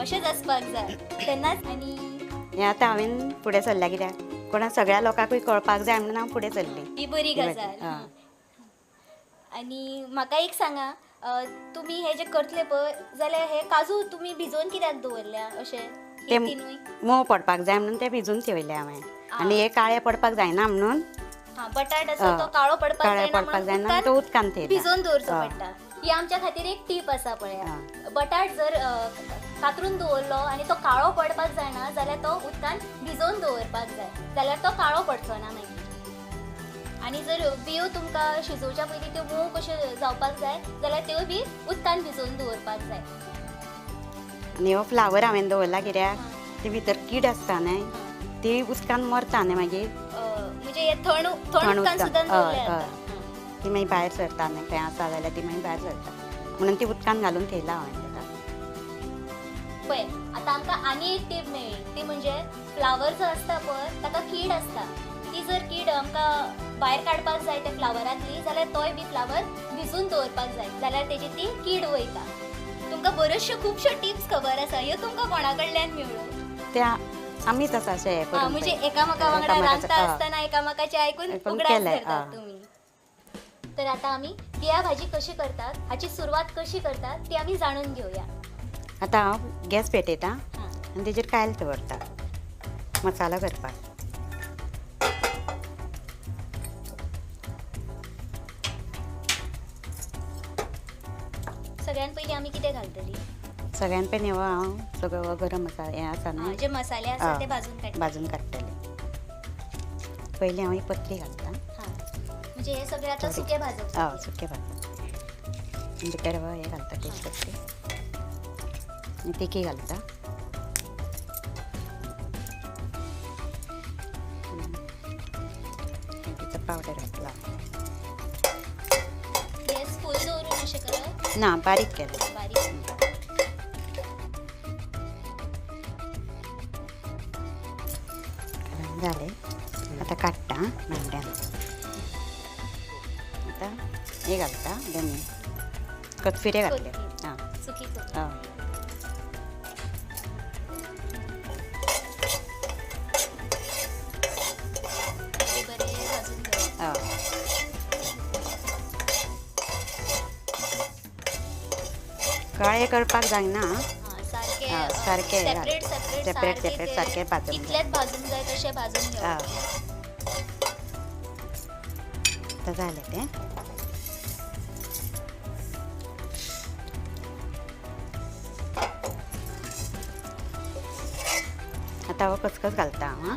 अशेंच आसपाक जाय तेन्नाच. आनी हें आतां हांवें फुडें सरलां कित्याक कोणा सगळ्या लोकांकूय कळपाक जाय म्हणून हांव फुडें सरलें. ही बरी गजाल. हय. आनी म्हाका एक सांगा, तुमी हे जे करतले पळय जाल्यार हे काजू तुमी भिजोवन कित्याक दवरल्या अशें? ते तिनूय मोव पडपाक जाय म्हणून ते भिजून ठेवले हांवें. आनी हे काळे पडपाक जायना म्हणून, बटाट आसा तो काळो पडपाक काळे जायना पडपाक जायना तो उदकान थेयला, भिजोवन दवरचो पडटा. ही आमच्या खातीर एक टीप आसा पळया, बटाट जर कातरून दवरलो आनी तो काळो पडपाक जायना जाल्यार तो उदकान भिजोवन दवरपाक जाय, जाल्यार तो काळो पडचो ना मागीर. आनी जर बियो तुमकां शिजोवच्या पयलीं त्यो मोव कश्यो जावपाक जाय जाल्यार त्यो बी उदकान भिजोवन दवरपाक जाय. आनी हो फ्लावर हांवें दवरला कित्याक ती भितर कीड आसता न्हय, ती उदकान मरता न्हय मागीर, म्हणजे हे थंड उदकान सुद्दां दवरलें जाता, ती मागीर भायर सरता न्हय, खंय आसा जाल्यार ती मागीर भायर सरता म्हणून ती उदकान घालून थेयला हांवें ताका. पळय आतां आमकां आनी एक टीप मेळ्ळी, ती म्हणजे फ्लावर जो आसता पळय ताका कीड आसता, ती जर कीड आमकां भायर काडपाक जाय त्या फ्लावरांतली जाल्यार तोय बी फ्लावर भिजून दवरपाक जाय, जाल्यार तेजी ती कीड वयता. तुमकां बऱ्योचश्यो खुबश्यो टिप्स खबर आसा, ह्यो तुमकां कोणा कडल्यान मेळ्ळ्यो? त्या आमीच आसा अशें म्हणजे एकामेका वांगडा रांदता आसतना एकामेकाचें आयकून उगडास करतात तुमी. तर आतां आमी बिया भाजी कशी करतात हाची सुरवात कशी करतात ती आमी जाणून घेवया. आतां हांव गॅस पेटयता आनी तेजेर कायल दवरता मसालो करपाक. सगळ्यान पयलीं आमी कितें घालतली? सगळ्यान पयलीं हो हांव सगळो गरम मसालो हें आसा न्हय, जे मसाले आसा ते भाजून काडटा, भाजून काडटले. पयलीं हांव ही पत्री घालता, म्हणजे हे सगळे आतां सुके भाजप. हय सुके भाजप. भितर हे घालता तेजपत्ती आनी तिखी घालता. हळदीचो पावडर घातला. गॅस फूल दवरून अशें करप ना, बारीक केलें. बारीक. जालें आतां काडटा भांड्यान. आतां हें घालता धनी कोथमिरे घातले. आं सुकी हय. हय. काळे करपाक जायना, सारके सेपरेट सेपरेट सेपरेट सारके भाजून, इतलेच भाजूंक जाय तशें भाजून घेवप. आतां जालें तें. आतां हो खसखस घालता हांव.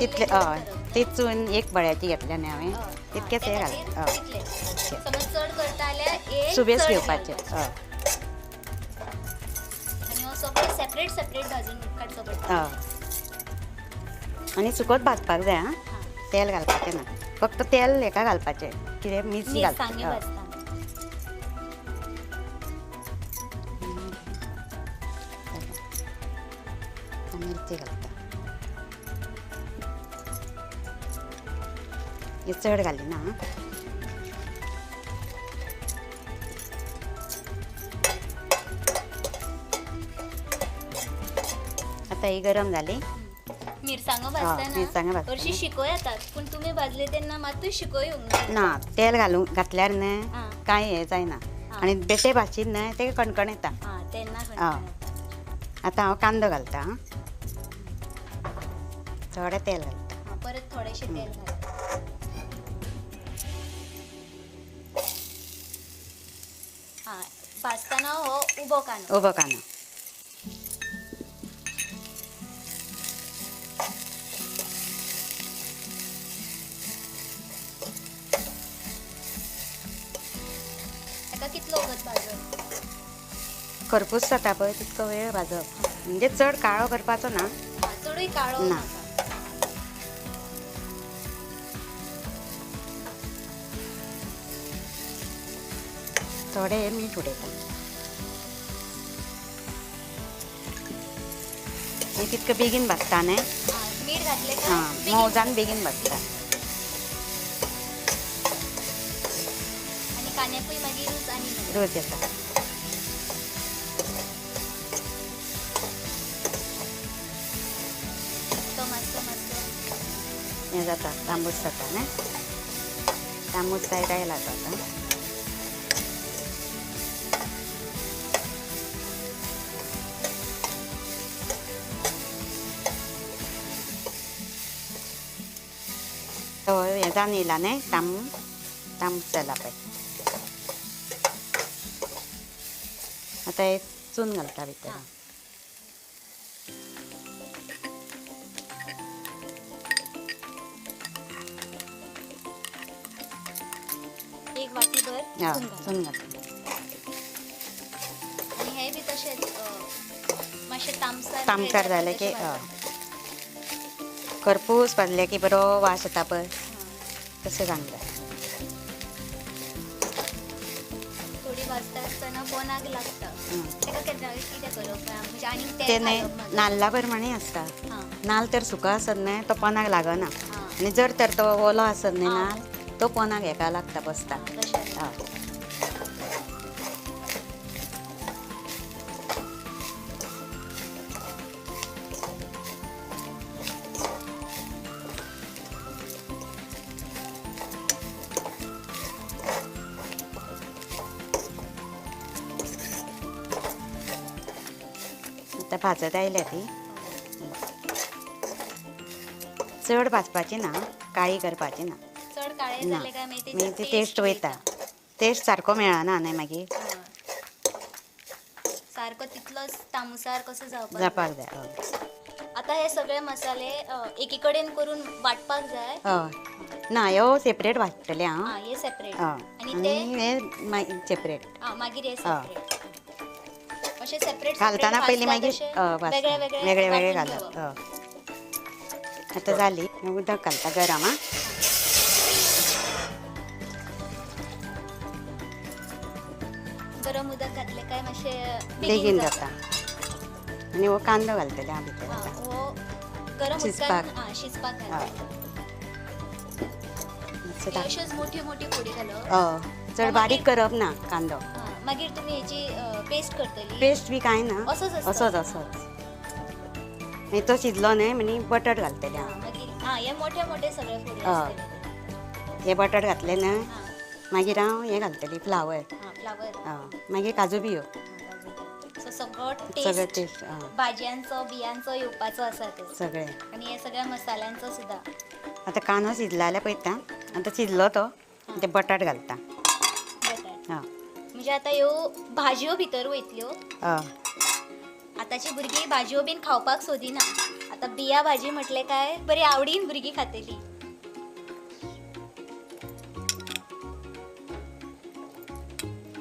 तितले हय, ती चून एक बळ्याची घेतल्या न्ही हांवें, तितकेच हे घाल. हय सुबेज घेवपाचें. हय सेपरेट सेपरेट भाजून काडचो पडटा. हय आनी सुकोच भाजपाक जाय. आं तेल घालपाचें ना, फक्त तेल हेका घालपाचें कितें मिरची घालपाचें. मिरची घालता, हे चड घालिना. आतां ही गरम जाली. मिरसांगो भाजतना हरशीं शिको येतात, पूण तुमी भाजले तेन्ना मातूय शिको येवंक ना. तेल घालून घातल्यार न्हय कांय हें जायना, आनी बेठे भाजशीत न्हय ते कणकण येता तेन्ना. आतां हांव कांदो घालता, थोडें तेल घालता, परत थोडेशें तेल घालता. भाजतना हो उबो कांदो, उबो कांदो. ताका कितलो वगत भाजप? खरपूस जाता पळय तितको वेळ भाजप, म्हणजे चड काळो करपाचो ना, चडूय काळो ना. थोडें मीठ उडयता, तितकें बेगीन भाजता न्हय. मीठ घातले काय हां, बेगीन मोवजान बेगीन भाजता. आनी कांद्याकूय मागीर रूच आनी मेळटा. रूच येता. तो मातसो मातसो हें जाता, तांबूस जाता न्ही, तांबूस जायत आयला तो आतां. तो हें जावन येयला न्ही, तांबूस जाला पळय. आतां हें चून घालता भितर. हां. एक वाटीभर हय, चून घालप. चून घालता. आनी हें बी तशेंच मातशें तामसार तामसार जालें की हय, खरपूस भाजलें की बरो वास येता पळय, तशें जावंक जाय. थोडी भाजता आसतना बोनाक लागता. ताका केन्ना कितें करप, म्हणजे आनीक तें तेल न्ही घालप मागीर? नाल्ला प्रमाणे आसता. हां. नाल्ल तर सुको आसत न्हय तो पोनाक लागना, हां. आनी जर तर तो ओलो आसत न्हय आं. नाल्ल, तो पोनाक हेका लागता, बसता. तशें. हय. आतां भाजत आयल्या ती. चड भाजपाची ना, काळी करपाची ना. चड काळे ना, जाले काय मागीर मागीर तेची ती टेस्ट वयता, टेस्ट सारको मेळना न्हय मागीर. हय. सारको तितलोच तामसार कसो जावपाक जावपाक जाय. हय. आता हे सगळे मसाले एकी कडेन करून वांटपाक जाय. हय, ना, ह्यो सेपरेट वांट्टलें हांव. आं, हे सेपरेट. हय. आनी ते आनी हे मागीर सेपरेट. आं, मागीर हे सेपरेट अशे सेपरेट. घालतना पयलीं मागीर वेगळे वेगळे वेगळे वेगळे वांटून घालप. घेवप. हय. आतां जाली, उदक घालता गरम. आं, गरम उदक घातलें काय मातशें बेगीन जाता. आनी हो कांदो घालतलें हांव भितर आं, आतां. हो गरम शिजपाक. उदकान आं, शिजपाक हय. घालप. मातशें ही अश्योच मोठ्यो मोठ्यो फोडी घालप. हय, चड बारीक करप ना कांदो. आं, मागीर तुमी हेची पेस्ट करतली? पेस्ट बी कांय ना. असोच आसता. असोच असोच. मागीर तो शिजलो न्हय मागीर बटाट घालतलें हांव. आं, मागीर आं, हे मोठे मोठे सगळे फोडी हय. आसतले. हे बटाट घातले न्हय, आं. मागीर हांव हें घालतलें, फ्लावर. आं, फ्लावर. हय, मागीर काजू बियो. सो सगळो सगळें टेस्ट टेस्ट. हय. भाजयांचो बियांचो येवपाचो आसा ते. सगळें. आनी हे सगळ्या मसाल्यांचो सुद्दां. आतां कांदो शिजला जाल्यार पळयता. आतां शिजलो तो, ते बटाट घालता. बटाट. हय. म्हणजे आतां ह्यो भाजयो भितर वयतल्यो. हय. आतांची भुरगीं भाजयो बीन खावपाक सोदिना. आतां बिया भाजी म्हटलें काय बरी आवडीन भुरगीं खातलीं.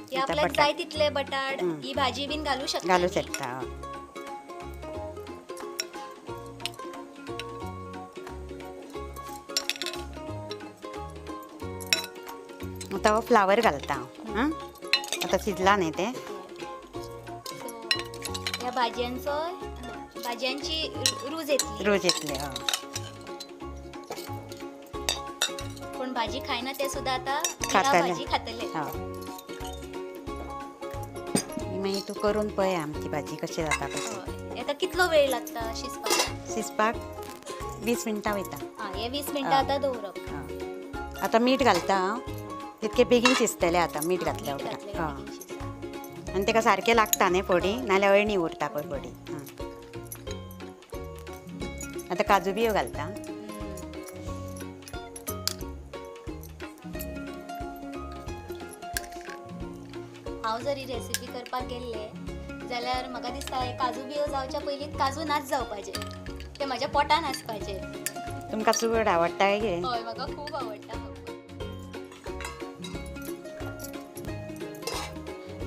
हे आतां आपल्याक बटाट. जाय तितले बटाट ही भाजी बीन घालू शकता. घालू न्ही? शकता. हय. आतां हो फ्लावर घालता हांव. आं, आतां शिजला न्ही तें. सो ह्या भाजयांची रूच येतली. रूच येतली. हय. कोण भाजी खायना ते सुद्दां आतां बिया खातले. भाजी खातले. हय, ही मागीर तूं करून पळय आमची भाजी कशी जाता कशी. हय. आतां कितलो वेळ लागता शिजपाक? शिजपाक 20 मिनटां वयता. आं, हे 20 मिनटां आतां दवरप. हय. आतां मीठ घालता हांव, तितकें बेगीन शिजतलें आतां मीठ घातल्या मीठ उपरांत. घातलें काय हय. बेगीन शिजता. आनी ताका सारकें लागता न्ही फोडी, नाल्यार अळणी उरता पळय फोडी. आतां काजू बियो घालता. हांव जर ही रेसिपी करपाक गेल्लें जाल्यार म्हाका दिसता हे काजू बियो जावच्या पयलींच काजू नाच जावपाचे, ते म्हाज्या पोटान आसपाचे. तुमकां चड आवडटा काय कितें? हय, म्हाका खूब आवडटा.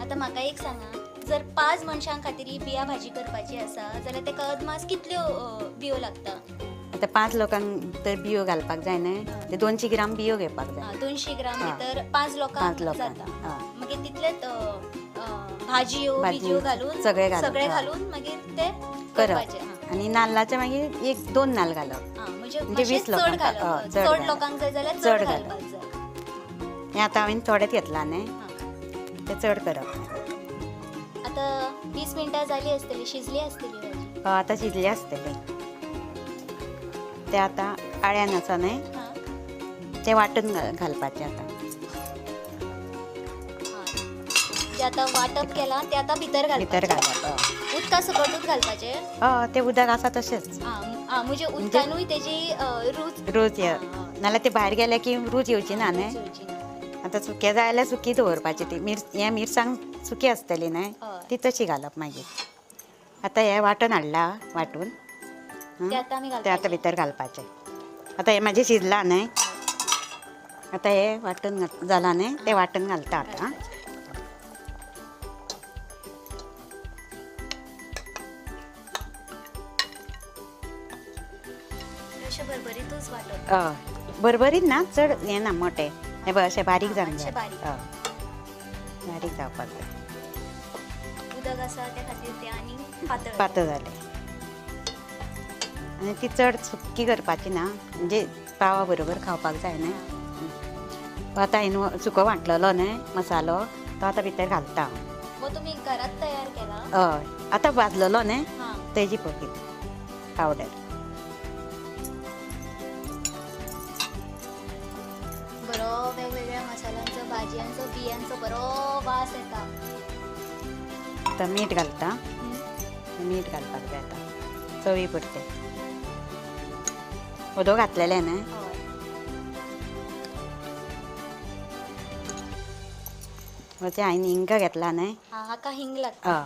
आतां म्हाका एक सांगा, जर 5 मनशां खातीर ही बिया भाजी करपाची आसा जाल्यार ताका अदमास कितल्यो बियो लागता? आतां 5 लोकांक तर बियो घालपाक जाय न्हय, ते 200 ग्राम बियो घेवपाक जाय. 200 ग्राम आं. भितर 5 लोकांक 5 लोकांक जाता. आं. मागीर तितलेच भाजयो भाजी बिजयो घालून सगळें घालून, सगळें हय. घालून मागीर ते करप. करपाचें. आनी नाल्लाचे मागीर 1-2 नाल्ल घालप म्हणजे 20 लोकांक चड लोकांक जाय जाल्यार चड घालपाक जाय. हें आतां हांवें थोडेंच घेतलां न्ही, तें चड करप. आतां 20 मिनटां जाली आसतली, शिजली आसतली भाजी. हय आतां शिजली आसतली. तें आतां आळ्यान आसा न्ही तें वांटून घालपाचें आतां. जें आतां वांटप केलां तें आतां भितर घालपाचें. भितर घालप. उदका सकटूच घालपाचें. हय तें उदक आसा तशेंच. म्हणजे उदकानूय तेजी रूच रूच नाल्यार ते भायर गेले की रूच येवची ना न्ही. आतां सुकें जाय जाल्यार सुकी दवरपाची ती हें मिरसांग सुकी आसतली न्हय ती तशी घालप मागीर. आतां हें वांटून हाडलां वांटून तें आतां भितर घालपाचें. आतां हें म्हाजें शिजलां न्हय, आतां हें वांटून जालां न्हय तें वांटून घालता आतां. हय बरबरीत ना चड हें ना मोटें, हें पळय अशें बारीक जावंक जाय. हय बारीक जावपाक जाय. उदक आसा त्या खातीर तें आनी पातळ पातळ जालें. आनी ती चड सुकी करपाची ना, म्हणजे पावा बरोबर खावपाक जाय न्हय. आतां हांवें सुको वांटलेलो न्हय मसालो तो आतां भितर घालता. तुमी घरात तयार केला? हय आतां भाजलेलो न्हय तेजी पळय पावडर. बरो वेगवेगळ्या मसाल्यांचो भाजयांचो बियांचो बरो वास येता. आतां मीठ घालता, मीठ घालपाक जाय आतां चवी पुरतें. उदक घातलेलें न्हय. तें हांवें हिंग घेतला न्हय, हाका हिंग लागता. हय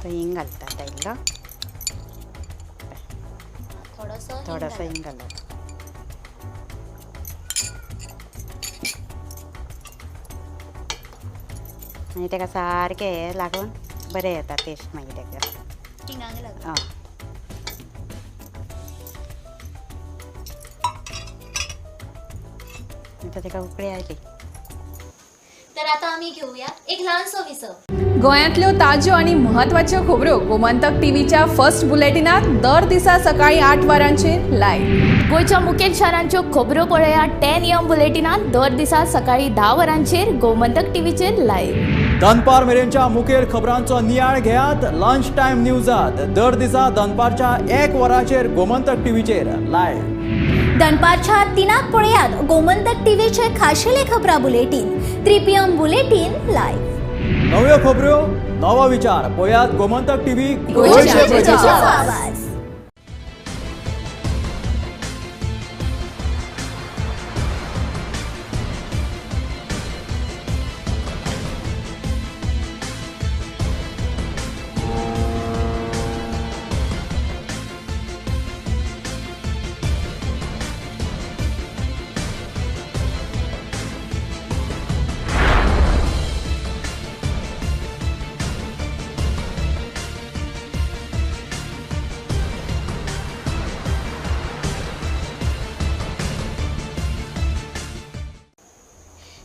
तो हिंग घालता आतां इल्लो थोडोसो थोडोसो हिंग घालप. आनी तेका सारकें हें लागून बरें येता टेस्ट मागीर तेका हिंगाक लागून. हय आतां तेका उकळी आयली. तर आता आमी घेऊया एक ल्हानसो विसव. गोंयांतल्यो ताज्यो आनी म्हत्वाच्यो खबरो गोमंतक टीव्हीच्या फर्स्ट बुलेटिनात दर दिसा सकाळी 8 वरांचेर लायव्ह. गोंयच्या मुखेल शारांच्यो खबरो पळया 10 AM बुलेटिनात दर दिसा सकाळी 10 वरांचेर गोमंतक टीव्हीचेर लायव्ह. दनपार मेरेनच्या मुखेल खबरांचो नियाळ घेयात लंच टायम न्यूजात दर दिसा दनपारच्या 1 वरांचेर गोमंतक टीव्हीचेर लायव्ह. दनपारच्या 3 पळयात गोमंतक टीव्हीचे खाशेले खबरां बुलेटीन 3 PM bulletin live. नव्यो खबरो नवो विचार पळयात गोमंतक टीव्ही गोंयचे प्रजेचो आवाज.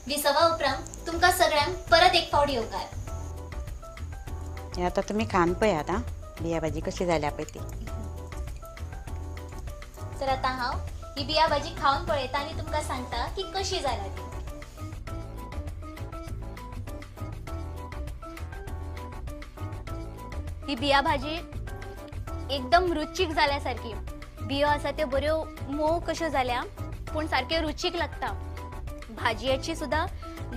विसवा उपरांत तुमकां सगळ्यांक परत एक फावट येवकार. आतां तुमी खावन पळयात आं बिया भाजी कशी जाल्या पळय ती. तर आतां हांव ही बिया भाजी खावन पळयता आनी तुमकां सांगता की कशी जाल्या ती. ही बिया भाजी एकदम रुचीक जाल्या सारकी. बियो आसा त्यो बऱ्यो मोव कश्यो जाल्या पूण सारक्यो रुचीक लागता. भाजयेची सुद्दां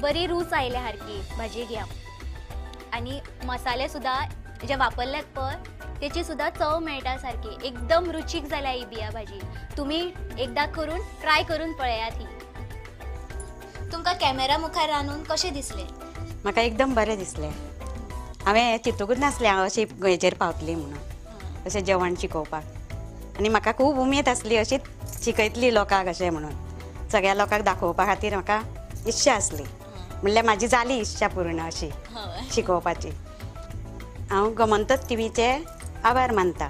बरी रूच आयल्या सारकी भाजयेक ह्या. आनी मसाले सुद्दां जे वापरल्यात पळय तेची सुद्दां चव मेळटा सारकी. एकदम रुचीक जाल्या ही बिया भाजी. तुमी एकदां करून ट्राय करून पळयात ही. तुमकां कॅमेरा मुखार रांदून कशें दिसलें? म्हाका एकदम बरें दिसलें. हांवें चिंतूकूच नासलें हांव अशी हेजेर पावतली म्हणून अशें जेवण शिकोवपाक. आनी म्हाका खूब उमेद आसली अशीच शिकयतली लोकांक अशें म्हणून सगळ्या लोकांक दाखोवपा खातीर म्हाका इच्छा आसली. म्हणल्यार म्हाजी जाली इच्छा पूर्ण अशी शिकोवपाची. हांव गोमंतक टीव्हीचे आभार मानता.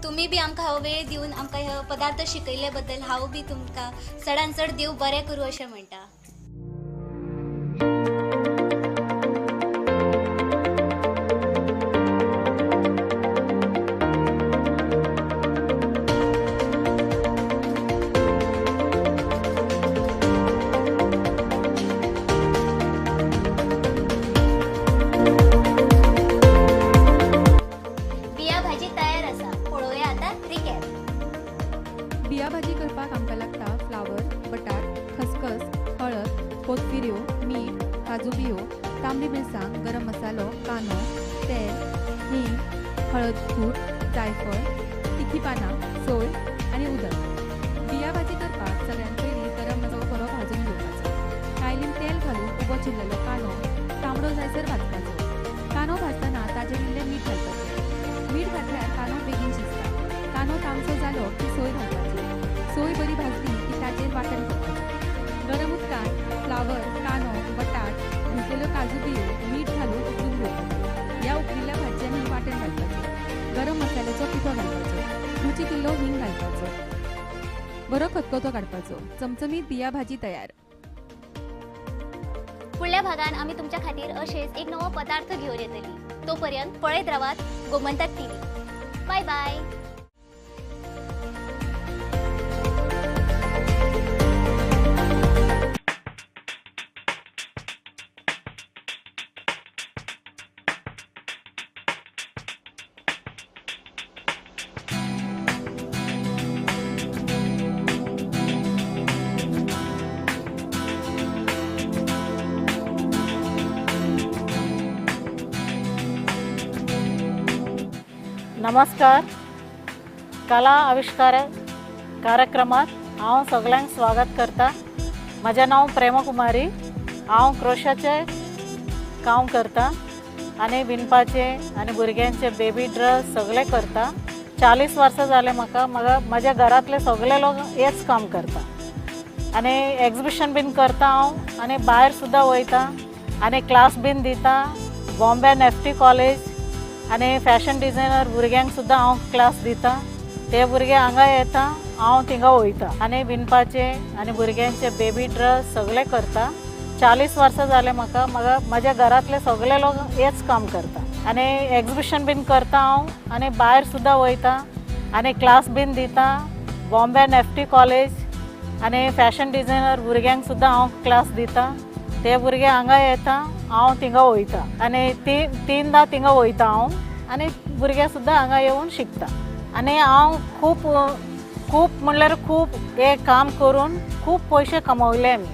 तुमी बी आमकां हो वेळ दिवन आमकां हे पदार्थ शिकयल्ले बद्दल हांव बी तुमकां चडान चड देव बरें करूं अशें म्हणटा. बिया भाजी करपाक आमकां लागता फ्लावर, बटाट, खसखस, हळद, कोथमिऱ्यो, मीठ, काजू बियो, तांबडी मिरसांग, गरम मसालो, कांदो, तेल, हींग, हळद पूड, जायफळ, तिखी पानां, सोय आनी उदक. बिया भाजी करपाक सगळ्यात पयलीं गरम मसालो बरो भाजून घेवपाचो. कायलीन तेल घालून उबो चिरलेलो कांदो तांबडो जायसर भाजपाचो. कांदो भाजतना ताजेर इल्लें मीठ घालपाचें. मीठ घातल्यार कांदो बेगीन शिजता. कांदो तांबसो जालो की सोय घालपाची. सोय बरी भाजली की ताजेर वांटण करपाचें. गरम उदकांत फ्लावर, कांदो, बटाट, भिजलेल्यो काजू बियो, मीठ घालून उकडून घेवपाचें. ह्या उकडिल्ल्या भाजयांनी वांटण घालपाचें. गरम मसाल्याचो पिठो घालपाचो. रुचीक इल्लो हींग घालपाचो. बरो खतखतो काडपाचो. चमचमीत बिया भाजी तयार. फुडल्या भागान आमी तुमच्या खातीर अशेंच एक नवो पदार्थ घेवन येतली. तो पर्यंत पळयत रावात गोमंतक टीव्ही. बाय बाय. नमस्कार. कला आविष्कार कार्यक्रमात हांव सगळ्यांक स्वागत करता. म्हजें नांव प्रेमकुमारी. हांव क्रोशाचें काम करता आनी विणपाचें आनी भुरग्यांचे बेबी ड्रेस सगळें करता. 40 वर्सां जालें म्हाका. म्हाज्या घरांतले सगळे लोक हेच काम करता आनी एग्जिबिशन बीन करता हांव आनी भायर सुद्दां वयता आनी क्लास बीन दिता. बॉम्बे एफ टी कॉलेज आनी फॅशन डिझायनर भुरग्यांक सुद्दां हांव क्लास दिता. ते भुरगे हांगा येता, हांव थिंगा वयता आनी विणपाचें आनी भुरग्यांचे बेबी ड्रेस सगळें करता. 40 वर्सां जालें म्हाका. म्हाज्या घरांतले सगळे लोक हेच काम करता आनी एग्जिबिशन बीन करता हांव आनी भायर सुद्दां वयता आनी क्लास बीन दिता. बॉम्बे एफ टी कॉलेज आनी फॅशन डिझायनर भुरग्यांक सुद्दां हांव क्लास दिता. ते भुरगे हांगा येता, हांव थिंगा वयता आनी तीनदां थिंगा वयता हांव आनी भुरगे सुद्दां हांगा येवन शिकता. आनी हांव खूब खूब म्हणल्यार खूब हें काम करून खूब पयशे कमवले आमी.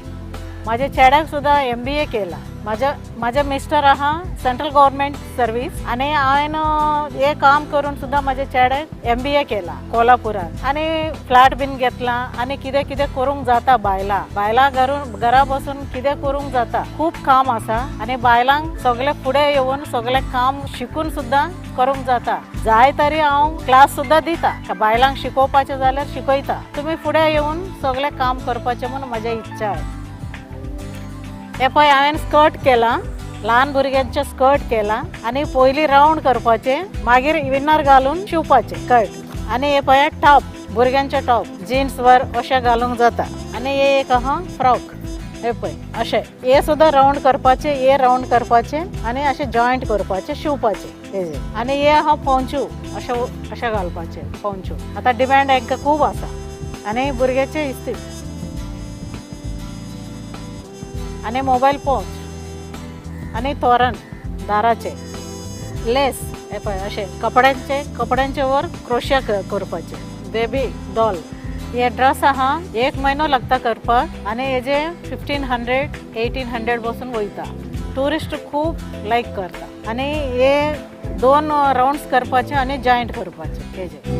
म्हाज्या चेड्याक सुद्दां MBA केला. म्हाज्या मिस्टर आहा सेंट्रल गव्हर्मेंट सर्वीस आनी हांवें हें काम करून सुद्दां म्हाज्या चेड्याक MBA केला कोल्हापुरात आनी फ्लॅट बीन घेतला आनी कितें कितें करूंक जाता. बायलां घरा बसून कितें करूंक जाता. खूब काम आसा आनी बायलांक सगळें फुडें येवन सगळें काम शिकून सुद्दां करूंक जाता. जाय तरी हांव क्लास सुद्दां दिता. बायलांक शिकोवपाचें जाल्यार शिकयता. तुमी फुडें येवन सगळें काम करपाचें म्हूण म्हजी इच्छा आसा. हे पळय हांवें स्कर्ट केलां, ल्हान भुरग्यांचें स्कर्ट केलां आनी पयलीं रावंड करपाचें, मागीर विनर घालून शिंवपाचें स्कर्ट. आनी हे पळय टॉप, भुरग्यांचें टॉप जिन्सवर अशें घालूंक जाता. आनी हे एक आहा फ्रॉक, हे पळय अशें हे सुद्दां रावंड करपाचें, हे रावंड करपाचें आनी अशें जॉयंट करपाचें, शिंवपाचें हेजें. आनी हे आहा पोंचू, अशें अशें घालपाचें पोंचू. आतां डिमांड हांकां खूब आसा आनी भुरग्याचें इस्तीद आनी मोबायल पोंच आनी तोरण दाराचें लेस हे पळय अशें कपड्यांचे वर क्रोशिया करपाचें. बेबी डॉल हे ड्रेस आहा, 1 म्हयनो लागता करपाक आनी हेजे 1500 1800 बसून वयता. ट्युरिस्ट खूब लायक करता आनी हे 2 रावंड्स करपाचे आनी जॉयंट करपाचे हेजे.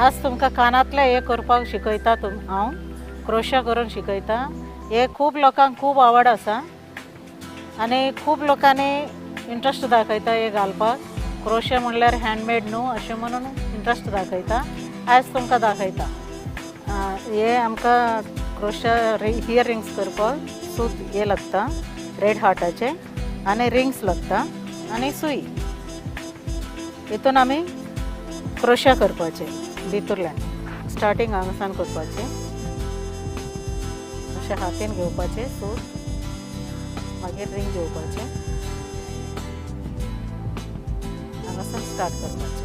आज तुमकां कानांतलें हें करपाक शिकयता. हांव क्रोशिया करून शिकयता. हे खूब लोकांक खूब आवड आसा आनी खूब लोकांनी इंट्रस्ट दाखयता हे घालपाक. क्रोशिया म्हणल्यार हँडमेड न्हू अशें म्हणून इंट्रस्ट दाखयता. आयज तुमकां दाखयता. हे आमकां क्रोशिया इयर रिंग्स करपाक सूत हे लागता, रेड हार्टाचें आनी रिंग्स लागता आनी सुई. हितून आमी क्रोशिया करपाचें भितूरल्यान स्टार्टींग हांगासान करपाचें, अशें हातीन घेवपाचें सूत, मागीर रिंग घेवपाचें, हांगासान स्टार्ट करपाचें.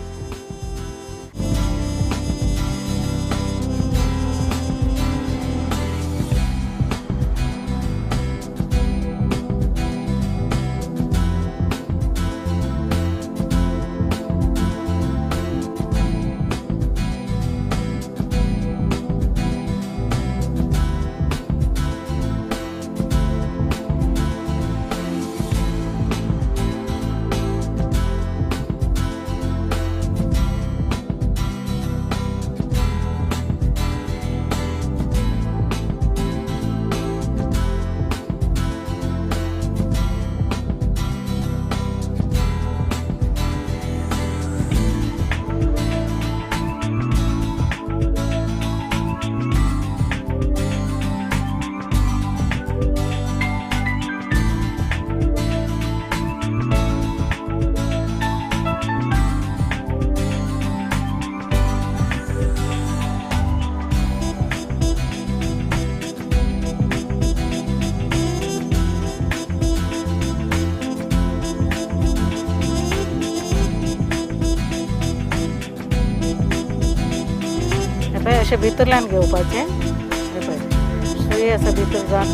अशें भितरल्यान घेवपाचें. हें पळय सुई आसा भितर जावन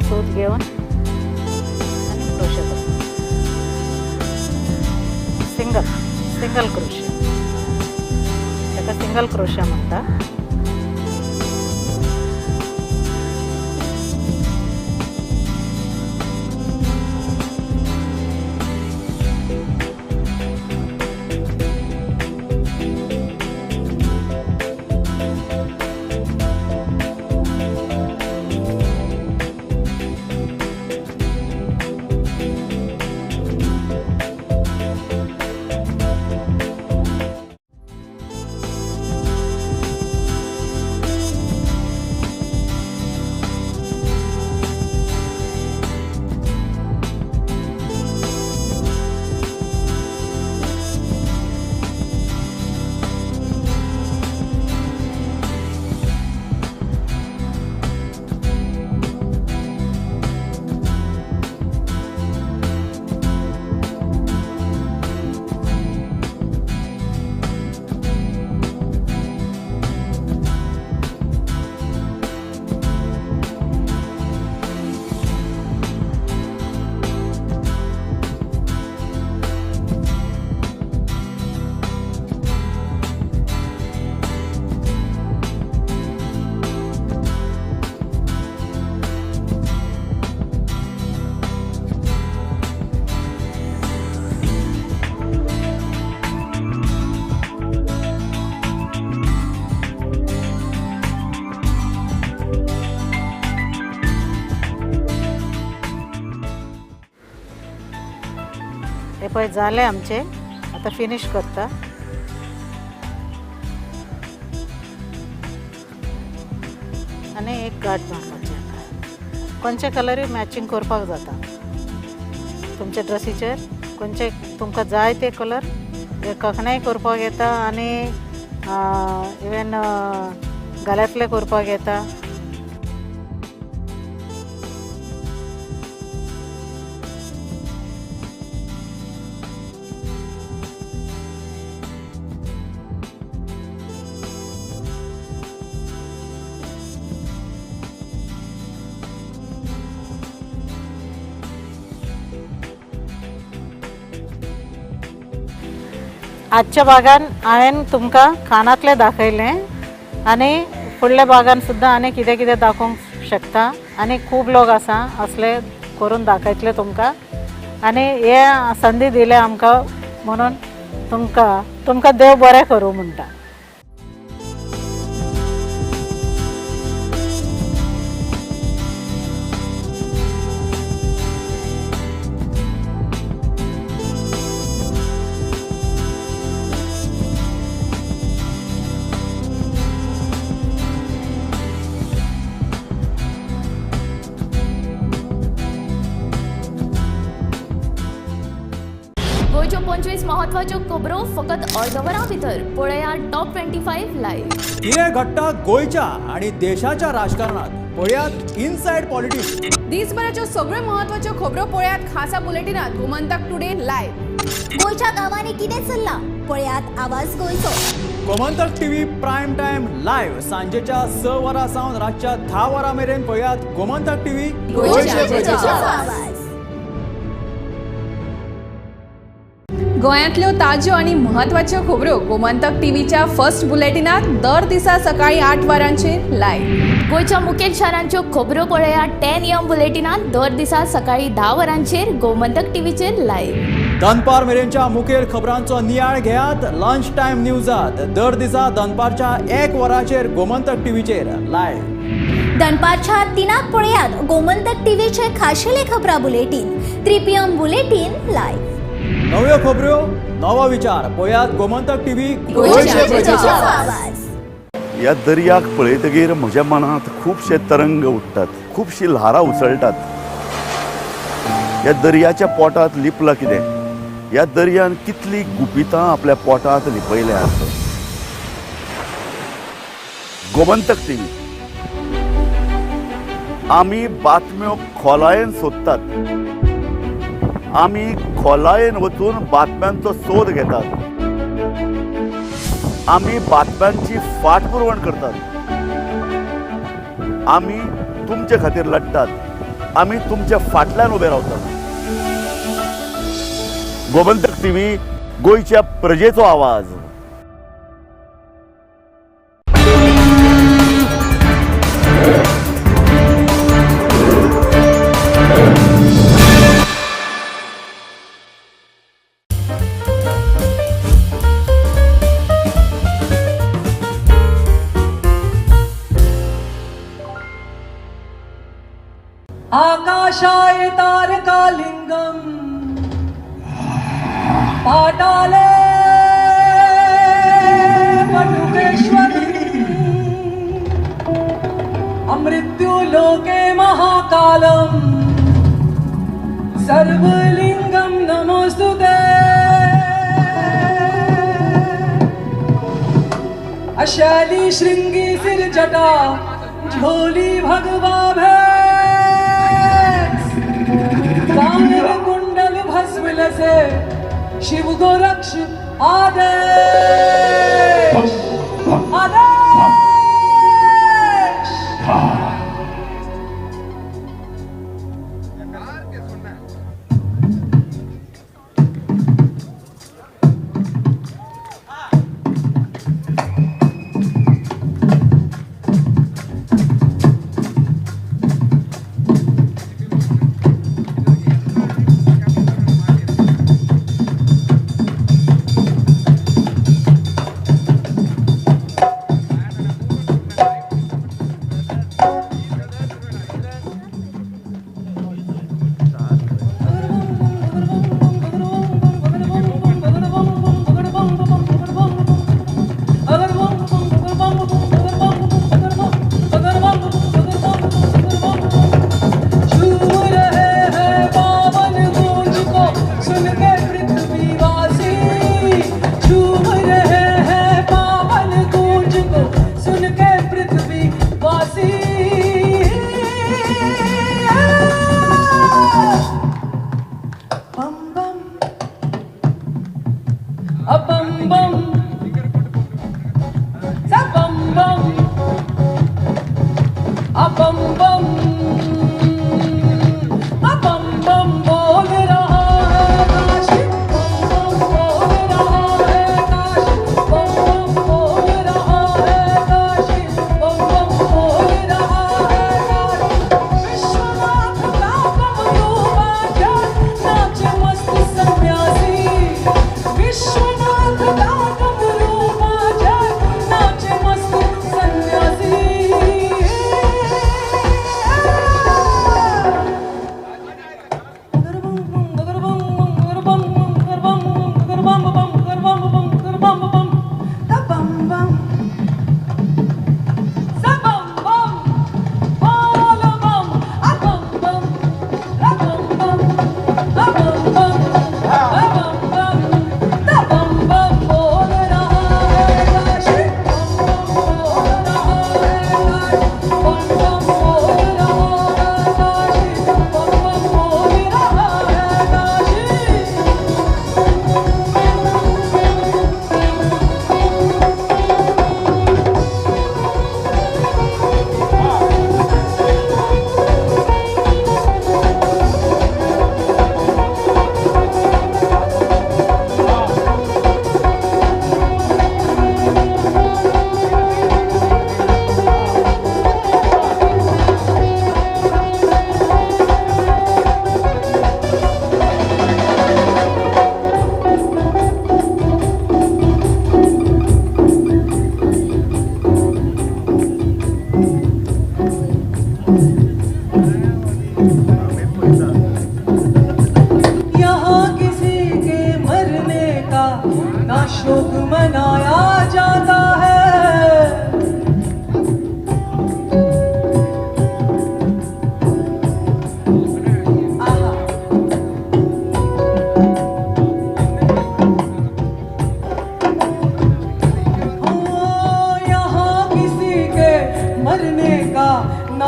सूत घेवन आनी क्रोशे करप. सिंगल सिंगल क्रोशे, ताका सिंगल क्रोशे म्हणटा. हे पळय जालें आमचें, आतां फिनीश करता. आनी एक गांठ मारपाची. आतां खंयचे कलरूय मॅचींग करपाक जाता तुमच्या ड्रेसीचेर. खंयचे तुमकां जाय ते कलर ककणाय करपाक येता आनी इवन गळ्यांतले करपाक येता. आजच्या भागान हांवें तुमकां कानांतलें दाखयलें आनी फुडल्या भागान सुद्दां आनी कितें कितें दाखोवंक शकता आनी खूब लोक आसा असले करून दाखयतले तुमकां. आनी हे संदी दिले आमकां म्हणून तुमकां तुमकां देव बरें करूं म्हणटा. गोंयच्यो 25 महत्वाच्यो खबरो फकत अर्द वरां भितर पळया टॉप 25 लायव्ह. कितें घडटा गोंयच्या आनी देशाच्या राजकारणात पळयात इनसायड पॉलिटिक्स. दिसभराच्यो सगळ्यो महत्वाच्यो खबरो पळयात खासा बुलेटिनात गोमंतक टुडे लायव्ह. गोंयच्या गांवांनी कितें चल्लां पळयात आवाज गोंयचो. Gomantak TV prime time live सांजेच्या 6 वरां सावन रातच्या 10 वरां मेरेन पळयात गोमंतक टीव्ही गोंयचो आवाज. गोंयांतल्यो ताज्यो आनी म्हत्वाच्यो खबरो गोमंतक टीव्हीच्या फर्स्ट बुलेटिनात दर दिसा सकाळी 8 वरांचेर लायव्ह. गोंयच्या मुखेल शारांच्यो खबरो पळया 10 AM बुलेटिनात दर दिसा सकाळी 10 वरांचेर गोमंतक टीव्हीचेर लायव्ह. दनपार मेरेनच्या मुखेल खबरांचो नियाळ घेयात लंच टायम न्यूजात दर दिसा दनपारच्या 1 वरांचेर गोमंतक टीव्हीचेर लायव्ह. दनपारच्या 3 पळयात गोमंतक टीव्हीचे खाशेले खबरां बुलेटीन 3 PM bulletin live. नव्यो खबऱ्यो नवो विचार पळयात गोमंतक टीव्ही गोंयचे प्रजेचो आवाज. ह्या दर्याक पळयतगीर म्हज्या मनांत खुबशे तरंग उठ्ठात, खुबशी ल्हारां उसळटात. ह्या दर्याच्या पोटांत लिपलां कितें, ह्या दर्यान कितली गुपितां आपल्या पोटांत लिपयल्यात. गोमंतक टीव्ही आमी बातम्यो खोलायेन सोदतात, आमी खोलायेन वचून बातम्यांचो सोद घेतात. आमी बातम्यांची फाटपुरवण करतात. आमी तुमचे खातीर लढटात. आमी तुमच्या फाटल्यान उबे रावतात. गोमंतक टीव्ही, गोंयच्या प्रजेचो आवाज. आकाशाय तारकालिंगम पाटाले बटुकेश्वर अमृत्युलोके महाकालम सर्वलिंगम नमोस्तुते. अशैली श्रृंगी सिर जटा झोली भगवा भेष कानन कुंडल भस्म लसे शिव गोरक्ष आदेश आदेश.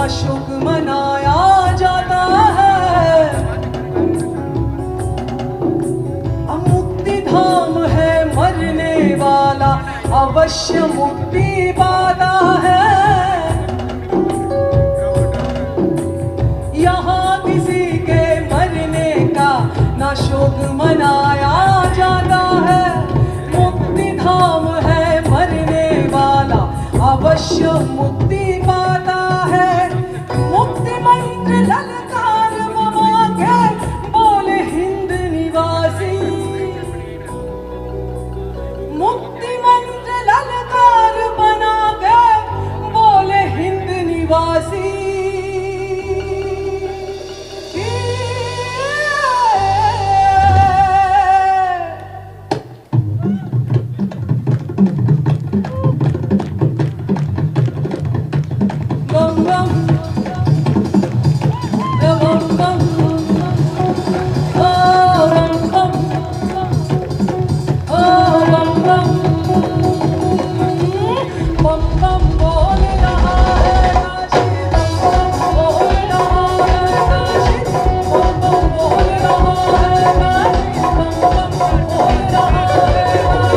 शोक मनाया जाता है। मुक्ति धाम है मरने वाला, अवश्य मुक्ति पाता है। यहाँ किसी के मरने का ना शोक मनाया जाता है। मुक्ति धाम है मरने वाला अवश्य मुक्ति पाता है। मुक्ति मंत्र ललकार ममा के बोले हिंद निवासी। मुक्ति मंत्र ललकार बना के बोले हिंद निवासी। बम बम बम बम ओ बम बम ओ बम बम बम बम बोल रहा है काशी। बम बम बोल रहा है काशी। बम बम बोल रहा है काशी। बम बम बोल रहा है काशी।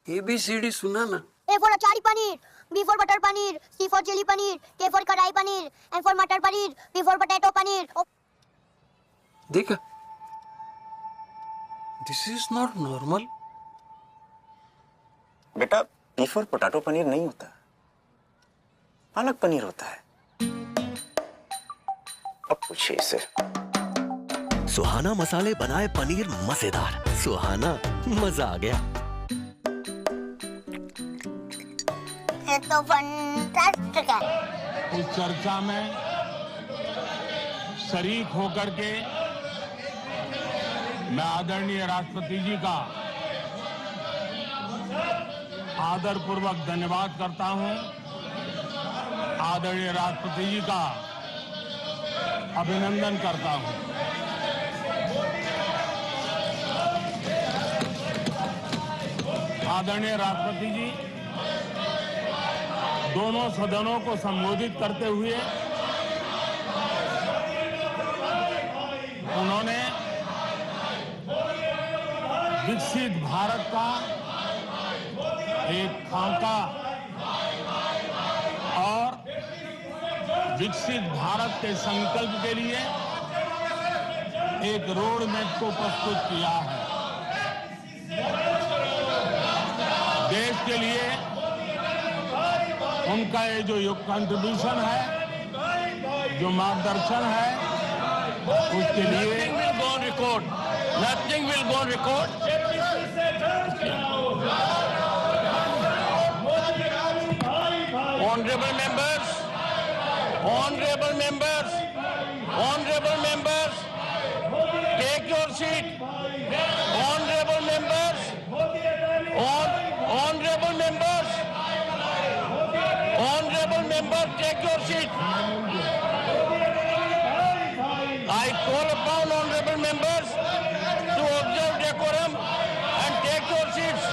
ABCD सुना ना। A for achari paneer, B for butter paneer, C for chili paneer, K for kadai paneer, M for matar paneer, P for potato paneer. देखा, this is not normal. बेटा, पी फॉर पोटैटो पनीर नहीं होता, पालक पनीर होता है। अब पूछिए इसे। सुहाना मसाले बनाए पनीर मजेदार। सुहाना, मजा आ गया। ये तो फैंटास्टिक है। इस चर्चा में शरीक होकर के मैं आदरणीय राष्ट्रपति जी का आदरपूर्वक धन्यवाद करता हूं। आदरणीय राष्ट्रपति जी का अभिनंदन करता हूं। आदरणीय राष्ट्रपति जी, दोनों सदनों को संबोधित करते हुए उन्होंने विकसित भारत का एक खाका और विकसित भारत के संकल्प के लिए एक रोड मैप को प्रस्तुत किया है। देश के लिए उनका ये जो कंट्रीब्यूशन है, जो मार्गदर्शन है, उसके लिए Nothing will go on record. Honorable members, honorable members, honorable members, take your seat. Honorable members, honorable members, honorable members, take your seat. I call upon honorable members to observe decorum and take your seats.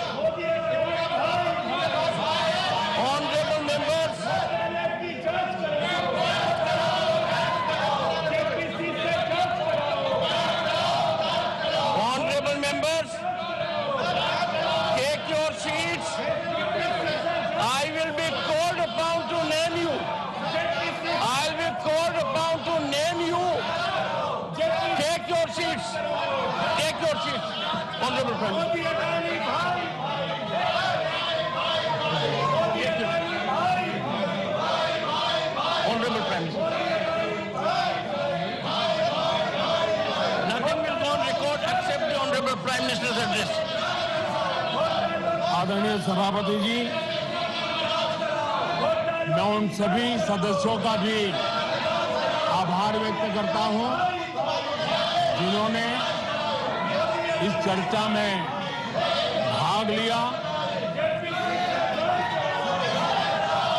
Honorable members, honorable members, take your seats. I will be called upon to name you. I will be called upon to name you. Take your seats. Take your seats. Honorable Prime Minister. Honorable Prime Minister. Nothing will go on record except the Honorable Prime Minister's address. आदरणीय सभापति जी, मैं उन सभी सदस्यों का भी आभार व्यक्त करता हूं जिन्होंने इस चर्चा में भाग लिया,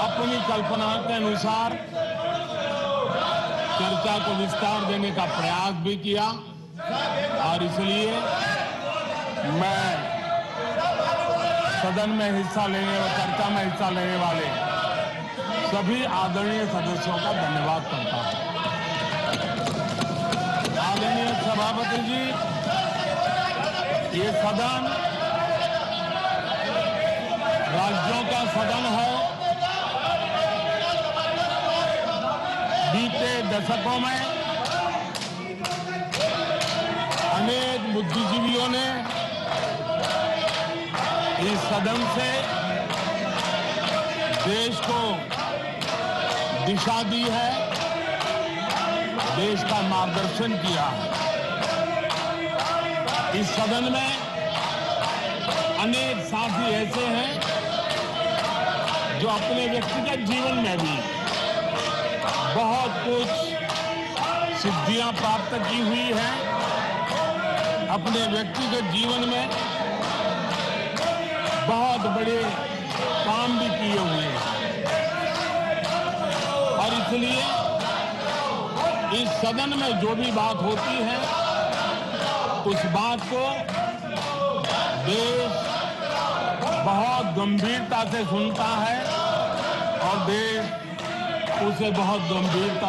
अपनी कल्पना के अनुसार चर्चा को विस्तार देने का प्रयास भी किया और इसलिए मैं सदन में हिस्सा लेने और चर्चा में हिस्सा लेने वाले सभी आदरणीय सदस्यों का धन्यवाद करता हूं। आदरणीय सभापति जी, ये सदन राज्यों का सदन है। बीते दशकों में अनेक बुद्धिजीवियों ने इस सदन से देश को दिशा दी है, देश का मार्गदर्शन किया है। इस सदन में अनेक साथी ऐसे हैं जो अपने व्यक्तिगत जीवन में भी बहुत कुछ सिद्धियां प्राप्त की हुई हैं, अपने व्यक्तिगत जीवन में बहुत बड़े काम भी किए हुए हैं और इसलिए इस सदन में जो भी बात होती है उस बात को देश बहुत गंभीरता से सुनता है और देश उसे बहुत गंभीरता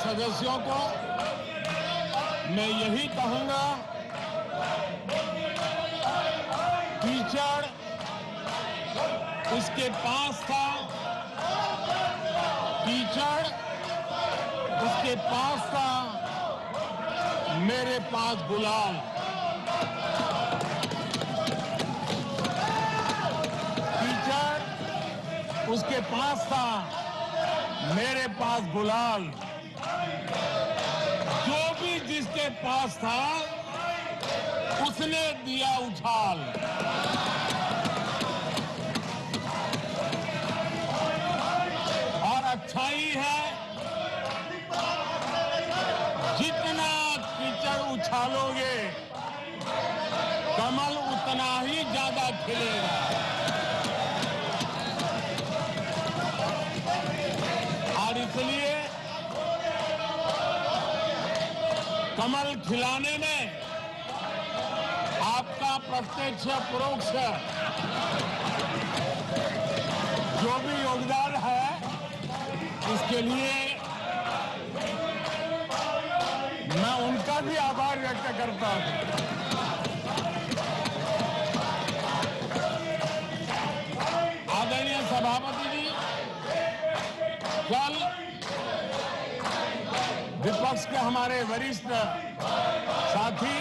सदस्यों को मैं यही कहूंगा, कीचड़ उसके पास था, कीचड़ उसके पास था, मेरे पास गुलाल। कीचड़ उसके पास था, मेरे पास गुलाल। जो भी जिसके पास था उसने दिया उछाल। और अच्छाई है, जितना कीचड़ उछालोगे कमल उतना ही ज्यादा खिलेगा। और इसलिए कमल खिलाने में आपका प्रत्यक्ष परोक्ष जो भी योगदान है, इसके लिए मैं उनका भी आभार व्यक्त करता हूं। आदरणीय सभापति जी, कल विपक्ष के हमारे वरिष्ठ साथी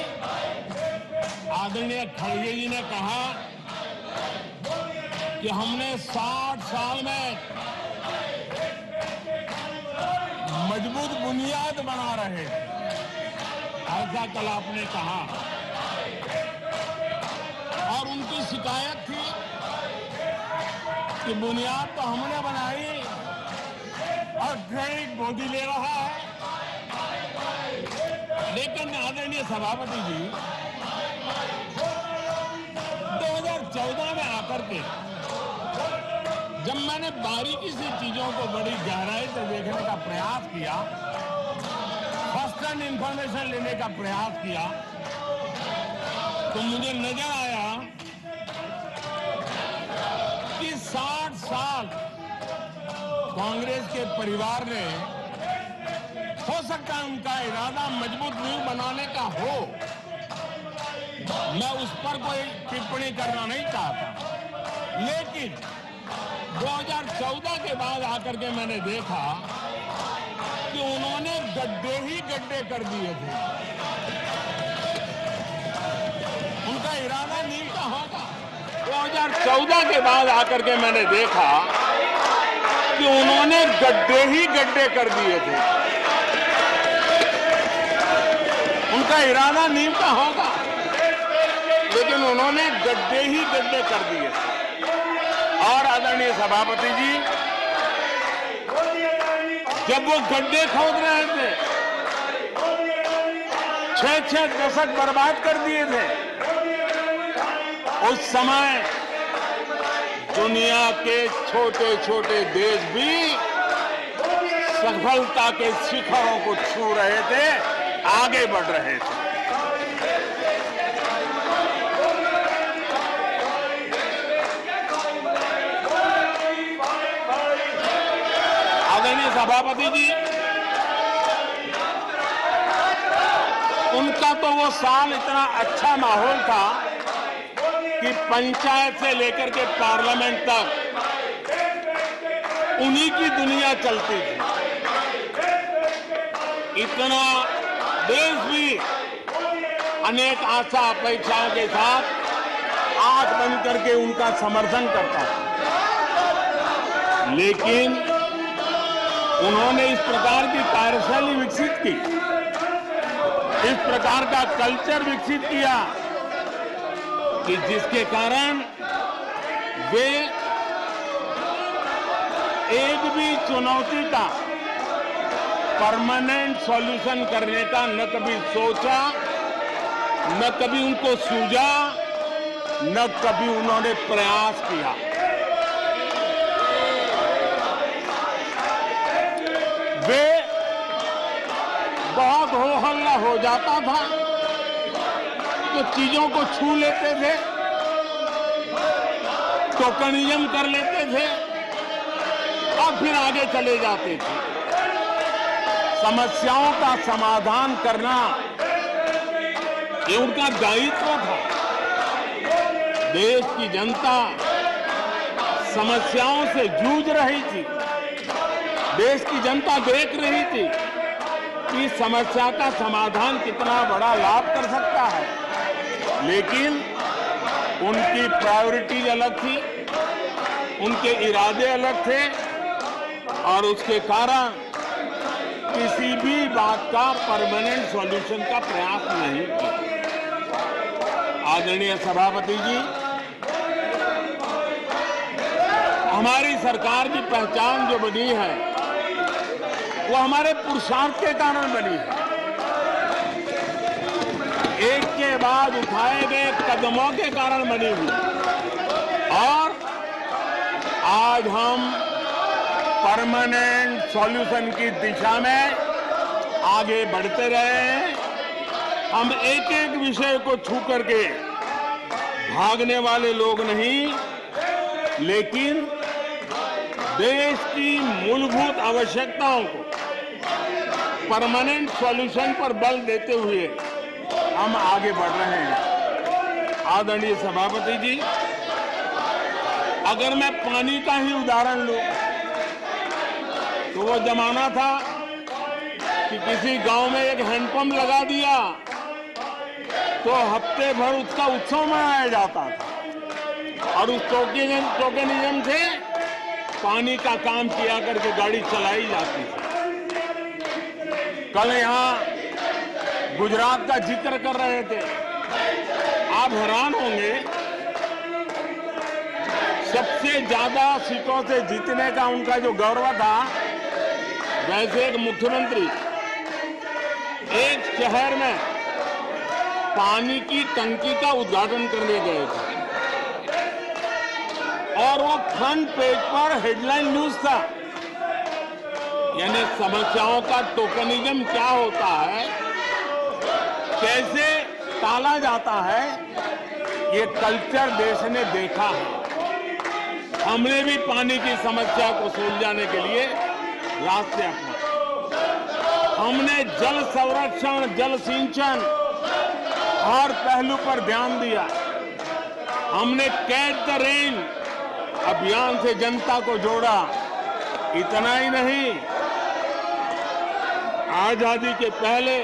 आदरणीय खड़गे जी ने कहा कि हमने 60 साल में मजबूत बुनियाद बना रहे थे, ऐसा कल आपने कहा। और उनकी शिकायत थी कि बुनियाद तो हमने बनाई और क्रेडिट मोदी ले रहा है। लेकिन आदरणीय सभापति जी, 2014 में आकर के जब मैंने बारीकी से चीजों को बड़ी गहराई से देखने का प्रयास किया, फर्स्ट हैंड इंफॉर्मेशन लेने का प्रयास किया, तो मुझे नजर आया कि 60 साल कांग्रेस के परिवार ने, हो सकता है उनका इरादा मजबूत नींव बनाने का हो, मैं उस पर कोई टिप्पणी करना नहीं चाहता, लेकिन 2014 के बाद आकर के मैंने देखा कि उन्होंने गड्ढे ही गड्ढे कर दिए थे। उनका इरादा नींव का होगा। 2014 के बाद आकर के मैंने देखा कि उन्होंने गड्ढे ही गड्ढे कर दिए थे। उनका इरादा नींव का होगा, लेकिन उन्होंने गड्ढे ही गड्ढे कर दिए थे। और आदरणीय सभापति जी, जब वो गड्ढे खोद रहे थे, 6-6 दशक बर्बाद कर दिए थे, उस समय दुनिया के छोटे छोटे देश भी सफलता के शिखरों को छू रहे थे, आगे बढ़ रहे थे। आदरणीय सभापति जी, उनका तो वो साल इतना अच्छा माहौल था कि पंचायत से लेकर के पार्लियामेंट तक उन्हीं की दुनिया चलती थी। इतना देश भी अनेक आशा अपेक्षाओं के साथ आंख बंद करके उनका समर्थन करता था, लेकिन उन्होंने इस प्रकार की कार्यशैली विकसित की, इस प्रकार का कल्चर विकसित किया कि जिसके कारण वे एक भी चुनौती का परमानेंट सॉल्यूशन करने का न कभी सोचा, न कभी उनको सूझा, न कभी उन्होंने प्रयास किया। वे बहुत हो हल्ला हो जाता था तो चीजों को छू लेते थे, टोकनिज्म कर लेते थे और फिर आगे चले जाते थे। समस्याओं का समाधान करना ये उनका दायित्व था। देश की जनता समस्याओं से जूझ रही थी, देश की जनता देख रही थी कि समस्या का समाधान कितना बड़ा लाभ कर सकता है, लेकिन उनकी प्रायोरिटीज अलग थी, उनके इरादे अलग थे और उसके कारण किसी भी बात का परमानेंट सॉल्यूशन का प्रयास नहीं किया। आदरणीय सभापति जी, हमारी सरकार की पहचान जो बनी है वो हमारे पुरुषार्थ के कारण बनी है। एक के बाद उठाए गए कदमों के कारण बनी हुई और आज हम परमानेंट सॉल्यूशन की दिशा में आगे बढ़ते रहे हैं। हम एक एक विषय को छू करके भागने वाले लोग नहीं, लेकिन देश की मूलभूत आवश्यकताओं को परमानेंट सॉल्यूशन पर बल देते हुए हम आगे बढ़ रहे हैं। आदरणीय सभापति जी, अगर मैं पानी का ही उदाहरण लूं तो वो जमाना था कि किसी गांव में एक हैंडपंप लगा दिया तो हफ्ते भर उसका उत्सव मनाया जाता था और उस टोकनिज्म से पानी का काम किया करके गाड़ी चलाई जाती थी। कल यहाँ गुजरात का जिक्र कर रहे थे, आप हैरान होंगे, सबसे ज्यादा सीटों से जीतने का उनका जो गौरव था, वैसे एक मुख्यमंत्री एक शहर में पानी की टंकी का उद्घाटन करने गए थे और वो फ्रंट पेज पर हेडलाइन न्यूज था। यानी समस्याओं का टोकनिज्म क्या होता है, कैसे टाला जाता है, ये कल्चर देश ने देखा है। हमने भी पानी की समस्या को सुलझाने के लिए रास्ते अपनाए। हमने जल संरक्षण, जल सिंचन हर पहलू पर ध्यान दिया। हमने कैच the rain अभियान से जनता को जोड़ा। इतना ही नहीं, आजादी के पहले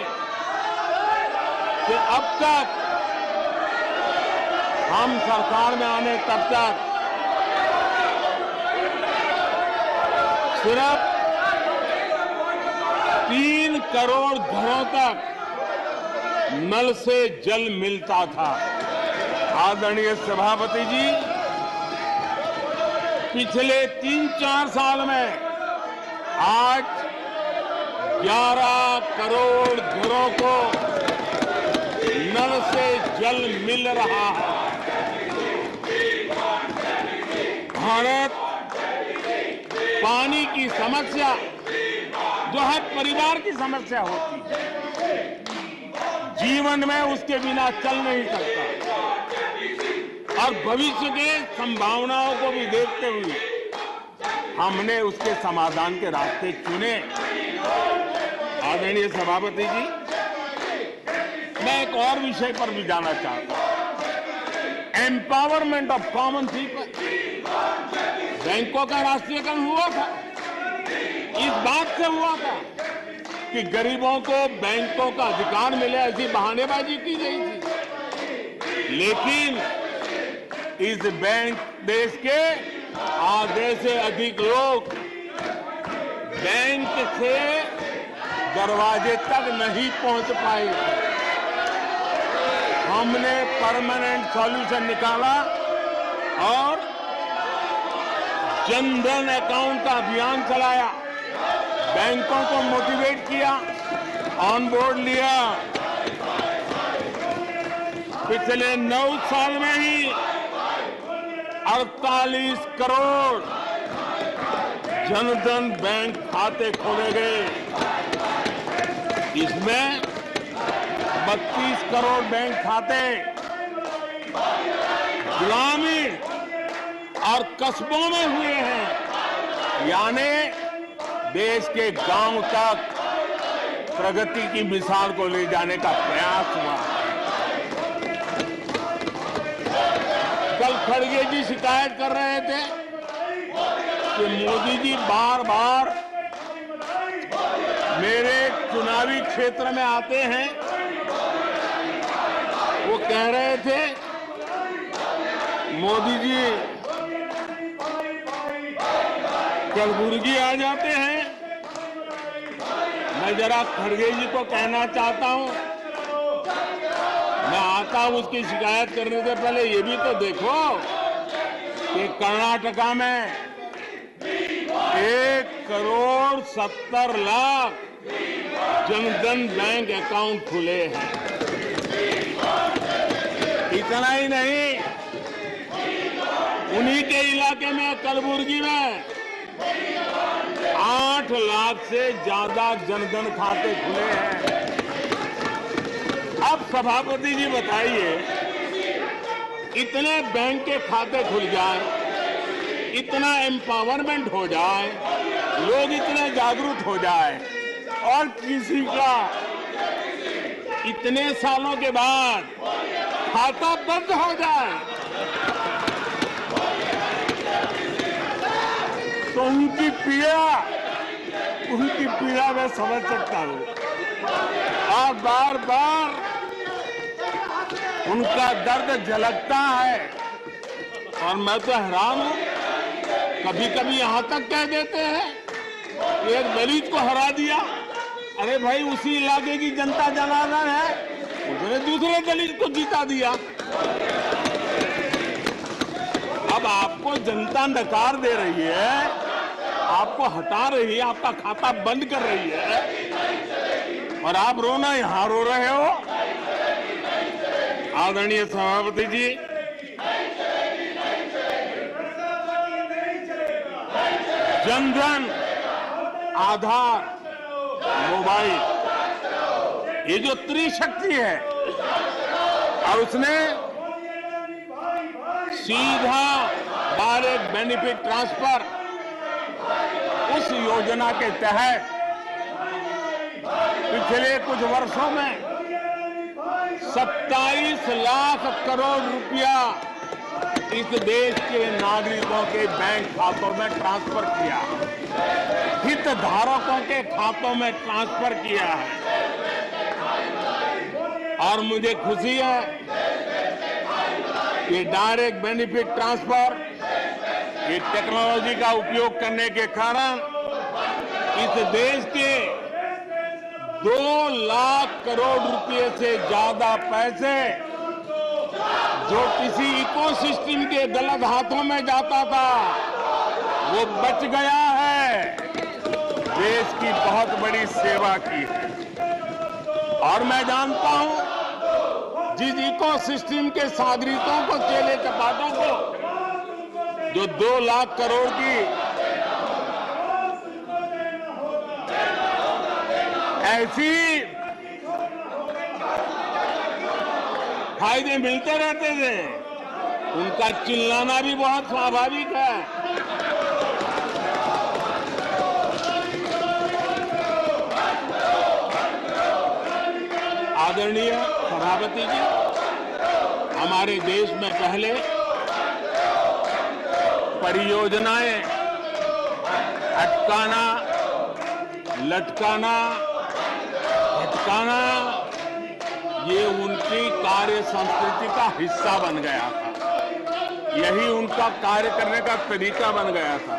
से अब तक हम सरकार में आने तब तक सिर्फ 3 करोड़ घरों तक नल से जल मिलता था। आदरणीय सभापति जी, पिछले 3-4 साल में आज 11 करोड़ घरों को नल से जल मिल रहा है। भारत पानी की समस्या जो हर परिवार की समस्या होती है, जीवन में उसके बिना चल नहीं सकता और भविष्य के संभावनाओं को भी देखते हुए हमने उसके समाधान के रास्ते चुने। आदरणीय सभापति जी, मैं एक और विषय पर भी जाना चाहता हूं, एम्पावरमेंट ऑफ कॉमन पीपल। बैंकों का राष्ट्रीयकरण हुआ था, इस बात से हुआ था कि गरीबों को बैंकों का अधिकार मिले, ऐसी बहानेबाजी की गई थी। लेकिन इस बैंक देश के आधे से अधिक लोग बैंक से दरवाजे तक नहीं पहुंच पाए। हमने परमानेंट सॉल्यूशन निकाला और जनधन अकाउंट का अभियान चलाया, बैंकों को मोटिवेट किया, ऑन बोर्ड लिया। पिछले 9 साल में ही 48 करोड़ जनधन बैंक खाते खोले गए। इसमें 32 करोड़ बैंक खाते ग्रामीण और कस्बों में हुए हैं, यानी देश के गांव तक प्रगति की मिसाल को ले जाने का प्रयास हुआ। कल खड़गे जी शिकायत कर रहे थे कि मोदी जी बार बार मेरे चुनावी क्षेत्र में आते हैं। वो कह रहे थे मोदी जी कलबुर्गी आ जाते हैं। मैं जरा खड़गे जी को कहना चाहता हूं, मैं आता हूं उसकी शिकायत करने से पहले ये भी तो देखो कि कर्नाटका में 1,70,00,000 जनधन बैंक अकाउंट खुले हैं। इतना ही नहीं, उन्हीं के इलाके में कलबुर्गी में 8 लाख से ज्यादा जनधन खाते खुले हैं। अब सभापति जी बताइए, इतने बैंक के खाते खुल जाए, इतना एम्पावरमेंट हो जाए, लोग इतने जागरूक हो जाए और किसी का इतने सालों के बाद खाता बंद हो जाए तो उनकी पीड़ा मैं समझ सकता हूं। और बार बार उनका दर्द झलकता है और मैं तो हैरान हूं, कभी कभी यहां तक कह देते हैं कि एक दलित को हरा दिया। अरे भाई, उसी इलाके की जनता जनार्दन है, उसने दूसरे दलित को जीता दिया। अब आपको जनता नकार दे रही है, आपको हटा रही है, आपका खाता बंद कर रही है और आप रोना यहां रो रहे हो। आदरणीय सभापति जी, जनधन, आधार, मोबाइल, ये जो त्रिशक्ति है और उसने सीधा डायरेक्ट बेनिफिट ट्रांसफर उस योजना के तहत पिछले कुछ वर्षों में 27 लाख करोड़ रुपया इस देश के नागरिकों के बैंक खातों में ट्रांसफर किया, हितधारकों के खातों में ट्रांसफर किया है। और मुझे खुशी है कि डायरेक्ट बेनिफिट ट्रांसफर, ये टेक्नोलॉजी का उपयोग करने के कारण इस देश के 2 लाख करोड़ रुपए से ज्यादा पैसे जो किसी इकोसिस्टम के गलत हाथों में जाता था वो बच गया है। देश की बहुत बड़ी सेवा की है। और मैं जानता हूं जिस इकोसिस्टम के सागरिकों को, चेले चपाटों को जो 2 लाख करोड़ की ऐसी फायदे मिलते रहते थे, उनका चिल्लाना भी बहुत स्वाभाविक है। आदरणीय सभापति जी, हमारे देश में पहले परियोजनाएं अटकाना, लटकाना, भटकाना, ये उनकी कार्य संस्कृति का हिस्सा बन गया था। यही उनका कार्य करने का तरीका बन गया था।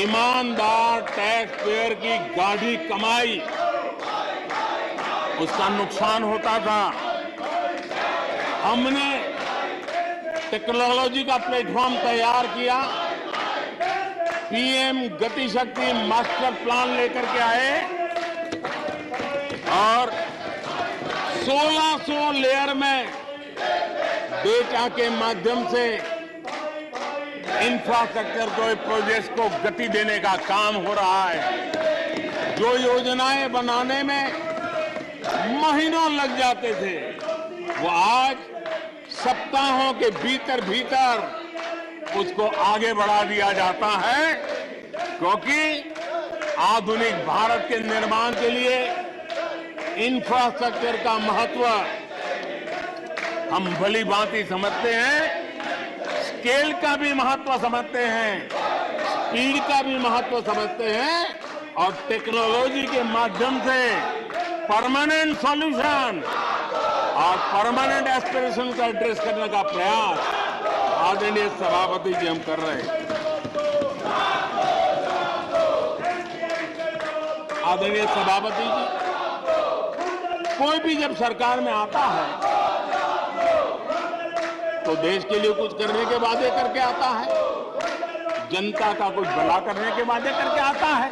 ईमानदार टैक्स पेयर की गाढ़ी कमाई, उसका नुकसान होता था। हमने टेक्नोलॉजी का प्लेटफॉर्म तैयार किया, पीएम गति शक्ति मास्टर प्लान लेकर के आए और 1600 लेयर में डेटा के माध्यम से इंफ्रास्ट्रक्चर को, प्रोजेक्ट को गति देने का काम हो रहा है। जो योजनाएं बनाने में महीनों लग जाते थे, वो आज सप्ताहों के भीतर भीतर उसको आगे बढ़ा दिया जाता है, क्योंकि आधुनिक भारत के निर्माण के लिए इंफ्रास्ट्रक्चर का महत्व हम भली भांति समझते हैं, स्केल का भी महत्व समझते हैं, स्पीड का भी महत्व समझते हैं और टेक्नोलॉजी के माध्यम से परमानेंट सॉल्यूशन और परमानेंट एस्पिरेशन का एड्रेस करने का प्रयास आदरणीय सभापति जी हम कर रहे हैं। आदरणीय सभापति जी, कोई भी जब सरकार में आता है तो देश के लिए कुछ करने के वादे करके आता है, जनता का कुछ भला करने के वादे करके आता है,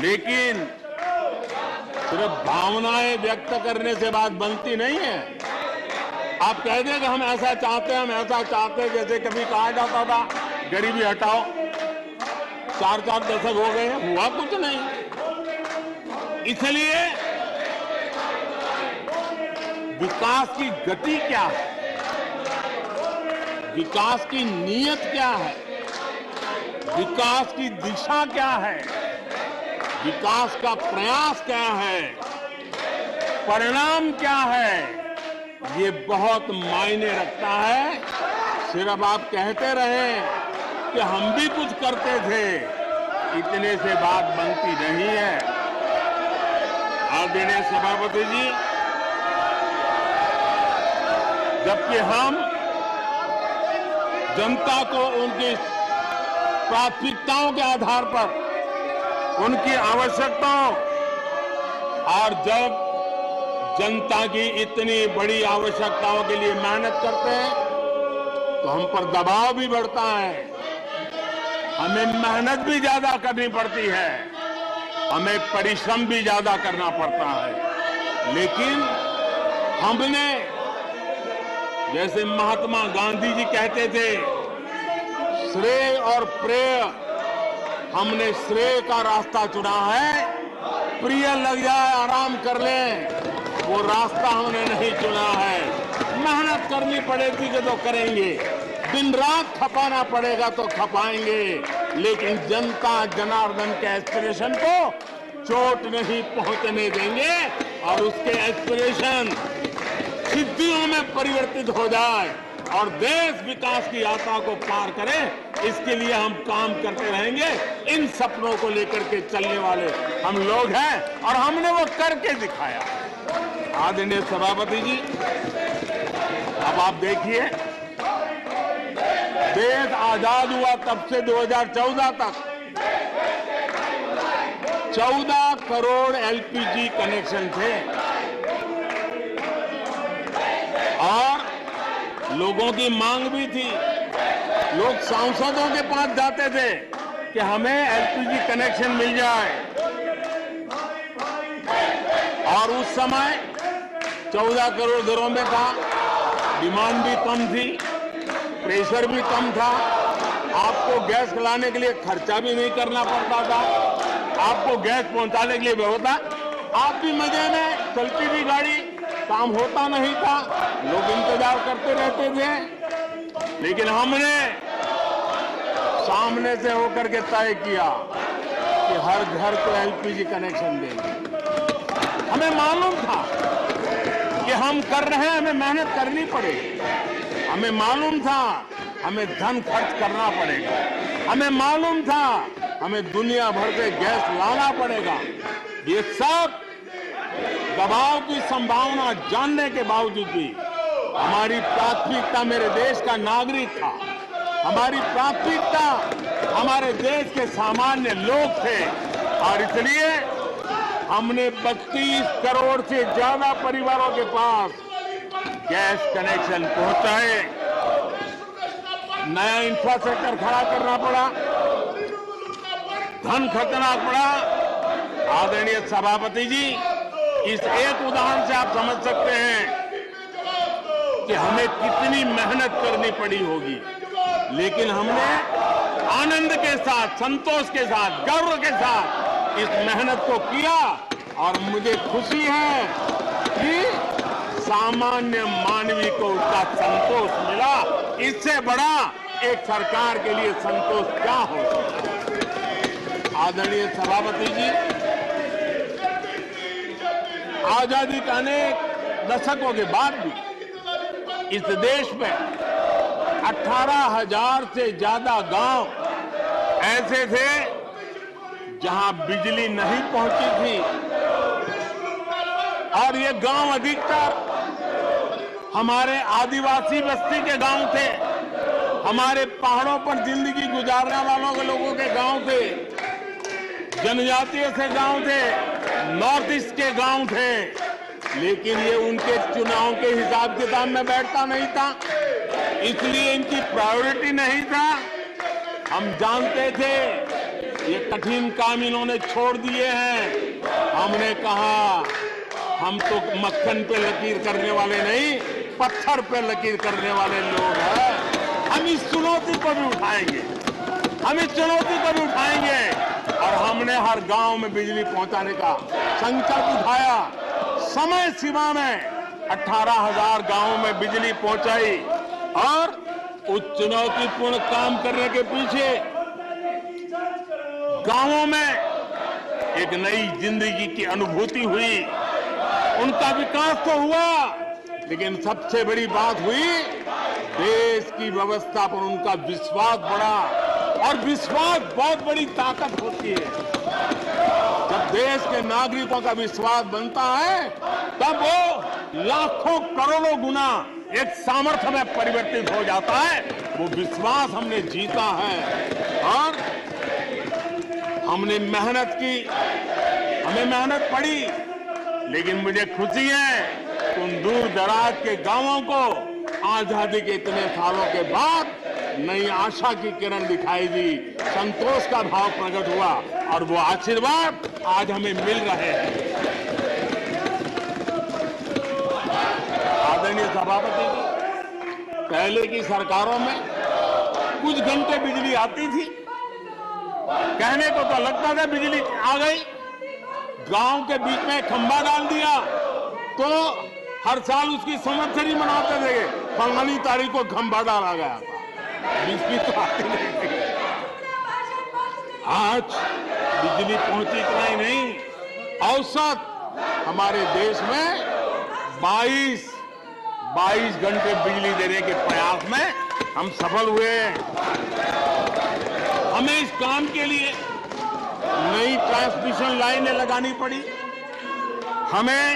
लेकिन सिर्फ भावनाएं व्यक्त करने से बात बनती नहीं है। आप कह दें कि हम ऐसा चाहते हैं, हम ऐसा चाहते हैं, जैसे कभी कहा जाता था गरीबी हटाओ, 4-4 दशक हो गए, हुआ कुछ नहीं। इसलिए विकास की गति क्या है, विकास की नीयत क्या है, विकास की दिशा क्या है, विकास का प्रयास क्या है, परिणाम क्या है, ये बहुत मायने रखता है। सिर्फ आप कहते रहे कि हम भी कुछ करते थे, इतने से बात बनती नहीं है। आदरणीय सभापति जी, जबकि हम जनता को उनकी प्राथमिकताओं के आधार पर, उनकी आवश्यकताओं, और जब जनता की इतनी बड़ी आवश्यकताओं के लिए मेहनत करते हैं तो हम पर दबाव भी बढ़ता है, हमें मेहनत भी ज्यादा करनी पड़ती है, हमें परिश्रम भी ज्यादा करना पड़ता है। लेकिन हमने, जैसे महात्मा गांधी जी कहते थे, श्रेय और प्रेय, हमने श्रेय का रास्ता चुना है, प्रिय लग जाए आराम कर लें, वो रास्ता हमने नहीं चुना है। मेहनत करनी पड़ेगी तो करेंगे, दिन रात खपाना पड़ेगा तो खपाएंगे, लेकिन जनता जनार्दन के एस्पिरेशन को चोट नहीं पहुंचने देंगे और उसके एस्पिरेशन सिद्धियों में परिवर्तित हो जाए और देश विकास की यात्रा को पार करे, इसके लिए हम काम करते रहेंगे। इन सपनों को लेकर के चलने वाले हम लोग हैं और हमने वो करके दिखाया। आदरणीय सभापति जी, अब आप देखिए, देश आजाद हुआ तब से 2014 तक 14 करोड़ एलपीजी कनेक्शन थे और लोगों की मांग भी थी। लोग सांसदों के पास जाते थे कि हमें एलपीजी कनेक्शन मिल जाए, और उस समय 14 करोड़ घरों में था, डिमांड भी कम थी, प्रेशर भी कम था, आपको गैस लाने के लिए खर्चा भी नहीं करना पड़ता था, आपको गैस पहुंचाने के लिए व्यवस्था, आप भी मजे में, चलती थी गाड़ी, काम होता नहीं था, लोग इंतजार करते रहते थे। लेकिन हमने सामने से होकर के तय किया कि हर घर को एलपीजी कनेक्शन देंगे। हमें मालूम था कि हम कर रहे हैं, हमें मेहनत करनी पड़ेगी, हमें मालूम था हमें धन खर्च करना पड़ेगा, हमें मालूम था हमें दुनिया भर से गैस लाना पड़ेगा। ये सब दबाव की संभावना जानने के बावजूद भी हमारी प्राथमिकता मेरे देश का नागरिक था, हमारी प्राथमिकता हमारे देश के सामान्य लोग थे, और इसलिए हमने 32 करोड़ से ज्यादा परिवारों के पास गैस कनेक्शन पहुंचाए। नया इंफ्रास्ट्रक्चर खड़ा करना पड़ा, धन खर्चना पड़ा। आदरणीय सभापति जी, इस एक उदाहरण से आप समझ सकते हैं कि हमें कितनी मेहनत करनी पड़ी होगी, लेकिन हमने आनंद के साथ, संतोष के साथ, गर्व के साथ इस मेहनत को किया। और मुझे खुशी है कि सामान्य मानवी को उसका संतोष मिला। इससे बड़ा एक सरकार के लिए संतोष क्या हो सकता है। आदरणीय सभापति जी, आजादी के अनेक दशकों के बाद भी इस देश में 18,000 से ज्यादा गांव ऐसे थे जहां बिजली नहीं पहुंची थी, और ये गांव अधिकतर हमारे आदिवासी बस्ती के गांव थे, हमारे पहाड़ों पर जिंदगी गुजारने वालों के लोगों के गांव थे, जनजातीय से गांव थे, नॉर्थ ईस्ट के गांव थे। लेकिन ये उनके चुनाव के हिसाब किताब में बैठता नहीं था, इसलिए इनकी प्रायोरिटी नहीं था। हम जानते थे ये कठिन काम इन्होंने छोड़ दिए हैं। हमने कहा हम तो मक्खन पे लकीर करने वाले नहीं, पत्थर पे लकीर करने वाले लोग हैं। हम इस चुनौती को भी उठाएंगे, हम इस चुनौती को भी उठाएंगे। और हमने हर गांव में बिजली पहुंचाने का संकल्प उठाया। समय सीमा में 18,000 गांवों में बिजली पहुंचाई, और उस चुनौतीपूर्ण काम करने के पीछे गांवों में एक नई जिंदगी की अनुभूति हुई। उनका विकास तो हुआ, लेकिन सबसे बड़ी बात हुई देश की व्यवस्था पर उनका विश्वास बढ़ा। और विश्वास बहुत बड़ी ताकत होती है। जब देश के नागरिकों का विश्वास बनता है तब वो लाखों करोड़ों गुना एक सामर्थ्य में परिवर्तित हो जाता है। वो विश्वास हमने जीता है और हमने मेहनत की, हमें मेहनत पड़ी, लेकिन मुझे खुशी है कि उन दूर दराज के गांवों को आजादी के इतने सालों के बाद नई आशा की किरण दिखाई दी, संतोष का भाव प्रकट हुआ और वो आशीर्वाद आज हमें मिल रहे हैं। आदरणीय सभापति जी, पहले की सरकारों में कुछ घंटे बिजली आती थी, कहने को तो लगता था बिजली आ गई, गांव के बीच में खंभा डाल दिया तो हर साल उसकी संवत्सरी मनाते थे, फलानी तारीख को खंभा डाला गया था, बिजली तो आती नहीं थी। आज बिजली पहुंची इतना ही नहीं, औसत हमारे देश में 22 घंटे बिजली देने के प्रयास में हम सफल हुए। हमें इस काम के लिए नई ट्रांसमिशन लाइनें लगानी पड़ी, हमें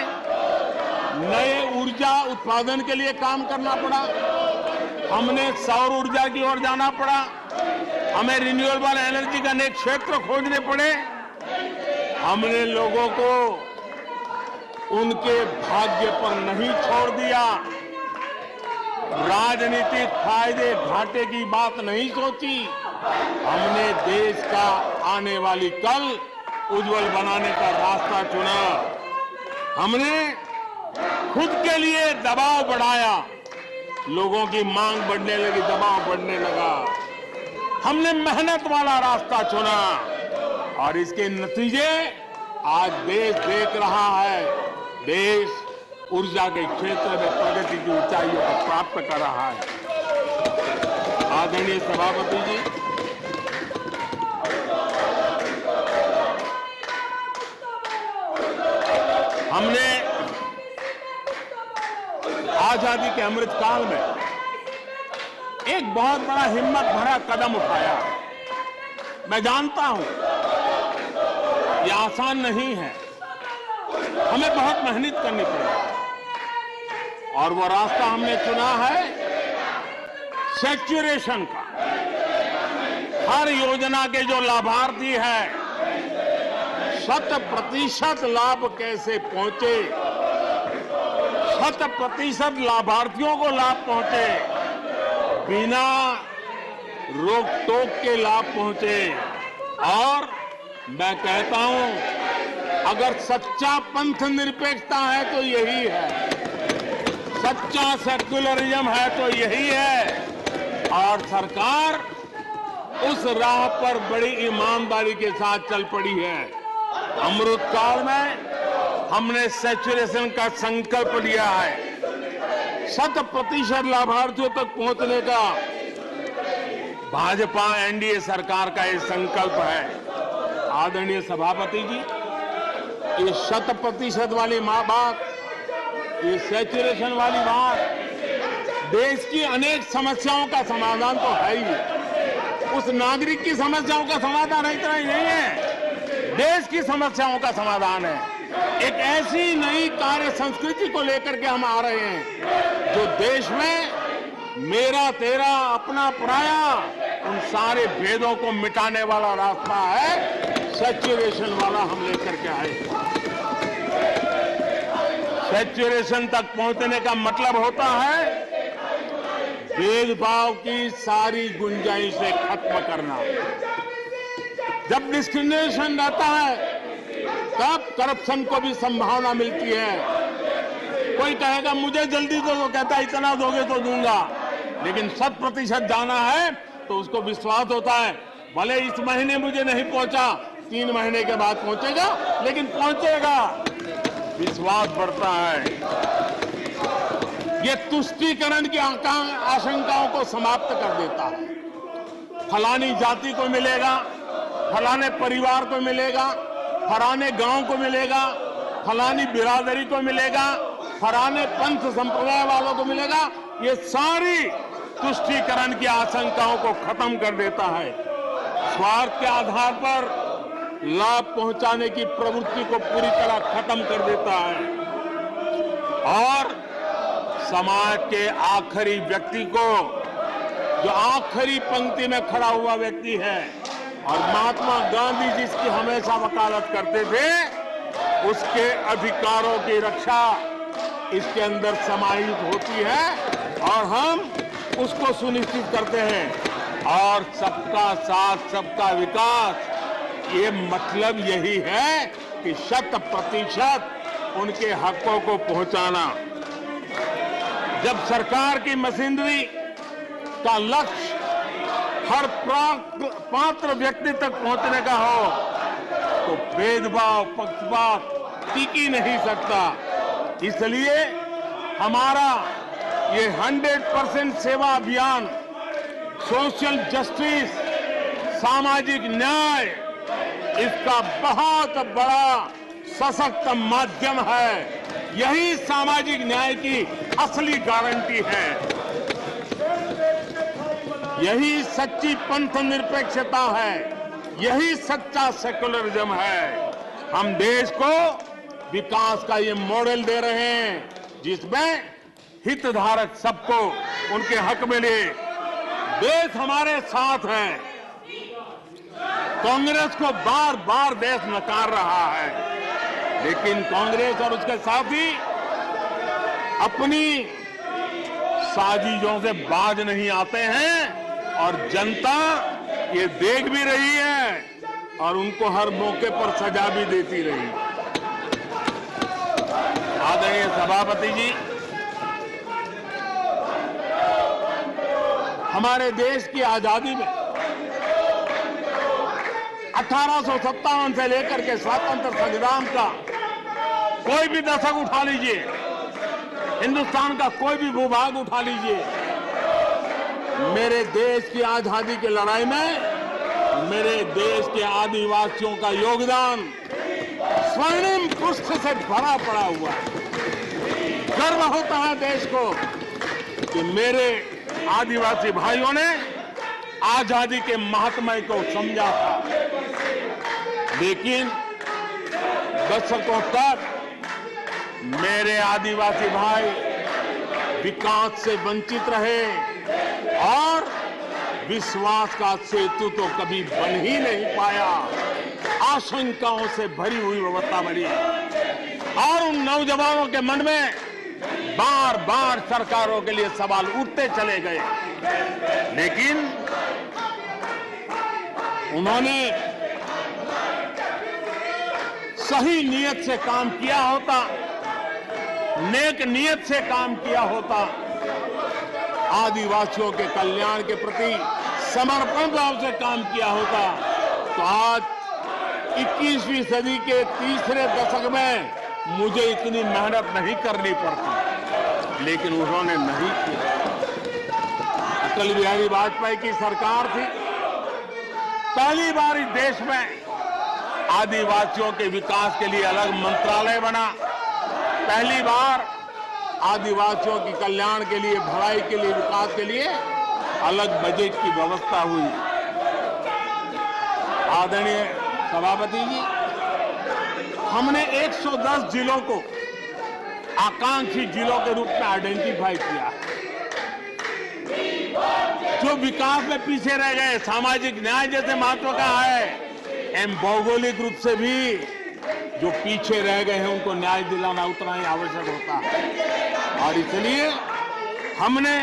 नए ऊर्जा उत्पादन के लिए काम करना पड़ा, हमने सौर ऊर्जा की ओर जाना पड़ा, हमें रिन्यूएबल एनर्जी का नए क्षेत्र खोजने पड़े। हमने लोगों को उनके भाग्य पर नहीं छोड़ दिया, राजनीतिक फायदे घाटे की बात नहीं सोची, हमने देश का आने वाली कल उज्जवल बनाने का रास्ता चुना। हमने खुद के लिए दबाव बढ़ाया, लोगों की मांग बढ़ने लगी, दबाव बढ़ने लगा, हमने मेहनत वाला रास्ता चुना और इसके नतीजे आज देश देख रहा है। देश ऊर्जा के क्षेत्र में प्रगति की ऊंचाइयों को प्राप्त कर रहा है। आदरणीय सभापति जी, हमने आजादी के अमृत काल में एक बहुत बड़ा हिम्मत भरा कदम उठाया। मैं जानता हूं यह आसान नहीं है, हमें बहुत मेहनत करनी पड़ेगी और वो रास्ता हमने चुना है सैचुरेशन का। हर योजना के जो लाभार्थी है 100% लाभ कैसे पहुंचे, 100% लाभार्थियों को लाभ पहुंचे, बिना रोक टोक के लाभ पहुंचे। और मैं कहता हूं अगर सच्चा पंथ निरपेक्षता है तो यही है, सच्चा सेक्युलरिज्म है तो यही है। और सरकार उस राह पर बड़ी ईमानदारी के साथ चल पड़ी है। अमृत काल में हमने सैचुरेशन का संकल्प लिया है, 100% लाभार्थियों तक पहुंचने का भाजपा एनडीए सरकार का ये संकल्प है। आदरणीय सभापति जी, ये 100% वाली बात, ये सैचुरेशन वाली बात देश की अनेक समस्याओं का समाधान तो है ही, उस नागरिक की समस्याओं का समाधान इतना ही नहीं है, देश की समस्याओं का समाधान है। एक ऐसी नई कार्य संस्कृति को लेकर के हम आ रहे हैं जो देश में मेरा तेरा अपना पराया उन सारे भेदों को मिटाने वाला रास्ता है, सैचुरेशन वाला हम लेकर के आए। सैचुरेशन तक पहुंचने का मतलब होता है भेदभाव की सारी गुंजाइश से खत्म करना। जब डिस्क्रिमिनेशन रहता है तब करप्शन को भी संभावना मिलती है। कोई कहेगा मुझे जल्दी दो, तो कहता है इतना दोगे तो दूंगा, लेकिन 100% जाना है तो उसको विश्वास होता है भले इस महीने मुझे नहीं पहुंचा, 3 महीने के बाद पहुंचेगा, लेकिन पहुंचेगा। विश्वास बढ़ता है। ये तुष्टीकरण की आशंकाओं को समाप्त कर देता है। फलानी जाति को मिलेगा, फलाने परिवार को मिलेगा, फलाने गांव को मिलेगा, फलानी बिरादरी को मिलेगा, फलाने पंथ संप्रदाय वालों को मिलेगा, ये सारी तुष्टीकरण की आशंकाओं को खत्म कर देता है। स्वार्थ के आधार पर लाभ पहुंचाने की प्रवृत्ति को पूरी तरह खत्म कर देता है और समाज के आखिरी व्यक्ति को, जो आखिरी पंक्ति में खड़ा हुआ व्यक्ति है और महात्मा गांधी जिसकी हमेशा वकालत करते थे, उसके अधिकारों की रक्षा इसके अंदर समाहित होती है और हम उसको सुनिश्चित करते हैं। और सबका साथ सबका विकास, ये मतलब यही है कि 100% उनके हकों को पहुंचाना। जब सरकार की मशीनरी का लक्ष्य हर पात्र व्यक्ति तक पहुंचने का हो तो भेदभाव पक्षपात टिक ही नहीं सकता। इसलिए हमारा ये 100% सेवा अभियान, सोशल जस्टिस, सामाजिक न्याय, इसका बहुत बड़ा सशक्त माध्यम है। यही सामाजिक न्याय की असली गारंटी है, यही सच्ची पंथ निरपेक्षता है, यही सच्चा सेकुलरिज्म है। हम देश को विकास का ये मॉडल दे रहे हैं जिसमें हितधारक सबको उनके हक मिले। देश हमारे साथ है। कांग्रेस को बार बार देश नकार रहा है, लेकिन कांग्रेस और उसके साथी अपनी साजिशों से बाज नहीं आते हैं और जनता ये देख भी रही है और उनको हर मौके पर सजा भी देती रही। आदरणीय सभापति जी, हमारे देश की आजादी में 1857 से लेकर के स्वतंत्र संग्राम का कोई भी दशक उठा लीजिए, हिंदुस्तान का कोई भी भूभाग उठा लीजिए, मेरे देश की आजादी की लड़ाई में मेरे देश के आदिवासियों का योगदान स्वर्णिम पृष्ठ से भरा पड़ा हुआ है। गर्व होता है देश को कि मेरे आदिवासी भाइयों ने आजादी के महात्म्य को समझा था। लेकिन दशकों तक मेरे आदिवासी भाई विकास से वंचित रहे और विश्वास का सेतु तो कभी बन ही नहीं पाया। आशंकाओं से भरी हुई व्यवस्था बनी और उन नौजवानों के मन में बार बार सरकारों के लिए सवाल उठते चले गए। लेकिन उन्होंने सही नीयत से काम किया होता, नेक नीयत से काम किया होता, आदिवासियों के कल्याण के प्रति समर्पण भाव से काम किया होता, तो आज 21वीं सदी के तीसरे दशक में मुझे इतनी मेहनत नहीं करनी पड़ती। लेकिन उन्होंने नहीं किया। अटल बिहारी वाजपेयी की सरकार थी, पहली बार इस देश में आदिवासियों के विकास के लिए अलग मंत्रालय बना। पहली बार आदिवासियों के कल्याण के लिए, भलाई के लिए, विकास के लिए अलग बजट की व्यवस्था हुई। आदरणीय सभापति जी, हमने 110 जिलों को आकांक्षी जिलों के रूप में आइडेंटिफाई किया, जो विकास में पीछे रह गए, सामाजिक न्याय जैसे महत्व का है, एवं भौगोलिक रूप से भी जो पीछे रह गए हैं उनको न्याय दिलाना उतना ही आवश्यक होता है। और इसलिए हमने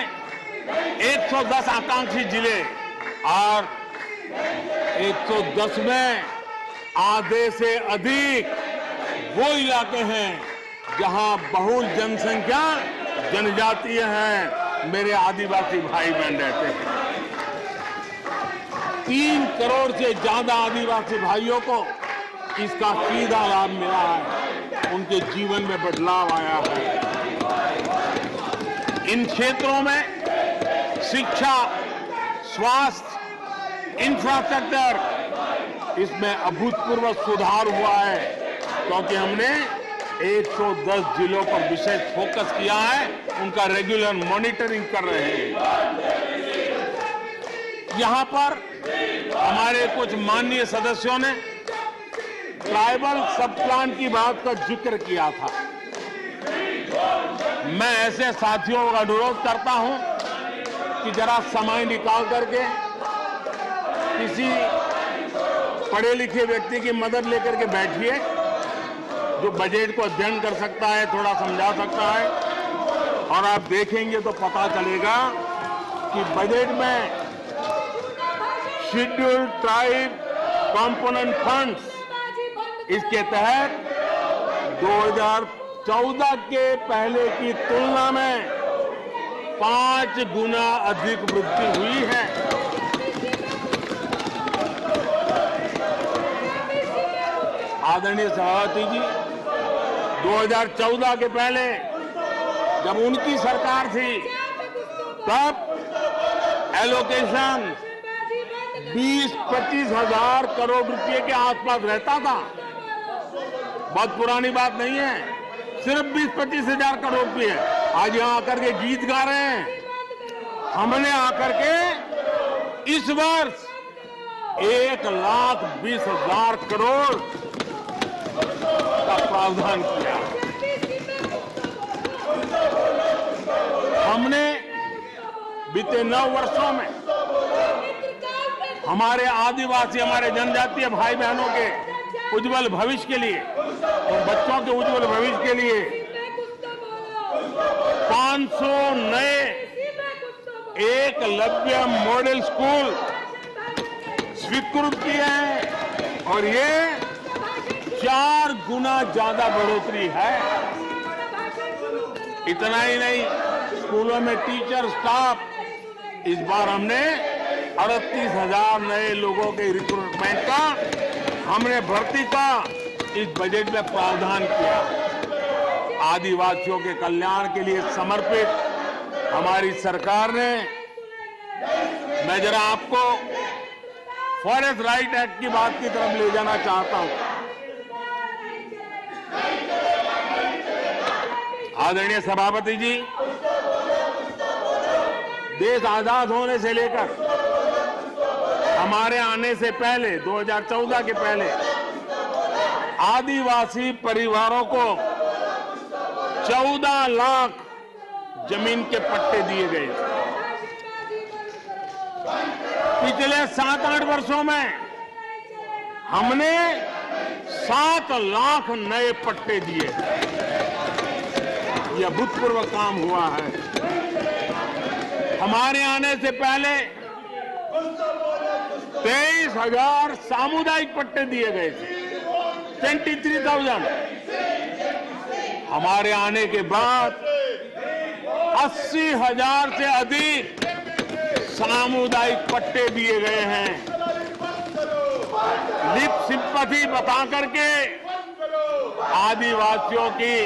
110 आकांक्षी जिले और 110 में आधे से अधिक वो इलाके हैं जहां बहुल जनसंख्या जनजातीय है, मेरे आदिवासी भाई बहन रहते हैं। 3 करोड़ से ज्यादा आदिवासी भाइयों को इसका सीधा लाभ मिला है, उनके जीवन में बदलाव आया है। इन क्षेत्रों में शिक्षा, स्वास्थ्य, इंफ्रास्ट्रक्चर, इसमें अभूतपूर्व सुधार हुआ है, क्योंकि हमने 110 जिलों पर विशेष फोकस किया है, उनका रेगुलर मॉनिटरिंग कर रहे हैं। यहां पर हमारे कुछ माननीय सदस्यों ने ट्राइबल सब प्लान की बात का जिक्र किया था। मैं ऐसे साथियों का अनुरोध करता हूं कि जरा समय निकाल करके किसी पढ़े लिखे व्यक्ति की मदद लेकर के बैठिए, जो बजट को अध्ययन कर सकता है, थोड़ा समझा सकता है, और आप देखेंगे तो पता चलेगा कि बजट में शेड्यूल्ड ट्राइब कंपोनेंट फंड्स, इसके तहत 2014 के पहले की तुलना में 5 गुना अधिक वृद्धि हुई है। आदरणीय सभापति जी, 2014 के पहले जब उनकी सरकार थी तब एलोकेशन 20-25 हजार करोड़ रुपए के आसपास रहता था। बहुत पुरानी बात नहीं है, सिर्फ 20-25 हजार करोड़ रुपए। आज यहां आकर के गीत गा रहे हैं। हमने आकर के इस वर्ष 1,20,000 करोड़ का प्रावधान किया। हमने बीते 9 वर्षों में हमारे आदिवासी, हमारे जनजातीय भाई बहनों के उज्जवल भविष्य के लिए और बच्चों के उज्जवल भविष्य के लिए 500 नए एकलव्य मॉडल स्कूल स्वीकृत किए हैं और ये 4 गुना ज्यादा बढ़ोतरी है। इतना ही नहीं, स्कूलों में टीचर स्टाफ, इस बार हमने 38,000 नए लोगों के रिक्रूटमेंट का, हमने भर्ती का इस बजट में प्रावधान किया। आदिवासियों के कल्याण के लिए समर्पित हमारी सरकार ने, मैं जरा आपको फॉरेस्ट राइट एक्ट की बात की तरफ ले जाना चाहता हूं। आदरणीय सभापति जी, देश आजाद होने से लेकर हमारे आने से पहले 2014 के पहले आदिवासी परिवारों को 14 लाख जमीन के पट्टे दिए गए थे। पिछले 7-8 वर्षों में हमने 7 लाख नए पट्टे दिए। यह अभूतपूर्व काम हुआ है। हमारे आने से पहले 23,000 सामुदायिक पट्टे दिए गए थे, 23,000। हमारे आने के बाद 80,000 से अधिक सामुदायिक पट्टे दिए गए हैं। लिप सिंपैथी बता करके आदिवासियों की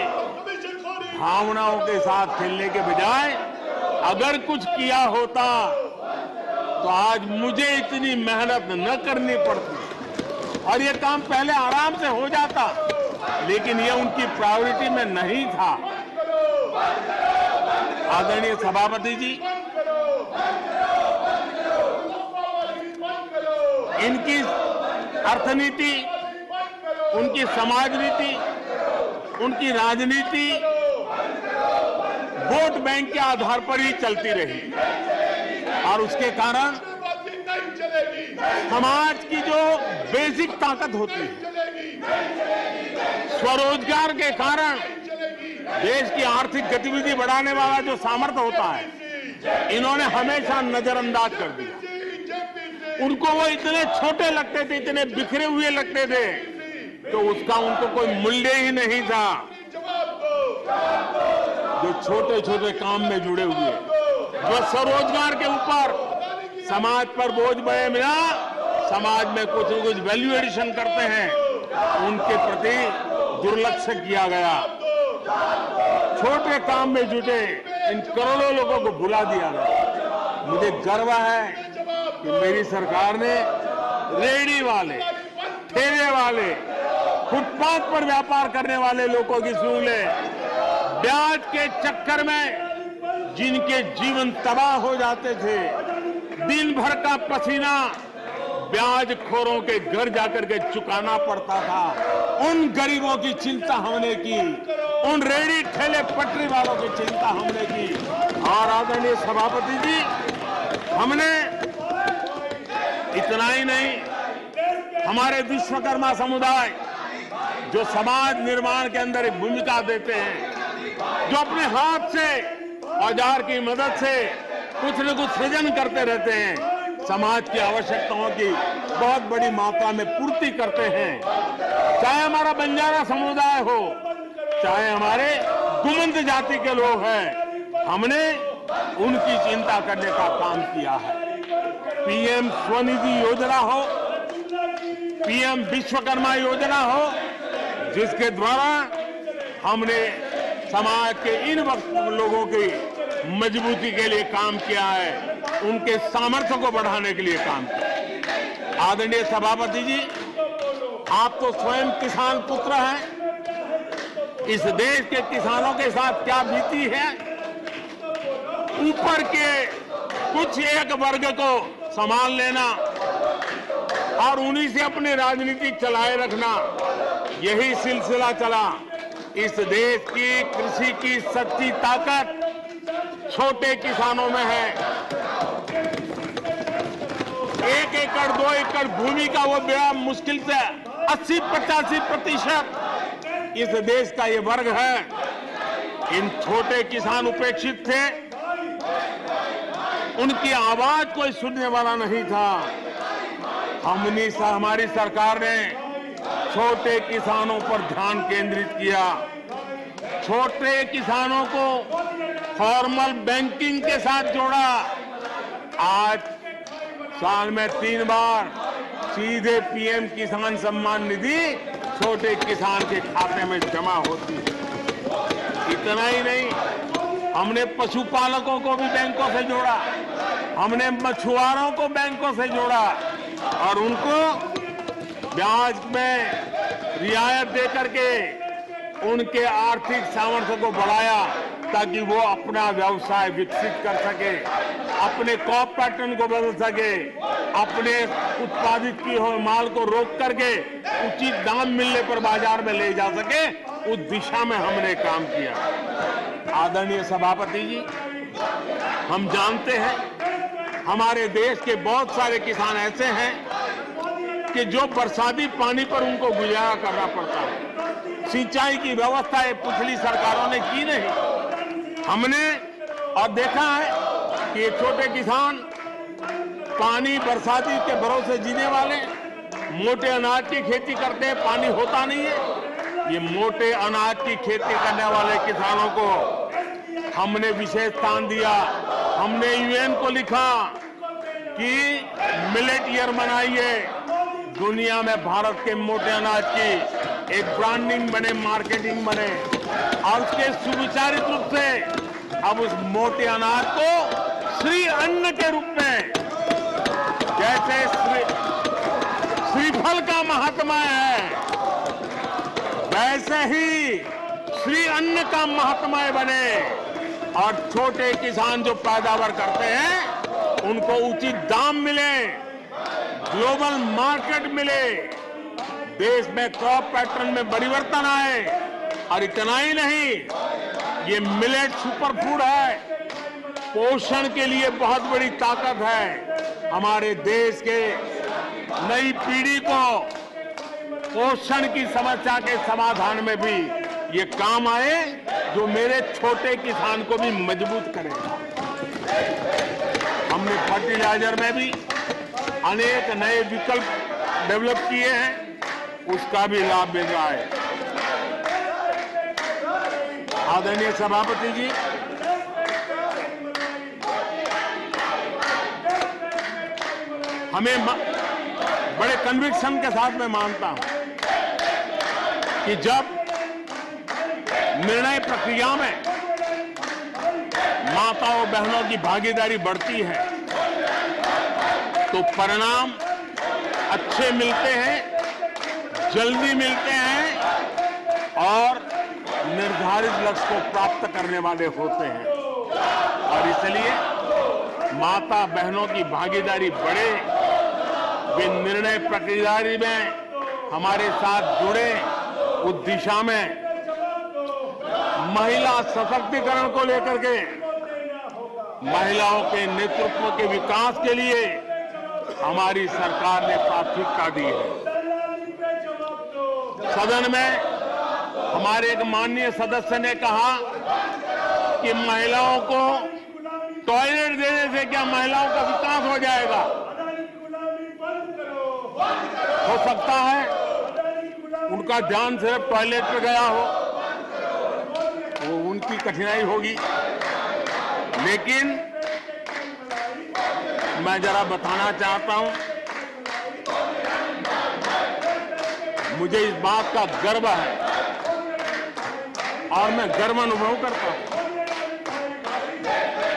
भावनाओं के साथ खेलने के बजाय अगर कुछ किया होता तो आज मुझे इतनी मेहनत न करनी पड़ती और ये काम पहले आराम से हो जाता, लेकिन ये उनकी प्रायोरिटी में नहीं था। आदरणीय सभापति जी, इनकी अर्थनीति, उनकी समाज नीति, उनकी राजनीति वोट बैंक के आधार पर ही चलती रही और उसके कारण समाज की जो बेसिक ताकत होती है, स्वरोजगार के कारण देश की आर्थिक गतिविधि बढ़ाने वाला जो सामर्थ्य होता है, इन्होंने हमेशा नजरअंदाज कर दिया। उनको वो इतने छोटे लगते थे, इतने बिखरे हुए लगते थे, तो उसका उनको कोई मूल्य ही नहीं था। जो छोटे छोटे काम में जुड़े हुए, जो स्वरोजगार के ऊपर समाज पर बोझ बढ़े बिना समाज में कुछ न कुछ वैल्यू एडिशन करते हैं, उनके प्रति दुर्लक्ष्य किया गया। छोटे काम में जुटे इन करोड़ों लोगों को भुला दिया गया। मुझे गर्व है कि मेरी सरकार ने रेहड़ी वाले, ठेले वाले, फुटपाथ पर व्यापार करने वाले लोगों की सुन ले, ब्याज के चक्कर में जिनके जीवन तबाह हो जाते थे, दिन भर का पसीना ब्याजखोरों के घर जाकर के चुकाना पड़ता था, उन गरीबों की चिंता हमने की, उन रेहड़ी ठेले पटरी वालों की चिंता हमने की। और आदरणीय सभापति जी, हमने इतना ही नहीं, हमारे विश्वकर्मा समुदाय जो समाज निर्माण के अंदर एक भूमिका देते हैं, जो अपने हाथ से औजार की मदद से कुछ न कुछ सृजन करते रहते हैं, समाज की आवश्यकताओं की बहुत बड़ी मात्रा में पूर्ति करते हैं, चाहे हमारा बंजारा समुदाय हो, चाहे हमारे गुमंत जाति के लोग हैं, हमने उनकी चिंता करने का काम किया है। पीएम स्वनिधि योजना हो, पीएम विश्वकर्मा योजना हो, जिसके द्वारा हमने समाज के इन लोगों की मजबूती के लिए काम किया है, उनके सामर्थ्य को बढ़ाने के लिए काम किया। आदरणीय सभापति जी, आप तो स्वयं किसान पुत्र हैं, इस देश के किसानों के साथ क्या बीती है, ऊपर के कुछ एक वर्ग को संभाल लेना और उन्हीं से अपनी राजनीति चलाए रखना, यही सिलसिला चला। इस देश की कृषि की सच्ची ताकत छोटे किसानों में है। 1 एकड़ 2 एकड़ भूमि का वो बेड़ा मुश्किल से 80-85% इस देश का ये वर्ग है। इन छोटे किसान उपेक्षित थे, उनकी आवाज कोई सुनने वाला नहीं था। हमने हमारी सरकार ने छोटे किसानों पर ध्यान केंद्रित किया, छोटे किसानों को फॉर्मल बैंकिंग के साथ जोड़ा। आज साल में 3 बार सीधे पीएम किसान सम्मान निधि छोटे किसान के खाते में जमा होती है। इतना ही नहीं, हमने पशुपालकों को भी बैंकों से जोड़ा, हमने मछुआरों को बैंकों से जोड़ा और उनको ब्याज में रियायत दे करके उनके आर्थिक सामर्थ्य को बढ़ाया, ताकि वो अपना व्यवसाय विकसित कर सके, अपने क्रॉप पैटर्न को बदल सके, अपने उत्पादित किए हुए माल को रोक करके उचित दाम मिलने पर बाजार में ले जा सके, उस दिशा में हमने काम किया। आदरणीय सभापति जी, हम जानते हैं हमारे देश के बहुत सारे किसान ऐसे हैं कि जो बरसाती पानी पर उनको गुजारा करना पड़ता है। सिंचाई की व्यवस्था ये पिछली सरकारों ने की नहीं। हमने और देखा है कि ये छोटे किसान पानी बरसाती के भरोसे जीने वाले, मोटे अनाज की खेती करते हैं, पानी होता नहीं है। ये मोटे अनाज की खेती करने वाले किसानों को हमने विशेष स्थान दिया। हमने यूएन को लिखा कि मिलेट ईयर मनाइए, दुनिया में भारत के मोटे अनाज की एक ब्रांडिंग बने, मार्केटिंग बने और उसके सुविचारित रूप से अब उस मोटे अनाज को श्री अन्न के रूप में, जैसे श्रीफल श्रीफल का महात्मा है, वैसे ही श्री अन्न का महात्मा बने और छोटे किसान जो पैदावार करते हैं उनको उचित दाम मिले, ग्लोबल मार्केट मिले, देश में क्रॉप पैटर्न में परिवर्तन आए। और इतना ही नहीं, ये मिलेट सुपर फूड है, पोषण के लिए बहुत बड़ी ताकत है। हमारे देश के नई पीढ़ी को पोषण की समस्या के समाधान में भी ये काम आए, जो मेरे छोटे किसान को भी मजबूत करेगा। हमने फर्टिलाइजर में भी अनेक नए विकल्प डेवलप किए हैं, उसका भी लाभ मिल रहा है। आदरणीय सभापति जी, हमें बड़े कन्विक्शन के साथ मैं मानता हूं कि जब निर्णय प्रक्रिया में माताओं बहनों की भागीदारी बढ़ती है तो परिणाम अच्छे मिलते हैं, जल्दी मिलते हैं और निर्धारित लक्ष्य को प्राप्त करने वाले होते हैं। और इसलिए माता बहनों की भागीदारी बढ़े, वे निर्णय प्रक्रिया में हमारे साथ जुड़े, उस दिशा में महिला सशक्तिकरण को लेकर के, महिलाओं के नेतृत्व के विकास के लिए हमारी सरकार ने प्राथमिकता दी है। सदन में हमारे एक माननीय सदस्य ने कहा कि महिलाओं को टॉयलेट देने से क्या महिलाओं का विकास हो जाएगा? हो सकता है उनका ध्यान सिर्फ टॉयलेट पे गया हो, वो उनकी कठिनाई होगी। लेकिन मैं जरा बताना चाहता हूं, मुझे इस बात का गर्व है और मैं गर्व अनुभव करता हूं,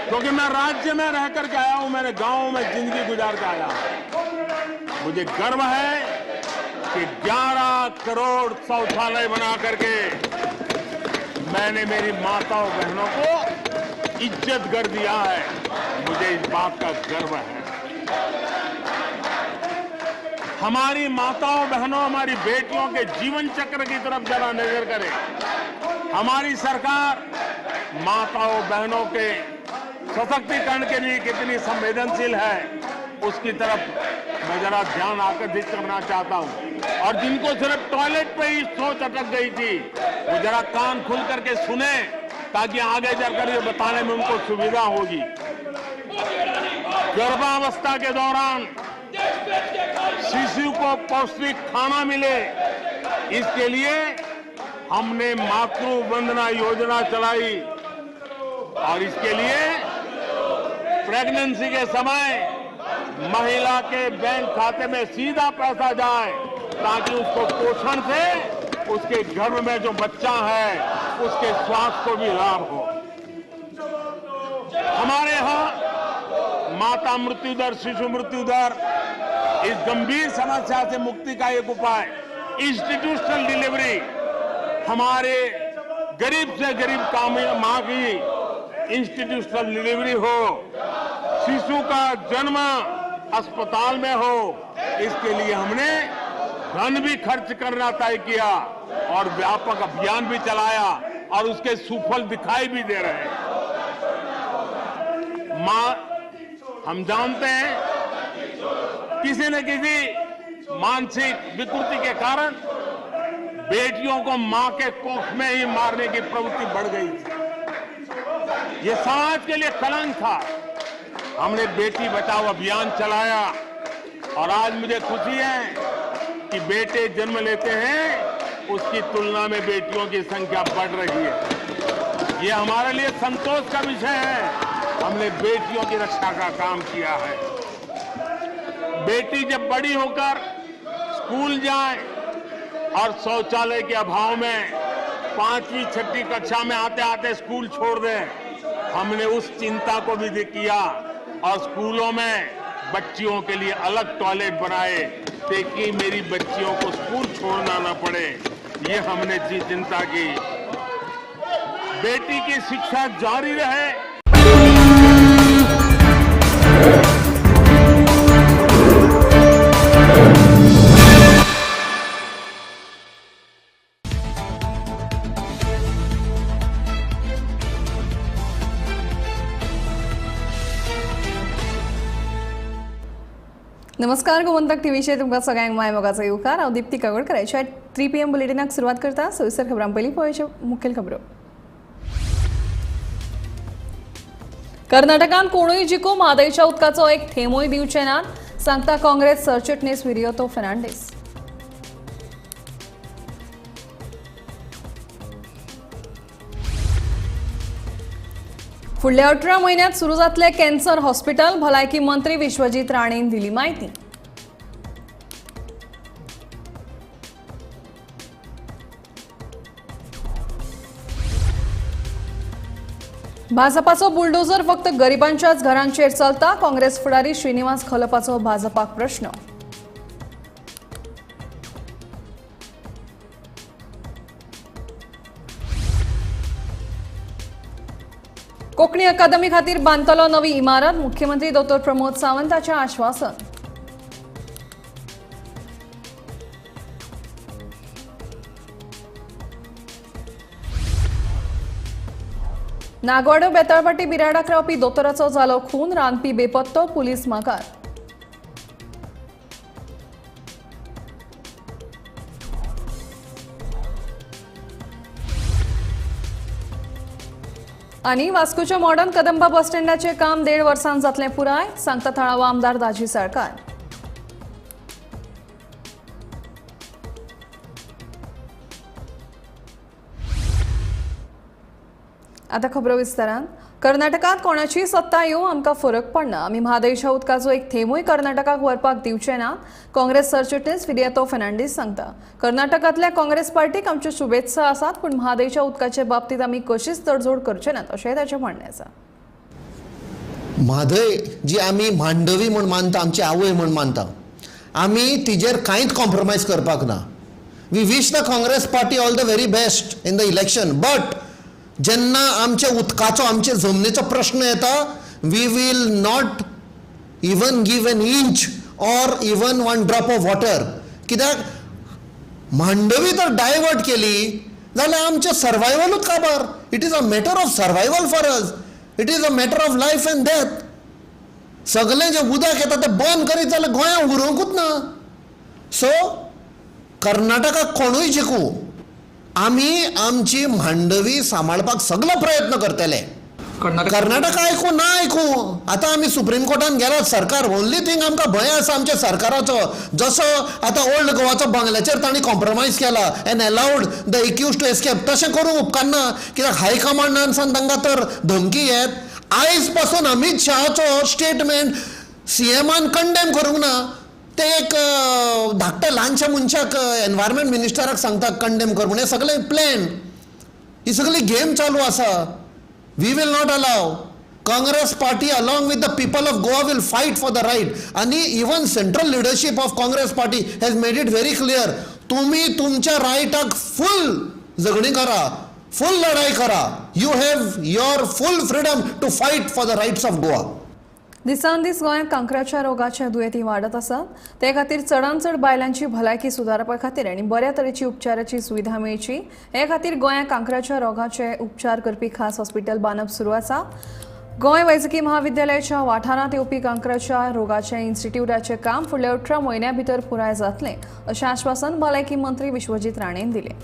क्योंकि मैं राज्य में रह करके आया हूं, मैंने गांव में जिंदगी गुजार के आया हूं। मुझे गर्व है कि 11 करोड़ शौचालय बना करके मैंने मेरी माताओं बहनों को इज्जत कर दिया है। मुझे इस बात का गर्व है। हमारी माताओं बहनों, हमारी बेटियों के जीवन चक्र की तरफ जरा नजर करें। हमारी सरकार माताओं बहनों के सशक्तिकरण के लिए कितनी संवेदनशील है, उसकी तरफ मैं जरा ध्यान आकर्षित करना चाहता हूं। और जिनको सिर्फ टॉयलेट पे ही सोच अटक गई थी, वो जरा कान खुल करके सुने, ताकि आगे जाकर ये बताने में उनको सुविधा होगी। गर्भावस्था के दौरान शिशु को पौष्टिक खाना मिले, इसके लिए हमने मातृ वंदना योजना चलाई और इसके लिए प्रेगनेंसी के समय महिला के बैंक खाते में सीधा पैसा जाए, ताकि उसको पोषण से उसके गर्भ में जो बच्चा है उसके स्वास्थ्य को भी लाभ हो। हमारे यहां माता मृत्यु दर, शिशु मृत्यु दर, इस गंभीर समस्या से मुक्ति का एक उपाय इंस्टीट्यूशनल डिलीवरी। हमारे गरीब से गरीब काम मां की इंस्टीट्यूशनल डिलीवरी हो, शिशु का जन्म अस्पताल में हो, इसके लिए हमने धन भी खर्च करना तय किया और व्यापक अभियान भी चलाया और उसके सुफल दिखाई भी दे रहे हैं। मां, हम जानते हैं किसी न किसी मानसिक विकृति के कारण बेटियों को मां के कोख में ही मारने की प्रवृत्ति बढ़ गई थी। ये समाज के लिए कलंक था। हमने बेटी बचाओ अभियान चलाया और आज मुझे खुशी है कि बेटे जन्म लेते हैं उसकी तुलना में बेटियों की संख्या बढ़ रही है। ये हमारे लिए संतोष का विषय है। हमने बेटियों की रक्षा का काम किया है। बेटी जब बड़ी होकर स्कूल जाए और शौचालय के अभाव में 5वीं 6वीं कक्षा में आते आते स्कूल छोड़ दें, हमने उस चिंता को भी किया और स्कूलों में बच्चियों के लिए अलग टॉयलेट बनाए ताकि मेरी बच्चियों को स्कूल छोड़ना ना पड़े, ये हमने चिंता की। बेटी की शिक्षा जारी रहे। नमस्कार, गोमंतक टीव्हीचेर तुमकां सगळ्यांक माय मोगाचो येवकार. हांव दीप्ती काकोडकर. 3 PM बुलेटिनाक सुरवात करता. सविस्तर खबरां पयलीं पळोवच्यो मुखेल खबरो. कर्नाटकांत कोणूय जिखू म्हादयच्या उदकाचो एक थेंबूय दिवचे नात, सांगता काँग्रेस सरचिटणीस विरियातो फर्नांडीस. फुडल्या 18 म्हयन्यांत सुरू जातले कॅन्सर हॉस्पिटल, भलायकी मंत्री विश्वजीत राणेन दिली म्हायती. भाजपाचो बुलडोझर फक्त गरिबांच्याच घरांचेर चलता, काँग्रेस फुडारी श्रीनिवास खलपाचो भाजपाक प्रश्न. कोंकणी अकादमी खातीर बांदतलो नवी इमारत, मुख्यमंत्री डॉ प्रमोद सावंताचें आश्वासन. नागवाडो बेताळपाटी बिराडाक रावपी दोतोराचो जालो खून, रांदपी बेपत्तो, पुलीस मागार. आनी वास्कोच्या मॉडर्न कदंबा बस स्टँडाचें काम 1.5 वर्सांत जातलें पुराय, सांगता थळावो आमदार दाजी साळकार. आतां खबरो विस्तारान. कर्नाटकांत कोणाची सत्ता येवं आमकां फरक पडना, आमी म्हादयच्या उदकाचो एक थेंबूय कर्नाटकाक व्हरपाक दिवचे ना, काँग्रेस सरचिटणीस विरियातो फर्नांडीस सांगता. कर्नाटकांतल्या काँग्रेस पार्टीक आमच्यो शुभेत्सा आसात, पूण म्हादयच्या उदकाचे बाबतींत आमी कशीच तडजोड करचे नात, अशेंय ताचें म्हणणें आसा. म्हादय जी आमी मांडवी म्हूण मानता, आमची आवय म्हूण मानता, आमी तिजेर कांयच कॉम्प्रोमायज करपाक ना. We wish the Congress party all the very best in the election, but जेन्ना आमच्या उदकाचो, आमचे जमनीचो प्रश्न येता, we will not even give an inch or even one drop of water. कित्याक मांडवी जर डायवर्ट केली जाल्यार आमचें सर्वायवलूच काबार. It is a matter of survival for us, it is a matter of life and death. सगळें जें उदक येता तें बंद करीत जाल्यार गोंयांत उरोंकूच ना. सो कर्नाटकाक कोणूय जिखूं, आमी आमची मांडवी सांबाळपाक सगलो प्रयत्न करतले. कर्नाटका आयकूं ना आयकूं, आतां आमी सुप्रीम कोर्टान गेलात. सरकार ओनली थींग आमकां भंय आसा आमच्या सरकाराचो, जसो आतां ओल्ड गोवाचो बंगल्याचेर तांणी कॉम्प्रोमायज केला and allowed the accused to escape, तशें करूंक उपकारना. कित्याक हायकमांडान सावन तांकां तर धमकी येत. आयज पासून अमीत शहाचो स्टेटमेंट सीएमान कंडेम करूंक ना. ते एक धाकट्या ल्हानशा मनशाक एनवायरमेंट मिनिस्टराक सांगता कंडेम कर म्हूण. हें सगळें प्लॅन, ही सगळी गेम चालू आसा. We will not allow. Congress party along with the people of Goa will fight for the right. आनी even central leadership of Congress party has made it very clear, तुमी तुमच्या रायटाक फूल झगडीं करा, फूल लढाई करा. You have your full freedom to fight for the rights of Goa. दिसान दीस गोंयांत कांक्राच्या रोगाच्या दुयेंती वाडत आसात. ते खातीर चडांत चड बायलांची भलायकी सुदारपा खातीर आनी बऱ्या तरेची उपचाराची सुविधा मेळची हे खातीर गोंयांत कांक्राच्या रोगाचे उपचार करपी खास हॉस्पिटल बांदप सुरू आसा. गोंय वैजकी महाविद्यालयाच्या वाठारांत येवपी कांक्राच्या रोगाच्या इन्स्टिट्यूटाचें काम फुडल्या 18 म्हयन्यां भितर पुराय जातलें, अशें आश्वासन भलायकी मंत्री विश्वजीत राणेन दिलें.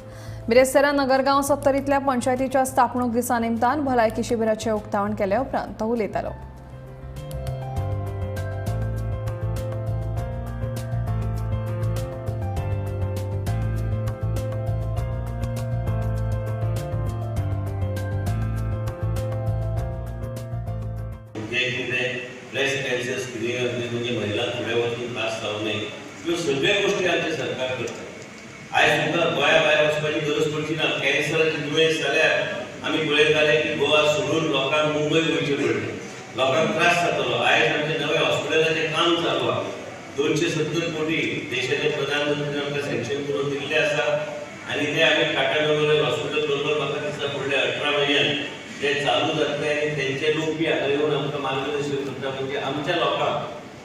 बिरेस्तारा नगरगांव सत्तरींतल्या पंचायतीच्या स्थापणूक दिसा निमतान भलायकी शिबिराचें उक्तावण केले उपरांत तो उलयतालो. ब्रेस्ट कॅन्सर स्क्रिनींग म्हणजे महिला फुडें वचून त्रास जावं नये, ह्यो सगळ्यो गोश्टी आमचें सरकार करता. आयज तुमकां गोंया भायर वचपाची गरज पडची ना. कॅन्सराचें दुयेंस जाल्यार आमी पळयताले की गोवा सोडून लोकांक मुंबय वयचें पडलें, लोकांक त्रास जातलो. आयज आमचें नवें हॉस्पिटलाचें काम चालू आसा. 270 कोटी देशाचे प्रधानमंत्री आमकां सँक्शन करून दिल्ले आसा आनी ते आमी टाटा मेमोरियल हॉस्पिटल बरोबर म्हाका दिसता फुडल्या 18 म्हयन्यान ते चालू जातले आनी तेंचे लोक बी हांगा येवन आमकां मार्गदर्शन करता. म्हणजे आमच्या लोकांक,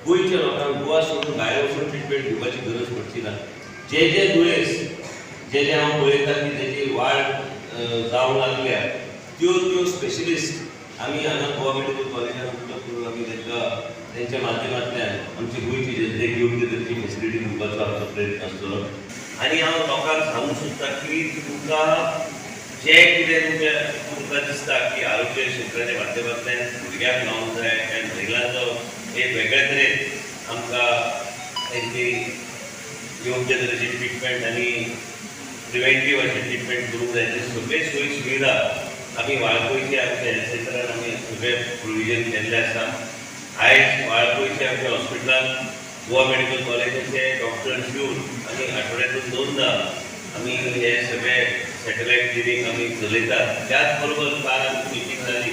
गोंयच्या लोकांक गोवा सोडून भायर वचून ट्रिटमेंट घेवपाची गरज पडची ना. जे जे दुयेंस जे जे हांव पळयता की तेजी वाड जावंक लागल्या त्यो त्यो स्पेशलिस्ट आमी हांगा गोवा मेडिकल कॉलेजान उपलब्ध करून आमी तांकां तेंच्या माध्यमांतल्यान आमची गोंयची जनतेक योग्य तरेची फेसिलिटी दिवपाचो आमचो प्रयत्न आसतलो. आनी हांव लोकांक सांगूंक सोदता की तुमकां जें कितें तुमकां दिसता की आरोग्य क्षेत्राच्या माध्यमांतल्यान भुरग्यांक लावंक जाय आनी महिलांचो एक वेगळे तरेन आमकां तेंची योग्य तरेची ट्रिटमेंट आनी प्रिवेंटीव अशें ट्रिटमेंट करूंक जाय, ते सगळे सोयी सुविधा आमी वाळपयचे आमच्या हेल्थ सेंटरान आमी सगळे प्रोविजन केल्लें आसा. आयज वाळपयचे आमच्या हॉस्पिटलान गोवा मेडिकल कॉलेजाचे डॉक्टर्स येवन आनी आठवड्यांतून 2दा आमी हे सगळे सॅटेलायट क्लिनीक आमी चलयतात. त्याच बरोबर काल आमची मिटींग जाली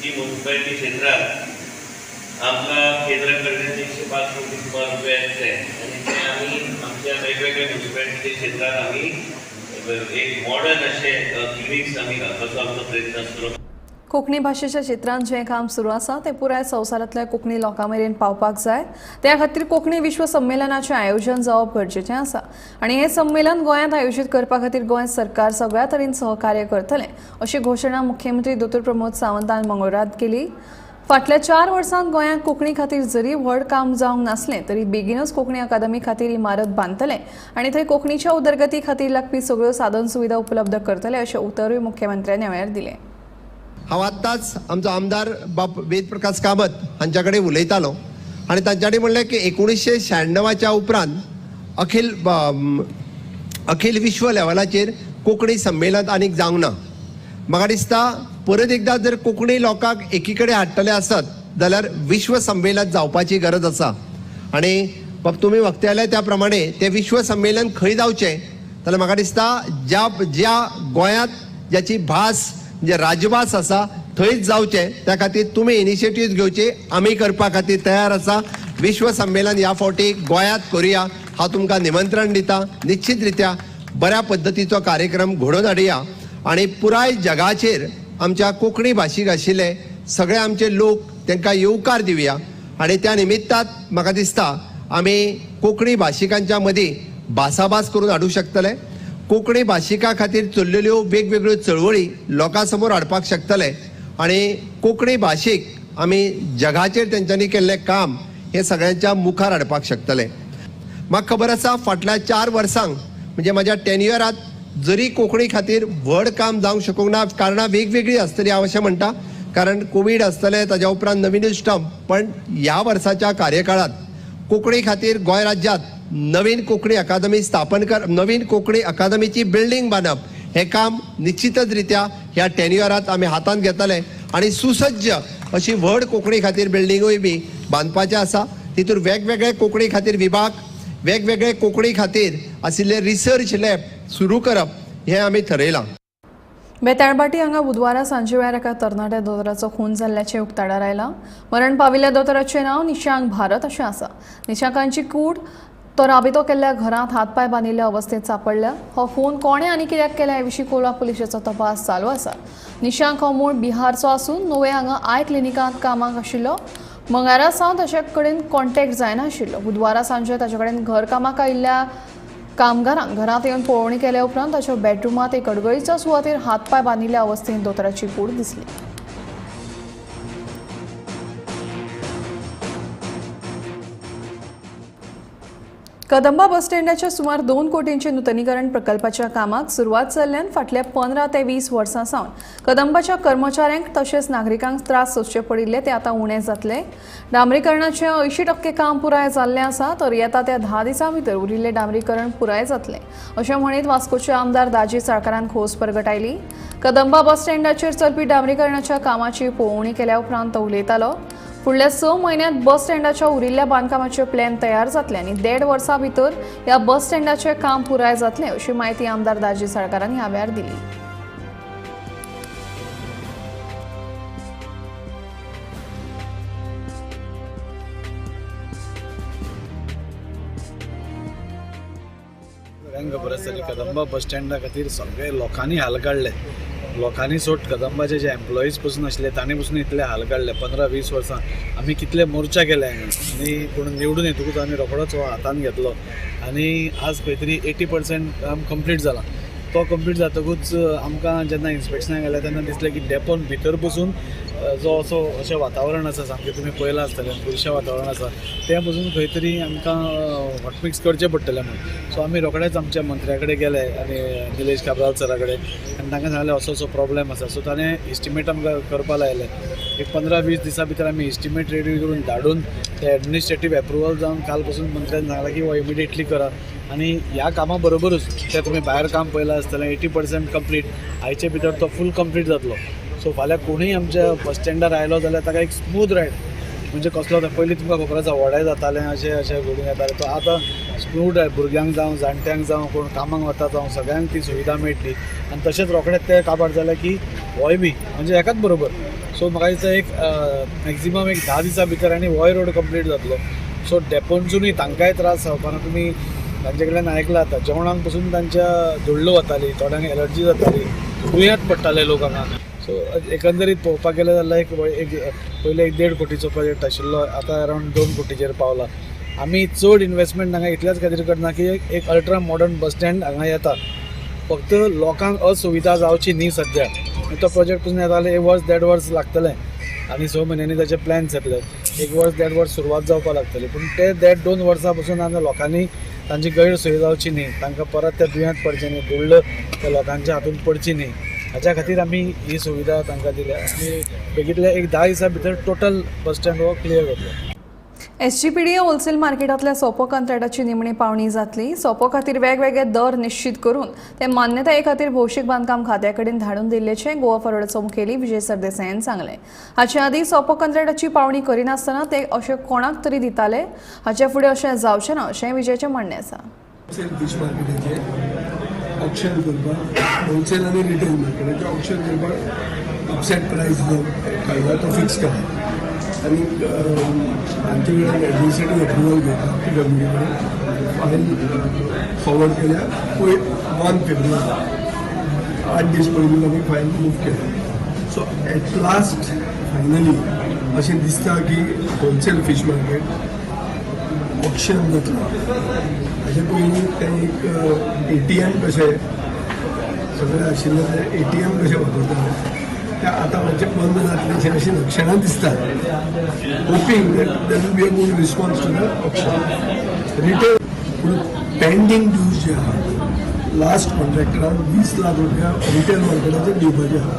की मुन्सिपालिटी क्षेत्रांत आमकां केंद्रा कडल्यान 105 कोटी सुमार रुपया येतले आनी ते आमी आमच्या वेगवेगळ्या मुन्सिपालिटीच्या क्षेत्रांत आमी एक मॉडर्न अशे क्लिनिक्स आमी घालपाचो आमचो प्रयत्न आसतलो. कोंकणी भाशेच्या क्षेत्रांत जें काम सुरू आसा तें पुराय संवसारांतल्या कोंकणी लोकां मेरेन पावपाक जाय. त्या खातीर कोंकणी विश्व संमेलनाचें आयोजन जावप गरजेचें आसा आनी हें संमेलन गोंयांत आयोजीत करपा खातीर गोंय सरकार सगळ्या तरेन सहकार्य करतलें अशी घोशणा मुख्यमंत्री दोतोर प्रमोद सावंतान मंगळूरांत केली. फाटल्या 4 वर्सांत गोंयांत कोंकणी खातीर जरी व्हड काम जावंक नासलें तरी बेगीनच कोंकणी अकादमी खातीर इमारत बांदतले आनी थंय कोंकणीच्या उदरगती खातीर लागपी सगळ्यो साधन सुविधा उपलब्ध करतले अशें उतरूय मुख्यमंत्र्यांनी ह्या वेळार दिलें. हांव आत्ताच आमचो आमदार बाब वेदप्रकाश कामत हांच्या कडेन उलयतालो आनी तांच्यानी म्हणलें की 1996च्या उपरांत अखिल विश्व लेवलाचेर कोंकणी संमेलन आनीक जावंक ना. म्हाका दिसता परत एकदां जर कोंकणी लोकांक एकी कडेन हाडटले आसत जाल्यार विश्व संमेलन जावपाची गरज आसा. आनी बाब तुमी वक्ते त्या प्रमाणे तें विश्व संमेलन खंय जावचें जाल्यार म्हाका दिसता ज्या ज्या गोंयांत ज्याची भास म्हणजे राजभास आसा थंयच जावचें. त्या खातीर तुमी इनिशिएटीव घेवची, आमी करपा खातीर तयार आसा. विश्व संमेलन ह्या फावटी गोंयांत करुया, हांव तुमकां निमंत्रण दिता. निश्चित रित्या बऱ्या पद्दतीचो कार्यक्रम घडोवन हाडया आनी पुराय जगाचेर आमच्या कोंकणी भाशीक आशिल्ले सगळे आमचे लोक तांकां येवकार दिवया. आनी त्या निमित्तात म्हाका दिसता आमी कोंकणी भाशिकांच्या मदीं भासाभास करून हाडूंक शकतले, कोंकणी भाशिका खातीर चल्लेल्यो वेगवेगळ्यो चळवळी लोकां समोर हाडपाक शकतले आनी कोंकणी भाशीक आमी जगाचेर तेंच्यांनी केल्लें काम हें सगळ्यांच्या मुखार हाडपाक शकतले. म्हाका खबर आसा फाटल्या 4 वर्सांक म्हणजे म्हाज्या टेन्युअरांत जरी कोंकणी खातीर व्हड काम जावंक शकूंक ना, कारणां वेगवेगळीं आसतलीं हांव अशें म्हणटा, कारण कोवीड आसतलें, ताज्या उपरांत नवीनूच स्टंप, पण ह्या वर्साच्या कार्यकाळांत कोंकणी खातीर गोंय राज्यांत नवीन कोंकणी अकादमी स्थापन कर, नवीन कोंकणी अकादमीची बिल्डींग बांदप हें काम निश्चितच रित्या ह्या टेन्युअरांत आमी हातांत घेतले आनी सुसज्ज अशी व्हड कोंकणी खातीर बिल्डिंगूय बी बांदपाचें आसा. तितूर वेगवेगळे कोंकणी खातीर विभाग, वेगवेगळे कोंकणी खातीर आशिल्ले रिसर्च लॅब सुरू करप हें आमी थरयलां. बेताळबाटी हांगा बुधवारा सांजे वेळार एका तरणाट्या दोतोराचो खून जाल्ल्याचें उक्ताडार आयलां. मरण पाविल्ल्या दोतोराचें नांव निशांक भारत अशें आसा. निशांकांची कूड तो राबितो केल्ल्या घरांत हातपांय बांदिल्ल्या अवस्थेंत सांपडल्या. हो खून कोणें आनी कित्याक केला हे विशीं कोलवा पुलिशेचो तपास चालू आसा. निशांक हो मूळ बिहारचो आसून नुवें हांगा I क्लिनिकांत कामाक आशिल्लो. मंगळारा सावन ताचे कडेन कॉन्टॅक्ट जायनाशिल्लो. बुधवारा सांजे ताचे कडेन घर कामाक आयिल्ल्या कामगारांक घरांत येवन पळोवणी केल्या उपरांत ताच्या बेडरुमांत एक अडगळीच्या सुवातेर हातपांय बांदिल्ल्या अवस्थेंत दोतोराची कूड दिसली. कदंबा बस स्टँडाच्या सुमार 2 कोटींचे नुतनीकरण प्रकल्पाच्या कामाक सुरवात जाल्ल्यान फाटल्या 15 ते 20 वर्सां सावन कदंबाच्या कर्मचाऱ्यांक तशेंच नागरिकांक त्रास सोंसचे पडिल्ले ते आतां उणें जातले. डांबरीकरणाचें 80% काम पुराय जाल्लें आसा, तर येता त्या 10 दिसां भितर उरिल्लें डांबरीकरण पुराय जातलें अशें म्हणीत वास्कोचे आमदार दाजी साळकारान खोस परगटायली. कदंबा बस स्टँडाचेर चलपी डांबरीकरणाच्या कामाची पळोवणी केल्या उपरांत तो उलयतालो. फुडल्या 6 म्हयन्यांत बस स्टँडाच्या उरिल्ल्या बांदकामाचे प्लॅन तयार जातले आनी 1.5 वर्सां भितर ह्या बस स्टँडाचें काम पुराय जातलें अशी म्हायती आमदार दाजी साळकारान ह्या वेळार दिली. सगळ्यांक खबर आसतली, कदंबा बस स्टँडा खातीर सगळे लोकांनी हाल काडले. लोकांनी सोड, कदंबाचे जे एम्प्लॉईज पसून आशिल्ले तांणी पसून इतले हाल काडले. 15-20 वर्सां आमी कितले मोर्चा केले आनी पूण निवडून येतकूच आमी रोखडोच हो हातान घेतलो आनी आज खंय तरी 80% काम कंप्लीट जाला. तो कंप्लीट जातकूच आमकां जेन्ना इन्स्पेक्शनाक गेले तेन्ना दिसलें की डेपोन भितर बसून जो असो अशें वातावरण आसा, सामकें तुमी पळयलां आसतलें, बुरशें वातावरण आसा, तें पसून खंय तरी आमकां हॉटमिक्स करचें पडटलें म्हणून. सो आमी रोखडेच आमच्या मंत्र्या कडेन गेले आनी निलेश काब्राल सरा कडेन आनी तांकां सांगलें असो असो प्रॉब्लेम आसा. सो ताणें इस्टिमेट आमकां करपा लायलें. एक 15-20 दिसां भितर आमी इस्टिमेट रेडी करून धाडून ते एडमिनिस्ट्रेटीव एप्रुवल जावन काल पसून मंत्र्यान सांगलां की हो इमिडिएटली करा. आनी ह्या कामा बरोबरूच तें तुमी भायर काम पळयलां आसतलें, 80% कंप्लीट, आयचे भितर तो फूल कंप्लीट जातलो. सो फाल्यां कोणूय आमच्या बस स्टँडार आयलो जाल्यार ताका एक स्मूथ रायड, म्हणजे कसलो पयलीं तुमकां खबर आसा व्हडें जातालें, अशें अशें घडून येतालें, तो आतां स्मूथ रायड, भुरग्यांक जावं जाणट्यांक जावं कोण कामाक वता जावं सगळ्यांक ती सुविधा मेळटली. आनी तशेंच रोखडेंच तें काबार जालें की होय बी म्हणजे एकाच बरोबर. सो म्हाका दिसता एक मॅक्झिमम एक 10 दिसां भितर आनी होय रोड कंप्लीट जातलो. सो डेपोनसूनय तांकांय त्रास जावपाना. तुमी तांचे कडल्यान आयकलां आतां जेवणाक पसून तांच्या धुल्ल वताली, थोड्यांक एलर्जी जाताली, दुयेंत पडटाले लोक हांगा. सो एकंदरीत पळोवपाक गेलें जाल्यार एक पयलीं 1.5 कोटीचो प्रोजेक्ट आशिल्लो, आतां अरावंड 2 कोटीचेर पावला. आमी चड इन्वेस्टमेंट हांगा इतल्याच खातीर करना की एक अल्ट्रा मॉडर्न बस स्टँड हांगा येता, फक्त लोकांक असुविधा जावची न्ही. सद्या तो प्रोजेक्ट पसून येता जाल्यार 1 वर्स 1.5 वर्स लागतलें आनी 6 म्हयन्यांनी ताचे प्लॅन्स येतले. 1 वर्स 1.5 वर्स सुरवात जावपाक लागतली, पूण ते 1.5-2 वर्सां पसून आतां लोकांनी तांची गैरसोय जावची न्ही, तांकां परत त्या दुयेंत पडचें न्ही, धुल्ल त्या लोकांच्या हातून पडची न्ही, हाच्या खातीर आमी ही सुविधा तांकां दिल्या. आनी बेगीतल्या एक 10 दिसां भितर टोटल बस स्टँड हो क्लियर जातलो. एसजीपीडीए होलसेल मार्केटांतल्या सोपो कंत्राटाची निमणी पावणी जातली. सोपो खातीर वेगवेगळे दर निश्चित करून ते मान्यताये खातीर भौशीक बांदकाम खात्या कडेन धाडून दिल्ल्याचें गोवा फॉरवर्डाचो मुखेली विजय सरदेसायान सांगलें. हाचे आदीं सोपो कंत्राटाची पावणी करिनासतना ते अशें कोणाक तरी दिताले, हाचे फुडें अशें जावचें ना अशें विजयाचें म्हणणें आसा. होलसेल फीश मार्केटाचें ऑक्शन करपाक, होलसेल आनी रिटेल मार्केटाचें ऑक्शन करपाक अपसेट प्रायस जो काडला तो फिक्स केला आनी तांचे कडेन एडमिनिस्ट्रेटीव एप्रुवल घेवपाक पीडब्ल्यूडी कडेन फायल फॉरवर्ड केल्या. पयर 1 फेब्रुवारी 8 दीस पयलीं आमी फायल मूव केल्या. सो एट लास्ट फायनली अशें दिसता की होलसेल फीश मार्केट ऑक्शन जातलो. हाजे पयलीं तें एक ATM कशें सगळें आशिल्लें तें ATM कशें वापरताले ते आतां मातशें बंद जातलें अशीं लक्षणां दिसतात. Hoping that there will be a good response to the auction. Retail पूण पेंडींग ड्यूज जे आहा लास्ट कॉन्ट्रॅक्टरान 20 लाख रुपया रिटेल मार्केटाचेर दिवपाचे आहा,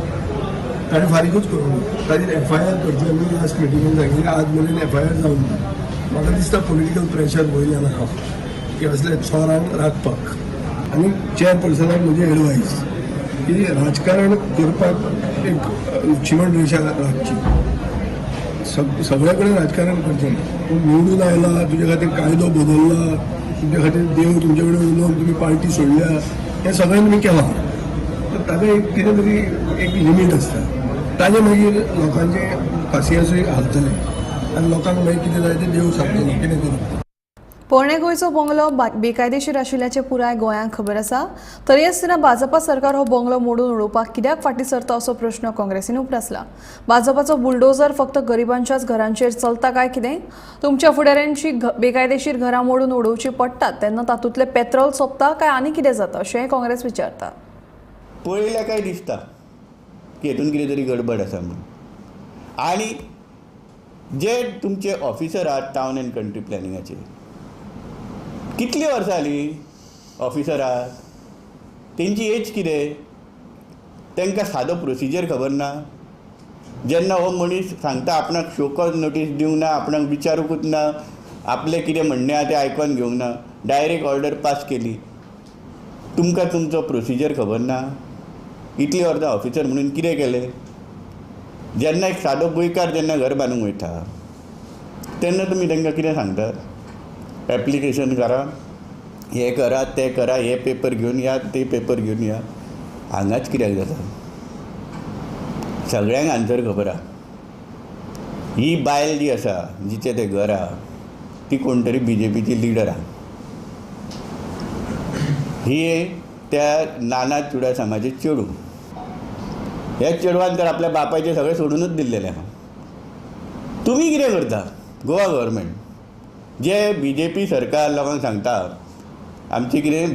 ताणें फारीकूच करूंक ना. ताजेर FIR करची आमी लास्ट मिटिंगेन सांगिल्लें, आज मेरेन FIR जावंक ना. म्हाका दिसता पॉलिटिकल प्रेशर वयल्यान आहा की असले चोरांक राखपाक. आनी चेअरपर्सनाक म्हजी एडवायस की राजकारण करपाक एक शिमण रेशा राखची. सगळे कडेन राजकारण करचें ना. पूण निवडून आयला, तुजे खातीर कायदो बदलला, तुमच्या खातीर देव तुमचे कडेन उलोवन तुमी पार्टी सोडल्या, हें सगळें तुमी केलां, तर ताका एक कितें तरी एक लिमीट आसता. ताजे मागीर लोकांचें पासियेंसूय हालतलें आनी लोकांक मागीर कितें जाय तें देव सांगतलो कितें करप. पोरणे गोंयचो बंगलो बेकायदेशीर आशिल्ल्याचें पुराय गोंयांक खबर आसा, तरी आसतना भाजपा सरकार हो बंगलो मोडून उडोवपाक कित्याक फाटीं सरता असो प्रश्न काँग्रेसीन उप्रासला. भाजपाचो बुलडोजर फक्त गरिबांच्याच घरांचेर चलता काय कितें? तुमच्या फुडाऱ्यांची बेकायदेशीर घरां मोडून उडोवचीं पडटात तेन्ना तातूंतलें पेट्रोल सोंपता काय आनी कितें जाता अशेंय काँग्रेस विचारता. पळयल्यार काय दिसता की हेतून कितें तरी गडबड आसा म्हणून. आनी जे तुमचे ऑफिसर आहात टावन एंड कंट्री प्लॅनिंगाचे, कितली वर्सां जालीं ऑफिसर आहात, तेंची एज कितें, तांकां सादो प्रोसिजर खबर ना. जेन्ना हो मनीस सांगता आपणाक शोकॉज नोटीस दिवंक ना, आपणाक विचारूंकूच ना, आपलें कितें म्हणणें आहा तें आयकोन घेवंक ना, डायरेक्ट ऑर्डर पास केली, तुमकां तुमचो प्रोसिजर खबर ना. इतली वर्सां ऑफिसर म्हणून कितें केलें? जेन्ना एक सादो गोंयकार जेन्ना घर बांदूंक वयता तेन्ना तुमी तांकां कितें सांगतात? एप्लिकेशन करा, हें करा, तें करा, हे पेपर घेवन या, ते पेपर घेवन या. हांगाच कित्याक जाता? सगळ्यांक आन्सर खबर आहा. ही बायल जी आसा जिचें तें घर आहा ती कोण तरी BJPची लिडर आहा. ही त्या नाना चुडासामाचें चेडूं. ह्या चेडवान तर आपल्या बापायचें सगळें सोडूनच दिल्लेलें आहा. तुमी कितें करता गोवा गव्हर्मेंट? जे बी जे पी सरकार लोकांक सांगता आमचें कितें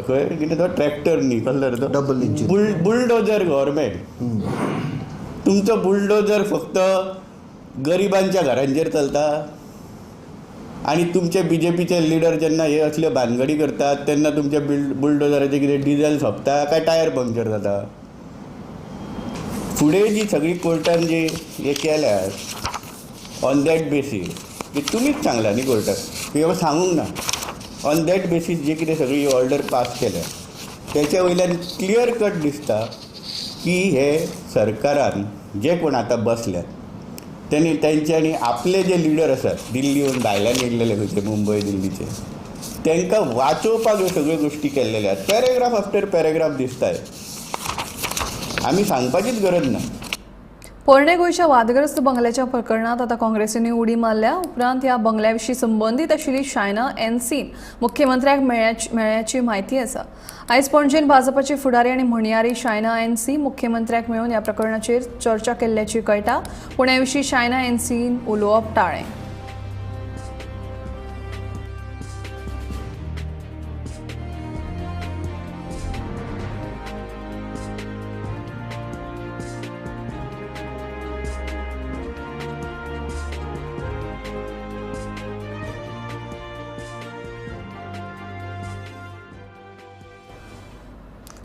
खंय कितें तो ट्रॅक्टर न्ही कसलो रे तो डबल इंजीन बुलडोजर गव्हर्मेंट. तुमचो बुलडोजर फक्त गरिबांच्या घरांचेर चलता आनी तुमचे बी जे पीचे लिडर जेन्ना हे असल्यो भानगडी करतात तेन्ना तुमच्या बुलडोजराचें कितें डिझल सोंपता काय टायर पंक्चर जाता. फुडें जी सगळी कोर्टान जी हे केल्या ऑन that basis की तुमीच सांगला न्ही कोर्टाक की बाबा सांगूंक ना, ऑन that basis जे कितें सगळी ऑर्डर पास केल्या तेच्या वयल्यान क्लियर कट दिसता की हे सरकारान जे कोण आतां बसल्यात तेणी तेंच्यांनी आपले जे लिडर आसात दिल्लीहून भायल्यान येयल्लेले खंयचे मुंबय दिल्लीचे तांकां वाचोवपाक ह्यो सगळ्यो गोश्टी केल्लेले आसात. पॅरेग्राफ आफ्टर पॅरेग्राफ दिसताय, आमी सांगपाचीच गरज ना. पोरणे गोंयच्या वादग्रस्त बंगल्याच्या प्रकरणात आतां काँग्रेसीन उडी मारल्या उपरांत ह्या बंगल्या विशीं संबंदीत आशिल्ली शायना एनसीन मुख्यमंत्र्याक मेळ्ळ्याची म्हायती आसा. आयज पणजेन भाजपाची फुडारी आनी म्हणयारी शायना एनसी मुख्यमंत्र्याक मेळून ह्या प्रकरणाचेर चर्चा केल्ल्याची कळटा. पूण ह्या विशीं शायना एनसीन उलोवप टाळ्ळें.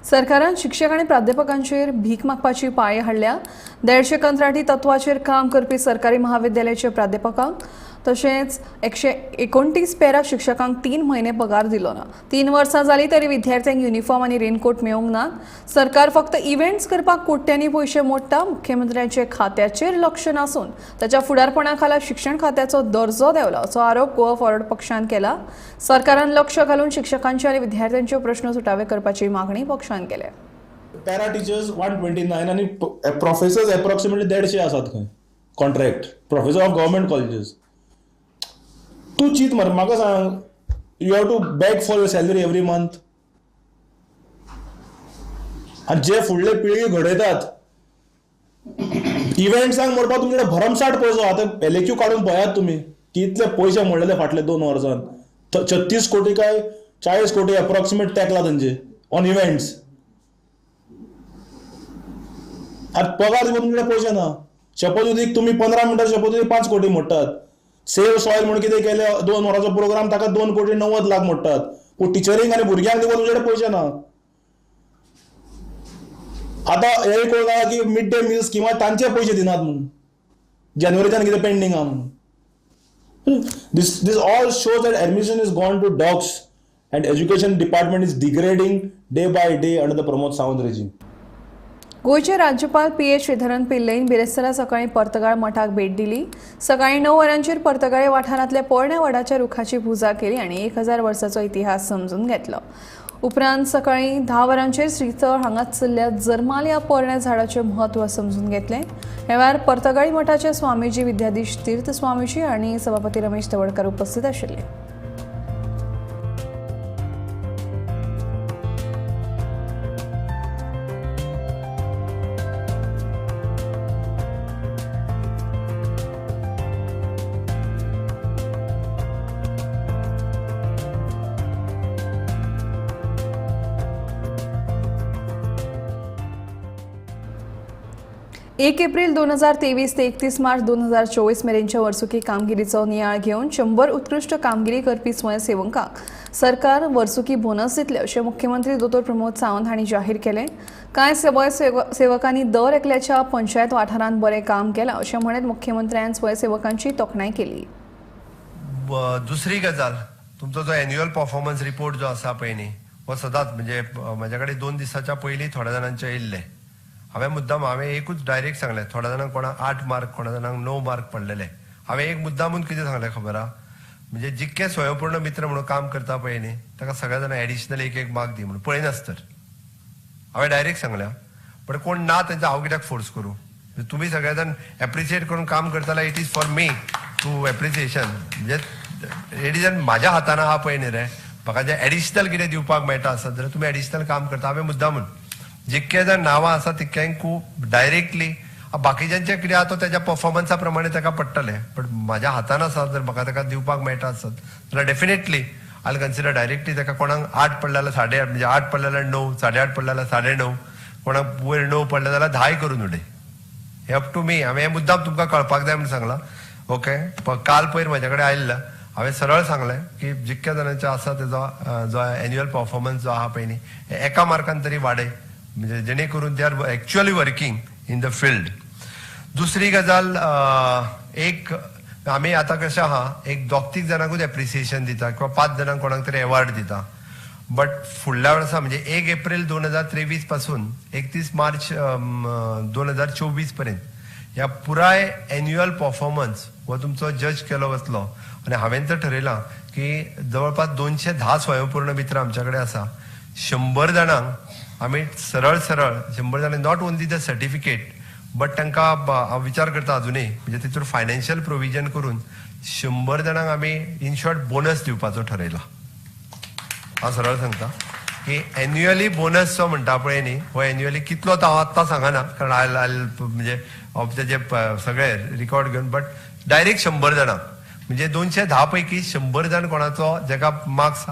सरकारान शिक्षक आनी प्राध्यापकांचेर भीक मागपाची पाळी हाडल्या. 150 कंत्राटी तत्वाचेर काम करपी सरकारी महाविद्यालयाचे प्राध्यापकांक तशेंच 129 पेरा शिक्षकांक 3 म्हयने पगार दिलो ना. 3 वर्सां जाली तरी विद्यार्थ्यांक युनिफॉर्म आनी रेनकोट मेळूंक ना. सरकार फक्त इव्हेंट्स करपाक कोट्यांनी पयशे मोडटा. मुख्यमंत्र्यांचे खात्याचेर लक्ष नासून ताच्या फुडारपणा खाला शिक्षण खात्याचो दर्जो देंवला असो आरोप गोवा फॉरवर्ड पक्षान केला. सरकारान लक्ष घालून शिक्षकांचे आनी विद्यार्थ्यांचे प्रश्न सुटावे करपाची मागणी पक्षान केल्या. पॅरा टिचर्स 129 आनी प्रोफेसर्स एप्रॉक्सिमेटली 150 आसात खंय contract professor of government colleges. तूं चीत मरे, म्हाका सांग, you have to beg for your salary every month. आनी जे फुडले पिळगी घडयतात इव्हेंट्सांक मोडपाक तुमचे कडेन भरमसाठ पयसो. आतां LAQ काडून पळयात तुमी कितले पयशे मोडलेले फाटले 2 वर्सांत. 36 कोटी काय 40 कोटी एप्रॉक्सिमेट तेकला तांचे ऑन इव्हेंट्स. आनी पगार दिवपाक तुमचे कडेन पयशे ना. शपथविधीक तुमी 15 मिनटां शपथविधी 5 कोटी मोडटात. सेव्ह सॉयल म्हणून कितें केलें 2 वरांचो प्रोग्राम ताका 2 कोटी 90 लाख मोडटात. पूण टिचरींक आनी भुरग्यांक दिवपाक तुमचे कडेन पयशे ना. आतां हें कळून आयलां की मिड डे मील स्किमा तांचे पयशे दिनात म्हणून जानेवारीच्यान कितें पेंडींग आहा म्हणून. This all shows that admission is gone to dogs and education department is degrading day by day under the Pramod Sawant regime. गोंयचे राज्यपाल पी.एच. श्रीधरन पिल्लईन बिरेस्तारा सकाळीं पर्तगाळ मठाक भेट दिली. सकाळीं 9 वरांचेर पर्तगाळे वाठारांतल्या पोरण्या वडाच्या रुखाची पुजा केली आनी 1000 वर्साचो इतिहास समजून घेतलो. उपरांत सकाळीं 10 वरांचेर श्रीथळ हांगा चल्ल्या जर्माल ह्या पोरण्या झाडाचें म्हत्व समजून घेतलें. ह्या वेळार पर्तगाळी मठाचे स्वामीजी विद्याधीश तीर्थ स्वामीजी आनी सभापती रमेश तवडकर उपस्थित आशिल्ले. एक एप्रिल 2023 ते 31 मार्च 2024 मेरेनच्या वर्सुकी कामगिरीचो नियाळ घेवन 100 उत्कृश्ट कामगिरी करपी स्वयंसेवकांक सरकार वर्सुकी बोनस दितले अशें मुख्यमंत्री दोतोर प्रमोद सावंत हांणी जाहीर केलें. कांय स्वयंसेवकांनी दर एकल्याच्या पंचायत वाठारांत बरें काम केलां अशें म्हणत मुख्यमंत्र्यान स्वयंसेवकांची तोखणाय केली. दुसरी गजाल, तुमचो जो एन्युअल परफॉर्मन्स रिपोर्ट जो आसा पळय न्ही, हो सदांच म्हणजे म्हज्या कडेन 2 दिसाच्या पयलीं थोड्या जाणांचे येयल्ले. हांवें मुद्दाम हांवें एकूच डायरेक्ट सांगलें, थोड्या जाणांक कोणाक 8 मार्क कोणा जाणांक 9 मार्क पडलेले. हांवें एक मुद्दामून कितें सांगलें खबर आहा, म्हणजे जितके स्वयंपूर्ण मित्र म्हणून काम करता पळय न्ही ताका सगळ्या जाणां एडिशनल 1-1 मार्क दी म्हणून पळयनासतर हांवें डायरेक्ट सांगल्या. पण कोण ना तेंचा हांव कित्याक फोर्स करूं, तुमी सगळे जाण एप्रिशिएट करून काम करताले, it is for me to appreciation. म्हणजे it is माझ्या हातान आहा पळय न्ही रे, म्हाका जें एडिशनल कितें दिवपाक मेळटा आसत जाल्यार तुमी एडिशनल काम करता. हांवें मुद्दाम म्हूण जितके जाण नांवां आसा तितक्यांकू डायरेक्टली बाकीच्यांचें कितें आहा तो तेज्या पर्फॉर्मन्सा प्रमाणे ताका पडटलें, बट म्हाज्या हातान आसा जर म्हाका ताका दिवपाक मेळटा आसत जाल्यार डेफिनेटली I consider directly ताका. कोणाक 8 पडले जाल्यार 8.5, म्हणजे 8 पडले जाल्यार 9, 8.5 पडले जाल्यार 9.5, कोणाक वयर 9 पडले जाल्यार 10 करून उडय. हें अप टू मी. हांवें हें मुद्दाम तुमकां कळपाक जाय म्हूण सांगलां. ओके, काल पयर म्हज्या कडेन आयिल्लो, हांवें सरळ सांगलें की जितक्या जाणांचो आसा तेजो जो एन्युअल पर्फॉर्मन्स जो आहा पळय न्ही, एका मार्कान तरी वाडय, म्हणजे जेणे करून they are actually working in the field. दुसरी गजाल, एक आमी आतां कशें आहा, एक 2-3 जाणांकूच एप्रिसिएशन दिता किंवा 5 जाणांक कोणाक तरी एवॉर्ड दिता, बट फुडल्या वर्सा म्हणजे 1 एप्रील 2023 पासून 31 मार्च 2024 पर्यंत ह्या पुराय एन्युअल पर्फॉर्मन्स हो तुमचो जज केलो वतलो. आनी हांवें तर ठरयलां की जवळपास 210 स्वयंपूर्ण मित्र आमच्या कडेन आसा. 100 जाणांक आमी सरळ सरळ 100 जाणांक not only the certificate but तांकां हांव विचार करता अजुनूय म्हणजे तितून फायनान्शियल प्रोविजन करून 100 जाणांक आमी इन शॉर्ट बोनस दिवपाचो ठरयला. हांव सरळ सांगता की एन्युअली बोनस जो म्हणटा पळय न्ही, हो एन्युअली कितलो तो हांव आत्तां सांगना, कारण I म्हणजे तेजे सगळे रिकॉर्ड घेवन, बट डायरेक्ट 100 जाणांक म्हणजे 210 पैकी 100 जाण कोणाचो जेका मार्क्स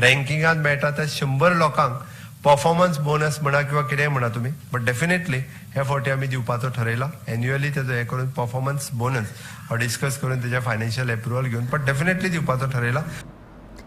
रँकिंगान मेळटा त्या 100 लोकांक पर्फॉर्मन्स बोनस म्हणा किंवा कितेंय म्हणा तुमी, बट डेफिनेटली हे फावटी आमी दिवपाचो ठरयला एन्युअली तेजो हें करून पर्फॉर्मन्स बोनस हो डिस्कस करून तेजें फायनान्शियल एप्रुवल घेवन, बट डेफिनेटली दिवपाचो ठरयला.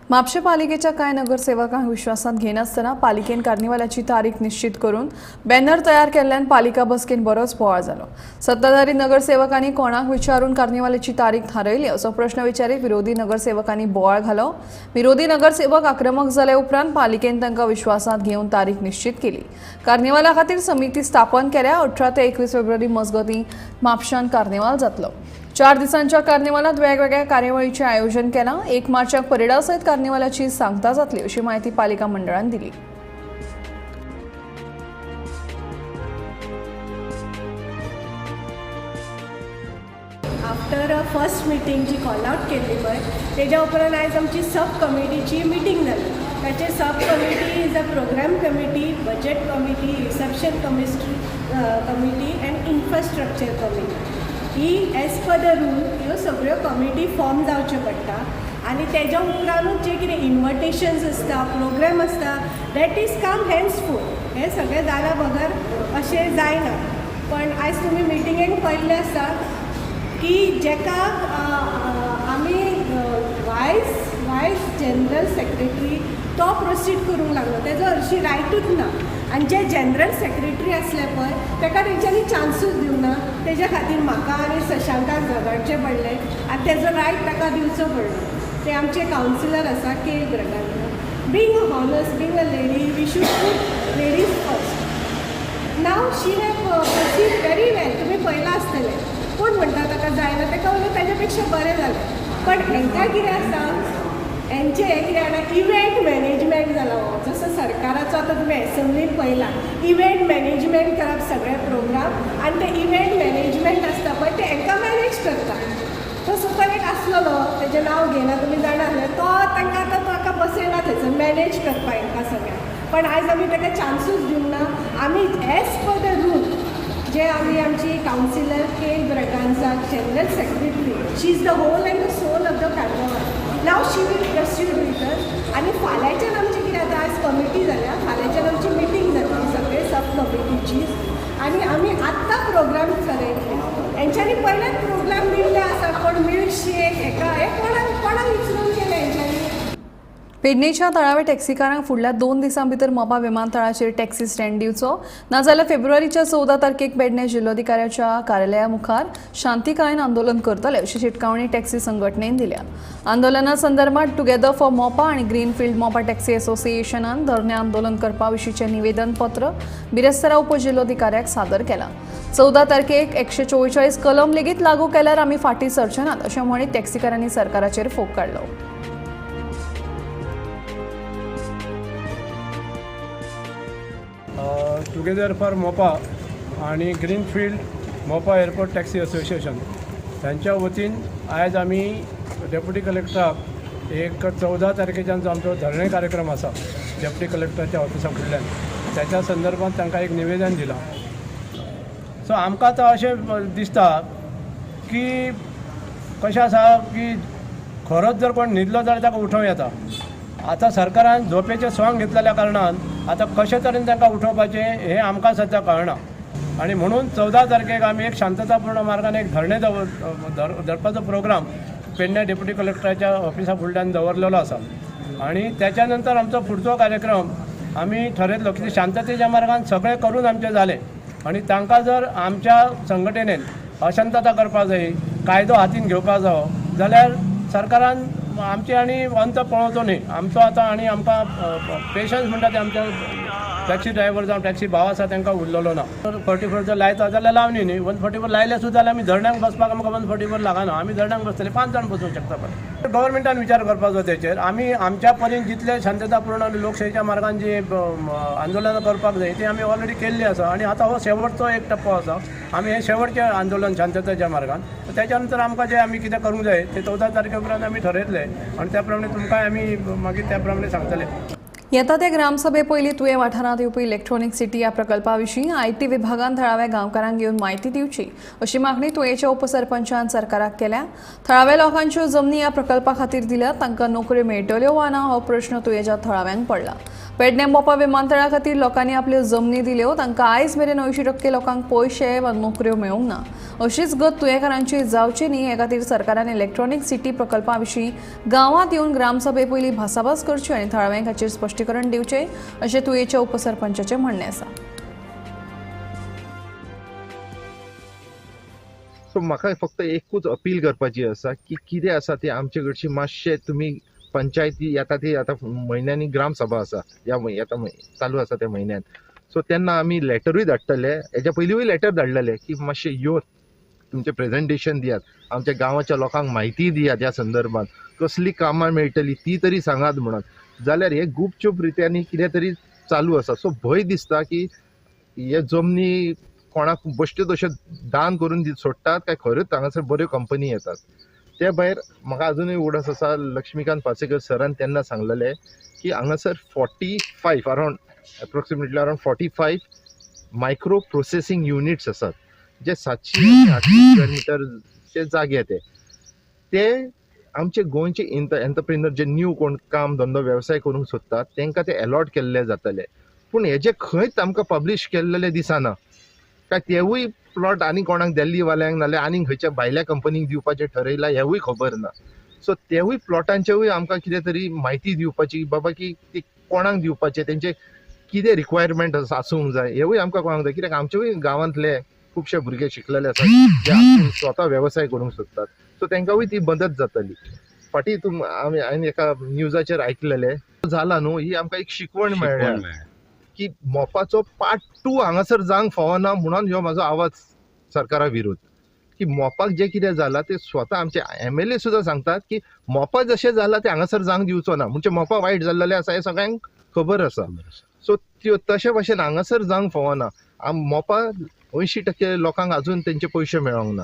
म्हापशें पालिकेच्या कांय नगरसेवकांक विश्वासांत घेनासतना पालिकेन कार्निवालाची तारीख निश्चित करून बॅनर तयार केल्ल्यान पालिका बसकेन बरोच बोवाळ जालो. सत्ताधारी नगरसेवकांनी कोणाक विचारून कार्निवालाची तारीख थारयली असो प्रश्न विचारीत विरोधी नगरसेवकांनी बोवाळ घालो. विरोधी नगरसेवक आक्रमक जाले उपरांत पालिकेन तांकां विश्वासांत घेवन तारीख निश्चित केली. कार्निवाला खातीर समिती स्थापन केल्या. 18 ते 21 फेब्रुवारी मजगतीं म्हापशांत कार्निवाल जातलो. 4 दिसांच्या कार्निवालात वेगवेगळ्या कार्यावळीचें आयोजन केलां. 1 मार्चाक परेडा सयत कार्निवालाची सांगता जातली अशी माहिती पालिका मंडळान दिली. आफ्टर फर्स्ट मिटींग जी कॉल आउट केल्ली पळय तेज्या उपरांत आयज आमची सब कमिटीची मिटींग जाली. ताचे sub committee is a programme committee, budget committee, reception committee and infrastructure committee. He as per the rule ह्यो सगळ्यो कमिटी फॉर्म जावच्यो पडटा आनी तेज्या उपरांतूच जे कितें इन्विटेशन्स आसता, प्रोग्राम आसता, that is come henceforth. हें सगळें जाल्या बगर अशें जायना. पण आयज तुमी मिटिंगेक पळयल्लें आसा की जेका आमी वायस जनरल सेक्रेटरी तो प्रोसीड करूंक लागलो, तेजो हरशीं रायटूच ना. आनी जे जनरल सेक्रेटरी आसले पळय ताका तेंच्यांनी चान्सूच दिवंक ना. तेज्या खातीर म्हाका आनी शशांकाक झगडचें पडलें आनी तेजो रायट ताका दिवचो पडलो. ते आमचे कावन्सिलर आसा K Braganza. Being a honest, being a lady, we should put ladies first. Now she have proceed very well. तुमी पळयलां आसतलें. कोण म्हणटा ताका जायना, ताका उलोवन ताज्या पेक्षा बरें जालें. पण हेंकां कितें आसा, हेंचें हें कितें जाणा, इव्हेंट मॅनेजमेंट जाला हो. जसो सरकाराचो आतां तुमी एसेंब्लीन पळयला, इव्हेंट मॅनेजमेंट करप सगळे प्रोग्राम आनी ते इव्हेंट मॅनेजमेंट आसता पळय ते हेंकां मॅनेज करता. तो सुद्दां एक आसलेलो, तेजें नांव घेयना, तुमी जाणा आसले, तो तांकां आतां ताका बसयला थंयसर मॅनेज करपाक हेंकां सगळ्यांक. पण आयज आमी ताका चान्सूच दिवंक ना. आमी एज पर the rule जे आमी आमची councillor K Braganza general secretary, she is the whole and the soul of the carnival. Now she will proceed with us. आनी फाल्यांच्यान आमची कितें आतां आयज कमिटी जाल्या, फाल्यांच्यान आमची मिटींग जातली सगळे सब कमिटीची आनी आमी आत्तां प्रोग्राम थरयतले. हेंच्यांनी पयलेच प्रोग्राम दिल्ले आसा, कोण मिल्कशेक हेका हें कोणाक कोणाक विचरून केलें हेंच्यांनी. पेडणेच्या थळाव्या टॅक्सीकारांक फुडल्या 2 दिसां भितर मोपा विमानतळाचेर टॅक्सी स्टँड दिवचो, नाजाल्यार फेब्रुवारीच्या 14 तारखेक पेडणे जिल्लोधिकाऱ्याच्या कार्यालया मुखार शांतिकायेन आंदोलन करतले अशी शिटकावणी टॅक्सी संघटनेन दिल्या. आंदोलना संदर्भात टुगेदर फॉर मोपा आनी ग्रीनफिल्ड मोपा टॅक्सी असोसिएशनान धरणे आंदोलन करपा विशींचें निवेदन पत्र बिरेस्तारा उपजिल्लोधिकाऱ्याक सादर केलां. 14 तारखेक 144 कलम लेगीत लागू केल्यार आमी फाटीं सरचे नात अशें म्हणीत टॅक्सीकारांनी सरकाराचेर फोग काडलो. टुगेदर फॉर मोपा आनी Greenfield Mopa airport taxi association तांच्या वतीन आयज आमी डेप्युटी कलेक्टराक एक 14 तारखेच्यान जो आमचो धरणे कार्यक्रम आसा डेप्युटी कलेक्टराच्या ऑफिसा फुडल्यान त्याच्या संदर्भात तांकां एक निवेदन दिलां. सो आमकां आतां अशें दिसता की कशें आसा की खरोच जर कोण न्हिदलो जाल्यार ताका उठोवं येता. आतां सरकारान झोपेचें स्वांग घेतलेल्या कारणान आतां कशे तरेन तांकां उठोवपाचें हें आमकां सद्या कळना आनी म्हणून 14 तारखेक आमी एक शांततापूर्ण मार्गान एक धरणे धरपाचो प्रोग्राम पेडणे डेप्युटी कलेक्टराच्या ऑफिसा फुडल्यान दवरलेलो आसा आनी त्याच्या नंतर आमचो फुडचो कार्यक्रम आमी ठरयतलो की शांततेच्या मार्गान सगळें करून आमचें जालें आनी तांकां जर आमच्या संघटनेन अशांतता करपाक जाय, कायदो हातीन घेवपाक जावो जाल्यार सरकारान आमचे आनी अंत पळोवचो न्ही. आमचो आतां आनी आमकां पेशन्स म्हणटा ते आमच्या टॅक्सी ड्रायव्हर जावं टॅक्सी भाव आसा तांकां उरलेलो ना. 144 जर लायता जाल्यार लावनी न्ही, 144 लायले सुद्दां जाल्यार आमी धरण्यांक बसपाक आमकां 144 लागना, आमी धरण्यांक बसतले 5 जाण बसूंक शकता. पण गव्हर्मेंटान विचार करपाचो तेचेर. आमी आमच्या परीन जितले शांततापूर्ण आनी लोकशाहीच्या मार्गान जी आंदोलनां करपाक जाय ती आमी ऑलरेडी केल्ली आसा आनी आतां हो शेवटचो एक टप्पो आसा. आमी हे शेवटचें आंदोलन शांततेच्या मार्गान, त्याच्या नंतर आमकां जें आमी कितें करूंक जाय तें 14 तारखे उपरांत आमी ठरयतले आनी त्या प्रमाणे तुमकां आमी मागीर त्या प्रमाणे सांगतले. येता ते ग्रामसभे पयलीं तुयें वाठारांत येवपी इलेक्ट्रॉनिक सिटी ह्या प्रकल्पा विशीं IT विभागान थळाव्या गांवकारांक घेवन म्हायती दिवची अशी मागणी तुयेंच्या उपसरपंचान सरकाराक केल्या. थळाव्या लोकांच्यो जमनी ह्या प्रकल्पा खातीर दिल्यात, तांकां नोकऱ्यो मेळटल्यो वा ना हो प्रश्न तुयेंच्या थळाव्यांक पडला. पेडणे मोपा विमानतळा खातीर लोकांनी आपल्यो जमनी दिल्यो, तांकां आयज मेरेन 80% लोकांक पयशे वा नोकऱ्यो मेळूंक ना. अशीच गत तुयेंकारांची जावची न्ही हे खातीर सरकारान इलेक्ट्रॉनिक सिटी प्रकल्पा विशीं गांवांत येवन ग्रामसभे पयलीं भासाभास करची आनी थळाव्यांक हाचेर स्पश्टीकरण दिवचें अशें तुयेंच्या उपसरपंचाचें म्हणणें आसा. सो म्हाका फक्त एकूच अपील करपाची आसा की कितें आसा तें आमचे कडची मातशें तुमी पंचायती येता ती आतां म्हयन्यांनी ग्रामसभा आसा ह्या आतां चालू आसा त्या म्हयन्यान, सो तेन्ना आमी लेटरूय धाडटले. हेच्या पयलींय लेटर धाडलेले की मातशें येवन तुमचें प्रेजेंटेशन दियात, आमच्या गांवाच्या लोकांक म्हायती दियात ह्या संदर्भात, कसली कामां मेळटली ती तरी सांगात म्हणून. जाल्यार हे गुपचूप रित्यांनी कितें तरी चालू आसा. सो भंय दिसता की हे जमनी कोणाक बश्ट्यो तश्यो दान करून सोडटात काय खऱ्योच हांगासर बऱ्यो कंपनी येतात. ते भायर म्हाका अजुनूय उगडास आसा लक्ष्मीकांत पार्सेकर सरान तेन्ना सांगलेलें की हांगासर 45 around approximately around 45 micro processing units आसात जे 700 800 स्क्वेअर मिटरचे जागे ते आमचे गोंयचे एंटरप्रेन्योर जे न्यू कोण काम धंदो वेवसाय करूंक सोदतात तांकां ते एलॉट केल्ले जातले. पूण हेजे खंयच आमकां पब्लीश केल्लेले दिसना. काय तेवूय प्लॉट आनी कोणाक दिल्ली वाल्यांक नाल्यार आनी खंयच्या भायल्या कंपनीक दिवपाचें ठरयलां हेवूय खबर ना. सो तेवूय प्लॉटांचेवूय आमकां कितें तरी म्हायती दिवपाची बाबा की ती कोणाक दिवपाचें, तेंचे कितें रिक्वायरमेंट आसूंक जाय हेवूय आमकां कोणाक जाय. कित्याक आमचेवूय गांवांतले खुबशे भुरगे शिकलेले आसात जे स्वता वेवसाय करूंक सोदतात, सो तांकांय ती मदत जातली. फाटीं आमी हांवें एका न्यूजाचेर आयकलेलें जाला न्हू, ही आमकां एक शिकवण मेळ्ळ्या की मोपाचो पार्ट 2 हांगासर जावंक फावना म्हणून ह्यो म्हाजो आवाज सरकारा विरोध की मोपाक जें कितें जालां तें स्वता आमचे MLA सुद्दां सांगतात की मोपा जशें जालां तें हांगासर जावंक दिवचो ना, म्हणजे मोपा वायट जाल्लेलें आसा हें सगळ्यांक खबर आसा. सो त्यो तशे भाशेन हांगासर जावंक फावना. मोपा 80% लोकांक अजून तेंचे पयशे मेळोंक ना.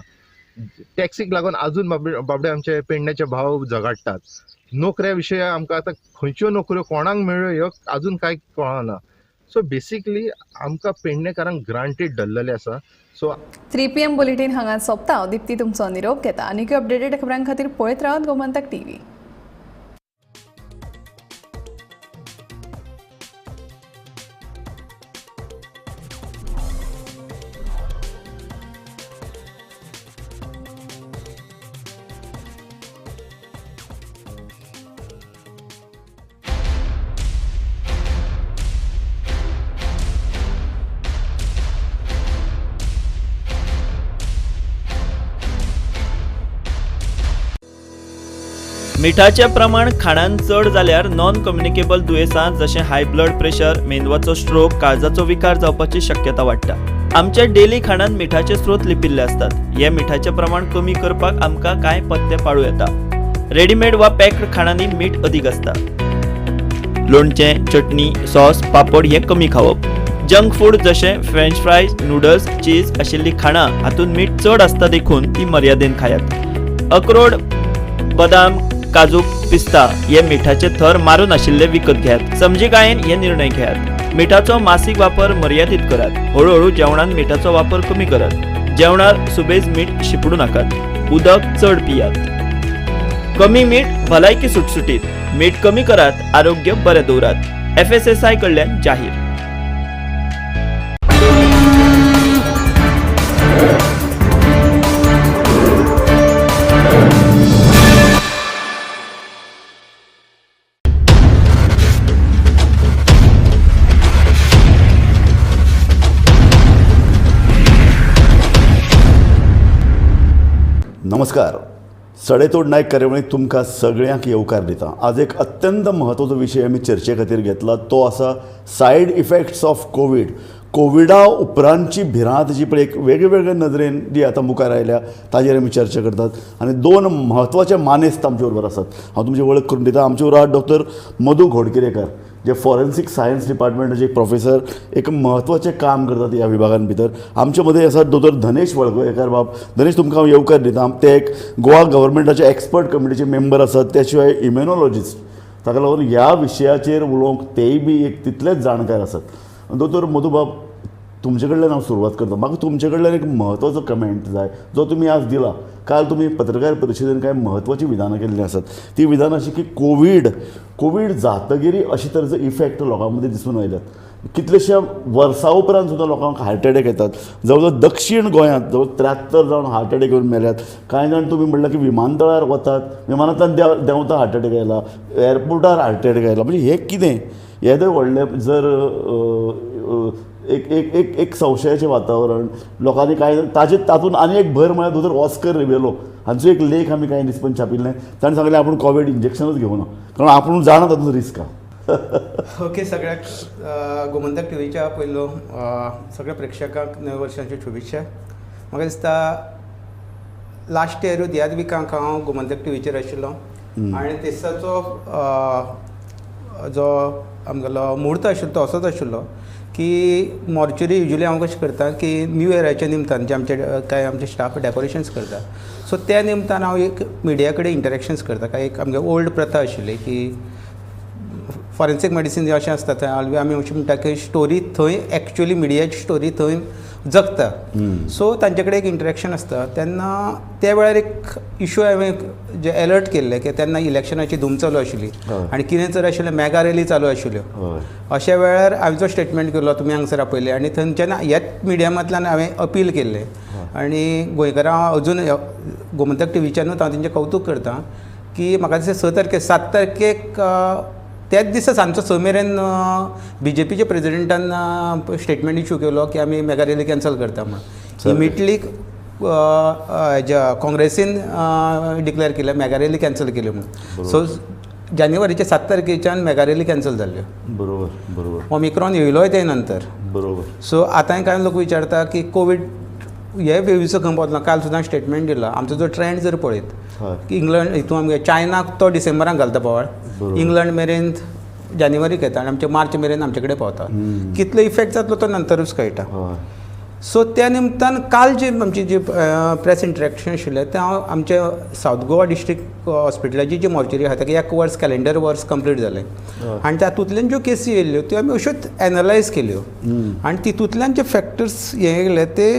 टॅक्सीक लागून अजून बाबडे आमचे पेडण्याचे भाव झगडटात. नोकऱ्या विशय आमकां आतां खंयच्यो नोकऱ्यो कोणाक मेळ्ळ्यो ह्यो अजून कांय कळना. सो बेसिकली आमकां पेडणेकारांक ग्रांटेड धरलेलें आसा. सो 3 PM bulletin हांगा सोंपता. दीप्ती तुमचो निरोप घेता. आनीक अपडेटेड खबरां खातीर पळयत रावात गोमंतक टीव्ही. मिठाचें प्रमाण खाणान चड जाल्यार नॉन कम्युनिकेबल दुयेंसां जशें हाय ब्लड प्रेशर, मेंदवाचो स्ट्रोक, काळजाचो विकार जावपाची शक्यता वाडटा. आमच्या डेली खाणान मिठाचे स्रोत लिपिल्ले आसतात. हे मिठाचें प्रमाण कमी करपाक आमकां कांय पथ्य पाळूं येता. रेडीमेड वा पॅक्ड खाणांनी मीठ अदीक आसता. लोणचें, चटणी, सॉस, पापड हे कमी खावप. जंक फूड जशें फ्रेंच फ्रायज, नूडल्स, चीज आशिल्लीं खाणां हातूंत मीठ चड आसता देखून ती मर्यादेन खायात. अक्रोड, बदाम, काजू, पिस्ता हे मिठाचे थर मारून आशिल्ले विकत घेयात. समजिकायेन हे निर्णय घेयात. मिठाचो मासीक वापर मर्यादीत करात. हळूहळू जेवणान मिठाचो वापर कमी करात. जेवणार सुबेज मीठ शिपडू नाकात. उदक चड पियात. कमी मीठ भलायकी सुटसुटीत. मीठ कमी करात, आरोग्य बरें दवरात. FSSAI कडल्यान जाहीर. नमस्कार. सडेतोड नायक कार्यावळींत तुमकां सगळ्यांक येवकार दिता. आज एक अत्यंत म्हत्वाचो विशय आमी चर्चे खातीर घेतला तो आसा सायड इफेक्ट्स ऑफ कोवीड. कोविडा उपरांतची भिरांत जी पळय एक वेगळे नदरेन जी आतां मुखार आयल्या ताजेर आमी चर्चा करतात आनी दोन म्हत्वाचे मानेस्त आमचे बरोबर आसात. हांव तुमची वळख करून दिता. आमचे बरोबर डॉक्टर मधू घोडकिरेकर जे फॉरेन्सीक सायन्स डिपार्टमेंटाचे एक प्रोफेसर, एक म्हत्वाचें काम करतात ह्या विभागान भितर. आमचे मदें आसात दोतोर धनेश वळवयकार बाब. धनेश, तुमकां हांव येवकार दिता. ते एक गोवा गव्हर्मेंटाचे एक्सपर्ट कमिटीचे मेंबर आसात, त्या शिवाय इम्युनॉलॉजिस्ट, ताका लागून ह्या विशयाचेर उलोवंक तेय बी एक तितलेच जाणकार आसात. दोतोर मधुबाब, तुमचे कडल्यान हांव सुरवात करता. म्हाका तुमचे कडल्यान एक म्हत्वाचो कमेंट जाय जो तुमी आज दिला. काल तुमी पत्रकार परिशदेन कांय म्हत्वाचीं विधानां केल्लीं आसात. ती विधानां अशी की कोवीड जातगीर अशे तरेचो इफेक्ट लोकां मदीं दिसून आयल्यात. कितलेश्या वर्सां उपरांत सुद्दां लोकांक हार्ट एटॅक येतात. जवळ जवळ दक्षीण गोंयांत जवळ 73 जाण हार्ट एटॅक येवन मेल्यात. कांय जाण तुमी म्हणलां की विमानतळार वतात, विमानांतल्यान देंवता हार्ट एटॅक आयला, एअरपोर्टार हार्ट एटॅक आयला. म्हणजे हें कितें येदें व्हडलें जर एक एक एक एक संशयाचें वातावरण लोकांनी कांय ताजे तातूंत आनी एक भर म्हळ्यार दोतोर ऑस्कर रिबेलो हांचो एक लेख आमी कांय दीस पण छापिल्लें. ताणें सांगलें आपूण कोवीड इंजेक्शनूच घेवना कारण आपूण जाणा तातूंत रिस्क आहा. ओके, सगळ्याक गोमंतक टीव्हीच्या पयलो सगळ्या प्रेक्षकांक नव्या वर्षांच्यो शुभेच्छा. म्हाका दिसता लास्ट इयर ह्याच विकांक हांव गोमंतक टीव्हीचेर आशिल्लो आनी तेसाचो जो आमगेलो म्हूर्त आशिल्लो तो असोच आशिल्लो की मॉर्च्युरी युजली हांव कशें करता की न्यू इयराच्या निमतान जे आमचे कांय आमचे स्टाफ डेकोरेशन्स करता, सो त्या निमतान हांव एक मिडिया कडेन इंटरेक्शन्स करता. काय एक आमगे ओल्ड प्रथा आशिल्ली की फॉरेन्सीक मेडिसीन जें अशें आसता थंय आमी अशें म्हणटा की स्टोरी थंय एक्चुअली मिडियाची स्टोरी थंय जगता. सो तांचे कडेन एक इंटरेक्शन आसता. तेन्ना त्या वेळार एक इशू हांवें जे एलर्ट केल्ले की तेन्ना इलेक्शनाची धूम चालू आशिल्ली आनी कितें चड आशिल्लें मेगा रॅली चालू आशिल्ल्यो. अशा वेळार हांवें जो स्टेटमेंट केलो तुमी हांगसर आपयले आनी थंयच्यान ह्याच मिडियमांतल्यान हांवें अपील केल्लें आनी गोंयकारां अजून गोमंतक टीव्हीच्यानूच हांव तेंचें कवतूक करता की म्हाका दिसता 6 तारखेक 7 तारखेक त्याच दिसा सांजचो 6 मेरेन बीजेपीच्या प्रेजिडेंटान स्टेटमेंट इशू केलो की आमी मेगा रॅली कॅन्सल करता म्हणून. इमिडिएटली काँग्रेसीन डिक्लेअर केलें मेगा रॅली कॅन्सल केल्यो म्हणून. सो जानेवारीच्या 7 तारखेच्यान मेगा रॅली कॅन्सल जाल्ल्यो. बरोबर बरोबर. ओमिक्रॉन येयलोय ते नंतर. बरोबर. सो आतांय कांय लोक विचारता की कोवीड हे वेवीचो खंय पावतलो. काल सुद्दां स्टेटमेंट दिला आमचो जो ट्रेंड जर पळयत की इंग्लंड हितून आमगे चायनाक तो डिसेंबराक घालता बोवाळ, इंग्लंड मेरेन जानेवारीक येता आनी आमचे मार्च मेरेन आमचे कडेन पावता. कितलो इफेक्ट जातलो तो नंतरूच कळटा. सो त्या निमतान काल जी आमची जी प्रेस इंटरेक्शन आशिल्लें तें हांव आमच्या सावथ गोवा डिस्ट्रिक्ट हॉस्पिटलाची जी मॉर्चरी आसा ताका एक वर्स कॅलेंडर वर्स कंप्लीट जालें आनी तातूंतल्यान ज्यो केसी येयल्ल्यो त्यो आमी अश्योच एनलायज केल्यो आनी तितूंतल्यान जे फॅक्टर्स हे येयले ते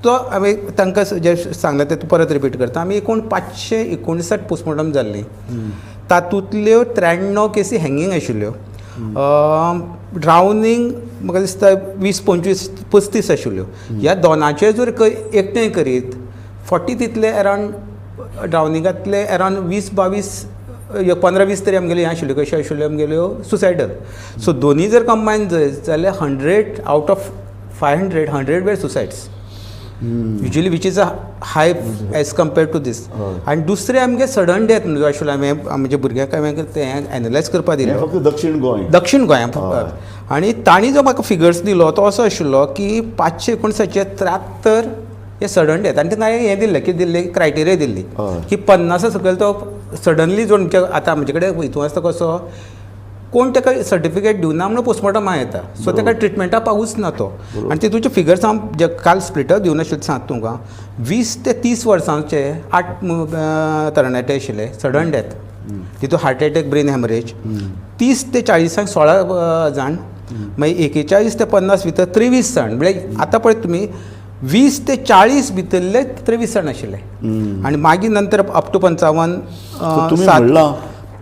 तो हांवें तांकां जें सांगलें तें परत रिपीट करता. आमी एकूण 559 पोस्टमॉर्टम जाल्लीं, तातूंतल्यो 93 केसी हँगींग आशिल्ल्यो. ड्रावनींग म्हाका दिसता 20, 25, 35 आशिल्ल्यो. ह्या दोनाचे जर एकठांय करीत 40 तितले अरावंड ड्रावनिंगांतले अरावंड 20, 22, 15, 20 तरी आमगेल्यो हें आशिल्ल्यो. कश्यो आशिल्ल्यो आमगेल्यो सुसायडल. सो दोनी जर कंबायन जायत जाल्यार 100 out of 500 100 were suicides usually, which is a high as compared to this. आनी दुसरें आमगे सडन डेथ जो आशिल्लो हांवें आमच्या भुरग्यांक हांवें तें एनलायज करपाक दिलें फक्त दक्षीण गोंय, दक्षीण गोंयांत. आनी तांणी जो म्हाका फिगर्स दिलो तो असो आशिल्लो की 559 73 हे सडन डेथ. आनी तांकां हें दिल्लें की दिल्ली क्रायटेरिया दिल्ली की 50 सकयल तो सडनली जो आतां आमचे कडेन हितून आसता कसो कोण ताका सर्टिफिकेट दिवना म्हणून पोस्टमॉर्टमा येता. सो ताका ट्रिटमेंटा पावूच ना तो. आनी तितूचे फिगर्स हांव जे काल स्प्लिटर दिवना आशिल्ले सांगता तुमकां, 20 ते 30 वर्सांचे 8 तरणाटे आशिल्ले सडन डेथ, तितून हार्ट अटॅक, ब्रेन हॅमरेज. 30 ते 40 16 जाण, मागीर 41 ते 50 भितर 23 जाण. म्हळ्यार आतां पळय तुमी 20 ते 40 भितरले 23 जाण आशिल्ले आनी मागीर नंतर अप टू 55. तुमी म्हणलां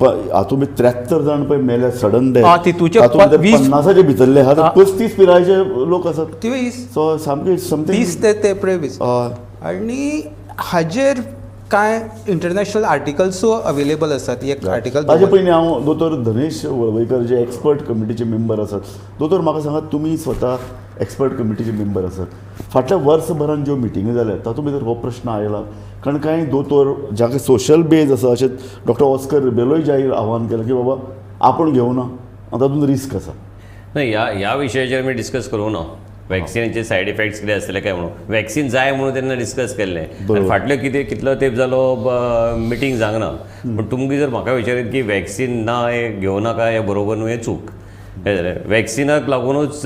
हातूंत 73 जाण पळय मेले सडन डेथ, तितूचे 50 भितरले आहा, 35 पिरायेचे लोक आसात. 23 सो सामके समथींग 30 ते 23. आनी हाजेर कांय इंटरनॅशनल आर्टिकल्सूय अवेलेबल आसात. एक आर्टिकल ताजे पयलीं हांव दोतोर धनेश वळवयकर जे एक्सपर्ट कमिटीचे मेंबर आसात, दोतोर म्हाका सांगात, तुमी स्वता एक्सपर्ट कमिटीचे मेंबर आसात, फाटल्या वर्सभरान ज्यो मिटिंगी जाल्यात तातूंत भितर हो प्रश्न आयला? कारण कांय दोतोर जाका सोशल बेज आसा अशें डॉक्टर ऑस्कर रिबेलोय जाहीर आव्हान केलां की बाबा आपूण घेवना, तातूंत रिस्क आसा. नाही, ह्या विशयाचेर आमी डिस्कस करूंक ना. वॅक्सिनाचे सायड इफेक्ट्स कितें आसतले काय म्हणून, वॅक्सिन जाय म्हणून तेन्ना डिस्कस केल्लें. आनी फाटल्यो कितें कितलो तेंप जालो मिटींग जावंक ना. पूण तुमकां जर म्हाका विचारीत की वॅक्सिन ना हें घेवं नाका हें बरोबर न्हू, हें चूक. हें जालें वॅक्सिनाक लागुनूच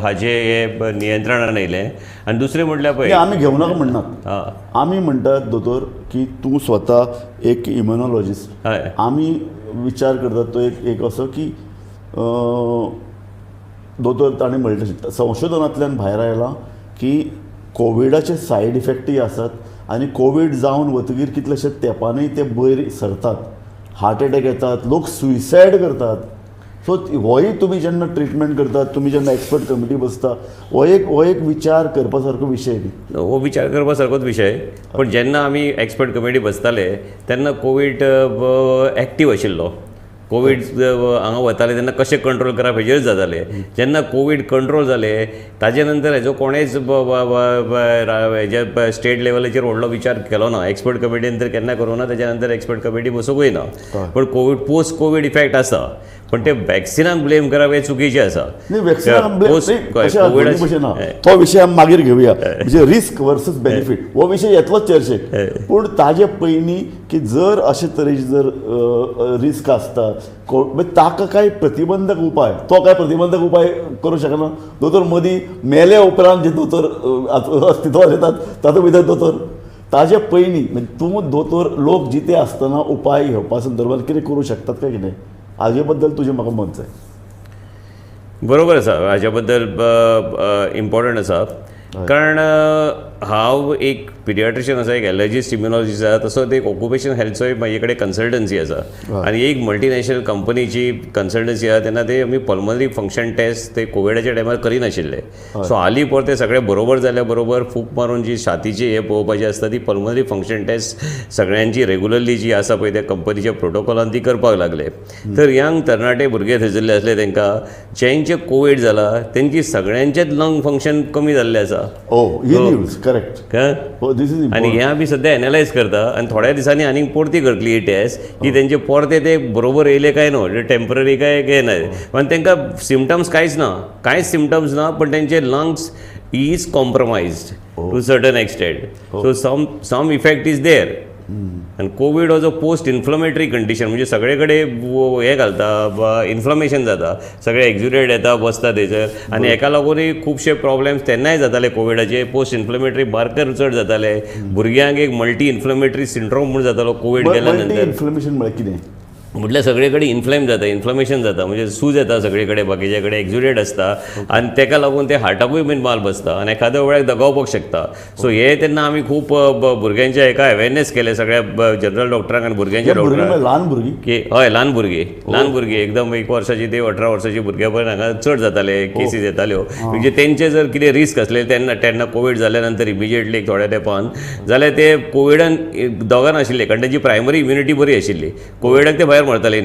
हाजें हें नियंत्रणान येयलें. आनी दुसरें म्हटल्यार पळय आमी घेवं नाका म्हणनात, आमी म्हणटात दोतोर की तूं स्वता एक इम्युनॉलॉजिस्ट, आमी विचार करतात तो एक असो की दोतोर ताणें म्हणलें तशें संशोधनांतल्यान भायर आयलां की कोविडाचे सायड इफेक्टय आसात आनी कोवीड जावन वतगीर कितलेशे तेंपानय ते बयर सरतात, हार्ट एटॅक येतात, लोक सुयसायड करतात. सो होय तुमी जेन्ना ट्रिटमेंट करतात, तुमी जेन्ना एक्सपर्ट कमिटी बसता, हो एक विचार करपा सारको विशय न्ही? हो विचार करपा सारकोच विशय. पूण जेन्ना आमी एक्सपर्ट कमिटी बसताले तेन्ना कोवीड एक्टीव आशिल्लो. कोवीड हांगा वताले तेन्ना कशें कंट्रोल करप हेजेर जातालें. जेन्ना कोवीड कंट्रोल जालें ताजे नंतर हेजो कोणेच हेजे स्टेट लेवलाचेर व्हडलो विचार केलो ना. एक्सपर्ट कमिटीन तर केन्ना करूं ना, ताज्या नंतर एक्सपर्ट कमिटी बसूंकूय ना. पूण कोवीड पोस्ट कोवीड इफेक्ट आसा, पण ते वॅक्सिनाक ब्लेम करप हें चुकीचें आसा. तो विशय आमी मागीर घेवया, म्हणजे रिस्क वर्सस बेनिफीट हो विशय येतलोच चर्चेक. पूण ताजे पयलीं की जर अशे तरेची जर रिस्क आसता ताका कांय प्रतिबंधक उपाय, तो कांय प्रतिबंधक उपाय करूं शकना दोतोर? मदीं मेले उपरांत जे दोतोर अस्तित्वात येतात तातूंत भितर दोतोर ताजे पयलीं म्हणजे तूं दोतोर लोक जिते आसतना उपाय घेवपा संदर्भात कितें करूं शकतात काय कितें, हाजे बद्दल तुजें म्हाका मत जाय. बरोबर आसा, हाज्या बद्दल इम्पॉर्टंट आसा. कारण हांव एक पिडियाट्रिशियन आसा, एक एलर्जिस्ट इम्युनॉलॉजिस्ट आसा, तसोच एक ऑक्युपेशन हेल्थचोय म्हाजे कडेन कन्सल्टन्सी आसा आनी एक मल्टिनॅशनल कंपनीची कन्सल्टन्सी आसा. तेन्ना ते आमी पल्मनरी फंक्शन टेस्ट ते कोविडाच्या टायमार करिनाशिल्ले. सो हालीं परते सगळें बरोबर जाल्या बरोबर फूक मारून जी छातीची हें पळोवपाची आसता ती पल्मनरी फंक्शन टेस्ट सगळ्यांची रेगुलरली जी आसा पळय त्या कंपनीच्या प्रोटोकॉलान ती करपाक लागले. तर यंग तरणाटे भुरगे थंयसरले आसले तांकां जांचे कोवीड जाला तेंची सगळ्यांचेच लंग फंक्शन कमी जाल्लें आसा. करेक्ट. आनी हें आमी सद्या एनलायज करता आनी थोड्या दिसांनी आनीक परती करतली ही टेस्ट की तेंचे परते ते बरोबर येयले काय न्हू, टेंपररी काय काय ना. पण तांकां सिमटम्स कांयच ना, कांयच सिमटम्स ना, पण तेंचे lungs is compromised to certain extent. So some effect is there. आनी कोवीड हो जो पोस्ट इन्फ्लमेटरी कंडिशन म्हणजे सगळे कडेन हें घालता, इन्फ्लमेशन जाता, सगळे एक्झुरेट येता बसता थंयसर आनी हेका लागूनय खुबशे प्रॉब्लेम्स तेन्नाय जाताले. कोविडाचे पोस्ट इन्फ्लमेटरी मार्कर चड जाताले, भुरग्यांक एक मल्टी इन्फ्लमेटरी सिंड्रोम म्हूण जातालो कोवीड गेल्या नंतर. इन्फ्लमेशन म्हळ्यार कितें? म्हटल्यार सगळे कडेन इन्फ्लेम जाता, इन्फ्लमेशन जाता, म्हणजे सूज येता सगळे कडेन, बाकीच्या कडेन एक्झुरेट आसता आनी तेका लागून ते हार्टाकूय बीन माल बसता आनी एखाद्या वेळार दगावपाक शकता. सो हे तेन्ना आमी खूब भुरग्यांच्या हेका अवेरनेस केले सगळ्या जनरल डॉक्टरांक आनी भुरग्यांच्या डॉक्टरांक. ल्हान भुरगीं की हय, ल्हान भुरगीं, ल्हान भुरगीं एकदम 1 वर्साची ते 18 वर्साची भुरग्यां पर्यंत हांगा चड जाताले केसीस येताल्यो. म्हणजे तेंचे जर कितें रिस्क आसले तेन्ना तेन्ना कोवीड जाल्या नंतर इमिजिएटली थोड्या तेंपान जाल्यार ते कोविडान दोगां नाशिल्ले, कारण तेंची प्रायमरी इम्युनिटी बरी आशिल्ली. कोविडाक ते भायर मरताले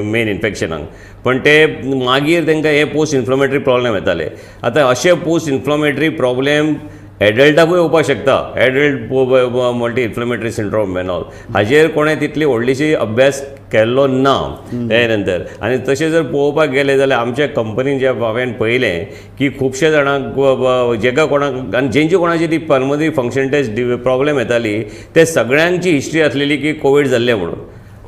मेन इन्फेक्शनाक, पण ते मागीर तांकां हे पोस्ट इन्फ्लमेटरी प्रॉब्लेम येताले. आतां अशे पोस्ट इन्फ्लमेटरी प्रॉब्लेम एडल्टाकूय येवपाक शकता, adult multi inflammatory syndrome and all. हाजेर कोणें तितली व्हडलीशी अभ्यास केल्लो ना ते नंतर. आनी तशें जर पळोवपाक गेलें जाल्यार आमच्या कंपनीन जे हांवें पळयलें की खुबशे जाणांक जेका कोणाक आनी जेंची कोणाची ती पल्मनरी फंक्शन टेस्ट प्रॉब्लेम येताली ते सगळ्यांची हिस्ट्री आसलेली की कोवीड जाल्लें म्हणून.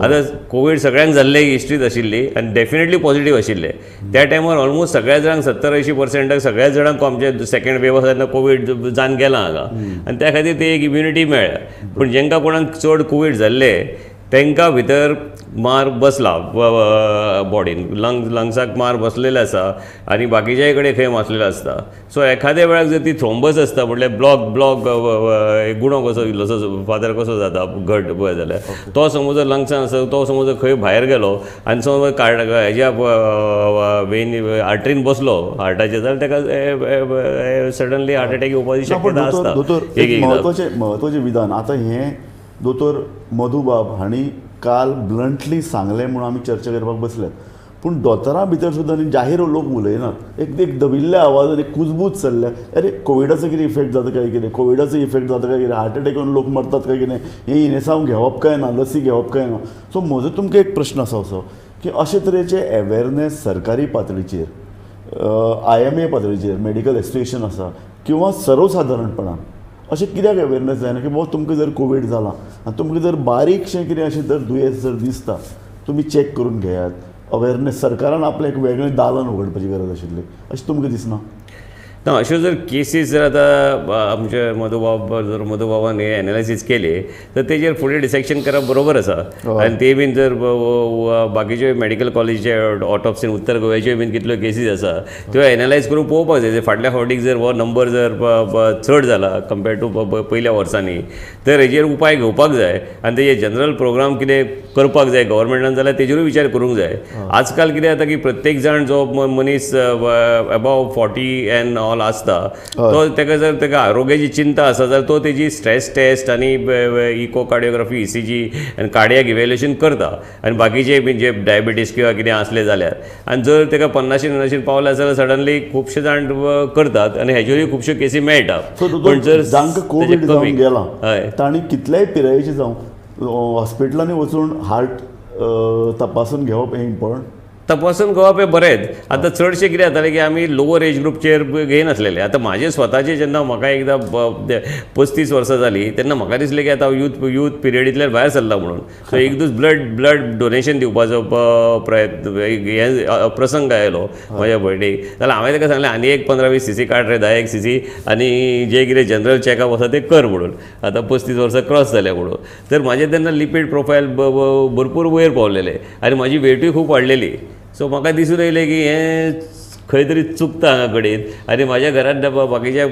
आतां कोवीड सगळ्यांक जाल्ले हिस्ट्रीत आशिल्ली आनी डेफिनेटली पॉझिटिव्ह आशिल्ले त्या टायमार ऑलमोस्ट सगळ्या जाणांक 70-80% सगळ्या जाणांक आमचे सेकंड वेव आसा तेन्ना कोवीड जावन गेला हांगा आनी त्या खातीर ते एक इम्युनिटी मेळ्ळ्या. पूण जेंकां कोणाक चड कोवीड जाल्ले तांकां भितर मार बसला बॉडीन, लंग्साक मार बसलेले आसा आनी बाकीच्याय कडेन खंय मासलेलो आसता. सो एखाद्या वेळार जर ती थ्रोम्बस आसता म्हटल्यार ब्लॉक ब्लॉक गुणो कसो इल्लोसो फातर कसो जाता घट पळय जाल्यार तो समज जर लंग्सान आसा तो समज जर खंय भायर गेलो आनी समज कार्ड हेज्या वेन आर्टरीन बसलो हार्टाचेर जाल्यार ताका सडनली हार्ट एटॅक येवपाची शक्यता आसता. दोतोर, म्हत्वाचें म्हत्वाचें विधान आतां हें दोतोर मधुबाब हांणी काल ब्लंटली सांगलें म्हणून आमी चर्चा करपाक बसल्यात, पूण दोतोरां भितर सुद्दां न्ही जाहीर लोक उलयनात. एक एक दबिल्ल्या आवाजान एक कुजबूज चल्ल्या, अरे कोविडाचो कितें इफेक्ट जाता काय कितें, कोविडाचो इफेक्ट जाता काय कितें, हार्ट एटॅक येवन लोक मरतात काय कितें, हें इनेसांव घेवप काय ना, लसी घेवप काय ना. सो म्हजो तुमकां एक प्रश्न आसा असो की अशे तरेचे एवेरनेस सरकारी पातळीचेर, IMA पातळीचेर, मेडिकल एसोसिएशन आसा किंवा सर्वसादारणपणान अशें कित्याक अवेरनेस जायना की बाबा तुमकां जर कोवीड जाला आनी तुमकां जर बारीकशें कितें अशें जर दुयेंस जर दिसता तुमी चॅक करून घेयात. अवेरनेस सरकारान आपलें एक वेगळें दालन उगडपाची गरज आशिल्ली अशें तुमकां दिसना? ना, अश्यो जर केसीस जर आतां आमचे मधुबाब जर मधुबाबान हे एनालिसीस केले तर तेजेर फुडें डिसेक्शन करप बरोबर आसा. आनी ते बीन जर बाकीचे मेडिकल कॉलेजीचे ऑटोप्सीन उत्तर गोव्याच्यो बीन कितल्यो केसीस आसा त्यो एनालायज करून पळोवपाक जाय. फाटल्या फावटीक जर हो नंबर जर चड जाला कंपेर्ड टू पयल्या वर्सांनी तर हेजेर उपाय घेवपाक जाय आनी तेजे जनरल प्रोग्राम कितें करपाक जाय गव्हर्मेंटान जाल्यार तेजेरूय विचार करूंक जाय. आजकाल कितें जाता की प्रत्येक जाण जो मनीस एबाव 40 एंड ऑल आसता तो ताका जर ताका आरोग्याची चिंता आसा जाल्यार तो तेजी स्ट्रेस टेस्ट आनी इकोकार्डियोग्राफी, ECG आनी कार्डियक इव्हेल्युएशन करता आनी बाकीचे बीन जे डायबिटीज किंवा कितें आसलें जाल्यार. आनी जर ताका 50-50 पावले आसा जाल्यार सडनली खुबशे जाण करतात आनी हेजेरूय खुबश्यो केसी मेळटा. पूण जर जांकां कोवीड जावन गेला तांणी कितल्याय पिरायेचे जावं हॉस्पिटलांनी वचून हार्ट तपासून घेवप हें इम्पॉर्टंट. तपासून घेवप हें बरेंच. आतां चडशें कितें जातालें की आमी लोवर एज ग्रुपचेर घेयनासलेले. आतां म्हाजें स्वताचें जेन्ना म्हाका एकदां 35 वर्सां जालीं तेन्ना म्हाका दिसलें की आतां हांव यूथ पिरियडींतल्यान भायर सरला म्हणून. सो एक दीस ब्लड डोनेशन दिवपाचो प्रयत्न हें प्रसंग आयलो म्हज्या भयणीक. जाल्यार हांवें ताका सांगलें आनी एक 15-20 cc काड रे, 10 cc आनी जें कितें जनरल चॅकअप आसा तें कर म्हणून. आतां 35 वर्सां क्रॉस जाल्या म्हणून. तर म्हाजें तेन्ना लिपीड प्रोफायल भरपूर वयर पावलेलें आनी म्हाजी वेटूय खूब वाडलेली. सो म्हाका दिसून येयलें की हें खंय तरी चुकता हांगा कडेन. आनी म्हाज्या घरांत बाकीच्या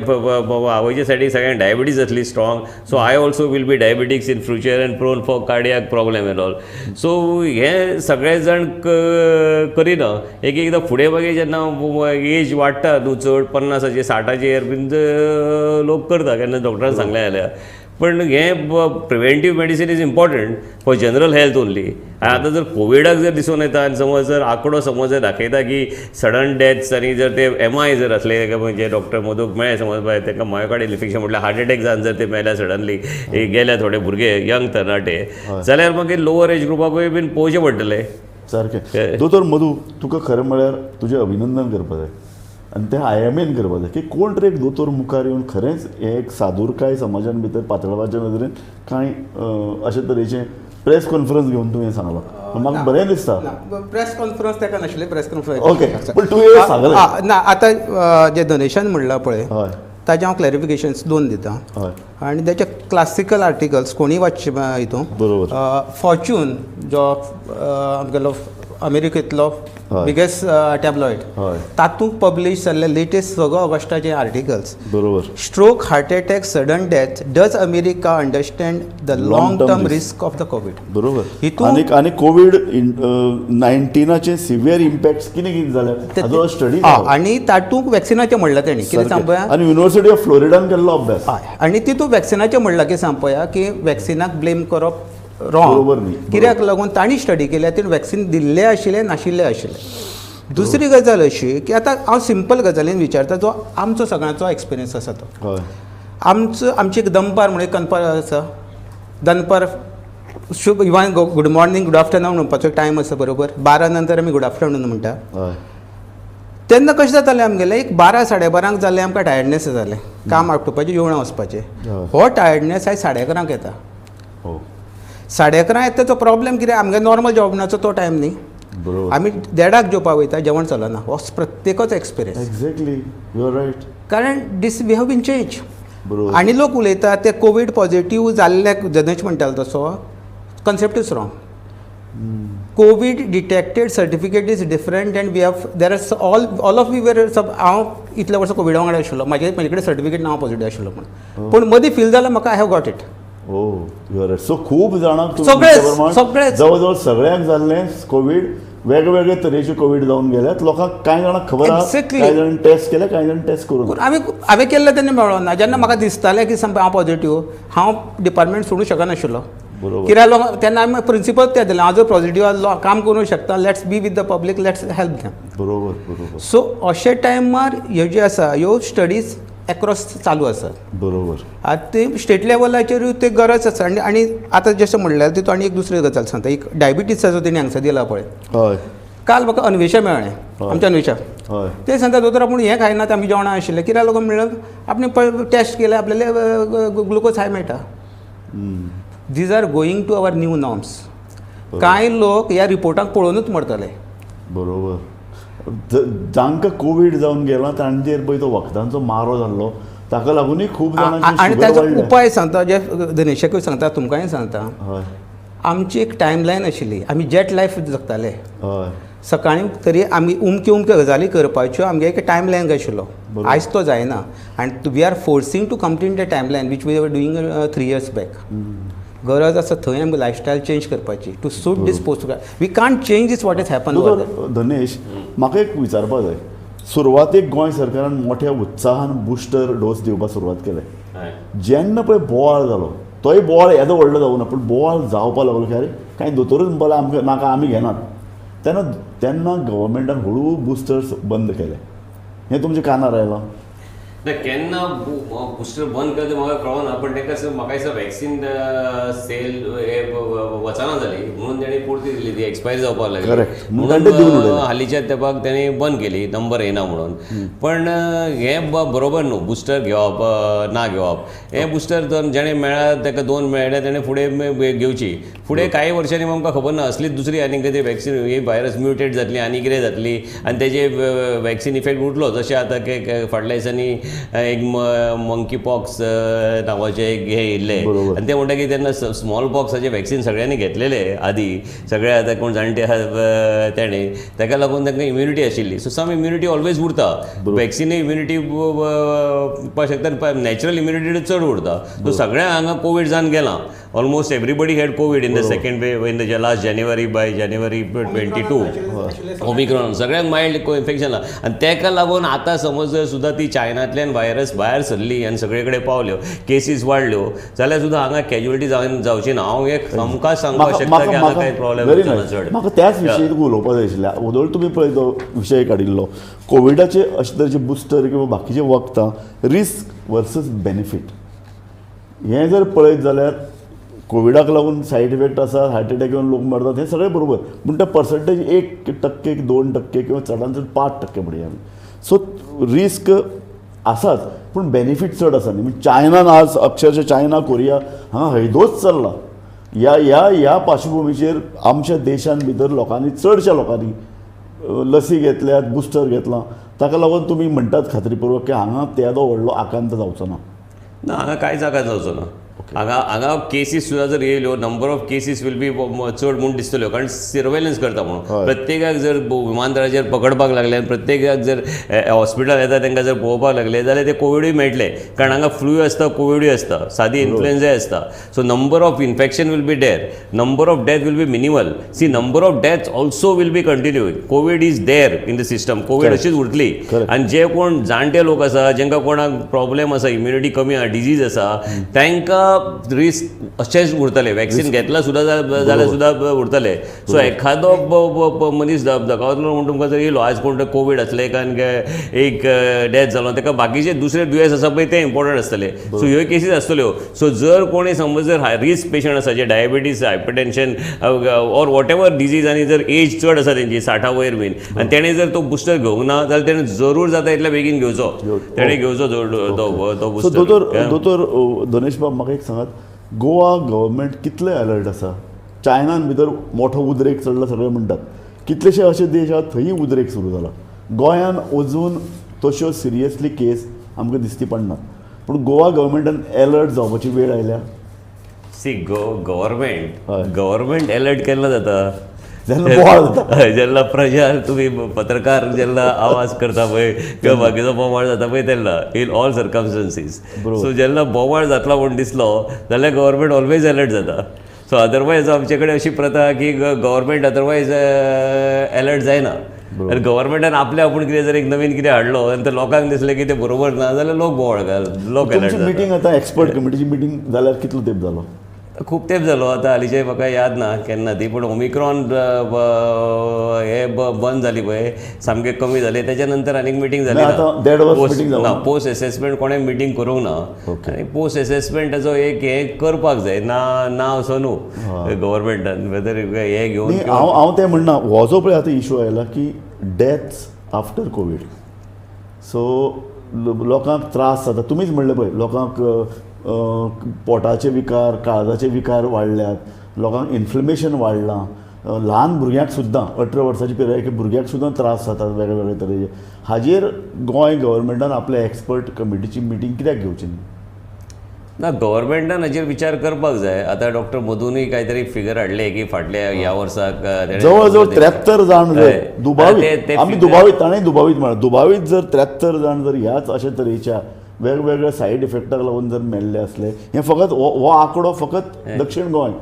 आवयच्या सायडीक सगळ्यांक डायबिटीज आसली strong. So I also will be diabetics in future and prone for cardiac problem and all. So हें सगळे जाण करिना. एक एकदां फुडें मागीर जेन्ना एज वाडटा न्हू चड 50-60 60 बीन लोक करता केन्ना डॉक्टरान सांगलें जाल्यार. पण हें preventive medicine is important for general health only. आनी आतां जर कोविडाक जर दिसून येता आनी समज जर आंकडो समज जर दाखयता की सडन डेथ्स आनी जर ते MI जर आसले म्हणजे डॉक्टर मधूक मेळ्ळे समज तांकां मायोकार्डियल इन्फेक्शन म्हटल्यार हार्ट एटॅक जावन जर ते मेल्या सडनली गेल्या थोडे भुरगे यंग तरणाटे जाल्यार मागीर लोवर एज ग्रुपाकूय बीन पळोवचें पडटलें सारकें. दोतोर मधू, तुका खरें म्हळ्यार तुजें अभिनंदन करपाक जाय आनी तें IMAन करपाक जाय की कोण तरी एक दोतोर मुखार येवन खरेंच हें एक सादुरकाय समाजान भितर पातळपाच्या नदरेन कांय अशे तरेचें प्रेस कॉन्फरन्स घेवन तुवें सांगलां, म्हाका बरें दिसता. प्रेस कॉन्फरन्स ताका नाशिल्लें, प्रेस कॉन्फरन्स ओके, पूण तुवें सांगलें ना. आतां जें धनेशान म्हणलां पळय ताजें हांव क्लॅरिफिकेशन्स दोन दिता आनी ताचे क्लासिकल आर्टिकल्स कोणीय वाचचे हितून. बरोबर. फॉर्च्यून जो आमगेलो अमेरिकेंतलो बिगेस्ट टॅब्लॉयड तातूंत पब्लीश जाल्ले लेटेस्ट 6 ऑगस्टाचे आर्टिकल्स. बरोबर. Stroke, heart attack, sudden death, does America understand the long term risk of the COVID. बरोबर. आनी कोवीड 19 सिवियर इम्पॅक्ट कितें कितें जाले हाजो स्टडी. आनी तातूंत वॅक्सिनाचें म्हणलां तेणी कितें सांगपया. आनी युनिवर्सिटी ऑफ फ्लोरिडान केल्लो अभ्यास आनी तितूंत वॅक्सिनाचें म्हणलां की सांगपया की वॅक्सिनाक ब्लेम करप रॉंग, कित्याक लागून तांणी स्टडी केल्या ते वॅक्सिन दिल्ले आशिल्ले नाशिल्ले आशिल्ले. दुसरी गजाल अशी की आतां हांव सिंपल गजालीन विचारता जो आमचो सगळ्यांचो एक्सपिरियन्स आसा तो. आमचो आमची एक दनपार म्हणून एक कनपार आसा, दनपार शुभ even good morning good afternoon म्हणपाचो टायम आसा बरोबर. 12 नंतर आमी गुड आफ्टरनून म्हणटा. तेन्ना कशें जातालें आमगेलें एक 12 साडे 12 जालें आमकां टायर्डनेस जालें, काम आटोवपाचें, जेवणां वचपाचें. हो टायर्डनेस आयज 11:30 येता. 11:30 येता तो प्रॉब्लेम कितें आमगे नॉर्मल जेवणाचो तो टायम न्ही. आमी 1:30 जेवपाक वयता, जेवण चलना. हो प्रत्येकाचो experience. Exactly, you are right. कारण this we have been change. आनी लोक उलयता ते कोवीड पॉझिटिव्ह जाल्ले जनेश म्हणटालो तसो concept is wrong. COVID detected certificate is different and we have there are all of we were सब. हांव इतल्या वर्सां कोविडा वांगडा आशिल्लो, म्हाजे कडेन सर्टिफिकेट ना हांव पॉझिटिव्ह आशिल्लो म्हूण, पूण मदीं फील जालें म्हाका I have got it. Oh you are right. So खूब जाणांक सगळे जवळ जवळ सगळ्यांक जाल्लें कोवीड, वेगवेगळे तरेचे कोवीड जावन गेल्यात लोकांक. कांय जाणांक खबर आसा, कांय जाण टेस्ट केले, कांय जाण टेस्ट करूं. हांवें केल्लें तेन्ना मेळोना ना. जेन्ना म्हाका दिसतालें की हांव पॉझिटिव्ह, हांव डिपार्टमेंट सोडूंक शकनाशिल्लो. कित्याक लोक तेन्ना आमी प्रिंसिपल तें दिलें, हांव जर पॉझिटिव्ह आसलो काम करूंक शकता, let's be with the public, let's help them. बरोबर बरोबर. सो अशे टायमार ह्यो ज्यो आसा ह्यो स्टडीज एक्रॉस चालू आसात. बरोबर. आतां ते स्टेट लेवलाचेरूय ते गरज आसा. आनी आनी आतां जशें म्हणल्यार तितून आनी एक दुसरी गजाल सांगता, एक डायबिटीसाचो तेणी हांगसर दिला पळय. हय. काल म्हाका अन्वेशा मेळ्ळें, आमच्या अन्वेशा. हय. ते सांगता दोतोर आपूण हें खायना, आमी जेवणां आशिल्लें कित्याक लागून म्हणल्यार आपणे टेस्ट केलें आपल्याले ग्लुकोज हाय मेळटा. These are going to our new norms. कांय लोक ह्या रिपोर्टाक पळोवनूच मरतले. बरोबर. जांकां कोवीड जावन गेला तांचेर पळय तो वखदांचो मारो जाल्लो, ताका लागूनय खूब जाणांची. आनी ताचो उपाय सांगता, जे धनेशाकूय सांगता, तुमकांय सांगता. आमची एक टायमलायन आशिल्ली, आमी जेट लायफ जगताले. सकाळीं तरी आमी उमक्यो उमक्यो गजाली करपाच्यो, आमगे एक टायमलायन आशिल्लो. आयज तो जायना आनी we are forcing to complete the timeline which we are doing 3 years back. गरज आसा थंय आमकां लायफस्टायल चेंज करपाची to suit this post. We can't change this what is happen. Dhanesh, म्हाका एक विचारपाक जाय. सुरवातेक गोंय सरकारान मोठ्या उत्साहान बुस्टर डोस दिवपाक सुरवात केले. जेन्ना पळय बोवाळ जालो, तोय बोवाळ येदो व्हडलो जावना ना, पूण बोवाळ जावपाक लागलो की अरे कांय दोतोरूच म्हणपाक आमकां नाका, आमी घेनात. तेन्ना तेन्ना गव्हर्मेंटान हळू बुस्टर्स बंद केले. हें तुमच्या कानार आयलां? ना, केन्ना बुस्टर बंद केलें तें म्हाका कळना, पण ताका म्हाका दिसता वॅक्सीन सेल हे वचना जाली म्हणून ताणें परती दिली, ती एक्सपायर जावपाक लागली म्हणून हालींच्या तेंपाक ताणें बंद केली, नंबर येना म्हणून. पण हें बरोबर न्हू बुस्टर घेवप ना घेवप. हें बुस्टर जेणें मेळ्ळा ताका 2 मेळ्ळे ताणें फुडें घेवची. फुडें कांय वर्सांनी आमकां खबर ना असलीच दुसरी आनी कितें वॅक्सीन ही व्हायरस म्युटेट जातली आनी कितें जातली आनी तेजे वॅक्सीन इफेक्ट उरतलो. जशें आतां फाटल्या दिसांनी एक मंकी पॉक्स नांवाचें एक हें येयल्लें आनी ते म्हणटा की तेन्ना स्मॉल पॉक्साचें वॅक्सीन सगळ्यांनी घेतलेलें आदी, सगळे आतां कोण जाणटे आहा तेणें, ताका लागून तांकां इम्युनिटी आशिल्ली. सो सम इम्युनिटी ऑलवेज उरता, वॅक्सिनूय इम्युनिटी पळोवपाक शकता, नॅचरल इम्युनिटी चड उरता. सो सगळ्यांक हांगा कोवीड जावन गेलां. Almost everybody had COVID in the second wave in the last January, by January 22 Omicron सगळ्यांक मायल्ड इन्फेक्शन आनी ताका लागून आतां समज जर सुद्दां ती चायनांतल्यान व्हायरस भायर सरली आनी सगळे कडेन पावल्यो, केसीस वाडल्यो जाल्यार सुद्दां हांगा कॅज्युअलिटी जावची ना. हांव एक आमकां सांगपाक शकता की हांगा कांय प्रॉब्लेम ना चड. म्हाका त्याच विशयी तुका उलोवपाक जाय आशिल्लें. वदोळ तुमी पळय तो विशय काडिल्लो कोविडाचे अशे तरेचे बुस्टर किंवा बाकीचे वखदां, रिस्क वर्सस बेनिफीट हें जर पळयत जाल्यार कोविडाक लागून सायड इफेक्ट आसा, हार्ट एटॅक येवन लोक मरतात, हें सगळें बरोबर, पूण ते पर्संटेज 1% 2% किंवा चडान चड 5% म्हणया आमी. सो रिस्क आसाच पूण बेनिफीट चड आसा न्ही. चायनान आज अक्षरशः चायना, कोरिया हांगा हैदोच चल्ला. ह्या ह्या ह्या पार्श्वभुमीचेर आमच्या देशान भितर लोकांनी, चडश्या लोकांनी लसी घेतल्यात, बुस्टर घेतलां, ताका लागून तुमी म्हणटात खात्रीपूर्वक की हांगा तेदो व्हडलो आकांत जावचो ना. ना, हांगा कांयच आकांत जावचो ना. हांगा हांगा केसीस सुद्दां जर येयल्यो, number of cases will be चड म्हूण दिसतल्यो, कारण सर्वेलन्स करता म्हणून. प्रत्येकाक जर विमानतळाचेर पकडपाक लागले आनी प्रत्येकाक जर हॉस्पिटल येता तांकां जर पळोवपाक लागले जाल्यार ते कोविडूय मेळटले, कारण हांगा फ्लूय आसता, कोविडूय आसता, सादी इन्फ्लुएन्जाय आसता. So number of infection will be there, number of death will be minimal. See number of death also will be continue. COVID is there in the system, COVID अशीच उरतली. आनी जे कोण जाणटे लोक आसा, जांकां कोणाक प्रॉब्लेम आसा, इम्युनिटी कमी आसा, डिजीज आसा, तांकां रिस्क अशेंच उरतले. वॅक्सीन घेतला सुद्दां जाल्यार सुद्दां उरतले. सो एखादो मनीस दगावतलो म्हूण तुमकां जर येयलो, आयज कोण कोवीड आसले कारण एक डेथ जालो, ताका बाकीचे दुसरे दुयेंस आसा पळय ते इम्पॉर्टंट आसतले. सो ह्यो केसीस आसतल्यो. सो जर कोणी समज जर रिस्क पेशंट आसा, जे diabetes, hypertension or whatever disease, आनी जर एज चड आसा तेंची 60 वयर बीन, आनी तेणें जर तो बुस्टर घेवंक ना जाल्यार तेणें जरूर जाता इतल्या बेगीन घेवचो, तेणें घेवचो तो बुस्टर. दोतोर दोतोर धनेश बाब, म्हाका एक सांगात, गोवा गव्हर्मेंट कितले अलर्ट आसा? चायनान भितर मोठो उद्रेक चडला सगळे म्हणटात, कितलेशे अशे देश आहात थंय उद्रेक सुरू जाला. गोंयान अजून तश्यो सिरियसली केस आमकां दिसती पडना, पूण गोवा गव्हर्मेंटान अलर्ट जावपाची वेळ आयल्या. सी गव्हर्मेंट अलर्ट केन्ना जाता? जेन्ना प्रजा, तुमी पत्रकार जेन्ना आवाज करता पळय किंवा बाकीचो बोवाळ जाता पळय तेन्ना, इन ऑल सर्कमस्टन्सीस. सो जेन्ना बोवाळ जातलो म्हूण दिसलो जाल्यार गव्हर्मेंट ऑलवेज अलर्ट जाता. सो अदरवायज आमचे कडेन अशी प्रथा की गव्हर्मेंट अदरवायज अलर्ट जायना. आनी गव्हर्मेंटान आपल्या आपूण कितें जर एक नवीन कितें हाडलो आनी ते लोकांक दिसलें की तें बरोबर ना जाल्यार लोक बोवाळ घाल, लोक अलर्ट जाता. मिटींग आतां एक्सपर्ट कमिटीची मिटींग जाल्यार कितलो तेंप जालो? खूब तेंप जालो आतां, हालींचे म्हाका याद ना केन्ना ती, पूण ओमिक्रॉन हे बंद जाली पळय, सामकें कमी जालें, तेच्या नंतर आनीक मिटींग जाली ना. पोस्ट एसेसमेंट कोणें मिटींग करूंक ना. आनी पोस्ट एसेसमेंटाचो एक हें करपाक जाय ना ना असो न्हू गव्हर्मेंटान वेदर हें घेवन. हांव तें म्हणना, हो जो पळय आतां इशू आयला की डेथ्स आफ्टर कोवीड, सो लोकांक त्रास जाता. तुमीच म्हणलें पळय, लोकांक पोटाचे विकार, काळजाचे विकार वाडल्यात, लोकांक इन्फ्लेमेशन वाडलां, ल्हान भुरग्यांक सुद्दां 18 वर्सांच्या पिरायेच्या भुरग्यांक सुद्दां त्रास जातात वेगळे वेगळे तरेचे. हाजेर गोंय गव्हर्मेंटान आपल्या एक्सपर्ट कमिटीची मिटींग कित्याक घेवची न्ही? ना, गव्हर्मेंटान हाजेर विचार करपाक जाय. आतां डॉक्टर मधुनूय कांय तरी फिगर हाडले की फाटल्या ह्या वर्साक जवळ जवळ 73 जाण जर दुबावीत, आमी दुबावीत, ताणें दुबावीत म्हळ्यार दुबावीत जर 73 जाण जर ह्याच अशे तरेच्या वेगवेगळ्या सायड इफेक्टाक लागून जर मेल्ले आसले, हें फकत हो आंकडो फकत दक्षिण गोंय,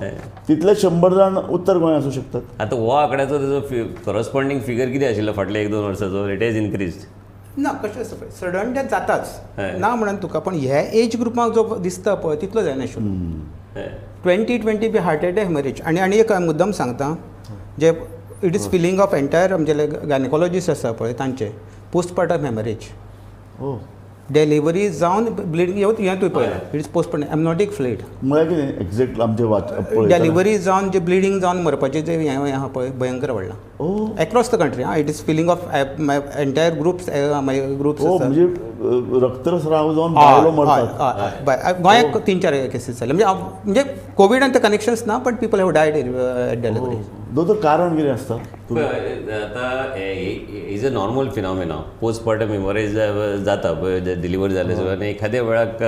तितले 100 जाण उत्तर गोंय आसूं शकतात. आतां हो आंकड्याचो तेजो करस्पॉन्डींग फिगर कितें आशिल्लो फाटल्या 1-2 वर्साचो? It has increased ना. कशें आसता पळय, सडन डेथ जाताच ना म्हणून तुका, पूण ह्या एज ग्रुपाक जो दिसता पळय तितलो जायनाशिल्लो. 2020 बी हार्ट एटॅक हेमरेज. आनी आनी एक मुद्दम सांगता, जे it is feeling of entire आमचे गायनेकॉलॉजिस्ट आसा पळय तांचे पोस्टपार्टम हेमरेज, डिलिव्हरी जावन ब्लिडींग हें तुवें पळयलां, it is postpartum amniotic fluid म्हळ्यार कितें एक्झॅक्ट आमचें डिलिव्हरी जावन जे ब्लिडींग जावन मरपाचें जें हें आहा पळय भयंकर वाडलां across the country. It is feeling of my entire groups, my groups. म्हणजे रक्तस्राव जावन बायलो मरतात गोंयांत 3-4 केसीस जाले. म्हणजे कोविडान ते कनेक्शन्स ना, but people have died at delivery. दोतोर, कारण कितें आसता? आतां is a normal phenomena, postpartum haemorrhage जाता डिलिव्हरी जाले सुद्दां. आनी एखाद्या वेळाक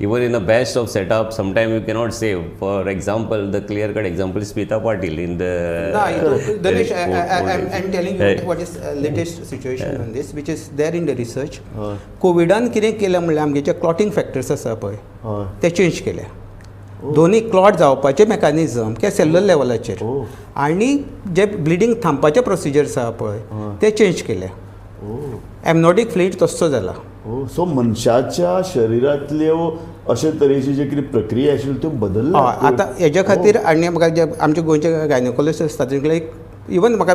even in the best of setup sometime you cannot save. For example, the clear cut example Smita Patil in the I am telling you what is latest situation on this, which is there in the research. कोविडान कितें केलें म्हणल्यार आमगे जे क्लॉटींग factors आसा पळय ते change केले. दोनी clot जावपाचे मेकॅनिजम किंवा सेल्युलर लेवलाचेर आनी जे ब्लिडींग थांबपाचे प्रोसिजर्स आसा पळय ते चेंज केले. एमनोटीक फ्लुइड तसो जाला. सो मनशाच्या शरिरांतल्यो अशे तरेची जे कितें प्रक्रिया आशिल्ली त्यो बदल्ल्या आतां हेज्या खातीर. आनी म्हाका जे आमचे गोंयचे गायनोकॉलॉजिस्ट आसता तेंचे एक इवन म्हाका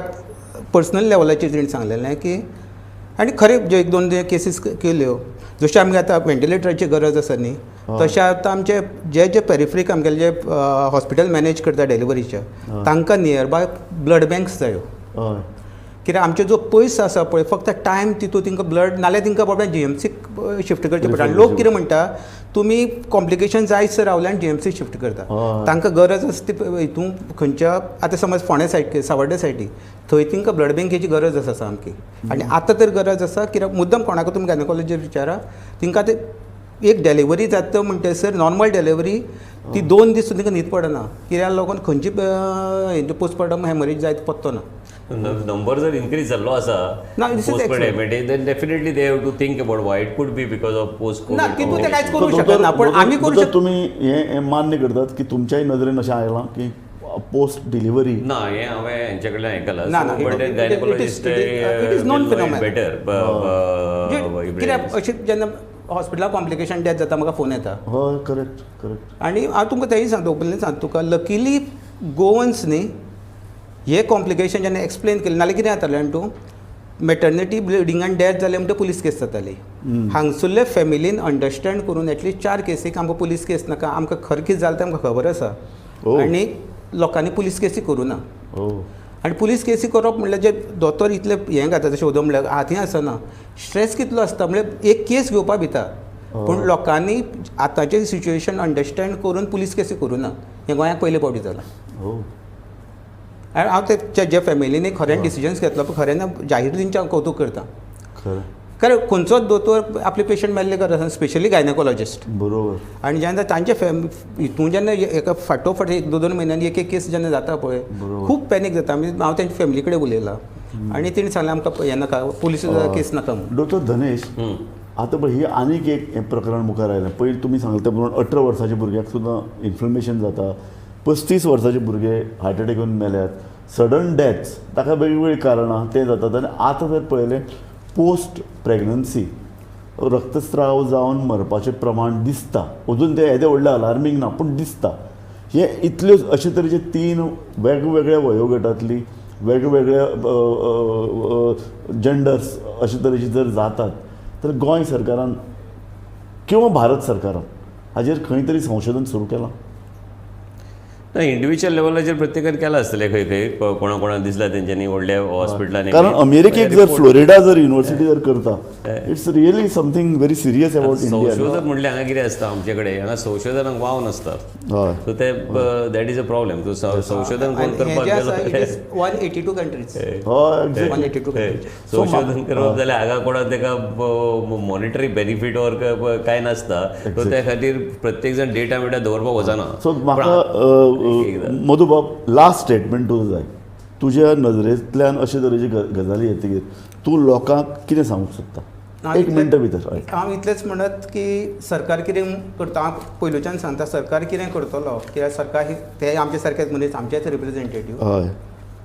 पर्सनल लेवलाचेर तेणी सांगलेलें की, आनी खरें ज्यो 1-2 केसीस केल्यो, जशें आमकां आतां व्हेंटिलेटराची गरज आसा न्ही, तशें आतां आमचे जे जे पेरिफ्रीक आमगेले जे हॉस्पिटल मॅनेज करता डिलिव्हरीचे तांकां नियर बाय ब्लड बँक्स जायो. कित्याक आमचे जो पयस आसा पळय फक्त टायम तितून तांकां ब्लड नाल्यार तांकां बाबा जीएमसीक शिफ्ट करचें पडटा. आनी लोक कितें म्हणटा, तुमी कॉम्प्लिकेशन जायत रावले आनी जीएमसी शिफ्ट करता. तांकां गरज आसा ती हितून खंयच्या आतां समज फोंड्या सायड सावर्डे सायडी थंय तांकां ब्लड बँकेची गरज आसा सामकी. आनी आतां तर गरज आसा कित्याक मुद्दम कोणाक तुमी गायनोकॉलॉजिस्ट विचारा, तांकां ते एक डिलिव्हरी जाता म्हणटसर नॉर्मल डिलिव्हरी ती 2 दीस तांकां न्हीद पडना, कित्याक लागून खंयची पोस्टपार्टम हेमरेज जायत पत्तो ना. नंबर जर इन्क्रीज जाल्लो आसा then definitely they have to think about why it could be because of post COVID. ना तितून ते कांयच करूंक शकना, पूण आमी करूं शकता. तुमी हें मान्य करतात की तुमच्याय नदरेन अशें आयलां की पोस्ट डिलिव्हरी ना, हें हांवें हेंचे कडल्यान आयकलां. ना, gynaecologist it is known phenomenon better. कित्याक अशें जेन्ना हॉस्पिटलाक कॉम्प्लिकेशन डेथ जाता म्हाका फोन येता. हय, करेक्ट करेक्ट. आनी हांव तुमकां तेंय सांगता, ओपनली सांगता तुका, लकीली गोवन्स न्ही हे कॉम्प्लिकेशन जेन्ना एक्सप्लेन केलें, नाल्यार कितें जातालें जाणा तूं, मॅटर्निटी ब्लिडींगान डेथ जालें म्हणटा पुलीस केस जाताली. हांगसुल्ले फॅमिलीन अंडरस्टँड करून एटलिस्ट 4 केसीक आमकां पुलीस केस नाका, आमकां खरें कितें जालें तें आमकां खबर आसा, आनी लोकांनी पुलीस केसी करूं ना. आनी पुलीस केसी करप म्हणल्यार जे दोतोर इतले हें घालता, जशें उदो म्हणल्यार हातीं आसना, स्ट्रेस कितलो आसता, म्हणल्यार एक केस घेवपा भिता. पूण लोकांनी आतांचें सिच्युएशन अंडरस्टँड करून पुलीस केसी करूं ना. हें गोंयांत पयले फावटी जालां. आनी हांव ते जे फॅमिलीनी खऱ्यान डिसिजन्स घेतलो पळय, खऱ्यान जाहीर तेंचें हांव कौतूक करता. कारण खंयचोच दोतोर आपले पेशंट मेल्ले गरज, स्पेशली गायनेकोलॉजिस्ट. बरोबर. आनी जेन्ना तांचे हितून जेन्ना एका फाटोफाट एक दोन दोन म्हयन्यांनी एक एक केस जेन्ना जाता पळय, खूब पॅनीक जाता. आमी हांव तेंच्या फॅमिली कडेन उलयलां आनी तेणी सांगलें आमकां हें नाका, पुलीस केस नाका म्हणून. डॉक्टर धनेश, आतां पळय ही आनीक एक हें प्रकरण मुखार आयलें. पयलीं तुमी सांगलें त्या प्रमाण 18 वर्साच्या भुरग्याक सुद्दां इन्फ्लमेशन जाता, 35 वर्साचे भुरगे हार्ट एटॅक येवन मेल्यात, सडन डेथ्स, ताका वेगवेगळीं कारणां तें जातात. आनी आतां जर पळयलें पोस्ट प्रेग्नन्सी रक्तस्राव जावन मरपाचें प्रमाण दिसता. अजून तें येदें व्हडलें अलार्मींग ना, पूण दिसता. हे इतल्यो अशे तरेचे 3 वेगवेगळ्या वयोगटांतली वेगवेगळ्या जेंडर्स अशे तरेची जर जातात तर गोंय सरकारान किंवा भारत सरकारान हाजेर खंय तरी संशोधन सुरू केलां? ना, इंडिव्हिज्युअल लेवलाचेर प्रत्येकान केलां आसतलें खंय खंय, कोणा कोणाक दिसला तेंच्यांनी व्हडल्या हॉस्पिटलांनी. कारण अमेरिकेक जर फ्लोरिडा जर युनिवर्सिटी जर करता, it's really something very serious about India. संशोधन म्हणल्यार हांगा कितें आसता आमचे कडेन, हांगा संशोधनाक वाव नासता. सो ते that is a problem. संशोधन कोण करपाक गेलो 182 कंट्रीज. संशोधन करप जाल्यार हांगा कोणाक ताका मॉनिटरी बेनिफीट ऑर कांय नासता. सो त्या खातीर प्रत्येक जाण डेटा बिटा दवरपाक वचना. सो म्हाका मधुबाब लास्ट स्टेटमेंट तुजो जाय, तुज्या नजरेंतल्यान अशे तरेची गजाली येतकीर तूं लोकांक कितें सांगूंक सोदता? एक मिनटा भितर. हांव इतलेंच म्हणत की सरकार कितें करता, हांव पयलुच्यान सांगता सरकार कितें करतलो, कित्याक सरकार ते आमचे सारकेच मनीस, आमचेच रिप्रेझेंटेटीव.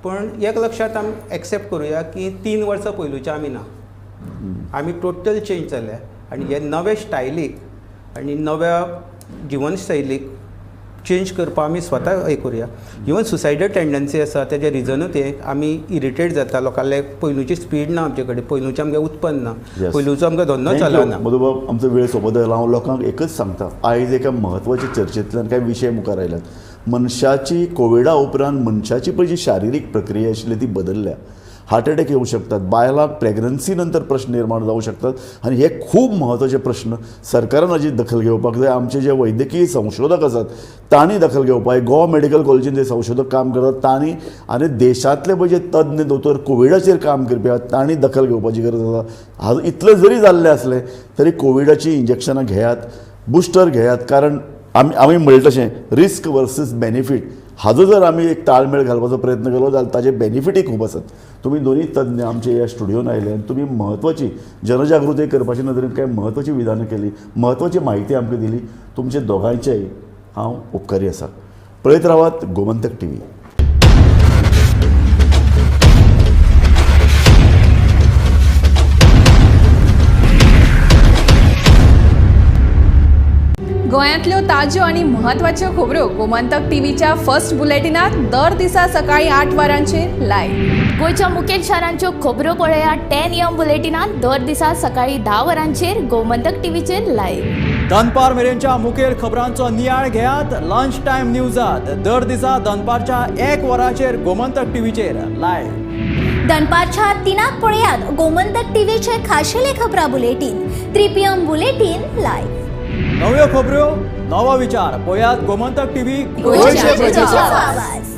पूण एक लक्षांत आमी एक्सेप्ट करुया की 3 वर्सां पयलुच्या आमी ना, आमी टोटल चेंज जाल्या आनी हे नवे स्टायलीक आनी नव्या जिवनशैलीक चेंज करपाक आमी स्वता हें करुया. इवन सुसायडल टेंडन्सी आसा तेजें रिजनूच हें, आमी इरिटेट जाता, लोकांले पयलूची स्पीड ना आमचे कडेन, पयलूचें आमगें उत्पन्न ना, पयलूचो आमकां धंदो चलना. मधुबाब, आमचो वेळ सोंपत आयला. हांव लोकांक एकच सांगता, आयज एका म्हत्वाच्या चर्चेंतल्यान कांय विशय मुखार आयल्यात. मनशाची कोविडा उपरांत मनशाची पळय जी शारिरीक प्रक्रिया आशिल्ली ती बदलल्या. हार्ट अटॅक येवं शकतात, बायलांक प्रेग्नन्सी नंतर प्रश्न निर्माण जावं शकतात आनी हे खूब म्हत्वाचे प्रश्न सरकारान हाजी दखल घेवपाक जाय. आमचे जे वैद्यकीय संशोधक आसात तांणी दखल घेवपाक जाय. गोवा मेडिकल कॉलेजीन जे संशोधक काम करतात तांणी आनी देशांतले पळय जे तज्ञ दोतोर कोविडाचेर काम करपी आहात तांणी दखल घेवपाची गरज आसा. आज इतलें जरी जाल्लें आसलें तरी कोविडाचीं इंजेक्शनां घेयात, बुस्टर घेयात, कारण आमी आमी म्हणलें तशें रिस्क वर्सीस बेनिफीट हाजो जर आमी एक ताळमेळ घालपाचो प्रयत्न केलो जाल्यार ताजे बेनिफिटूय खूब आसात. तुमी दोनूय तज्ञ आमचे ह्या स्टुडियोन आयले आनी तुमी म्हत्वाची जनजागृती करपाच्या नदरेन कांय म्हत्वाची विधानां केली, म्हत्वाची म्हायती आमकां दिली. तुमचे दोगांयचेय हांव उपकारी आसा. पळयत रावात गोमंतक टीव्ही. गोंयांतल्यो ताज्यो आनी म्हत्वाच्यो खबरो गोमंतक टीव्हीच्या फर्स्ट बुलेटिनात दर दिसा सकाळी 8 वरांचेर लायव्ह. गोंयच्या मुखेल शारांच्यो खबरो पळया 10 AM बुलेटिनात दर दिसा सकाळी 10 वरांचेर गोमंतक टीव्हीचेर लायव्ह. दनपार मेरेनच्या मुखेल खबरांचो नियाळ घेयात लंच टायम न्यूजात दर दिसा दनपारच्या 1 वरांचेर गोमंतक टीव्हीचेर लायव्ह. दनपारच्या 3 पळयात गोमंतक टीव्हीचे खाशेले खबरां बुलेटीन 3 PM bulletin live. नव्यो खबरो नवो विचार पळयात गोमंतक टीव्ही, गोंयच्या प्रजेचो आवाज.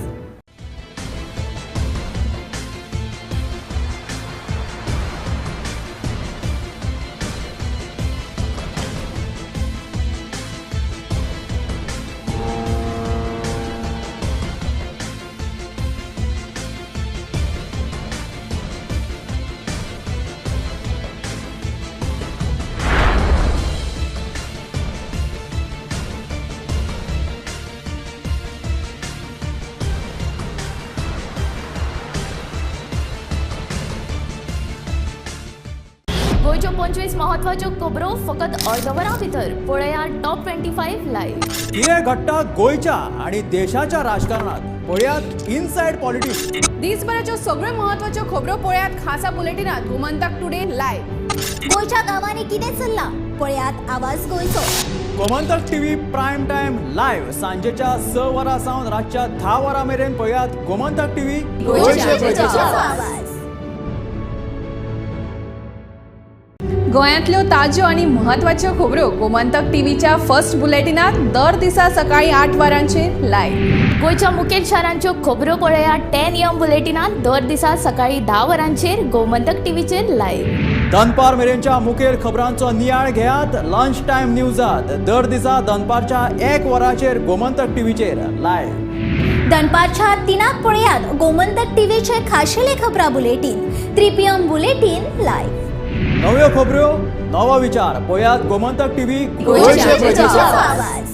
गोंयच्यो 25 महत्वाच्यो खबरो फकत अर्द वरां भितर पळया टॉप 25 लायव्ह. कितें घडटा गोंयच्या आनी देशाच्या राजकारणात पळयात इनसायड पॉलिटिक्स. दिसभराच्यो सगळ्यो महत्वाच्यो खबरो पळयात खासा बुलेटिनात गोमंतक टुडे लायव्ह. गोंयच्या गांवांनी कितें चल्लां पळयात आवाज गोंयचो. Gomantak TV prime time live सांजेच्या 6 वरां सावन रातच्या 10 वरां मेरेन पळयात गोमंतक टीव्ही, गोंयच्या प्रजेचो आवाज. गोंयांतल्यो ताज्यो आनी म्हत्वाच्यो खबरो गोमंतक टीव्हीच्या फर्स्ट बुलेटिनात दर दिसा सकाळी 8 वरांचेर लायव्ह. गोंयच्या मुखेल शारांच्यो खबरो पळयात 10 AM बुलेटिनात दर दिसा सकाळी 10 वरांचेर गोमंतक टीव्हीचेर लायव्ह. दनपार मेरेनच्या मुखेल खबरांचो नियाळ घेयात लंच टायम न्यूजात दर दिसा दनपारच्या 1 वरांचेर गोमंतक टीव्हीचेर लायव्ह. दनपारच्या 3 पळयात गोमंतक टीव्हीचे खाशेले खबरां बुलेटीन 3 PM bulletin live. नव्यो खबरो नवो विचार पळयात गोमंतक टीव्ही, गोंयच्या प्रजेचो आवाज.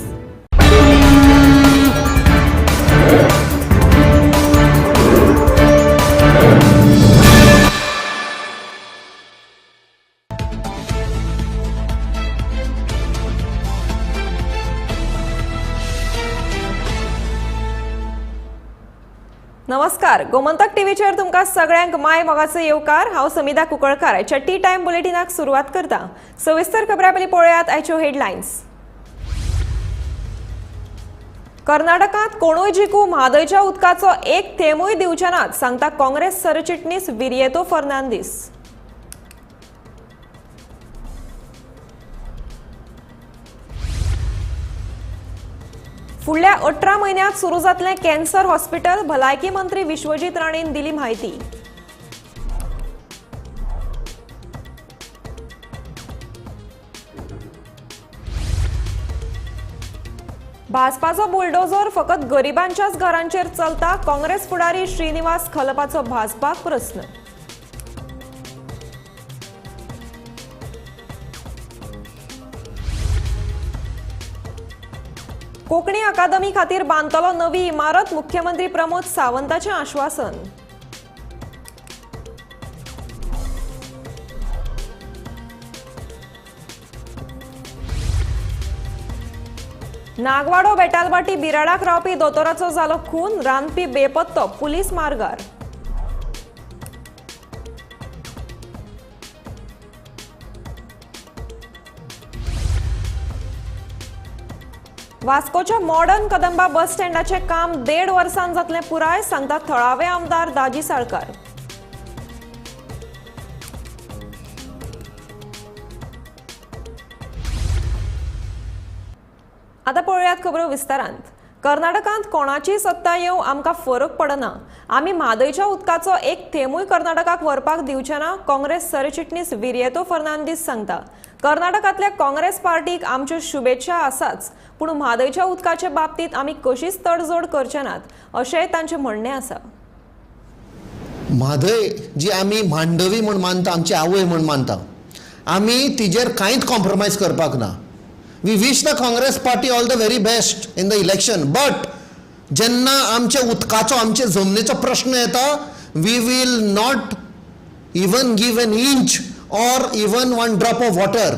नमस्कार, गोमंतक टीव्हीचेर तुमकां सगळ्यांक माय मोगाचो येवकार. हांव समिधा कुंकळकार आयच्या टी टायम बुलेटिनाक सुरवात करता. सविस्तर खबरां पयलीं पळयात आयच्यो हेडलायन्स. कर्नाटकांत कोणूय जिखू म्हादयच्या उदकाचो एक थेंबूय दिवचे नात, सांगता काँग्रेस सरचिटणीस विरियेतो फर्नांडीस. फुडल्या 18 म्हयन्यांत सुरू जातलें कॅन्सर हॉस्पिटल, भलायकी मंत्री विश्वजीत राणेन दिली म्हायती. भाजपाचो बुलडोजर फकत गरिबांच्याच घरांचेर चलता, काँग्रेस फुडारी श्रीनिवास खलपाचो भाजपाक प्रस्न. कोंकणी अकादमी खातीर बांदतलो नवी इमारत, मुख्यमंत्री प्रमोद सावंताचें आश्वासन. नागवाडो बेटालबाटी बिराडाक रावपी दोतोराचो जालो खून, रांदपी बेपत्तो, पुलीस मार्गार. वास्कोच्या मॉडर्न कदंबा बस स्टँडाचें काम 1.5 वर्सां जातलें पुराय, सांगता थळावे आमदार दाजी साळकार. आतां पळोवयात खबरो विस्तारांत. कर्नाटकांत कोणाची सत्ता येवं आमकां फरक पडना, आमी म्हादयच्या उदकाचो एक थेंबूय कर्नाटकाक व्हरपाक दिवचे ना, काँग्रेस सरचिटणीस विरियेतो फर्नांडीस सांगता. कर्नाटकांतल्या काँग्रेस पार्टीक आमच्यो शुभेच्छा आसाच, पूण म्हादयच्या उदकाचे बाबतींत आमी कशीच तडजोड करचे नात, अशेंय तांचें म्हणणें आसा. म्हादय जी आमी मांडवी म्हूण मानता, आमची आवय म्हूण मानता, आमी तिजेर कांयच कॉम्प्रोमायज करपाक ना. We wish the Congress party all the very best in the election, but जेन्ना आमच्या उदकाचो, आमचे जमनीचो प्रश्न येता, we will not even give an inch or even one drop of water.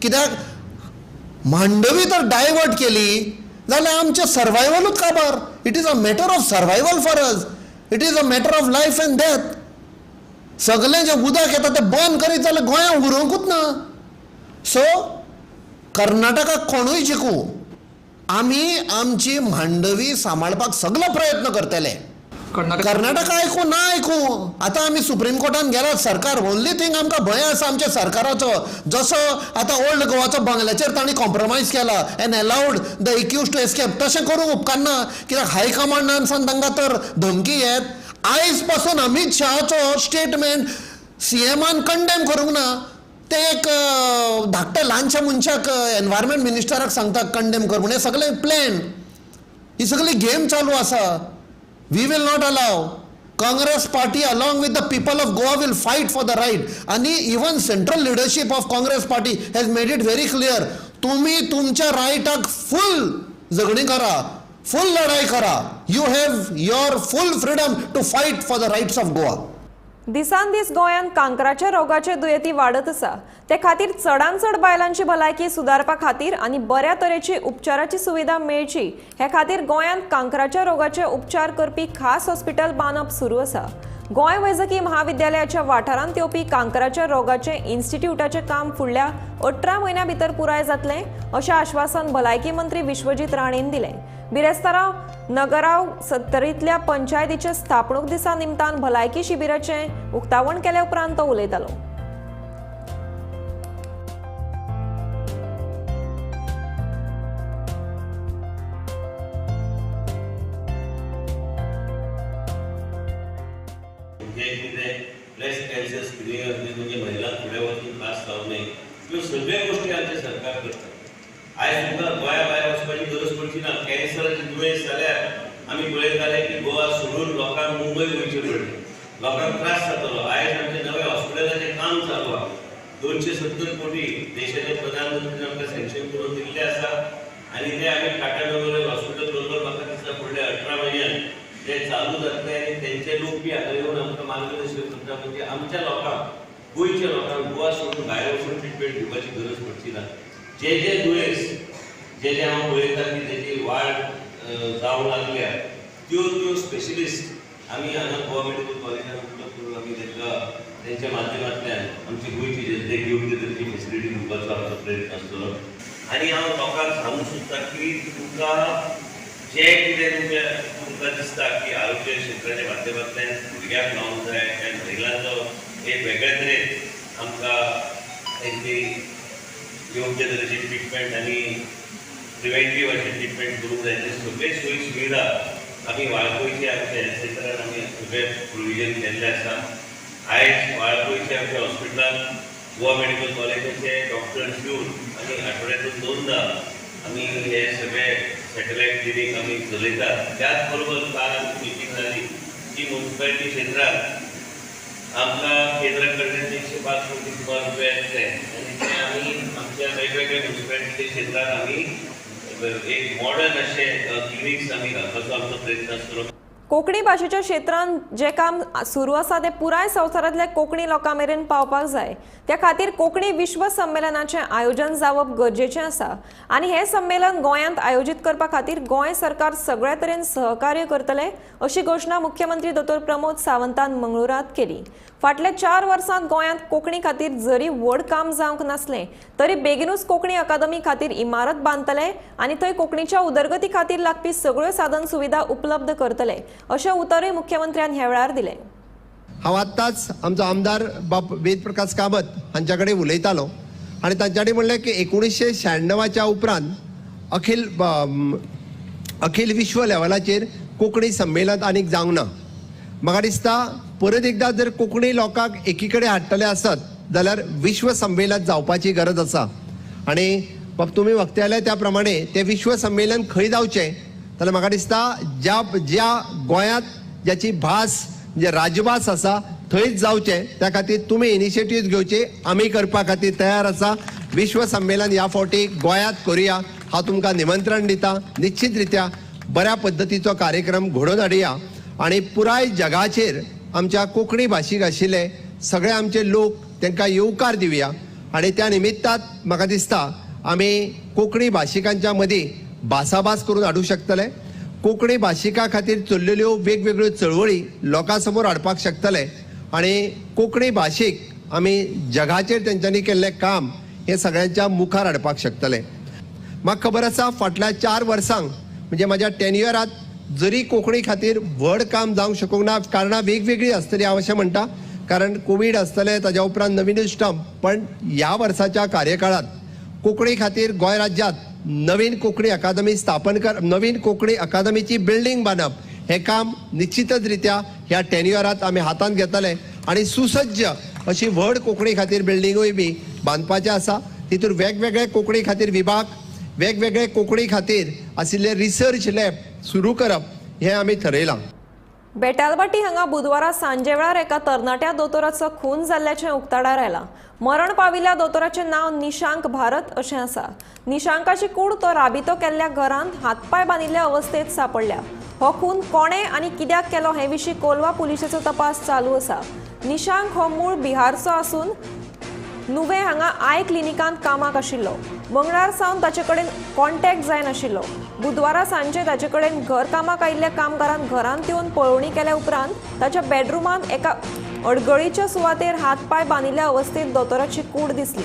कित्याक मांडवी तर डायवर्ट केली जाल्यार आमचें सर्वायवलूच काबार. It is a matter of survival for us, it is a matter of life and death. सगळें जें उदक येता तें बंद करीत जाल्यार गोंयांत उरोंकूच ना. सो कर्नाटकाक कोणूय जिखूं, आमी आमची मांडवी सांबाळपाक सगलो प्रयत्न करतले. कर्नाटका आयकूं ना आयकूं, आतां आमी सुप्रीम कोर्टान गेलात. सरकार ओनली थींग आमकां भंय आसा आमच्या सरकाराचो, जसो आतां ओल्ड गोवाचो बंगल्याचेर तांणी कॉम्प्रोमायज केला and allowed the accused to escape, तशें करूंक उपकारना. कित्याक हायकमांडान सावन तांकां तर धमकी येत. आयज पासून अमीत शहाचो स्टेटमेंट सीएमान कंडेम करूंक ना, ते एक धाकट्या ल्हानशा मनशाक एनवायरमेंट मिनिस्टराक सांगता कंडेम कर म्हूण. हें सगळें प्लॅन, ही सगळी गेम चालू आसा. We will not allow. Congress party along with the people of Goa will fight for the right. आणि even central leadership of Congress party has made it very clear, तुम्ही तुमच्या रायटाक फुल झगडीं करा, फुल लढाई करा. You have your full freedom to fight for the rights of Goa. दिसान दीस गोंयांत कांक्राच्या रोगाचे दुयेंती वाडत आसा. ते खातीर चडान चड बायलांची भलायकी सुदारपा खातीर आनी बऱ्या तरेची उपचाराची सुविधा मेळची हे खातीर गोंयांत कांक्राच्या रोगाचे उपचार करपी खास हॉस्पिटल बांदप सुरू आसा. गोंय वैजकी महाविद्यालयाच्या वाठारांत येवपी कांक्राच्या रोगाचे इन्स्टिट्यूटाचें काम फुडल्या 18 म्हयन्यां भितर पुराय जातलें अशें आश्वासन भलायकी मंत्री विश्वजीत राणेन दिलें. बिरेस्तारा नगराव 70तल्या पंचायतीचे स्थापणूक दिसा निमतान भलायकी शिबिराचें उक्तावण केले उपरांत तो उलयतालो. जें कितें ब्रेस्ट कॅन्सर स्क्रिनींग आसली म्हणजे महिलांक फुडें वचून त्रास जावं नये, ह्यो सगळ्यो गोश्टी आमचें सरकार करता. आयज तुमकां गोंया भायर वचपाची गरज पडची ना. कॅन्सराचें दुयेंस जाल्यार आमी पळयताले की गोवा सोडून लोकांक मुंबय वयचें पडलें, लोकांक त्रास जातलो. आयज आमचें नवें हॉस्पिटलाचें काम चालू आसा. 270 कोटी देशाचे प्रधानमंत्रीन आमकां सँक्शन करून दिल्लें आसा आनी ते आमी टाटा मेमोरियल हॉस्पिटल बरोबर म्हाका दिसता फुडल्या 18 म्हयन्यान ते चालू जातले आनी तेंचे लोक बी हांगा येवन आमकां मार्गदर्शन करता. म्हणजे आमच्या लोकांक, गोंयच्या लोकांक गोवा सोडून भायर वचून ट्रिटमेंट घेवपाची गरज पडची ना. जे जे दुयेंस जे जे हांव पळयता की तेजी वाड जावंक लागल्या त्यो त्यो स्पेशलिस्ट आमी हांगा गोवा मेडिकल कॉलेजान उपलब्ध करून आमी तांकां तेंच्या माध्यमांतल्यान आमची गोंयची जनतेक योग्य तरेची फेसिलिटी दिवपाचो आमचो प्रयत्न आसतलो. आनी हांव लोकांक सांगूंक सोदता की तुमकां जें कितें तुमकां दिसता की आरोग्य क्षेत्राच्या माध्यमांतल्यान भुरग्यांक लावंक जाय आनी महिलांचो एक वेगळे तरेन आमकां तेंची योग्य तरेची ट्रिटमेंट आनी प्रिवेंटीव अशें ट्रिटमेंट करूंक जाय, ते सगळे सोयी सुविधा आमी वाळपयचे आमच्या हेल्थ सेंटरान आमी सगळें प्रोविजन केल्लें आसा. आयज वाळपयचे आमच्या हॉस्पिटलान गोवा मेडिकल कॉलेजाचे डॉक्टर्स येवन आमी आठवड्यांतून 2दा आमी हे सगळे सॅटेलायट क्लिनीक आमी चलयतात. त्याच बरोबर काल आमची मिटींग जाली की मुन्सिपालिटी क्षेत्रांत आमकां केंद्रा कडल्यान 105 कोटी सुमार रुपया येतले आनी ते आमी आमच्या वेगवेगळ्या मुन्सिपालिटी क्षेत्रांत आमी एक मॉडर्न अशे क्लिनिक्स आमी घालपाचो आमचो प्रयत्न आसतलो. कोंकणी भाशेच्या क्षेत्रांत जें काम सुरू आसा तें पुराय संवसारांतल्या कोंकणी लोकां मेरेन पावपाक जाय. त्या खातीर कोंकणी विश्व संमेलनाचें आयोजन जावप गरजेचें आसा आनी हें संमेलन गोंयांत आयोजीत करपा खातीर गोंय सरकार सगळे तरेन सहकार्य करतले अशी घोशणा मुख्यमंत्री दोतोर प्रमोद सावंतान मंगळुरांत केली. फाटल्या 4 वर्सांत गोंयांत कोंकणी खातीर जरी व्हड काम जावंक नासलें तरी बेगिनूच कोंकणी अकादमी खातीर इमारत बांदतले आनी थंय कोंकणीच्या उदरगती खातीर लागपी सगळ्यो साधन सुविधा उपलब्ध करतले अशें उतरूय मुख्यमंत्र्यान ह्या वेळार दिलें. हांव आत्ताच आमचो आमदार बाब वेदप्रकाश कामत हांच्या कडेन उलयतालो आनी तांच्यानी म्हणलें की 1996च्या उपरांत अखिल विश्व लेवलाचेर कोंकणी संमेलन आनीक जावंक ना. म्हाका दिसता परत एकदां जर कोंकणी लोकांक एकी कडेन हाडटले आसत जाल्यार विश्व संमेलन जावपाची गरज आसा आनी बाब तुमी वक्त्याले त्या प्रमाणे तें विश्व संमेलन खंय जावचें जाल्यार म्हाका दिसता ज्या ज्या गोंयांत ज्याची भास म्हणजे राजभास आसा थंयच जावचें. त्या खातीर तुमी इनिशिएटीव घेवचे, आमी करपा खातीर तयार आसा. विश्व संमेलन ह्या फावटी गोंयांत करुया, हांव तुमकां निमंत्रण दिता. निश्चित रित्या बऱ्या पद्दतीचो कार्यक्रम घडोवन हाडुया आनी पुराय जगाचेर आमच्या कोंकणी भाशीक आशिल्ले सगळे आमचे लोक तांकां येवकार दिवया आनी त्या निमित्तात म्हाका दिसता आमी कोंकणी भाशिकांच्या मदीं भासाभास करून हाडूंक शकतले, कोंकणी भाशिका खातीर चल्लेल्यो वेगवेगळ्यो चळवळी लोकां समोर हाडपाक शकतले आनी कोंकणी भाशीक आमी जगाचेर तेंच्यांनी केल्लें काम हें सगळ्यांच्या मुखार हाडपाक शकतले. म्हाका खबर आसा फाटल्या 4 वर्सांक म्हणजे म्हाज्या टेन्युअरांत जरी कोंकणी खातीर व्हड काम जावंक शकूंक ना, कारणां वेगवेगळीं आसतलीं हांव अशें म्हणटा, कारण कोवीड आसतलें, ताज्या उपरांत नवीनूच स्टंप, पण ह्या वर्साच्या कार्यकाळांत कोंकणी खातीर गोंय राज्यांत नवीन कोंकणी अकादमी स्थापन कर, नवीन कोंकणी अकादमीची बिल्डींग बांदप हें काम निश्चितच रित्या ह्या टेन्युअरांत आमी हातांत घेतले आनी सुसज्ज अशी व्हड कोंकणी खातीर बिल्डिंगूय बी बांदपाचें आसा. तितूर वेगवेगळे कोंकणी खातीर विभाग, वेगवेगळे कोंकणी खातीर आशिल्ले रिसर्च लॅब सुरू करप हें आमी थरयलां. बेटालबाटी हांगा बुधवारा सांजे वेळार एका तरणाट्या दोतोराचो खून जाल्ल्याचें उक्ताडार आयलां. मरण पाविल्ल्या दोतोराचें नांव निशांक भारत अशें आसा. निशांकाची कूड तो राबितो केल्ल्या घरांत हातपाय बांदिल्ल्या अवस्थेंत सांपडल्या. हो खून कोणें आनी कित्याक केलो हे विशीं कोलवा पुलिशेचो तपास चालू आसा. निशांक हो मूळ बिहारचो आसून नुवें हांगा I क्लिनिकांत कामाक आशिल्लो. मंगळार सावन ताचे कडेन कॉन्टॅक्ट जायनाशिल्लो. बुधवारा सांजे ताचे कडेन घर कामाक आयिल्ल्या कामगारान घरांत येवन पळोवणी केल्या उपरांत ताच्या बेडरुमांत एका अडगळीच्या सुवातेर हात पांय बांदिल्ल्या अवस्थेंत दोतोराची कूड दिसली.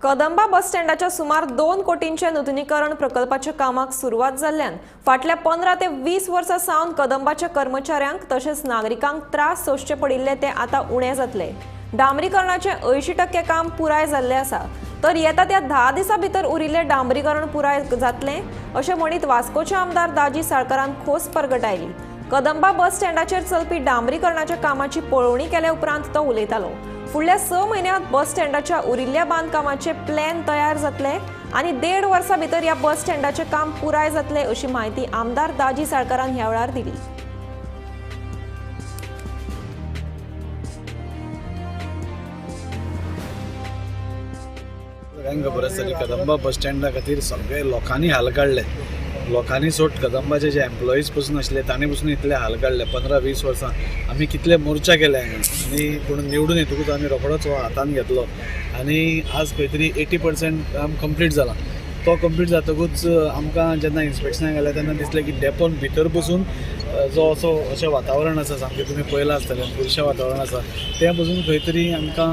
कदंबा बस स्टँडाच्या सुमार 2 कोटींच्या नुतनीकरण प्रकल्पाच्या कामाक सुरवात जाल्ल्यान फाटल्या 15 ते 20 वर्सां सावन कदंबाच्या कर्मचाऱ्यांक तशेंच नागरिकांक त्रास सोंसचे पडिल्ले ते आतां उणे जातले. डांबरीकरणाचें 80% काम पुराय जाल्लें आसा, तर येता त्या 10 दिसां भितर उरिल्लें डांबरीकरण पुराय जातलें अशें म्हणीत वास्कोचे आमदार दाजी साळकारान खोस परगटायली. कदंबा बस स्टँडाचेर चलपी डांबरीकरणाच्या कामाची पळोवणी केल्या उपरांत तो उलयतालो. फुडल्या 6 म्हयन्यांत बस स्टँडाच्या उरिल्ल्या बांदकामाचे प्लॅन तयार जातले आनी 1.5 वर्सां भितर ह्या बस स्टँडाचें काम पुराय जातलें अशी म्हायती आमदार दाजी साळकारान ह्या वेळार दिली. सगळ्यांक खबर आसतली कदंबा बस स्टँडा खातीर सगळे लोकांनी हाल काडले. लोकांनी सोड, कदंबाचे जे एम्प्लॉईज पसून आशिल्ले तांणी पसून इतले हाल काडले. 15-20 वर्सां आमी कितले मोर्चा केले आनी पूण निवडून येतकूच आमी रोखडोच हो हातान घेतलो आनी आज खंय तरी 80% काम कंप्लीट जालां. तो कंप्लीट जातकूच आमकां जेन्ना इन्स्पेक्शनाक गेले तेन्ना दिसलें की डेपोन भितर बसून जो असो अशें वातावरण आसा, सामकें तुमी पळयलां आसतलें, बुरशें वातावरण आसा, तें पसून खंय तरी आमकां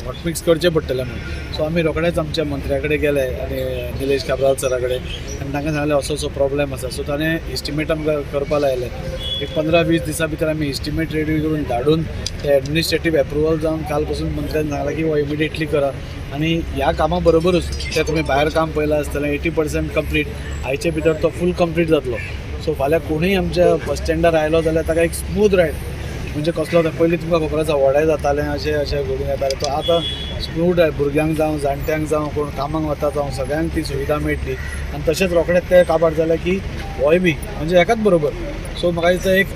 हॉटमिक्स करचें पडटलें म्हणून. सो आमी रोखडेच आमच्या मंत्र्या कडेन गेले आनी निलेश काब्राल सरा कडेन आनी तांकां सांगलें असो असो प्रॉब्लेम आसा. सो ताणें इस्टिमेट आमकां करपा लायलें. एक 15-20 दिसां भितर आमी इस्टिमेट रेडी करून धाडून ते एडमिनिस्ट्रेटीव एप्रुवल जावन काल पसून मंत्र्यान सांगलां की हो इमिडिएटली करा. आनी ह्या कामा बरोबरूच तें तुमी भायर काम पळयलां आसतलें, 80% कंप्लीट, आयचे भितर तो फूल कंप्लीट जातलो. सो फाल्यां कोणूय आमच्या बस स्टँडार आयलो जाल्यार ताका एक स्मूथ रायड, म्हणजे कसलो पयलीं तुमकां खबर आसा व्हडें जातालें अशें अशें घडून येतालें, तो आतां स्मूथ रायड, भुरग्यांक जावं जाणट्यांक जावं कोण कामाक वता जावं सगळ्यांक ती सुविधा मेळटली. आनी तशेंच रोखडेंच तें काबार जालें की होय बी म्हणजे एकाच बरोबर. सो म्हाका दिसता एक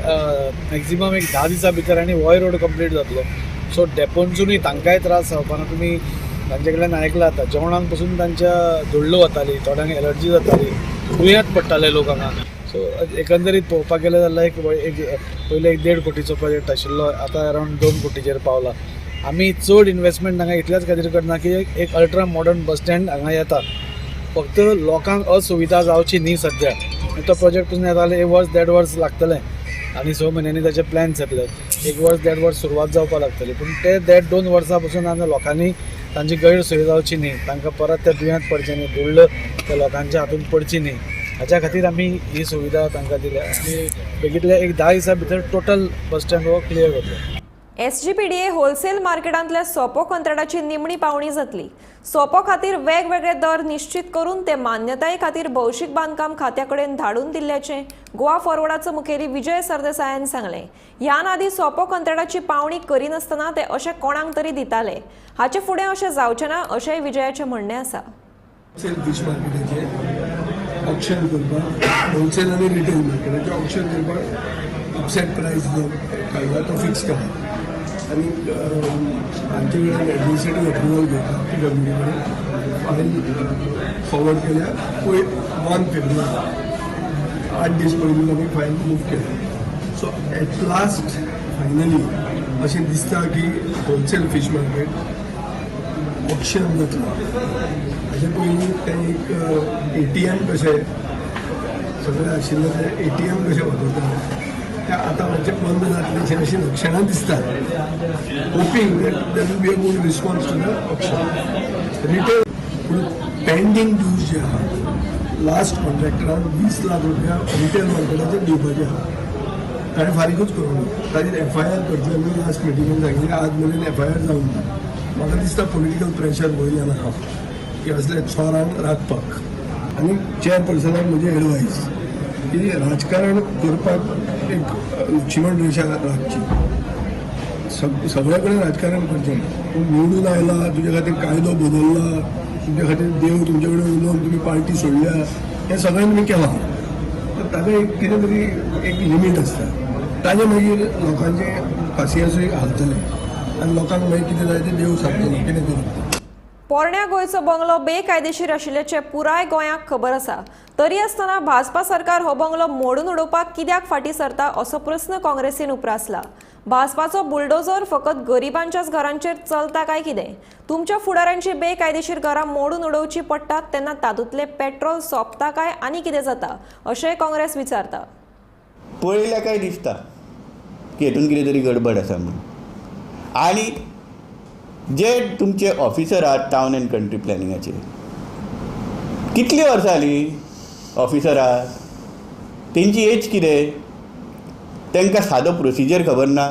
मॅक्झिमम एक 10 दिसां भितर आनी होय रोड कंप्लीट जातलो. सो डेपोनसूनय तांकांय त्रास जावपाना. तुमी तांचे कडल्यान आयकलां आतां जेवणाक पसून तांच्या धुल्ल वताली, थोड्यांक एलर्जी जाताली, दुयेंत पडटाले लोक हांगा. सो एकंदरीत पळोवपाक गेलें जाल्यार एक पयलीं 1.5 कोटीचो प्रोजेक्ट आशिल्लो, आतां अरावंड 2 कोटीचेर पावला. आमी चड इन्वेस्टमेंट हांगा इतल्याच खातीर करना की एक अल्ट्रा मॉडर्न बस स्टँड हांगा येता, फक्त लोकांक असुविधा जावची न्ही. सद्या तो प्रोजेक्ट पसून येता जाल्यार 1 वर्स 1.5 वर्स लागतलें आनी 6 म्हयन्यांनी ताचे प्लॅन्स येतले. 1 वर्स 1.5 वर्स सुरवात जावपाक लागतली, पूण ते 1.5-2 वर्सां पसून आमी लोकांनी तांची गैरसोय जावची न्ही, तांकां परत त्या दुयेंत पडचें न्ही, धुल्ल त्या लोकांच्या हातून पडची न्ही, हाच्या खातीर आमी ही सुविधा तांकां दिल्या. आनी बेगीतल्या एक 10 दिसां भितर टोटल बस स्टँड हो क्लियर जातलो. एसजीपीडीए होलसेल मार्केटांतल्या सोपो कंत्राटाची निमणी पावणी जातली. सोपो खातीर वेगवेगळे दर निश्चित करून ते मान्यताये खातीर भौशीक बांदकाम खात्या कडेन धाडून दिल्ल्याचें गोवा फॉरवर्डाचो मुखेली विजय सरदेसायान सांगलें. ह्यान आदीं सोपो कंत्राटाची पावणी करिनासतना ते अशें कोणाक तरी दिताले. हाचे फुडें अशें जावचें ना अशेंय विजयाचें म्हणणें आसा. होलसेल फिश मार्केटाचें ऑक्शन करपाक, होलसेल आनी रिटेल मार्केटाचें ऑक्शन करपाक अपसेट प्रायस जो काडला तो फिक्स केला आनी तांचे कडल्यान एडमिनिस्ट्रेटीव एप्रुवल घेवपाक पीडब्ल्यूडी कडेन फायल फॉरवर्ड केल्या. पयर 1 फेब्रुवारी 8 दीस पयलीं आमी फायल मूव केल्या. सो एट लास्ट फायनली अशें दिसता की होलसेल फिश मार्केट ऑक्शन जातलो. हाजे पयलीं तें एक ATM कशें सगळें आशिल्लें तें ATM कशें वापरतालें तें आतां मातशें बंद जातलें अशीं लक्षणां दिसतात. Hoping that there will be a good response to the auction. Retail पूण पेंडींग ड्यूज जे आहा लास्ट कॉन्ट्रॅक्टरान 20 लाख रुपया रिटेल मार्केटाचेर दिवपाचे आहा, ताणें फारीकूच करूंक ना. ताजेर FIR करची आमी लास्ट मिटिंगेन सांगिल्लें, आज मेरेन FIR जावंक ना. म्हाका दिसता पॉलिटिकल प्रेशर वयल्यान आहा की असले चोरांक राखपाक. आनी चेअरपर्सनाक म्हजी एडवायस की राजकारण करपाक एक लक्ष्मण रेशा राखची. सगळे कडेन राजकारण करचें ना. पूण निवडून आयला, तुजे खातीर कायदो बदल्ला, तुमचे खातीर देव तुमचे कडेन उलोवन तुमी पार्टी सोडल्या, हें सगळें तुमी केलां, तर ताका एक कितें तरी एक लिमीट आसता. ताजें मागीर लोकांचें पासियेंसूय हालतलें आनी लोकांक मागीर कितें जाय तें देव सांगतलो कितें करप. पोरण्या गोंयचो बंगलो बेकायदेशीर आशिल्ल्याचें पुराय गोंयाक खबर आसा, तरी आसतना भाजपा सरकार हो बंगलो मोडून उडोवपाक कित्याक फाटीं सरता असो प्रस्न काँग्रेसीन उप्रासला. भाजपाचो बुलडोजर फकत गरिबांच्याच घरांचेर चलता काय कितें? तुमच्या फुडाऱ्यांची बेकायदेशीर घरां मोडून उडोवची पडटात तेन्ना तातूंतलें पेट्रोल सोंपता काय आनी कितें जाता अशेंय काँग्रेस विचारता. पळयल्यार काय दिसता की हेतून कितें तरी गडबड आसा म्हणून. आनी जे तुमचे ऑफिसर आहात टावन अँड कंट्री प्लॅनिंगाचे, कितलीं वर्सां जालीं ऑफिसर आहात, तेंची एज कितें, तांकां सादो प्रोसिजर खबर ना.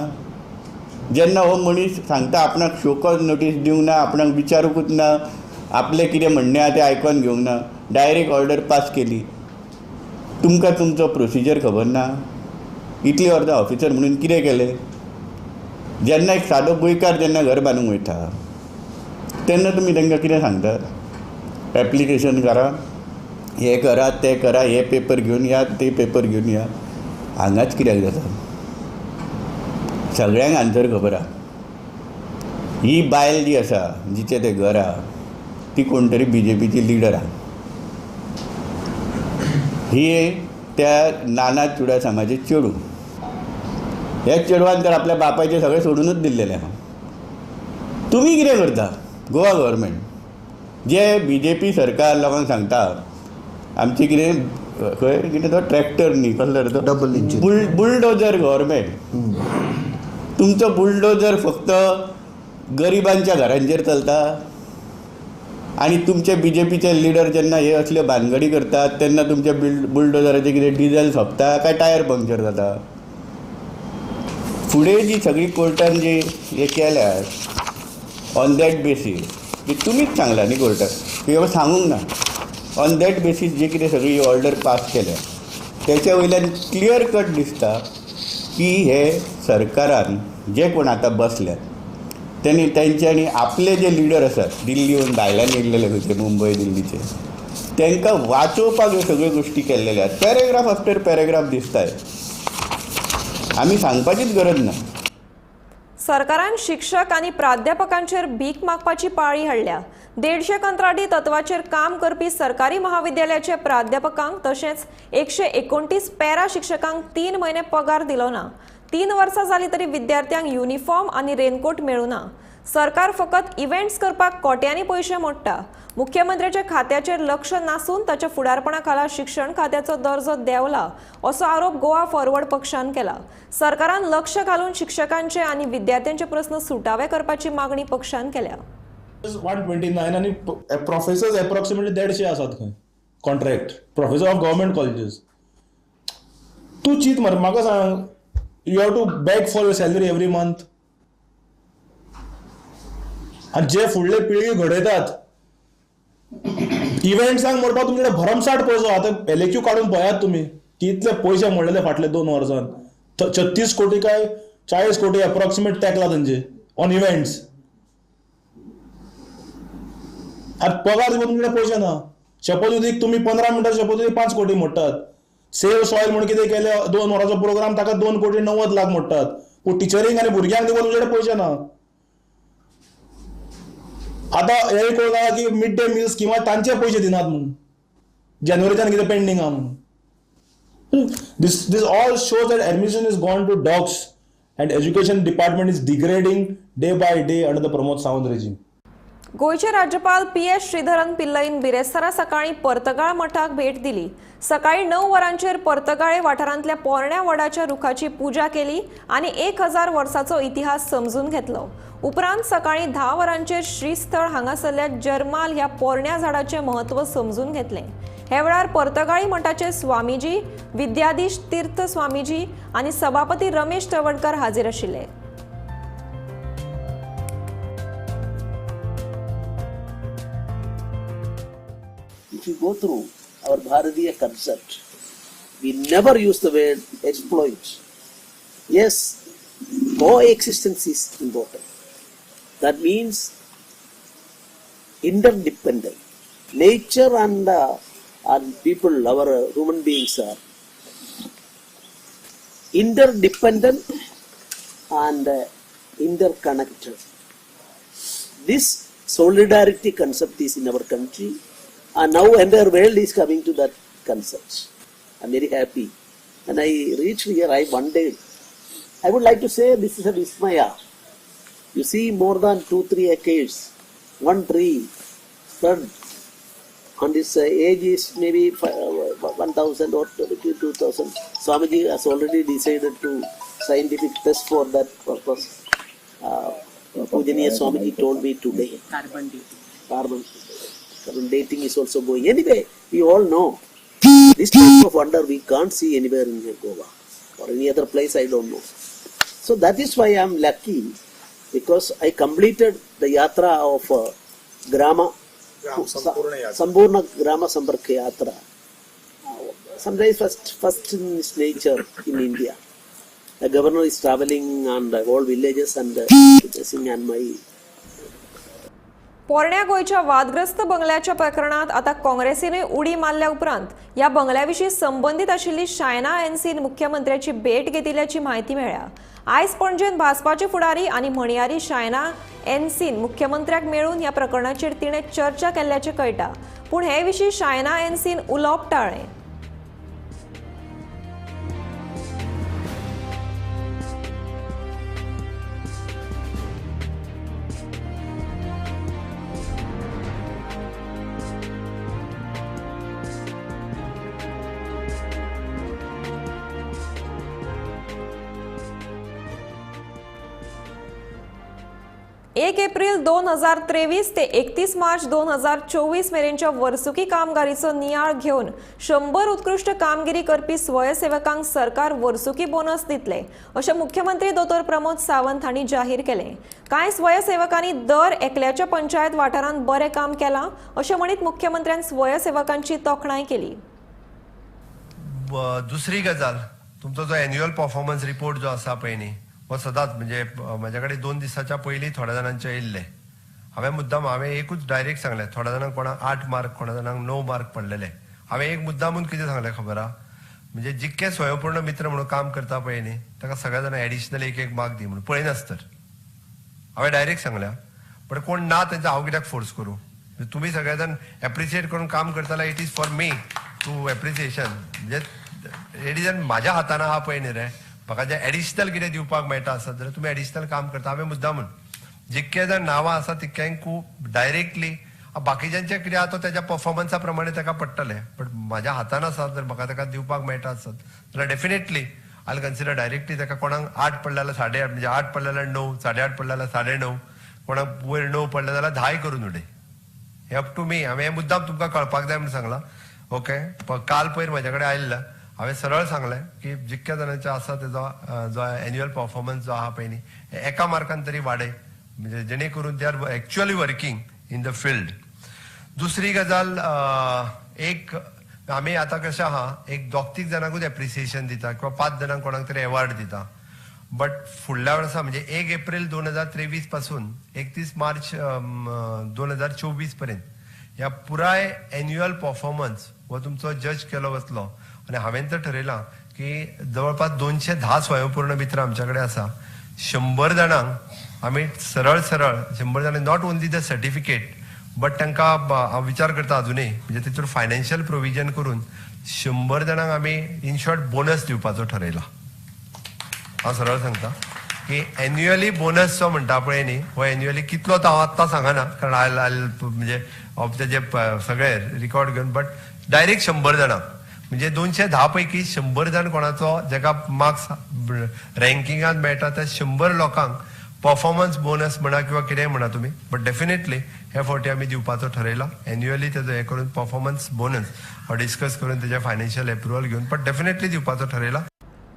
जेन्ना हो मनीस सांगता आपणाक शोकॉज नोटीस दिवंक ना, आपणाक विचारूंकूच ना, आपलें कितें म्हणणें आहा तें आयकोन घेवंक ना, डायरेक्ट ऑर्डर पास केली, तुमकां तुमचो प्रोसिजर खबर ना. इतलीं वर्सां ऑफिसर म्हणून कितें केलें? जेन्ना एक सादो गोंयकार जेन्ना घर बांदूंक वयता तेन्ना तुमी तांकां कितें सांगतात? एप्लिकेशन करा, हें करा, तें करा, हे पेपर घेवन या, ते पेपर घेवन या. हांगाच कित्याक जाता? सगळ्यांक आन्सर खबर आहा. ही बायल जी आसा, जिचें तें घर आहा, ती कोण तरी बीजेपीची लिडर आहा. ही त्या नाना चुडासामाचें चेडूं. ह्या चेडवान तर आपल्या बापायचें सगळें सोडूनच दिल्लेलें आहा. तुमी कितें करता गोवा गव्हर्मेंट? जे बीजेपी सरकार लोकांक सांगता आमचें कितें खंय कितें तो ट्रॅक्टर न्ही, कसलो रे तो, डबल इंजीन, बुलडोजर गव्हर्मेंट. तुमचो बुलडोजर फक्त गरिबांच्या घरांचेर चलता आनी तुमचे बीजेपीचे लिडर जेन्ना हे असल्यो भानगडी करतात तेन्ना तुमच्या बुलडोजराचें कितें डिझल सोंपता काय टायर पंक्चर जाता. फुडें जी सगळी कोर्टान जी हे केल्या ऑन that basis, की तुमीच सांगला न्ही कोर्टाक की बाबा सांगूंक ना, ऑन that basis जे कितें सगळी ऑर्डर पास केल्या तेच्या वयल्यान क्लियर कट दिसता की हे सरकारान जे कोण आतां बसल्यात तेणी तेंच्यांनी आपले जे लिडर आसात दिल्लीहून भायल्यान येयल्लेले खंयचे मुंबय दिल्लीचे, तांकां वाचोवपाक ह्यो सगळ्यो गोश्टी केल्लेले आसात. पॅरेग्राफ आफ्टर पॅरेग्राफ दिसताय, आमी सांगपाचीच गरज ना. सरकारान शिक्षक आनी प्राध्यापकांचेर भीक मागपाची पाळी हाडल्या. 150 कंत्राटी तत्वाचेर काम करपी सरकारी महाविद्यालयाचे प्राध्यापकांक तशेंच 129 पॅरा शिक्षकांक 3 म्हयने पगार दिलो ना. 3 वर्सां जाली तरी विद्यार्थ्यांक युनिफॉर्म आनी रेनकोट मेळूं ना. सरकार फकत इव्हेंट्स करपाक कोट्यांनी पयशे मोडटा. मुख्यमंत्र्याच्या खात्याचेर लक्ष नासून ताच्या फुडारपणा खाला शिक्षण खात्याचो दर्जो देंवला असो आरोप गोवा फॉरवर्ड पक्षान केला. सरकारान लक्ष घालून शिक्षकांचे आनी विद्यार्थ्यांचे प्रस्न सुटावे करपाची मागणी पक्षान केल्या. 129 आनी प्रोफेसर्स एप्रॉक्सिमेटली 150 आसात खंय contract professor of government colleges. तूं चीत मरे, म्हाका सांग, you have to beg for your salary every month. आनी जे फुडले पिळगी घडयतात इव्हेंट्सांक मोडपाक तुमचे कडेन भरमसाठ पयसो. आतां LAQ काडून पळयात तुमी कितले पयशे मोडलेले फाटले 2 वर्सांत. 36 कोटी काय 40 कोटी एप्रॉक्सिमेट तेकला तांचे ऑन इव्हेंट्स. आनी पगार दिवपाक तुमचे कडेन पयशे ना. शपथविधीक तुमी 15 मिनटां शपथविधी 5 कोटी मोडटात. सेव्ह सॉयल म्हूण कितें केलें 2 वरांचो प्रोग्राम ताका 2 कोटी 90 लाख मोडटात. पूण टिचरींक आनी भुरग्यांक दिवपाक तुमचे कडेन पयशे ना. आतां हें कळून आसा की मिड डे मील स्किमा तांचे पयशे दिनात म्हूण, जानेवारीच्यान कितें पेंडींग आहा म्हूण. This all shows that admission is gone to dogs and education department is degrading day by day under the Pramod Sawant regime. गोंयचे राज्यपाल PS Sreedharan पिल्लईन बिरेस्तारा सकाळी पर्तगाळ मठाक भेट दिली. सकाळी 9 वरांचेर पर्तगाळे वाठारांतल्या पोरण्या वडाच्या रुखाची पुजा केली आनी 1000 वर्साचो इतिहास समजून घेतलो. उपरांत सकाळी 10 वरांचेर श्रीस्थळ हांगासरल्या जर्माल ह्या पोरण्या झाडाचें म्हत्व समजून घेतलें. ह्या वेळार पर्तगाळी मठाचे स्वामीजी विद्याधीश तीर्थ स्वामीजी आनी सभापती रमेश तवडकर हाजीर आशिल्ले. If you go through our Bharatiya concept, we never use the word exploit. Yes, coexistence is important. That means interdependent. Nature and people, our human beings are interdependent and interconnected. This solidarity concept is in our country. And now entire world is coming to that concept. I'm very happy. When I reached here, I wondered. I would like to say this is a vismaya. You see more than 2-3 acres, one tree spread. And this age is maybe 1,000 or 2,000. Swamiji has already decided to scientific test for that purpose. Pujaniya Swamiji told me today. Carbon dating. Carbon dating is also going. Anyway, we all know this type of wonder we can't see anywhere in Goa or any other place, I don't know. So that is why I am lucky, because I completed the yatra of Grama Sampurna Grama Sampark Yatra. Sometimes first in its nature in India. The governor is traveling and all villages and witnessing and my. पोरण्या गोंयच्या वादग्रस्त बंगल्याच्या प्रकरणात आता काँग्रेसीनूय उडी मारल्या उपरांत ह्या बंगल्याविशीं संबंदीत आशिल्ली शायना एनसीन मुख्यमंत्र्याची भेट घेतिल्ल्याची म्हायती मेळ्ळ्या. आयज पणजेन भाजपाचे फुडारी आनी म्हणयारी शायना एनसीन मुख्यमंत्र्याक मेळून ह्या प्रकरणाचेर तिणें चर्चा केल्ल्याचें कळटा. पूण हे विशीं शायना एनसीन उलोवप टाळ्ळें. एक एप्रिल 2023 ते 31 मार्च 2024 मेरेनच्या वर्सुकी कामगारीचो नियाळ घेवन 100 उत्कृश्ट कामगिरी करपी स्वयंसेवकांक सरकार वर्सुकी बोनस दितले अशें मुख्यमंत्री दोतोर प्रमोद सावंत हांणी जाहीर केलें. कांय स्वयंसेवकांनी दर एकल्याच्या पंचायत वाठारांत बरें काम केलां अशें म्हणीत मुख्यमंत्र्यान स्वयंसेवकांची तोखणाय केली. दुसरी गजाल, तुमचो जो एन्युअल परफॉर्मन्स रिपोर्ट जो आसा पळय न्ही, हो सदांच म्हणजे म्हाज्या कडेन 2 दिसाच्या पयलीं थोड्या जाणांचे येयल्ले. हांवें मुद्दाम हांवें एकूच डायरेक्ट सांगलें, थोड्या जाणांक कोणाक 8 मार्क, कोणा जाणांक 9 मार्क पडलेले. हांवें एक मुद्दामून कितें सांगलें खबर आहा, म्हणजे जितके स्वयंपूर्ण मित्र म्हणून काम करता पळय न्ही ताका सगळ्या जाणांक एडिशनल 1-1 मार्क दी म्हणून पळयनासतर हांवें डायरेक्ट सांगल्या. बट कोण ना तेंचा हांव कित्याक फोर्स करूं, तुमी सगळे जाण एप्रिशिएट करून काम करताले, it is for me to appreciation. म्हणजे it is म्हाज्या हातान आहा पळय न्ही रे, म्हाका जें एडिशनल कितें दिवपाक मेळटा आसत जाल्यार तुमी एडिशनल काम करता. हांवें मुद्दामून जितके जाण नांवां आसा तितक्यांकू डायरेक्टली, बाकीच्यांचें कितें आहा तो तेज्या परफॉर्मन्सा प्रमाणे ताका पडटलें, बट म्हाज्या हातान आसा जर म्हाका ताका दिवपाक मेळटा आसत जाल्यार डेफिनेटली I consider directly ताका. कोणाक 8 पडले जाल्यार 8.5, म्हणजे 8 पडले जाल्यार 9, 8.5 पडले जाल्यार 9.5, कोणाक वयर 9 पडले जाल्यार 10 करून उडय. हें अप टू मी. हांवें हें मुद्दाम तुमकां कळपाक जाय म्हूण सांगलां. ओके, काल पयर म्हाज्या कडेन आयिल्लें, हांवें सरळ सांगलें की जितक्या जाणांचें आसा तेजो जो एन्युअल परफॉर्मन्स जो आहा पळय न्ही एका मार्कान तरी वाडय, म्हणजे जेणे करून they are actually working in the field. दुसरी गजाल, एक आमी आतां कशें आहा, एक 2-3 जाणांकूच एप्रिसिएशन दिता किंवा 5 जाणांक कोणाक तरी एवॉर्ड दिता, बट फुडल्या वर्सा म्हणजे 1 एप्रिल 2023 पासून 31 मार्च 2024 पर्यंत ह्या पुराय एन्युअल परफॉर्मन्स हो तुमचो जज केलो वतलो. आनी हांवें तर ठरयलां की जवळपास 210 स्वयंपूर्ण मित्र आमच्या कडेन आसा. 100 जाणांक आमी सरळ सरळ 100 जाणांक not only the certificate but तांकां हांव विचार करता अजुनूय म्हणजे तितून फायनान्शियल प्रोविजन करून 100 जाणांक आमी इन शॉर्ट बोनस दिवपाचो ठरयला. हांव सरळ सांगता की एन्युअली बोनस जो म्हणटा पळय न्ही हो एन्युअली कितलो तो हांव आत्तां सांगना, कारण I म्हणजे तेजे सगळे रिकॉर्ड घेवन, बट डायरेक्ट 100 जाणांक म्हणजे 210 पैकी 100 जाण कोणाचो जेका मार्क्स रँकिंगान मेळटा त्या 100 लोकांक परफॉर्मन्स बोनस म्हणा किंवा कितेंय म्हणा तुमी, बट डेफिनेटली हे फावटी आमी दिवपाचो ठरयला एन्युअली तेजो हें करून परफॉर्मन्स बोनस हो डिस्कस करून तेजें फायनान्शियल एप्रुवल घेवन, बट डेफिनेटली दिवपाचो ठरयला.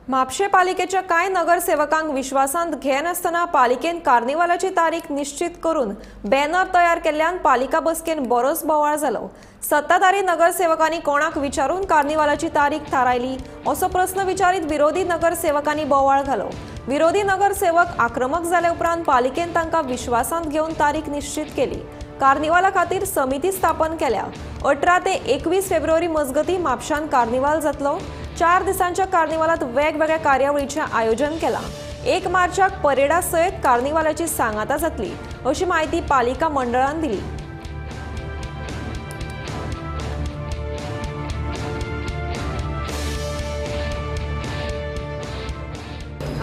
म्हापशें पालिकेच्या कांय नगरसेवकांक विश्वासांत घेनासतना पालिकेन कार्निवालाची तारीख निश्चित करून बॅनर तयार केल्ल्यान पालिका बसकेन बरोच बोवाळ जालो. सत्ताधारी नगरसेवकांनी कोणाक विचारून कार्निवालाची तारीख थारायली असो प्रस्न विचारीत विरोधी नगरसेवकांनी बोवाळ घालो. विरोधी नगरसेवक आक्रमक जाले उपरांत पालिकेन तांकां विश्वासांत घेवन तारीख निश्चित केली. कार्निवाला खातीर समिती स्थापन केल्या. 18 ते 21 फेब्रुवारी मजगती म्हापशान कार्निवाल जातलो. 4 दिसांच्या कार्निवालात वेगवेगळ्या कार्यावळीचें आयोजन केलां. 1 मार्चाक परेडा सयत कार्निवालाची सांगाता जातली अशी म्हायती पालिका मंडळान दिली.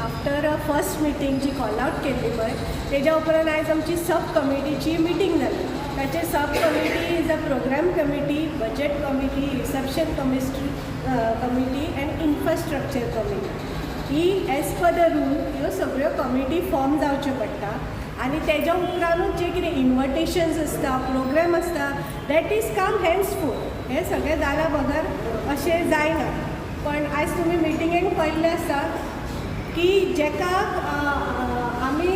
आफ्टर फर्स्ट मिटींग जी कॉल आउट केल्ली पळय तेज्या उपरांत आयज आमची सब कमिटीची मिटींग जाली. ताचे sub committee is a programme committee, budget committee, reception committee and infrastructure committee. He as per the rule ह्यो सगळ्यो कमिटी फॉर्म जावच्यो पडटा. आनी तेज्या उपरांतूच जे कितें इन्वटेशन्स आसता, प्रोग्राम आसता, that is come hence forth. हें सगळें जाल्या बगर अशें जायना. पण आयज तुमी मिटिंगेक पळयल्लें आसा की जेका आमी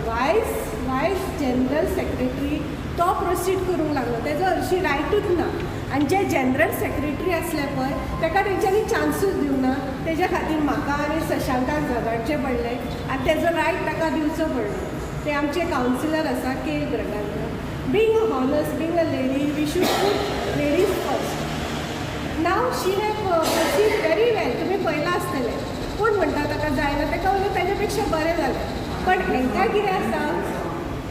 वायस जनरल सेक्रेटरी तो प्रोसीड करूंक लागलो, तेजो हरशीं रायटूच ना. आनी जे जनरल सेक्रेटरी आसले पळय ताका तेंच्यांनी चान्सूच दिवना. तेज्या खातीर म्हाका आनी शशांकाक झगडचें पडलें आनी तेजो रायट ताका दिवचो पडलो. ते आमचे कावन्सिलर आसा K Braganza. Being a honest, being a lady, we should put ladies first. Now she have proceed very well. तुमी पळयलां आसतलें. कोण म्हणटा ताका जायना, ताका उलट ताज्या पेक्षा बरें जालें. पण हेंकां कितें आसा,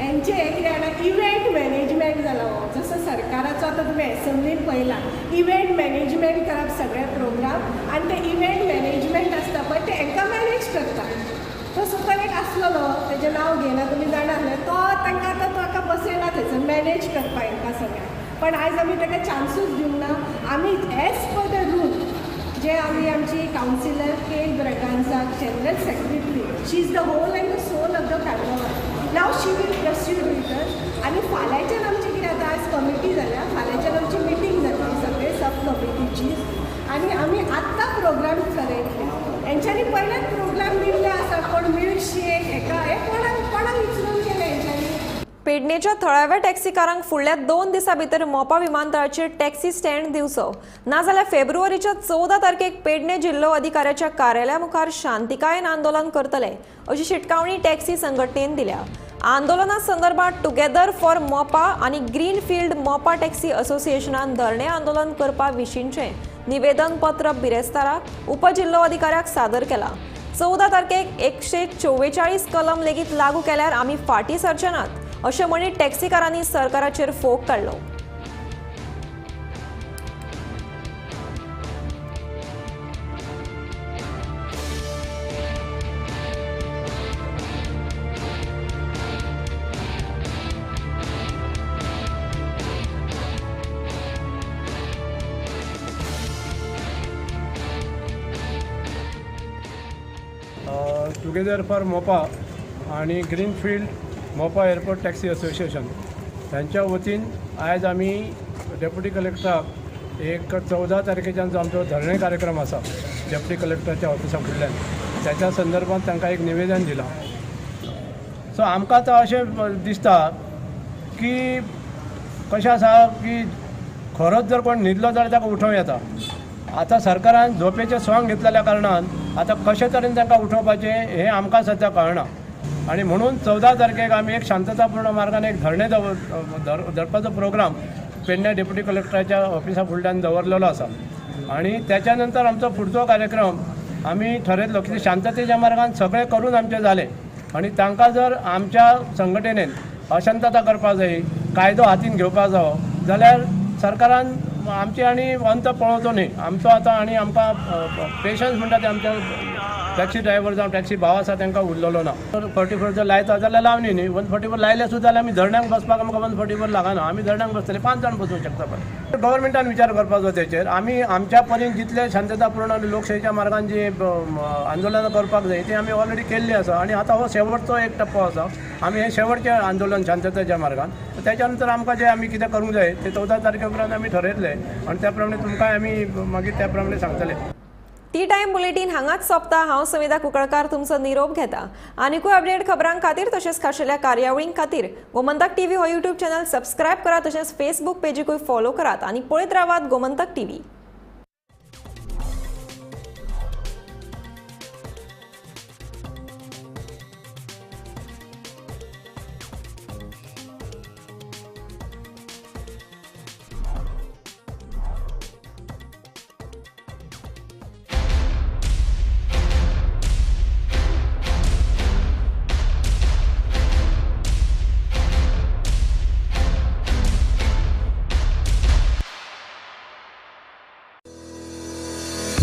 हेंचें हें कितें जाणा, इव्हेंट मॅनेजमेंट जाला हो. जसो सरकाराचो आतां तुमी एसेंब्लीन पळयला, इव्हेंट मॅनेजमेंट करप सगळे प्रोग्राम, आनी ते इव्हेंट मॅनेजमेंट आसता पळय ते हेंकां मॅनेज करता. तो सुद्दां एक आसलेलो, तेजें नांव घेयना, तुमी जाणा आसले, तो तांकां आतां ताका बसयला थंयसर मॅनेज करपाक हेंकां सगळ्यांक. पण आयज आमी ताका चान्सूच दिवंक ना. आमी एज पर the rule जे आमी आमची councillor K Braganza general secretary, she is the whole and the soul of the carnival. Now she will proceed with us. आनी फाल्यांच्यान आमची कितें आतां आयज कमिटी जाल्या, फाल्यांच्यान आमची मिटींग जातली सगळे सब कमिटीची, आनी आमी आत्तां प्रोग्राम थरयतले. हेंच्यांनी पयलेच प्रोग्राम दिल्ले आसा, कोण मिल्कशेक हेका हें कोणाक विचरून केलें हेंच्यांनी. पेडणेच्या थळाव्या टॅक्सीकारांक फुडल्या 2 दिसां भितर मोपा विमानतळाचेर टॅक्सी स्टँड दिवचो, नाजाल्यार फेब्रुवारीच्या 14 तारखेक पेडणे जिल्लो अधिकाऱ्याच्या कार्यालया मुखार शांतिकायेन आंदोलन करतले अशी शिटकावणी टॅक्सी संघटनेन दिल्या. आंदोलना संदर्भात टुगेदर फॉर मोपा आनी ग्रीन फील्ड मोपा टॅक्सी असोसिएशनान धरणे आंदोलन करपा विशींचें निवेदन पत्र बिरेस्तारा उपजिल्लो अधिकाऱ्याक सादर केला. 14 तारखेक 144 कलम लेगीत लागू केल्यार आमी फाटीं सरचे नात अशें म्हणीत टॅक्सीकारांनी सरकाराचेर फोग काडलो. टुगेदर फॉर मोपा आनी Greenfield Mopa airport taxi association तांच्या वतीन आयज आमी डेप्युटी कलेक्टराक एक 14 तारखेच्यान जो आमचो धरणे कार्यक्रम आसा डेप्युटी कलेक्टराच्या ऑफिसा फुडल्यान, त्याच्या संदर्भात तांकां एक निवेदन दिलां. सो आमकां आतां अशें दिसता की कशें आसा की खरोच जर कोण न्हिदलो जाल्यार ताका उठोवं येता. आतां सरकारान झोपेचें सोंग घेतलेल्या कारणान आतां कशे तरेन तांकां उठोवपाचें हें आमकां सद्या कळना. आनी म्हणून 14 तारखेक आमी एक शांततापूर्ण मार्गान एक धरणे धरपाचो प्रोग्राम पेडणे डेप्युटी कलेक्टराच्या ऑफिसा फुडल्यान दवरलेलो आसा. आनी त्याच्या नंतर आमचो फुडचो कार्यक्रम आमी ठरयतलो की शांततेच्या मार्गान सगळें करून आमचें जालें आनी तांकां जर आमच्या संघटनेन अशांतता करपाक जाय, कायदो हातीन घेवपाक जावो जाल्यार सरकारान आमचे आनी अंत पळोवचो न्ही. आमचो आतां आनी आमकां पेशन्स म्हणटा ते आमच्या टॅक्सी ड्रायव्हर जावं टॅक्सी भाव आसा तांकां उरलेलो ना. 144 जर लायता जाल्यार लावनी न्ही, 144 लायले सुद्दां जाल्यार आमी धरण्यांक बसपाक आमकां 144 लागना, आमी धरण्यांक बसतले, 5 जाण बसूंक शकता. पण गव्हर्मेंटान विचार करपाचो तेचेर. आमी आमच्या परीन जितले शांततापूर्ण आनी लोकशाहीच्या मार्गान जी आंदोलनां करपाक जाय ती आमी ऑलरेडी केल्ली आसा आनी आतां हो शेवटचो एक टप्पो आसा. आमी हें शेवटचें आंदोलन शांततेच्या मार्गान, त्याच्या नंतर आमकां जें आमी कितें करूंक जाय तें 14 तारखे उपरांत आमी ठरयतले आनी त्या प्रमाणे तुमकां आमी मागीर त्या प्रमाणे सांगतले. टी टायम बुलेटीन हांगाच सोंपता. हांव सविता कुंकळकार तुमचो निरोप घेता. आनिकूय अपडेट खबरां खातीर तशेंच खाशेल्या कार्यावळीं खातीर गोमंतक टीव्ही हो यूट्यूब चॅनल सबस्क्रायब करात, तशेंच फेसबूक पेजीकूय फॉलो करात आनी पळयत रावात गोमंतक टीव्ही.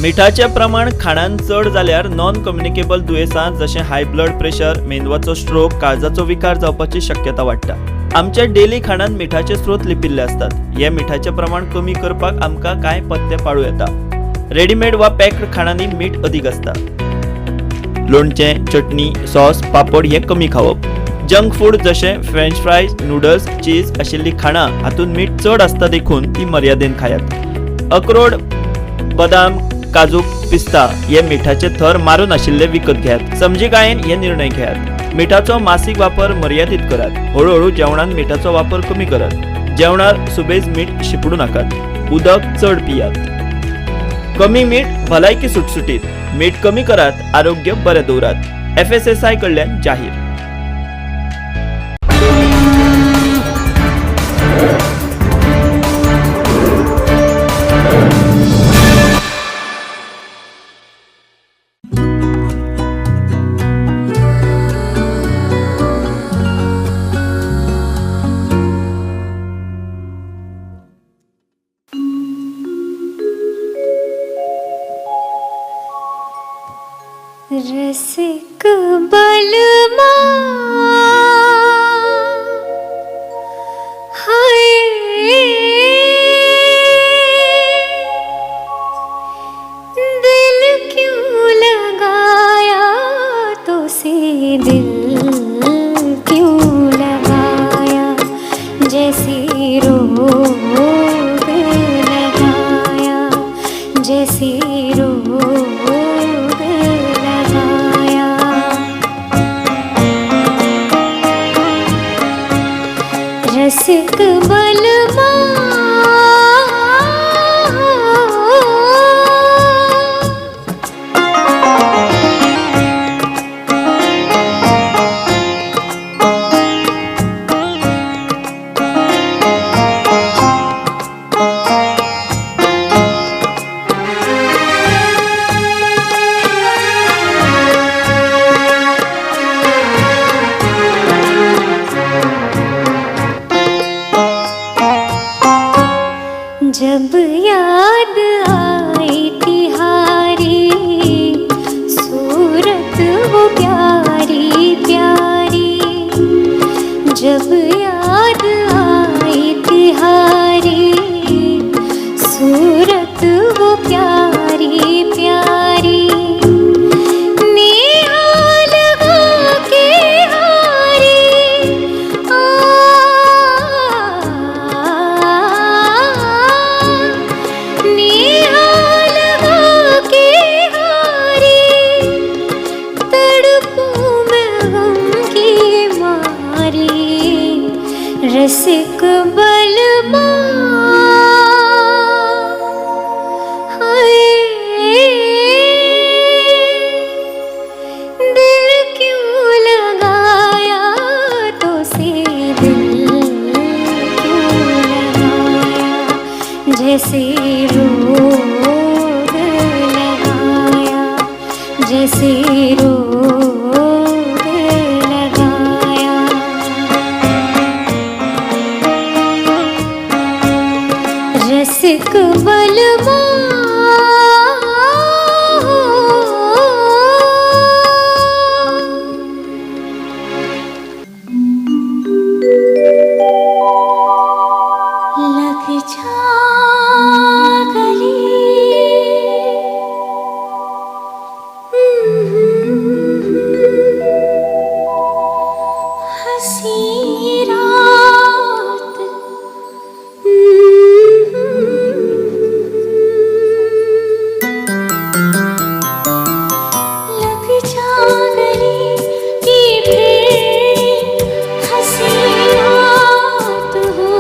मिठाचें प्रमाण खाणान चड जाल्यार नॉन कम्युनिकेबल दुयेंसां जशें हाय ब्लड प्रेशर, मेंदवाचो स्ट्रोक, काळजाचो विकार जावपाची शक्यता वाडटा. आमच्या डेली खाणान मिठाचे स्रोत लिपिल्ले आसतात. हे मिठाचें प्रमाण कमी करपाक आमकां कांय पथ्य पाळूं येता. रेडीमेड वा पॅक्ड खाणांनी मीठ अदीक आसता. लोणचें, चटणी, सॉस, पापड हे कमी खावप. जंक फूड जशें फ्रेंच फ्रायज, नूडल्स, चीज आशिल्ली खाणां हातूंत मीठ चड आसता देखून ती मर्यादेन खायात. अक्रोड, बदाम, काजू, पिस्ता हे मिठाचे थर मारून आशिल्ले विकत घेयात. समजिकायेन हे निर्णय घेयात. मिठाचो मासीक वापर मर्यादीत करात. हळूहळू जेवणांत मिठाचो वापर कमी करात. जेवणार सुबेज मीठ शिपडू नाकात. उदक चड पियात. कमी मीठ भलायकी सुटसुटीत. मीठ कमी करात, आरोग्य बरें दवरात. FSSI कडल्यान जाहीर. रसिक बलमा हाय दिल क्यों लगाया तो से दिल क्यों लगाया जैसे रोग लगाया जैसे रोग लगाया। रसिक बलमा जब याद आई तिहारी सूरत वो प्यारी प्यारी जब याद आई तिहारी सूरत वो प्यारी प्यारी नेहा लगा के हारी आ नेहा लगा के हारी तड़पूं मैं गम की मारी रसिक बलमा हाय दिल क्यों लगाया तो से दिल क्यों लगाया जैसे रोग लगाया जैसे रोग लगाया। रसिक बलमा लग जा गले हंसी रात लग जा गले कि फिर हंसी रात हो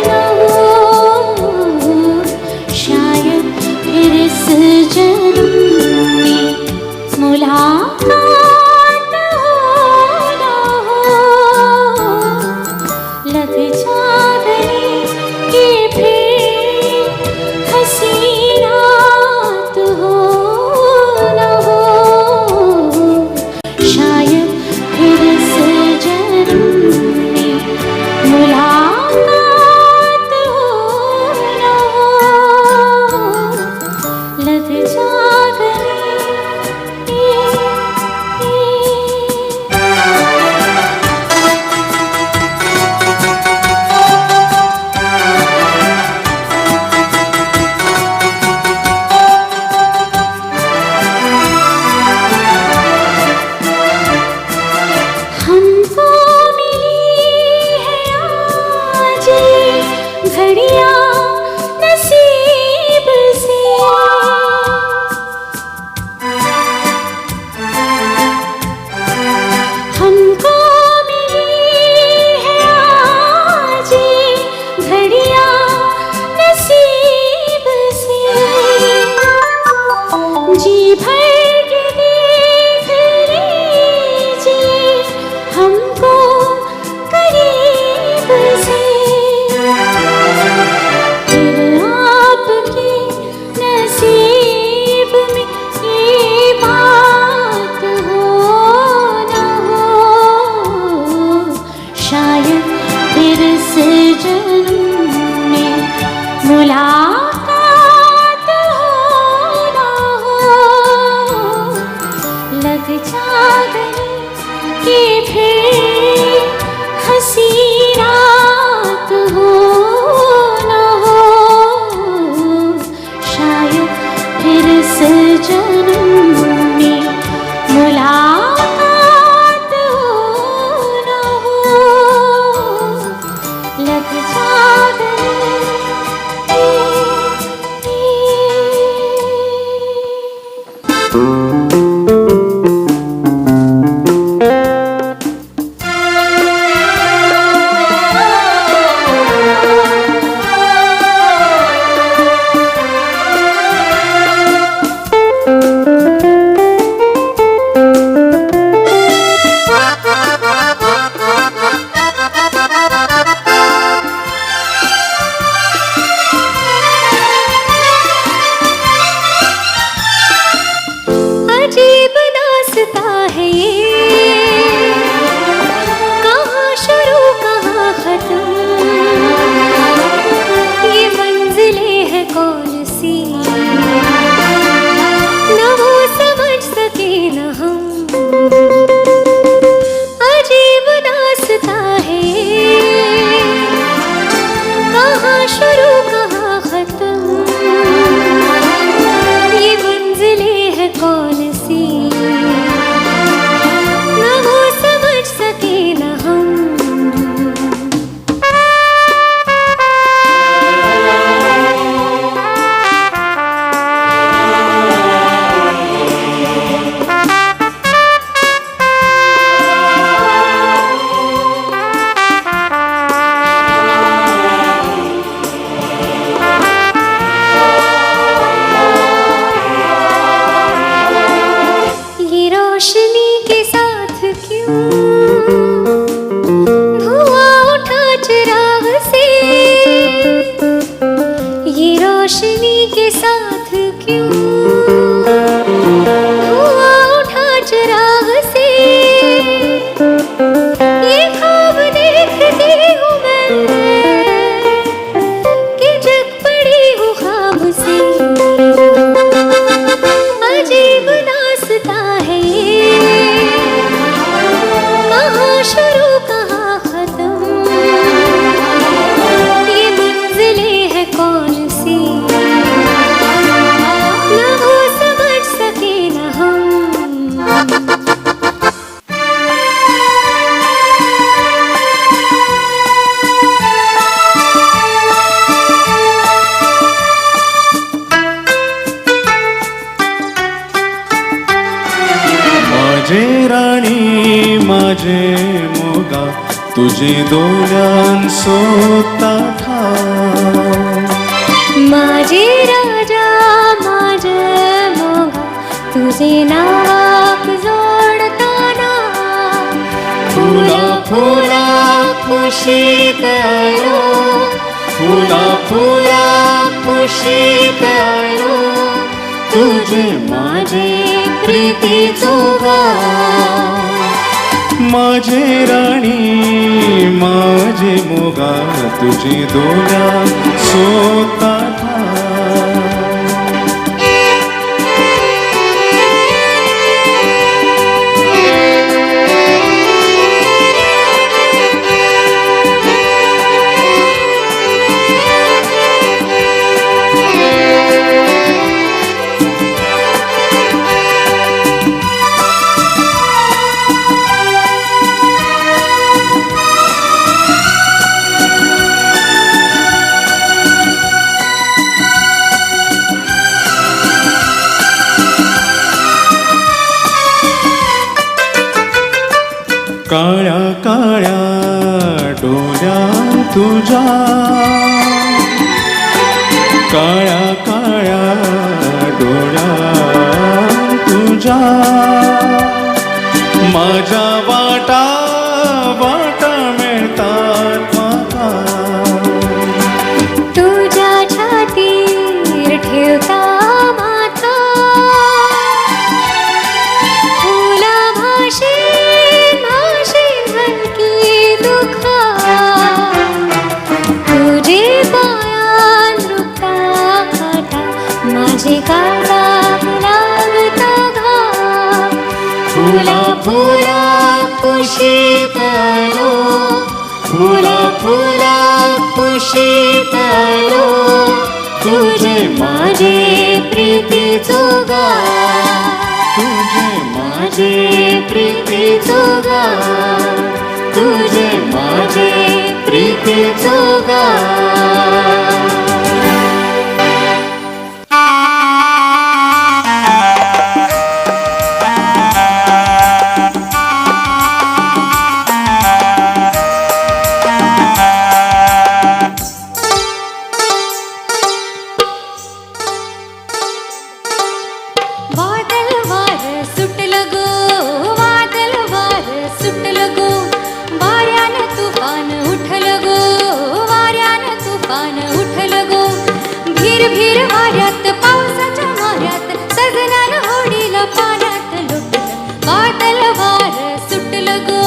न हो। कहाँ शुरू कहाँ खत्म, ये मंजिलें हैं कौन सी, न वो समझ सके न हम। ये रोशनी के साथ क्यों धुआं उठा चिराग से, ये रोशनी के साथ क्यों धुआं उठा चिराग से, ये ख्वाब देखती हूँ मैं कि जग पड़ी हूँ ख्वाब से। अजीब दास्तां है ये, कहाँ शुरू कहाँ खत्म, ये मंजिलें हैं कौन सी, न वो समझ सके न हम। माझे राणी माझे मोगा तुझे दोल्यान सोता ठाव। माझे राजा माझे मोगा तुझे नाक जोडताना, फुला फुला खुशीत आलो, फुला फुला खुशीत आलो, तुझे माझे प्रीतीचो गाव। माझे राणी माझे मोगा तुझे दोल्या सोता ठाव। काळ्या काळ्या डोळ्या तुझ्या, काळ्या काळ्या डोळ्या तुझ्या, माझ्या वाटा वाटा मिळतात म्हाका। तुझ्या छातीर ठेवता माथा, फुला भाषे भाषे हलकी दुखा, तुझे पायान रुपता काटा, माझे काळजाक लागता घा। फुला फुला कुशीत आलो, फुला फुला कुशीत आलो, तुझे माझे प्रीतीचो गाव, तुझे माझे प्रीतीचो गाव, तुझे माझे प्रीतीचो गाव। वादळ वार सुटलं गो, वादळ वार सुटलं गो, वाऱ्यानं तुफान उठलं गो, वाऱ्यानं तुफान उठलं गो, भीर भीर वाऱ्यात पावसाच्या माऱ्यात सजनानं होडीला पाण्यात लोटलं। वादळ वार सुटलं गो,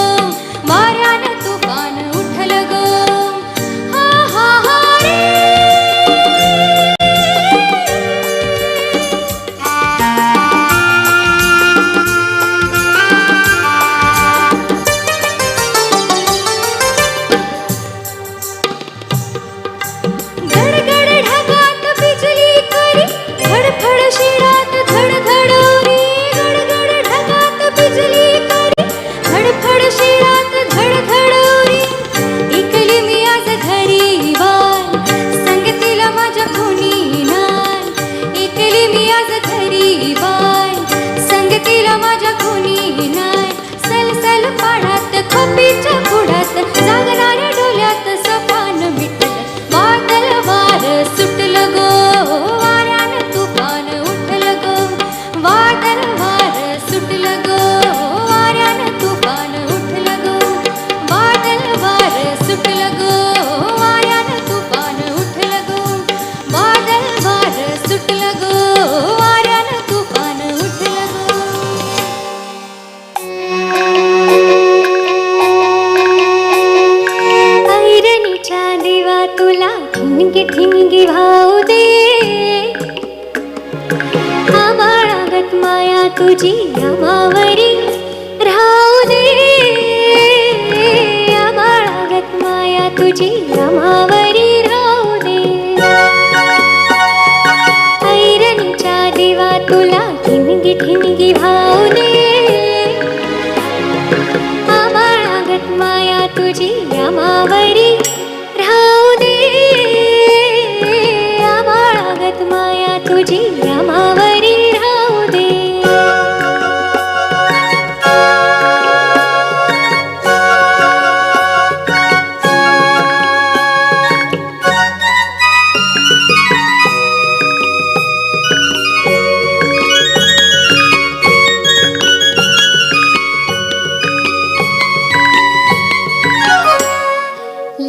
वाऱ्यानं तुफान उठलं गो, हा हा हा रे। ठिणगी ठिणगी वाहू दे. आबाळागत माया तुझी आमावरी राहू दे. आबाळागत माया तुझी आमावरी राहू दे. ऐरणीच्या देवा तुला ठिणगी ठिणगी वाहू दे. आबाळागत माया तुझी आमावरी राहू दे. आबाळागत माया तुझी आमावरी राहू दे.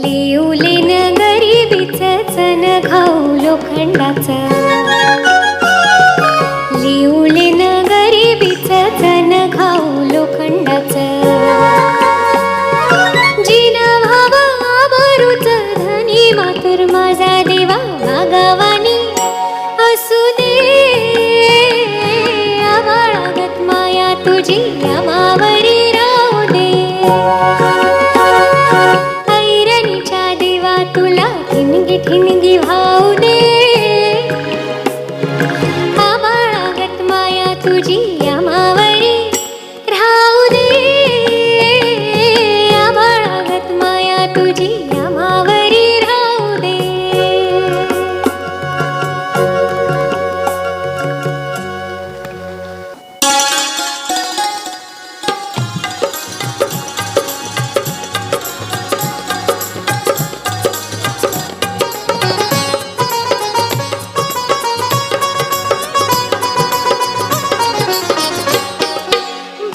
लिवलेन गरिबीचं चण खाऊ लोखंडाचं. लिवलेन गरिबीचं चण खाऊ लोखंडाचं. जिन भावा आबरूच धनी मातुर माझा देवा वागावानी असू दे. आबाळागत माया तुझी आमावरी राहू दे. ऐरणीच्या देवा तुला ठिणगी ठिणगी वाहू दे. आबाळागत माया तुझी आमावरी राहू दे. आबाळागत माया तुझी आमावरी राहू दे.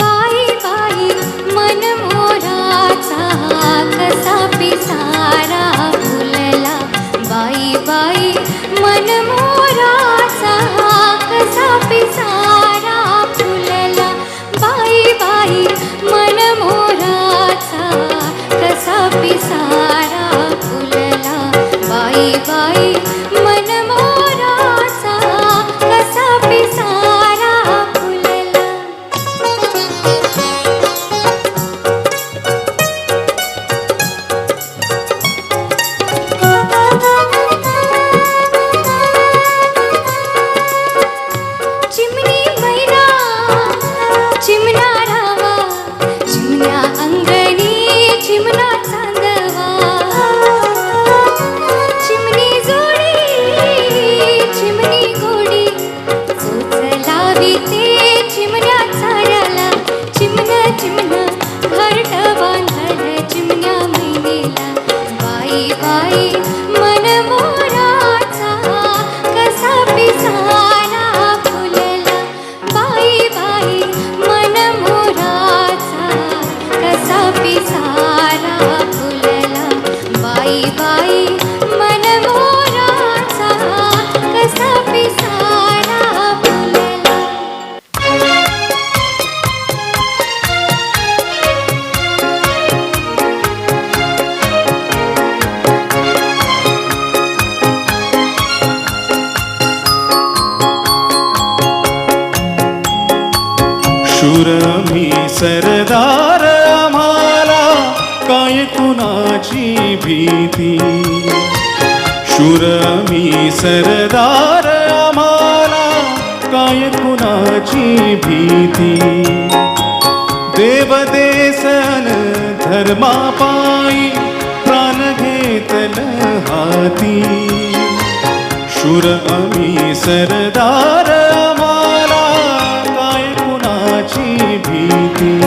बाई बाई मन मोराचा कसा पिसारा फुलला. बाई बाई मन मोराचा कसा पिसारा फुलला. बाई बाई मन मोराचा कसा पिसारा फुलला. बाई बाई मन मोराचा कसा पिसारा फुलला. चिमणी मैना चिमणा रावा चिमण्या अंगणी चिमणा चांदवा. चिमणी जोडी चिमणी गोडी चोच लावी ते चिमण्या चाऱ्याला. चिमणा चिमणा घरट बांधल चिमण्या मैनेला. बाई बाई मन मोराचा कसा पिसारा फुलला. बाई बाई मन मोराचा कसा पिसारा फुलला. बाई बाई मन मोराचा कसा पिसारा फुलला. शूर मी सरदार आम्हाला काय कुणाची भीती. शूर मी सरदार आम्हाला काय कुणाची भीती. देवदेसन धर्मापायी प्राण घेतल हाती. शूर आम्ही सरदार आम्हाला काय कुणाची भीती.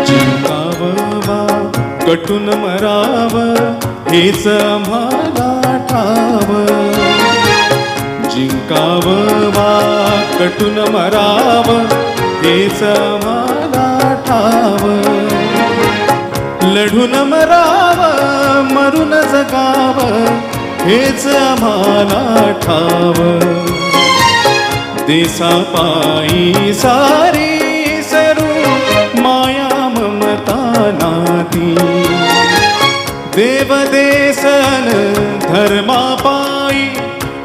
जिंकावं वा कटून मराव हेच आम्हाला ठाव. जिंकावं वा कटून मराव हेच आम्हाला ठाव. लढून मराव मरून जगाव हेच आम्हाला ठाव. देसापायी सारी सरू माया ममता नाती. देवदेसन धर्मापायी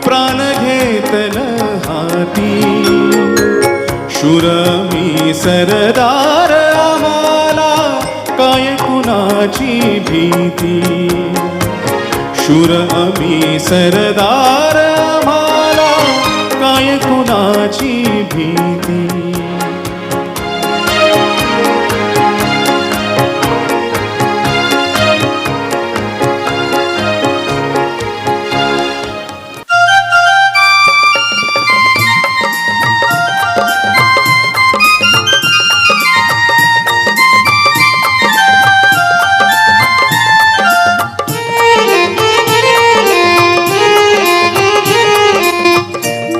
प्राण घेतल हाती. शूर मी सरदार आम्हाला काय कुणाची भीती. शूर आम्ही सरदार आम्हाला काय कुणाची भीती.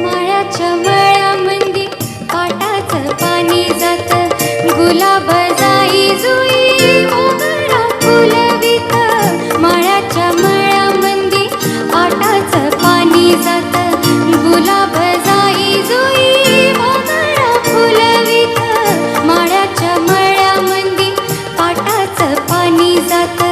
माळ्याच्या मळ्यामंदी पाटाचं पाणी जात, गुलाब जाई जुई मोगरा फुलवित. माळ्याच्या मळ्यामंदी पाटाचं पाणी जात, गुलाब जाई जुई मोगरा फुलवित. माळ्याच्या मळ्यामंदी पाटाचं पाणी जात.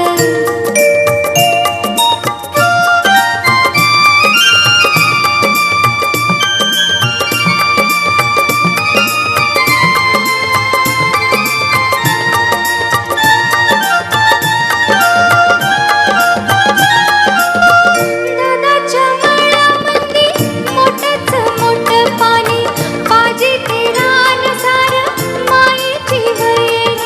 दादाच्या मळ्यामंदी मोठंच मोठं पाणी, पाजी ते रान सारं मायेची वैरी.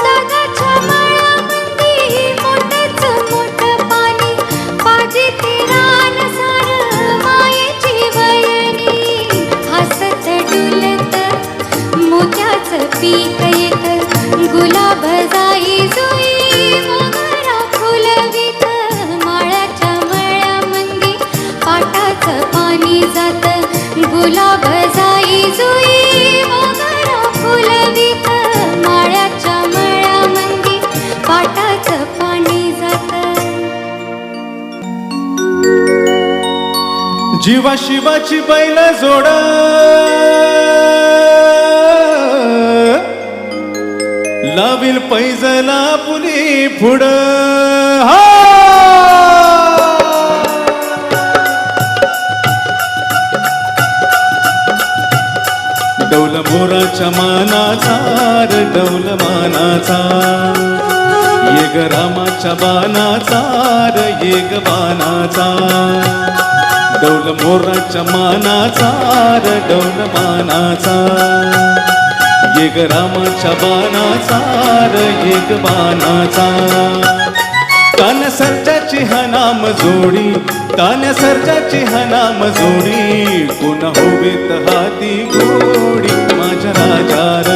दादाच्या मळ्यामंदी मोठंच मोठं पाणी, पाजी ते रान सारं मायेची वैरी. हसत डुलत मोत्याचं पीक येत, गुलाब जाई जुई मोगरा फुलवित. माळ्याच्या मळ्यामंदी पाटाचं पाणी जात, गुलाब जाई जुई मोगरा फुलवित. माळ्याच्या मळ्यामंदी पाटाचं पाणी जात. जीवा शिवाची बैल जोड लावील पैजला पुली पुढ. डौल मोराच्या मानाचा र डौल मानाचा, ये ग रामाच्या बाणाचा र ये ग बाणाचा. डौल मोराच्या मानाचा र डौल मानाचा, ये ग रामाच्या बाणाचा र ये ग बाणाचा. तान्या सर्जाची हा नाम जोडी, तान्या सर्जाची हा नाम जोडी, कोण होवेत हाती घोडी माझ्या राजा र.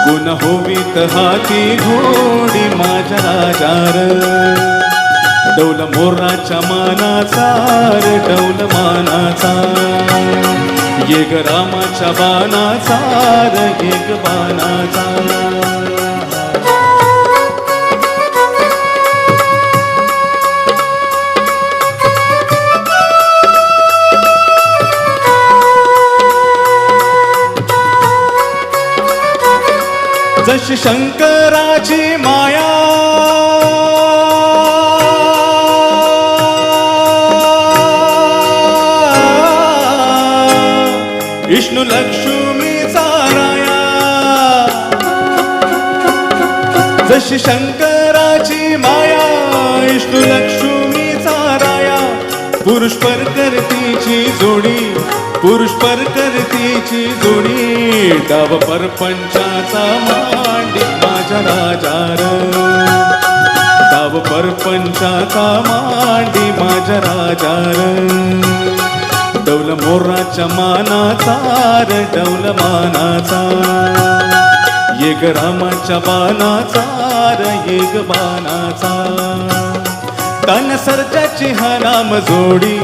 कोण होवीत हाती घोडी माझ्या राजा र. डौल मोराच्या मानाचा र डौल मानाचा, ये ग रामाच्या बाणाचा र ये ग बाणाचा. जशी शंकराची माया विष्णू लक्ष्मीचा राया, जशी शंकराची माया विष्णू लक्ष्मीचा राया. पुरुष परकर्तीची जोडी, पुरुष परकर्तीची जोडी, डाव परपंचाचा मांडी माझ्या राजा र. डाव परपंचाचा मांडी माझ्या राजा र. डौल मोराच्या मानाचा र डौल मानाचा, ये ग रामाच्या बाणाचा र ये ग बाणाचा. तान्या सर्जाची हा नाम जोडी,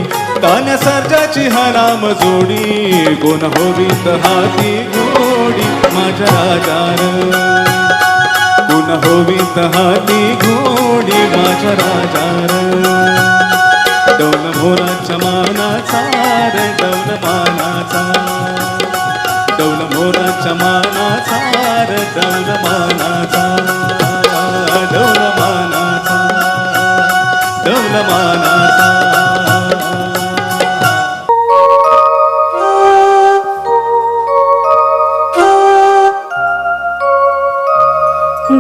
तान्या सर्जाची हराम जोडी, कोण होवीत हाती घोडी माझ्या राजार, कोण होवीत हाती घोडी माझ्या राजार। डौल मोराच्या मानाचा रे डौल मानाचा, डौल मोराच्या मानाचा रे डौल मानाचा, डौल मानाचा, डौल मानाचा।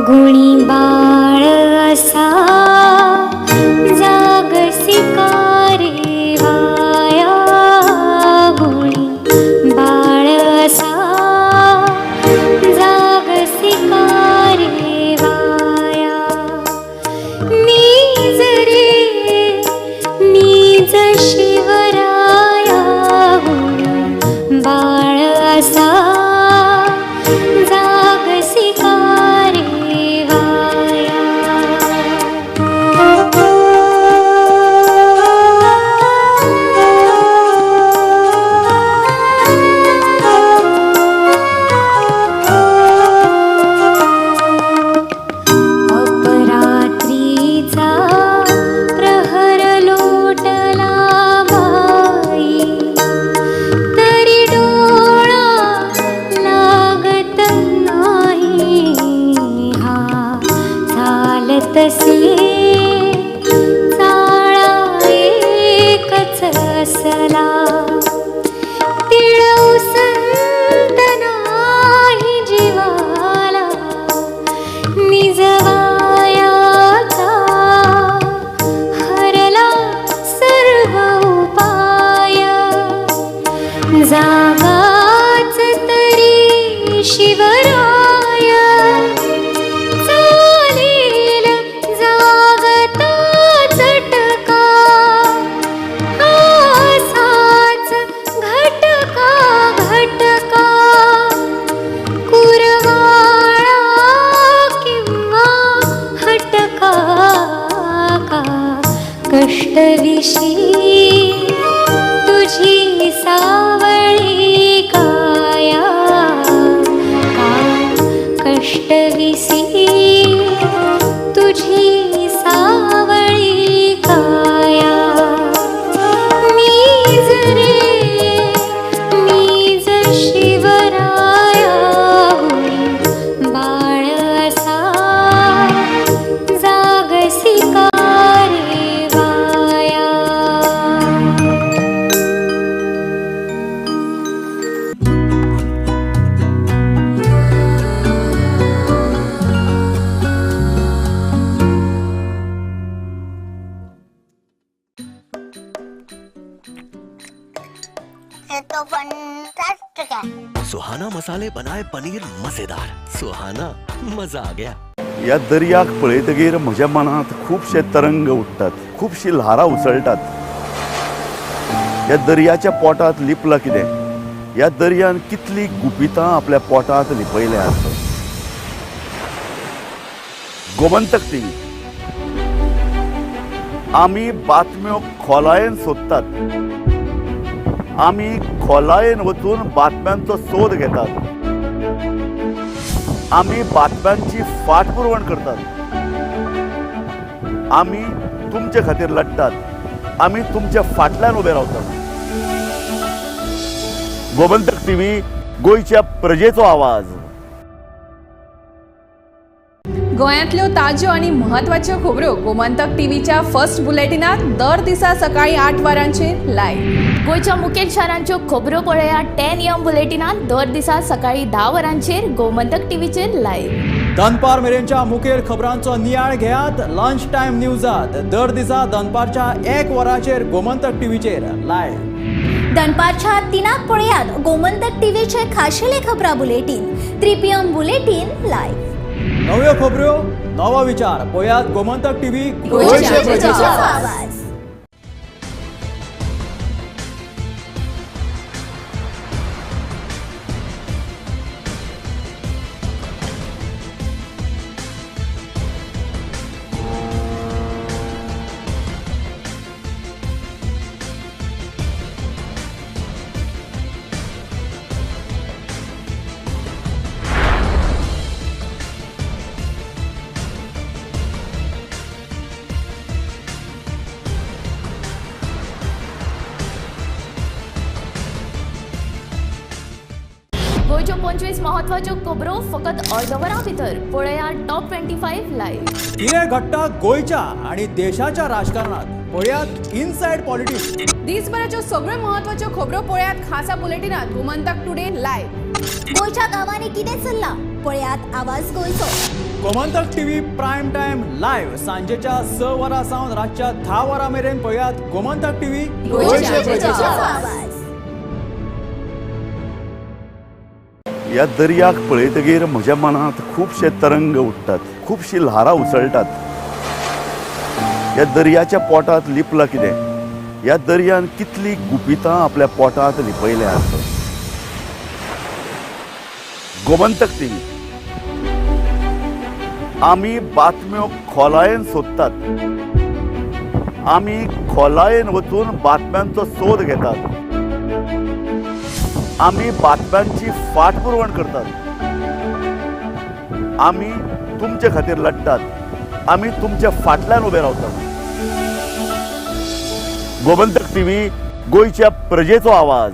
गुणी बाळ असा जाग सिकारे वाया, गुणी बाळ असा जाग सिकारे वाया। नीज रे नीज शिवराया, गुणी बाळ असा जाग सिकारे वाया। अपरात्रीचा प्रहर लोटला बाई, तरी डोळा लागत नाही हा चालतसे चाळा एकच असला। तिळऊ संत नाही जीवाला निजवायाचा, हरला सर्व उपाय। जागाच तरी शिवराय, चालेल जागता चटका, असाच घटका घटका। कुरवाळा किंवा हटका का कष्टविषयी तुझी सावळी काया, का कष्टविषयी तुझी सावळी काया। नीज रे नीज शिवराया, गुणी बाळ असा जाग सिकारे वाया। तो फंटास्टिक है। सुहाना मसाले बनाए पनीर मजेदार, सुहाना मजा आ गया। ह्या दर्याक पळयतगीर म्हज्या मनांत खुबशे तरंग उठ्ठात, खुबशी ल्हारां उसळटात। ह्या दर्याच्या पोटांत लिपलां कितें, ह्या दर्यान कितली गुपितां आपल्या पोटांत लिपयल्यात। गोमंतक टीव्ही आमी बातम्यो खोलायेन सोदतात, आमी खोलायेन वचून बातम्यांचो सोद घेतात, आमी बातम्यांची फाटपुरवण करतात, आमी तुमचे खातीर लढतात, आमी तुमच्या फाटल्यान उबे रावतात। गोमंतक टीव्ही, गोंयच्या प्रजेचो आवाज। गोंयांतल्यो ताज्यो आनी म्हत्वाच्यो खबरो गोमंतक टीव्हीच्या फर्स्ट बुलेटिनात दर दिसा सकाळी 8 वरांचेर लायव्ह। गोंयच्या मुखेल शारांच्यो खबरो पळया 10 AM बुलेटिनात दर दिसा सकाळी 10 वरांचेर गोमंतक टीव्हीचेर लायव्ह। दनपार मेरेनच्या मुखेल खबरांचो नियाळ घेयात लंच टायम न्यूजात दर दिसा दनपारच्या 1 वरांचेर गोमंतक टीव्हीचेर लायव्ह। दनपारच्या 3 पळयात गोमंतक टीव्हीचे खाशेले खबरां बुलेटीन 3 PM bulletin live. नव्यो खबरो नवो विचार पळयात गोमंतक टीव्ही, गोंयच्या प्रजेचो आवाज। 25 म्हत्वाच्यो खबरो फकत अर्द वरां भितर पळयात टॉप 25 लायव्ह. कितें घडटा गोंयच्या आनी देशाच्या राजकारणात पळयात इनसायड पॉलिटिक्स. दिसभराच्यो सगळ्यो म्हत्वाच्यो खबरो पळयात खासा बुलेटिनात गोमंतक टुडे लायव्ह. गोंयच्या गांवांनी कितें चल्लां पळयात आवाज गोंयचो. Gomantak TV prime time live सांजेच्या 6 वरां सावन रातच्या 10 वरां मेरेन पळयात गोमंतक टीव्ही गोंयच्या प्रजेचो आवाज. ह्या दर्याक पळयतगीर म्हज्या मनांत खुबशे तरंग उठ्ठात, खुबशी ल्हारां उसळटात. ह्या दर्याच्या पोटांत लिपलां कितें, ह्या दर्यान कितली गुपितां आपल्या पोटांत लिपयल्यात. गोमंतक टीव्ही आमी बातम्यो खोलायेन सोदतात, आमी खोलायेन वचून बातम्यांचो सोद घेतात, आमी बातम्यांची फाटपुरवण करतात, आमी तुमचे खातीर लढटात, आमी तुमच्या फाटल्यान उबे रावतात. गोमंतक टीव्ही, गोंयच्या प्रजेचो आवाज.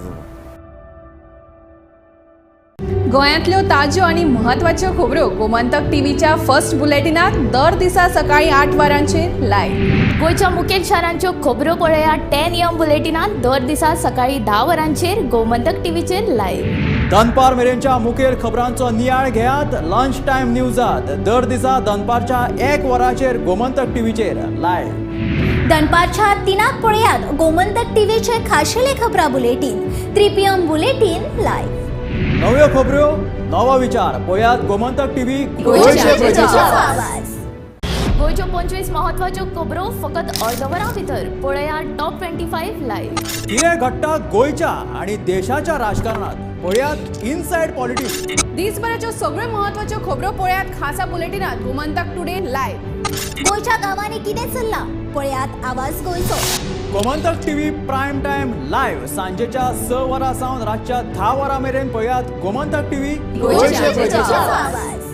गोंयांतल्यो ताज्यो आनी म्हत्वाच्यो खबरो गोमंतक टीव्हीच्या फर्स्ट बुलेटिनात दर दिसा सकाळी 8 वरांचेर लायव्ह. गोंयच्या मुखेल शारांच्यो खबरो पळयात 10 AM बुलेटिनात दर दिसा सकाळी 10 वरांचेर गोमंतक टीव्हीचेर लायव्ह. दनपार मेरेनच्या मुखेल खबरांचो नियाळ घेयात लंच टायम न्यूजात दर दिसा दनपारच्या 1 वरांचेर गोमंतक टीव्हीचेर लायव्ह. दनपारच्या 3 पळयात गोमंतक टीव्हीचे खाशेले खबरां बुलेटीन 3 PM bulletin live. नव्यो खबऱ्यो नवो विचार पळयात गोमंतक टीव्ही गोंयच्या प्रजेचो आवाज. गोंयच्यो 25 म्हत्वाच्यो खबरो फकत अर्द वरां भितर पळयात टॉप 25 लायव्ह. कितें घडटा गोंयच्या आनी देशाच्या राजकारणात पळयात इनसायड पॉलिटिक्स. दिसभराच्यो सगळ्यो म्हत्वाच्यो खबरो पळयात खासा बुलेटिनात गोमंतक टुडे लायव्ह. गोंयच्या गांवांनी कितें चल्लां पळयात आवाज गोंयचो. Gomantak TV prime time live सांजेच्या 6 वरां सावन रातच्या 10 वरां मेरेन पळयात गोमंतक टीव्ही गोंयच्या प्रजेचो आवाज.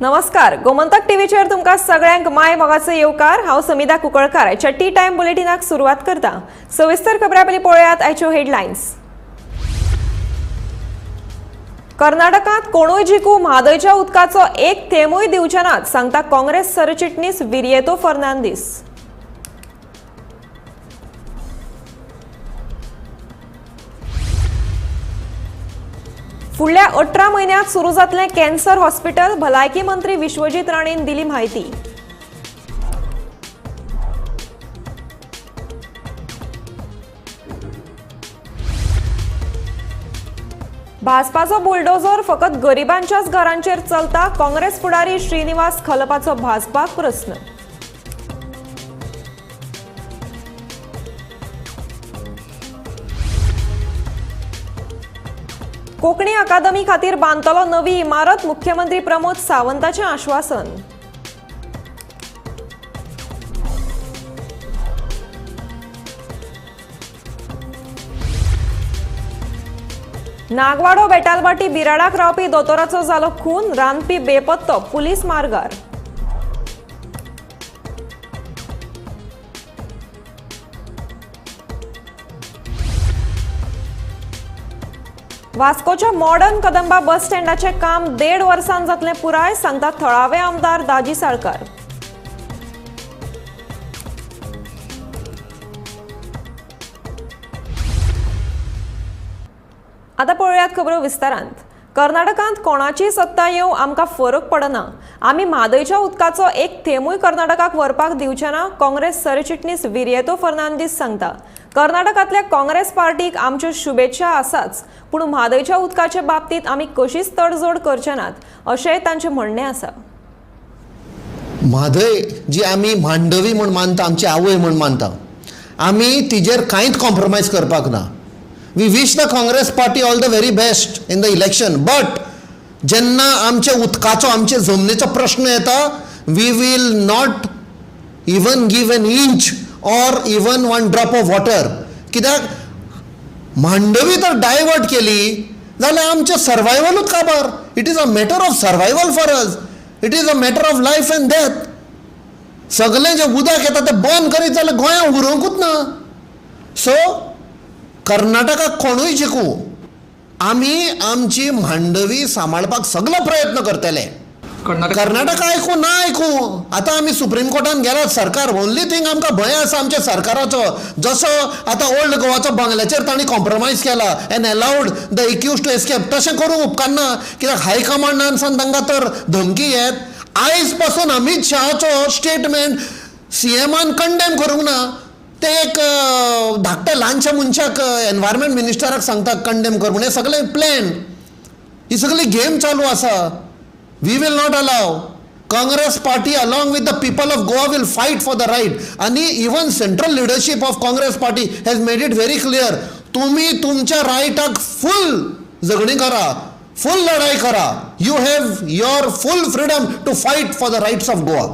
नमस्कार, गोमंतक टीव्हीचेर तुमकां सगळ्यांक माय मोगाचो येवकार. हांव समिधा कुंकळकार आयच्या टी टायम बुलेटिनाक सुरवात करता. सविस्तर खबरां पयलीं पळयात आयच्यो हेडलायन्स. कर्नाटकांत कोणूय जिखू म्हादयच्या उदकाचो एक थेंबूय दिवचे नात, सांगता काँग्रेस सरचिटणीस विरियेतो फर्नांडीस. फुडल्या 18 म्हयन्यांत सुरू जातलें कॅन्सर हॉस्पिटल, भलायकी मंत्री विश्वजीत राणेन दिली म्हायती. भाजपाचो बुलडोजर फकत गरिबांच्याच घरांचेर चलता, काँग्रेस फुडारी श्रीनिवास खलपाचो भाजपाक प्रस्न. कोंकणी अकादमी खातीर बांदतलो नवी इमारत, मुख्यमंत्री प्रमोद सावंताचें आश्वासन. नागवाडो बेटालबाटी बिराडाक रावपी दोतोराचो जालो खून, रांदपी बेपत्तो, पुलीस मार्गार. वास्कोच्या मॉडर्न कदंबा बस स्टँडाचें काम 1.5 वर्सांत जातलें पुराय, सांगता थळावे आमदार दाजी साळकार. आतां पळोवयात खबरो विस्तारांत. कर्नाटकांत कोणाची सत्ता येवं आमकां फरक पडना, आमी म्हादयच्या उदकाचो एक थेंबूय कर्नाटकाक व्हरपाक दिवचे ना, काँग्रेस सरचिटणीस विरियेतो फर्नांडीस सांगता. कर्नाटकांतल्या काँग्रेस पार्टीक आमच्यो शुभेच्छा आसाच, पूण म्हादयच्या उदकाचे बाबतींत आमी कशीच तडजोड करचे नात, अशेंय तांचें म्हणणें आसा. म्हादय जी आमी मांडवी म्हूण मानता, आमची आवय म्हूण मानता, आमी तिजेर कांयच कॉम्प्रोमायज करपाक ना. We wish the Congress party all the very best in the election, but जेन्ना आमच्या उदकाचो, आमचे जमनीचो प्रश्न येता, we will not even give an inch or even one drop of water. कित्याक मांडवी तर डायवर्ट केली जाल्यार आमचें सर्वायवलूच काबार. It is a matter of survival for us. It is a matter of life and death. सगळें जें उदक येता तें बंद करीत जाल्यार गोंया उरोंकूच ना. सो कर्नाटकाक कोणूय जिखूं, आमी आमची मांडवी सांबाळपाक सगलो प्रयत्न करतले. कर्नाटका आयकूं ना आयकूं, आतां आमी सुप्रीम कोर्टान गेलात. सरकार ओनली थींग आमकां भंय आसा आमच्या सरकाराचो. जसो आतां ओल्ड गोवाचो बंगल्याचेर तांणी कॉम्प्रोमायज केला and allowed the accused to escape, तशें करूंक उपकारना. कित्याक हायकमांडान सावन तांकां तर धमकी येत. आयज पासून अमीत शहाचो स्टेटमेंट सीएमान कंडेम करूंक ना. ते एक धाकट्या ल्हानशा मनशाक एनवायरमेंट मिनिस्टराक सांगता कंडेम कर म्हूण. हें सगळें प्लॅन, ही सगळी गेम चालू आसा. We will not allow. Congress party along with the people of Goa will fight for the right. आणि even central leadership of Congress party has made it very clear, तुम्ही तुमच्या रायटाक फुल झगडी करा, फुल लढाई करा. You have your full freedom to fight for the rights of Goa.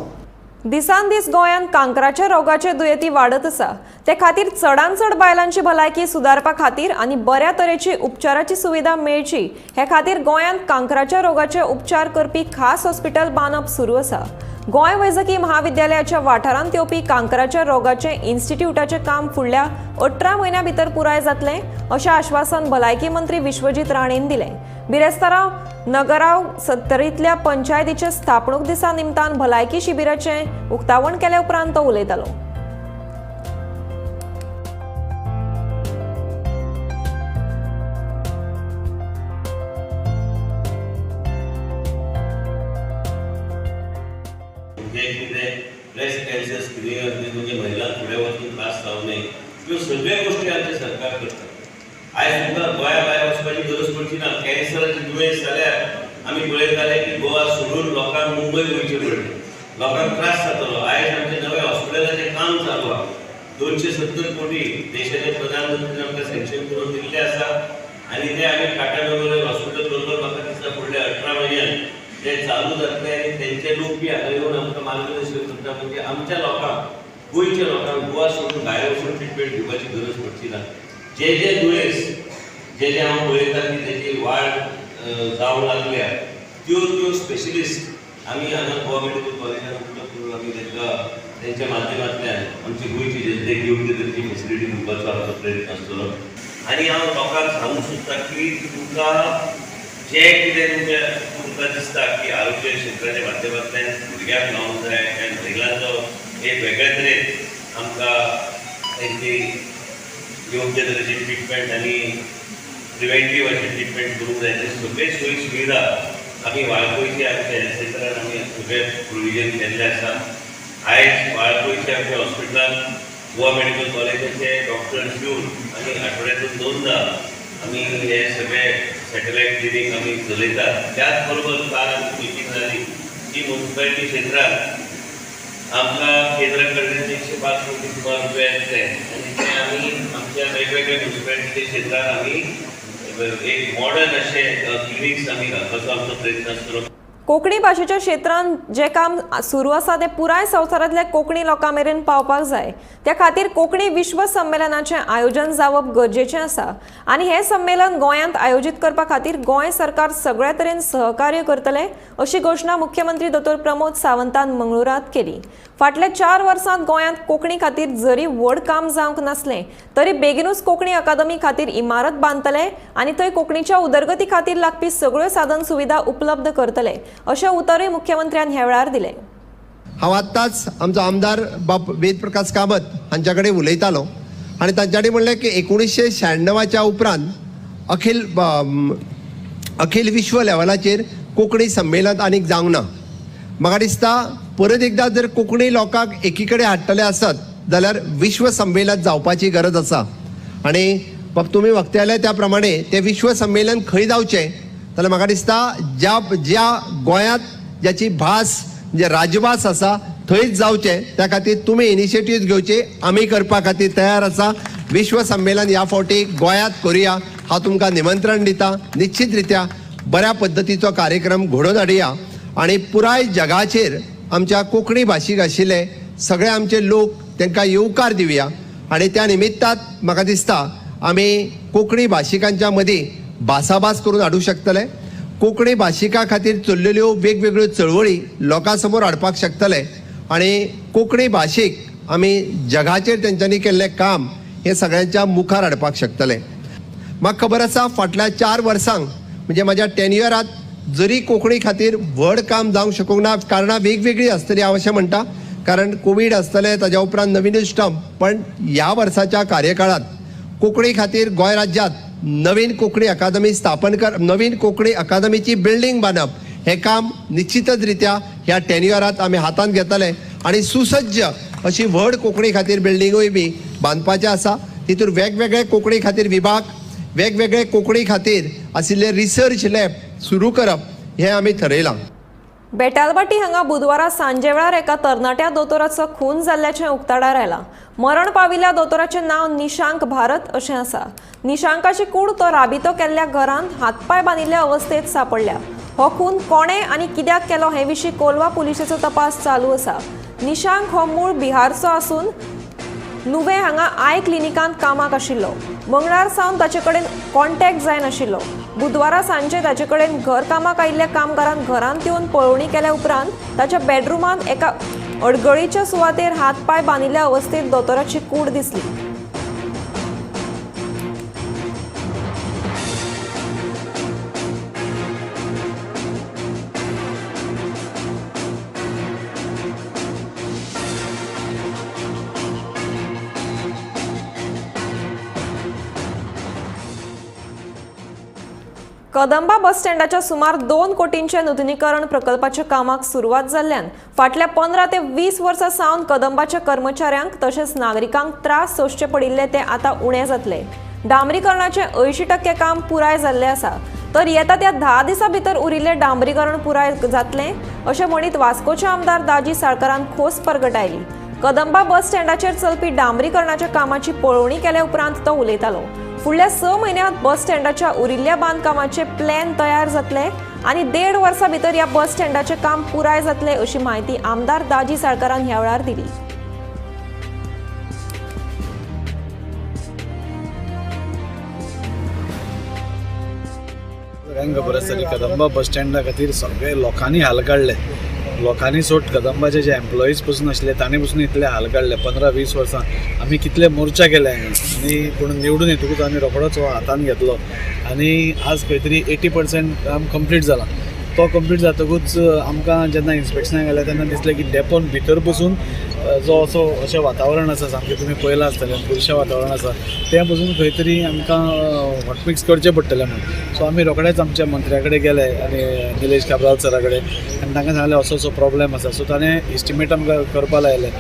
दिसान दीस गोंयांत कांक्राच्या रोगाचे दुयेंती वाडत आसा. ते खातीर चडान चड बायलांची भलायकी सुदारपा खातीर आनी बऱ्या तरेची उपचाराची सुविधा मेळची हे खातीर गोंयांत कांक्राच्या रोगाचे उपचार करपी खास हॉस्पिटल बांदप सुरू आसा. गोंय वैजकी महाविद्यालयाच्या वाठारांत येवपी कांक्राच्या रोगाचे इन्स्टिट्यूटाचें काम फुडल्या 18 म्हयन्यां भितर पुराय जातलें अशें आश्वासन भलायकी मंत्री विश्वजीत राणेन दिलें. बिरेस्तारा नगराव 70तल्या पंचायतीचे स्थापणूक दिसा निमतान भलायकी शिबिराचें उक्तावण केले उपरांत तो उलयतालो. ब्रेस्ट कॅन्सर स्क्रिनिंग म्हणजे महिलांक फुडें वचून त्रास जावं नये, ह्यो सगळ्यो गोश्टी आमचें सरकार करता. आयज तुमकां गोंया भायर वचपाची गरज पडची ना. कॅन्सराचे दुयेंस जाल्यार आमी पळयताले की गोवा सोडून लोकांक मुंबय वयचें पडलें, लोकांक त्रास जातालो. आयज आमचें नवें हॉस्पिटलाचें काम चालू आसा. 270 कोटी देशाचे प्रधानमंत्रीन आमकां सँक्शन करून दिल्लें आसा आनी तें आमी टाटा मेमोरियल हॉस्पिटल बरोबर म्हाका दिसता फुडल्या 18 म्हयन्यान ते चालू जातले आनी तेंचे लोक बी हांगा येवन आमकां मार्गदर्शन करता. म्हणजे आमच्या लोकांक, गोंयच्या लोकांक गोवा सोडून भायर वचून ट्रिटमेंट घेवपाची गरज पडची ना. जे जे दुयेंस जे जे हांव पळयता की तेजी वाड जावंक लागल्या त्यो त्यो स्पेशलिस्ट आमी हांगा गोवा मेडिकल कॉलेजान उपलब्ध करून आमी तांकां तेंच्या माध्यमांतल्यान आमची गोंयची जनतेक योग्य तरेची फेसिलिटी दिवपाचो आमचो प्रयत्न आसतलो. आनी हांव लोकांक सांगूंक सोदता की तुमकां जें कितें तुमकां दिसता की आरोग्य क्षेत्राच्या माध्यमांतल्यान भुरग्यांक लावंक जाय आनी महिलांचो एक वेगळे तरेन आमकां तेंची योग्य तरेची ट्रिटमेंट आनी प्रिवेंटीव अशें ट्रिटमेंट करूंक जाय, ते सगळे सोयी सुविधा आमी वाळपयचे आमच्या हेल्थ सेंटरान आमी सगळें प्रोविजन केल्लें आसा. आयज वाळपयचे आमच्या हॉस्पिटलान गोवा मेडिकल कॉलेजाचे डॉक्टर्स येवन आनी आठवड्यांतून 2दा आमी हे सगळे सॅटेलायट क्लिनीक आमी चलयतात. त्याच बरोबर काल आमची मिटींग जाली की मुन्सिपालिटी क्षेत्रांत आमकां केंद्रा कडल्यान 105 कोटी सुमार रुपया येतले आनी ते आमी आमच्या वेगवेगळ्या मुन्सिपालिटीच्या क्षेत्रांत आमी एक मॉडर्न अशे क्लिनिक्स आमी घालपाचो आमचो प्रयत्न आसतलो. कोंकणी भाशेच्या क्षेत्रांत जें काम सुरू आसा तें पुराय संवसारांतल्या कोंकणी लोकां मेरेन पावपाक जाय. त्या खातीर कोंकणी विश्व संमेलनाचें आयोजन जावप गरजेचें आसा आनी हें संमेलन गोंयांत आयोजीत करपा खातीर गोंय सरकार सगळ्या तरेन सहकार्य करतले अशी घोशणा मुख्यमंत्री दोतोर प्रमोद सावंतान मंगळुरांत केली. फाटल्या 4 वर्सांत गोंयांत कोंकणी खातीर जरी व्हड काम जावंक नासलें तरी बेगिनूच कोंकणी अकादमी खातीर इमारत बांदतले आनी थंय कोंकणीच्या उदरगती खातीर लागपी सगळ्यो साधन सुविधा उपलब्ध करतले अशें उतरूय मुख्यमंत्र्यान ह्या वेळार दिलें. हांव आत्ताच आमचो आमदार बाब वेदप्रकाश कामत हांच्या कडेन उलयतालो आनी तांच्यानी म्हणलें की 1996च्या उपरांत अखिल विश्व लेवलाचेर कोंकणी संमेलन आनीक जावंक ना. म्हाका दिसता परत एकदां जर कोंकणी लोकांक एकी कडेन हाडटले आसत जाल्यार विश्व संमेलन जावपाची गरज आसा. आनी बाब तुमी वक्त्याले त्या प्रमाणे तें विश्व संमेलन खंय जावचें जाल्यार म्हाका दिसता ज्या ज्या गोंयांत ज्याची भास म्हणजे राजभास आसा थंयच जावचें. त्या खातीर तुमी इनिशिएटीव घेवचे, आमी करपा खातीर तयार आसा. विश्व संमेलन ह्या फावटी गोंयांत करुया हांव तुमकां निमंत्रण दिता. निश्चित रित्या बऱ्या पद्दतीचो कार्यक्रम घडोवन हाडुया आनी पुराय जगाचेर आमच्या कोंकणी भाशीक आशिल्ले सगळे आमचे लोक तांकां येवकार दिवया आनी त्या निमित्तात म्हाका दिसता आमी कोंकणी भाशिकांच्या मदीं भासाभास करून हाडूंक शकतले, कोंकणी भाशिका खातीर चल्लेल्यो वेगवेगळ्यो चळवळी लोकां समोर हाडपाक शकतले आनी कोंकणी भाशेक आमी जगाचेर तेंच्यांनी केल्लें काम हें सगळ्यांच्या मुखार हाडपाक शकतले. म्हाका खबर आसा फाटल्या 4 वर्सांक म्हणजे म्हाज्या टेन्युअरांत जरी कोंकणी खातीर व्हड काम जावंक शकूंक ना, कारणां वेगवेगळीं आसतलीं हांव अशें म्हणटा, कारण कोवीड आसतलें, ताज्या उपरांत नवीनूच टर्म, पण ह्या वर्साच्या कार्यकाळांत कोंकणी खातीर गोंय राज्यांत नवीन कोंकणी अकादमी स्थापन कर, नवीन कोंकणी अकादमीची बिल्डींग बांदप हें काम निश्चितच रित्या ह्या टेन्युअरांत आमी हातांत घेतले आनी सुसज्ज अशी व्हड कोंकणी खातीर बिल्डिंगूय बी बांदपाचें आसा. तितूर वेगवेगळे कोंकणी खातीर विभाग, वेगवेगळे कोंकणी खातीर आशिल्ले रिसर्च लॅब सुरू करप हें आमी थरयलां. बेटालबाटी हांगा बुधवारा सांजे वेळार एका तरणाट्या दोतोराचो खून जाल्ल्याचें उक्ताडार आयलां. मरण पाविल्ल्या दोतोराचें नांव निशांक भारत अशें आसा. निशांकाची कूड तो राबितो केल्ल्या घरांत हातपाय बांदिल्ल्या अवस्थेंत सांपडल्या. हो खून कोणें आनी कित्याक केलो हे विशीं कोलवा पुलिशेचो तपास चालू आसा. निशांक हो मूळ बिहारचो आसून नुवे हांगा I क्लिनिकांत कामाक आशिल्लो. मंगळार सावन ताचे कडेन कॉन्टॅक्ट जायनाशिल्लो. बुधवारा सांजे ताचे कडेन घर कामाक आयिल्ल्या कामगारान घरांत येवन पळोवणी केल्या उपरांत ताच्या बेडरुमांत एका अडगळीच्या सुवातेर हात पांय बांदिल्ल्या अवस्थेंत दोतोराची कूड दिसली. कदंबा बस स्टँडाच्या सुमार 2 कोटींच्या नुतनीकरण प्रकल्पाच्या कामाक सुरवात जाल्ल्यान फाटल्या 15 ते 20 वर्सां सावन कदंबाच्या कर्मचाऱ्यांक तशेंच नागरिकांक त्रास सोंसचे पडिल्ले ते आतां उणें जातले. डांबरीकरणाचें 80% काम पुराय जाल्लें आसा, तर येता त्या 10 दिसां भितर उरिल्लें डांबरीकरण पुराय जातलें अशें म्हणीत वास्कोचे आमदार दाजी साळकारान खोस परगटायली. कदंबा बस स्टँडाचेर चलपी डांबरीकरणाच्या कामाची पळोवणी केल्या उपरांत तो उलयतालो. फुडल्या 6 म्हयन्यांत बस स्टँडाच्या उरिल्ल्या बांदकामाचे प्लॅन तयार जातले आनी 1.5 वर्सां भितर ह्या बस स्टँडाचें काम पुराय जातलें अशी म्हायती आमदार दाजी साळकारान ह्या वेळार दिली. सगळ्यांक खबर आसतली कदंबा बस स्टँडा खातीर सगळे लोकांनी हाल काडले. लोकांनी सोड, कदंबाचे जे एम्प्लॉईज पसून आशिल्ले तांणी पसून इतले हाल काडले. 15-20 वर्सां आमी कितले मोर्चा केले आनी पूण निवडून येतकूच आमी रोखडोच हो हातान घेतलो आनी आज खंय तरी 80% काम कंप्लीट जालां. तो कंप्लीट जातकूच आमकां जेन्ना इन्स्पेक्शनाक गेले तेन्ना दिसलें की डेपोन भितर बसून जो असो अशें वातावरण आसा सामकें तुमी पळयलां आसतलें, बुरशें वातावरण आसा, तें पसून खंय तरी आमकां हॉटमिक्स करचें पडटलें म्हणून. सो आमी रोखडेच आमच्या मंत्र्या कडेन गेले आनी निलेश काब्राल सरा कडेन आनी तांकां सांगलें असो असो प्रॉब्लेम आसा. सो ताणें इस्टिमेट आमकां करपा लायलें.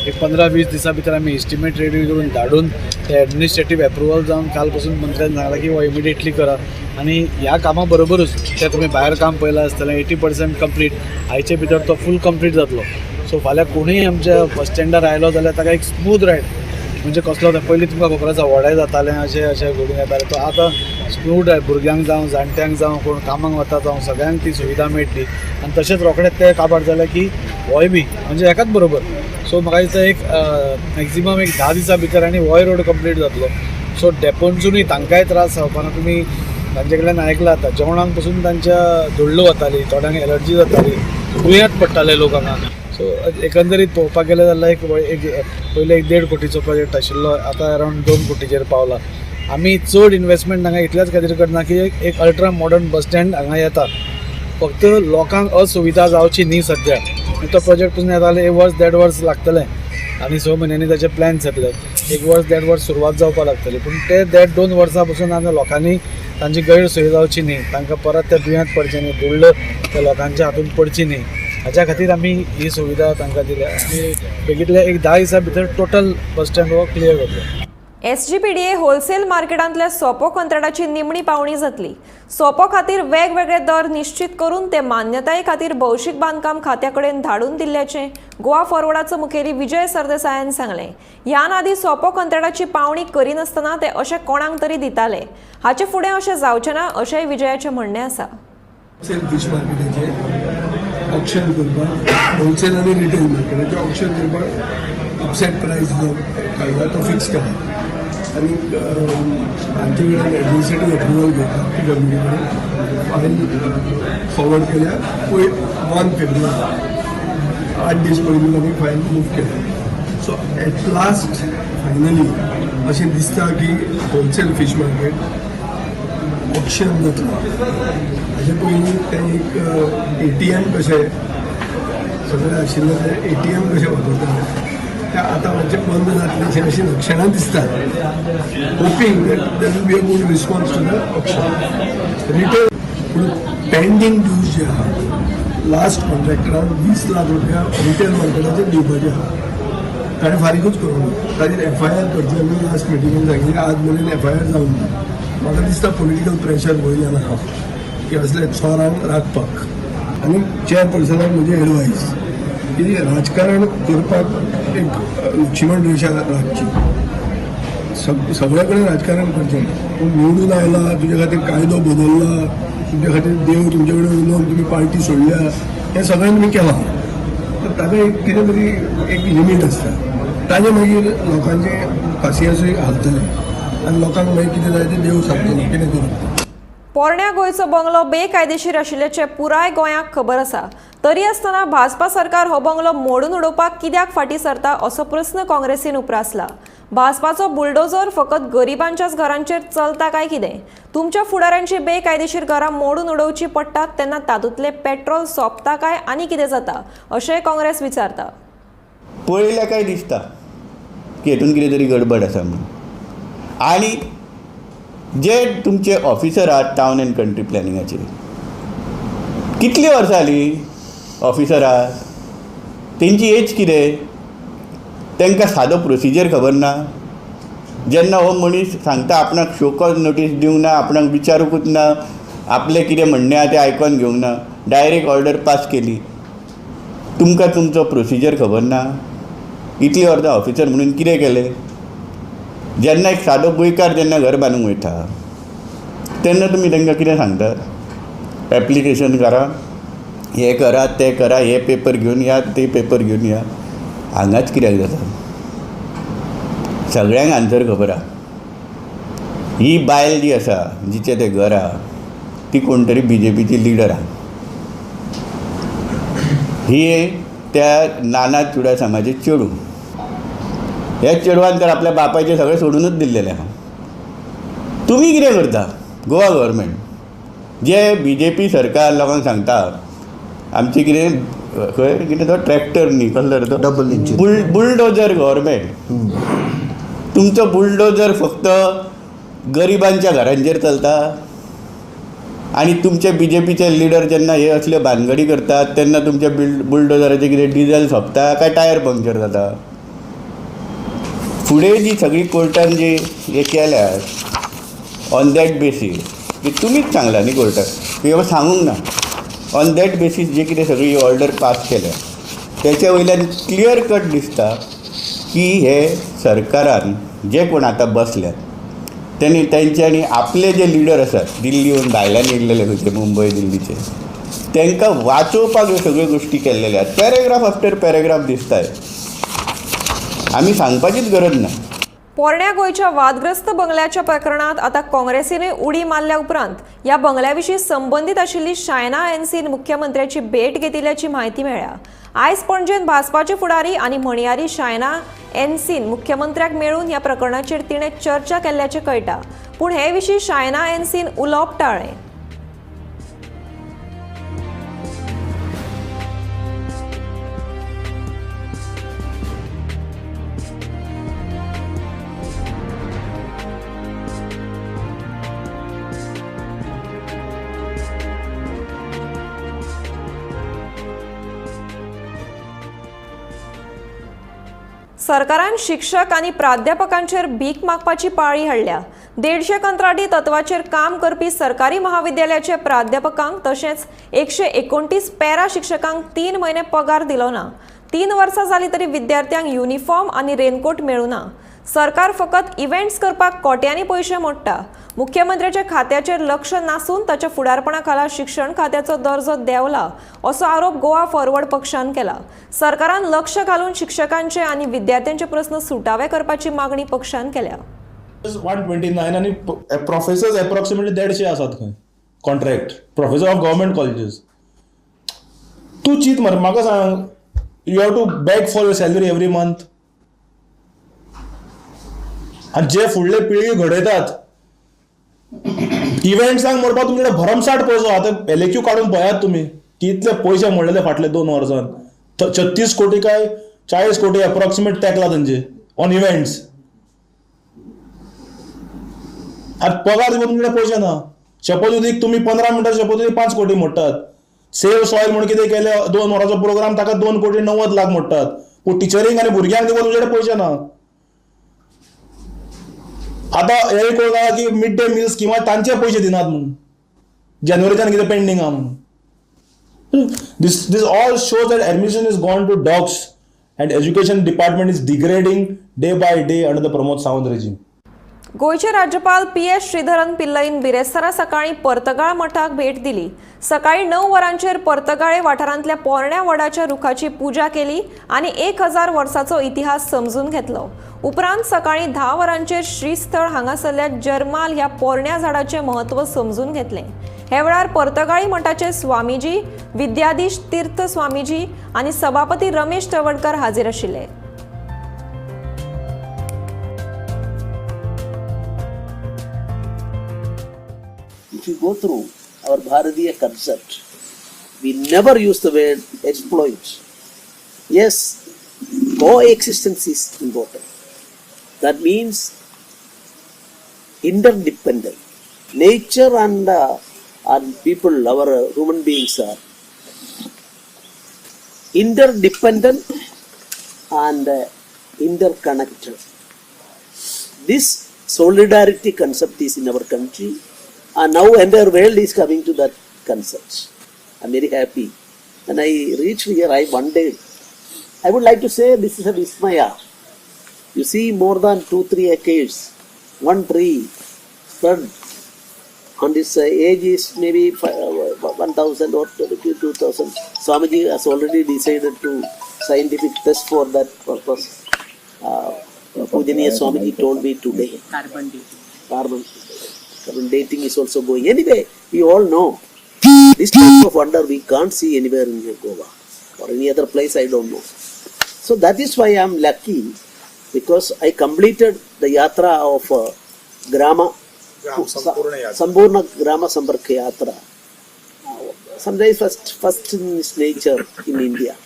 एक 15-20 दिसां भितर आमी इस्टिमेट रेडी करून धाडून ते एडमिनिस्ट्रेटीव एप्रुवल जावन काल पसून मंत्र्यान सांगलां की हो इमिडिएटली करा. आनी ह्या कामा बरोबरूच तें तुमी भायर काम पळयलां आसतलें, 80% कंप्लीट, आयचे भितर तो फूल कंप्लीट जातलो. सो फाल्यां कोणूय आमच्या बस स्टँडार आयलो जाल्यार ताका एक स्मूथ रायड, म्हणजे कसलो पयलीं तुमकां खबर आसा व्हडें जातालें अशें अशें घडून येतालें, तो आतां स्मूथ रायड भुरग्यांक जावं जाणट्यांक जावं कोण कामाक वता जावं सगळ्यांक ती सुविधा मेळटली. आनी तशेंच रोखडेंच तें काबार जालें की होय बी म्हणजे एकाच बरोबर. सो म्हाका दिसता एक मॅक्झिमम एक 10 दिसां भितर आनी होय रोड कंप्लीट जातलो. सो डेपोनसूनय तांकांय त्रास जावपाना. तुमी तांचे कडल्यान आयकलां आतां जेवणाक पसून तांच्या धुल्ल वताली, थोड्यांक एलर्जी जाताली, दुयेंत पडटाले लोक हांगा. सो एकंदरीत पळोवपाक गेलें जाल्यार एक पयलीं 1.5 कोटीचो प्रोजेक्ट आशिल्लो, आतां अरावंड 2 कोटीचेर पावला. आमी चड इन्वेस्टमेंट हांगा इतल्याच खातीर करना की एक अल्ट्रा मॉडर्न बस स्टँड हांगा येता, फक्त लोकांक असुविधा जावची न्ही सद्या. तो प्रोजेक्ट पसून येता जाल्यार 1 वर्स 1.5 वर्स लागतलें आनी 6 म्हयन्यांनी ताचे प्लॅन्स येतले. 1 वर्स 1.5 वर्स सुरवात जावपाक लागतली, पूण ते 1.5-2 वर्सां पसून आमी लोकांनी तांची गैरसोय जावची न्ही, तांकां परत ते दुयेंत पडचें न्ही, धुल्ल त्या लोकांच्या हातून पडची न्ही, हाच्या खातीर आमी ही सुविधा तांकां दिल्या. आनी बेगीतल्या एक 10 दिसां भितर टोटल बस स्टँड हो क्लियर जातलो. एसजीपीडीए होलसेल मार्केटांतल्या सोपो कंत्राटाची निमणी पावणी जातली. सोपो खातीर वेगवेगळे दर निश्चित करून ते मान्यताये खातीर भौशीक बांदकाम खात्या कडेन धाडून दिल्ल्याचें गोवा फॉरवर्डाचो मुखेली विजय सरदेसायान सांगलें. ह्यान आदीं सोपो कंत्राटाची पावणी करिनासतना ते अशें कोणाक तरी दिताले. हाचे फुडें अशें जावचें ना अशेंय विजयाचें म्हणणें आसा. होलसेल फीश मार्केटाचें ऑक्शन करपाक, होलसेल आनी रिटेल मार्केटाचें ऑक्शन करपाक अपसेट प्रायस जो काडला तो फिक्स केला आनी तांचे कडेन एडमिनिस्ट्रेटीव एप्रुवल घेतला पी डब्ल्यू डी कडेन फायल फॉरवर्ड केल्या पयर 1 फेब्रुवारी, 8 दीस पयलीं आमी फायल मूव केल्या. सो एट लास्ट फायनली अशें दिसता की होलसेल फीश मार्केट ऑक्शन जातलो. हाजे पयलीं तें एक एटीएम कशें सगळें आशिल्लें, तें एटीएम कशें वापरताले, तें आतां मातशें बंद जातलें अशीं लक्षणां दिसतात, hoping that there will be a good response to the auction. Retail पूण पेंडींग ड्यूज जे आहा, लास्ट कॉन्ट्रॅक्टरान 20 लाख रुपया रिटेल मार्केटाचेर दिवपाचे आहा, ताणें फारीकूच करूंक ना. ताजेर एफआयआर करची आमी लास्ट मिटिंगेन सांगिल्लें, आज मेरेन एफआयआर जावंक ना. म्हाका दिसता पॉलिटिकल प्रेशर वयल्यान आहा की असले चोरांक राखपाक. आनी चेअरपर्सनाक म्हजी एडवायस की राजकारण करपाक एक लक्ष्मण रेशा राखची. सगळे कडेन राजकारण करचें ना, पूण निवडून आयला, तुजे खातीर कायदो बदलला, तुमच्या खातीर देव तुमचे कडेन उलोवन तुमी पार्टी सोडल्या, हें सगळें तुमी केलां, तर ताका एक कितें तरी एक लिमीट आसता. ताजे मागीर लोकांचें पासियेंसूय हालतलें आनी लोकांक मागीर कितें जाय तें देव सांगतलो कितें करप. पोरण्या गोंयचो बंगलो बेकायदेशीर आशिल्ल्याचें पुराय गोंयाक खबर आसा. तरी आसतना भाजपा सरकार हो बंगलो मोडून उडोवपाक कित्याक फाटीं सरता, असो प्रस्न काँग्रेसीन उप्रासला. भाजपाचो बुलडोझर फकत गरिबांच्याच घरांचेर चलता काय कितें? तुमच्या फुडाऱ्यांची बेकायदेशीर घरां मोडून उडोवची पडटात तेन्ना तातूंतलें पेट्रोल सोंपता काय आनी कितें जाता, अशेंय काँग्रेस विचारता. पळयल्या काय दिसता की हेतून कितें तरी गडबड आसा म्हणून. आनी जे तुमचे ऑफिसर आहात टावन अँड कंट्री प्लॅनिंगाचे, कितलीं वर्सां जालीं ऑफिसर आहात? तेंची एज कितें? तांकां सादो प्रोसिजर खबर ना? जेन्ना हो मनीस सांगता आपणाक शो कॉज नोटीस दिवंक ना, आपणाक विचारूंकूच ना, आपलें कितें म्हणणें आहा तें आयकोन घेवंक ना, डायरेक्ट ऑर्डर पास केली, तुमकां तुमचो प्रोसिजर खबर ना? इतलीं वर्सां ऑफिसर म्हणून कितें केलें? जेन्ना एक सादो गोंयकार जेन्ना घर बांदूंक वयता तेन्ना तुमी तांकां कितें सांगतात? एप्लिकेशन करा, हें करा, तें करा, हे पेपर घेवन या, ते पेपर घेवन या. हांगाच कित्याक जाता? सगळ्यांक आन्सर खबर आहा. ही बायल जी आसा, जिचें तें घर आहा, ती कोण तरी बीजेपीची लिडर आहा. ही त्या नाना चुडासमाचे चेडूं. ह्या चेडवान तर आपल्या बापायचें सगळें सोडूनच दिल्लेलें आहा. तुमी कितें करता गोवा गव्हर्मेंट? जे बीजेपी सरकार लोकांक सांगता आमचें कितें, खंय कितें तो ट्रॅक्टर न्ही, कसलो रे तो डबल इंजीन. Bulldozer government. तुमचो बुलडोजर फक्त गरिबांच्या घरांचेर चलता आनी तुमचे बीजेपीचे लिडर जेन्ना हे असल्यो भानगडी करतात तेन्ना तुमच्या बुलडोजराचें कितें डिजल सोंपता काय टायर पंक्चर जाता? फुडें जी सगळी कोर्टान जी हे केल्या ऑन that basis की तुमीच सांगला न्ही कोर्टाक की बाबा सांगूंक ना, ऑन that basis जे कितें सगळी ऑर्डर पास केल्या तेच्या वयल्यान क्लियर कट दिसता की हे सरकारान जे कोण आतां बसल्यात तेणी तेंच्यांनी आपले जे लिडर आसात दिल्लीहून भायल्यान येयल्लेले, खंयचे मुंबय दिल्लीचे, तांकां वाचोवपाक ह्यो सगळ्यो गोश्टी केल्लेले आसात. पॅरेग्राफ आफ्टर पॅरेग्राफ दिसताय, आमी सांगपाचीच गरज ना. पोरण्या गोंयच्या वादग्रस्त बंगल्याच्या प्रकरणात आतां काँग्रेसीनूय उडी मारल्या उपरांत ह्या बंगल्या विशीं संबंदीत आशिल्ली शायना एनसीन मुख्यमंत्र्याची भेट घेतिल्ल्याची म्हायती मेळ्ळ्या. आयज पणजेन भाजपाचे फुडारी आनी म्हणयारी शायना एनसीन मुख्यमंत्र्याक मेळून ह्या प्रकरणाचेर तिणें चर्चा केल्ल्याचें कळटा. पूण हे विशीं शायना एनसीन उलोवप टाळ्ळें. सरकारान शिक्षक आनी प्राध्यापकांचेर भीक मागपाची पाळी हाडल्या. 150 कंत्राटी तत्वाचेर काम करपी सरकारी महाविद्यालयाचे प्राध्यापकांक तशेंच 129 पॅरा शिक्षकांक 3 म्हयने पगार दिलो ना. 3 वर्सां जाली तरी विद्यार्थ्यांक युनिफॉर्म आनी रेनकोट मेळूं ना. सरकार फकत इव्हेंट्स करपाक कोट्यांनी पयशे मोडटा. मुख्यमंत्र्याच्या खात्याचेर लक्ष नासून ताच्या फुडारपणा खाला शिक्षण खात्याचो दर्जो देंवला असो आरोप गोवा फॉरवर्ड पक्षान केला. सरकारान लक्ष घालून शिक्षकांचे आनी विद्यार्थ्यांचे प्रस्न सुटावे करपाची मागणी पक्षान केल्या. 129 आनी प्रोफेसर्स एप्रॉक्सिमेटली 150 आसात खंय contract professor of government colleges. तूं चीत मरे, म्हाका सांग, you have to beg for your salary every month. आनी जे फुडले पिळगी घडयतात इव्हेंट्सांक मोडपाक तुमचे कडेन भरमसाठ पयसो. आतां LAQ काडून पळयात तुमी कितले पयशे मोडलेले फाटले 2 वर्सां. 36 कोटी काय 40 कोटी एप्रॉक्सिमेट तेकला तांचे ऑन इव्हेंट्स. आनी पगार दिवपाक तुमचे कडेन पयशे ना. शपथविधीक तुमी 15 मिनटां शपथविधी 5 कोटी मोडटात. सेव्ह सॉयल म्हूण कितें केलें 2 वरांचो प्रोग्राम ताका 2 कोटी 90 लाख मोडटात. पूण टिचरींक आनी भुरग्यांक दिवपाक तुमचे कडेन पयशे ना. आतां हें कोण जालां की मिड डे मील स्किमा तांचे पयशे दिनात म्हणून जानेवारीच्यान कितें पेंडींग आहा म्हणून. This all shows that admission is gone to dogs and education department is degrading day by day under the Pramod Sawant regime. गोंयचे राज्यपाल PS Sreedharan पिल्लईन बिरेस्तारा सकाळीं पर्तगाळ मठाक भेट दिली. सकाळीं 9 वरांचेर पर्तगाळे वाठारांतल्या पोरण्या वडाच्या रुखाची पुजा केली आनी 1000 वर्साचो इतिहास समजून घेतलो. उपरांत सकाळीं 10 वरांचेर श्रीस्थळ हांगासरल्या जर्माल ह्या पोरण्या झाडाचें म्हत्व समजून घेतलें. हे वेळार पर्तगाळी मठाचे स्वामीजी विद्याधीश तीर्थ स्वामीजी आनी सभापती रमेश तवडकर हाजीर आशिल्ले. If you go through our Bharatiya concept, we never use the word exploit. Yes, coexistence is important. That means interdependent. Nature and people, our human beings are interdependent and interconnected. This solidarity concept is in our country. And now entire world is coming to that concept. I'm very happy. When I reached here, I wondered. I would like to say this is a vismaya. You see more than 2-3 acres, one tree spread. On this age is maybe 1,000 or 2,000. Swamiji has already decided to scientific test for that purpose. Pujaniya Swamiji told me today. Carbon dating. Carbon dating is also going. Anyway, we all know this type of wonder we can't see anywhere in Goa or any other place, I don't know. So that is why I am lucky, because I completed the yatra of Grama Sampurna Grama Sampark Yatra. Sometimes first in its nature in India.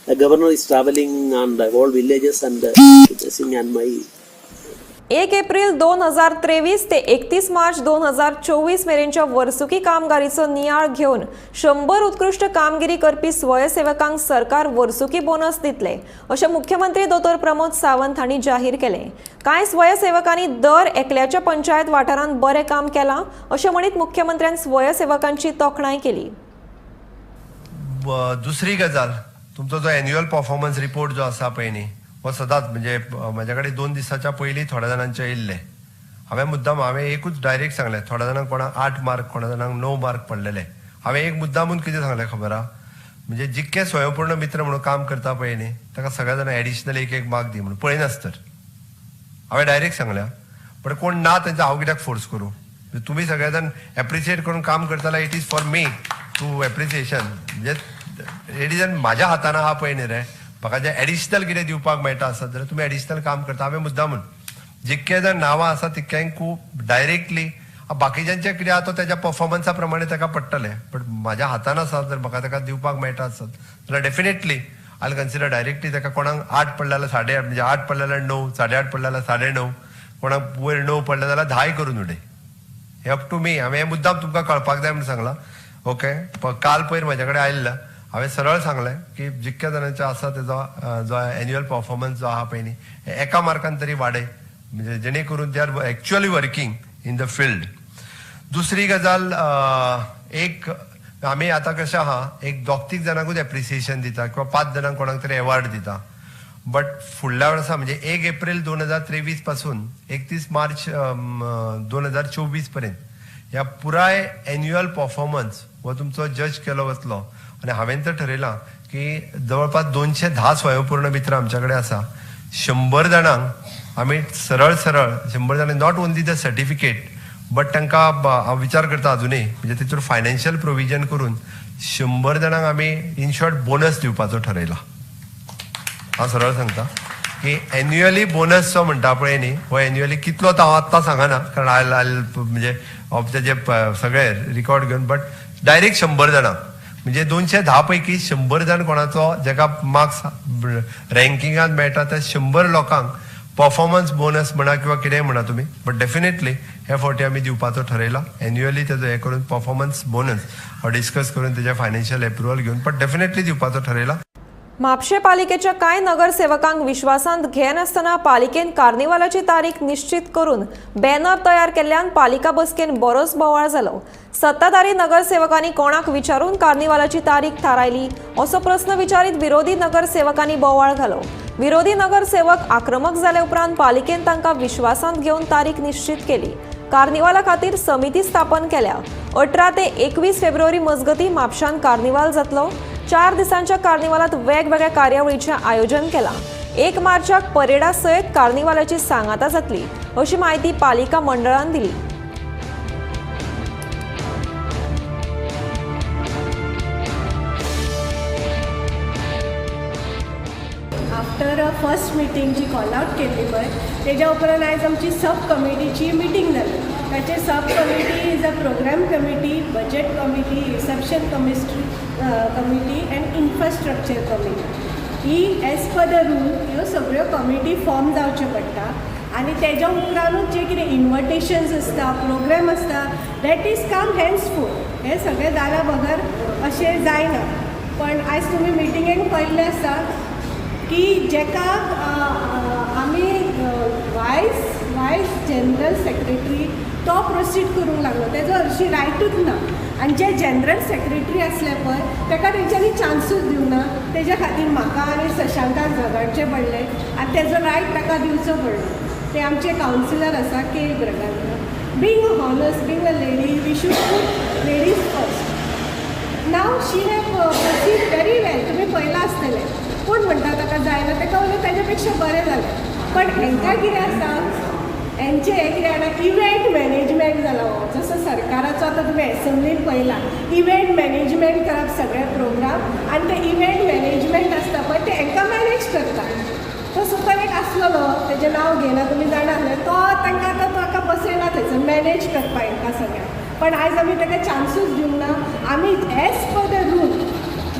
The governor is traveling and all villages and witnessing and my 1 April 2023 ते 31 मार्च 2024 मेरेनच्या वर्सुकी कामगिरीचो नियाळ घेवन 100 उत्कृश्ट कामगिरी करपी स्वयंसेवकांक सरकार वर्सुकी बोनस दितले अशें मुख्यमंत्री दोतोर प्रमोद सावंत हांणी जाहीर केलें. कांय स्वयंसेवकांनी दर एकल्याच्या पंचायत वाठारांत बरें काम केलां अशें म्हणीत मुख्यमंत्र्यान स्वयंसेवकांची तोखणाय केली. दुसरी गजाल, तुमचो जो एन्युअल परफॉर्मन्स रिपोर्ट जो आसा पळय न्ही, हो सदांच म्हणजे म्हज्या कडेन 2 दिसाच्या पयलीं थोड्या जाणांचे येयल्ले. हांवें मुद्दाम हांवें एकूच डायरेक्ट सांगलें, थोड्या जाणांक कोणाक 8 मार्क, कोणा जाणांक 9 मार्क पडलेले. हांवें एक मुद्दामून कितें सांगलें खबर आहा, म्हणजे जितके स्वयंपूर्ण मित्र म्हणून काम करता पळय न्ही ताका सगळ्या जाणांक एडिशनल 1-1 मार्क दी म्हणून पळयनासतर हांवें डायरेक्ट सांगल्या. पण कोण ना तेंचा हांव कित्याक फोर्स करूं, तुमी सगळे जाण एप्रिशिएट करून काम करता, it is for me to appreciation. म्हणजे it is म्हाज्या हातान आहा पळय न्ही रे, म्हाका जें एडिशनल कितें दिवपाक मेळटा आसत जाल्यार तुमी एडिशनल काम करता. हांवें मुद्दामून जितके जाण नांवां आसा तितक्यांक खूब डायरेक्टली, बाकीच्यांचें कितें आहा तो तेज्या परफॉर्मन्सा प्रमाणे ताका पडटलें, बट म्हाज्या हातान आसा जर म्हाका ताका दिवपाक मेळटा आसत जाल्यार डेफिनेटली I consider directly ताका. कोणाक 8 पडले जाल्यार 8.5, म्हणजे 8 पडले जाल्यार 9, 8.5 पडले जाल्यार 9.5, कोणाक वयर 9 पडले जाल्यार 10 करून उडय. हें अप टू मी. हांवें हें मुद्दाम तुमकां कळपाक जाय म्हूण सांगलां. ओके, काल पयर म्हज्या कडेन आयिल्लो, हांवें सरळ सांगलें की जितक्या जाणांचें आसा तेजो जो एन्युअल परफॉर्मन्स जो आहा पळय न्ही एका मार्कान तरी वाडय, म्हणजे जेणे करून they are actually working in the field. दुसरी गजाल, एक आमी आतां कशें आहा, एक 2-3 जाणांकूच एप्रिसिएशन दिता किंवा 5 जाणांक कोणाक तरी एवॉर्ड दिता. बट फुडल्या वर्सा म्हणजे 1 एप्रील 2023 पासून 31 मार्च 2024 पर्यंत ह्या पुराय एन्युअल परफॉर्मन्स हो तुमचो जज केलो वतलो. आनी हांवें तर ठरयलां की जवळपास 210 स्वयंपूर्ण मित्र आमच्या कडेन आसा. 100 जाणांक आमी सरळ सरळ 100 जाणांक not only the certificate but तांकां हांव विचार करता अजुनूय म्हणजे तितून फायनान्शियल प्रोविजन करून 100 जाणांक आमी इन शॉर्ट बोनस दिवपाचो ठरयला. हांव सरळ सांगता की एन्युअली बोनस जो म्हणटा पळय न्ही, हो एन्युअली कितलो तो हांव आत्तां सांगना, कारण I म्हणजे तेजे सगळे रिकॉर्ड घेवन, बट डायरेक्ट 100 जाणांक म्हणजे 210 पैकी 100 जाण कोणाचो जेका मार्क्स रँकिंगान मेळटा त्या 100 लोकांक परफॉर्मन्स बोनस म्हणा किंवा कितेंय म्हणा तुमी, बट डेफिनेटली हे फावटी आमी दिवपाचो ठरयला एन्युअली तेजो हें करून परफॉर्मन्स बोनस हो डिस्कस करून तेजें फायनान्शियल एप्रुवल घेवन, बट डेफिनेटली दिवपाचो ठरयला. म्हापशें पालिकेच्या कांय नगरसेवकांक विश्वासांत घेनासतना पालिकेन कार्निवालाची तारीख निश्चित करून बॅनर तयार केल्ल्यान पालिका बसकेन बरोच बोवाळ जालो. सत्ताधारी नगरसेवकांनी कोणाक विचारून कार्निवालाची तारीख थारायली असो प्रस्न विचारीत विरोधी नगरसेवकांनी बोवाळ घालो. विरोधी नगरसेवक आक्रमक जाले उपरांत पालिकेन तांकां विश्वासांत घेवन तारीख निश्चित केली. कार्निवाला खातीर समिती स्थापन केल्या. 18 ते 21 फेब्रुवारी मजगती म्हापशान कार्निवाल जातलो. 4 दिसांच्या कार्निवालात वेगवेगळ्या कार्यावळीचें आयोजन केलां. 1 मार्चाक परेडा सयत कार्निवालाची सांगाता जातली अशी म्हायती पालिका मंडळान दिली. आफ्टर फर्स्ट मिटींग जी कॉल आउट केल्ली पळय तेज्या उपरांत आयज आमची सब कमिटीची मिटींग जाली. ताचे sub committee is a programme committee, budget committee, reception committee and infrastructure committee. He as per the rule ह्यो सगळ्यो कमिटी फॉर्म जावच्यो पडटा आनी तेज्या उपरांतूच जे कितें इन्विटेशन्स आसता, प्रोग्राम आसता, that is come henceforth. हें सगळें जाल्या बगर अशें जायना. पण आयज तुमी मिटिंगेक पळयल्लें आसा की जेका आमी वायस जनरल सेक्रेटरी तो प्रोसीड करूंक लागलो, तेजो हरशीं रायटूच ना. आनी जे जनरल सेक्रेटरी आसले पळय तेका तेंच्यांनी चान्सूच दिवना. तेज्या खातीर म्हाका आनी शशांकाक झगडचें पडलें आनी तेजो रायट ताका दिवचो पडलो. ते आमचे कावन्सिलर आसा K Braganza. Being a honest, being a lady, we should put ladies first. Now she have proceed very well. तुमी पळयलां आसतलें. कोण म्हणटा ताका जायना, ताका उलट ताज्या पेक्षा बरें जालें. पण हेंकां कितें आसा, हेंचें हें कितें जाणा, इव्हेंट मॅनेजमेंट जाला हो. जसो सरकाराचो आतां तुमी एसेंब्लीन पळयला इव्हेंट मॅनेजमेंट करप सगळे प्रोग्राम, आनी ते इव्हेंट मॅनेजमेंट आसता पळय ते हेंकां मॅनेज करता. तो सुद्दां एक आसलेलो, तेजें नांव घेयना, तुमी जाणा आसले, तो तांकां आतां ताका बसयला थंयसर मॅनेज करपाक हेंकां सगळ्यांक. पण आयज आमी ताका चान्सूच दिवंक ना. आमी एज पर the rule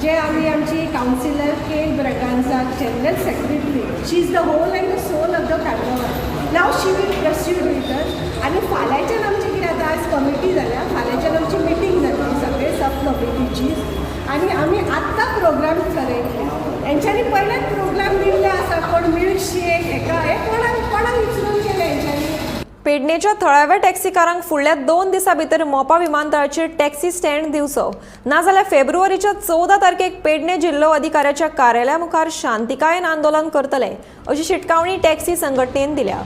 जे आमी आमची councillor K Braganza general secretary, she is the whole and the soul of the carnival. Now she will proceed with us. आनी फाल्यांच्यान आमची कितें आतां आयज कमिटी जाल्या, फाल्यांच्यान आमची मिटींग जातली सगळे सब कमिटीची आनी आमी आत्तां प्रोग्राम थरयतले. हेंच्यांनी पयलेच प्रोग्राम दिल्ले आसा, कोण मिल्कशेक हेका हें कोणाक कोणाक विचरून केलें हेंच्यांनी. पेडणेच्या थळाव्या टॅक्सीकारांक फुडल्या 2 दिसां भितर मोपा विमानतळाचेर टॅक्सी स्टँड दिवचो, नाजाल्यार फेब्रुवारीच्या 14 तारखेक पेडणे जिल्लो अधिकाऱ्याच्या कार्यालया मुखार शांतिकायेन आंदोलन करतले अशी शिटकावणी टॅक्सी संघटनेन दिल्या.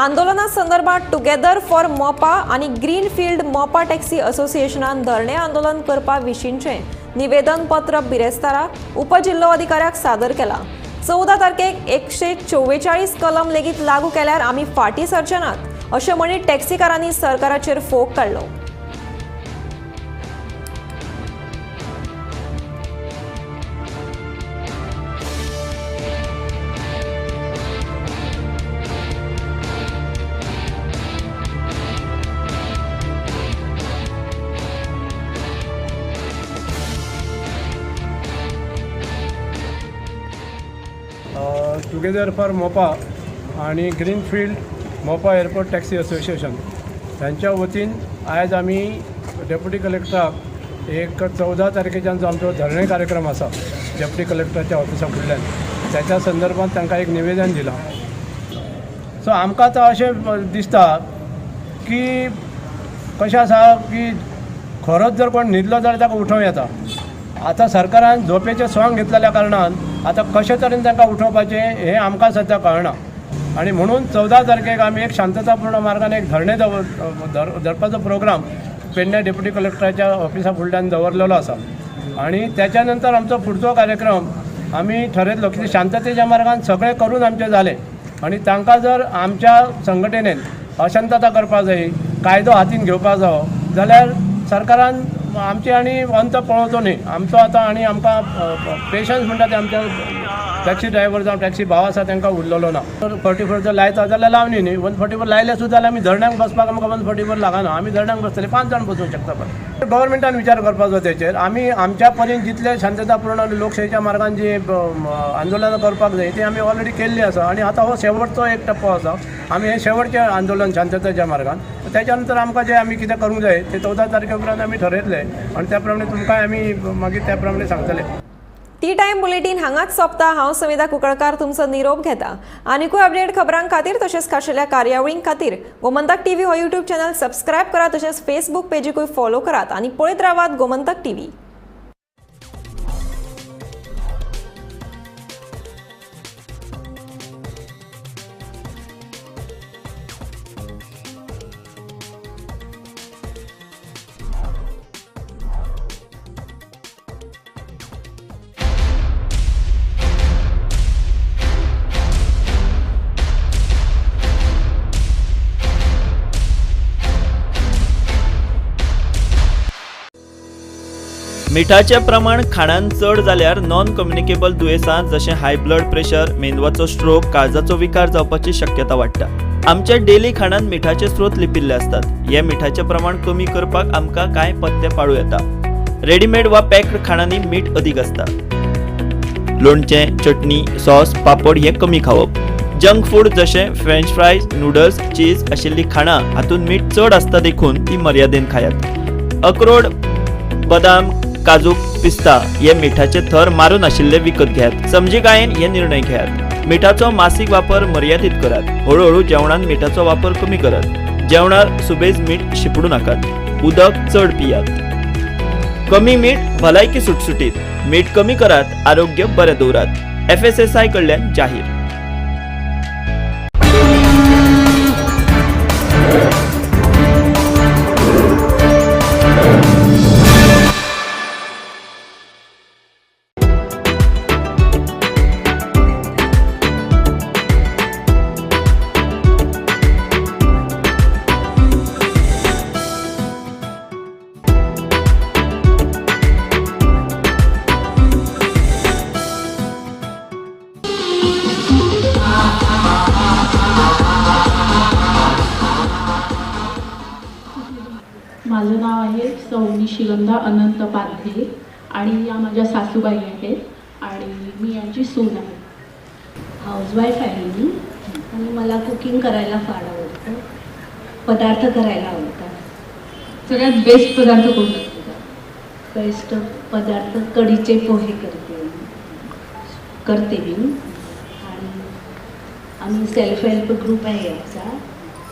आंदोलना संदर्भात टुगेदर फॉर मोपा आनी ग्रीन फील्ड मोपा टॅक्सी असोसिएशनान धरणे आंदोलन करपा विशींचें निवेदन पत्र बिरेस्तारा उपजिल्लो अधिकाऱ्याक सादर केलां. 14 तारखेक 144 कलम लेगीत लागू केल्यार आमी फाटीं सरचे नात अशें म्हणीत टॅक्सीकारांनी सरकाराचेर फोग काडलो. टुगेदर फॉर मोपा आनी Greenfield Mopa airport taxi association ह्यांच्या वतीन आयज आमी डेप्युटी कलेक्टराक एक 14 तारखेच्यान जो आमचो धरणे कार्यक्रम आसा डेप्युटी कलेक्टराच्या ऑफिसा फुडल्यान त्याच्या संदर्भात तांकां एक निवेदन दिलां. सो आमकां आतां अशें दिसता की कशें आसा की खरोच जर कोण न्हिदलो जाल्यार ताका उठोवं येता. आतां सरकारान झोपेचें सोंग घेतलेल्या कारणान आतां कशे तरेन तांकां उठोवपाचें हें आमकां सद्या कळना आनी म्हणून 14 तारखेक आमी एक शांततापूर्ण मार्गान एक धरणें धरपाचो प्रोग्राम पेडणे डेप्युटी कलेक्टराच्या ऑफिसा फुडल्यान दवरलेलो आसा आनी त्याच्या नंतर आमचो फुडचो कार्यक्रम आमी ठरयतलो की शांततेच्या मार्गान सगळें करून आमचें जालें आनी तांकां जर आमच्या संघटनेन अशांतता करपाक जाय, कायदो हातीन घेवपाक जावो जाल्यार सरकारान आमचे आनी अंत पळोवचो न्ही. आमचो आतां आनी आमकां पेशन्स म्हणटा ते आमच्या टॅक्सी ड्रायव्हर जावं टॅक्सी भाव आसा तांकां उरलेलो ना. 144 जर लायता जाल्यार लावनी न्ही, 144 लायले सुद्दां जाल्यार आमी धरण्याक बसपाक आमकां 144 लागना, आमी धरण्याक बसतले 5 जाण बसूंक शकता. पण गव्हर्मेंटान विचार करपाचो तेचेर. आमी आमच्या परीन जितले शांततापूर्ण आनी लोकशाहीच्या मार्गान जी आंदोलनां करपाक जाय ती आमी ऑलरेडी केल्ली आसा आनी आतां हो शेवटचो एक टप्पो आसा. आमी हे शेवटचें आंदोलन शांततेच्या मार्गान, त्याच्या नंतर आमकां जें आमी कितें करूंक जाय तें 14 तारखे उपरांत आमी ठरयतले आनी त्या प्रमाणे तुमकां आमी मागीर त्या प्रमाणे सांगतले. टी टायम बुलेटीन हांगाच सोंपता. हांव समिता कुंकळकार तुमचो निरोप घेता. आनिकूय अपडेट खबरां खातीर तशेंच खाशेल्या कार्यावळीं खातीर गोमंतक टीव्ही हो यूट्यूब चॅनल सबस्क्रायब करात, तशेंच फेसबूक पेजीकूय फॉलो करात आनी पळयत रावात गोमंतक टीव्ही. मिठाचें प्रमाण खाणान चड जाल्यार नॉन कम्युनिकेबल दुयेंसां जशें हाय ब्लड प्रेशर, मेंदवाचो स्ट्रोक, काळजाचो विकार जावपाची शक्यता वाडटा. आमच्या डेली खाणान मिठाचे स्रोत लिपिल्ले आसतात. हे मिठाचें प्रमाण कमी करपाक आमकां कांय पथ्य पाळूं येता. रेडीमेड वा पॅक्ड खाणांनी मीठ अदीक आसता. लोणचें, चटणी, सॉस, पापड हे कमी खावप. जंक फूड जशें फ्रेंच फ्रायज, नूडल्स, चीज आशिल्लीं खाणां हातूंत मीठ चड आसता देखून ती मर्यादेन खायात. अक्रोड, बदाम, काजू, पिस्ता हे मिठाचे थर मारून आशिल्ले विकत घेयात. समजिकायेन हे निर्णय घेयात. मिठाचो मासीक वापर मर्यादीत करात. हळूहळू जेवणान मिठाचो वापर कमी करात. जेवणार सुबेज मीठ शिपडू नाकात. उदक चड पियात. कमी मीठ भलायकी सुटसुटीत. मीठ कमी करात, आरोग्य बरें दवरात. FSSAI कडल्यान जाहीर. माझं नाव आहे सौ निशिगंधा अनंत पाध्ये आणि या माझ्या सासूबाई आहेत आणि मी यांची सून आहे. हाऊसवाईफ आहे मी आणि मला कुकिंग करायला फार आवडतं, पदार्थ करायला आवडतात. सगळ्यात बेस्ट पदार्थ कोणता? बेस्ट पदार्थ कढीचे पोहे करते मी. आणि आम्ही सेल्फ हेल्प ग्रुप आहे आमचा,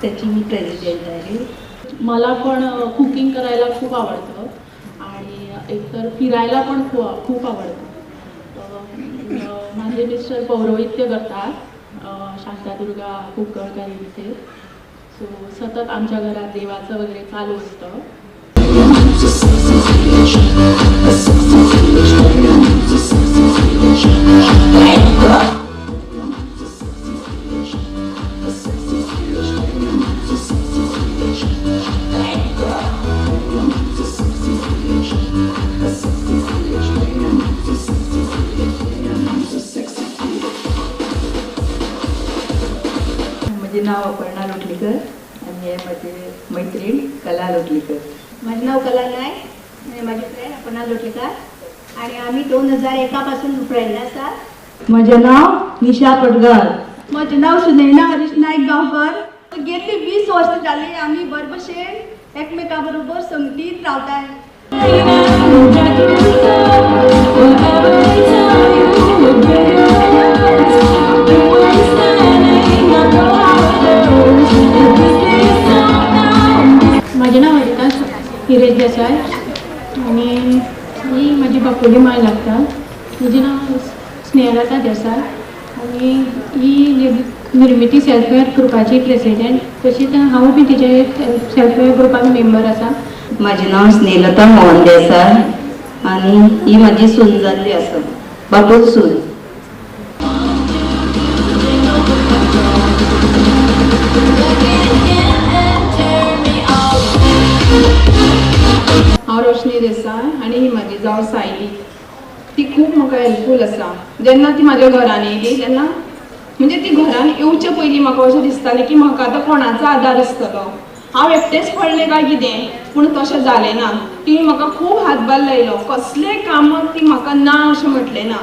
त्याची मी प्रेसिडेंट आहे. मला पण कुकिंग करायला खूप आवडतं आणि एकतर फिरायला पण खूप आवडतं. माझे मिस्टर पौरोहित्य करतात शांतादुर्गा कुंकळकर इथे. सो सतत आमच्या घरात देवाचं वगैरे चालू असतं. माझे नाव अपर्णा लोटलीकर आणि हे माझी मैत्रीण कला लोटलीकर. माझं नाव कला नायक आणि माझी फ्रेंड अपर्णा लोटलीकर आणि आम्ही 2001 पासून फ्रेंड आसा. म्हजें नाव निशा पटगर. म्हजें नाव सुनैना हरीश नायक गांवकर. गेल्ली 20 वर्सां जाली आमी बरे भशेन एकमेका बरोबर संगतीत रावताय. माझे नाव हरिता हिरेश देसाय आणि ही माझी बापोली माय लागता. म्हजें नाव स्नेहलता देसाय आनी ही निर्मिती सेल्फ हेल्प ग्रुपाची प्रेसिडेंट, तशीच हांव बी तिजे सेल्फ हेल्प ग्रुपाक मेंबर आसा. म्हाजें नांव स्नेहलता मोहन देसाय आनी ही म्हाजी सून जाल्ली आसा, बापूल सून. हांव रोशनी देसाय आनी ही म्हाजी जाव सायली. ती खूब म्हाका हेल्पफूल आसा. जेन्ना ती म्हाज्या घरान येयली तेन्ना म्हणजे ती घरान येवचे पयलीं म्हाका अशें दिसतालें की म्हाका आतां कोणाचो आदार आसतलो, हांव एकटेंच पडलें काय कितें, पूण तशें जालें ना. तिणें म्हाका खूब हातभार लायलो, कसलें कामाक ती म्हाका ना अशें म्हटलें ना.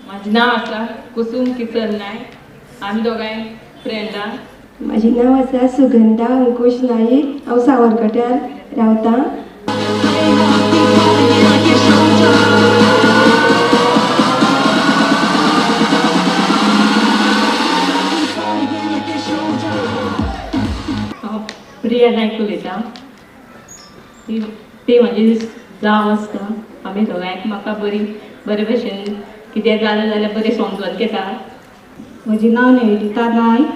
म्हाजें नांव आसा कुसूम किसन नायक. आमी दोगांय फ्रेंडां. म्हाजें नांव आसा सुगंधा अंकुश नाईक. हांव सावरकट्यार रावतां. हांव प्रिया नायक उलयतां. ती म्हाजी जाव आसता. आमी दोगांय एकामेका बरी बरे भशेन कितें जालें जाल्यार बरें समजून घेता. म्हजें नांव निवेदिता नायक.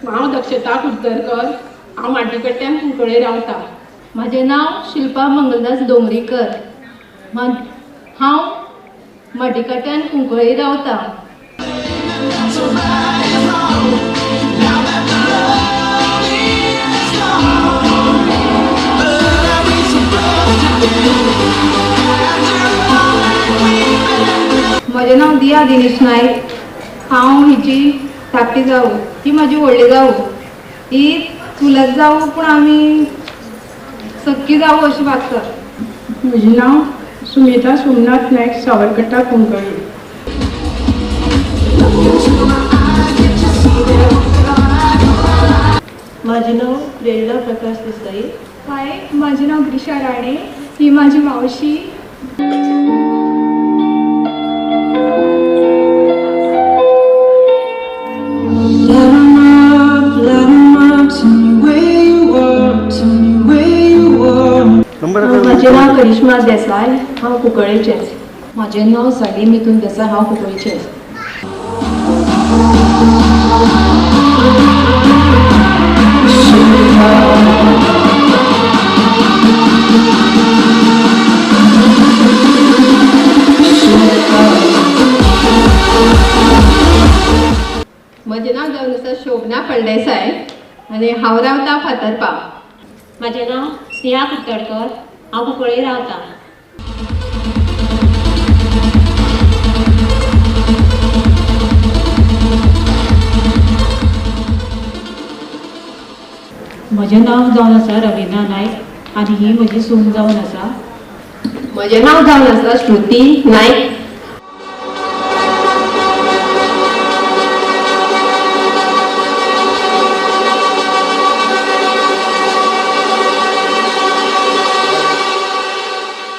हांव दक्षता कुडतरकर. हांव माड्डीकडल्यान कुंकळे रावता. म्हाजें नांव शिल्पा मंगलदास डोंगरीकर. हांव माड्डीकाट्यान कुंकळे रावता. म्हजें नांव दिया दिनेश नायक. हांव हिजी धाकटी जावू, ही म्हाजी व्हडली जावू, ही चुलत जावू, पूण आमी सक्की जावू अशें वागतात. म्हजें नांव सुमिता सोमनाथ नायक, सावरकट्टा, कुंकळ्ळी. म्हाजें नांव प्रेरणा प्रकाश देसाई. हाय, म्हाजें नांव ग्रिशा राणे. ही म्हाजी मावशी. म्हजें नांव करिश्मा देसाय. हांव कुंकळ्ळेचेंच. म्हाजें नांव साली मिथून देसाय. हांव कुंकळ्ळेचेंच. म्हजें नांव जावन आसा शोभना फळदेसाय आनी हांव रावता फातर्पा. म्हाजें नांव स्नेहा कुडतडकर. हांव कुंकळ्ळी रावता. म्हजें नांव जावन आसा रवीना नायक आनी ही म्हजी सून जावन आसा. म्हजें नांव जावन आसा श्रुती नायक.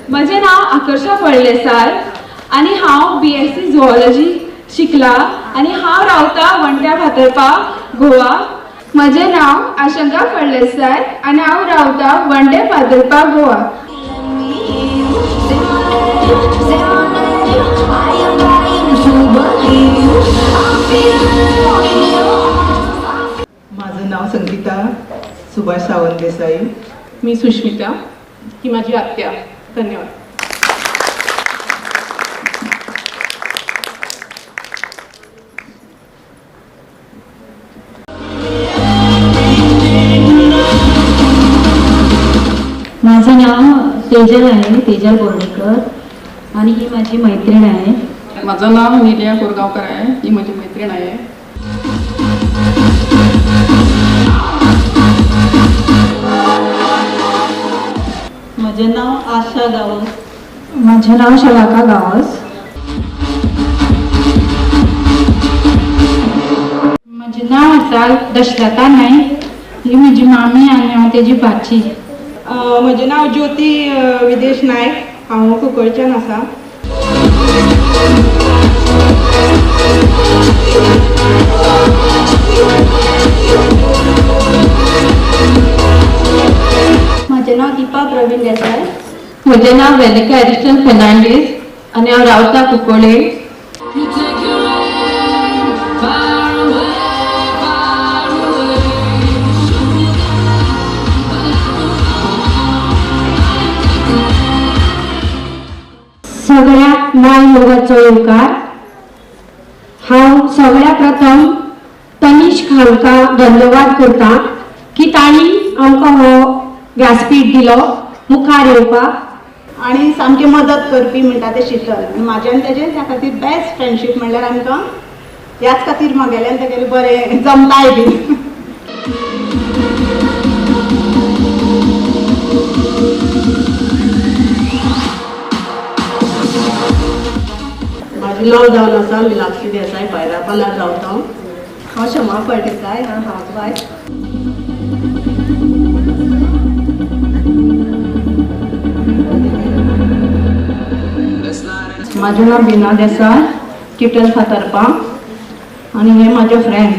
म्हजें नांव आकर्षा फळदेसाय आनी हांव BSc zoology शिकला आनी हांव रावता वणट्या फातर्पा, गोवा. म्हजें नांव आशंका फळदेसाय आनी हांव रावता वणटे फातर्पा, गोवा. माझं नाव संगीता सुभाष सावंत देसाई. मी सुष्मिता, ही माझी आत्या. धन्यवाद. माझं नाव तेजल आहे, तेजल बोर्डीकर आणि ही माझी मैत्रीण आहे. माझं नाव निलिया कोरगावकर आहे, ही माझी मैत्रीण आहे. आशा गांवस. म्हजें नांव शलाका गांवस. म्हजें नांव आसा दशलता नायक. ही म्हजी मामी आनी हांव तेजी भाची. म्हजें नांव ज्योती विदेश नायक. हांव कुंकळच्यान आसा. म्हजें नांव दीपा प्रवीण देसाय. म्हजें नांव वेलिका एरिस्टन फेर्नांडीस आनी हांव रावता कुंकळ्ळे. सगळ्या माय मोगाचो येवकार. हांव सगळ्या प्रथम तनिष हांकां धन्यवाद करता की तांणी आमकां हो व्यासपीठ दिलो मुखार येवपाक आनी सामकी मदत करपी म्हणटा तें शीतल. आनी म्हाजें आनी तेजें त्या खातीर बेस्ट फ्रेंडशीप म्हणल्यार आमकां ह्याच खातीर म्हागेलें आनी तेगेलें बरें जमताय बी. म्हाजें नांव जावन आसा मिनाक्षी देसाय, भायरापानार रावता. हांव क्षमा फळदेसाय, हांव हावज वायफ. म्हाजें नांव बिना देसाय, किटल फातर्पा आनी हे म्हाजे फ्रेंड.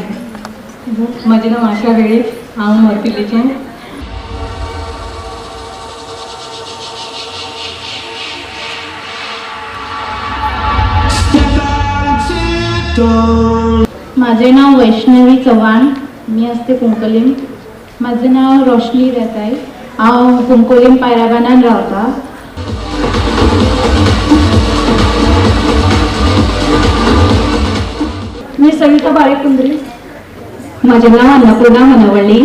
म्हजें नांव आशा वेळीप, हांव मोरपिल्लीचें. माझे नाव वैष्णवी चव्हाण, मी असते कुंकळीम. माझे नाव रोशनी देसाय, हांव कुंकळीम पायराबानान रावता. मी सविता बाळेकुंद्री. म्हजें नांव अन्नपूर्णा मनवळ्ळी.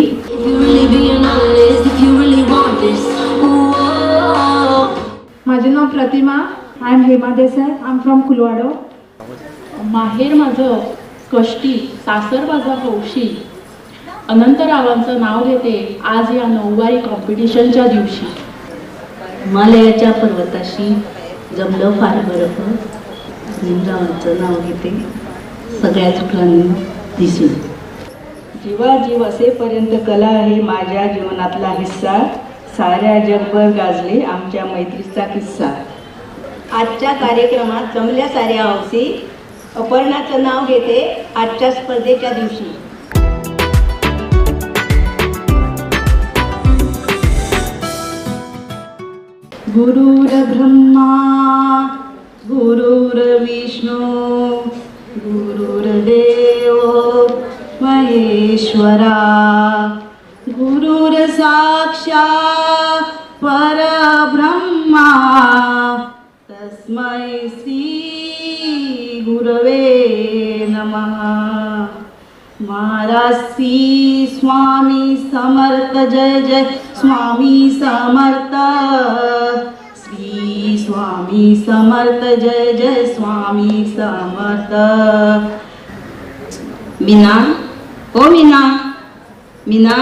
म्हजें नांव Pratima. I am Hema Desai. I am from Kulwado. माहेर माझं कष्टी, सासर माझा हौशी. अनंतरावांचं नाव घेते आज या नऊवारी कॉम्पिटिशनच्या दिवशी. हिमालयाच्या पर्वताशी जमलं फार बर्फ. भीमरावांचं नाव घेते सगळ्या चुकांनी दिसून. जीवा जीव असेपर्यंत कला आहे माझ्या जीवनातला हिस्सा. साऱ्या जगभर गाजले आमच्या मैत्रीचा किस्सा. आजच्या कार्यक्रमात जमल्या साऱ्या हौसी. अपर्णाचं नाव घेते आजच्या स्पर्धेच्या दिवशी. गुरुर्ब्रह्मा गुरुर्विष्णू गुरुर्देव महेश्वरा. गुरुर्साक्षात् परब्रह्मा तस्मै श्री गुरवे नमः. महाराज श्री स्वामी समर्थ जय जय स्वामी समर्थ. श्री स्वामी समर्थ जय जय स्वामी समर्थ. मीना, ओ मीना, मीना,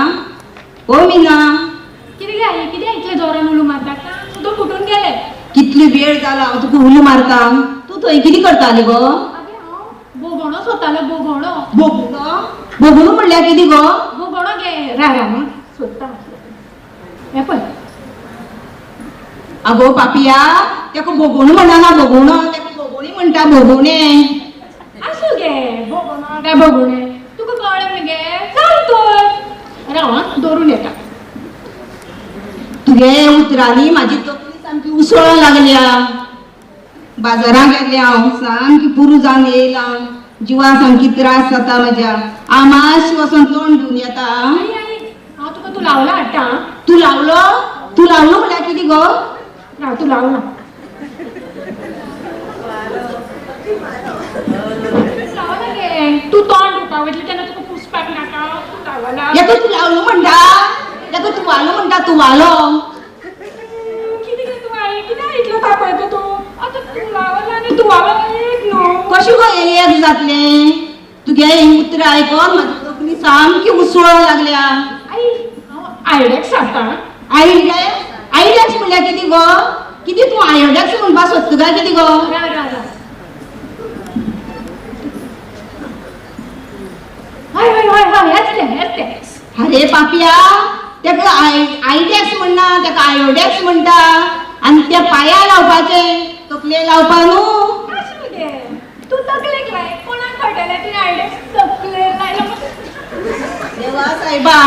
ओ मीना. कितें गे आई, कितें इतले जोरान उलो मारता? कान सुद्दां फुटून गेले. कितली वेळ जाला हांव तुका उलो मारता, तूं थंय कितें करताली गो? बोगोणो सोदतालो. बोगोणो. बोगोणो? बोगोणो म्हणल्यार कितें गो? बोगोणो गे रा सोदता. हें पळय. आगो पापिया, तेका बोगोणो म्हणना, बोगोणो तेका बोगोणी म्हणटा. बोगोणे आसूं गे, बोगोणो काय बोगोणे तुका कळ्ळें मगे. चल तर राव दवरून येता. तुगे उतरांनी म्हाजी तकली सामकी उसळोंक लागल्या. बाजारांत गेल्लें हांव, सामकी पुरो जावन येयलां. जिवा सामकी त्रास जाता म्हाज्या. हांव मातशें वचोन तोंड धुवन येता. हांव तुका तूं लावला हाडटा. तूं लावलो? तूं लावलो म्हणल्यार कितें गो? राव तूं लावला. लावला गे. तूं तोंड धुवपाक वयतली तेन्ना तुका पुसपाक नाका. तूं लावला. हेका तूं लावलो म्हणटा? हेका तूं वालो म्हणटा? तूं वालो कितें गे तूं आई, कित्याक इतलो तापयता तूं? आतां तूं लावला आनी तूं वालो एक न्हू. कशें गो एक जातलें? तुगे हीं उतरां आयकोन म्हाजी तकली सामकी उसळोंक लागल्या. आई, हांव आयडेक्स हाडटा. आयडेक्स? आयडेक्स म्हणल्यार कितें गो? कितें तूं आयोडेक्स म्हणपाक सोदता काय कितें गो? हय हय हय हय, हेच तें हेच तें. अरे पापया, तेका आयडेक्स म्हणना, तेका आयोडेक्स म्हणटा. आनी त्या पाया लावपाचें, तकले लावपा न्हू. अशें मगे तूं तकलेक लाय, कोणाक कळटलें तुवें आयडेक्स तकलेर लायला. देवा सायबा,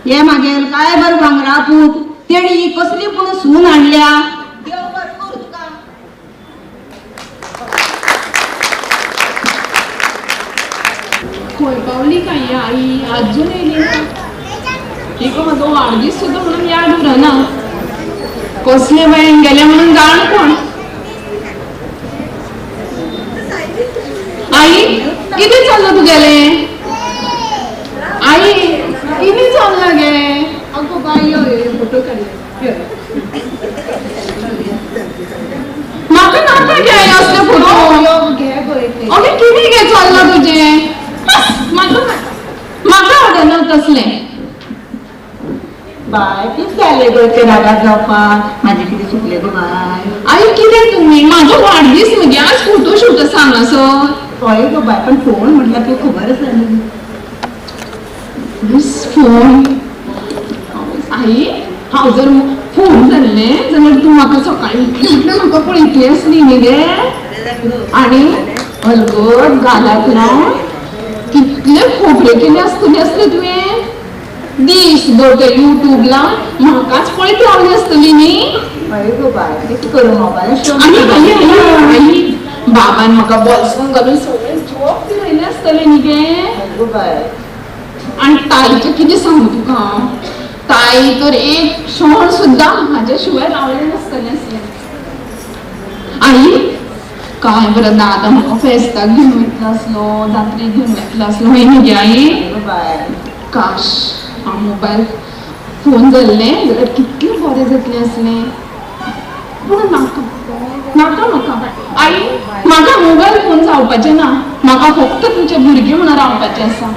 हे मागेर काय बरो भांगरा पूत, तेणी कसली पूण सून हाडल्या. देव बरें करूं तुका. खंय पावली काय आई, आजून येयली ना. एक म्हाजो वाडदीस सुद्दां म्हणून याद उरना. कसले बायन गेले म्हणून जाण कोण. आई कितें चल्लां तुगेलें? आई कितें चल्लां गे? अगो बाय, यो यो फोटो काडले. म्हाका नाका गे आई असले फोटो. अगे कितें गे चल्लां तुजें? म्हाका म्हाका आवडना तसलें. बाय कितें जालें गो ते रागार जावपाक? म्हाजें कितें चुकलें गो बाय? आई कितें तुमी, म्हाजो वाडदीस मगे, आज फोटो शूट आसा हांगासर. हय गो बाय, पण फोन म्हटल्यार तुका खबर आसा न्हू. फोन आई, हांव जर फोन जाल्लें जाल्यार तूं म्हाका सकाळीं उठलें उठलें म्हाका पळयतली आसली न्ही गे. आनी अलगद गालाक लावन कितले खोबरे केले आसतले आसले तुवें. दीसभर ते युट्यूब लावन म्हाकाच पळयत रावली आसतली न्ही. हय गो बाय, कितें करूं मोबायलाचेर. आनी आई, बाबान म्हाका बोल्सून घालून सगळें जॉब फिरयलें आसतलें न्ही गे. हय गो बाय. आनी ताईचें कितें सांगू तुका, ताई तर एक क्षण सुद्दां म्हाज्या शिवाय रावलें नासतलें आसलें. आई काय बरें दादा म्हाका फेस्ताक घेवन वयतलो आसलो, जात्रेक घेवन वयतलो आसलो. हय न्ही गे आई? काश हांव मोबायल फोन जाल्लें जाल्यार कितलें बरें जातलें आसलें. पूण नाका नाका म्हाका आई, म्हाका मोबायल फोन जावपाचें ना. म्हाका फक्त तुमचे भुरगीं म्हणून रावपाचें आसा.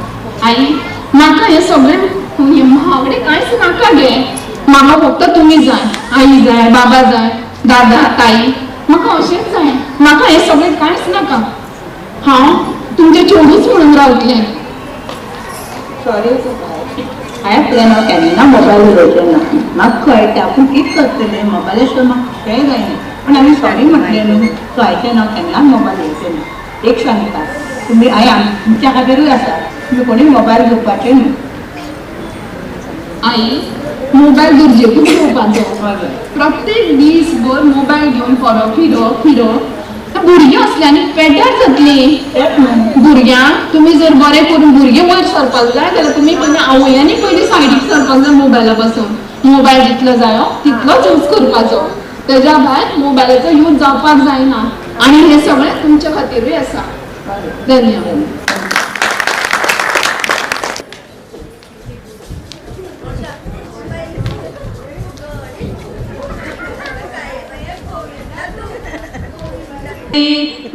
आई म्हाका हें सगळें महागडें कांयच नाका गे. म्हाका फक्त तुमी जाय, आई जाय, बाबा जाय, दादा ताई, म्हाका अशेंच जाय. म्हाका हें सगळें कांयच नाका. हांव तुमचें चेडूच म्हणून रावतलें. सॉरी गो बाय, हांवें प्लॅन हांव केन्ना मोबायल उडोवचें ना. म्हाका कळटा पूण कितें करतलें, मोबायला शिवाय म्हाका कांय जायना. पूण हांवें सॉरी म्हटलें न्हू, सो आयच्यान हांव केन्नाच मोबायल उडोवचें ना. एक सांगता तुमी, आई तुमच्या खातीरूय आसा, तुमी कोणूय मोबायल घेवपाचें न्हू. आई मोबायल गरजेकूच घेवपाचो. प्रत्येक दीसभर मोबायल घेवन फरक फिरप फिरप, भुरगीं असल्यांनी पेड्ड्यार जातलीं. भुरग्यांक तुमी जर बरें करून भुरगीं वयर सरपाक जाय जाल्यार तुमी पयलीं आवयांनी पयलीं सायडीक सरपाक जाय मोबायला पासून. मोबायल जितलो जायो तितलोच यूज करपाचो, तेज्या भायर मोबायलाचो यूज जावपाक जायना. आनी हें सगळें तुमच्या खातीरूय आसा. धन्यवाद.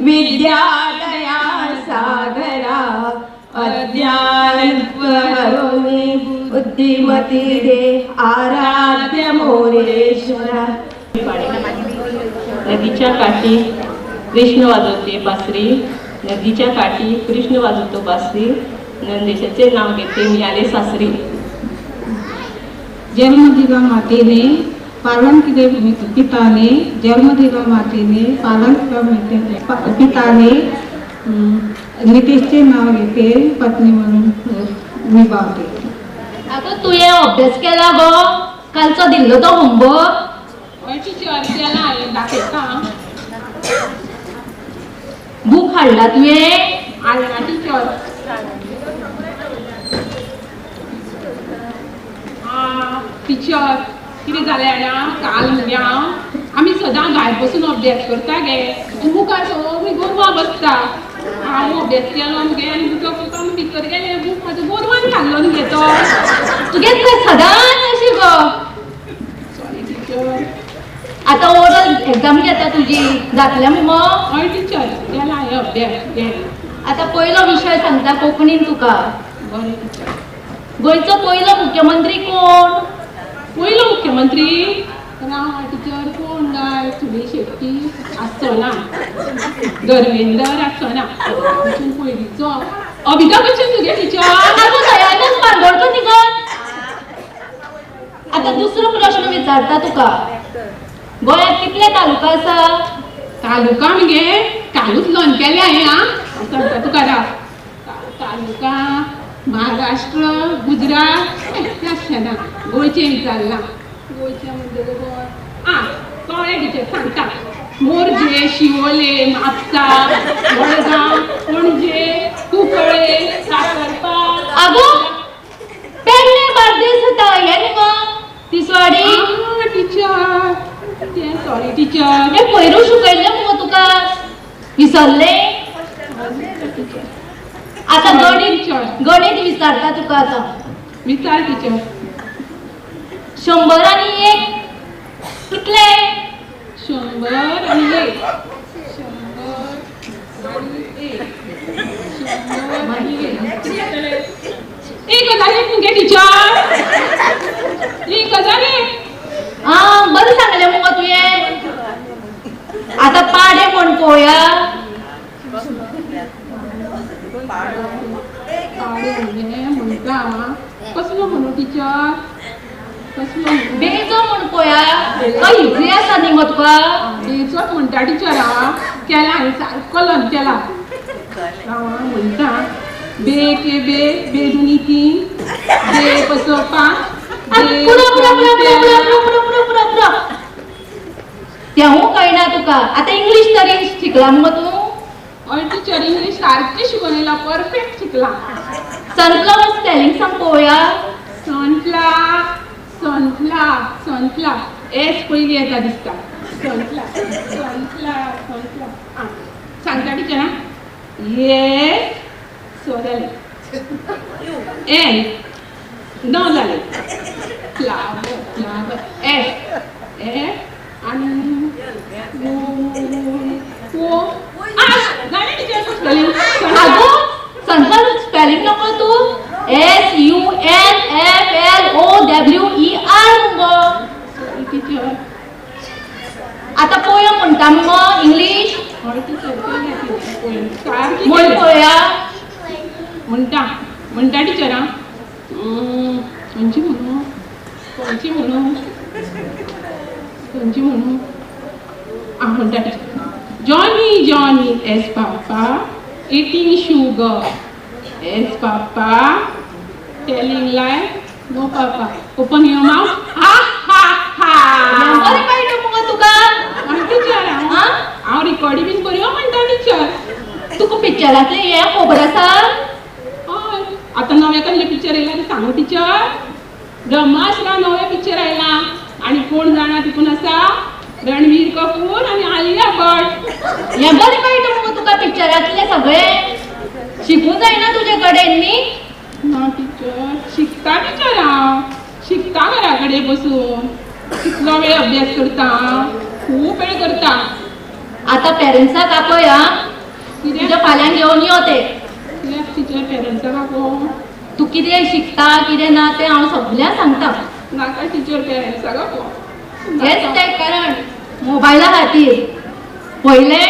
विद्यादया सागरा अज्ञान हरोनी बुद्धिमती दे आराध्य मोरेश्वरा. नदीच्या काठी कृष्ण वाजवते बासरी, नदीच्या काठी कृष्ण वाजवतो बासरी, नंदेशाचे नाव घेते मी आले सासरी. जन्म दिला मातेने, पालन केले पिताने, जन्म दिला मातेने, पालन पिताने, नितेशचे नाव घेते पत्नी म्हणून निभावते. अगं तुवें अभ्यास केला गो? कालचो दिल्लो तो होमवर्क? हय टिचर, केला हांवें, दाखयता. बूक हाडला तुवें? हाडला टिचर. टिचर कितें जालें जाणा, काल मगे हांव आमी सदां भायर बसून अभ्यास करता गे, बुकार सगळीं गोरवां बसता. हांव अभ्यास केलो मगे आनी उदक पिवपाक भितर गेलें, बूक म्हाजो गोरवान खाल्लो न्ही गे तो. तुगे सदांच अशें गो. Sorry teacher. आतां ओरल एग्जाम घेता तुजी, जातलें मगो? हय टिचर, केला हांवें अभ्यास. आतां पयलो विशय सांगता कोंकणीन तुका. बरें टिचर. गोंयचो पयलो मुख्यमंत्री कोण? पयलो मुख्यमंत्री राव टिचर कोण गाय? सुनील शेट्टी आसचो ना, धर्मेंदर आसचो ना, पयलींचो अमिताभ बच्चन तुगे टिचर. बांदोडकर न्ही गो. आतां दुसरो प्रश्न विचारता तुका, गोंयांत कितले तालुका आसा? तालुका मगे कालूच लर्न केले हांवें. आं सांगता तुका राव. तालुका महाराष्ट्र, गुजरात तें आसचें ना, गोंयचें विचारलां. गोंयचें म्हणटकच गोंय आं कळ्ळें टिचर सांगता. मोरजे, शिवोले, म्हापसा, मडगांव, पणजे, कुंकळे, साकरपा. आगो पेडणे, बार्देस जाता हें न्ही गो, तिसवाडी. टिचर तें सॉरी टिचर, हें पयरूच शिकयल्लें मुगो तुका, विसरलें? आतां गणीत गणीत विचारता तुका आतां. विचार टिचर. 100 आनी 1 कितले? 100 आनी 1, 100 आनी 1, 100 आनी 1 1001 मुगे टिचर, 1001. आं बरें सांगलें मुगो तुवें. आतां पाडे म्हण पळोवया. पाडे म्हणटा कसलो म्हणू टिचर? कसलो बेजो म्हण पळोवया. तो इजी आसा न्ही गो तुका. बेजोच म्हणटा टिचर. हांव केला हांवें सारको लर्न केला. हांव म्हणटा बे के बे, बे दुनी 3, बे पसो 5. तेवूय कळना तुका. आतां इंग्लीश तरी शिकला मुगो तूं? हय टिचर, इंग्लीश सारकें शिकून येयला, परफेक्ट शिकला. सनफ्लावर स्पेलिंग सांग पळोवया. सनफ्लावर, सनफ्लावर, सनफ्लावर एस पयलीं येता दिसता. Sunflower, sunflower, sunflower. आं सांगता टिचर. आं एस सो जालें, एन न जालें, फ्लावर फ्लावर एफ एफ आनी ओ आं जालें टिचर स्पेलिंग. आगो सनफ्लावर स्पेलिंग नको तूं? SUNFLOWER मुगो. Sorry teacher. आतां पोयम म्हणटा मुगो इंग्लीश? हय टिचर, सारकी म्हण पळोवया. म्हणटा म्हणटा टिचर. आं खंयची म्हणू, खंयची म्हणू, खंयची म्हणू? आं म्हणटा teacher. Johnny Johnny yes papa, eating sugar, yes papa, telling lie, no papa, open your mouth, हा हा हा. बरें कळटा मुगो तुका. टिचर हांव रिकॉर्डी बीन बऱ्यो म्हणटा टिचर. तुका पिक्चरांतलें हें खबर आसा? हय, आतां नवें कसलें पिक्चर येयलां तें सांगू टिचर? ब्रह्मास्त्र नवें पिक्चर आयलां आनी कोण जाणा तितून आसा रणवीर कपूर आनी आलिया भट. हें बरें कळटा मुगो तुका पिक्चरांतलें सगळें. शिकूंक जायना तुजे कडेन न्ही? ना टिचर, शिकता टिचर. हांव शिकता घरा कडेन बसून, कितलो वेळ अभ्यास करता, खूब वेळ करता. आतां पेरंट्साक आपय. आं तुज्या फाल्यांक घेवन यो ते. कित्याक टिचर पेरंट्साक आपोवं? तूं कितें शिकता कितें ना तें हांव सगळ्यांक सांगता. नाका टिचर पेरंट्साक आपोवं. हेंच तें कारण मोबायला खातीर. पयलें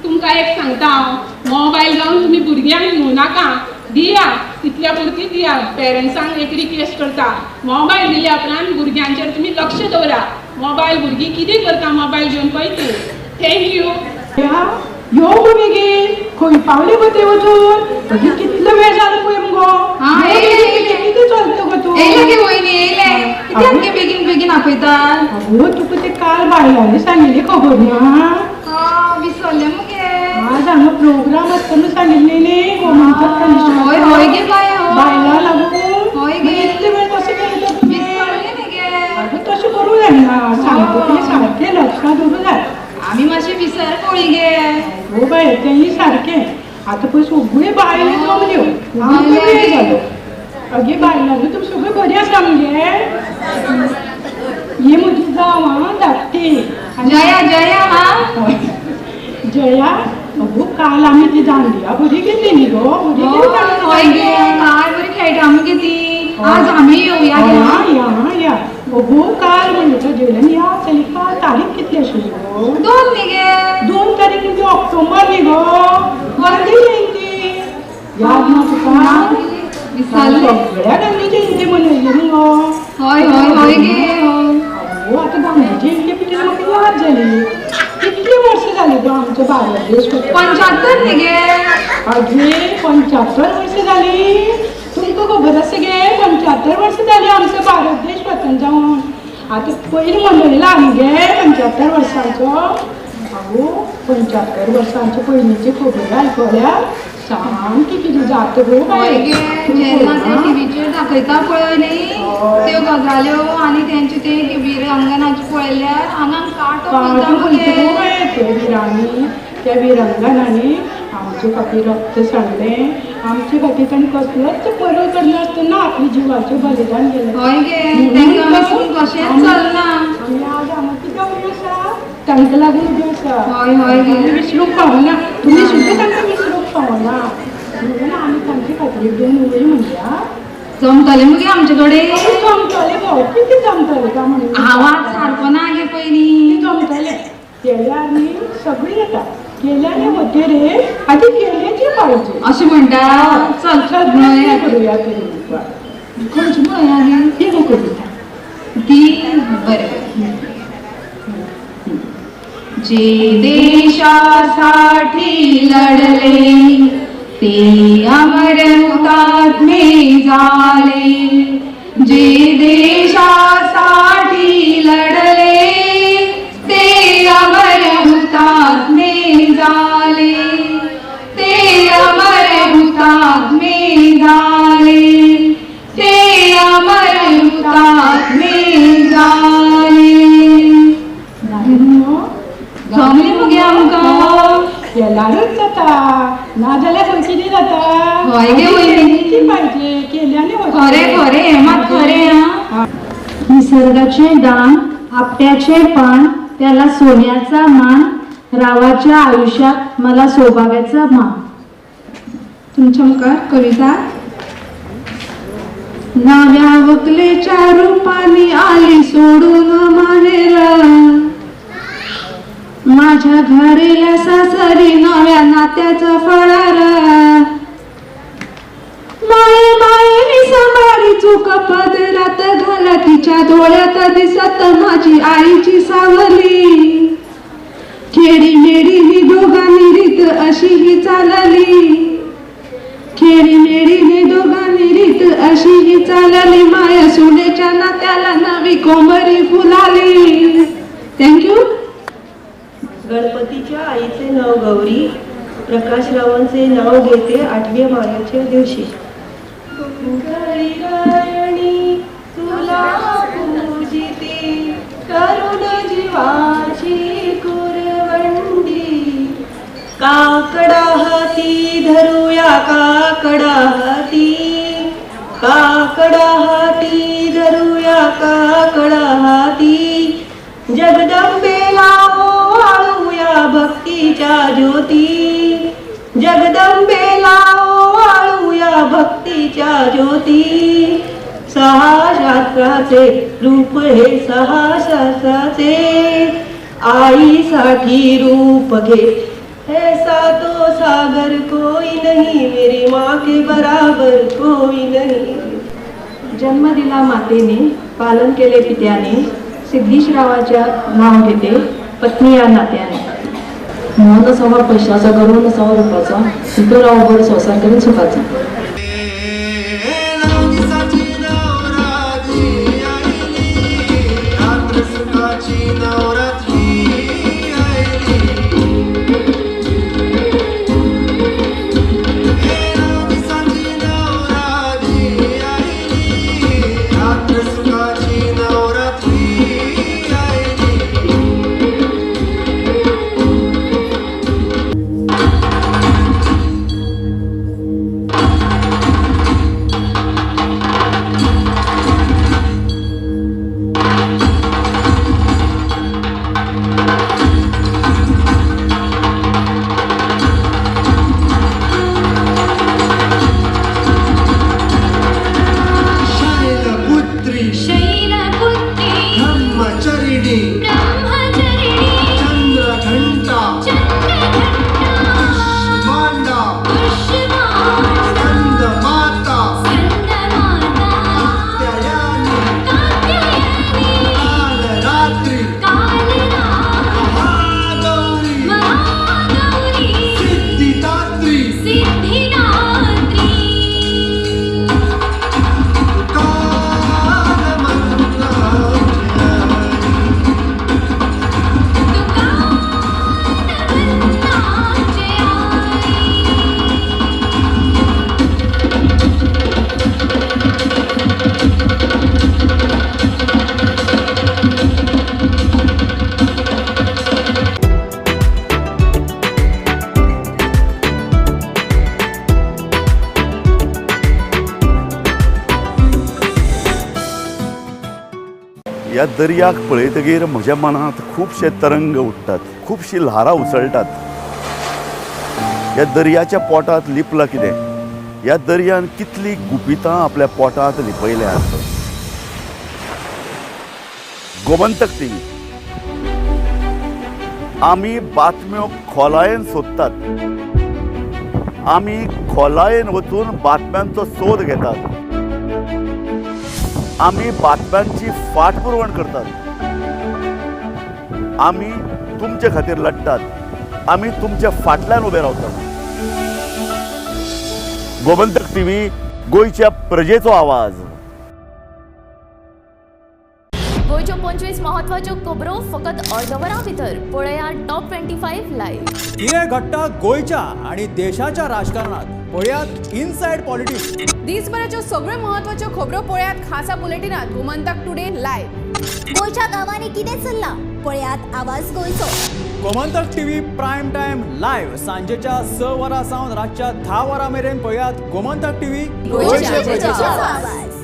तुमकां एक सांगता हांव, मोबायल जावन तुमी भुरग्यांक दिवं नाका, दिया तितल्या पुरती दिया. पेरंट्सांक एक रिक्वेस्ट करता, मोबायल दिल्या उपरांत भुरग्यांचेर तुमी लक्ष दवरा. मोबायल भुरगीं कितें करता मोबायल घेवन पळय तूं. Thank you. यो गो बेगीन, खंय पावले गो ते वचून? अगे कितलो वेळ जालो पळय मुगो. कितें चलता गो तूं? येयलें गे वयनी, येयलें. कित्याक गे बेगीन बेगीन आपयता? अगो तुका तें काल बायलांनी सांगिल्लें खबर ना? आं विसरलें मुगे. आज हांगा प्रोग्राम आसता म्हणून सांगिल्लें न्ही गोमंतक. हय हय गे बाय, बायलां लागून. हय गे. इतले वेळ कशें गेलें तर तुवें? विसरलें मगे. अगो तशें करूं जायना, सांगता तें सारकें लक्षांत दवरूं जाय. आमी मातशें विसर पडली गे. हो बाय तेंय सारकें. आतां पळय सगळ्यो बायलो जमल्यो, आमकां वेळ जालो. अगे बायलांनी तुमी सगळ्यो बरी आसा मगे? ही म्हजी जाव आं धाकटी. जया जया. हा जया, अगो काल आमी ती दांडिया बरी गेली न्ही गो. हय गे, काय बरी खेळटा मगे ती. आज आमी येवया. या या अगो काल म्हणलं जेवल्यान या चली. काल तारीख कितली आशिल्ली गो? 2 न्ही गे. 2 तारीख म्हणजे ऑक्टोबर न्ही गो, गांधी जयंती. याद ना तुका? सगळ्या गांधी जयंती मनयली न्ही गो. हय हय हय गे. अगो आतां गांधी जयंती पिठे म्हाका याद जाली. कितली वर्सां जाली गो आमचो भारत देश? 75 न्ही गे. आगे 75 वर्सां जाली. तुमकां खबर आसा गे 75 वर्सां जाली आमचो भारत देश स्वतंत्र जावन. आतां पयलीं मनयला न्ही गे 75 वर्सांचो. आगो 75 वर्सांचे पयलींची खबर आयकल्यार सामकी कितें जाता गो बाये. जेन्ना ते टिवीचेर दाखयता पळय न्ही त्यो गजाल्यो आनी तेंचे ते विरांगनाचे पळयल्यार आंगाक कांटो गो बाये. ते विरांनी त्या विरांगनांनी आमचे खातीर रक्त सांडलें, आमचे खातीर तांणी कसलोच पर्व करनासतना आपल्या जिवाचें बलिदान केलें. हय गे, तांकां कशेंच चलना. आमी आज हांगा कित्याक उबी आसा? तांकां लागून उबी आसा. हय हय गे. विसरूंक पावना, तुमी सुद्दां तांकां विसरूंक पावना. म्हणून आमी तांचे खातीर 2 ओळी म्हणया. जमतलें मगे आमचे कडेन? जमतलें गो, कितें जमतलें काय म्हणून? आवाज सारको ना गे पयलीं. जमतलें केल्यार न्ही सगळीं जाता. केल्याने होते रे, आधी केल्याचे पाहिजे अशें म्हणटा. चल चल म्हणया करूया. खंयची म्हणया गे? ती गो कविता ती. बरें. जे देशासाठी लढले ते अमर हुतात्मे झाले. जे देशासाठी लढले ते अमर हुतात्मे झाले. ते अमर हुतात्मे झाले. ते अमर हुतात्मे झाले. जमलें मगे आमकां? केल्यारूच जाता, नाजाल्यार खंय कितें जाता. हय गे वयनी, पाहिजे केल्याने. खरें खरें हें मात खरें. आं, निसर्गाचे दान आपट्याचे पान, त्याला सोन्याचा मान, रावाच्या आयुष्यात मला सौभाग्याचा मान. तुमच्या मुखार कविता. नव्या वकलेच्या रूपाने आली सोडून माहेर, माझ्या घरीला सासरी नव्या नात्याचा फळार. माये मायेने सांभाळी चूक पदरात घाला, तिच्या डोळ्यात दिसत माझी आईची सावली. खेडी मेडीने दोघांनी रीत अशी ही चालली, खेडी मेडीने दोघांनी रीत अशी ही चालली. माया सुनेच्या नात्याला नवी कोंबरी फुलाली. Thank you. गणपतीच्या आईचे नाव गौरी, प्रकाशरावांचे नाव घेते 8व्या मायाच्या दिवशी. रायणी तुला पूजिते, करुण जीवाची कुरवंडी. काकडा हाती धरूया काकडा हाती, काकडा हाती धरूया काकडा हाती. जगदंबेला ओवाळूया भक्तीच्या ज्योती, जगदंबेला ओवाळूया भक्तीच्या ज्योती. सहा शास्त्राचे रूप हे सहा शास्त्राचे, आईसाठी रूप घे. ऐसा तो सागर कोई नहीं, मेरी माँ के बराबर कोई नहीं. जन्म दिला मातेने, पालन केले पित्याने, सिद्धीशरावाच्या नाव घेते पत्नी या नात्याने. मोह नसावा पैशाचा, गर्व नसावा रूपाचा, इतर अवघड संसार करीन सुखाचा. ह्या दर्याक पळयतगीर म्हज्या मनांत खुबशे तरंग उठ्ठात, खुबशीं ल्हारां उसळटात. ह्या दर्याच्या पोटांत लिपलां कितें? ह्या दर्यान कितलीं गुपितां आपल्या पोटांत लिपयल्यांत. गोमंतक टीव्ही, आमी बातम्यो खोलायेन सोदतात, आमी खोलायेन वचून बातम्यांचो सोद घेतात, आमी बातम्यांची फाटपुरवण करतात, आमी तुमचे खातीर लढटात, आमी तुमच्या फाटल्यान उबे रावतात. गोमंतक टीव्ही, गोंयच्या प्रजेचो आवाज. गोंयच्यो 25 म्हत्वाच्यो खबरो फकत अर्द वरां भितर पळया टॉप 25 लायव्ह. कितें घडटा गोंयच्या आनी देशाच्या राजकारणात पळयात इनसायड पॉलिटिक्स. दिसभराच्यो सगळ्यो म्हत्वाच्यो खबरो पळयात खासा बुलेटिनात गोमंतक टुडे लायव्ह. गोंयच्या गांवांनी कितें चल्लां पळयात आवाज गोंयचो. Gomantak TV prime time live सांजेच्या 6 वरां सावन रातच्या 10 वरां मेरेन पळयात गोमंतक टीव्ही, गोंयच्या प्रजेचो आवाज.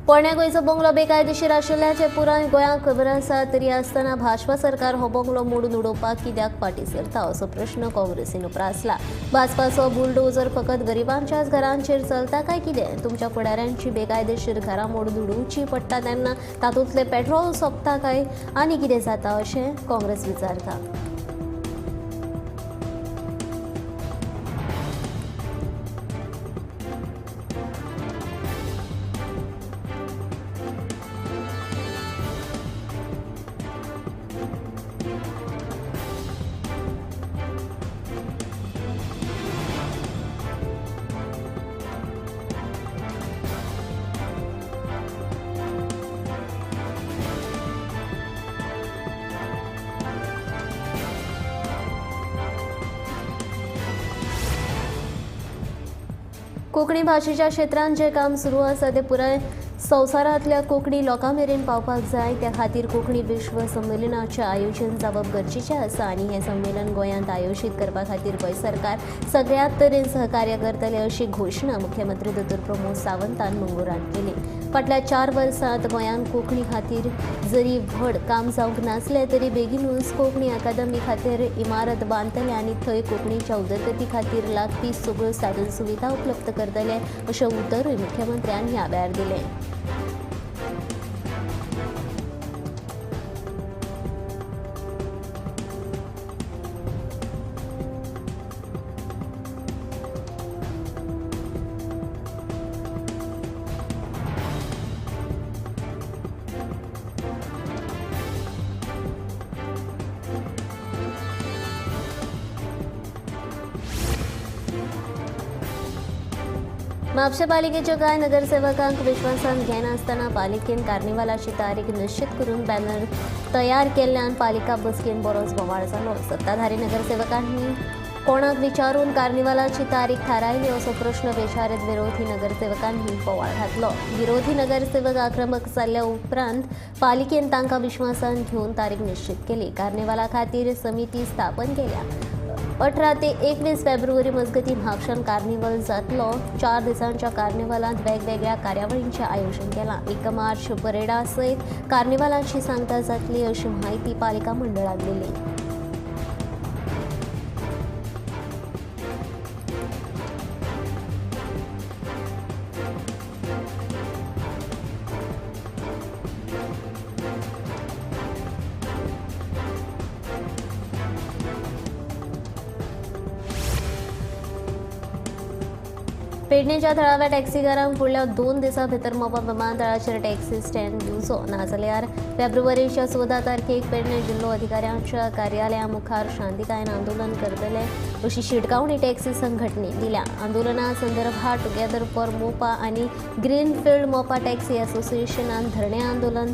पोरण्या गोंयचो बंगलो बेकायदेशीर आशिल्ल्याचें पुराय गोंयांक खबर आसा, तरी आसतना भाजपा सरकार हो बंगलो मोडून उडोवपाक कित्याक फाटीं सरता असो प्रश्न काँग्रेसीन उप्रासला. भाजपाचो बुलडोजर फकत गरिबांच्याच घरांचेर चलता काय कितें? तुमच्या फुडाऱ्यांची बेकायदेशीर घरां मोडून उडोवची पडटा तेन्ना तातूंतलें पेट्रोल सोंपता काय आनी कितें जाता अशें काँग्रेस विचारता. कोंकणी भाशेच्या क्षेत्रांत जें काम सुरू आसा तें पुराय संवसारांतल्या कोंकणी लोकां मेरेन पावपाक जाय. त्या खातीर कोंकणी विश्व संमेलनाचें आयोजन जावप गरजेचें आसा आनी हें संमेलन गोंयांत आयोजीत करपा खातीर गोंय सरकार सगळ्यात तरेन सहकार्य करतले अशी घोशणा मुख्यमंत्री दोतोर प्रमोद सावंतान मंगळूरांत केली. फाटल्या 4 वर्सांत गोंयांत कोंकणी खातीर जरी व्हड काम जावंक नासलें तरी बेगीनूच कोंकणी अकादमी खातीर इमारत बांदतले आनी थंय कोंकणीच्या उदरगती खातीर लागपी सगळ्यो साधन सुविधा उपलब्ध करतले अशें उतरूय मुख्यमंत्र्यान ह्या वेळार दिलें. म्हापशें पालिकेच्या कांय नगरसेवकांक विश्वासांत घेनासतना पालिकेन कार्निवालाची तारीख निश्चित करून बॅनर तयार केल्ल्यान पालिका बसकेन बरोच बोवाळ जालो. सत्ताधारी नगरसेवकांनी कोणाक विचारून कार्निवालाची तारीख थारायली असो प्रश्न विचारीत विरोधी नगरसेवकांनी बोवाळ घातलो. विरोधी नगरसेवक आक्रमक जाल्ल्या उपरांत पालिकेन तांकां विश्वासांत घेवन तारीख निश्चित केली. कार्निवाला खातीर समिती स्थापन केल्या. 18 ते 21 फेब्रुवारी मजगतीं म्हापशान कार्निवल जातलो. 4 दिसांच्या कार्निवलांत वेगवेगळ्या कार्यावळींचें आयोजन केलां. 1 मार्च परेडा सयत कार्निवलाची सांगता जातली अशी म्हायती पालिका मंडळान दिली. पेडणेच्या थळाव्या टॅक्सीकारांक फुडल्या 2 दिसां भितर मोपा विमानतळाचेर टॅक्सी स्टँड दिवचो नाजाल्यार फेब्रुवारीच्या 14 तारखेक पेडणे जिल्लो अधिकाऱ्यांच्या कार्यालया मुखार शांतिकायेन आंदोलन करतले अशी शिटकावणी टॅक्सी संघटनेन दिल्या. आंदोलना संदर्भात टुगेदर फॉर मोपा आनी ग्रीनफिल्ड मोपा टॅक्सी असोसिएशनान धरणे आंदोलन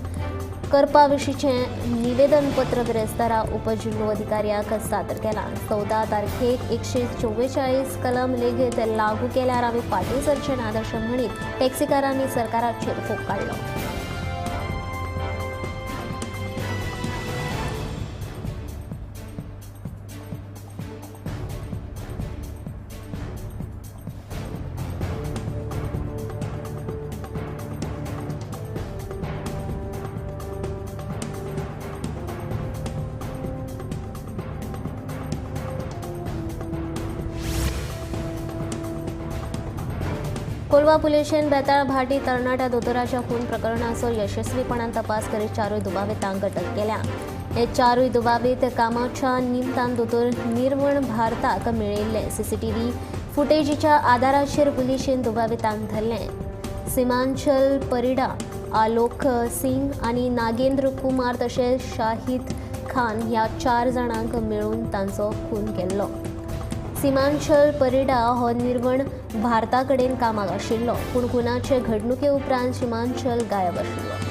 करपा विशींचें निवेदनपत्र बिरेस्तारा उपजिल्लोधिकाऱ्याक सादर केलां. 14 तारखेक 144 कलम लेगीत लागू केल्यार आमी फाटीं सरचे नात अशें म्हणीत टॅक्सीकारांनी सरकाराचेर फोग काडलो. कोलवा पुलिशेन बेताळ भाटी तरणाट्या दोतोराच्या खून प्रकरणाचो यशस्वीपणान तपास करीत 4 दुबावितांक अटक केल्या. हे 4 दुबावीत कामाच्या निमतान दोतोर निर्मण भारताक मेळिल्ले. सीसीटीव्ही फुटेजीच्या आदाराचेर पुलिशेन दुबावितांक धरले. सीमांचल परिडा, आलोक सिंग आनी नागेंद्र कुमार तशेंच शाहिद खान ह्या 4 जाणांक मेळून तांचो खून केल्लो. सीमांचल परिडा हो निर्वण भारता कडेन कामाक आशिल्लो, पूण खुनाचे घडणुके उपरांत सीमांचल गायब आशिल्लो.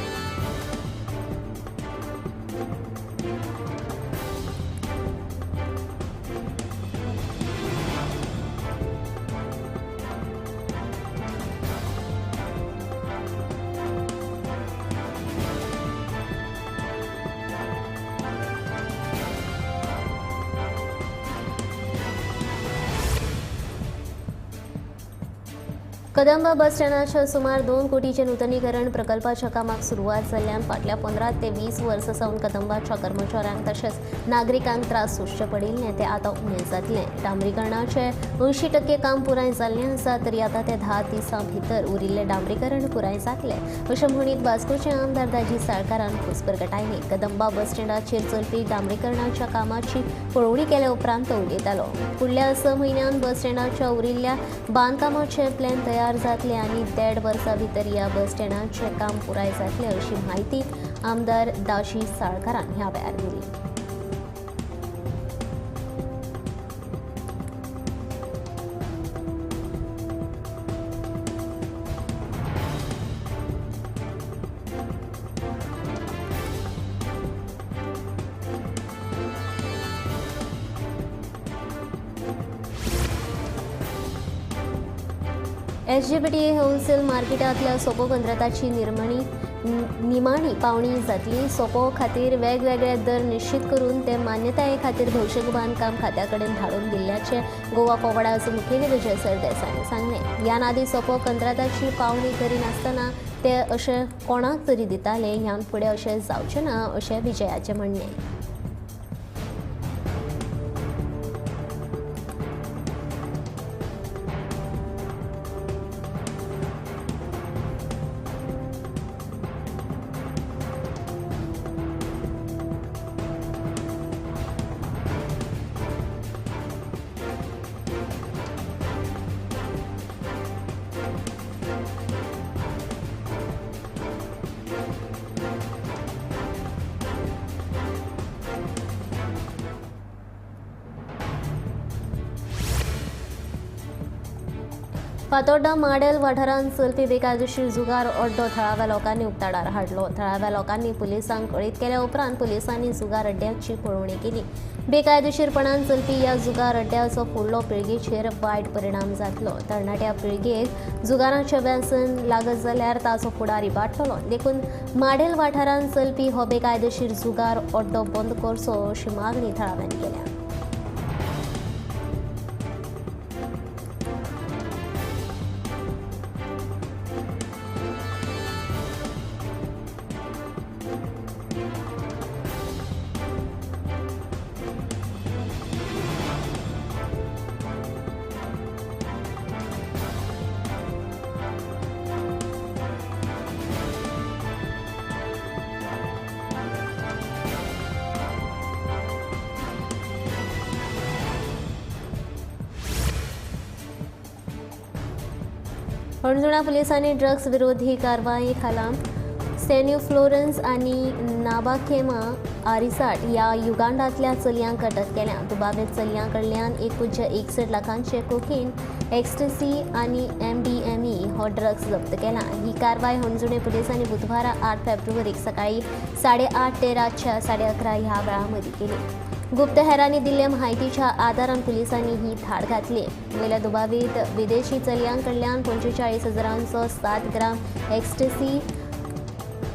कदंबा बस स्टँडाच्या सुमार 2 कोटीचे नूतनीकरण प्रकल्पाच्या कामाक सुरवात जाल्ल्यान फाटल्या 15 ते 20 वर्सां सावन कदंबाच्या कर्मचाऱ्यांक तशेंच नागरिकांक त्रास सोंसचे पडिल्ले ते आतां उणें जातलें. डांबरीकरणाचें 80% काम पुराय जाल्लें आसा तरी आतां ते 10 दिसां भितर उरिल्लें डांबरीकरण पुराय जातलें अशें म्हणीत वास्कोचे आमदार दाजी साळकारान खोस परगटायली. कदंबा बस स्टँडाचेर चलपी डांबरीकरणाच्या कामाची पळोवणी केल्या उपरांत तो उलयतालो. फुडल्या 6 म्हयन्यांत बस स्टँडाच्या उरिल्ल्या बांदकामाचें प्लॅन तयार जातले आनी 1.5 वर्सां भितर ह्या बस स्टँडाचें काम पुराय जातलें अशी म्हायती आमदार दाजी साळकारान ह्या वेळार दिली. एसजीपीटी होलसेल मार्केटांतल्या सोपो कंत्राटाची निमाणी पावणी जातली. सोपो खातीर वेगवेगळे दर निश्चित करून ते मान्यताये खातीर भौशीक बांदकाम खात्या कडेन धाडून दिल्ल्याचें गोवा फॉवर्डाचो मुखेली विजय सरदेसायान सांगलें. ह्यान आदीं सोपो कंत्राटाची पावणी करिनासतना ते अशें कोणाक तरी दिताले, ह्यान फुडें अशें जावचें ना अशें विजयाचें म्हणणें. फातोड्डा माडेल वाठारांत चलपी बेकायदेशीर जुगार अड्डो थळाव्या लोकांनी उक्ताडार हाडलो. थळाव्या लोकांनी पुलिसांक कळीत केल्या उपरांत पुलिसांनी जुगार अड्ड्याची पळोवणी केली. बेकायदेशीरपणान चलपी ह्या जुगार अड्ड्याचो फुडलो पिळगेचेर वायट परिणाम जातलो. तरणाट्या पिळगेक जुगाराचें व्यसन लागत जाल्यार ताचो फुडार इबाडटलो. देखून माडेल वाठारांत चलपी हो बेकायदेशीर जुगार अड्डो बंद करचो अशी मागणी थळाव्यांनी केल्या. हणजुणा पुलिसांनी ड्रग्स विरोधी कारवाई खाला सेन्यू फ्लोरन्स आनी नाबाखेमा आरिसाट ह्या युगांडांतल्या चलयांक अटक केल्या. दुबावीत चलयां कडल्यान 1.61 लाखांचे कोकेन, एक्स्टसी आनी MDMA हो ड्रग्स जप्त केला. ही कारवाय हणजुणे पुलिसांनी बुधवारा 8 फेब्रुवारीक सकाळी 8:30 ते रातच्या 11:30 ह्या वेळा मदीं केली. गुप्तहेरांनी दिल्ल्या म्हायतीच्या आदारान पुलिसांनी ही धाड घातली. वयल्या दुबावीत विदेशी चलयां कडल्यान 45,000 7 ग्राम एक्स्टसी,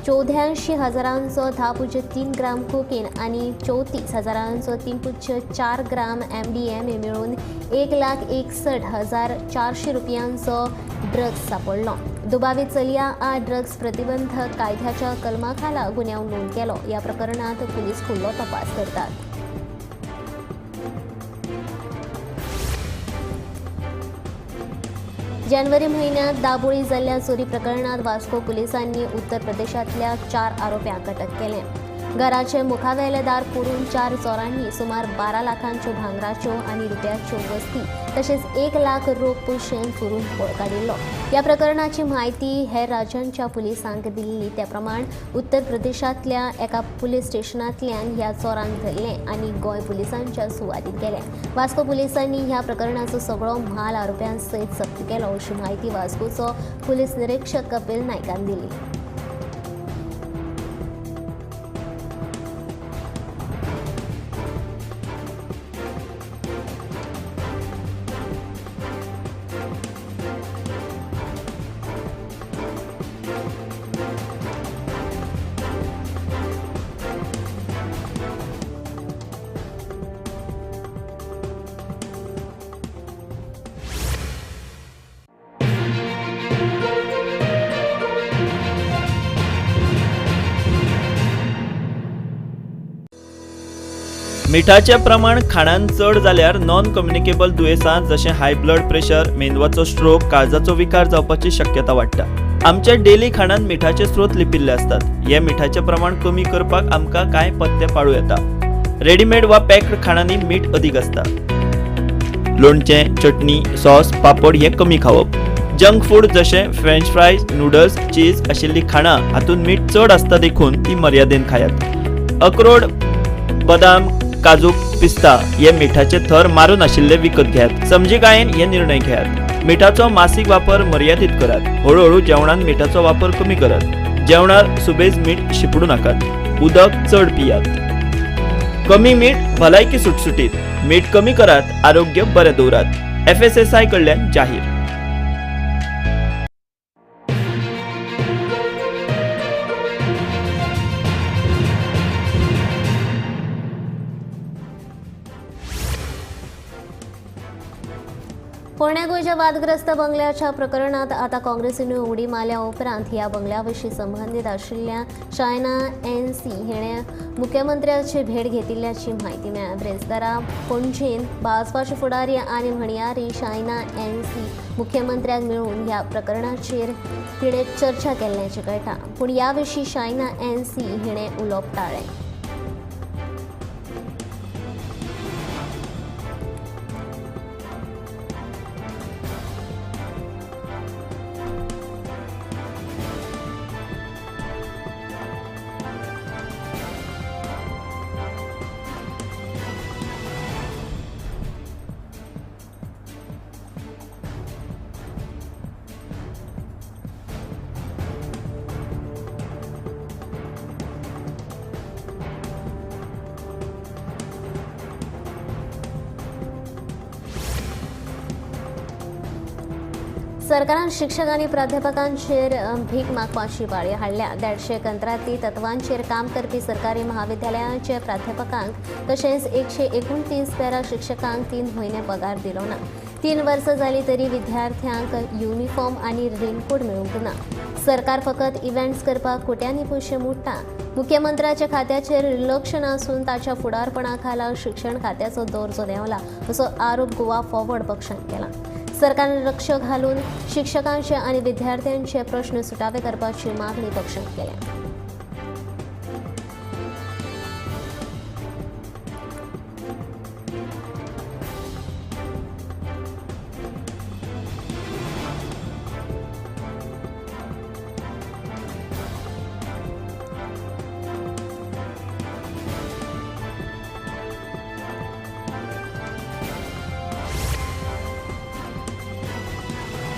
84,000 10.3 ग्राम कोकेन आनी 34,000 3.4 ग्राम MDMA मेळून 1,61,400 रुपयांचो ड्रग्स सापडलो. दुबावीत चलया आड ड्रग्स प्रतिबंधक कायद्याच्या कलमाखाला गुन्यांव नोंद केलो. ह्या प्रकरणात पुलीस फुडलो तपास करतात. जानेवारी म्हयन्यांत दाबोळी जाल्ल्या चोरी प्रकरणात वास्को पुलिसांनी उत्तर प्रदेशांतल्या 4 आरोप्यांक अटक केले. घराचे मुखावेले दार फोडून 4 चोरांनी सुमार 12 लाखांच्यो भांगराच्यो आनी रुपयाच्यो वस्ती तशेंच 1 लाख रोख पयशे चोरून पळ काडिल्लो. ह्या प्रकरणाची म्हायती हेर राज्यांच्या पुलिसांक दिल्ली. त्या प्रमाण उत्तर प्रदेशांतल्या एका पुलीस स्टेशनांतल्यान ह्या चोरांक धरले आनी गोंय पुलिसांच्या सुवादीन केले. वास्को पुलिसांनी ह्या प्रकरणाचो सगळो म्हाल आरोप्यां सयत जप्त केलो अशी म्हायती वास्कोचो पुलीस निरीक्षक कपिल नायकान दिली. मिठाचें प्रमाण खाणान चड जाल्यार नॉन कम्युनिकेबल दुयेंसां जशें हाय ब्लड प्रेशर, मेंदवाचो स्ट्रोक, काळजाचो विकार जावपाची शक्यता वाडटा. आमच्या डेली खाणान मिठाचे स्रोत लिपिल्ले आसतात. हे मिठाचें प्रमाण कमी करपाक आमकां कांय पथ्य पाळूं येता. रेडीमेड वा पॅक्ड खाणांनी मीठ अदीक आसता. लोणचें, चटणी, सॉस, पापड हे कमी खावप. जंक फूड जशें फ्रेंच फ्रायज, नूडल्स, चीज आशिल्लीं खाणां हातूंत मीठ चड आसता देखून ती मर्यादेन खायात. अक्रोड, बदाम, काजू, पिस्ता हे मिठाचे थर मारून आशिल्ले विकत घेयात. समजिकायेन हे निर्णय घेयात. मिठाचो मासीक वापर मर्यादीत करात. हळूहळू जेवणान मिठाचो वापर कमी करात. जेवणार सुबेज मीठ शिपडू नाकात. उदक चड पियात. कमी मीठ भलायकी सुटसुटीत. मीठ कमी करात, आरोग्य बरें दवरात. FSSAI कडल्यान जाहीर. पोरण्या गोंयच्या वादग्रस्त बंगल्याच्या प्रकरणात आता काँग्रेसीन उडी मारल्या उपरांत ह्या बंगल्याविशीं संबंदीत आशिल्ल्या शायना NC हिणें मुख्यमंत्र्याची भेट घेतिल्ल्याची म्हायती मेळ्ळ्या. ब्रेस्तारा पणजेन भाजपाचे फुडारी आनी म्हणयारी शायना NC मुख्यमंत्र्याक मेळून ह्या प्रकरणाचेर तिणें चर्चा केल्ल्याचें कळटा. पूण ह्या विशीं शायना NC हिणें उलोवप टाळ्ळें. सरकारान शिक्षक आनी प्राध्यापकांचेर भीक मागपाची पाळी हाडल्या. 150 कंत्राटी तत्वांचेर काम करपी सरकारी महाविद्यालयांचे प्राध्यापकांक तशेंच 129 पॅरा शिक्षकांक 3 म्हयने पगार दिलो ना. 3 वर्सां जाली तरी विद्यार्थ्यांक युनिफॉर्म आनी रेनकोट मेळूंक ना. सरकार फकत इव्हेंट्स करपाक कोट्यांनी पयशे मोडटा. मुख्यमंत्र्याच्या खात्याचेर लक्ष नासून ताच्या फुडारपणा खाला शिक्षण खात्याचो दर्जो देंवला असो आरोप गोवा फॉरवर्ड पक्षान केला. सरकारान लक्ष घालून शिक्षकांचे आनी विद्यार्थ्यांचे प्रश्न सुटावे करपाची मागणी पक्षान केल्या.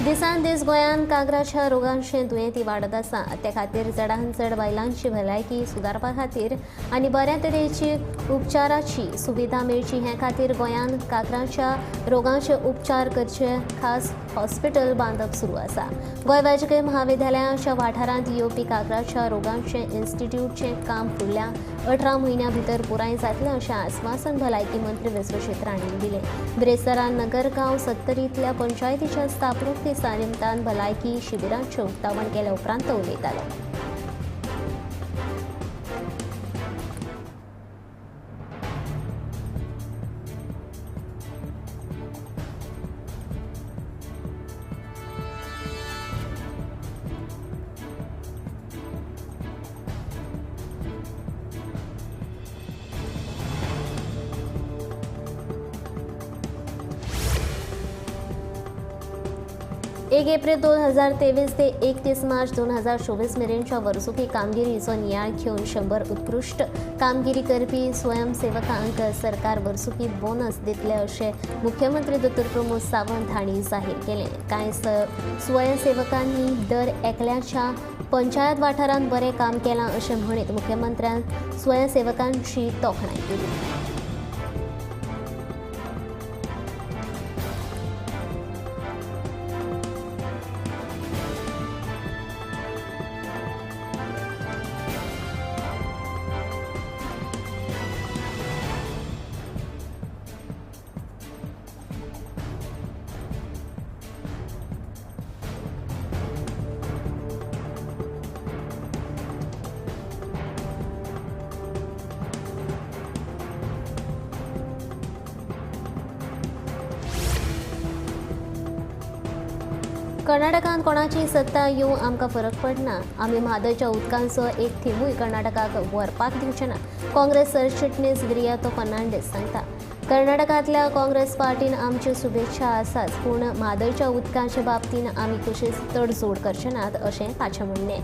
दिसान दीस गोंयांत कांक्राच्या रोगांचे दुयेंती वाडत आसा. ते खातीर चडांत चड बायलांची भलायकी सुदारपा खातीर आनी बऱ्या तरेची उपचाराची सुविधा मेळची हे खातीर गोंयांत कांक्राच्या रोगांचे उपचार करचे खास हॉस्पिटल बांदप सुरू आसा. गोंय वैजकीय महाविद्यालयाच्या वाठारांत येवपी कांक्राच्या रोगांचे इन्स्टिट्यूटचें काम फुडल्या 18 म्हयन्यां भितर पुराय जातलें अशें आस्वासन भलायकी मंत्री विश्वजीत राणेन दिलें. बिरेस्तारा नगरगांव सत्तरींतल्या पंचायतीच्या स्थापणूक दिसा निमतान भलायकी शिबिरांचें उक्तावण केल्या उपरांत तो उलयतालो. एक एप्रिल 2023 ते 31 मार्च 2024 मेरेनच्या वर्सुकी कामगिरीचो नियाळ घेवन 100 उत्कृश्ट कामगिरी करपी स्वयंसेवकांक सरकार वर्सुकी बोनस दितले अशें मुख्यमंत्री दोतोर प्रमोद सावंत हांणी जाहीर केलें. कांय स्वयंसेवकांनी दर एकल्याच्या पंचायत वाठारांत बरें काम केलां अशें म्हणीत मुख्यमंत्र्यान स्वयंसेवकांची तोखणाय केली. कर्नाटकांत कोणाची सत्ता येवं आमकां फरक पडना. आमी म्हादयच्या उदकांचो एक थेंबूय कर्नाटकाक व्हरपाक दिवचे ना, काँग्रेस सरचिटणीस विरियातो फर्नांडीस सांगता. कर्नाटकांतल्या काँग्रेस पार्टीन आमच्यो शुभेच्छा आसाच, पूण म्हादयच्या उदकाचे बाबतींत आमी कशीच तडजोड करचे नात अशें ताचें म्हणणें.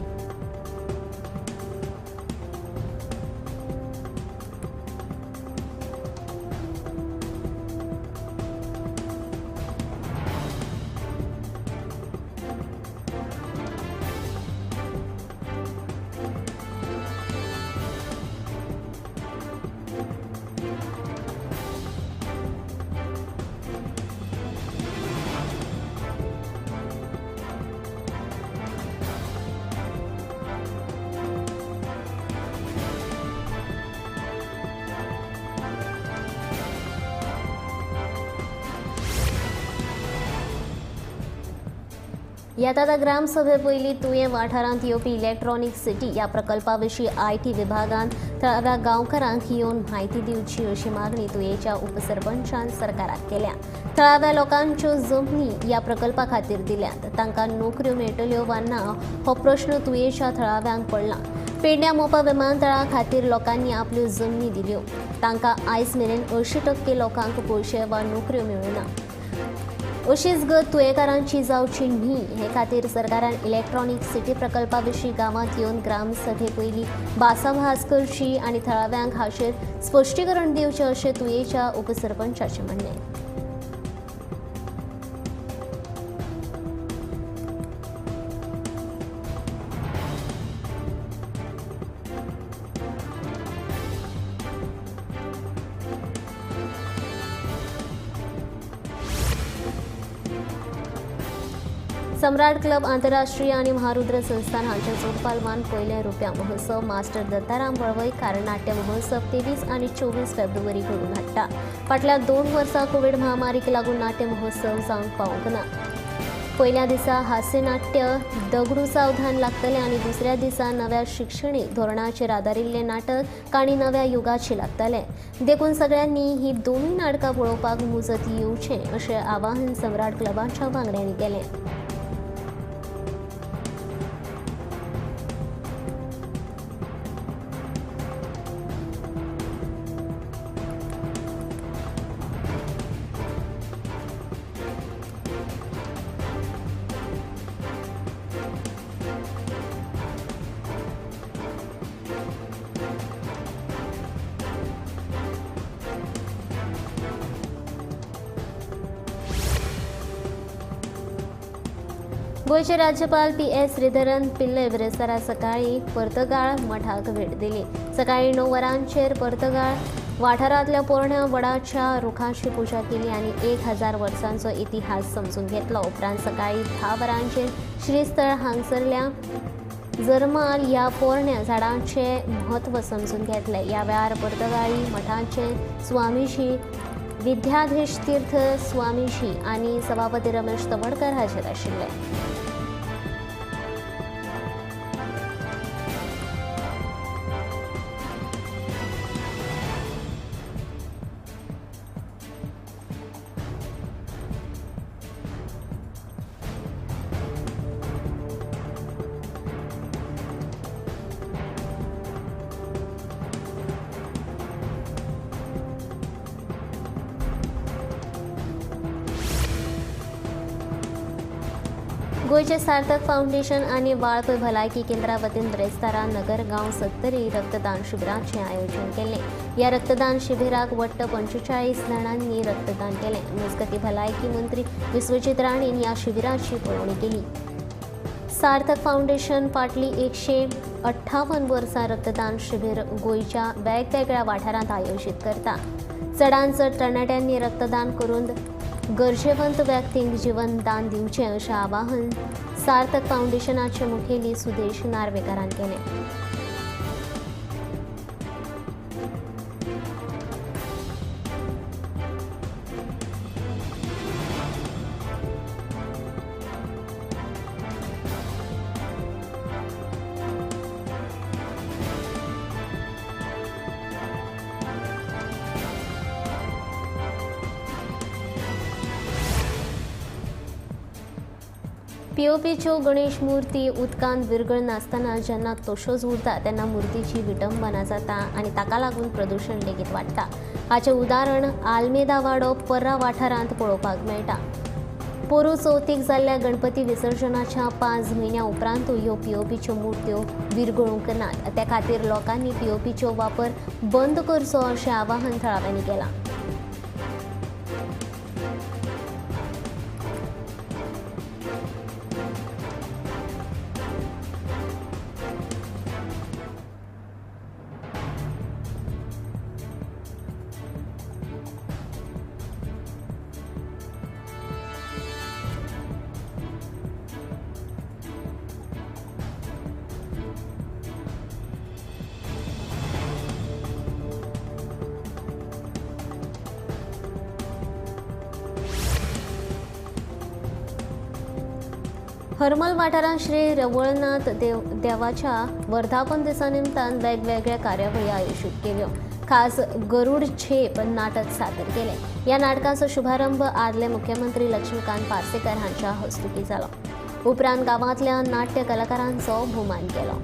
येता ग्रामसभे पयलीं तुयें वाठारांत येवपी इलेक्ट्रॉनिक सिटी ह्या प्रकल्पा विशीं IT विभागान थळाव्या गांवकारांक येवन म्हायती दिवची अशी मागणी तुयेच्या उपसरपंचान सरकाराक केल्या. थळाव्या लोकांच्यो जमनी ह्या प्रकल्पा खातीर दिल्यात, तांकां नोकऱ्यो मेळटल्यो वा ना हो प्रश्न तुयेच्या थळाव्यांक पडला. पेडण्या मोपा विमानतळा खातीर लोकांनी आपल्यो जमनी दिल्यो, तांकां आयज मेरेन 80% लोकांक पयशे वा नोकऱ्यो मेळना. अशीच गत तुयेंकारांची जावची न्ही हे खातीर सरकारान इलेक्ट्रॉनिक सिटी प्रकल्पा विशीं गांवांत येवन ग्रामसभे पयलीं भासाभास करची आनी थळाव्यांक हाचेर स्पश्टीकरण दिवचें अशें तुयेच्या उपसरपंचाचें म्हणणें. सम्राट क्लब आंतरराष्ट्रीय आनी महारुद्र संस्थान हांच्या जोडपालवान पयले रुप्या महोत्सव मास्टर दत्ताराम वळवयकार नाट्य महोत्सव 23 आनी 24 फेब्रुवारी घडोवन हाडटा. फाटल्या 2 वर्सां कोवीड महामारीक लागून नाट्य महोत्सव जावंक पावूंक ना. पयल्या दिसा हास्यनाट्य दगडू सावधान लागतलें आनी दुसऱ्या दिसा नव्या शिक्षणीक धोरणाचेर आदारिल्लें नाटक काणी नव्या युगाची लागतलें. देखून सगळ्यांनी ही दोनूय नाटकां पळोवपाक मुजत येवचें अशें आवाहन सम्राट क्लबाच्या वांगड्यांनी केलें. गोंयचे राज्यपाल पी.एस. श्रीधरन पिल्लय बिरेस्तारा सकाळीं पर्तगाळ मठाक भेट दिली. सकाळीं 9 वरांचेर पर्तगाळ वाठारांतल्या पोरण्या वडाच्या रुखाची पुजा केली आनी 1000 वर्सांचो इतिहास समजून घेतलो. उपरांत सकाळीं 10 वरांचेर श्रीस्थळ हांगसरल्या जरमाल ह्या पोरण्या झाडांचें म्हत्व समजून घेतलें. ह्या वेळार पर्तगाळी मठाचे स्वामीजी विद्याधीश तीर्थ स्वामीजी आनी सभापती रमेश तवडकर हाजीर आशिल्ले. गोंयचे सार्थक फावंडेशन आनी वाळपय भलायकी केंद्रा वतीन बिरेस्तारा नगरगांव सत्तरी रक्तदान शिबिराचें आयोजन केलें. ह्या रक्तदान शिबिराक वट्ट 45 जाणांनी रक्तदान केलें. मजगतीं भलायकी मंत्री विश्वजीत राणेन ह्या शिबिराची पळोवणी केली. सार्थक फावंडेशन फाटलीं 158 वर्सां रक्तदान शिबीर गोंयच्या वेगवेगळ्या वाठारांत आयोजीत करता. चडांत चड तरणाट्यांनी रक्तदान करून गरजेवंत व्यक्तींक जीवनदान दिवचें अशें आवाहन सार्थक फावंडेशनाचे मुखेली सुदेश नार्वेकारान केलें. पीओपीच्यो गणेश मूर्ती उदकांत विरगळनासतना जेन्ना तश्योच उरता तेन्ना मूर्तीची विटंबना जाता आनी ताका लागून प्रदूशण लेगीत वाडटा. हाचें उदाहरण आल्मेदा वाडो पर्रा वाठारांत पळोवपाक मेळटा. पोरूं चवथीक जाल्ल्या गणपती विसर्जनाच्या 5 म्हयन्या उपरांतूय ह्यो पीओपीच्यो मूर्त्यो विरगळूंक नात. त्या खातीर लोकांनी पीओपीचो वापर बंद करचो अशें आवाहन थळाव्यांनी केलां. हरमल वाठारांत श्री रवळनाथ देवाच्या वर्धापन दिसा निमतान वेगवेगळ्या कार्यावळी आयोजीत केल्यो. खास गरुड झेप नाटक सादर केलें. ह्या नाटकाचो शुभारंभ आदले मुख्यमंत्री लक्ष्मीकांत पार्सेकर हांच्या हस्तुकीं जालो. उपरांत गांवांतल्या नाट्य कलाकारांचो भोवमान केलो.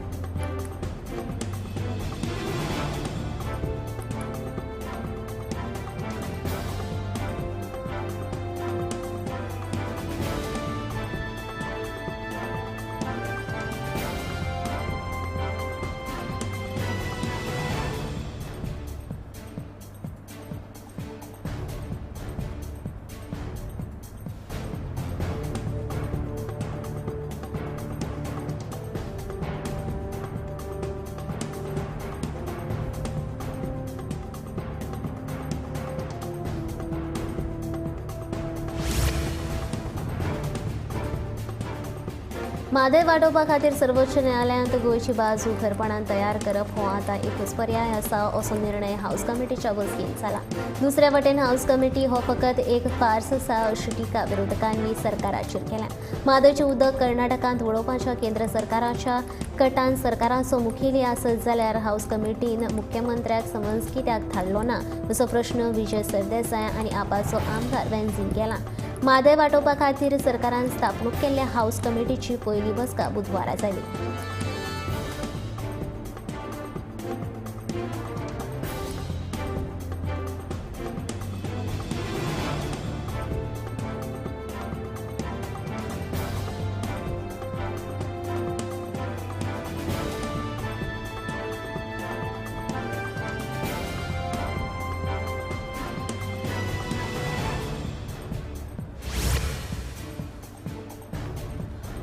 म्हादय वाटोवपा खातीर सर्वोच्च न्यायालयांत गोंयची बाजू खरपणान तयार करप हो आतां एकूच पर्याय आसा असो निर्णय हावस कमिटीच्या बसकेंत जाला. दुसऱ्या वटेन हावस कमिटी हो फकत एक फार्स आसा अशी टिका विरोधकांनी सरकाराचेर केल्या. म्हादयचें उदक कर्नाटकांत वडोवपाच्या केंद्र सरकाराच्या कटान सरकाराचो मुखेली आसत जाल्यार हावस कमिटीन मुख्यमंत्र्याक समन्स कित्याक धाडलो ना असो प्रश्न विजय सरदेसाय आनी आपाचो आमदार वेन्झीन केला. म्हादय वाटोवपा खातीर सरकारान स्थापणूक केल्ल्या हावस कमिटीची पयली बसका बुधवारा जाली.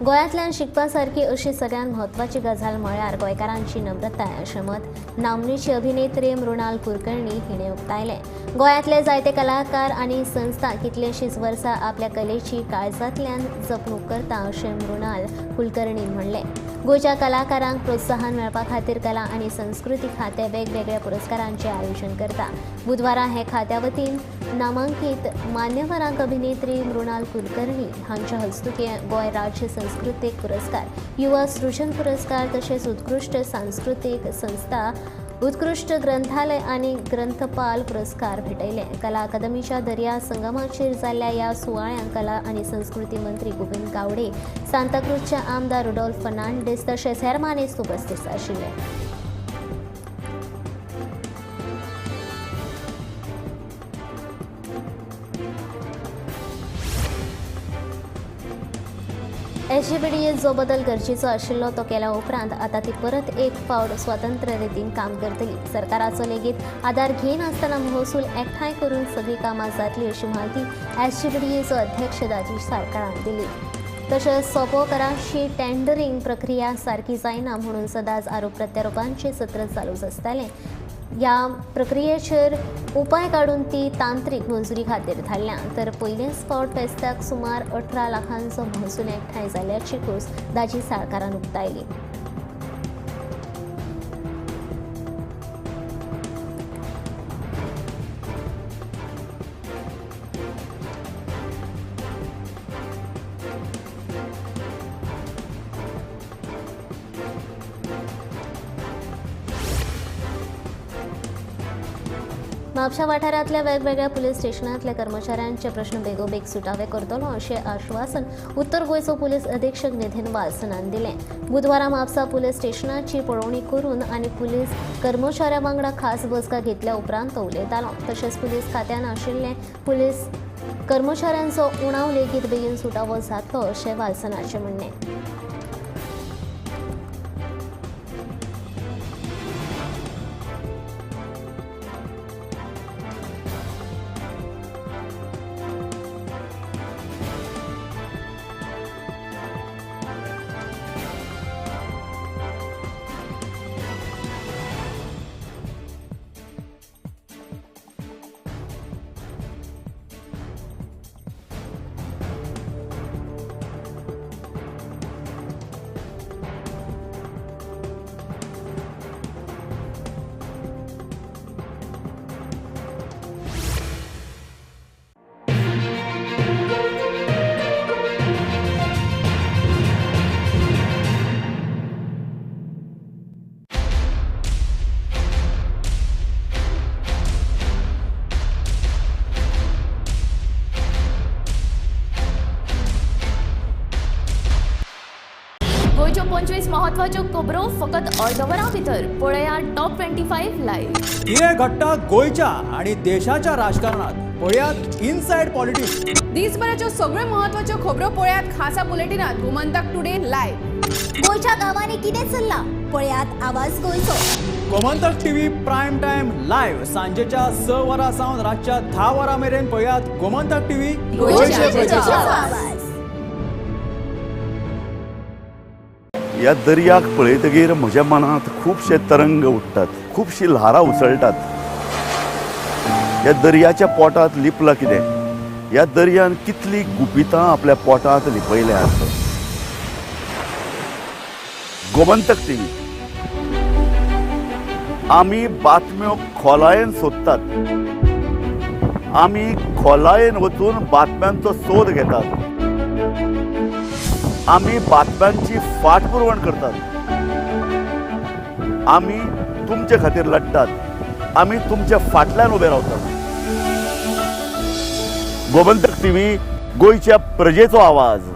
गोंयांतल्यान शिकपा सारकी अशी सगळ्यांत म्हत्वाची गजाल म्हळ्यार गोंयकारांची नम्रताय अशें मत नामनेची अभिनेत्री मृणाल कुलकर्णी हिणें उक्तायलें. गोंयांतले जायते कलाकार आनी संस्था कितलेशींच वर्सां आपल्या कलेची काळजांतल्यान जपणूक करता अशें मृणाल कुलकर्णीन म्हणलें. गोंयच्या कलाकारांक प्रोत्साहन मेळपा खातीर कला आनी संस्कृती खातें वेगवेगळ्या पुरस्कारांचें आयोजन करता. बुधवारा हे खात्या वतीन नामांकीत मान्यवरांक अभिनेत्री मृणाल कुलकर्णी हांच्या हस्तुकीं गोंय राज्य सांस्कृतीक पुरस्कार, युवा सृजन पुरस्कार तशेंच उत्कृश्ट सांस्कृतीक संस्था, उत्कृश्ट ग्रंथालय आनी ग्रंथपाल पुरस्कार भेटयले. कला अकादमीच्या दर्या संगमाचेर जाल्ल्या ह्या सुवाळ्यांक कला आनी संस्कृती मंत्री गोविंद गावडे, सांताक्रूजचे आमदार रुडोल्फ फर्नांडीस तशेंच हेर मानेस्त उपस्थित आशिल्ले. एसजीबीडीए जो बदल गरजेचो आशिल्लो तो केल्या उपरांत आतां ती परत एक फावट स्वतंत्र रितीन काम करतली. सरकाराचो लेगीत आदार घेयनासतना महसूल एकठांय करून सगळीं कामां जातली अशी म्हायती एसजीबीडीएचो अध्यक्ष दाजी साळकारान दिली. तशेंच सोपो कराची टेंडरिंग प्रक्रिया सारकी जायना म्हणून सदांच आरोप प्रत्यारोपांचें सत्र चालूच आसतालें. ह्या प्रक्रियेचेर उपाय काडून ती तांत्रीक मंजुरी खातीर धाडल्या. तर पयलेच फावट फेस्ताक सुमार 18 लाखांचो महसूल एकठांय जाल्ल्याची खोस दाजी साळकारान उक्तायली. म्हापशा वाठारांतल्या वेगवेगळ्या पुलीस स्टेशनांतल्या कर्मचाऱ्यांचे प्रश्न बेगोबेग सुटावे करतलो अशें आश्वासन उत्तर गोंयचो पुलीस अधीक्षक निधीन वाल्सनान दिलें. बुधवारा म्हापसा पुलीस स्टेशनाची पळोवणी करून आनी पुलीस कर्मचाऱ्यां वांगडा खास बसका घेतल्या उपरांत तो उलयतालो. तशेंच पुलीस खात्यान आशिल्ले पुलीस कर्मचाऱ्यांचो उणाव लेगीत बेगीन सुटावो जातलो अशें वाल्सनाचें म्हणणें. गोंयच्यो 25 म्हत्वाच्यो खबरो फकत अर्द वरां भितर पळया टॉप 25 लायव्ह. कितें घडटा गोंयच्या आनी देशाच्या राजकारणात पळयात इनसायड पॉलिटिक्स. दिसभराच्यो सगळ्यो म्हत्वाच्यो खबरो पळयात खासा बुलेटिनात गोमंतक टुडे लायव्ह. गोंयच्या गांवांनी कितें चल्लां पळयात आवाज गोंयचो. Gomantak TV prime time live सांजेच्या 6 वरां सावन रातच्या 10 वरां मेरेन पळयात गोमंतक टीव्ही गोंयच्या प्रजेचो आवाज. ह्या दर्याक पळयतगीर म्हज्या मनांत खुबशे तरंग उठ्ठात, खुबशी ल्हारां उसळटात. ह्या दर्याच्या पोटांत लिपलां कितें, ह्या दर्यान कितली गुपितां आपल्या पोटांत लिपयल्यात. गोमंतक टीव्ही आमी बातम्यो खोलायेन सोदतात, आमी खोलायेन वचून बातम्यांचो सोद घेतात, आमी बातम्यांची फाटपुरवण करतात, आमी तुमचे खातीर लढतात, आमी तुमच्या फाटल्यान उबे रावतात. गोमंतक टीव्ही, गोंयच्या प्रजेचो आवाज.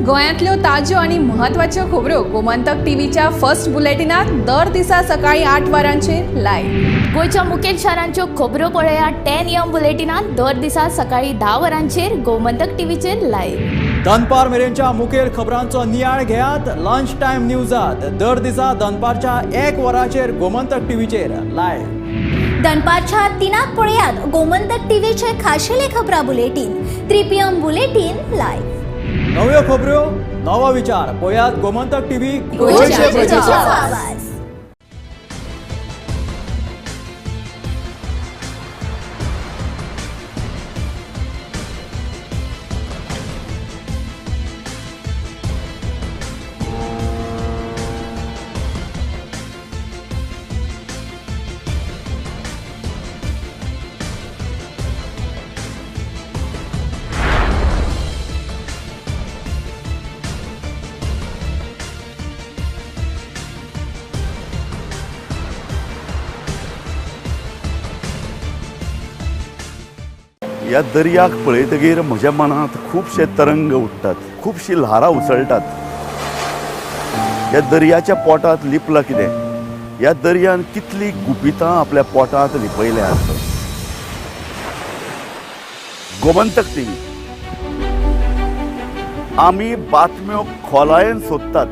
गोंयांतल्यो ताज्यो आनी म्हत्वाच्यो खबरो गोमंतक टीव्हीच्या फर्स्ट बुलेटिनात दर दिसा सकाळी 8 वरांचेर लायव्ह. गोंयच्या मुखेल शारांच्यो खबरो पळया 10 AM बुलेटिनात दर दिसा सकाळी 10 वरांचेर गोमंतक टीव्हीचेर लायव्ह. दनपार मेरेनच्या मुखेल खबरांचो नियाळ घेयात लंच टायम न्यूजात दर दिसा दनपारच्या 1 वरांचेर गोमंतक टीव्हीचेर लायव्ह. दनपारच्या 3 पळयात गोमंतक टीव्हीचे खाशेले खबरां बुलेटीन 3 PM bulletin live. नव्यो खबऱ्यो नवो विचार पळयात गोमंतक टीव्ही गोंयच्या प्रजेचो आवाज. ह्या दर्याक पळयतगीर म्हज्या मनांत खुबशे तरंग उठ्ठात, खुबशी ल्हारां उसळटात. ह्या दर्याच्या पोटांत लिपलां कितें? ह्या दर्यान कितली गुपितां आपल्या पोटांत लिपयल्यात. गोमंतक टीव्ही आमी बातम्यो खोलायेन सोदतात,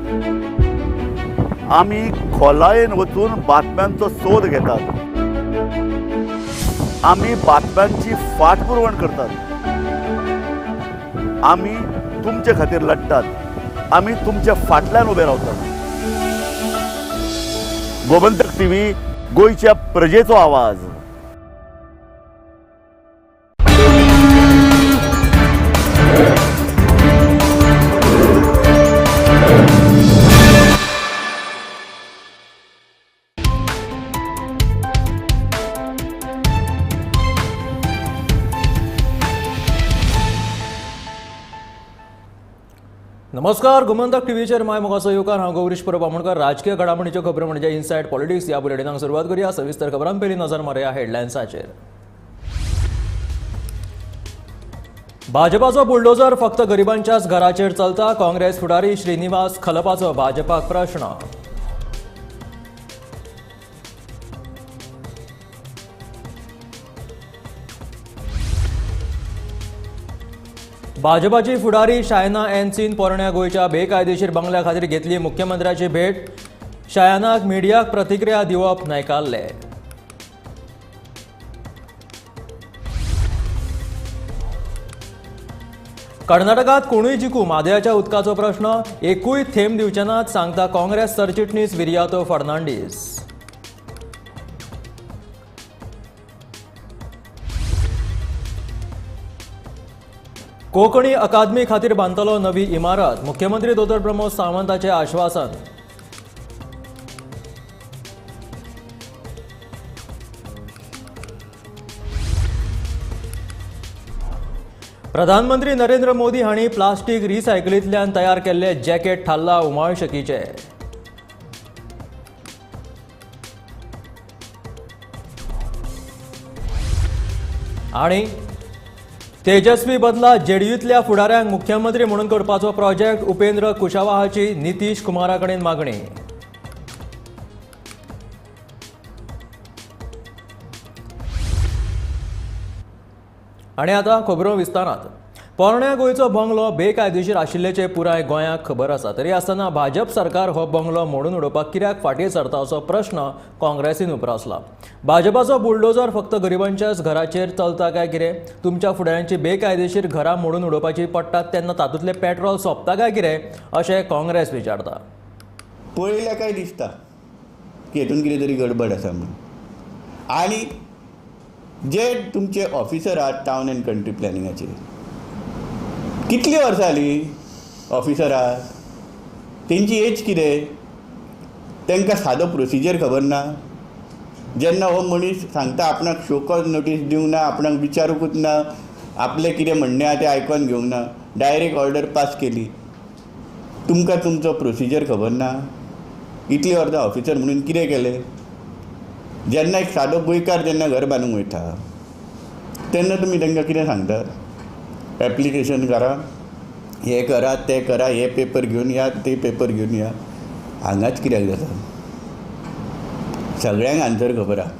आमी खोलायेन वचून बातम्यांचो सोद घेतात, आमी बातम्यांची फाटपुरवण करतात, आमी तुमचे खातीर लढतात, आमी तुमच्या फाटल्यान उबे रावतात. गोमंतक टीव्ही, गोंयच्या प्रजेचो आवाज. नमस्कार, गोमंतक टीव्हीचेर my मोगाचो येवकार. हांव गौरीश परब आमोणकर. राजकीय घडामोडीच्यो खबरो म्हणजे इनसायड पॉलिटिक्स ह्या बुलेटिनाक सुरवात करूया. सविस्तर खबरां पयलीं नजर मारुया हेडलायन्साचेर. भाजपाचो बुलडोजर फक्त गरिबांच्याच घराचेर चलता, काँग्रेस फुडारी श्रीनिवास खलपाचो भाजपाक प्रश्न. भाजपाची फुडारी शायना एनसीन पोरण्या गोंयच्या बेकायदेशीर बंगल्या खातीर घेतली मुख्यमंत्र्याची भेट. शायनाक मिडियाक प्रतिक्रिया दिवप न्हयकारले. कर्नाटकात कोणूय जिखू, म्हादयाच्या उदकाचो प्रश्न एकूय थेंब दिवचे नात, सांगता काँग्रेस सरचिटणीस विरियातो फर्नांडीस. कोंकणी अकादमी खातीर बांदतलो नवी इमारत, मुख्यमंत्री दोतोर प्रमोद सावंताचें आश्वासन. प्रधानमंत्री नरेंद्र मोदी हांणी प्लास्टीक रिसायकलींतल्यान तयार केल्ले जॅकेट थारला उमाळशकीचें. आनी तेजस्वी बदला जेडीयूतल्या फुडाऱ्यांक मुख्यमंत्री म्हणून करपाचो प्रोजेक्ट, उपेंद्र कुशवाहाची नितीश कुमारा कडेन मागणी. आनी आतां खबरो विस्तारांत. पोरण्या गोंयचो बंगलो बेकायदेशीर आशिल्ल्याचें पुराय गोंयाक खबर आसा, तरी आसतना भाजप सरकार हो बंगलो मोडून उडोवपाक कित्याक फाटीं सरता असो प्रश्न काँग्रेसीन उप्रासला. भाजपाचो बुलडोजर फक्त गरिबांच्याच घराचेर चलता काय कितें? तुमच्या फुडाऱ्यांची बेकायदेशीर घरां मोडून उडोवपाची पडटात तेन्ना तातूंतलें पेट्रोल सोंपता काय कितें अशें काँग्रेस विचारता. पळयल्या काय दिसता की हेतून कितें तरी गडबड आसा म्हणून. आनी जे तुमचे ऑफिसर आहात टावन अँड कंट्री प्लॅनिंगाचेर, कितली वर्सां जालीं ऑफिसर आहात, तेंची एज कितें, तांकां सादो प्रोसिजर खबर ना. जेन्ना हो मनीस सांगता आपणाक शोकॉज नोटीस दिवंक ना, आपणाक विचारूंकूच ना, आपलें कितें म्हणणें आहा तें आयकोन घेवंक ना, डायरेक्ट ऑर्डर पास केली, तुमकां तुमचो प्रोसिजर खबर ना. इतली वर्सां ऑफिसर म्हणून कितें केलें? जेन्ना एक सादो गोंयकार जेन्ना घर बांदूंक वयता तेन्ना तुमी तांकां कितें सांगतात? एप्लिकेशन करा, हें करा, तें करा, हे पेपर घेवन या, ते पेपर घेवन या. हांगाच कित्याक जाता? सगळ्यांक आन्सर खबर आहा.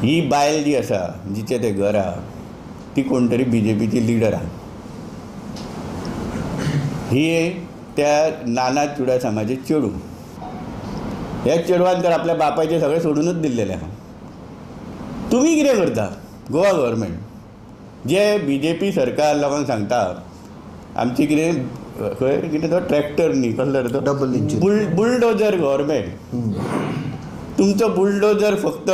ही बायल जी आसा, जिचें तें घर आहा, ती कोण तरी बीजेपीची लिडर आहा. ही त्या नाना चुडासामाचें चेडूं. ह्या चेडवान तर आपल्या बापायचें सगळें सोडूनच दिल्लेलें आहा. तुमी कितें करता गोवा गव्हर्मेंट? जे बी जे पी सरकार लोकांक सांगता आमची कितें खंय कितें तो ट्रॅक्टर न्ही कसलो रे तो डबल इंजीन बुलडोजर गव्हर्मेंट. तुमचो बुलडोजर फक्त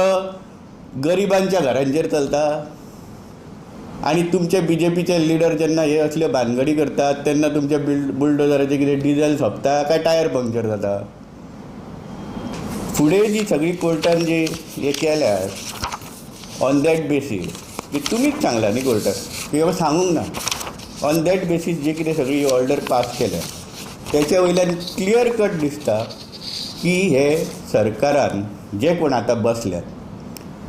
गरिबांच्या घरांचेर चलता आनी तुमचे बी जे पीचे लिडर जेन्ना हे असल्यो भानगडी करतात तेन्ना तुमच्या बुलडोजराचें कितें डिझल सोंपता काय टायर पंक्चर जाता? फुडें जी सगळी कोर्टान जी हे केल्या ऑन that basis की तुमीच सांगला न्ही कोर्टाक की बाबा सांगूंक ना, ऑन that basis जे कितें सगळी ऑर्डर पास केल्या तेच्या वयल्यान क्लियर कट दिसता की हे सरकारान जे कोण आतां बसल्यात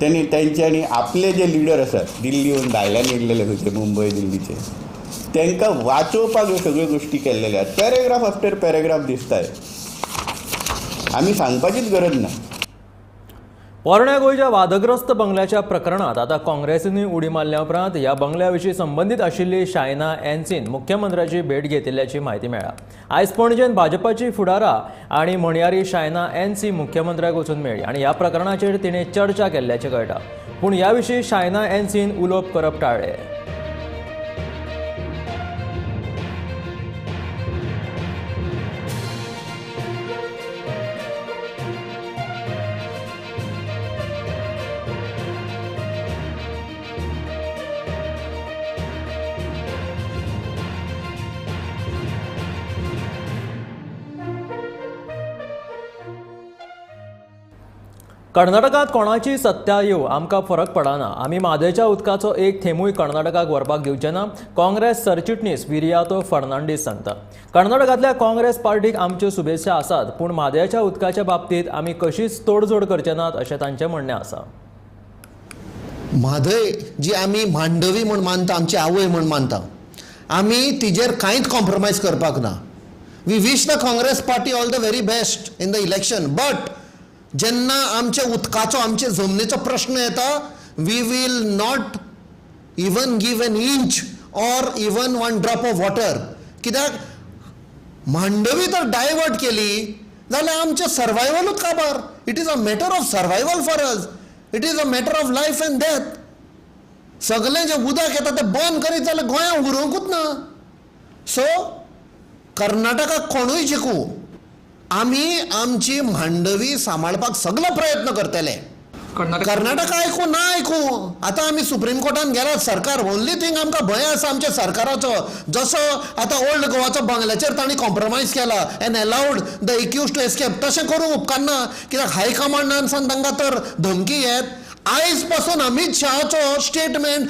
तेणी तेंच्यांनी आपले जे लिडर आसात दिल्लीहून भायल्यान येयल्लेले खंयचे मुंबय दिल्लीचे तांकां वाचोवपाक ह्यो सगळ्यो गोश्टी केल्लेले आसात. पॅरेग्राफ आफ्टर पॅरेग्राफ दिसताय, आमी सांगपाचीच गरज ना. पोरण्या गोंयच्या वादग्रस्त बंगल्याच्या प्रकरणात आतां काँग्रेसीनूय उडी मारल्या उपरांत ह्या बंगल्या विशीं संबंदीत आशिल्ली शायना एनसीन मुख्यमंत्र्याची भेट घेतिल्ल्याची म्हायती मेळ्ळा. आयज पणजेन भाजपाची फुडारा आनी म्हणयारी शायना एनसी मुख्यमंत्र्याक वचून मेळ्ळी आनी ह्या प्रकरणाचेर तिणें चर्चा केल्ल्याचें कळटा. पूण ह्या विशीं शायना एनसीन उलोवप करप टाळ्ळें. कर्नाटकांत कोणाची सत्ता येवं आमकां फरक पडना. आमी म्हादयच्या उदकाचो एक थेंबूय कर्नाटकाक व्हरपाक दिवचे ना, काँग्रेस सरचिटणीस विरियातो फर्नांडीस सांगता. कर्नाटकांतल्या काँग्रेस पार्टीक आमच्यो शुभेच्छा आसात, पूण म्हादयच्या उदकाच्या बाबतींत आमी कशीच तोडजोड करचे नात अशें तांचें म्हणणें आसा. म्हादय जी आमी मांडवी म्हूण मानता, आमची आवय म्हूण मानता, आमी तिजेर कांयच कॉम्प्रोमायज करपाक ना. We wish the Congress party all the very best in the election, but जेन्ना आमच्या उदकाचो आमचे जमनीचो प्रश्न येता, we will not even give an inch or even one drop of water. कित्याक मांडवी तर डायवर्ट केली जाल्यार आमचें सर्वायवलूच काबार. It is a matter of survival for us, it is a matter of life and death. सगळें जें उदक येता तें बंद करीत जाल्यार गोंयांत उरोवंकूच ना. सो कर्नाटकाक कोणूय जिखूं, आमी आमची मांडवी सांबाळपाक सगलो प्रयत्न करतले. कर्नाटका आयकूं ना आयकूं, आतां आमी सुप्रीम कोर्टान गेलात. सरकार ओनली थिंग आमकां भंय आसा आमच्या सरकाराचो, जसो आतां ओल्ड गोवाचो बंगल्याचेर तांणी कॉम्प्रोमायज केला and allowed the accused to escape, तशें करूंक उपकारना. कित्याक हायकमांडान सावन तांकां तर धमकी येत. आयज पासून अमीत शहाचो स्टेटमेंट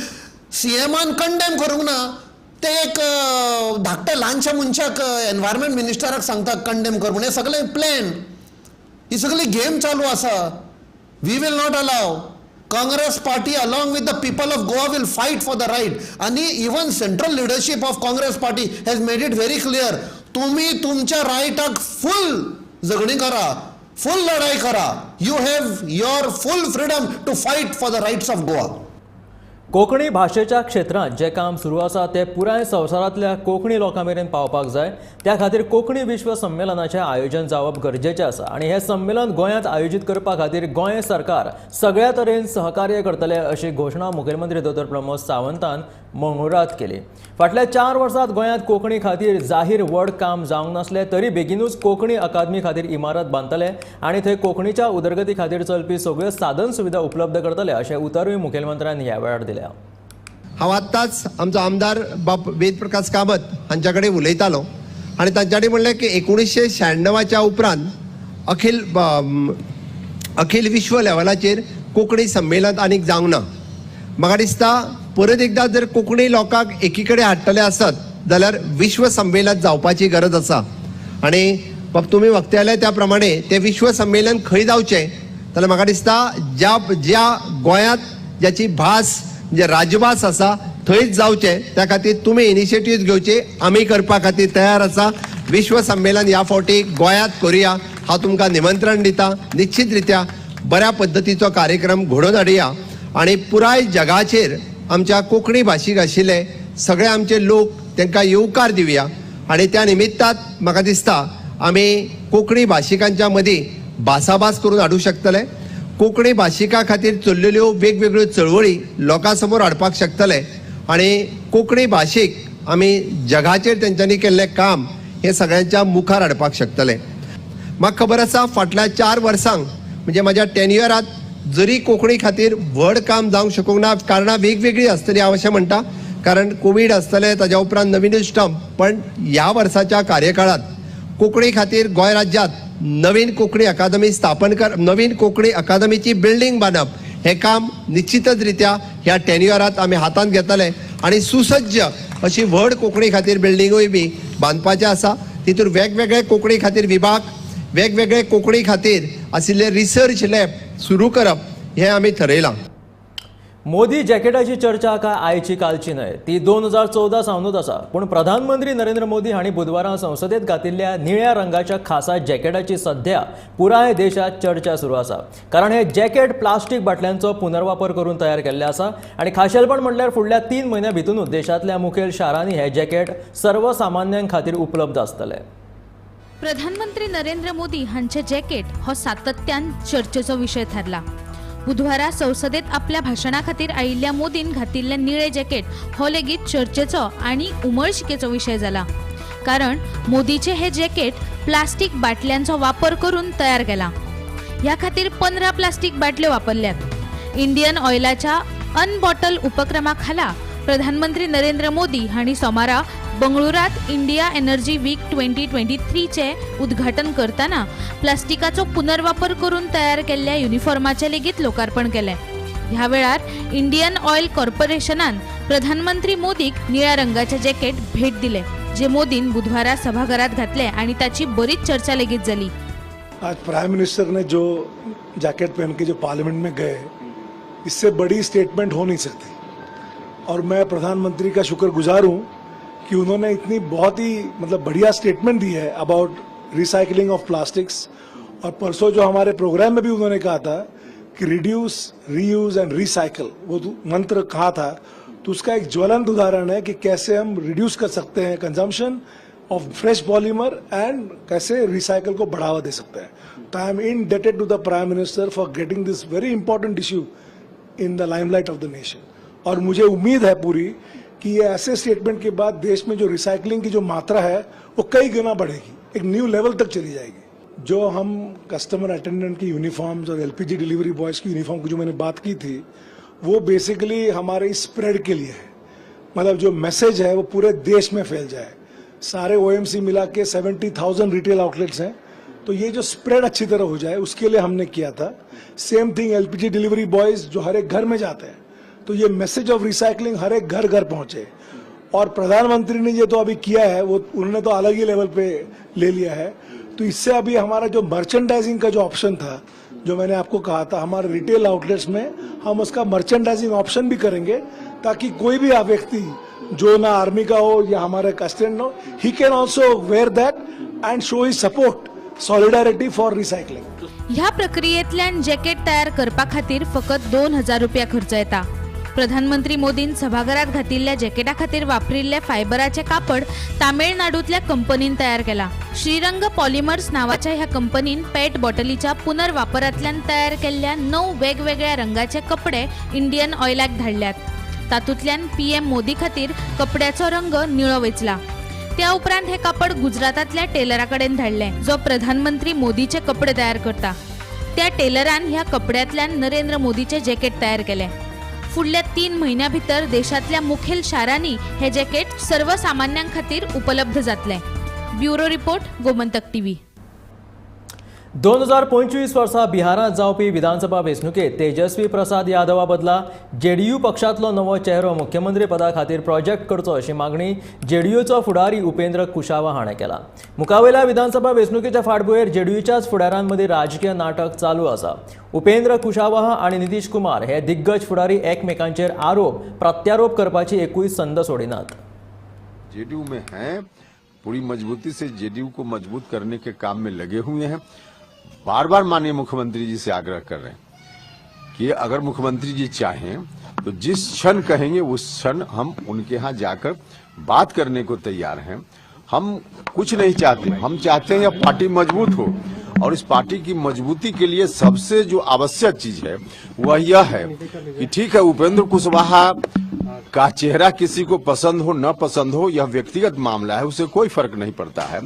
सीएमान कंडेम करूंक ना. ते एक धाकट्या ल्हानशा मनशाक एनवायरमेंट मिनिस्टराक सांगता कंडेम कर म्हूण. हें सगळें प्लॅन, ही सगळी गेम चालू आसा. We will not allow. Congress party along with the people of Goa will fight for the right. आनी even central leadership of Congress party has made it very clear, तुमी तुमच्या रायटाक फूल झगडीं करा, फूल लढाई करा. You have your full freedom to fight for the rights of Goa. Konkani भाशेच्या क्षेत्रांत जें काम सुरू आसा तें पुराय संवसारांतल्या कोंकणी लोकां मेरेन पावपाक जाय. त्या खातीर कोंकणी विश्व संमेलनाचें आयोजन जावप गरजेचें आसा आनी हें संमेलन गोंयांत आयोजीत करपा खातीर गोंय सरकार सगळ्या तरेन सहकार्य करतले अशी घोशणा मुखेलमंत्री दोतोर प्रमोद सावंतान मंगळूरांत केली. फाटल्या 4 वर्सांत गोंयांत कोंकणी खातीर जाहीर व्हड काम जावंक नासलें तरी बेगिनूच कोंकणी अकादमी खातीर इमारत बांदतले आनी थंय कोंकणीच्या उदरगती खातीर चलपी सगळ्यो साधन सुविधा उपलब्ध करतले अशें उतरूय मुखेलमंत्र्यान ह्या वेळार दिलें. हांव आत्ताच आमचो आमदार बाब वेदप्रकाश कामत हांच्या कडेन उलयतालो आनी तांच्या कडेन म्हणलें की 1996 उपरांत अखिल विश्व लेवलाचेर कोंकणी संमेलन आनीक जावंक ना. म्हाका दिसता परत एकदां जर कोंकणी लोकांक एकी कडेन हाडटले आसत जाल्यार विश्व संमेलन जावपाची गरज आसा. आनी बाब तुमी वक्ते त्या प्रमाणे तें विश्व संमेलन खंय जावचें जाल्यार म्हाका दिसता ज्या ज्या गोंयांत ज्याची भास म्हणजे राजभास आसा थंयच जावचें. त्या खातीर तुमी इनिशिएटीव घेवचे, आमी करपा खातीर तयार आसा. विश्व संमेलन ह्या फावटी गोंयांत करुया, हांव तुमकां निमंत्रण दिता. निश्चित रित्या बऱ्या पद्दतीचो कार्यक्रम घडोवन हाडुया आनी पुराय जगाचेर आमच्या कोंकणी भाशीक आशिल्ले सगळे आमचे लोक तांकां येवकार दिवया. आनी त्या निमित्तात म्हाका दिसता आमी कोंकणी भाशिकांच्या मदीं भासाभास करून हाडूंक शकतले. कोंकणी भाशिका खातीर चल्लेल्यो वेगवेगळ्यो चळवळी लोकां समोर हाडपाक शकतले आनी कोंकणी भाशेक आमी जगाचेर तेंच्यांनी केल्लें काम हें सगळ्यांच्या मुखार हाडपाक शकतले. म्हाका खबर आसा फाटल्या 4 वर्सांक म्हणजे म्हाज्या टेन्युअरांत जरी कोंकणी खातीर व्हड काम जावंक शकूंक ना, कारणां वेगवेगळीं आसतलीं हांव अशें म्हणटा, कारण कोवीड आसतलें, ताज्या उपरांत नवीनूच स्टंप, पण ह्या वर्साच्या कार्यकाळांत कोंकणी खातीर गोंय राज्यांत नवीन कोंकणी अकादमी स्थापन कर, नवीन कोंकणी अकादमीची बिल्डींग बांदप हें काम निश्चितच रित्या ह्या टेन्युअरांत आमी हातांत घेतले आनी सुसज्ज अशी व्हड कोंकणी खातीर बिल्डिंगूय बी बांदपाचें आसा. तितूर वेगवेगळे कोंकणी खातीर विभाग, वेगवेगळे कोंकणी खातीर आशिल्ले रिसर्च लॅब सुरू करप हें आमी थरयलां. मोदी जॅकेटाची चर्चा काय आयची कालची न्हय, ती 2014 सावनूच आसा. पूण प्रधानमंत्री नरेंद्र मोदी हांणी बुधवारा संसदेत घातिल्ल्या निळ्या रंगाच्या खासा जॅकेटाची सध्या पुराय देशात चर्चा सुरू आसा. कारण हे जॅकेट प्लास्टीक बाटल्यांचो पुनर्वापर करून तयार केल्ले आसा आनी खाशेलपण म्हणल्यार फुडल्या 3 म्हयन्यां भितरूच देशांतल्या मुखेल शारांनी हे जॅकेट सर्वसामान्यां खातीर उपलब्ध आसतले. प्रधानमंत्री नरेंद्र मोदी हांचे जॅकेट हो सातत्यान चर्चेचो विशय थारला. बुधवारा संसदेत आपल्या भाशणा खातीर आयिल्ल्या मोदीन घातिल्लें निळे जॅकेट हो लेगीत चर्चेचो आनी उमळशिकेचो विशय जाला. कारण मोदीचे हे जॅकेट प्लास्टीक बाटल्यांचो वापर करून तयार केला. ह्या खातीर 15 प्लास्टीक बाटल्यो वापरल्यात. इंडियन ऑयलाच्या अनबॉटल उपक्रमा खाला प्रधानमंत्री नरेंद्र मोदी हांणी सोमारा बंगळुरात इंडिया एनर्जी वीक 2023 उद्घाटन करताना प्लास्टिकाचो पुनर्वापर करून तयार केल्ल्या युनिफॉर्माचे लेगीत लोकार्पण केलें. ह्या वेळार इंडियन ऑयल कॉर्पोरेशनान प्रधानमंत्री मोदीक निळ्या रंगाचे जॅकेट भेट दिले, जे मोदीन बुधवारा सभाघरात घातले आणि ताची बरीच चर्चा लेगीत जाली. आज प्राइम मिनिस्टर ने जो जैकेट पहन के जो पार्लियामेंट में गए, इससे बड़ी स्टेटमेंट हो नहीं सकती. और मैं प्रधानमंत्री का शुक्रगुजार हूँ कि उन्होंने इतनी बहुत ही मतलब बढ़िया स्टेटमेंट दी है अबाउट रिसाइकलिंग ऑफ प्लास्टिक्स. और परसों जो हमारे प्रोग्राम में भी उन्होंने कहा था कि रिड्यूस, रीयूज एंड रिसाइकल, वो मंत्र कहा था, तो उसका एक ज्वलंत उदाहरण है कि कैसे हम रिड्यूस कर सकते हैं consumption of fresh polymer and कैसे रिसाइकल को बढ़ावा दे सकते हैं. तो I am indebted to the prime minister for getting this very important issue in the limelight of the nation. और मुझे उम्मीद है पूरी कि ये ऐसे स्टेटमेंट के बाद देश में जो रिसाइकलिंग की जो मात्रा है वो कई गुना बढ़ेगी, एक न्यू लेवल तक चली जाएगी. जो हम कस्टमर अटेंडेंट की यूनिफॉर्म्स और एलपीजी डिलीवरी बॉयज़ की यूनिफॉर्म की जो मैंने बात की थी, वो बेसिकली हमारे स्प्रेड के लिए है. मतलब जो मैसेज है वो पूरे देश में फैल जाए. सारे ओएमसी मिला के 70,000 रिटेल आउटलेट्स हैं, तो ये जो स्प्रेड अच्छी तरह हो जाए उसके लिए हमने किया था. Same thing LPG delivery boys जो हर एक घर में जाते हैं, तो ये मैसेज ऑफ रिसाइकलिंग हर एक घर घर पहुंचे. और प्रधानमंत्री ने ये तो अभी किया है, वो उन्होंने तो अलग ही लेवल पे ले लिया है. तो इससे अभी हमारा जो मर्चेंडाइजिंग का जो ऑप्शन था, जो मैंने आपको कहा था, हमारे रिटेल आउटलेट्स में हम उसका मर्चेंडाइजिंग ऑप्शन भी करेंगे, ताकि कोई भी व्यक्ति जो ना आर्मी का हो या हमारे कस्टमर हो, he can also wear that and show his support, solidarity for recycling. ह्या प्रक्रियेंतल्यान जॅकेट तयार करपा खातीर फकत 2000 रुपया खर्च येता. प्रधानमंत्री मोदीन सभाघरात घातिल्ल्या जॅकेटा खातीर वापरिल्ले फायबराचे कापड तामिळनाडूंतल्या कंपनीन तयार केला. श्रीरंग पॉलिमर्स नावाच्या ह्या कंपनीन पेट बॉटलीच्या पुनर्वापरांतल्यान तयार केल्ल्या 9 वेगवेगळ्या रंगाचे कपडे इंडियन ऑयलाक धाडल्यात. तातूंतल्यान पीएम मोदी खातीर कपड्याचो रंग निळो वेंचला. त्या उपरांत हे कापड गुजरातांतल्या टेलरा कडेन धाडलें, जो प्रधानमंत्री मोदीचे कपडे तयार करता. त्या टेलरान ह्या कपड्यांतल्यान नरेंद्र मोदीचे जॅकेट तयार केलें. फुडल्या 3 म्हयन्यां भितर देशांतल्या मुखेल शारांनी हे जॅकेट सर्वसामान्यां खातीर उपलब्ध जातलें. Bureau report, Gomantak TV. 2025 वर्सा बिहारांत जावपी विधानसभा वेंचणुकेंत तेजस्वी प्रसाद यादवा बदला जेडीयू पक्षांतलो नवो चेहरो मुख्यमंत्री पदा खातीर प्रोजेक्ट करचो अशी मागणी जेडीयूचो फुडारी उपेंद्र कुशावा हाणें केला. मुखावेल्या विधानसभा वेंचणुकेच्या फाटभुंयेर जेडीयूच्याच फुडारांमदीं राजकीय नाटक चालू आसा. उपेंद्र कुशावाहा आनी नितीश कुमार हे दिग्गज फुडारी एकमेकांचेर आरोप प्रत्यारोप करपाची एकूय संद सोडिनात. जेडीयू में हैं, पूरी मजबूती से जेडीयू को मजबूत करने के काम में लगे हुए हैं. बार बार माननीय मुख्यमंत्री जी से आग्रह कर रहे हैं कि अगर मुख्यमंत्री जी चाहें तो जिस क्षण कहेंगे उस क्षण हम उनके यहाँ जाकर बात करने को तैयार हैं. हम कुछ नहीं चाहते, हम चाहते हैं यह पार्टी मजबूत हो और इस पार्टी की मजबूती के लिए सबसे जो आवश्यक चीज है वह यह है कि ठीक है, उपेंद्र कुशवाहा का चेहरा किसी को पसंद हो न पसंद हो, यह व्यक्तिगत मामला है, उसे कोई फर्क नहीं पड़ता है।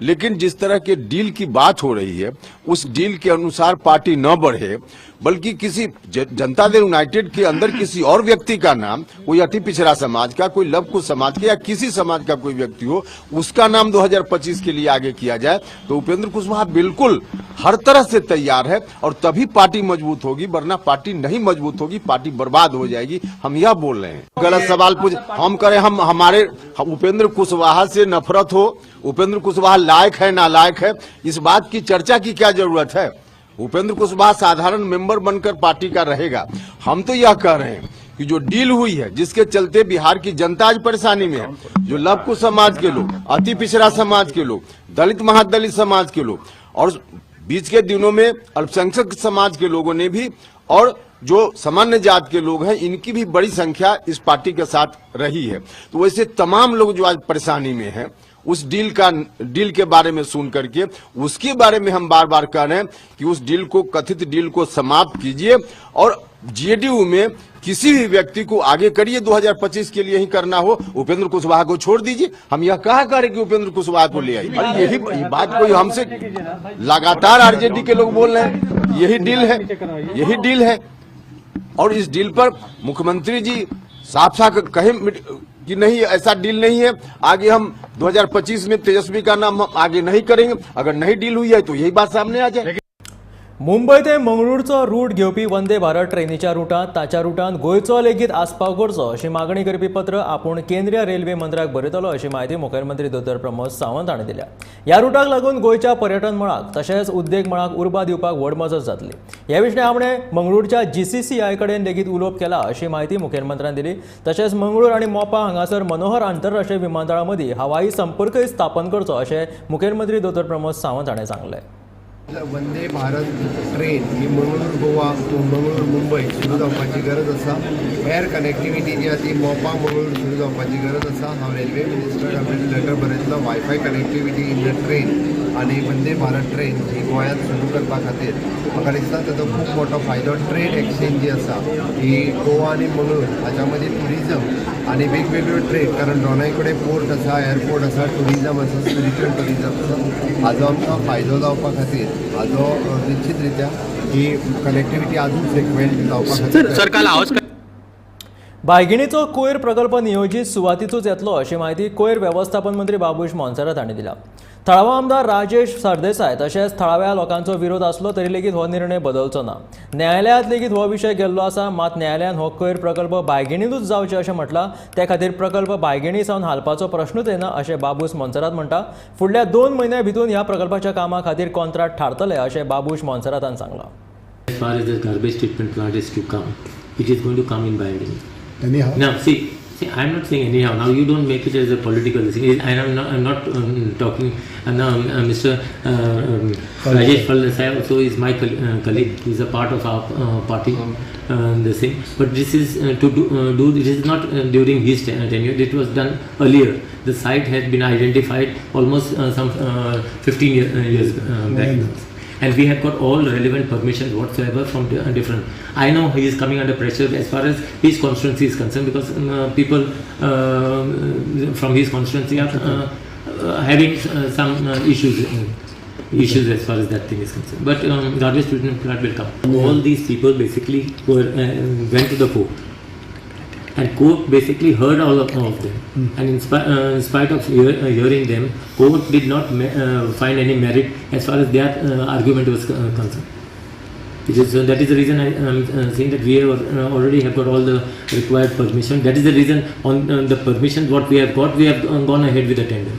लेकिन जिस तरह के डील की बात हो रही है, उस डील के अनुसार पार्टी न बढ़े, बल्कि किसी जनता दल यूनाइटेड के अंदर किसी और व्यक्ति का नाम, कोई अति पिछड़ा समाज का, कोई लवकुश समाज के या किसी समाज का कोई व्यक्ति हो, उसका नाम 2025 के लिए आगे किया जाए तो उपेंद्र कुशवाहा बिल्कुल हर तरह से तैयार है और तभी पार्टी मजबूत होगी, वरना पार्टी नहीं मजबूत होगी, पार्टी बर्बाद हो जाएगी। हम यह बोल रहे हैं। गलत सवाल पूछ हम करें, हम हमारे उपेंद्र कुशवाहा से नफरत हो, उपेंद्र कुशवाहा लायक है नालायक है, इस बात की चर्चा की क्या जरूरत है। उपेंद्र कुशवाहा साधारण मेंबर बनकर पार्टी का रहेगा। हम तो यह कह रहे हैं कि जो डील हुई है, जिसके चलते बिहार की जनता आज परेशानी में है, जो लवकुश समाज के लोग, अति पिछड़ा समाज के लोग, दलित महादलित समाज के लोग और बीच के दिनों में अल्पसंख्यक समाज के लोगों ने भी और जो सामान्य जात के लोग हैं, इनकी भी बड़ी संख्या इस पार्टी के साथ रही है। तो वैसे तमाम लोग जो आज परेशानी में हैं, उस डील के बारे में सुन करके उसके बारे में हम बार बार कह रहे हैं कि उस डील को, कथित डील को समाप्त कीजिए और जेडीयू में किसी भी व्यक्ति को आगे करिए, 2025 के लिए ही करना हो, उपेंद्र कुशवाहा को छोड़ दीजिए। हम यह कहा करें कि उपेंद्र कुशवाहा को ले आइए। और यही बात कोई हमसे लगातार आरजेडी के लोग बोल रहे हैं, यही डील है, यही डील है। और इस डील पर मुख्यमंत्री जी साफ साफ कहें कि नहीं, ऐसा डील नहीं है, आगे हम 2025 में तेजस्वी का नाम हम आगे नहीं करेंगे। अगर नहीं डील हुई है तो यही बात सामने आ जाए। मुंबय ते मंगळूरचो रूट घेवपी वंदे भारत ट्रेनीच्या रुटांत ताच्या रुटांत गोंयचो लेगीत आस्पाव करचो अशी मागणी करपी पत्र आपूण केंद्रीय रेल्वे मंत्र्याक बरयतलो अशी म्हायती मुखेलमंत्री दोतोर प्रमोद सावंत हांणी दिल्या। ह्या रुटाक लागून गोंयच्या पर्यटन मळाक तशेंच उद्देग मळाक उर्बा दिवपाक व्हड मजत जातली। ह्या विशीं आपणे मंगळूरच्या GCCI कडेन लेगीत उलोवप केला अशी म्हायती मुखेलमंत्र्यान दिली। तशेंच मंगळूर आनी मोपा हांगासर मनोहर आंतरराष्ट्रीय विमानतळा मदीं हवाई संपर्कय स्थापन करचो अशें मुखेलमंत्री दोतोर प्रमोद सावंत हांणी सांगलें। वंदे भारत ट्रेन ही मंगळूर गोवा टू मंगळूर मुंबय सुरू जावपाची गरज आसा। एअर कनेक्टिविटी जी आसा ती मोपा मंगळूर सुरू जावपाची गरज आसा। हांव रेल्वे मिनिस्टराक आपल्याला letter बरयतलो wifi connectivity in the train आनी वंदे भारत ट्रेन ही गोंयांत सुरू करपा खातीर म्हाका दिसता ताचो खूब मोठो फायदो। ट्रेड एक्सचेंज जी आसा ही गोवा आनी मंगळूर हाच्या मदीं ट्युरिजम आनी वेगवेगळ्यो ट्रेड, कारण दोनाय कडेन पोर्ट आसा, एअरपोर्ट आसा, ट्युरिजम आसा, स्पिरिच्युअल ट्युरिजम आसा, हाजो आमकां फायदो जावपा खातीर हाजो निश्चित रित्या ही कनेक्टिविटी अजून फ्रिक्वेंट जावपा खातीर। बायगिणीचो कोयर प्रकल्प नियोजीत सुवातीतूच येतलो अशी म्हायती कोयर वेवस्थापन मंत्री बाबूश मोन्सेरात हांणी दिल्या। थळावो आमदार राजेश सरदेसाय तशेंच थळाव्या लोकांचो विरोध आसलो तरी लेगीत हो निर्णय बदलचो ना। न्यायालयांत लेगीत हो विशय गेल्लो आसा, मात न्यायालयान हो कोयर प्रकल्प बायगिणींतूच जावचें अशें म्हटलां। ते खातीर प्रकल्प बायगिणी सावन हालपाचो प्रश्नूच येना अशें बाबूश मोन्सेरात म्हणटा। फुडल्या 2 म्हयन्या भितर ह्या प्रकल्पाच्या कामा खातीर कॉन्ट्राक्ट थारतले अशें बाबूश मोन्सेरातान सांगलां। As far as the garbage treatment plant is to come, it is going to come in Baidigini. Anyhow. Now, see, I'm not saying anyhow. Now, you don't make it as a political thing. I'm not talking. Now, Mr. Rajesh Faldesai also is my colleague. He's a part of our party. The same. But this is to do. This is not during his tenure. It was done earlier. The site has been identified almost some 15 years back. And we have got all relevant permissions whatsoever from different. I know he is coming under pressure as far as his constituency is concerned, because people from his constituency are having some issues as far as that thing is concerned. But garbage treatment plant will come. All these people basically were went to the court, and court basically heard all of them, and in spite of hearing them, court did not find any merit as far as their argument was concerned. It is, that is the reason I am saying that we have already have got all the required permission. That is the reason on the permission what we have got, we have gone ahead with the tender.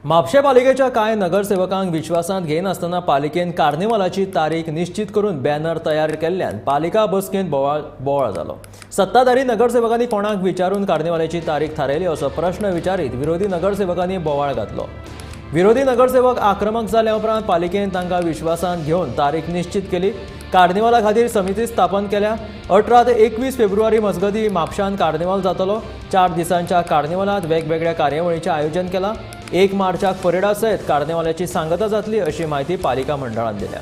म्हापशें पालिकेच्या कांय नगरसेवकांक विश्वासांत घेयनासतना पालिकेन कार्निवालाची तारीख निश्चित करून banner तयार केल्ल्यान पालिका बसकेंत बोवाळ जालो। सत्ताधारी नगरसेवकांनी कोणाक विचारून कार्निवालाची तारीख थारायली असो प्रश्न विचारीत विरोधी नगरसेवकांनी बोवाळ घातलो। विरोधी नगरसेवक आक्रमक जाल्या उपरांत पालिकेन तांकां विश्वासांत घेवन तारीख निश्चित केली। कार्निवाला खातीर समिती स्थापन केल्या। 18 ते 21 फेब्रुवारी मजगतीं म्हापशांत कार्निवाल जातलो। 4 दिसांच्या कार्निवालांत वेगवेगळ्या कार्यावळींचें आयोजन केलां। 1 मार्चाक परेडा सयत कार्निवालाची सांगता जातली अशी म्हायती पालिका मंडळान दिल्या.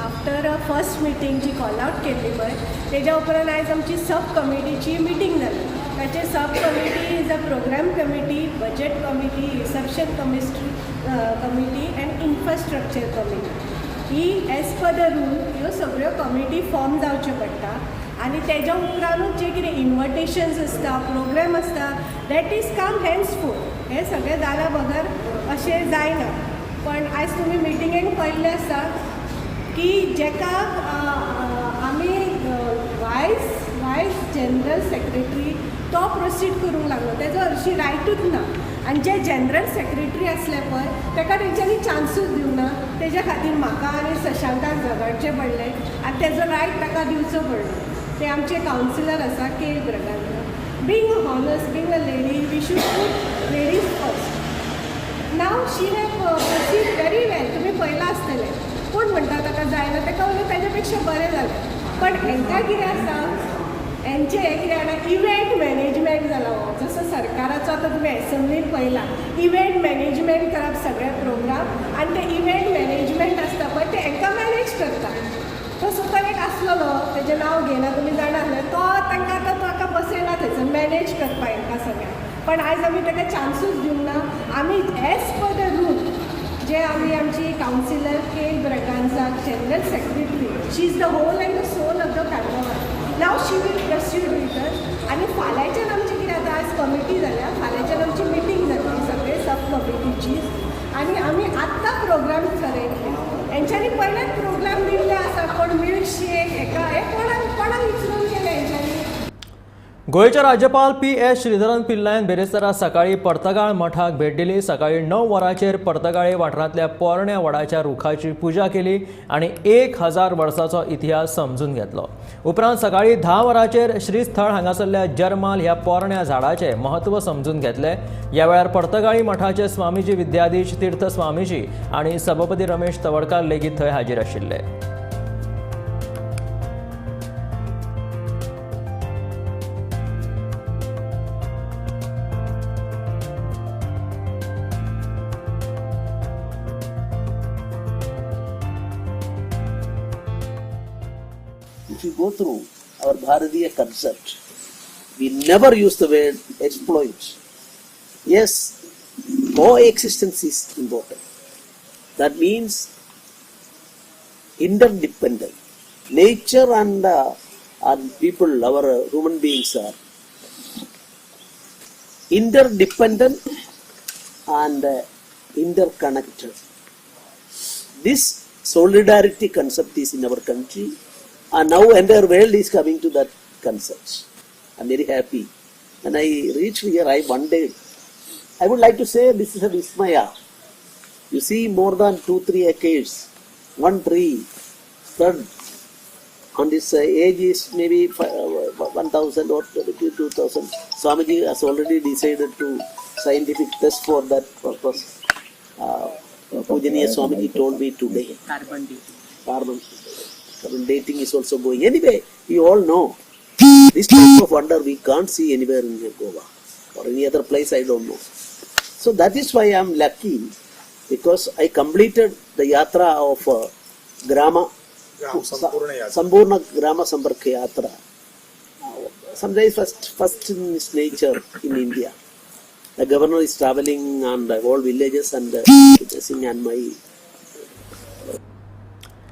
आफ्टर फर्स्ट मिटींग जी कॉल आउट केल्ली पळय तेज्या उपरांत आयज आमची सब कमिटीची मिटींग जाली. ताचे sub committee is a programme committee, budget committee, reception committee and infrastructure committee. He as per the rule ह्यो सगळ्यो कमिटी फॉर्म जावच्यो पडटा आनी तेज्या उपरांतूच जे कितें इन्विटेशन्स आसता, प्रोग्राम आसता, that is come henceforth. हें सगळें जाल्या बगर अशें जायना. पण आयज तुमी मिटिंगेक पळयल्लें आसा की जेका आमी वायस जनरल सेक्रेटरी तो प्रोसीड करूंक लागलो, तेजो हरशीं रायटूच ना. आनी जे जनरल सेक्रेटरी आसले पळय ताका तेंच्यांनी चान्सूच दिवंक ना. तेज्या खातीर म्हाका आनी शशांकाक झगडचें पडलें आनी तेजो रायट ताका दिवचो पडलो. ते आमचे कावन्सिलर आसा K Braganza. Being a honest, being a lady, we should put ladies first. Now she have proceed very well. तुमी पळयलां आसतलें. कोण म्हणटा ताका जायना, ताका उलट ताज्या पेक्षा बरें जालें. पण हेंकां कितें आसा, हेंचें हें कितें जाणा, इव्हेंट मॅनेजमेंट जाला हो. जसो सरकाराचो आतां तुमी एसेंब्लीन पळयला, इव्हेंट मॅनेजमेंट करप सगळे प्रोग्राम, आनी ते इव्हेंट मॅनेजमेंट आसता पळय ते हेंकां मॅनेज करता. तो सुद्दां एक आसलेलो, तेजें नांव घेयना, तुमी जाणा आसले, तो तांकां आतां ताका बसयला थंयसर मॅनेज करपाक हेंकां सगळ्यांक. पण आयज आमी ताका चान्सूच दिवंक ना. आमी एज पर the rule जे आमी आमची councillor K Braganza general secretary, she is the whole and the soul of the carnival. Now she will proceed with us. आनी फाल्यांच्यान आमची कितें आतां आयज कमिटी जाल्या, फाल्यांच्यान आमची मिटींग जातली सगळे सब कमिटीची आनी आमी आत्तां प्रोग्राम थरयतले. हेंच्यांनी पयलेच प्रोग्राम दिल्ले आसा, कोण मिल्कशेक हेका हें कोणाक कोणाक विचरून केलें हेंच्यांनी. गोंयचे राज्यपाल पी.एस. श्रीधरन पिल्लायन बेरेस्तारा सकाळी पर्तगाळ मठाक भेट दिली. सकाळी 9 वरांचेर पर्तगाळे वाठारांतल्या पोरण्या वडाच्या रुखाची पुजा केली आनी 1000 वर्साचो इतिहास समजून घेतलो. उपरांत सकाळी 10 वरांचेर श्रीस्थळ हांगासरल्या जर्माल ह्या पोरण्या झाडाचें म्हत्व समजून घेतलें. ह्या वेळार पर्तगाळी मठाचे स्वामीजी विद्याधीश तीर्थ स्वामीजी आनी सभापती रमेश तवडकार लेगीत थंय हाजीर आशिल्ले. If you go through our Bharatiya concept, we never use the word exploit. Yes, coexistence is important. That means interdependent. Nature and people, our human beings are interdependent and interconnected. This solidarity concept is in our country. And now entire world is coming to that concept. I'm very happy. When I reached here, I wondered. I would like to say this is a vismaya. You see more than 2-3 acres, one tree spread on this age is maybe 1,000 or 2,000. Swamiji has already decided to scientific test for that purpose. Pujaniya Swamiji told me today. Carbon dating. Carbon dating is also going. Anyway, we all know this type of wonder we can't see anywhere in Goa or any other place, I don't know. So that is why I am lucky, because I completed the yatra of Grama Sampurna Grama Sampark Yatra. Sometimes first in its nature in India. The governor is traveling and all villages and witnessing and my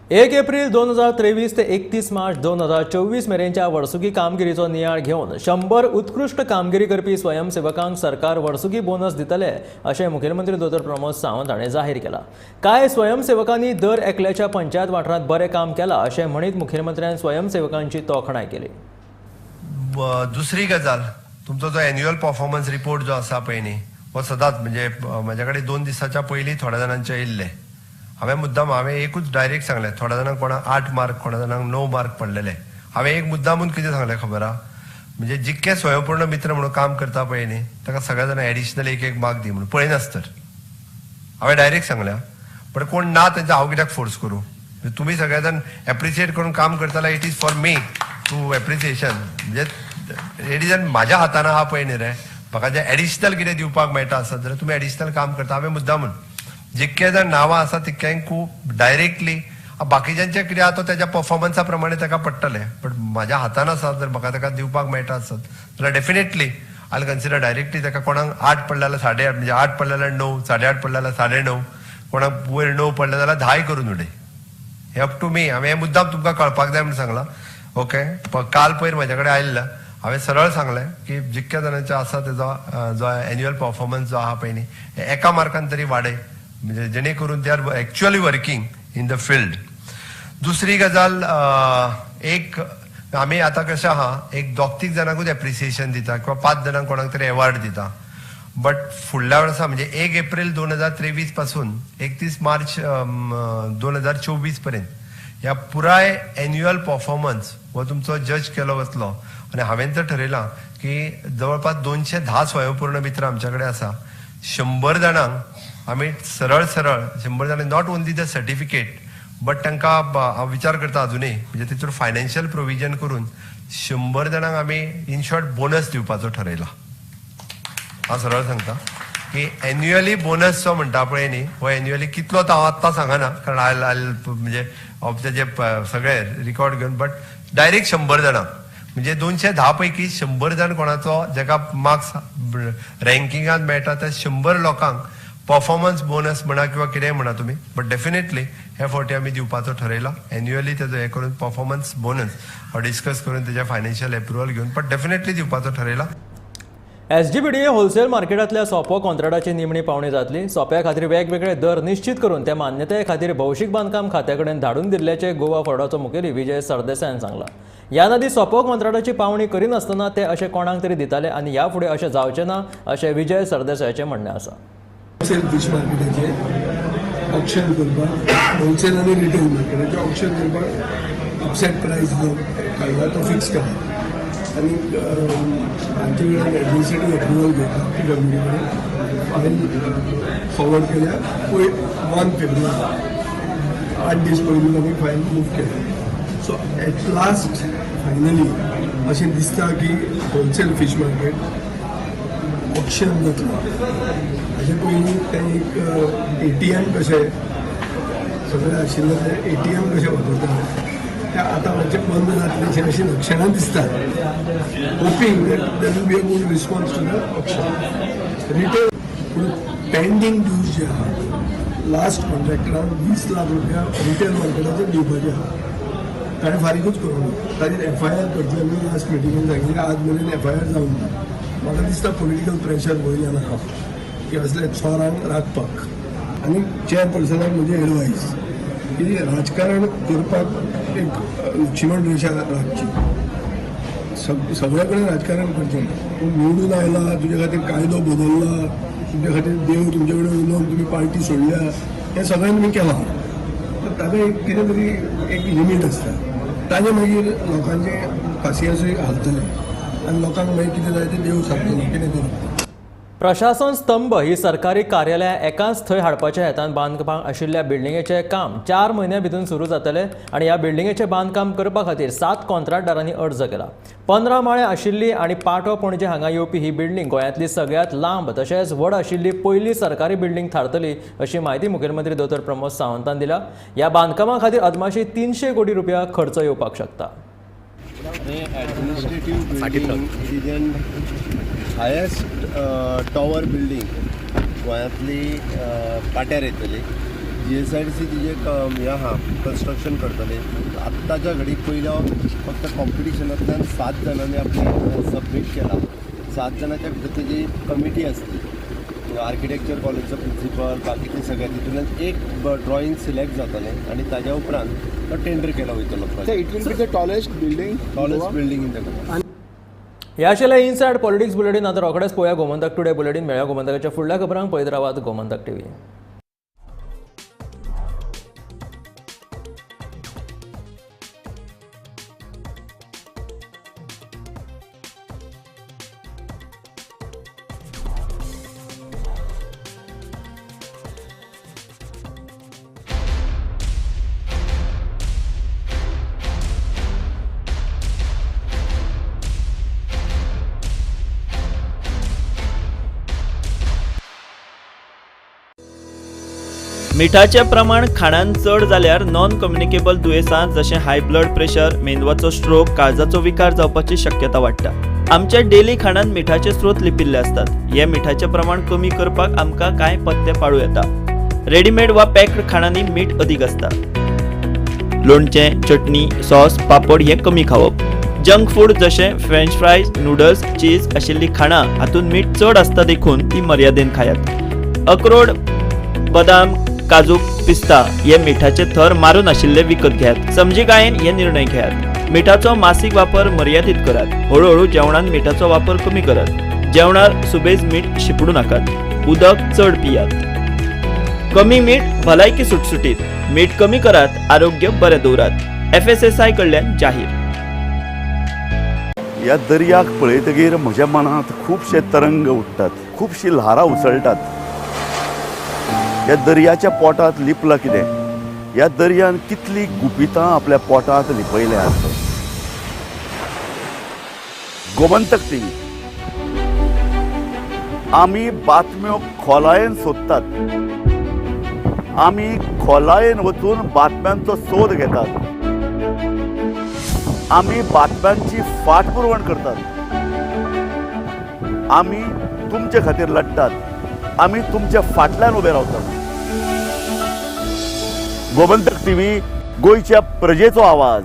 1 April 2023 ते 31 मार्च 2024 मेरेनच्या वर्सुकी कामगिरीचो नियाळ घेवन 100 उत्कृश्ट कामगिरी करपी स्वयंसेवकांक सरकार वर्सुकी बोनस दितले अशें मुखेलमंत्री दोतोर प्रमोद सावंत हाणें जाहीर केलां. कांय स्वयंसेवकांनी दर एकल्याच्या पंचायत वाठारांत बरें काम केलां अशें म्हणीत मुखेलमंत्र्यान स्वयंसेवकांची तोखणाय केली. दुसरी गजाल, तुमचो जो एन्युअल परफॉर्मन्स रिपोर्ट जो आसा पळय न्ही, हो सदांच म्हणजे म्हज्या कडेन 2 दिसाच्या पयलीं थोड्या जाणांचे येयल्ले. हांवें मुद्दाम हांवें एकूच डायरेक्ट सांगलें, थोड्या जाणांक कोणाक 8 मार्क, कोणा जाणांक 9 मार्क पडलेले. हांवें एक मुद्दामून कितें सांगलें खबर आहा, म्हणजे जितके स्वयंपूर्ण मित्र म्हणून काम करता पळय न्ही, ताका सगळ्या जाणां एडिशनल 1-1 मार्क दी म्हणून पळयनासतर हांवें डायरेक्ट सांगल्या. पण कोण ना तेंचा हांव कित्याक फोर्स करूं, तुमी सगळे जाण एप्रिशिएट करून काम करताले, it is for me. To appreciation म्हणजे it is म्हाज्या हातान आहा पळय न्ही रे, म्हाका जें एडिशनल कितें दिवपाक मेळटा आसत जाल्यार तुमी एडिशनल काम करता. हांवें मुद्दामून जितके जाण नांवां आसा तितक्यांक खूब डायरेक्टली, बाकीच्यांचे कितें आहा तो तेज्या परफॉर्मन्सा प्रमाणे ताका पडटलें, बट म्हाज्या हातान आसा जर म्हाका ताका दिवपाक मेळटा आसत जाल्यार डेफिनेटली I consider directly ताका. कोणाक 8 पडले जाल्यार 8.5, म्हणजे 8 पडले जाल्यार 9, 8.5 पडले जाल्यार 9.5, कोणाक वयर 9 पडले जाल्यार 10 करून उडय. हे अप टू मी. हांवें हें मुद्दाम तुमकां कळपाक जाय म्हूण सांगलां. ओके, काल पयर म्हज्या कडेन आयिल्लो, हांवें सरळ सांगलें की जितक्या जाणांचो आसा तेजो जो एन्युअल परफॉर्मन्स जो आहा पळय न्ही, एका मार्कान तरी वाडय, म्हणजे जेणे करून they are actually working in the field. दुसरी गजाल, एक आमी आतां कशें आहा, एक 2-3 जाणांकूच एप्रिसिएशन दिता किंवा 5 जाणांक कोणाक तरी एवॉर्ड दिता, बट फुडल्या वर्सा म्हणजे 1 एप्रील 2023 पासून 31 मार्च 2024 पर्यंत ह्या पुराय एन्युअल परफॉर्मन्स हो तुमचो जज केलो वतलो. आनी हांवें तर ठरयलां की जवळपास 210 स्वयंपूर्ण मित्र आमच्या कडेन आसा. 100 जाणांक आमी सरळ सरळ 100 जाणांक not only the certificate but तांकां हांव विचार करता अजुनूय म्हणजे तितून फायनान्शियल प्रोविजन करून 100 जाणांक आमी इन शॉर्ट बोनस दिवपाचो ठरयला. हांव सरळ सांगता की एन्युअली बोनस जो म्हणटा पळय न्ही, हो एन्युअली कितलो तो हांव आत्तां सांगना, कारण I म्हणजे तेजे सगळे रिकॉर्ड घेवन, बट डायरेक्ट 100 जाणांक म्हणजे 210 पैकी 100 जाण कोणाचो जेका मार्क्स रँकिंगान मेळटा त्या 100 लोकांक परफॉर्मन्स बोनस म्हणा किंवा कितेंय म्हणा तुमी, बट डेफिनेटली हे फावटी आमी दिवपाचो ठरयला एन्युअली तेजो हें करून परफॉर्मन्स बोनस डिस्कस करून तेजें फायनान्शियल एप्रुवल घेवन, बट डेफिनेटली दिवपाचो ठरयला. एसजीपीडीए होलसेल मार्केटांतल्या सोपो कॉन्ट्रॅक्टाची निमणी पावणी जातली. सोप्या खातीर वेगवेगळे दर निश्चित करून ते मान्यताये खातीर भौशीक बांदकाम खात्या कडेन धाडून दिल्ल्याचे गोवा फॉरवर्डाचो मुखेली विजय सरदेसायान सांगला. ह्या आदीं सोपो कॉन्ट्रॅक्टाची पावणी करिनासतना ते अशें कोणाक तरी दिताले आनी ह्या फुडें अशें जावचें ना अशें विजय सरदेसायाचें म्हणणें आसा. होलसेल फीश मार्केटाचें ऑक्शन करपाक, होलसेल आनी रिटेल मार्केटाचें ऑक्शन करपाक अपसेट प्रायस जो काडला तो फिक्स केला आनी आमचे कडेन एडमिनिस्ट्रेटीव एप्रुवल घेतला पी डब्ल्यू डी कडेन फायल फॉरवर्ड केल्या पयर 1 फेब्रुवारी 8 दीस पयलीं आमी फायल मूव केल्या. सो एट लास्ट फायनली अशें दिसता की होलसेल फीश मार्केट ऑक्शन जातलो. हाजे पयलीं तें एक ATM कशें सगळें आशिल्लें तें ATM कशें वापरताले ते आतां मातशें बंद जातलें अशीं लक्षणां दिसतात. Hoping that there will be a good response to the auction. Retail पूण पेंडींग ड्यूज जे आहा लास्ट कॉन्ट्रॅक्टरान 20 लाख रुपया रिटेल मार्केटाचेर दिवपाचे आहा, ताणें फारीकूच करूंक ना. ताजेर FIR करतले आमी लास्ट मिटिंगेन सांगिल्लें, आज मेरेन FIR जावंक ना. म्हाका दिसता पॉलिटिकल प्रेशर वयल्यान आहा की असले चोरांक राखपाक. आनी चेअरपर्सनाक म्हजी एडवायस की राजकारण करपाक एक लक्ष्मण रेशा राखची. सगळे कडेन राजकारण करचें ना. तूं निवडून आयला, तुजे खातीर कायदो बदल्ला, तुमचे खातीर देव तुमचे कडेन उलोवन तुमी पार्टी सोडल्या, हें सगळें तुमी केलां, तर ताका एक कितें तरी एक लिमीट आसता. ताजें मागीर लोकांचें पासियेंसूय हालतलें आनी लोकांक मागीर कितें जाय तें देव सांगतलो कितें करप. प्रशासन स्तंभ ही सरकारी कार्यालयां एकाच थंय हाडपाच्या हेतान बांदकाम आशिल्ल्या बिल्डिंगेचें काम 4 म्हयन्यां भितर सुरू जातलें आनी ह्या बिल्डिंगेचें बांदकाम करपा खातीर 7 कॉन्ट्रॅक्टदारांनी अर्ज केला. 15 माळे आशिल्ली आनी पाटो पणजे हांगा येवपी ही बिल्डिंग गोंयांतली सगळ्यांत लांब तशेंच व्हड आशिल्ली पयली सरकारी बिल्डिंग थारतली अशी म्हायती मुखेलमंत्री दोतोर प्रमोद सावंतान दिल्या. ह्या बांदकामा खातीर अदमाशी 300 कोटी रुपया खर्च येवपाक शकता. हायेस्ट टॉवर बिल्डींग गोंयांतली पाट्यार येतली. GSIDC तिजें हें आहा कन्स्ट्रक्शन करतले. आत्ताच्या घडीक पयलो फक्त कॉम्पिटिशनांतल्यान 7 जाणांनी आपलें सबमीट केलां. 7 जाणांच्या भितर तेजी कमिटी आसली, आर्किटेक्चर कॉलेजचो प्रिंसिपल, बाकीचे सगळे, तितूंतल्यान एक ड्रॉइंग सिलेक्ट जातलें आनी ताज्या उपरांत तो टेंडर केलो वयतलो. It will be the tallest building, tallest building in the Goa. ह्या आशिल्लें इनसायड पॉलिटिक्स बुलेटीन. आतां रोखडेंच पळोवया गोमंतक टुडे बुलेटीन. मेळया गोमंतकाच्या फुडल्या खबरांक. पळयत रावात गोमंतक टीव्ही. मिठाचें प्रमाण खाणान चड जाल्यार नॉन कम्युनिकेबल दुयेंसां जशें हाय ब्लड प्रेशर, मेंदवाचो स्ट्रोक, काळजाचो विकार जावपाची शक्यता वाडटा. आमच्या डेली खाणान मिठाचे स्रोत लिपिल्ले आसतात. हे मिठाचें प्रमाण कमी करपाक आमकां कांय पथ्य पाळूं येता. रेडीमेड वा पॅक्ड खाणांनी मीठ अदीक आसता. लोणचें, चटणी, सॉस, पापड हे कमी खावप. जंक फूड जशें फ्रेंच फ्रायज, नूडल्स, चीज आशिल्लीं खाणां हातूंत मीठ चड आसता देखून ती मर्यादेन खायात. अक्रोड, बदाम, काजू, पिस्ता हे मिठाचे थर मारून आशिल्ले विकत घेयात. समजिकायेन हे निर्णय घेयात. मिठाचो मासीक वापर मर्यादीत करात. हळूहळू जेवणान मिठाचो वापर कमी करात. जेवणार सुबेज मीठ शिपडू नाकात. उदक चड पियात. कमी मीठ भलायकी सुटसुटीत. मीठ कमी करात, आरोग्य बरें दवरात. FSSAI कडल्यान जाहीर. ह्या दर्याक पळयतगीर म्हज्या मनांत खुबशे तरंग उठ्ठात, खुबशी ल्हारां उसळटात. ह्या दर्याच्या पोटांत लिपलां कितें? ह्या दर्यान कितली गुपितां आपल्या पोटांत लिपयल्यात. गोमंतक टीव्ही आमी बातम्यो खोलायेन सोदतात. आमी खोलायेन वचून बातम्यांचो सोद घेतात. आमी बातम्यांची फाटपुरवण करतात. आमी तुमचे खातीर लढटात. आमी तुमच्या फाटल्यान उबे रावतात. गोमंतक टीव्ही, गोंयच्या प्रजेचो आवाज.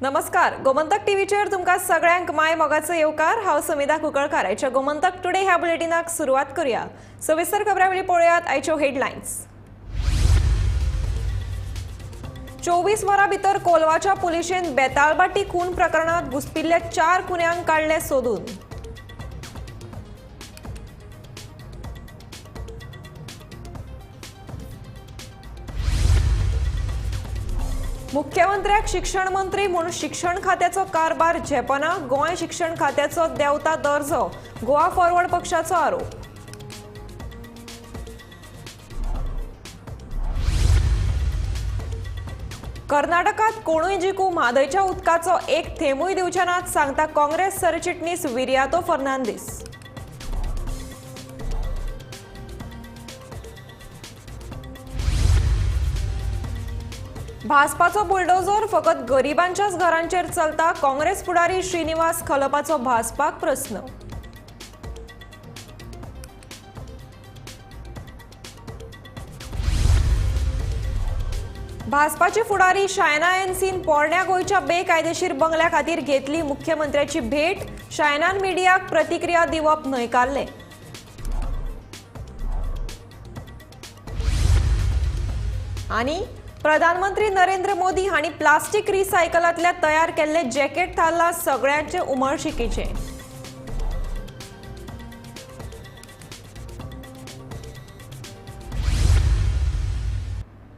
नमस्कार, गोमंतक टीव्हीचेर तुमकां सगळ्यांक माय मोगाचो येवकार. हांव समिधा कुंकळकार. आयच्या गोमंतक टुडे ह्या बुलेटिनाक सुरवात करूया. सविस्तर खबरां वेळी पळोवयात आयच्यो हेडलायन्स. 24 वरां भितर कोलवाच्या पुलिशेन बेतालबाटी खून प्रकरणांत घुसपिल्ल्या 4 खुन्यांक काडले सोदून. मुख्यमंत्र्याक शिक्षण मंत्री म्हूण शिक्षण खात्याचो कारभार झेपना. गोंय शिक्षण खात्याचो देंवता दर्जो, गोवा फॉरवर्ड पक्षाचो आरोप. कर्नाटकात कोणूय जिखू, म्हादयच्या उदकाचो एक थेंबूय दिवचे नात, सांगता काँग्रेस सरचिटणीस विरियातो फर्नांडीस. भाजपाचो बुलडोजर फकत गरिबांच्याच घरांचेर चलता, काँग्रेस फुडारी श्रीनिवास खलपाचो भाजपाक प्रस्न. भाजपाची फुडारी शायना एनसीन पोरण्या गोंयच्या बेकायदेशीर बंगल्या खातीर घेतली मुख्यमंत्र्याची भेट. शायनान मिडियाक प्रतिक्रिया दिवप न्हयकारलें. आनी प्रधानमंत्री नरेंद्र मोदी हांणी प्लास्टीक रिसायकलांतल्या तयार केल्ले जॅकेट थारला सगळ्यांचे उमळशिकेचें.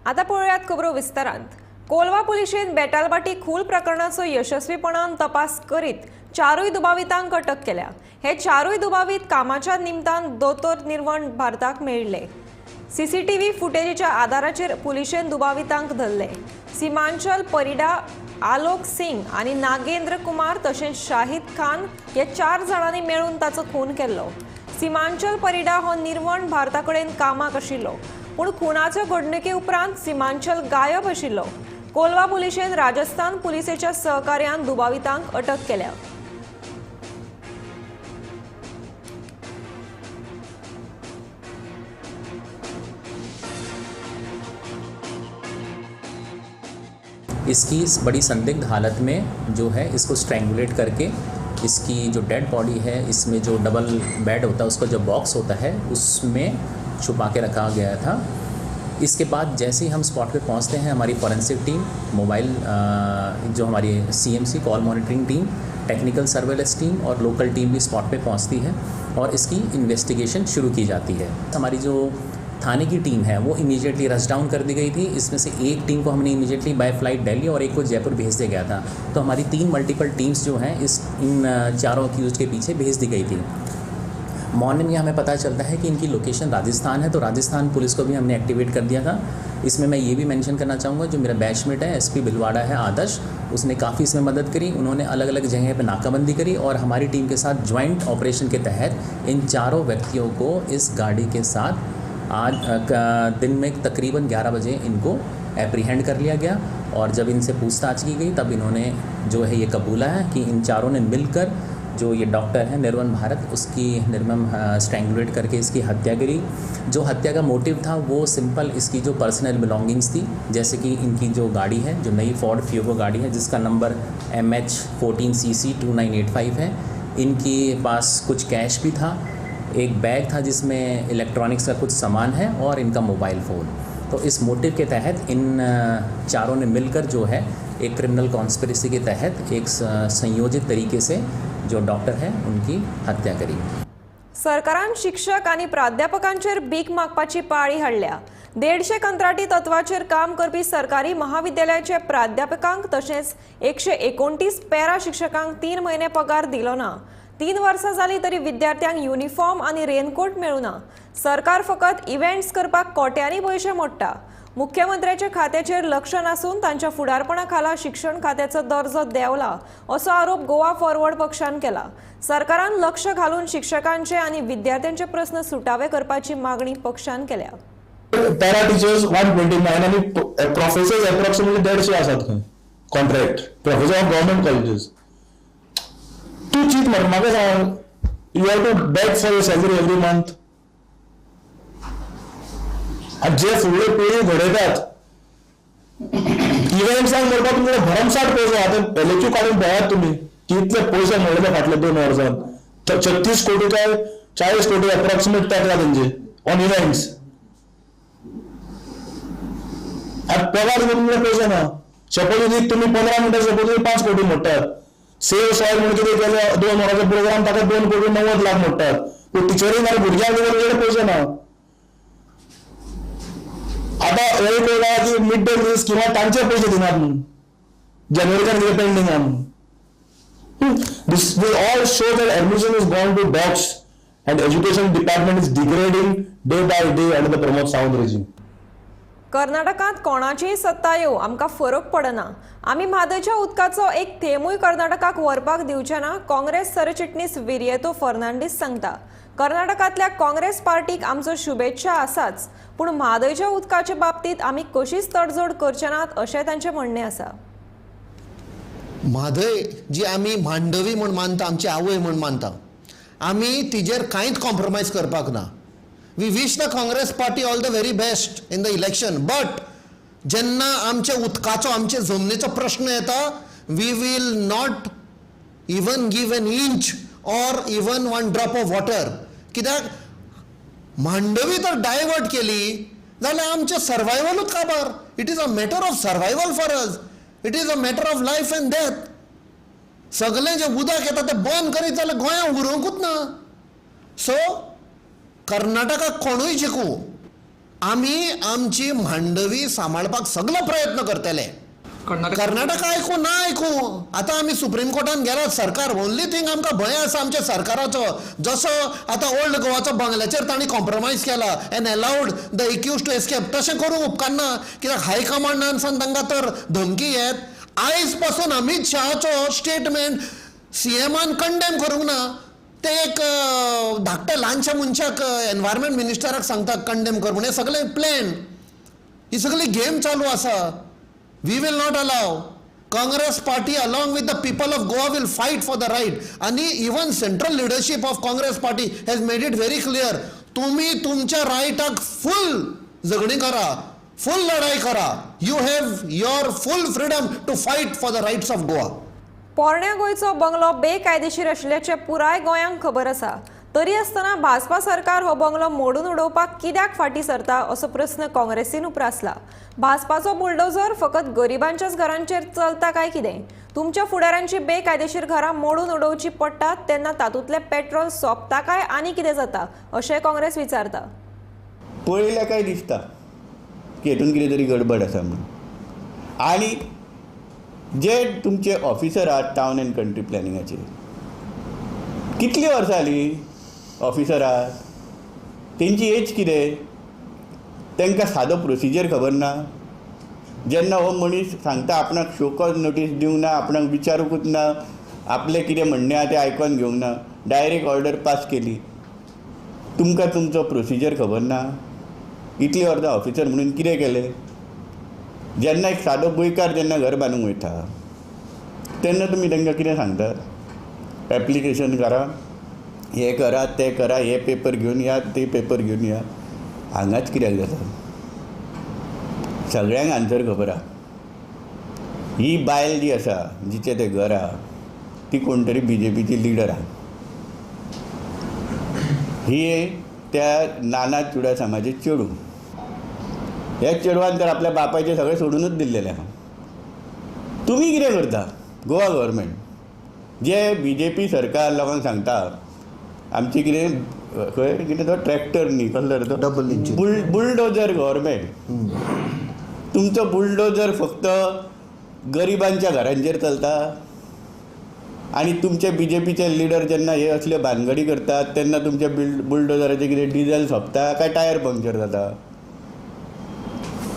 आतां पळोवयात खबरो विस्तारांत. कोलवा पुलिशेन बेतालबाटी खून प्रकरणाचो यशस्वीपणान तपास करीत 4 दुबावितांक अटक केल्या. हे 4 दुबावीत कामाच्या निमतान दोतोर निर्वण भारताक मेळिल्ले. सीसीटीव्ही फुटेजीच्या आधाराचेर पुलिशेन दुबावितांक धरले. सीमांचल परिडा, आलोक सिंग आनी नागेंद्र कुमार तशेंच शाहिद खान हे 4 जाणांनी मेळून ताचो खून केल्लो. सीमांचल परिडा हो निर्वण भारता कडेन कामाक आशिल्लो, पूण खुनाचे घडणुके उपरांत सीमांचल गायब आशिल्लो. कोलवा पुलिशेन राजस्थान पुलिसेच्या सहकार्यान दुबावितांक अटक केल्या. इसकी बड़ी संदिग्ध हालत में जो है इसको स्ट्रैंगुलेट करके इसकी जो डेड बॉडी है, इसमें जो डबल बेड होता है उसका जो बॉक्स होता है उसमें छुपा के रखा गया था। इसके बाद जैसे ही हम स्पॉट पे पहुंचते हैं, हमारी फॉरेंसिक टीम, मोबाइल जो हमारी CMC call monitoring team, technical surveillance team और लोकल टीम भी स्पॉट पे पहुंचती है और इसकी इन्वेस्टिगेशन शुरू की जाती है। हमारी जो थाने की टीम है वो इमीडिएटली रश डाउन कर दी गई थी। इसमें से एक टीम को हमने इमीडिएटली बाय फ्लाइट दिल्ली और एक को जयपुर भेज दिया गया था। तो हमारी 3 मल्टीपल टीम्स जो हैं इस इन चारों अक्यूज़ के पीछे भेज दी गई थी। मॉर्निंग में हमें पता चलता है कि इनकी लोकेशन राजस्थान है, तो राजस्थान पुलिस को भी हमने एक्टिवेट कर दिया था। इसमें मैं ये भी मेंशन करना चाहूँगा जो मेरा बैचमेट है एसपी भिलवाड़ा है आदर्श, उसने काफ़ी इसमें मदद करी। उन्होंने अलग अलग जगह पर नाकाबंदी करी और हमारी टीम के साथ ज्वाइंट ऑपरेशन के तहत इन चारों व्यक्तियों को इस गाड़ी के साथ आज दिन में तकरीबन 11 बजे इनको एप्रीहेंड कर लिया गया। और जब इनसे पूछताछ की गई तब इन्होंने जो है ये कबूला है कि इन चारों ने मिलकर जो ये डॉक्टर है निर्मम भारत, उसकी निर्मम स्ट्रैंगुलेट करके इसकी हत्या करी। जो हत्या का मोटिव था वो सिंपल इसकी जो पर्सनल बिलोंगिंग्स थी, जैसे कि इनकी जो गाड़ी है, जो नई फोर्ड फियोगो गाड़ी है जिसका नंबर MH 14 CC 2985 है, इनके पास कुछ कैश भी था, एक बैग था जिसमें इलेक्ट्रॉनिक्स का कुछ सामान है और इनका मोबाइल फ़ोन। तो इस मोटिव के तहत इन चारों ने मिलकर जो है एक क्रिमिनल कॉन्स्पिरेसी के तहत एक संयोजित तरीके से जो डॉक्टर है उनकी हत्या करी। सरकारान शिक्षक आनी प्राध्यापकांचेर भीक मागपाची पाळी हाडल्या। 150 कंत्राटी तत्वाचेर काम करपी सरकारी महाविद्यालयाचे प्राध्यापकांक तशेंच 129 पॅरा शिक्षकांक 3 म्हयने पगार दिलो ना। 3 वर्सां जाली तरी विद्यार्थ्यांक युनिफॉर्म आनी रेनकोट मेळूना। सरकार फकत इव्हेंट्स करपाक कोट्यांनी पयशे मोडटा। मुख्यमंत्र्याच्या खात्याचेर लक्ष नासून तांच्या फुडारपणा खाला शिक्षण खात्याचो दर्जो देंवला असो आरोप गोवा फॉरवर्ड पक्षान केला। सरकारान लक्ष घालून शिक्षकांचे आनी विद्यार्थ्यांचे प्रस्न सुटावे करपाची मागणी पक्षान केल्या। पॅरा टिचर्स 129 आनी प्रोफेसर्स एप्रॉक्सिमेटली 150 आसात खंय contract professor of government colleges. तूं चीत मरे म्हाका सांग, you have to beg for your salary every month. आनी जे फुडले पिळगी घडयतात इव्हेंट्सांक करपाक तुमचे भरमसाठ पयशे। आतां एलएचयू काडून पळयात तुमी कितले पयशे मेळ्ळे फाटले 2 वर्सांत, 36 कोटी काय 40 कोटी एप्रॉक्सिमेट टाकला तेंचे ऑन इव्हेंट्स। आतां पगार तुमचे पयशे ना। शपथविधीक तुमी 15 मिनटां शपथविधी 5 कोटी मोडटात। सेव सॉयल म्हणून कितें केलें 2 वरांचो प्रोग्राम ताका 2 कोटी 90 लाख मोडटात। पूण टिचरींक आनी भुरग्यांक तुमचे पयशे ना। आता एक वेळा की मिड डे मील स्किमा तांचे पैसे दिनात म्हणून जानेवारीच्यान कितें पेंडींग आहा म्हणून। This will all show that admission is gone to dogs and education department is degrading day by day under the Pramod Sawant regime. कर्नाटकांत कोणाचीय सत्ता येवं आमकां फरक पडना। आमी म्हादयच्या उदकाचो एक थेंबूय कर्नाटकाक व्हरपाक दिवचे ना, काँग्रेस सरचिटणीस विरियतो फर्नांडीस सांगता। कर्नाटकांतल्या काँग्रेस पार्टीक आमचो शुभेच्छा आसाच, पूण म्हादयच्या उदकाचे बाबतींत आमी कशीच तडजोड करचे नात अशें तांचें म्हणणें आसा। म्हादय जी आमी मांडवी म्हूण मानता, आमची आवय म्हूण मानता, आमी तिजेर कांयच कॉम्प्रोमायज करपाक ना। We wish the Congress party all the very best in the election, but जेन्ना आमच्या उदकाचो आमचे जमनीचो प्रश्न येता, we will not even give an inch or even one drop of water. कित्याक मांडवी तर डायवर्ट केली जाल्यार आमचें सर्वायवलूच काबार। It is a matter of survival for us, it is a matter of life and death. सगळें जें उदक येता तें बंद करीत जाल्यार गोंयांत उरोंकूच ना। सो कर्नाटकाक कोणूय जिखूं, आमी आमची मांडवी सांबाळपाक सगलो प्रयत्न करतले। कर्नाटका आयकूं ना आयकूं, आतां आमी सुप्रीम कोर्टान गेलात। सरकार ओनली थिंग आमकां भंय आसा आमच्या सरकाराचो, जसो आतां ओल्ड गोवाचो बंगल्याचेर तांणी कॉम्प्रोमायज केला and allowed the accused to escape, तशें करूंक उपकारना। कित्याक हायकमांडान सावन तांकां तर धमकी येत। आयज पासून अमीत शहाचो स्टेटमेंट सीएमान कंडेम करूंक ना, ते एक धाकट्या ल्हानशा मनशाक एनवायरमेंट मिनिस्टराक सांगता कंडेम कर म्हूण। हें सगळें प्लॅन, ही सगळी गेम चालू आसा। We will not allow. Congress party along with the people of Goa will fight for the right. आणि even central leadership of Congress party has made it very clear, तुम्ही तुमच्या रायटाक फुल झगडी करा, फुल लढाई करा। You have your full freedom to fight for the rights of Goa. पोरण्या गोंयचो bungalow बेकायदेशीर आशिल्ल्याचें पुराय गोंयांक खबर आसा, तरी आसतना भाजपा सरकार हो बंगलो मोडून उडोवपाक कित्याक फाटीं सरता असो प्रस्न काँग्रेसीन उप्रासला। भाजपाचो बुलडोजर फकत गरिबांच्याच घरांचेर चलता काय कितें? तुमच्या फुडाऱ्यांची बेकायदेशीर घरां मोडून उडोवची पडटात तेन्ना तातूंतलें पेट्रोल सोंपता काय आनी कितें जाता अशें काँग्रेस विचारता। पळयल्यार काय दिसता की हेतून कितें तरी गडबड आसा म्हणून. आनी जे तुमचे ऑफिसर आहात टावन अँड कंट्री प्लॅनिंगाचे, कितलीं वर्सां जालीं ऑफिसर आहात, तेंची एज कितें, तांकां सादो प्रोसिजर खबर ना. जेन्ना हो मनीस सांगता आपणाक शो कॉज नोटीस दिवंक ना, आपणाक विचारूंकूच ना, आपलें कितें म्हणणें आहा तें आयकोन घेवंक ना, डायरेक्ट ऑर्डर पास केली, तुमकां तुमचो प्रोसिजर खबर ना. इतलीं वर्सां ऑफिसर म्हणून कितें केलें? जेन्ना एक सादो गोंयकार जेन्ना घर बांदूंक वयता तेन्ना तुमी तांकां कितें सांगतात? एप्लिकेशन करा, हें करा, तें करा, हे पेपर घेवन या, ते पेपर घेवन या. हांगाच कित्याक जाता? सगळ्यांक आन्सर खबर आहा. ही बायल जी आसा जिचें तें घर आहा ती कोण तरी बीजेपीची लिडर आहा. ही त्या नाना चुडासामाचें चेडूं. ह्या चेडवान तर आपल्या बापायचें सगळें सोडूनच दिल्लेलें आहा. तुमी कितें करता गोवा गव्हर्मेंट? जे बीजेपी सरकार लोकांक सांगता आमची कितें खंय कितें तो ट्रॅक्टर न्ही कसलो रे तो डबल इंजीन बुलडोजर गव्हर्मेंट. तुमचो बुलडोजर फक्त गरिबांच्या घरांचेर चलता आनी तुमचे बीजेपीचे लिडर जेन्ना हे असले भानगडी करतात तेन्ना तुमच्या बुलडोजराचें कितें डिझल सोंपता काय टायर पंक्चर जाता.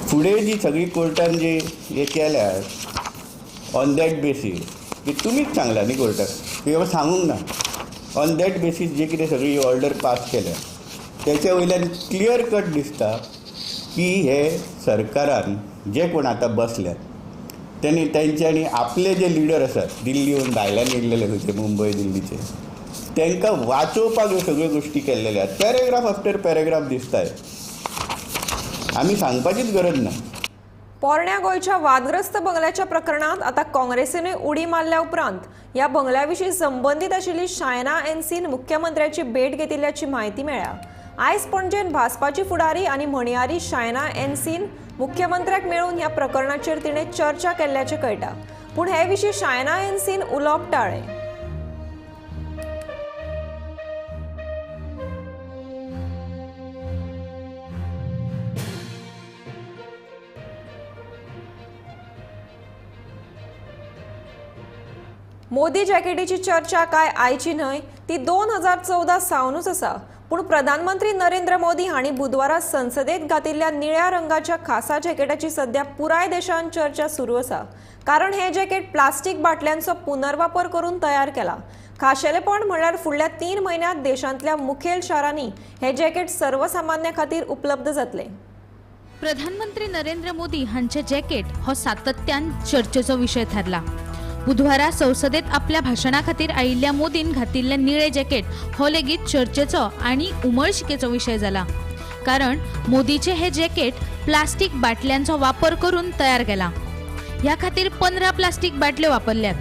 फुडें जी सगळी कोर्टान जी हे केल्या ऑन that basis की तुमीच सांगला न्ही कोर्टाक की बाबा सांगूंक ना, ऑन that basis जे कितें सगळी ऑर्डर पास केल्या तेच्या वयल्यान क्लियर कट दिसता की हे सरकारान जे कोण आतां बसल्यात तेणी तेंच्यांनी आपले जे लिडर आसात दिल्लीहून भायल्यान येयल्लेले खंयचे मुंबय दिल्लीचे तांकां वाचोवपाक ह्यो सगळ्यो गोश्टी केल्लेले आसात. पॅरेग्राफ आफ्टर पॅरेग्राफ दिसताय, आमी सांगपाचीच गरज ना. पोरण्या गोंयच्या वादग्रस्त बंगल्याच्या प्रकरणांत आतां काँग्रेसीनूय उडी मारल्या उपरांत ह्या बंगल्या विशीं संबंदीत आशिल्ली शायना एनसीन मुख्यमंत्र्याची भेट घेतिल्ल्याची म्हायती मेळ्ळ्या. आयज पणजेन भाजपाची फुडारी आनी म्हणयारी शायना एनसीन मुख्यमंत्र्याक मेळून ह्या प्रकरणाचेर तिणें चर्चा केल्ल्याचें कळटा. पूण हे विशीं शायना एनसीन उलोवप टाळ्ळें. मोदी जॅकेटीची चर्चा काय आयची न्हय, ती 2014 सावनूच आसा. पूण प्रधानमंत्री नरेंद्र मोदी हांणी बुधवारा संसदेत घातिल्ल्या निळ्या रंगाच्या खासा जॅकेटाची सध्या पुराय देशांत चर्चा सुरू आसा. कारण हे जॅकेट प्लास्टीक बाटल्यांचो पुनर्वापर करून तयार केला. खाशेलेपण म्हळ्यार फुडल्या 3 म्हयन्यांत देशांतल्या मुखेल शारांनी हे जॅकेट सर्वसामान्या खातीर उपलब्ध जातले. प्रधानमंत्री नरेंद्र मोदी हांचे जॅकेट हो सातत्यान चर्चेचो विशय थारला. बुधवारा संसदेत आपल्या भाशणा खातीर आयिल्ल्या मोदीन घातिल्लें निळे जॅकेट हो लेगीत चर्चेचो आनी उमळशिकेचो विशय जाला. कारण मोदीचे हे जॅकेट प्लास्टीक बाटल्यांचो वापर करून तयार केला. ह्या खातीर 15 प्लास्टीक बाटल्यो वापरल्यात.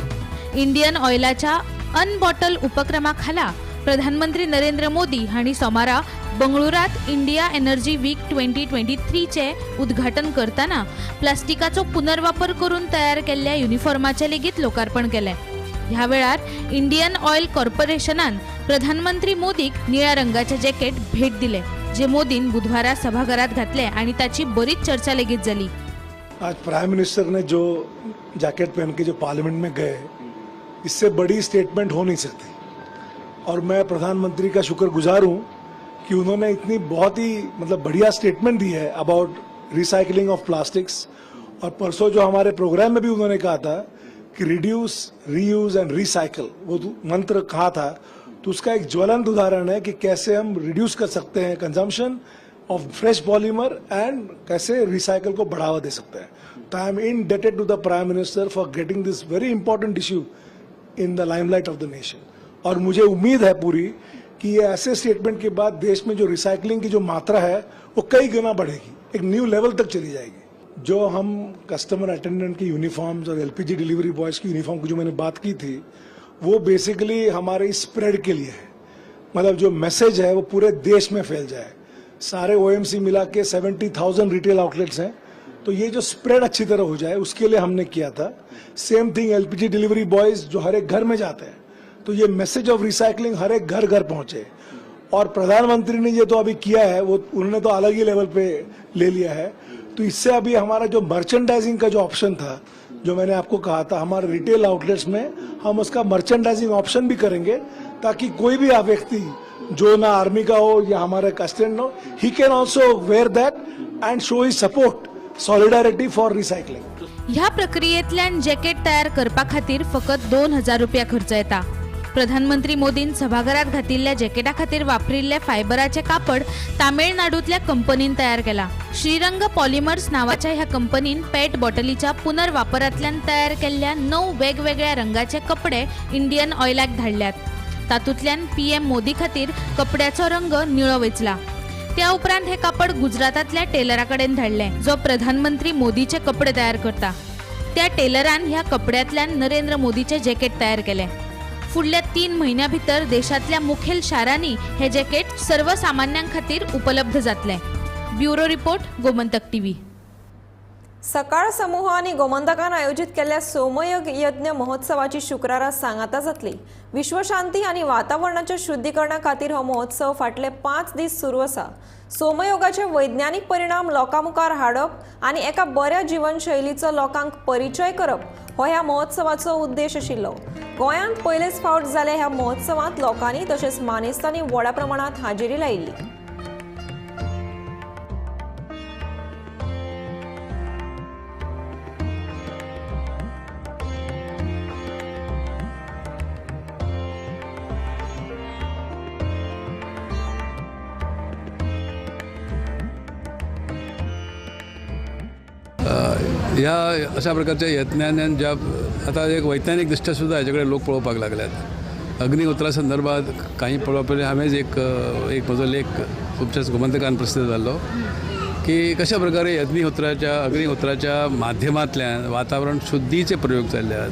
इंडियन ऑयलाच्या अनबॉटल उपक्रमा खाला प्रधानमंत्री नरेंद्र मोदी हांणी सोमारा बंगळुरात इंडिया एनर्जी वीक 2023 चे उद्घाटन करताना प्लास्टिकाचो पुनर्वापर करून तयार केल्ल्या युनिफॉर्माचे लेगीत लोकार्पण केलें. ह्या वेळार इंडियन ऑयल कॉर्पोरेशनान प्रधानमंत्री मोदीक निळ्या रंगाचे जॅकेट भेट दिले, जे मोदीन बुधवारा सभाघरात घातले आणि ताची बरीच चर्चा लेगीत जाली. आज प्राइम मिनिस्टर ने जो जैकेट पहन के जो पार्लियामेंट में गए, इससे बड़ी स्टेटमेंट हो नहीं सकती. और मैं प्रधानमंत्री का शुक्रगुजार हूँ कि उन्होंने इतनी बहुत ही मतलब बढ़िया स्टेटमेंट दी है अबाउट रिसाइकलिंग ऑफ प्लास्टिक्स. और परसों जो हमारे प्रोग्राम में भी उन्होंने कहा था कि रिड्यूस, रीयूज एंड रिसाइकल, वो मंत्र कहा था, तो उसका एक ज्वलंत उदाहरण है कि कैसे हम रिड्यूस कर सकते हैं consumption of fresh polymer and कैसे रिसाइकल को बढ़ावा दे सकते हैं. तो I am indebted to the prime minister for getting this very important issue in the limelight of the nation. और मुझे उम्मीद है पूरी कि ये ऐसे स्टेटमेंट के बाद देश में जो रिसाइकलिंग की जो मात्रा है वो कई गुना बढ़ेगी, एक न्यू लेवल तक चली जाएगी. जो हम कस्टमर अटेंडेंट की यूनिफॉर्म्स और एलपीजी डिलीवरी बॉयज़ की यूनिफॉर्म की जो मैंने बात की थी, वो बेसिकली हमारे स्प्रेड के लिए है. मतलब जो मैसेज है वो पूरे देश में फैल जाए. सारे ओएमसी मिला के 70,000 रिटेल आउटलेट्स हैं, तो ये जो स्प्रेड अच्छी तरह हो जाए उसके लिए हमने किया था. Same thing LPG delivery boys जो हर एक घर में जाते हैं, तो ये मैसेज ऑफ रिसाइकलिंग हर एक घर घर पहुंचे. और प्रधानमंत्री ने ये तो अभी किया है, वो उन्होंने तो अलग ही लेवल पे ले लिया है। तो इससे अभी हमारा जो मर्चेंडाइजिंग का जो ऑप्शन था, जो मैंने आपको कहा था, हमारे रिटेल आउटलेट्स में हम उसका मर्चेंडाइजिंग ऑप्शन भी करेंगे, ताकि कोई भी व्यक्ति जो ना आर्मी का हो या हमारे कस्टमर हो, he can also wear that and show his support, solidarity for recycling. ह्या प्रक्रियेंतल्यान जॅकेट तयार करपा खातीर फकत 2000 रुपया खर्च येता। प्रधानमंत्री मोदीन सभाघरात घातिल्ल्या जॅकेटा खातीर वापरिल्ले फायबराचे कापड तामिळनाडूंतल्या कंपनीन तयार केला। श्रीरंग पॉलिमर्स नावाच्या ह्या कंपनीन पेट बॉटलीच्या पुनर्वापरांतल्यान तयार केल्ल्या 9 वेगवेगळ्या रंगाचे कपडे इंडियन ऑयलाक धाडल्यात। तातूंतल्यान पीएम मोदी खातीर कपड्याचो रंग निळो वेंचला। त्या उपरांत हे कापड गुजरातांतल्या टेलरा कडेन धाडलें, जो प्रधानमंत्री मोदीचे कपडे तयार करता। त्या टेलरान ह्या कपड्यांतल्यान नरेंद्र मोदीचे जॅकेट तयार केलें। फुडल्या 3 म्हयन्यां भितर देशांतल्या मुखेल शारांनी हे जॅकेट सर्वसामान्यां खातीर उपलब्ध जातलें। Bureau report, Gomantak TV. Sakal समूह आनी गोमंतकान आयोजीत केल्ल्या सोमयज्ञ यज्ञ महोत्सवाची शुक्रारा सांगाता जातली। विश्वशांती आनी वातावरणाच्या शुद्धीकरणा खातीर हो महोत्सव फाटले 5 दीस सुरू आसा। सोमयोगाचे वैज्ञानिक परिणाम लोकां मुखार हाडप आनी एका बऱ्या जिवनशैलीचो लोकांक परिचय करप हो ह्या महोत्सवाचो उद्देश आशिल्लो। गोंयांत पयलेच फावट जाल्या ह्या महोत्सवांत लोकांनी तशेंच मानेस्तांनी व्हडा प्रमाणांत हाजेरी लायिल्ली। ह्या अशा प्रकारच्या यज्ञान ज्या आता एक वैज्ञानिक दृष्ट्या सुद्दां हेजे कडेन लोक पळोवपाक लागल्यात। अग्निहोत्रा संदर्भात काही पळोवपा पयलीं हांवेंच एक एक म्हजो लेख खुबश्याच गोमंतकान प्रसिद्ध जाल्लो की कशा प्रकारे अग्निहोत्राच्या माध्यमांतल्यान वातावरण शुद्धीचे प्रयोग चल्ल्यात,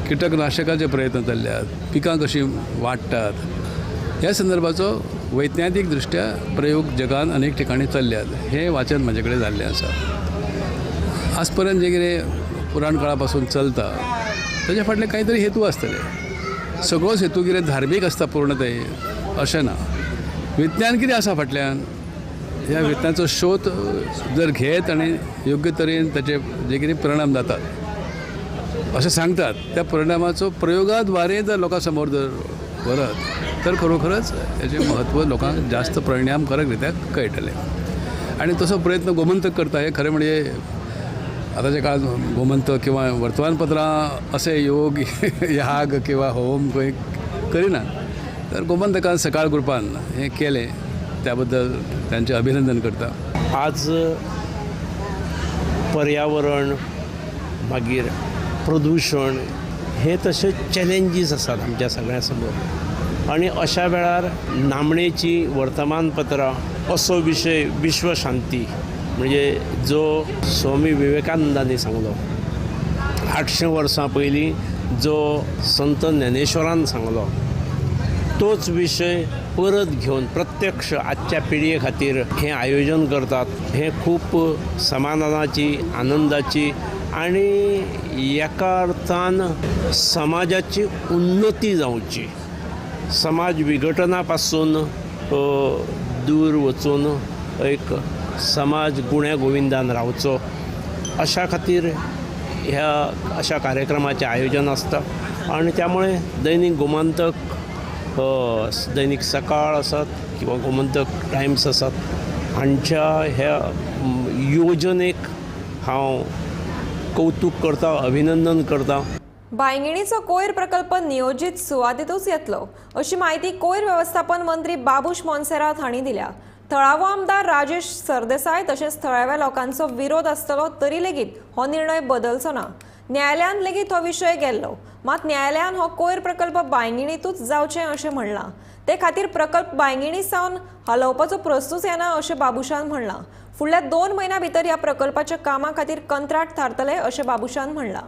कीटकनाशकाचे प्रयत्न चल्ल्यात, पिकां कशीं वाडटात, ह्या संदर्भाचो वैज्ञानिक दृष्ट्या प्रयोग जगान अनेक ठिकाणी चल्ल्यात हें वाचन म्हजे कडेन जाल्लें आसा। आज पर्यंत जे कितें पुराण काळा पासून चलता ताजे फाटले कांय तरी हेतू आसतले। सगळोच हेतू कितें धार्मीक आसता पूर्णतय अशें ना, विज्ञान कितें आसा फाटल्यान, ह्या विज्ञानाचो शोध जर घेत आनी योग्य तरेन ताचे जे कितें परिणाम जातात अशें सांगतात त्या परिणामाचो प्रयोगाद्वारे जर लोकां समोर जर व्हरत तर खरोखरच हेजें म्हत्व लोकांक जास्त परिणामकारक रित्या कळटलें। आनी तसो प्रयत्न गोमंतक करता हें खरें म्हणजे आतांच्या काळात गोमंतक किंवा वर्तमानपत्रां असे योग याग किंवा होम खंय करिना, तर गोमंतकान सकाळ ग्रुपान हें केलें त्याबद्दल तांचें अभिनंदन करता। आज पर्यावरण मागीर प्रदूशण हे तशे चॅलेंजीस आसात आमच्या सगळ्यां समोर आनी अशा वेळार नामणेची वर्तमानपत्रां असो विशय विश्वशांती म्हणजे जो स्वामी विवेकानंदांनी सांगलो 800 वर्सां पयलीं, जो संत ज्ञानेश्वरान सांगलो तोच विशय परत घेवन प्रत्यक्ष आजच्या पिळगे खातीर हें आयोजन करतात हें खूब समाधानाची, आनंदाची आनी एका अर्थान समाजाची उन्नती जावची, समाज विघटना पासून दूर वचून एक समाज गुण्या गोविंदान रावचो अशा खातीर ह्या अशा कार्यक्रमाचें आयोजन आसता। आनी त्यामुळे दैनिक गोमंतक, दैनिक सकाळ आसात किंवा गोमंतक टायम्स आसात हांच्या ह्या योजनेक हांव कौतूक करता, अभिनंदन करता। बांयगिणीचो कोयर प्रकल्प नियोजीत सुवातेतूच येतलो अशी म्हायती कोयर वेवस्थापन मंत्री बाबूश मोन्सेरात हांणी दिल्या। थळावो आमदार राजेश सरदेसाय तशेंच थळाव्या लोकांचो विरोध आसतलो तरी लेगीत हो निर्णय बदलचो ना। न्यायालयान लेगीत हो विशय गेल्लो, मात न्यायालयान हो कोयर प्रकल्प बांयगिणीतूच जावचें अशें म्हणलां। ते खातीर प्रकल्प बांयगिणी सावन हलोवपाचो प्रस्नूच येना अशें बाबूशान म्हणलां। फुडल्या 2 म्हयन्यां भितर ह्या प्रकल्पाच्या कामा खातीर कंत्राट थारतले अशें बाबूशान म्हणलां।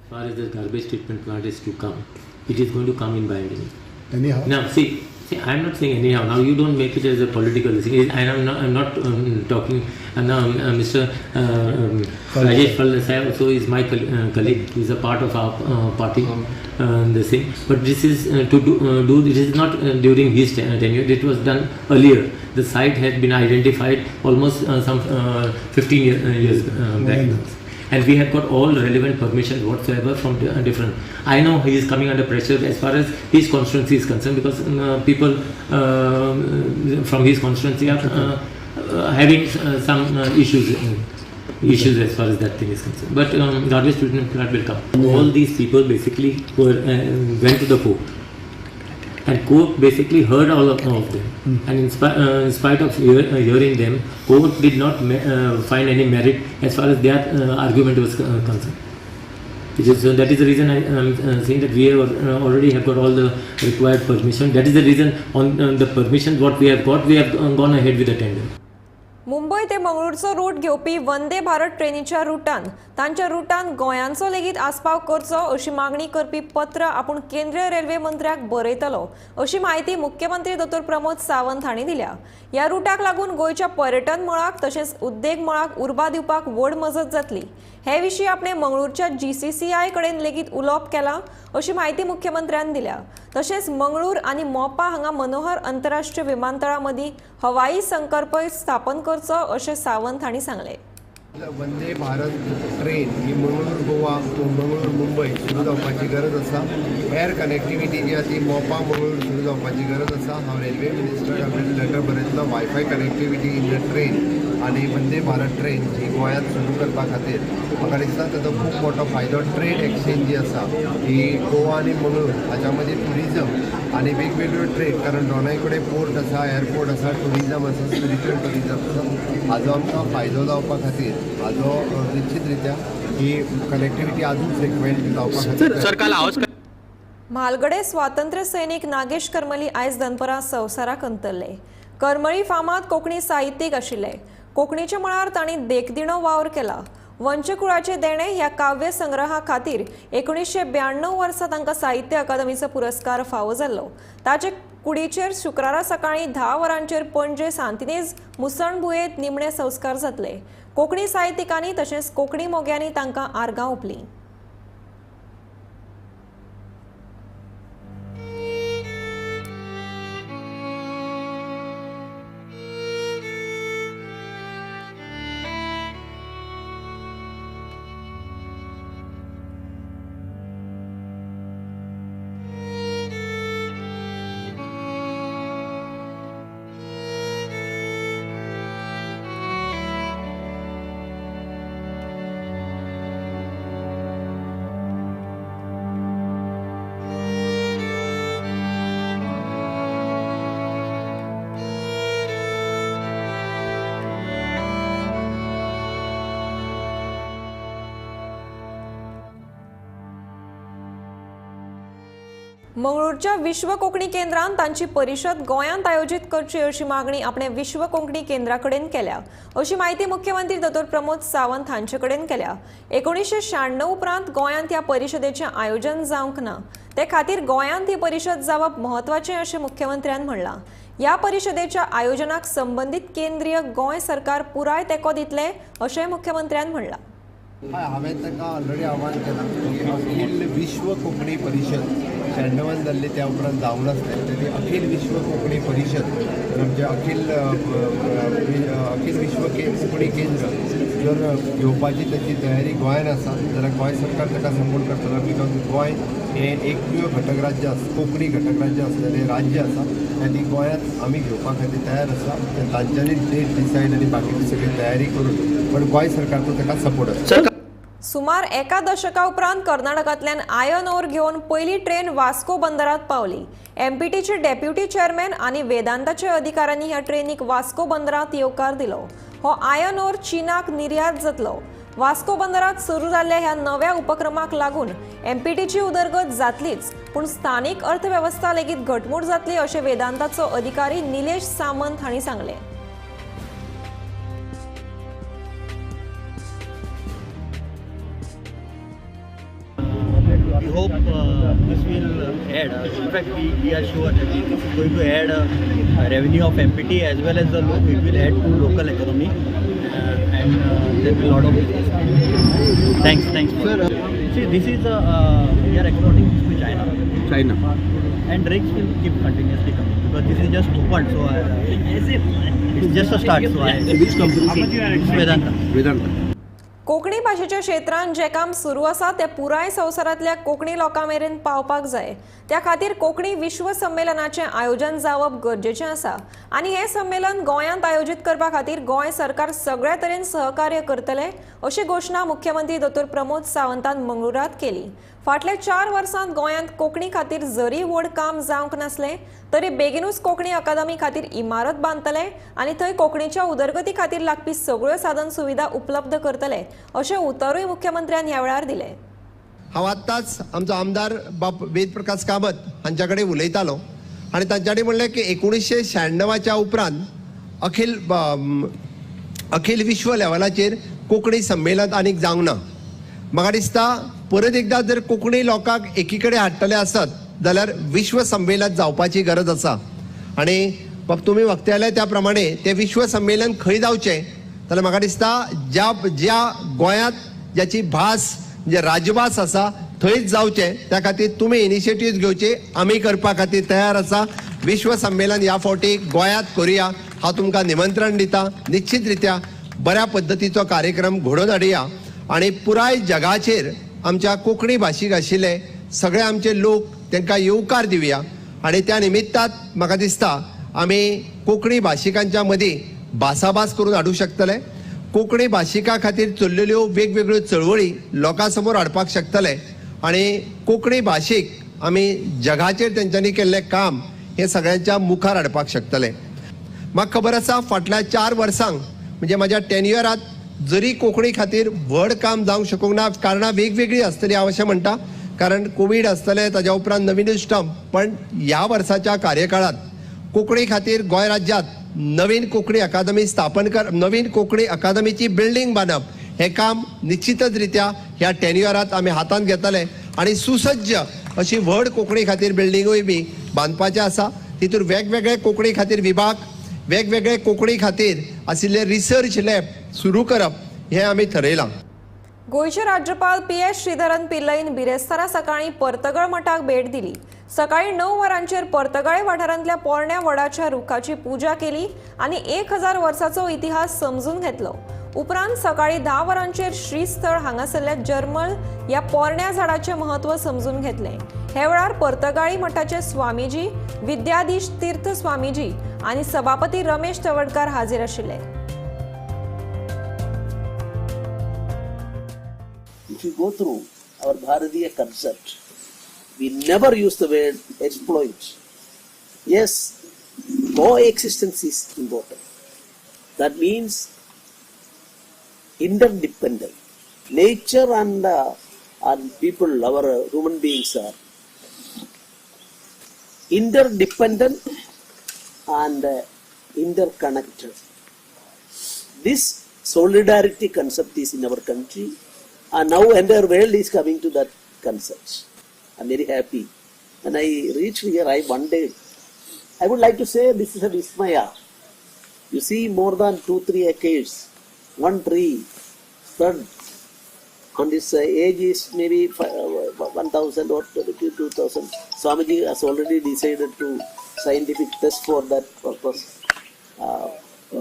As far as the garbage treatment plant is to come, it is going to come in Bainguinim. Anyhow. Now, see, See, I'm not saying anyhow. Now you don't make it as a political thing. I'm not talking. Now, Mr. Rajesh Faldesai also is my colleague. He's a part of our party. The thing, but this is to do. This is not during his tenure. It was done earlier. The site had been identified almost some 15 years back. And we have got all relevant permissions whatsoever from different. I know he is coming under pressure as far as his constituency is concerned, because people from his constituency are having some issues as far as that thing is concerned. But garbage treatment plant will come. All these people basically were went to the court, and court basically heard all of them. And in spite of hearing them, court did not find any merit as far as their argument was concerned. Which is, that is the reason I am saying that we have already have got all the required permission. That is the reason on the permission what we have got, we have gone ahead with the tender. Mumbai ते मंगळूरचो route घेवपी वंदे भारत ट्रेनीच्या रुटान तांच्या रुटान गोंयांचो लेगीत आस्पाव करचो अशी मागणी करपी पत्र आपूण केंद्रीय रेल्वे मंत्र्याक बरयतलो अशी म्हायती मुख्यमंत्री दोतोर प्रमोद सावंत हांणी दिल्या. ह्या रुटाक लागून गोंयच्या पर्यटन मळाक तशेंच उद्देग मळाक उर्बा दिवपाक व्हड मजत जातली. हे विशीं आपणे मंगळूरच्या GCCI कडेन लेगीत उलोवप केलां अशी म्हायती मुख्यमंत्र्यान दिल्या. तशेंच मंगळूर आनी मोपा हांगा मनोहर आंतरराष्ट्रीय विमानतळा मदीं हवाई संकल्प स्थापन करचो अशें सावंत हांणी सांगलें. वंदे भारत ट्रेन ही मंगळूर गोवा मंगळूर मुंबय सुरू जावपाची गरज आसा. एअर कनेक्टिविटी जी आसा ती मोपा मंगळूर सुरू जावपाची गरज आसा. हांव रेल्वे मिनिस्टराक आपल्याला letter बरयतलो wifi connectivity in the train आनी वंदे भारत ट्रेन ही गोंयांत सुरू करपा खातीर म्हाका दिसता ताचो खूब मोठो फायदो. ट्रेड एक्सचेंज जी आसा ही गोवा आनी मंगळूर हाच्या मदीं ट्युरिजम आनी वेगवेगळ्यो ट्रेड, कारण दोनाय कडेन पोर्ट आसा, एअरपोर्ट आसा, ट्युरिजम आसा, स्पिरिच्युअल ट्युरिजम आसा, हाजो आमकां फायदो जावपा खातीर हाजो निश्चित रित्या ही कनेक्टिविटी अजून फ्रिक्वेंट जावपा खातीर. म्हालगडे स्वातंत्र्य सैनीक नागेश करमली आयज दनपरां संवसाराक अंतरले. करमळी फामाद कोंकणी साहित्यीक आशिल्ले. कोंकणीच्या मळार तांणी देखदिणो वावर केला. वंशकुळाचे देणे ह्या काव्य संग्रहा खातीर 1992 वर्सा तांकां साहित्य अकादमीचो पुरस्कार फावो जाल्लो. ताचे कुडीचेर शुक्रारा सकाळीं 10 वरांचेर पणजे सांतिनेज मुसणभुंयेंत निमणे संस्कार जातले. कोंकणी साहित्यिकांनी तशेंच कोंकणी मोग्यांनी तांकां आर्गां ओंपलीं. मंगळूरच्या विश्व कोंकणी केंद्रान तांची परिशद गोंयांत आयोजीत करची अशी मागणी आपणे विश्व कोंकणी केंद्रा कडेन केल्या अशी म्हायती मुख्यमंत्री दोतोर प्रमोद सावंत हांचे कडेन केल्या. 1996 उपरांत गोंयांत ह्या परिशदेचें आयोजन जावंक ना, ते खातीर गोंयांत ही परिशद जावप म्हत्वाचें अशें मुख्यमंत्र्यान म्हणलां. ह्या परिशदेच्या आयोजनाक संबंदीत केंद्रीय गोंय सरकार पुराय तेंको दितले अशें मुख्यमंत्र्यान म्हणलां. हांवें तांकां ऑलरेडी आव्हान केलां की अखील विश्व कोंकणी परिशद 96 जाल्ली त्या उपरांत जावंक नासलें, तरी अखील विश्व कोंकणी परिशद आमचें अखील विश्व कोंकणी केंद्र जर घेवपाची ताची तयारी गोंयान आसा जाल्यार गोंय सरकार ताका सपोर्ट करतलो, because Goa हें एकमेव घटक राज्य आसा, कोंकणी घटक राज्य आसलेलें राज्य आसा आनी ती गोंयांत आमी घेवपा खातीर तयार आसा. तांच्यांनी डेट डिसायड आनी बाकीची सगळी तयारी करून, पण गोंय सरकारचो ताका सपोर्ट आसा. सुमार एका दशका उपरांत कर्नाटकांतल्यान आयर्न ओर घेवन पयली ट्रेन वास्को बंदरात पावली. एमपीटीचे डेप्युटी चेअरमॅन आनी वेदांताचे अधिकाऱ्यांनी ह्या ट्रेनीक वास्को बंदरात येवकार दिलो. हो आयर्न ओर चीनाक निर्यात जातलो. वास्को बंदरात सुरू जाल्ल्या ह्या नव्या उपक्रमाक लागून एमपीटीची उदरगत जातलीच, पूण स्थानीक अर्थवेवस्था लेगीत घटमूट जातली अशें वेदांताचो अधिकारी निलेश सामंत हांणी सांगलें. We hope this will add, in fact we are sure that this is going to add revenue of MPT as well as it will add to local economy and there will be a lot of business. Thanks. Sir, see, this is we are exporting this to China. And rakes will keep continuously coming because this is just opened, so it's just a start. So which company? It's Vedanta. Konkani भाशेच्या क्षेत्रांत जें काम सुरू आसा तें पुराय संवसारांतल्या कोंकणी लोकां मेरेन पावपाक जाय. त्या खातीर कोंकणी विश्व संमेलनाचें आयोजन जावप गरजेचें आसा आनी हें संमेलन गोंयांत आयोजीत करपा खातीर गोंय सरकार सगळ्या तरेन सहकार्य करतले अशी घोशणा मुख्यमंत्री दोतोर प्रमोद सावंतान मंगळुरांत केली. फाटल्या 4 वर्सांत गोंयांत कोंकणी खातीर जरी व्हड काम जावंक नासलें तरी बेगिनूच कोंकणी अकादमी खातीर इमारत बांदतले आनी थंय कोंकणीच्या उदरगती खातीर लागपी सगळ्यो साधन सुविधा उपलब्ध करतले अशें उतरूय मुख्यमंत्र्यान ह्या वेळार दिलें. हांव आत्ताच आमचो आमदार बाब वेदप्रकाश कामत हांच्या कडेन उलयतालो आनी तांच्यानी म्हणलें की 1996च्या उपरांत अखिल विश्व लेवलाचेर कोंकणी संमेलन आनीक जावंक ना. म्हाका दिसता परत एकदां जर कोंकणी लोकांक एकी कडेन हाडटले आसत जाल्यार विश्व संमेलन जावपाची गरज आसा. आनी बाब तुमी वक्त्याले त्या प्रमाणे तें विश्व संमेलन खंय जावचें जाल्यार म्हाका दिसता ज्या ज्या गोंयांत ज्याची भास म्हणजे राजभास आसा थंयच जावचें. त्या खातीर तुमी इनिशिएटीव घेवचे, आमी करपा खातीर तयार आसा. विश्व संमेलन ह्या फावटी गोंयांत करुया, हांव तुमकां निमंत्रण दिता. निश्चित रित्या बऱ्या पद्दतीचो कार्यक्रम घडोवन हाडया आनी पुराय जगाचेर आमच्या कोंकणी भाशीक आशिल्ले सगळे आमचे लोक तांकां येवकार दिवया. आनी त्या निमित्तात म्हाका दिसता आमी कोंकणी भाशिकांच्या मदीं भासाभास करून हाडूंक शकतले, कोंकणी भाशिका खातीर चल्लेल्यो वेगवेगळ्यो चळवळी लोकां समोर हाडपाक शकतले आनी कोंकणी भाशीक आमी जगाचेर तेंच्यांनी केल्लें काम हें सगळ्यांच्या मुखार हाडपाक शकतले. म्हाका खबर आसा फाटल्या 4 वर्सांक म्हणजे म्हाज्या टेन्युअरांत जरी कोंकणी खातीर व्हड काम जावंक शकूंक ना, कारणां वेगवेगळीं आसतलीं हांव अशें म्हणटा, कारण कोवीड आसतलें, ताज्या उपरांत नवीनूच स्टंप, पण ह्या वर्साच्या कार्यकाळांत कोंकणी खातीर गोंय राज्यांत नवीन कोंकणी अकादमी स्थापन कर, नवीन कोंकणी अकादमीची बिल्डींग बांदप हें काम निश्चितच रित्या ह्या टेन्युअरांत आमी हातांत घेतले आनी सुसज्ज अशी व्हड कोंकणी खातीर बिल्डिंगूय बी बांदपाचें आसा. तितूर वेगवेगळे कोंकणी खातीर विभाग, वेगवेगळे कोंकणी खातीर आशिल्ले रिसर्च लॅब सुरू करप हें आमी थरयलां. गोंयचे राज्यपाल पी.एस. श्रीधरन पिल्लईन बिरेस्तारा सकाळीं पर्तगाळ मठाक भेट दिली. सकाळीं 9 वरांचेर पर्तगाळे वाठारांतल्या पोरण्या वडाच्या रुखाची पुजा केली आनी 1000 वर्साचो इतिहास समजून घेतलो. उपरांत सकाळीं 10 वरांचेर श्रीस्थळ हांगासरल्या जर्मल ह्या पोरण्या झाडाचें म्हत्व समजून घेतलें. हे वेळार पर्तगाळी मठाचे स्वामीजी विद्याधीश तीर्थ स्वामीजी आनी सभापती रमेश तवडकार हाजीर आशिल्ले. If you go through our Bharatiya concept, we never use the word exploit. Yes, coexistence is important. That means interdependent. Nature and people, our human beings are interdependent and interconnected. This solidarity concept is in our country, and now entire world is coming to that concept. I'm very happy. When I reached here, I wondered. I would like to say this is a vismaya. You see more than 2-3 acres, one tree spread on this age is maybe 1,000 or 2,000. Swamiji has already decided to scientific test for that purpose.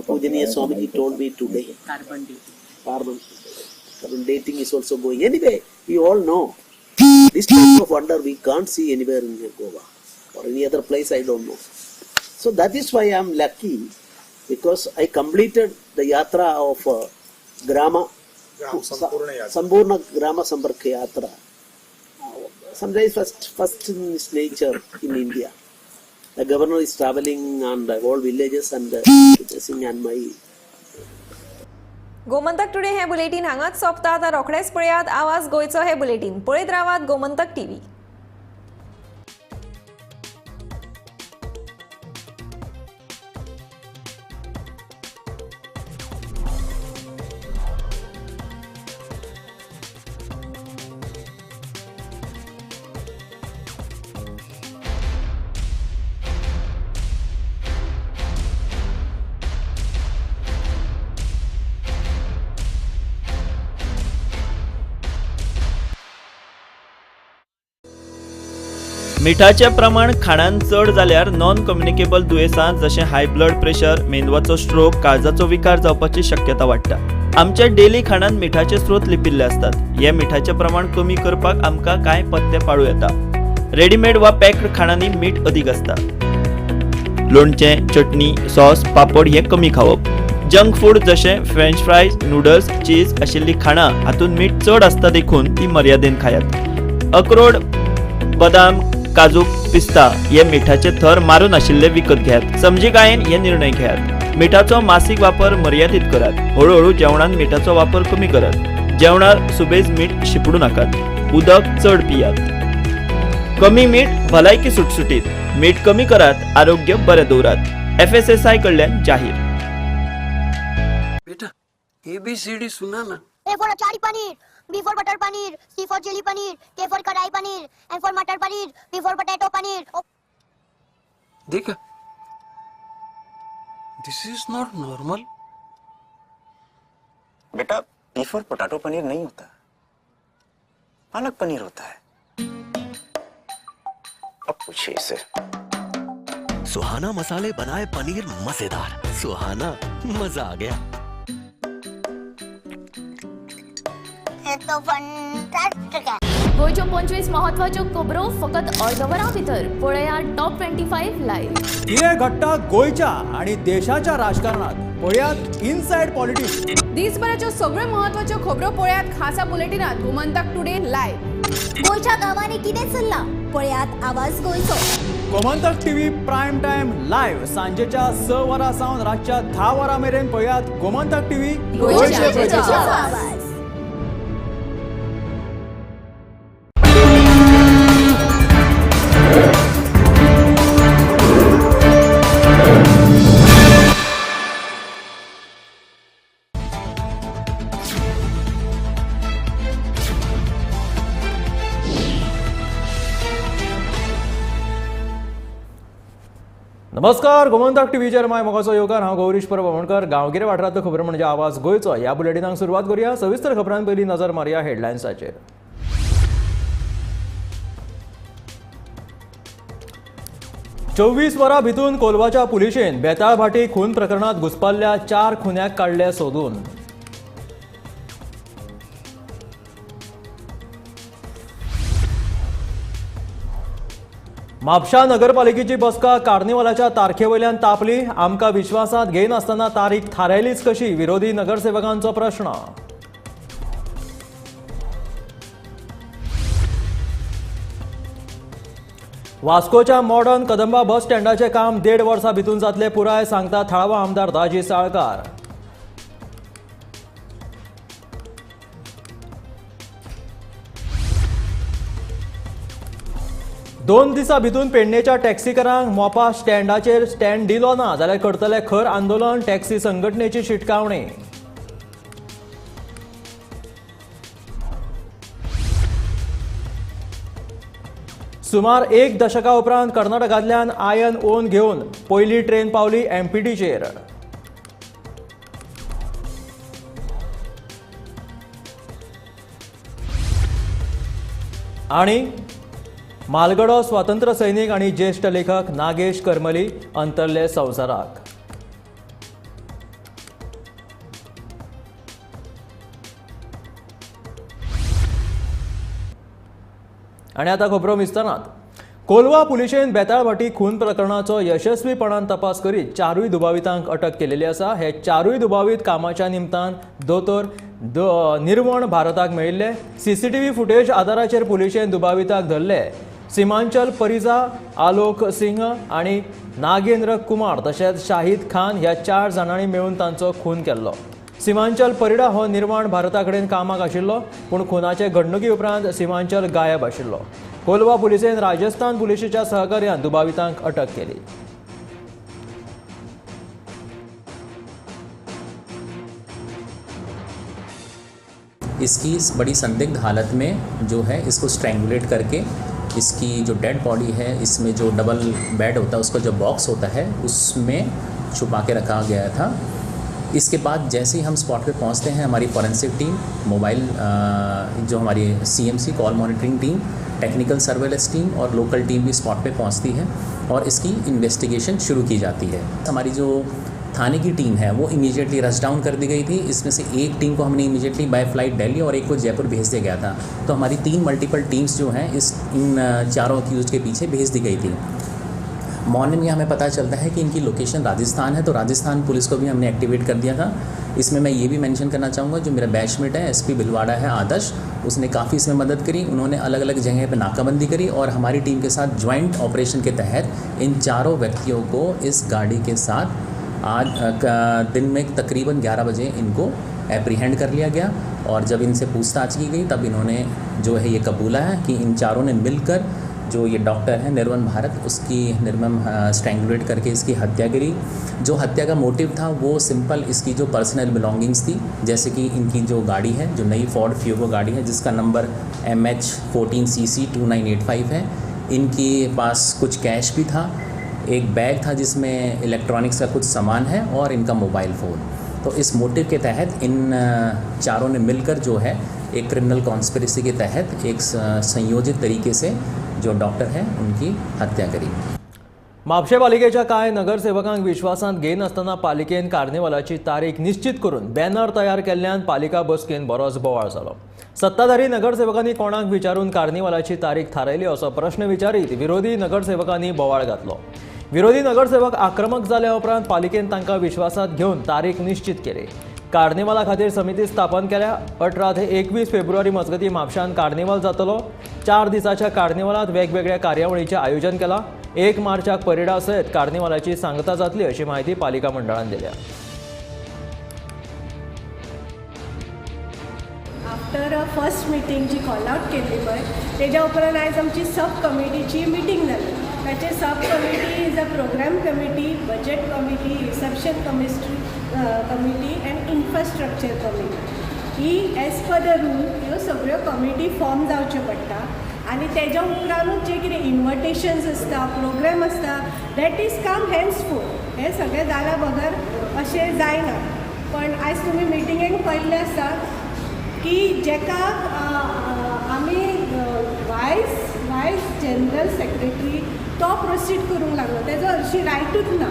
Pujaniya Swamiji told me today. Carbon dating. Carbon dating is also going. Anyway, we all know this type of wonder we can't see anywhere in Goa or any other place, I don't know. So that is why I am lucky, because I completed the yatra of Grama Sampurna Grama Samparka Yatra. Sometimes first in its nature in India. The governor is traveling and all villages and and my. Gomantak today हे bulletin हांगाच सोंपता. आतां रोखडेच पळयात आवाज गोंयचो हे bulletin. पळयत रावात गोमंतक टीव्ही. मिठाचें प्रमाण खाणान चड जाल्यार नॉन कम्युनिकेबल दुयेंसां जशें हाय ब्लड प्रेशर, मेंदवाचो स्ट्रोक, काळजाचो विकार जावपाची शक्यता वाडटा. आमच्या डेली खाणान मिठाचे स्रोत लिपिल्ले आसतात. हे मिठाचें प्रमाण कमी करपाक आमकां कांय पथ्य पाळूं येता. रेडीमेड वा पॅक्ड खाणांनी मीठ अदीक आसता. लोणचें, चटणी, सॉस, पापड हे कमी खावप. जंक फूड जशें फ्रेंच फ्रायज, नूडल्स, चीज आशिल्लीं खाणां हातूंत मीठ चड आसता देखून ती मर्यादेन खायात. अक्रोड, बदाम, काजू, पिस्ता हे मिठाचे थर मारून आशिल्ले विकत घेयात. समजिकायेन हे निर्णय घेयात. मिठाचो मासीक वापर मर्यादीत करात. हळूहळू जेवणान मिठाचो वापर कमी करात. जेवणार सुबेज मीठ शिपडू नाकात. उदक चड पियात. कमी मीठ भलायकी सुटसुटीत. मीठ कमी करात, आरोग्य बरें दवरात. FSSAI कडल्यान जाहीर. बेटा ABCD सुना ना. A for achari paneer, B for butter paneer, C for chilli paneer, K for kadai paneer, M for matar paneer, P for potato paneer. देखा, this is not normal. बेटा P for potato paneer नहीं होता, पालक पनीर होता है. अब पूछिए इसे. सुहाना मसाले बनाए पनीर मजेदार. सुहाना, मजा आ गया. तो फंटास्टिक है. गोंयच्यो 25 महत्वाच्यो खबरो फकत अर्द वरां भितर पळया टॉप 25 लायव्ह. कितें घडटा गोंयच्या आनी देशाच्या राजकारणात पळयात इनसायड पॉलिटिक्स. दिसभराच्यो सगळ्यो महत्वाच्यो खबरो पळयात खासा बुलेटिनात गोमंतक टुडे लायव्ह. गोंयच्या गांवांनी कितें चल्लां पळयात आवाज गोंयचो. Gomantak TV prime time live सांजेच्या 6 वरां सावन रातच्या 10 वरां मेरेन पळयात गोमंतक टीव्ही गोंयच्या प्रजेचो आवाज. नमस्कार, गोमंतक टीव्हीचेर माय मोगाचो योगान. हांव गौरीश परब आमोणकर. गांवगिरे वाठारांतल्यो खबरो म्हणजे आवाज गोंयचो. ह्या बुलेटिनाक सुरवात करूया. सविस्तर खबरां पयलीं नजर मारया हेडलायन्साचेर. चोवीस वरां भितून कोलवाच्या पुलिशेन बेताळभाटी खून प्रकरणात घुसपाल्ल्या 4 खुन्याक काडले सोदून. म्हापशा नगरपालिकेची बसका कार्निवालाच्या तारखे वयल्यान तापली. आमकां विश्वासांत घेयनासतना तारीख थारायलीच कशी, विरोधी नगरसेवकांचो प्रश्न. वास्कोच्या मॉडर्न कदंबा बस स्टँडाचें काम 1.5 वर्सां भितून जातलें पुराय, सांगता थळावो आमदार दाजी साळकार. दोन दिसां भितून पेडणेच्या टॅक्सीकारांक मोपा स्टँडाचेर स्टँड दिलो ना जाल्यार करतले खर आंदोलन, टॅक्सी संघटनेची शिटकावणी. सुमार 1 दशका उपरांत कर्नाटकांतल्यान आयर्न ओन घेवन पयली ट्रेन पावली एमपीटीचेर. आनी मालगडो स्वातंत्र्य सैनिक आनी ज्येश्ठ लेखक नागेश करमली अंतरले संवसाराक. आनी आतां खबरो विस्तारांत. कोलवा पुलिशेन बेताळभाटी खून प्रकरणाचो यशस्वीपणान तपास करीत 4 दुबावितांक अटक केलेली आसा. हे 4 दुबावीत कामाच्या निमतान दोतोर निर्वण भारताक मेळिल्ले. सीसीटीव्ही फुटेज आदाराचेर पुलिशेन दुबाविताक धरले. सीमांचल परिजा, आलोक सिंह आनी नागेंद्र कुमार तशेंच शाहिद खान ह्या 4 जाणांनी मेळून तांचो खून केल्लो. सीमांचल परिडा हो निर्वाण भारता कडेन कामाक आशिल्लो, पूण खुनाचे घडणुके उपरांत सीमांचल गायब आशिल्लो. कोलवा पुलिसेन राजस्थान पुलिशेच्या सहकार्यान दुबावितांक अटक केली. इसकी बड़ी संदिग्ध हालत में जो है इसको स्ट्रैंगुलेट करके इसकी जो डेड बॉडी है, इसमें जो डबल बेड होता है उसका जो बॉक्स होता है उसमें छुपा के रखा गया था। इसके बाद जैसे ही हम स्पॉट पे पहुंचते हैं, हमारी फॉरेंसिक टीम, मोबाइल जो हमारी CMC call monitoring team, technical surveillance team और लोकल टीम भी स्पॉट पे पहुंचती है और इसकी इन्वेस्टिगेशन शुरू की जाती है। हमारी जो थाने की टीम है वो इमीडिएटली रश डाउन कर दी गई थी। इसमें से एक टीम को हमने इमीडिएटली बाय फ्लाइट दिल्ली और एक को जयपुर भेज दिया गया था। तो हमारी 3 मल्टीपल टीम्स जो हैं इस इन चारों अक्यूज़ के पीछे भेज दी गई थी। मॉर्निंग में हमें पता चलता है कि इनकी लोकेशन राजस्थान है, तो राजस्थान पुलिस को भी हमने एक्टिवेट कर दिया था। इसमें मैं ये भी मेंशन करना चाहूँगा जो मेरा बैचमेट है एसपी भिलवाड़ा है आदर्श, उसने काफ़ी इसमें मदद करी। उन्होंने अलग अलग जगह पर नाकाबंदी करी और हमारी टीम के साथ ज्वाइंट ऑपरेशन के तहत इन चारों व्यक्तियों को इस गाड़ी के साथ आज दिन में तकरीबन 11 बजे इनको एप्रीहेंड कर लिया गया। और जब इनसे पूछताछ की गई तब इन्होंने जो है ये कबूला है कि इन चारों ने मिलकर जो ये डॉक्टर है निर्मम भारत, उसकी निर्मम स्ट्रैंगुलेट करके इसकी हत्या करी। जो हत्या का मोटिव था वो सिंपल इसकी जो पर्सनल बिलोंगिंग्स थी, जैसे कि इनकी जो गाड़ी है, जो नई फोर्ड फ्यूगो गाड़ी है जिसका नंबर MH 14 CC 2985 है, इनके पास कुछ कैश भी था, एक बैग था जिसमें इलेक्ट्रॉनिक्स का कुछ सामान है और इनका मोबाइल फ़ोन। तो इस मोटिव के तहत इन चारों ने मिलकर जो है एक क्रिमिनल कॉन्स्पिरेसी के तहत एक संयोजित तरीके से जो डॉक्टर हैं उनकी हत्या करी। म्हापशें पालिकेच्या कांय नगरसेवकांक विश्वासांत घेयनासतना पालिकेन कार्निवालाची तारीख निश्चित करून बॅनर तयार केल्ल्यान पालिका बसकेन बरोच बोवाळ जालो। सत्ताधारी नगरसेवकांनी कोणाक विचारून कार्निवालाची तारीख थारायली असो प्रश्न विचारीत विरोधी नगरसेवकांनी बोवाळ घातलो। विरोधी नगरसेवक आक्रमक जाल्या उपरांत पालिकेन तांकां विश्वासांत घेवन तारीख निश्चित केली। कार्निवाला खातीर समिती स्थापन केल्या। 18 ते 21 फेब्रुवारी मजगतीं म्हापशांत कार्निवाल जातलो। 4 दिसांच्या कार्निवालांत वेगवेगळ्या कार्यावळींचें आयोजन केलां। 1 मार्चाक परेडा सयत कार्निवालाची सांगता जातली अशी म्हायती पालिका मंडळान दिल्या। आफ्टर फर्स्ट मिटींग जी कॉल आउट केल्ली पळय तेज्या उपरांत आयज आमची सब कमिटीची मिटींग जाली। ताचे sub committee is a programme committee, budget committee, reception committee and infrastructure committee. He as per the rule ह्यो सगळ्यो कमिटी फॉर्म जावच्यो पडटा आनी तेज्या उपरांतूच जे कितें इन्विटेशन्स आसता, प्रोग्राम आसता, that is come henceforth. हें सगळें जाल्या बगर अशें जायना। पण आयज तुमी मिटिंगेक पळयल्लें आसा की जेका आमी वायस जनरल सेक्रेटरी तो प्रोसीड करूंक लागलो, तेजो हरशीं रायटूच ना।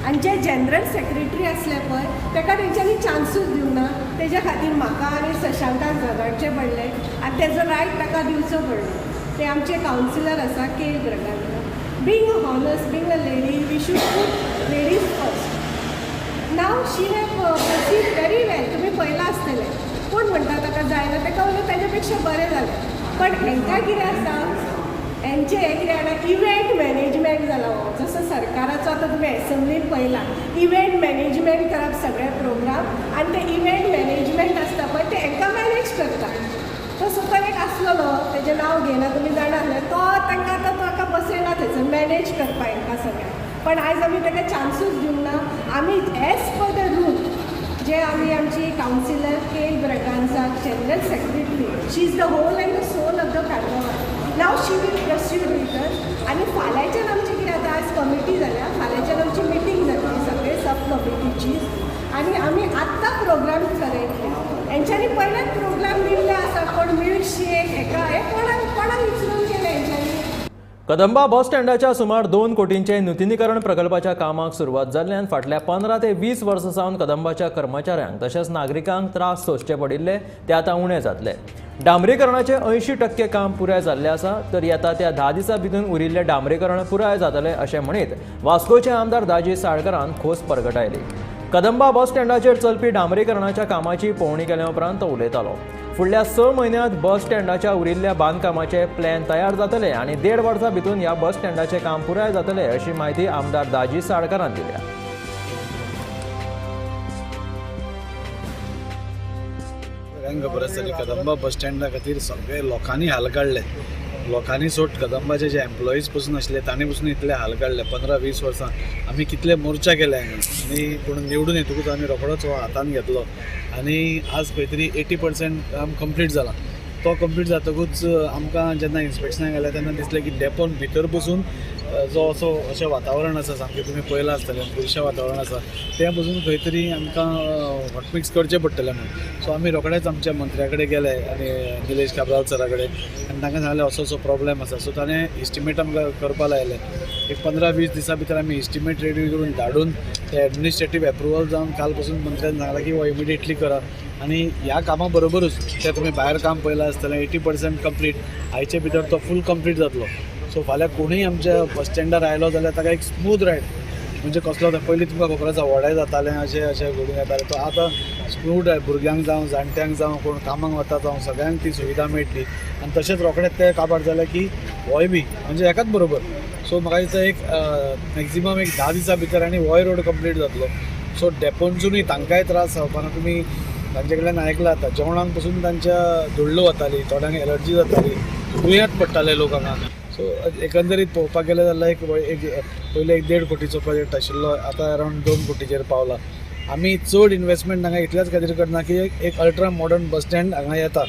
आनी जे जनरल सेक्रेटरी आसले पळय ताका तेंच्यांनी चान्सूच दिवंक ना। तेज्या खातीर म्हाका आनी शशांकाक झगडचें पडलें आनी तेजो रायट ताका दिवचो पडलो। ते आमचे कावन्सिलर आसा K Braganza. Being a honest, being a lady, we should put ladies first. Now she have proceed very well. तुमी पळयलां आसतलें कोण म्हणटा ताका जायना, ताका उलट ताज्या पेक्षा बरें जालें। पण हेंकां कितें आसा, हेंचें हें कितें जाणा इव्हेंट मॅनेजमेंट जाला हो। जसो सरकाराचो आतां तुमी एसेंब्लीन पळयला इव्हेंट मॅनेजमेंट करप सगळे प्रोग्राम आनी ते इव्हेंट मॅनेजमेंट आसता पळय ते हेंकां मॅनेज करता। तो सुद्दां एक आसलेलो तेजें नांव घेयना तुमी जाणा आसले, तो तांकां आतां ताका बसयला थंयसर मॅनेज करपाक हेंकां सगळ्यांक। पण आयज आमी ताका चान्सूच दिवंक ना। आमी एज पर the rule जे आमी आमची councillor K Braganza general secretary, she is the whole and the soul of the carnival. Now she will proceed with us. आनी फाल्यांच्यान आमची कितें आतां आयज कमिटी जाल्या, फाल्यांच्यान आमची मिटींग जातली सगळे सब कमिटीची आनी आमी आत्तां प्रोग्राम थरयतले। हेंच्यांनी पयलेच प्रोग्राम दिल्ले आसा, कोण मिल्कशेक हेका हें कोणाक कोणाक विचरून केलें हेंच्यांनी। कदंबा बस स्टँडाच्या सुमार 2 कोटींचे नुतनीकरण प्रकल्पाच्या कामाक सुरवात जाल्ल्यान फाटल्या 15 ते 20 वर्सां सावन कदंबाच्या कर्मचाऱ्यांक तशेंच नागरिकांक त्रास सोंसचे पडिल्ले ते आतां उणें जातले। डांबरीकरणाचें 80% काम पुराय जाल्लें आसा, तर येता त्या 10 दिसां भितर उरिल्लें डांबरीकरण पुराय जातलें अशें म्हणीत वास्कोचे आमदार दाजी साळकरान खोस परगटायली। कदंबा बस स्टँडाचेर चलपी डांबरीकरणाच्या कामाची पळोवणी केल्या उपरांत तो उलयतालो। फुडल्या 6 म्हयन्यांत बस स्टँडाच्या उरिल्ल्या बांदकामाचे प्लॅन तयार जातले आनी 1.5 वर्सां भितर ह्या बस स्टँडाचें काम पुराय जातलें अशी म्हायती आमदार दाजी साळकरान दिल्या। सगळ्यांक खबर आसा की कदंबा बस स्टँडा खातीर सगळे लोकांनी हाल काडले। लोकांनी सोड, कदंबाचे जे एम्प्लॉईज पसून आशिल्ले तांणी पसून इतले हाल काडले। 15-20 वर्सां आमी कितले मोर्चा केले हांगा आनी पूण निवडून येतकूच आमी रोखडोच हो हातान घेतलो आनी आज खंय तरी 80% काम कंप्लीट जालां। तो कंप्लीट जातकूच आमकां जेन्ना इन्स्पेक्शनाक गेले तेन्ना दिसलें की डेपोन भितर बसून जो असो अशें वातावरण आसा सामकें तुमी पळयलां आसतलें, बुरशें वातावरण आसा, तें पसून खंय तरी आमकां हॉटमिक्स करचें पडटलें म्हणून. सो आमी रोखडेच आमच्या मंत्र्या कडेन गेले आनी निलेश काब्राल सरा कडेन आनी तांकां सांगलें असो असो प्रॉब्लेम आसा. सो ताणें इस्टिमेट आमकां करपा लायलें. एक 15-20 दिसां भितर आमी इस्टिमेट रेडी करून धाडून ते एडमिनिस्ट्रेटीव एप्रुवल जावन काल पसून मंत्र्यान सांगलां की हो इमिडिएटली करा. आनी ह्या कामा बरोबरूच तें तुमी भायर काम पळयलां आसतलें, 80% कंप्लीट, आयचे भितर तो फूल कंप्लीट जातलो. सो फाल्यां कोणूय आमच्या बस स्टँडार आयलो जाल्यार ताका एक स्मूथ रायड, म्हणजे कसलो पयलीं तुमकां खबर आसा व्हडें जातालें अशें अशें घडून येतालें, तो आतां स्मूथ रायड भुरग्यांक जावं जाणट्यांक जावं कोण कामाक वता जावं सगळ्यांक ती सुविधा मेळटली. आनी तशेंच रोखडेंच तें काबार जालें की होय बी म्हणजे एकाच बरोबर. सो म्हाका दिसता एक मॅक्झिमम एक 10 दिसां भितर आनी होय रोड कंप्लीट जातलो. सो डेपोनसूनय तांकांय त्रास जावपाना. तुमी तांचे कडल्यान आयकलां आतां जेवणाक पसून तांच्या धुल्ल वताली, थोड्यांक एलर्जी जाताली, दुयेंत पडटाले लोक हांगा. सो एकंदरीत पळोवपाक गेलें जाल्यार एक पयलीं 1.5 कोटीचो प्रोजेक्ट आशिल्लो, आतां अरावंड 2 कोटीचेर पावला. आमी चड इन्वेस्टमेंट हांगा इतल्याच खातीर करना की एक अल्ट्रा मॉडर्न बस स्टँड हांगा येता,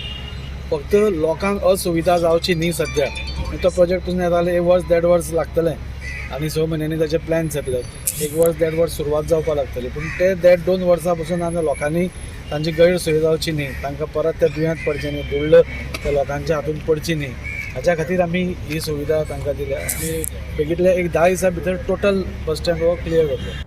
फक्त लोकांक असुविधा जावची न्ही सद्या. तो प्रोजेक्ट पसून येता जाल्यार 1 वर्स 1.5 वर्स लागतलें आनी 6 म्हयन्यांनी ताचे प्लॅन्स येतले, 1 वर्स 1.5 वर्स सुरवात जावपाक लागतली. पूण ते 1.5-2 वर्सां पसून आमी लोकांनी तांची गैरसोय जावची न्ही, तांकां परत ते दुयेंत पडचें न्ही, धुल्ल त्या लोकांच्या हातून पडची न्ही, हाच्या खातीर आमी ही सुविधा तांकां दिल्या. आनी बेगीतल्या एक 10 दिसां भितर टोटल बस स्टँड हो क्लियर जातलो.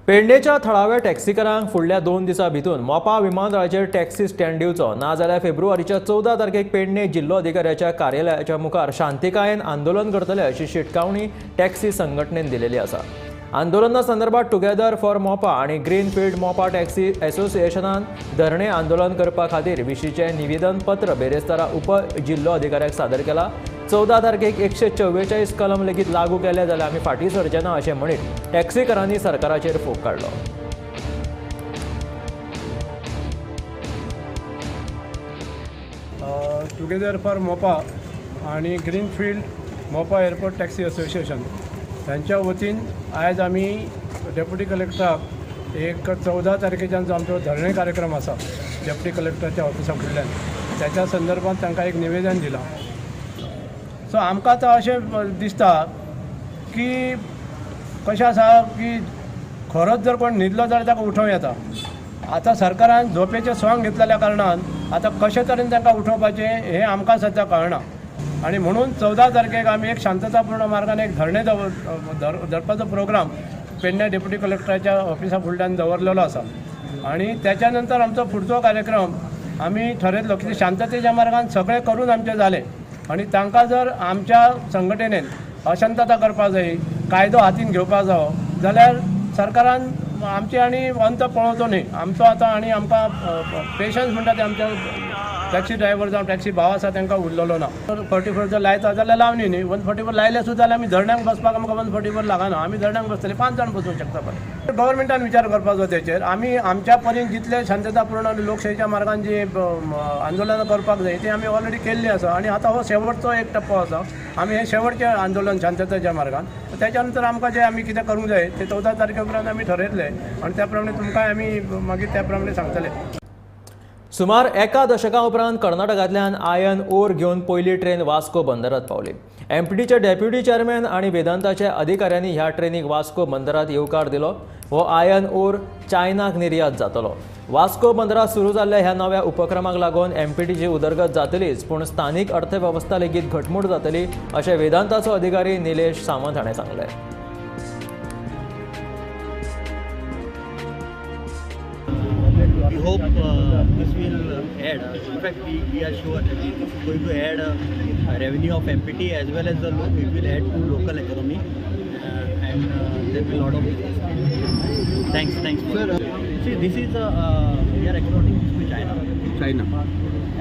पेडणेच्या थळाव्या टॅक्सीकारांक फुडल्या 2 दिसां भितर मोपा विमानतळाचेर टॅक्सी स्टँड दिवचो, नाजाल्यार फेब्रुवारीच्या 14 तारखेक पेडणे जिल्लो अधिकाऱ्याच्या कार्यालयाच्या मुखार शांतिकायेन आंदोलन करतले अशी शिटकावणी टॅक्सी संघटनेन दिलेली आसा. आंदोलना संदर्भात टुगेदर फॉर मोपा आनी ग्रीनफिल्ड मोपा टॅक्सी असोसिएशनान धरणे आंदोलन करपा खातीर विशींचें निवेदन पत्र बेरेस्तारा उप जिल्लो अधिकाऱ्याक सादर केला. 14 तारखेक 144 कलम लेगीत लागू केले जाल्यार आमी फाटीं सरचे ना अशें म्हणीत टॅक्सीकारांनी सरकाराचेर फोग काडलो. टुगेदर फॉर मोपा आनी Greenfield Mopa airport taxi association तांच्या वतीन आयज आमी डेप्युटी कलेक्टराक एक 14 तारखेच्यान जो आमचो धरणे कार्यक्रम आसा डेप्युटी कलेक्टराच्या ऑफिसा फुडल्यान त्याच्या संदर्भात तांकां एक निवेदन दिलां. सो आमकां आतां अशें दिसता की कशें आसा की खरोच जर कोण न्हिदलो जाल्यार ताका उठोवं येता. आतां सरकारान झोपेचें स्वांग घेतलेल्या कारणान आतां कशे तरेन तांकां उठोवपाचें हें आमकां सद्या कळना आनी म्हणून 14 तारखेक आमी एक शांततापूर्ण मार्गान एक धरणे धरपाचो प्रोग्राम पेडणे डेप्युटी कलेक्टराच्या ऑफिसा फुडल्यान दवरलेलो आसा आनी त्याच्या नंतर आमचो फुडचो कार्यक्रम आमी ठरयतलो की शांततेच्या मार्गान सगळें करून आमचें जालें आनी तांकां जर आमच्या संघटनेन अशांतता करपाक जाय, कायदो हातीन घेवपाक जावो जाल्यार सरकारान आमचे आनी अंत पळोवचो न्ही. आमचो आतां आनी आमकां पेशन्स म्हणटा ते आमच्या टॅक्सी ड्रायव्हर जावं टॅक्सी भाव आसा तांकां उरलेलो ना. 144 जर लायता जाल्यार लावनी न्ही, 144 लायले सुद्दां जाल्यार आमी धरण्यांक बसपाक आमकां 144 लागना, आमी धरण्यांक बसतले 5 जाण बसूंक शकता. पळय गव्हर्मेंटान विचार करपाचो तेचेर. आमी आमच्या परीन जितले शांततापूर्ण आनी लोकशाहीच्या मार्गान जी आंदोलनां करपाक जाय ती आमी ऑलरेडी केल्ली आसा आनी आतां हो शेवटचो एक टप्पो आसा. आमी हें शेवटचें आंदोलन शांततेच्या मार्गान, त्याच्या नंतर आमकां जें आमी कितें करूंक जाय तें 14 तारखे उपरांत आमी ठरयतले आनी त्या प्रमाणे तुमकां आमी मागीर त्या प्रमाणे सांगतले. सुमार 1 दशका उपरांत कर्नाटकांतल्यान आयर्न ओर घेवन पयली ट्रेन वास्को बंदरात पावली. एमपीटीचे डेप्युटी चेअरमॅन आनी वेदांताच्या अधिकाऱ्यांनी ह्या ट्रेनीक वास्को बंदरात येवकार दिलो. हो आयर्न ओर चायनाक निर्यात जातलो. वास्को बंदरात सुरू जाल्ल्या ह्या नव्या उपक्रमाक लागून एमपीटीची उदरगत जातलीच, पूण स्थानीक अर्थवेवस्था लेगीत घटमूट जातली अशें वेदांताचो अधिकारी निलेश सामंत हाणें सांगलें. We hope this will add, in fact we are sure that this is going to add revenue of MPT as well as it will add to local economy and there will be a lot of business. Thanks. Sir, see, this is we are exporting this to China.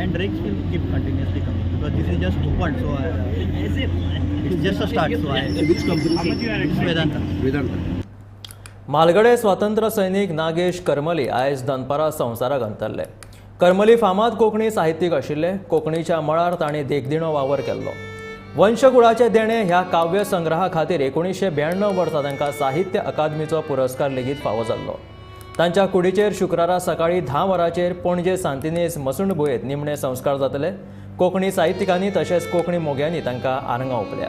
And rakes will keep continuously coming because this is just opened, so it's just a start. So which company? It's Vedanta. Vedanta. म्हालगडे स्वातंत्र्य सैनीक नागेश करमली आयज दनपारां संवसाराक अंतरले. करमली फामाद कोंकणी साहित्यीक आशिल्ले. कोंकणीच्या मळार तांणी देखदिणो वावर केल्लो. वंशकुळाचें देणें ह्या काव्य संग्रहा खातीर 1992 वर्सा तांकां साहित्य अकादमीचो पुरस्कार लेगीत फावो जाल्लो. तांच्या कुडीचेर शुक्रारा सकाळीं 10 वरांचेर पणजे सांतिनेज मसुंडभुंयेंत निमणे संस्कार जातले. कोंकणी साहित्यिकांनी तशेंच कोंकणी मोग्यांनी तांकां आर्गां ओंपल्या.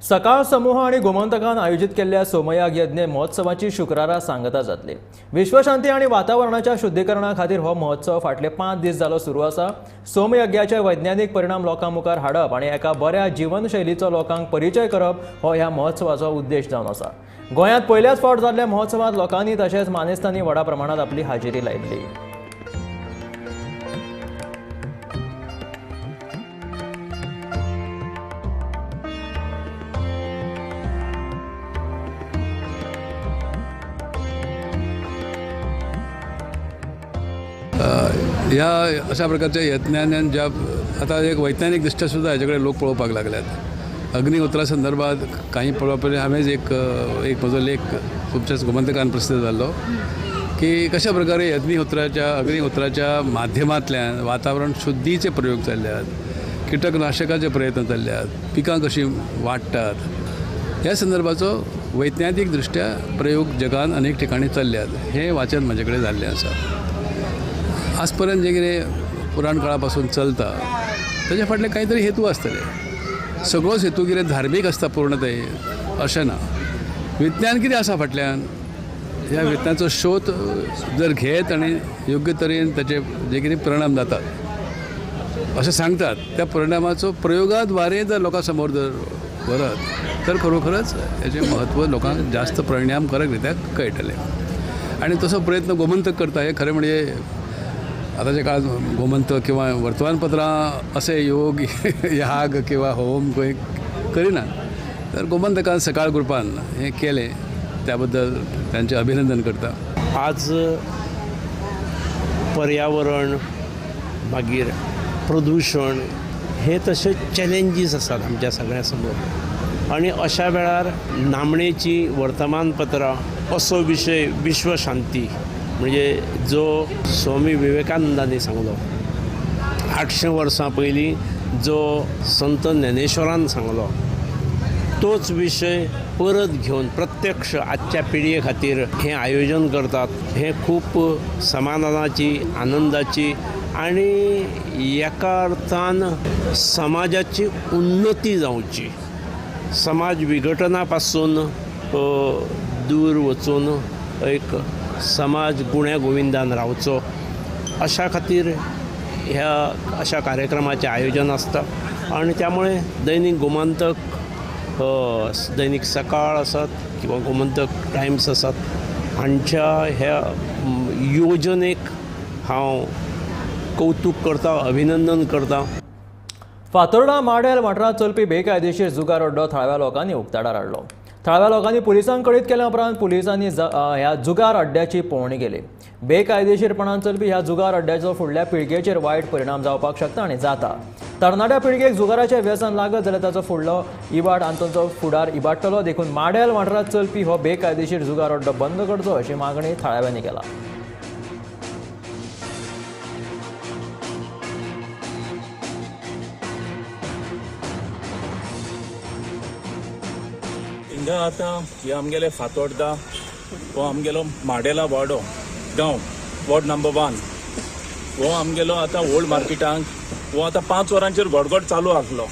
सकाळ समूह आनी गोमंतकान आयोजीत केल्ल्या सोमयाग यज्ञ महोत्सवाची शुक्रारा सांगता जातली. विश्वशांती आनी वातावरणाच्या शुद्धीकरणा खातीर हो महोत्सव फाटले 5 दीस जालो सुरू आसा. सोमयज्ञाचे वैज्ञानिक परिणाम लोकां मुखार हाडप आनी एका बऱ्या जीवनशैलीचो लोकांक परिचय करप हो ह्या महोत्सवाचो उद्देश जावन आसा. गोंयांत पयल्याच फावट जाल्ल्या महोत्सवांत लोकांनी तशेंच मानेस्तांनी व्हडा प्रमाणांत आपली हाजेरी लायिल्ली. ह्या अशा प्रकारच्या यज्ञान ज्या आता एक वैज्ञानिक दृष्ट्या सुद्धा ह्याच्याकडे लोक पळोवपाक लागल्यात. अग्निहोत्रा संदर्भात काही पळोवपा पयलीं हांवेंच एक एक म्हजो लेख तुमच्याच गोमंतकान प्रसिद्ध जाल्लो की कशा प्रकारे अग्निहोत्राच्या माध्यमांतल्यान वातावरण शुद्धीचे प्रयोग चल्ल्यात, कीटकनाशकाचे प्रयत्न चल्ल्यात, पिकां कशीं वाडटात, ह्या संदर्भाचो वैज्ञानिक दृष्ट्या प्रयोग जगान अनेक ठिकाणी चल्ल्यात हें वाचन म्हजे कडेन जाल्लें आसा. आजपर्यंत जे कितें पुराण काळा पासून चलता ताजे फाटले कांय तरी हेतू आसतले. सगळोच हेतू कितें धार्मीक आसता पूर्णतय अशें ना. विज्ञान कितें आसा फाटल्यान ह्या विज्ञानाचो शोध जर घेत आनी योग्य तरेन ताचे जे कितें परिणाम जातात अशें सांगतात त्या परिणामाचो प्रयोगाद्वारे जर लोकां समोर जर व्हरत तर खरोखरच हेचें म्हत्व लोकांक जास्त परिणामकारक रित्या कळटलें. आनी तसो प्रयत्न गोमंतक करता हें खरें म्हणजे आतांच्या काळात गोमंतक किंवा वर्तमानपत्रां असे योग याग किंवा होम खंय करिनात, तर गोमंतकान सकाळ ग्रुपान हें केलें त्याबद्दल तांचें अभिनंदन करता. आज पर्यावरण मागीर प्रदूशण हे तशे चॅलेंजीस आसात आमच्या सगळ्यां समोर आनी अशा वेळार नामणेची वर्तमानपत्रां असो विशय विश्वशांती म्हणजे जो स्वामी विवेकानंदांनी सांगलो 800 वर्सां पयलीं, जो संत ज्ञानेश्वरान सांगलो तोच विशय परत घेवन प्रत्यक्ष आजच्या पिळगे खातीर हें आयोजन करतात. हें खूब समाधानाची, आनंदाची आनी एका अर्थान समाजाची उन्नती जावची, समाज विघटना पासून दूर वचून एक समाज गुण्या गोविंदान रावचो अशा खातीर ह्या अशा कार्यक्रमाचें आयोजन आसता. आनी त्यामुळे दैनिक गोमंतक, दैनिक सकाळ आसात किंवा गोमंतक टायम्स आसात हांच्या ह्या योजनेक हांव कौतूक करता, अभिनंदन करता. फातोर्डा माडेल वाठारांत चलपी बेकायदेशीर जुगार अड्डो थळाव्या लोकांनी उक्ताडार हाडलो. थळाव्या लोकांनी पुलिसांक कळीत केल्या उपरांत पुलिसांनी ह्या जुगार अड्ड्याची पळोवणी केली. बेकायदेशीरपणान चलपी ह्या जुगार अड्ड्याचो फुडल्या पिळगेचेर वायट परिणाम जावपाक शकता आनी जाता. तरणाट्या पिळगेक जुगाराचें व्यसन लागत जाल्यार ताचो फुडलो इबाड आनी तांचो फुडार इबाडटलो. देखून माडेल वाठारांत चलपी हो बेकायदेशीर जुगार अड्डो बंद करचो अशी मागणी थळाव्यांनी केला. हिंगा आतां हे आमगेले फातोर्डा हो आमगेलो माडेला वाडो गांव वॉर्ड नंबर 1 हो आमगेलो आतां ओल्ड मार्केटांक हो आतां 5 वरांचेर गडगड चालू आसलो.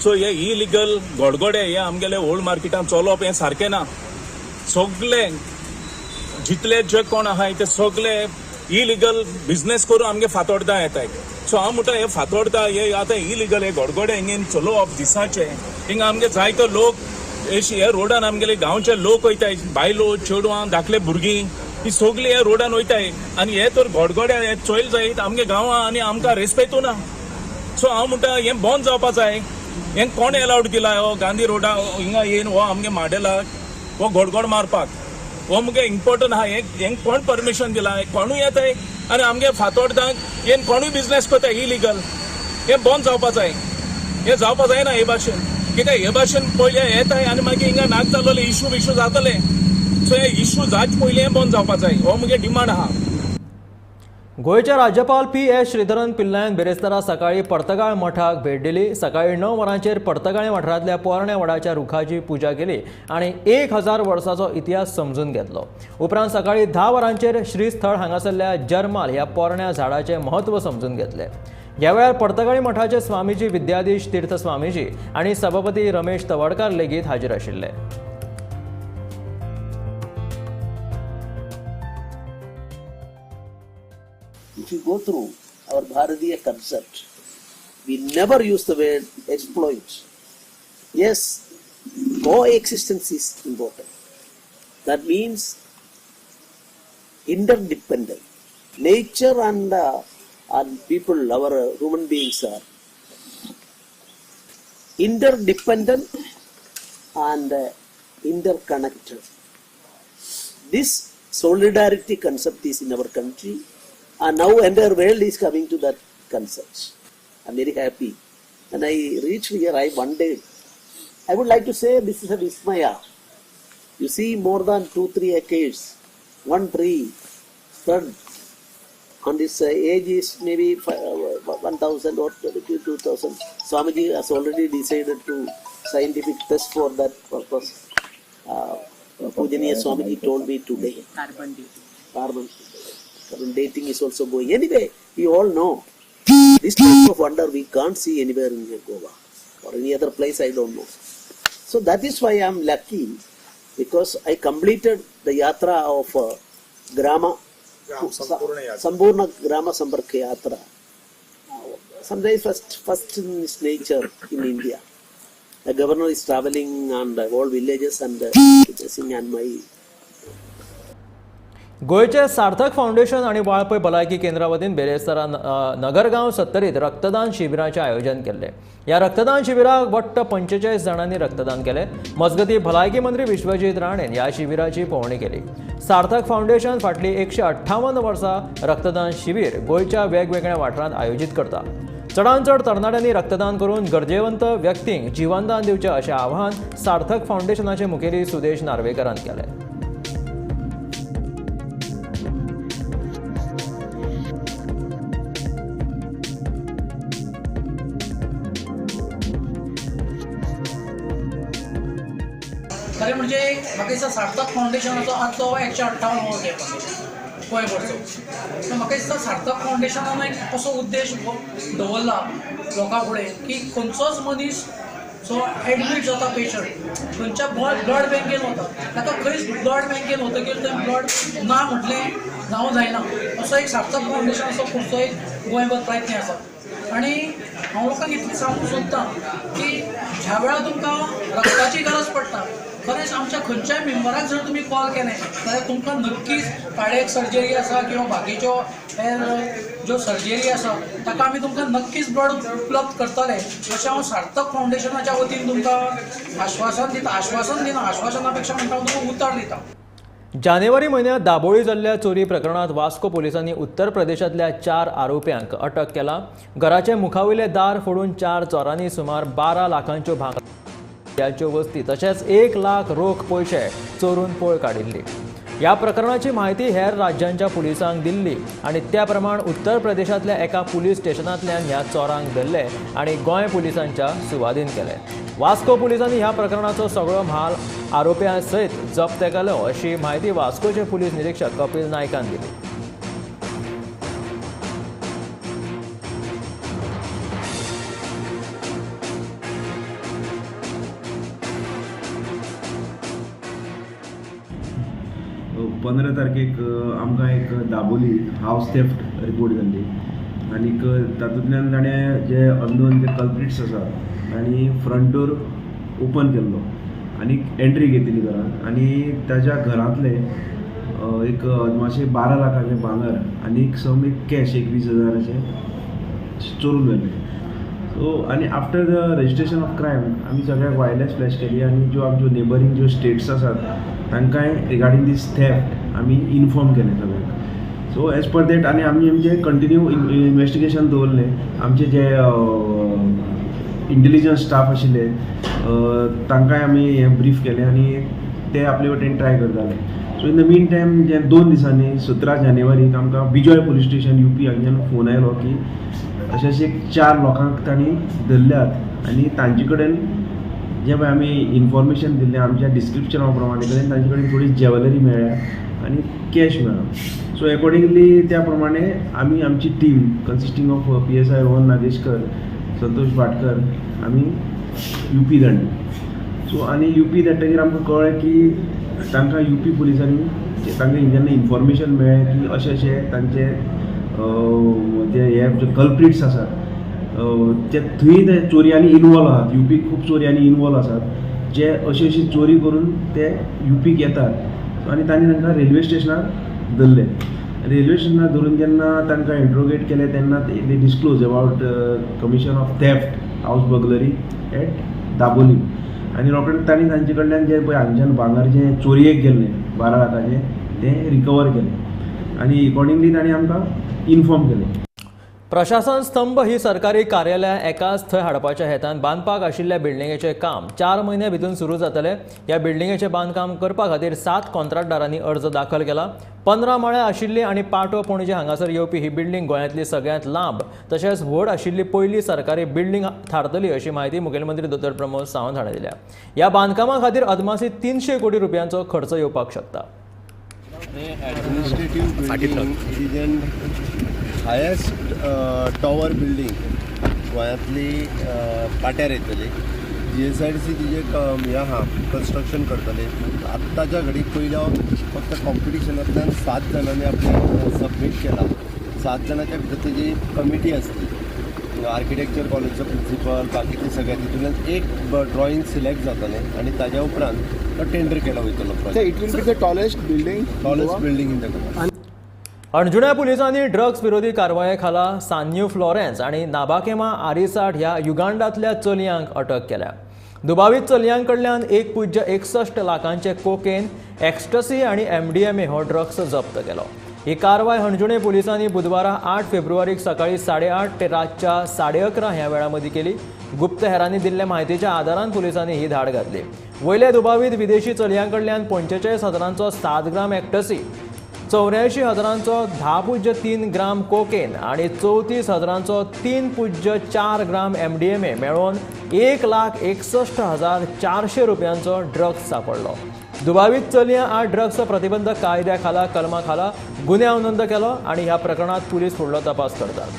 सो हे इलिगल गडगडे हे आमगेले ओल्ड मार्केटान चलोवप हें सारकें ना. सगळे जितले जे कोण आहाय ते सगळे इलिगल बिजनेस करून आमगे फातोर्डा येताय. सो हांव म्हणटा हे फातोर्डा हे आतां इलिगल हे गडगडे हिंगेन चलोवप दिसाचे हिंगा आमगे जायतो लोक हे रोडान आमगेले गांवचे लोक वयताय, बायलो, चेडवां, धाकले भुरगीं ही सगळीं हे रोडान वयताय आनी हे तर गडगडे हे चोयल जायत आमगे गांवां आनी आमकां रेस्पेतू ना. सो हांव म्हणटा हें बंद जावपा जाय. हें कोण एलावड दिला हो गांधी रोडा हिंगा येवन हो आमगे माडेलाक हो गडगड मारपाक हो मुगे इम्पोर्टंट आहा. हें कोण परमिशन दिला? कोणूय येताय आनी आमगे फातोर्डाक हें कोणूय बिजनेस करता इलिगल. हें बंद जावपा जाय. हें जावपा जायना हे भाशेन. कित्याक हे भाशेन पयलें येताय आनी मागीर हिंगा नाक जालोले इशू बिशू जातले. सो हे इशू जायत पयलीं बंद जावपा जाय हो मुगे डिमांड आहा. गोंयचे राज्यपाल पी.एस. श्रीधरन पिल्लायन बिरेस्तारा सकाळी पर्तगाळ मठाक भेट दिली. सकाळी 9 वरांचेर पर्तगाळे वाठारांतल्या पोरण्या वडाच्या रुखाची पुजा केली आनी 1000 वर्साचो इतिहास समजून घेतलो. उपरांत सकाळी 10 वरांचेर श्रीस्थळ हांगासरल्या जर्माल ह्या पोरण्या झाडाचें म्हत्व समजून घेतलें. ह्या वेळार पर्तगाळी मठाचे स्वामीजी विद्याधीश तीर्थ स्वामीजी आनी सभापती रमेश तवडकार लेगीत हाजीर आशिल्ले. If you go through our Bharatiya concept, we never use the word exploit. Yes, coexistence is important. That means interdependent. Nature and people, our human beings are interdependent and interconnected. This solidarity concept is in our country, and now entire world is coming to that concept. I'm very happy. When I reached here, I wondered. I would like to say this is a vismaya. You see more than 2-3 acres, one tree spread, and this age is maybe 1,000 or 2,000. Swamiji has already decided to scientific test for that purpose. Pujaniya Swamiji told me today. Carbon dating. Carbon dating is also going. Anyway, we all know this type of wonder we can't see anywhere in Goa or any other place, I don't know. So that is why I am lucky, because I completed the yatra of Grama Sampurna Grama Samparka Yatra. Sometimes first in its nature in India. The governor is traveling and all villages and and my. गोंयचे सार्थक foundation आनी वाळपय भलायकी केंद्रा वतीन बेरेस्तारा नगरगांव सत्तरीत रक्तदान शिबिराचें आयोजन केल्लें. ह्या रक्तदान शिबिराक वट्ट 45 जाणांनी रक्तदान केलें. मजगतीं भलायकी मंत्री विश्वजीत राणेन ह्या शिबिराची पळोवणी केली. सार्थक फाउंडेशन फाटलीं 158 वर्सां रक्तदान शिबीर गोंयच्या वेगवेगळ्या वाठारांत आयोजीत करता. चडांत चड तरणाट्यांनी रक्तदान करून गरजेवंत व्यक्तींक जिवनदान दिवचें अशें आवाहन सार्थक फाउंडेशनाचे मुखेली सुदेश नार्वेकरान केलें. खरें म्हणजे म्हाका दिसता सार्थक फाउंडेशनाचो आजचो 158 तेंप गोंयभरचो. सो म्हाका दिसता सार्थक फाउंडेशनान एक असो उद्देश दवरला लोकां फुडें की खंयचोच मनीस जो एडमीट जाता पेशंट खंयच्या ब्लड बँकेन वता ताका खंयच ब्लड बँकेन वतकीर थंय ब्लड ना म्हटलें जावं जायना असो एक सार्थक फाउंडेशनाचो खुबसो एक गोंयभर प्रयत्न आसा. आनी हांव लोकांक इतलें सांगूंक सोदतां की ज्या वेळार तुमकां रक्ताची गरज पडटा खरेंच आमच्या खंयच्याय मेंबराक जर तुमी कॉल केलें जाल्यार तुमकां नक्कीच कार्डियक सर्जरी आसा किंवा बाकीच्यो हेर ज्यो सर्जरी आसा ताका आमी तुमकां नक्कीच ब्लड उपलब्ध करतले अशें हांव सार्थक फाउंडेशनाच्या वतीन तुमकां आश्वासन दिता. आश्वासन दिना, आश्वासना पेक्षा म्हणटा हांव तुमकां उतर दिता. जानेवारी म्हयन्यांत दाबोळी जाल्ल्या चोरी प्रकरणांत वास्को पोलिसांनी उत्तर प्रदेशांतल्या 4 आरोप्यांक अटक केला. घराचे मुखावयले दार फोडून 4 चोरांनी सुमार 12 लाखांच्यो भांगराच्यो वस्ती तशेंच 1 लाख रोख पयशे चोरून पळ काडिल्ली. ह्या प्रकरणाची म्हायती हेर राज्यांच्या पुलिसांक दिल्ली आनी त्या प्रमाण उत्तर प्रदेशांतल्या एका पुलीस स्टेशनांतल्यान ह्या चोरांक धरले आनी गोंय पुलिसांच्या सुवादीन केले. वास्को पुलिसांनी ह्या प्रकरणाचो सगळो म्हाल आरोप्यां सयत जप्त केलो अशी म्हायती वास्कोचे पुलीस निरीक्षक कपिल नायकान दिली. पंदरा तारखेक आमकां एक दाबोली हावस थेफ्ट रिपोर्ट जाल्ली आनीक तातूंतल्यान ताणें जे अननोन जे कल्प्रिट्स आसा तांणी फ्रंट डोर ओपन केल्लो आनी एंट्री घेतिल्ली घरान आनी ताज्या घरांतले एक अदमाशे 12 लाखाचें भांगर आनी सम एक कॅश एक 20,000 चोरून व्हेलें. सो आनी after the registration of crime आमी सगळ्याक वायरलेस फ्लॅश केली आनी ज्यो आमच्यो नेबरींग ज्यो स्टेट्स आसात तांकांय रिगार्डींग दीस थेफ्ट आमी इन्फॉर्म केलें सगळ्यांक. सो एज पर that आनी आमी आमचें कंटिन्यू इन्वेस्टिगेशन दवरलें. आमचे जे इंटेलिजन्स स्टाफ आशिल्ले तांकांय आमी हें ब्रीफ केलें आनी ते आपले वटेन ट्राय करताले. So in the mean time जे 2 दिसांनी 17 जानेवारीक आमकां बिजॉय पुलीस स्टेशन यूपी हांगच्यान फोन आयलो की अशें अशें 4 लोकांक तांणी धरल्यात आनी तांचे कडेन जें पळय आमी इन्फॉर्मेशन दिल्लें आमच्या डिस्क्रिप्शना प्रमाणे कडेन तांचे कडेन थोडी ज्वेलरी मेळ्ळ्या आनी कॅश मेळ्ळो. सो सो एकॉर्डिंगली त्या प्रमाणे आमी आमची team consisting of PSI Rohan Nageshkar, Santosh Bhatkar आमी यूपी धाडली. सो आनी यूपी धाडटकीर आमकां कळ्ळें की तांकां यूपी पुलिसांनी तांकां जेन्ना इन्फॉर्मेशन मेळ्ळें की अशें अशें तांचे जे हे जे कल्प्रिट्स आसात ते थंय ते चोरयांनी इनवॉल्व आहात, यूपी खूब चोरयांनी इनवॉल्व आसात, जे अशी अशी चोरी करून ते यूपीक येतात आनी तांणी तांकां रेल्वे स्टेशनार धरले. रेल्वे स्टेशनार धरून जेन्ना तांकां इंट्रोगेट केले तेन्ना they disclose about commission of theft, house burglary at Dabolim. आनी रोखडें तांणी तांचे कडल्यान जें पळय हांगच्यान भांगर जें चोरयेक गेल्लें 12 लाखाचें तें रिकवर केलें आनी एकॉर्डिंगली तांणी आमकां इन्फॉर्म केलें. प्रशासन स्तंभ ही सरकारी कार्यालयां एकाच थंय हाडपाच्या हेतान बांदपाक आशिल्ल्या बिल्डिंगेचें काम 4 म्हयन्या भितर सुरू जातलें. ह्या बिल्डिंगेचें बांदकाम करपा खातीर 7 कॉन्ट्रॅक्टदारांनी अर्ज दाखल केला. 15 माळ्या आशिल्ली आनी पाटो पणजे हांगासर येवपी ही बिल्डिंग गोंयांतली सगळ्यांत लांब तशेंच व्हड आशिल्ली पयली सरकारी बिल्डिंग थारतली अशी म्हायती मुखेलमंत्री दोतोर प्रमोद सावंत हाणें दिल्या. ह्या बांदकामा खातीर अदमासी 300 कोटी रुपयांचो खर्च येवपाक शकता. Administrative building, it is an highest tower building गोंयांतली पाट्यार येतली. GSIDC तिजे हें आहा कन्स्ट्रक्शन करतले. आत्ताच्या घडीक पयलो फक्त कॉम्पिटिशनांतल्यान 7 जाणांनी आपलें सबमीट केलां. 7 जाणांच्या भितर तेजी कमिटी आसली, आर्किटेक्चर कॉलेजचो प्रिंसिपल, बाकीचे सगळे, तितूंतल्यान एक ड्रॉइंग सिलेक्ट जातलें आनी ताज्या उपरांत तो टेंडर केला वयतलो. It will be the tallest building, tallest building in the Goa. अंजुण्या पुलिसांनी ड्रग्स विरोधी कारवाये खाला सान्यू फ्लॉरेन्स आनी नाबाकेमा आरिसाट ह्या युगांडांतल्या चलयांक अटक केल्या. दुबावीत चलयां कडल्यान 1.61 लाखांचे कोकेन, एक्स्टसी आनी MDMA हो ड्रग्स जप्त केलो. ही कारवाय हणजुणे पुलिसांनी बुधवारा 8 फेब्रुवारीक सकाळी 8:30 ते रातच्या 11:30 ह्या वेळा मदीं केली. गुप्तहेरांनी दिल्ले म्हायतीच्या आदारान पुलिसांनी ही धाड घातली. वयल्या दुबावीत विदेशी चलयां कडल्यान 45,000चो 7 ग्राम एक्टसी, 84,000चो 10.3 ग्राम कोकेन आनी 34,000चो 3.4 ग्राम MDMA मेळोवन 1,61,400 रुपयांचो ड्रग्स सापडलो. दुबावीत चलयां आड ड्रग्स प्रतिबंधक कायद्या खाला कलमा खाला गुन्यांव नोंद केलो आनी ह्या प्रकरणांत पुलीस फुडलो तपास करतात.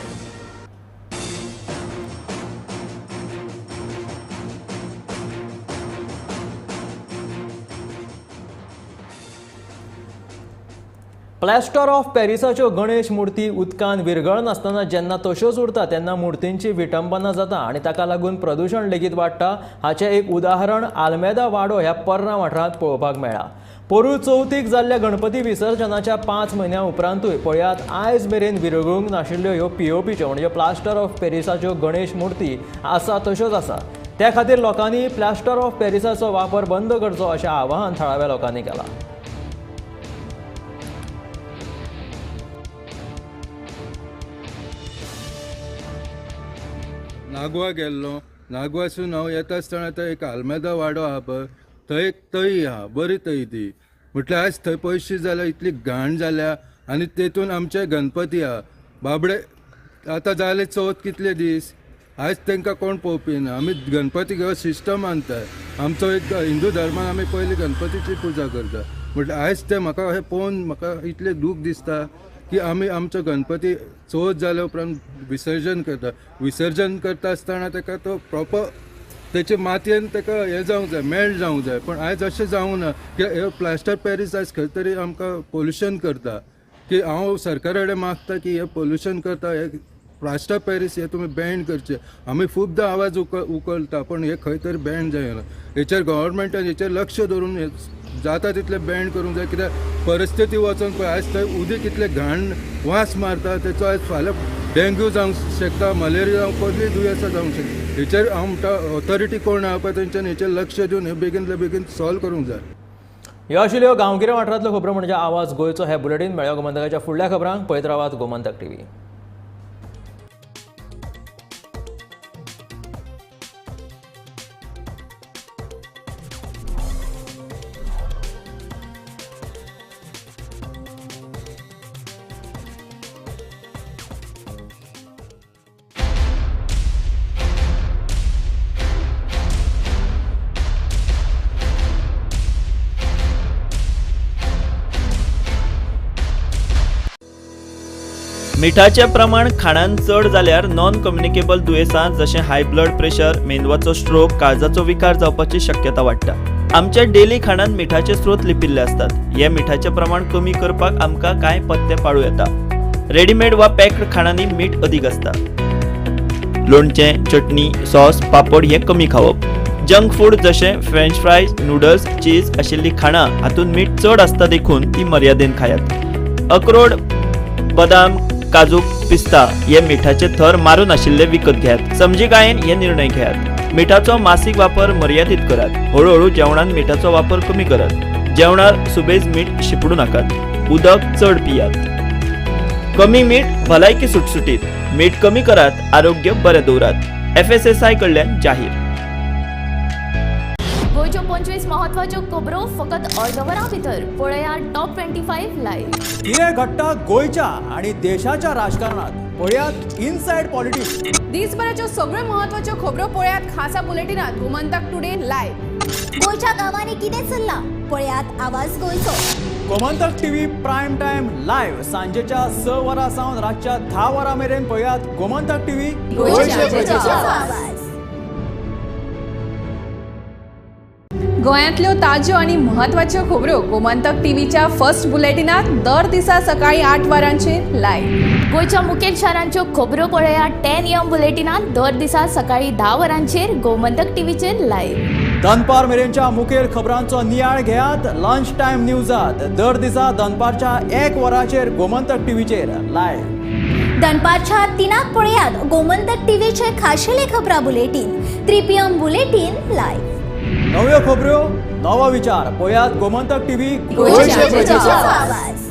प्लॅस्टर ऑफ पॅरिसाच्यो गणेश मूर्ती उदकान विरगळनासतना जेन्ना तश्योच उरता तेन्ना मूर्तींची विटंबना जाता आनी ताका लागून प्रदूशण लेगीत वाडटा. हाचें एक उदाहरण आल्मेदा वाडो ह्या पर्रा वाठारांत पळोवपाक मेळ्ळा. पोरूं चवथीक जाल्ल्या गणपती विसर्जनाच्या 5 म्हयन्या उपरांतूय पळयात आयज मेरेन विरगळूंक नाशिल्ल्यो ह्यो POPच्यो म्हणजे प्लास्टर ऑफ पॅरिसाच्यो गणेश मूर्ती आसा तश्योच आसा. त्या खातीर लोकांनी प्लास्टर ऑफ पॅरिसाचो वापर बंद करचो अशें आवाहन थळाव्या लोकांनी केलां. नागवा गेल्लो, नागवासून हांव येता आसतना थंय एक आल्मेदा वाडो आहा पळय, थंय एक तळी आहा, बरी तळी ती. म्हटल्यार आयज थंय पयशी जाल्या इतली घाण जाल्या आनी तेतून आमचे गणपती आहा बाबडे. आतां जाले चवथ कितले दीस, आयज तांकां कोण पळोवपी ना. आमी गणपती घेवन सिस्टम मानतात, आमचो एक हिंदू धर्मान आमी पयली गणपतीची पुजा करता. म्हटल्यार आयज ते म्हाका हें पळोवन म्हाका इतलें दूख दिसता की आमी आमचो गणपती चवथ जाल्या उपरांत विसर्जन करता. विसर्जन करता आसतना ताका तो प्रॉपर तेचे मातयेन ताका हें जावंक जाय, मेल्ट जावंक जाय. पण आयज अशें जावंक ना की हे प्लास्टर पॅरीस आयज खंय तरी आमकां पोल्युशन करता. की हांव सरकारा कडेन मागता की हे पोल्युशन करता, हे प्लास्टर पॅरीस हे तुमी बॅन करचे. आमी खुबदां आवाज उखलता पण हे खंय तरी बॅन जायना. हेचेर गव्हर्मेंटान हेचेर लक्ष दवरून जाता तितलें बॅन करूंक जाय. कित्याक परिस्थिती वचोन पळय आयज थंय उदीक इतलें घाण वास मारता, तेचो आयज फाल्यां डेंग्यू जावंक शकता, मलेरिया जावं, कसलीय दुयेंसां जावंक शकता. हेचेर हांव म्हणटा ऑथॉरिटी कोण आहा पळय तेंच्यान हेचेर लक्ष दिवन हे बेगीनल्या बेगीन सॉल्व करूंक जाय. ह्यो आशिल्ल्यो गांवगिऱ्या वाठारांतल्यो खबरो म्हणजे आवाज गोंयचो. हे बुलेटीन मेळ्ळ्यो गोमंतकाच्या फुडल्या खबरांक पळयत रावात गोमंतक टीव्ही. मिठाचें प्रमाण खाणान चड जाल्यार नॉन कम्युनिकेबल दुयेंसां जशें हाय ब्लड प्रेशर, मेंदवाचो स्ट्रोक, काळजाचो विकार जावपाची शक्यता वाडटा। आमच्या डेली खाणान मिठाचे स्रोत लिपिल्ले आसतात। हे मिठाचें प्रमाण कमी करपाक आमकां कांय पथ्य पाळूं येता। रेडीमेड वा पॅक्ड खाणांनी मीठ अदीक आसता। लोणचें, चटणी, सॉस, पापड हे कमी खावप। जंक फूड जशें फ्रेंच फ्रायज, नूडल्स, चीज आशिल्लीं खाणां हातूंत मीठ चड आसता देखून ती मर्यादेन खायात। अक्रोड, बदाम, काजू, पिस्ता हे मिठाचे थर मारून आशिल्ले विकत घेयात। समजिकायेन हे निर्णय घेयात। मिठाचो मासीक वापर मर्यादीत करात। हळूहळू जेवणान मिठाचो वापर कमी करात। जेवणार सुबेज मीठ शिपडू नाकात। उदक चड पियात। कमी मीठ भलायकी सुटसुटीत। मीठ कमी करात, आरोग्य बरें दवरात। FSSAI कडल्यान जाहीर। गोंयच्यो 25 म्हत्वाच्यो खबरो फकत अर्द वरां भितर पळया टॉप 25 लायव्ह। कितें घडटा गोंयच्या आनी देशाच्या राजकारणात पळयात इनसायड पॉलिटिक्स। दिसभराच्यो सगळ्यो म्हत्वाच्यो खबरो पळयात खासा बुलेटिनात गोमंतक टुडे लायव्ह। गोंयच्या गांवांनी कितें चल्लां पळयात आवाज गोंयचो। Gomantak TV prime time live सांजेच्या 6 वरां सावन रातच्या 10 वरां मेरेन पळयात गोमंतक टीव्ही गोंयच्या प्रजेचो आवाज। गोंयांतल्यो ताज्यो आनी म्हत्वाच्यो खबरो गोमंतक टीव्हीच्या फर्स्ट बुलेटिनात दर दिसा सकाळी 8 वरांचेर लायव्ह। गोंयच्या मुखेल शारांच्यो खबरो पळया 10 AM बुलेटिनात दर दिसा सकाळी 10 वरांचेर गोमंतक टीव्हीचेर लायव्ह। दनपार मेरेनच्या मुखेल खबरांचो नियाळ घेयात लंच टायम न्यूजात दर दिसा दनपारच्या 1 वरांचेर गोमंतक टीव्हीचेर लायव्ह। दनपारच्या 3 पळयात गोमंतक टीव्हीचे खाशेले खबरां बुलेटीन 3 PM bulletin live. नव्यो खबरो नवो विचार पळयात गोमंतक टीव्ही गोंयच्या प्रजेचो आवाज।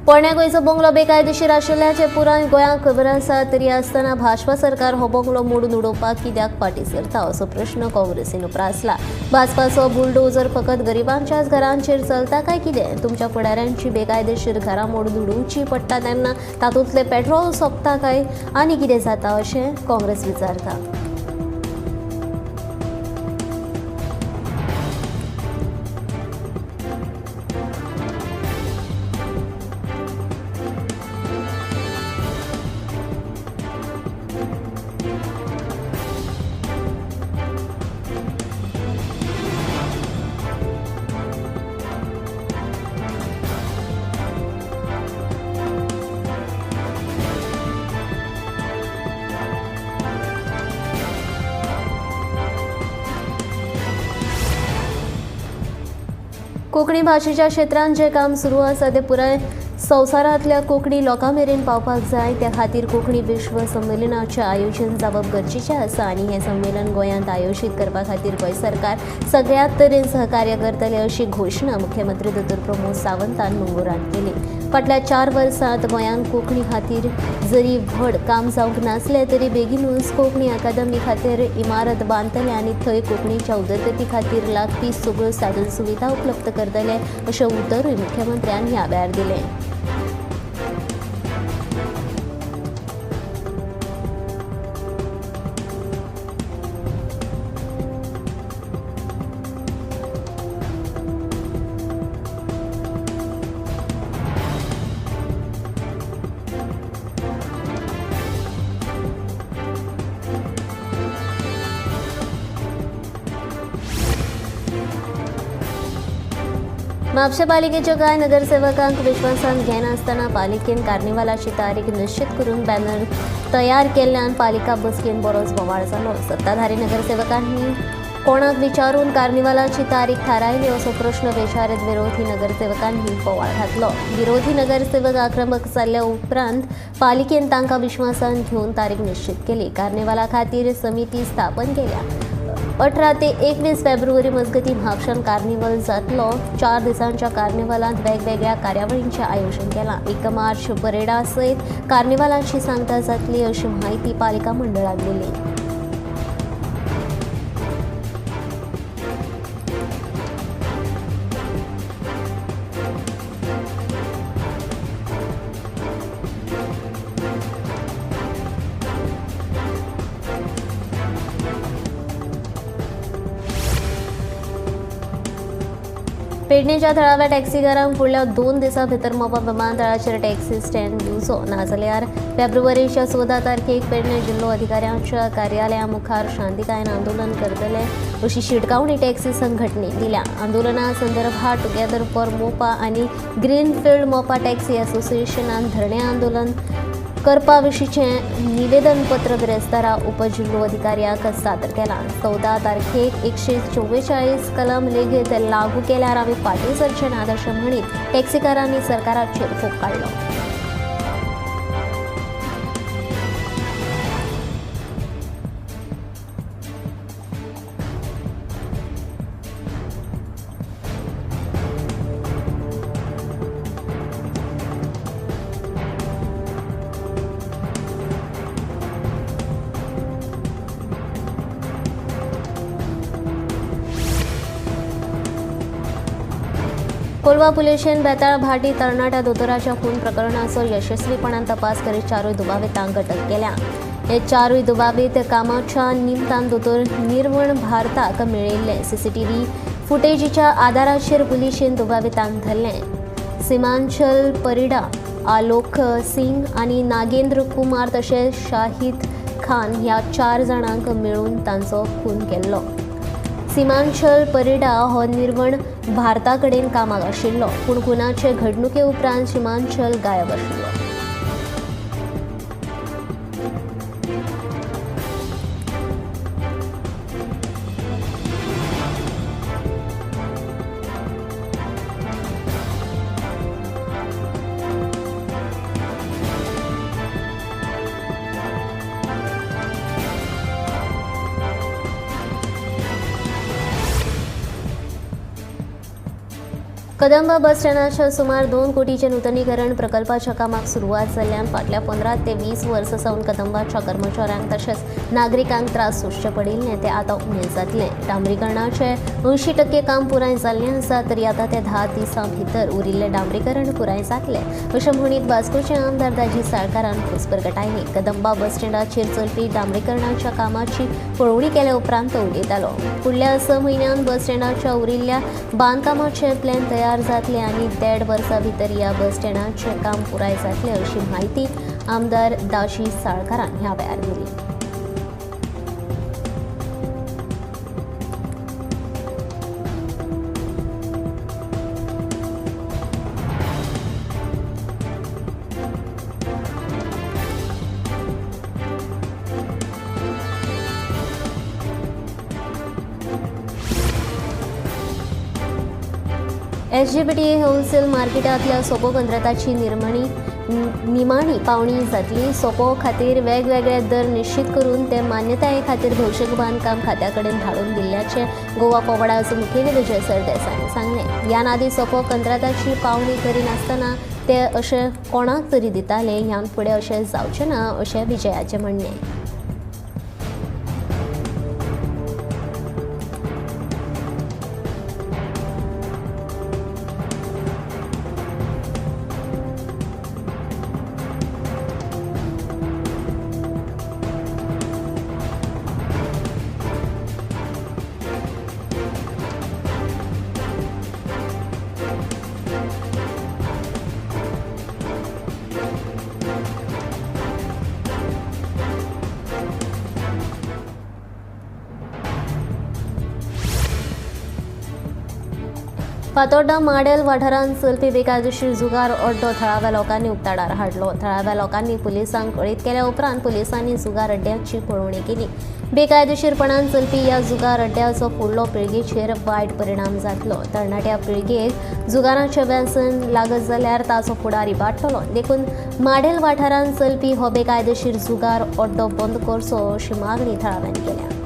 पोरण्या गोंयचो बंगलो बेकायदेशीर आशिल्ल्याचें पुराय गोंयांक खबर आसा, तरी आसतना भाजपा सरकार हो बंगलो मोडून उडोवपाक कित्याक फाटीं सरता असो प्रश्न काँग्रेसीन उप्रासला। भाजपाचो बुलडोजर फकत गरिबांच्याच घरांचेर चलता काय कितें? तुमच्या फुडाऱ्यांची बेकायदेशीर घरां मोडून उडोवची पडटा तेन्ना तातूंतलें पेट्रोल सोंपता काय आनी कितें जाता अशें काँग्रेस विचारता। कोंकणी भाशेच्या क्षेत्रांत जें काम सुरू आसा तें पुराय संवसारांतल्या कोंकणी लोकां मेरेन पावपाक जाय. त्या खातीर कोंकणी विश्व संमेलनाचें आयोजन जावप गरजेचें आसा आनी हें संमेलन गोंयांत आयोजीत करपा खातीर गोंय सरकार सगळ्या तरेन सहकार्य करतले अशी घोशणा मुख्यमंत्री दोतोर प्रमोद सावंतान मंगळूरांत केली. फाटल्या 4 वर्सांत गोंयांत कोंकणी खातीर जरी व्हड काम जावंक नासलें तरी बेगीनूच कोंकणी अकादमी खातीर इमारत बांदतले आनी थंय कोंकणीच्या उदरगती खातीर लागपी सगळ्यो साधन सुविधा उपलब्ध करतले अशें उतरूय मुख्यमंत्र्यान ह्या वेळार दिलें. म्हापशें पालिकेच्या कांय नगरसेवकांक विश्वासांत घेनासतना पालिकेन कार्निवालाची तारीख निश्चित करून बॅनर तयार केल्ल्यान पालिका बसकेन बरोच बोवाळ जालो. सत्ताधारी नगरसेवकांनी कोणाक विचारून कार्निवालाची तारीख थारायली असो प्रश्न विचारीत विरोधी नगरसेवकांनी बोवाळ घातलो. विरोधी नगरसेवक आक्रमक जाल्ल्या उपरांत पालिकेन तांकां विश्वासांत घेवन तारीख निश्चित केली. कार्निवाला खातीर समिती स्थापन केल्या. 18 ते 21 फेब्रुवारी मजगती म्हापशान कार्निवल जातलो. 4 दिसांच्या कार्निवलांत वेगवेगळ्या कार्यावळींचें आयोजन केलां. 1 मार्च परेडा सयत कार्निवलाची सांगता जातली अशी म्हायती पालिका मंडळान दिली. पेडणेच्या थळाव्या टॅक्सीकारांक फुडल्या 2 दिसां भितर मोपा विमानतळाचेर टॅक्सी स्टँड दिवचो, नाजाल्यार फेब्रुवारीच्या 14 तारखेक पेडणे जिल्लो अधिकाऱ्यांच्या कार्यालया मुखार शांतिकायेन आंदोलन करतले अशी शिटकावणी टॅक्सी संघटनेन दिल्या. आंदोलना संदर्भात टुगेदर फॉर मोपा आनी ग्रीनफिल्ड मोपा टॅक्सी असोसिएशनान धरणे आंदोलन करपा विशींचें निवेदनपत्र बिरेस्तारा उपजिल्लोधिकाऱ्याक सादर केलां. 14 तारखेक 144 कलम लेगीत लागू केल्यार आमी फाटीं सरचे नात अशें म्हणीत टॅक्सीकारांनी सरकाराचेर फोग काडलो. कोलवा पुलिशेन बेताळ भाटी तरणाट्या दोतोराच्या खून प्रकरणाचो यशस्वीपणान तपास करीत 4 दुबावितांक अटक केल्या. हे 4 दुबावीत कामाच्या निमतान दोतोर निर्वण भारताक मेळिल्ले सीसीटीव्ही फुटेजीच्या आदाराचेर पुलिशेन दुबावितांक धरले. सीमांचल परिडा, आलोक सिंग आनी नागेंद्र कुमार तशेंच शाहिद खान ह्या 4 जाणांक मेळून तांचो खून केल्लो. सीमांचल परिडा हो निर्वण भारता कडेन कामाक आशिल्लो, पूण खुनाचे घडणुके उपरांत सीमांचल गायब आशिल्लो. कदंबा बस स्टँडाच्या सुमार 2 कोटीचे नूतनीकरण प्रकल्पाच्या कामाक सुरवात जाल्ल्यान फाटल्या 15 ते 20 वर्सां सावन कदंबाच्या कर्मचाऱ्यांक तशेंच नागरिकांक त्रास सोंसचे पडिल्ले ते आतां उणें जातले. डांबरीकरणाचें 80% काम पुराय जाल्लें आसा, तरी आतां ते 10 दिसां भितर उरिल्लें डांबरीकरण पुराय जातलें अशें म्हणीत वास्कोचे आमदार दाजी साळकारान खोस परगटायली. कदंबा बस स्टँडाचेर चलपी डांबरीकरणाच्या कामाची पळोवणी केले उपरांत तो उलयतालो. फुडल्या 6 म्हयन्यांत बस स्टँडाच्या उरिल्ल्या बांदकामाचे प्लॅन तयार जातले आनी 1.5 वर्सां भितर ह्या बस स्टँडाचें काम पुराय जातलें अशी म्हायती आमदार दाजी साळकारान ह्या वेळार दिली. एसजीपीटी होलसेल मार्केटांतल्या सोपो कंत्राटाची निमाणी पावणी जातली. सोपो खातीर वेगवेगळे दर निश्चित करून ते मान्यताये खातीर भौशीक बांदकाम खात्या कडेन धाडून दिल्ल्याचें गोवा फॉरवर्डाचो मुखेली विजय सरदेसायान सांगलें. ह्यान आदीं सोपो कंत्राटाची पावणी करिनासतना ते अशें कोणाक तरी दिताले, ह्यान फुडें अशें जावचें ना अशें विजयाचें म्हणणें. फातोड्डा माडेल वाठारांत चलपी बेकायदेशीर जुगार अड्डो थळाव्या लोकांनी उक्ताडार हाडलो. थळाव्या लोकांनी पुलिसांक कळीत केल्या उपरांत पुलिसांनी जुगार अड्ड्याची पळोवणी केली. बेकायदेशीरपणान चलपी ह्या जुगार अड्ड्याचो फुडलो पिळगेचेर वायट परिणाम जातलो. तरणाट्या पिळगेक जुगाराचें व्यसन लागत जाल्यार ताचो फुडार इबाडटलो. देखून माडेल वाठारांत चलपी हो बेकायदेशीर जुगार अड्डो बंद करचो अशी मागणी थळाव्यांनी केल्या.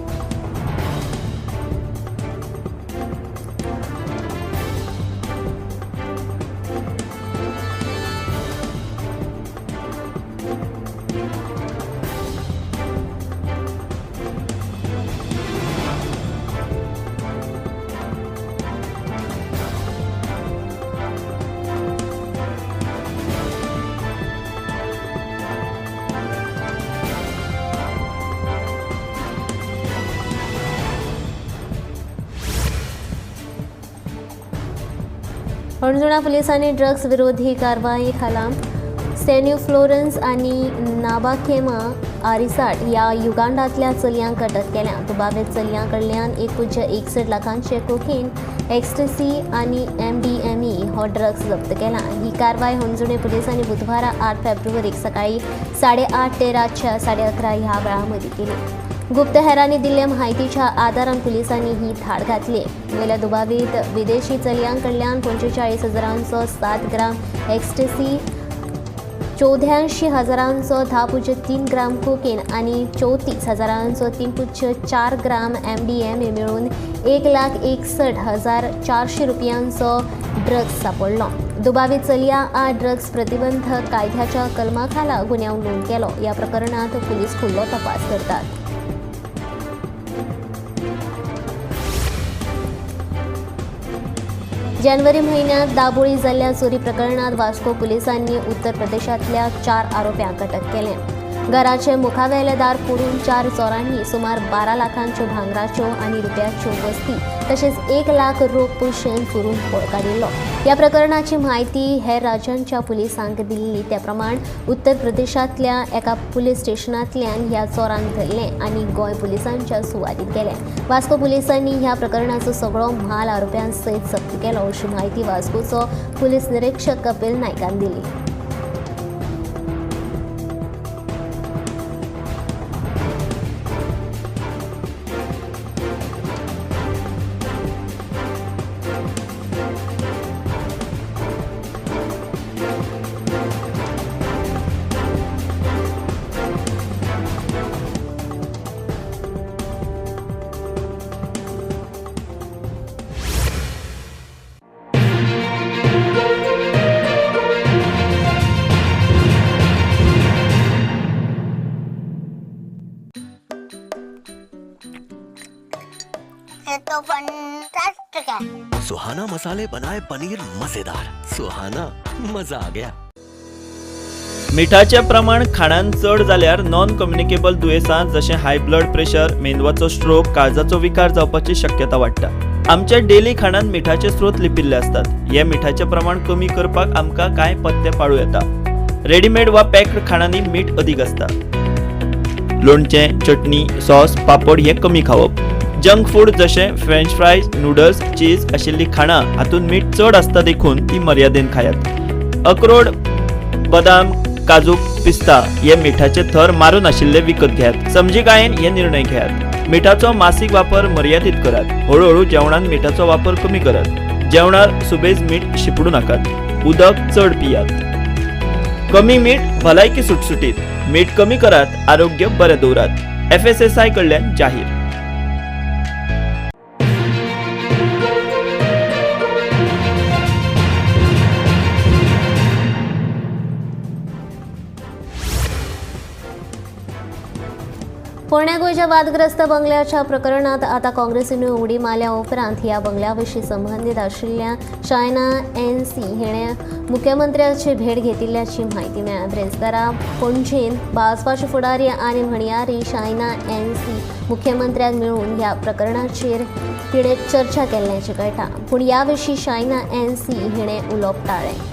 हणजुणा पुलिसांनी ड्रग्स विरोधी कारवाये खाला सेन्यू फ्लोरन्स आनी नाबाखेमा आरिसाट ह्या युगांडांतल्या चलयांक अटक केल्या. दुबावीत चलयां कडल्यान 1.61 लाखांचे कोकेन, एक्स्टसी आनी MDMA हो ड्रग्स जप्त केला. ही कारवाय हणजुणे पुलिसांनी बुधवारा 8 फेब्रुवारीक सकाळी 8:30 ते रातच्या 11:30 ह्या वेळा मदीं केली. गुप्तहेरांनी दिल्ल्या म्हायतीच्या आदारान पुलिसांनी ही धाड घातली. वयल्या दुबावीत विदेशी चलयां कडल्यान 45,000 7 ग्राम एक्स्टसी, 84,000 10.3 ग्राम कोकेन आनी 34,000 3.4 ग्राम MDMA मेळून 1,61,400 रुपयांचो ड्रग्स सापडलो. दुबावीत चलया आड ड्रग्स प्रतिबंधक कायद्याच्या कलमा खाला गुन्यांव नोंद केलो. ह्या प्रकरणात पुलीस फुडलो तपास करतात. जानेवारी म्हयन्यांत दाबोळी जाल्ल्या चोरी प्रकरणात वास्को पुलिसांनी उत्तर प्रदेशांतल्या 4 आरोप्यांक अटक केले. घराचे मुखावेले दार फोडून 4 चोरांनी सुमार 12 लाखांच्यो भांगराच्यो आनी रुपयाच्यो वस्ती तशेंच 1 लाख रोख पयशे चोरून पळ काडिल्लो. ह्या प्रकरणाची म्हायती हेर राज्यांच्या पुलिसांक दिल्ली. त्या प्रमाण उत्तर प्रदेशांतल्या एका पुलीस स्टेशनांतल्यान ह्या चोरांक धरले आनी गोंय पुलिसांच्या सुवादीन केले. वास्को पुलिसांनी ह्या प्रकरणाचो सगळो म्हाल आरोप्यां सयत जप्त केलो अशी म्हायती वास्कोचो पुलीस निरीक्षक कपिल नायकान दिली. तो फंटास्टिक है। सुहाना मसाले बनाए पनीर मजेदार, सुहाना मजा आ गया। मिठाचें प्रमाण खाणान चड जाल्यार नॉन कम्युनिकेबल दुयेंसां जशें हाय ब्लड प्रेशर, मेंदवाचो स्ट्रोक, काळजाचो विकार जावपाची शक्यता वाडटा. आमच्या डेली खाणान मिठाचे स्रोत लिपिल्ले आसतात. हे मिठाचें प्रमाण कमी करपाक आमकां कांय पथ्य पाळूं येता. रेडीमेड वा पॅक्ड खाणांनी मीठ अदीक आसता. लोणचें, चटणी, सॉस, पापड हे कमी खावप. जंक फूड जशें फ्रेंच फ्रायज, नूडल्स, चीज आशिल्लीं खाणां हातूंत मीठ चड आसता देखून ती मर्यादेन खायात. अक्रोड, बदाम, काजू, पिस्ता हे मिठाचे थर मारून आशिल्ले विकत घेयात. समजिकायेन हे निर्णय घेयात. मिठाचो मासीक वापर मर्यादीत करात. हळूहळू जेवणांत मिठाचो वापर कमी करात. जेवणार सुबेज मीठ शिपडू नाकात. उदक चड पियात. कमी मीठ भलायकी सुटसुटीत. मीठ कमी करात, आरोग्य बरें दवरात. FSSAI कडल्यान जाहीर. पोरण्या गोंयच्या वादग्रस्त बंगल्याच्या प्रकरणात आता काँग्रेसीन उडी मारल्या उपरांत ह्या बंगल्याविशीं संबंदीत आशिल्ल्या शायना NC हिणें मुख्यमंत्र्याची भेट घेतिल्ल्याची म्हायती मेळ्ळ्या. ब्रेस्तारा पणजेन भाजपाचे फुडारी आनी म्हणयारी शायना NC मुख्यमंत्र्याक मेळून ह्या प्रकरणाचेर तिणें चर्चा केल्ल्याचें कळटा. पूण ह्या विशीं शायना NC हिणें उलोवप टाळ्ळें.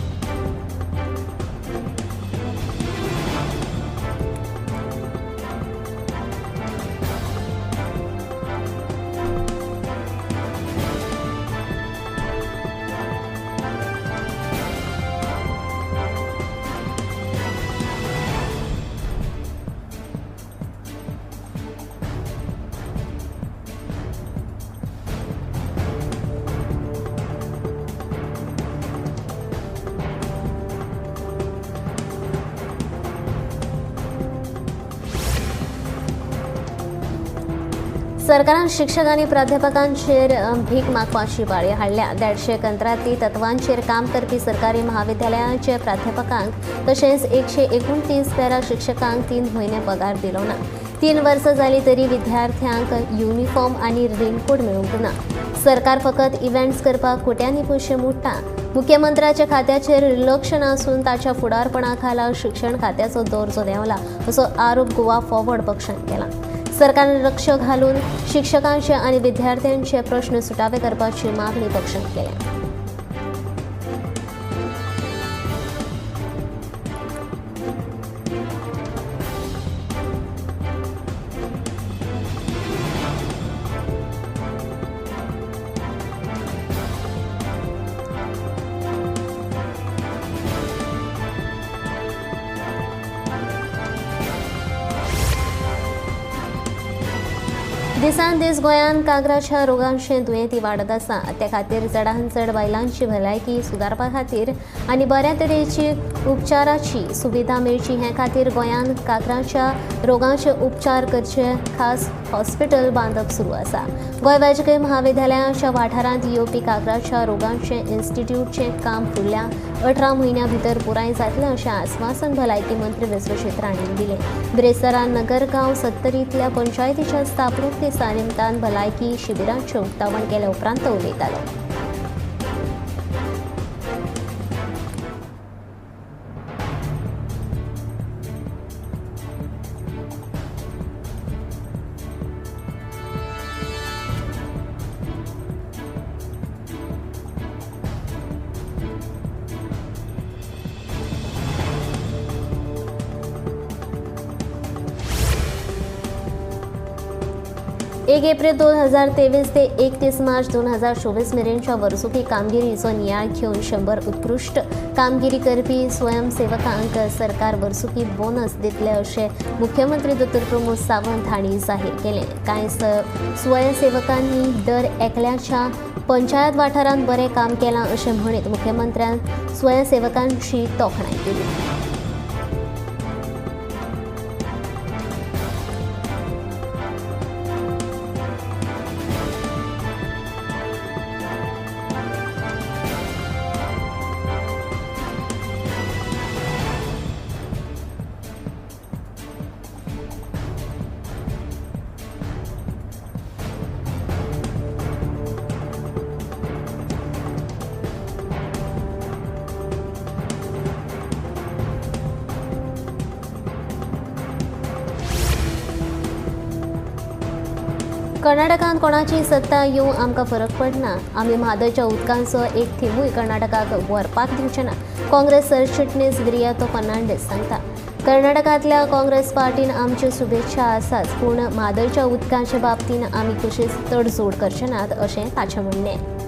सरकारान शिक्षक आनी प्राध्यापकांचेर भीक मागपाची पाळी हाडल्या. 150 कंत्राटी तत्वांचेर काम करपी सरकारी महाविद्यालयांचे प्राध्यापकांक तशेंच 129 पॅरा शिक्षकांक 3 म्हयने पगार दिलो ना. 3 वर्सां जाली तरी विद्यार्थ्यांक युनिफॉर्म आनी रेनकोट मेळूंक ना. सरकार फकत इव्हेंट्स करपाक कोट्यांनी पयशे मोडटा. मुख्यमंत्र्याच्या खात्याचेर लक्ष नासून ताच्या फुडारपणा खाला शिक्षण खात्याचो दर्जो देंवला असो आरोप गोवा फॉरवर्ड पक्षान केला. सरकारान लक्ष घालून शिक्षकांचे आनी विद्यार्थ्यांचे प्रश्न सुटावे करपाची मागणी पक्षान केल्या. दिसान दीस गोंयांत कांक्राच्या रोगांचे दुयेंती वाडत आसा. ते खातीर चडांत चड बायलांची भलायकी सुदारपा खातीर आनी बऱ्या तरेची उपचाराची सुविधा मेळची हे खातीर गोंयांत कांक्राच्या रोगांचे उपचार करचे खास हॉस्पिटल बांदप सुरू आसा. गोंय वैजकीय महाविद्यालयाच्या वाठारांत येवपी कांक्राच्या रोगांचे इन्स्टिट्यूटचें काम फुडल्या 18 म्हयन्यां भितर पुराय जातलें अशें आस्वासन भलायकी मंत्री विश्वजीत राणेन दिलें. बिरेस्तारा नगरगांव सत्तरींतल्या पंचायतीच्या स्थापणूक दिसा निमतान भलायकी शिबिरांचें उक्तावण केल्या उपरांत तो उलयतालो. एक एप्रिल 2023 ते 31 मार्च 2024 मेरेनच्या वर्सुकी कामगिरीचो नियाळ घेवन 100 उत्कृश्ट कामगिरी करपी स्वयंसेवकांक सरकार वर्सुकी बोनस दितले अशें मुख्यमंत्री दोतोर प्रमोद सावंत हांणी जाहीर केलें. कांय स्वयंसेवकांनी दर एकल्याच्या पंचायत वाठारांत बरें काम केलां अशें म्हणीत मुख्यमंत्र्यान स्वयंसेवकांची तोखणाय केली. कर्नाटकांत कोणाची सत्ता येवं आमकां फरक पडना. आमी म्हादयच्या उदकांचो एक थेंबूय कर्नाटकाक व्हरपाक दिवचे ना, काँग्रेस सरचिटणीस विरियातो फर्नांडीस सांगता. कर्नाटकांतल्या काँग्रेस पार्टीन आमच्यो शुभेच्छा आसाच, पूण म्हादयच्या उदकांचे बाबतींत आमी कशीच तडजोड करचे नात अशें ताचें म्हणणें.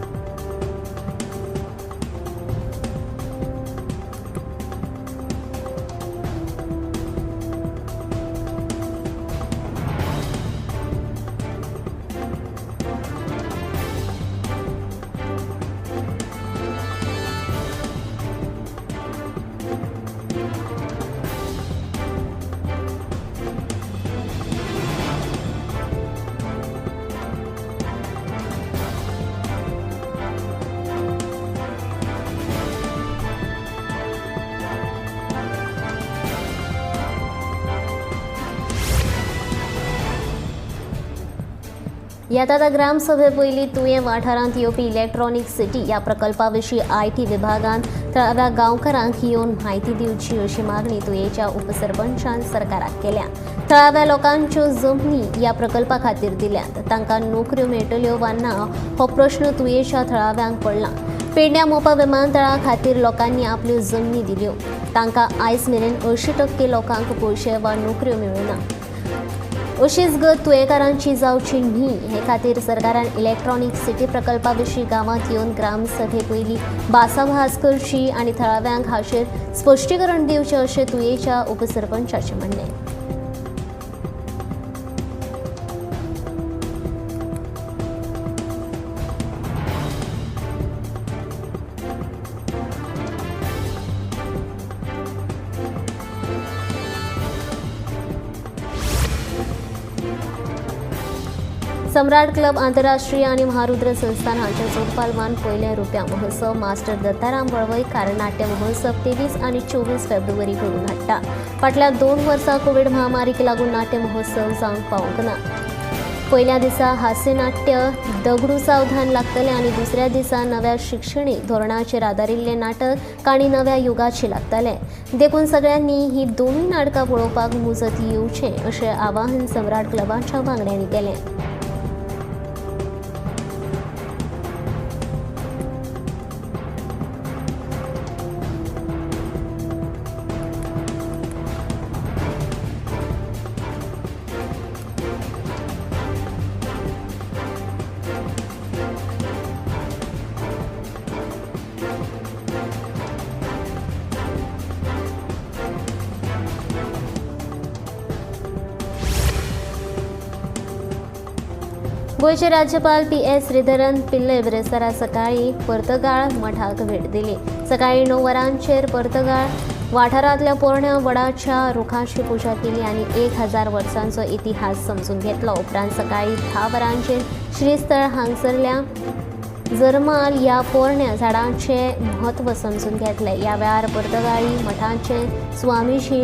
येता ग्रामसभे पयलीं तुयें वाठारांत येवपी इलेक्ट्रॉनिक सिटी ह्या प्रकल्पा विशीं IT विभागान थळाव्या गांवकारांक येवन म्हायती दिवची अशी मागणी तुयेंच्या उपसरपंचान सरकाराक केल्या. थळाव्या लोकांच्यो जमनी ह्या प्रकल्पा खातीर दिल्यात, तांकां नोकऱ्यो मेळटल्यो वा ना हो प्रश्न तुयेंच्या थळाव्यांक पडला. पेडण्या मोपा विमानतळा खातीर लोकांनी आपल्यो जमनी दिल्यो, तांकां आयज मेरेन 80% लोकांक पयशे वा नोकऱ्यो मेळना. अशीच गत तुयेंकारांची जावची न्ही हे खातीर सरकारान इलेक्ट्रॉनिक सिटी प्रकल्पा विशीं गांवांत येवन ग्रामसभे पयलीं भासाभास करची आनी थळाव्यांक हाचेर स्पश्टीकरण दिवचें अशें तुयेंच्या उपसरपंचाचें म्हणणें. सम्राट क्लब आंतरराष्ट्रीय आनी महारुद्र संस्थान हांच्या जोडपालवान पयल्या रुप्या महोत्सव मास्टर दत्ताराम वळवयकार नाट्य महोत्सव 23 आनी 24 फेब्रुवारी घडोवन हाडटा. फाटल्या 2 वर्सां कोवीड महामारीक लागून नाट्य महोत्सव जावंक पावूंक ना. पयल्या दिसा हास्यनाट्य दगडू सावधान लागतलें आनी दुसऱ्या दिसा नव्या शिक्षणीक धोरणाचेर आदारिल्लें नाटक काणी नव्या युगाची लागतलें. देखून सगळ्यांनी ही दोनूय नाटकां पळोवपाक मुजत येवचें अशें आवाहन सम्राट क्लबाच्या वांगड्यांनी केलें. गोंयचे राज्यपाल पी.एस. श्रीधरन पिल्लय बिरेस्तारा सकाळीं पर्तगाळ मठाक भेट दिली. सकाळीं 9 वरांचेर पर्तगाळ वाठारांतल्या पोरण्या वडाच्या रुखाची पुजा केली आनी 1000 वर्सांचो इतिहास समजून घेतलो. उपरांत सकाळीं 10 वरांचेर श्रीस्थळ हांगसरल्या जरमाल ह्या पोरण्या झाडांचें म्हत्व समजून घेतलें. ह्या वेळार पर्तगाळी मठाचे स्वामीजी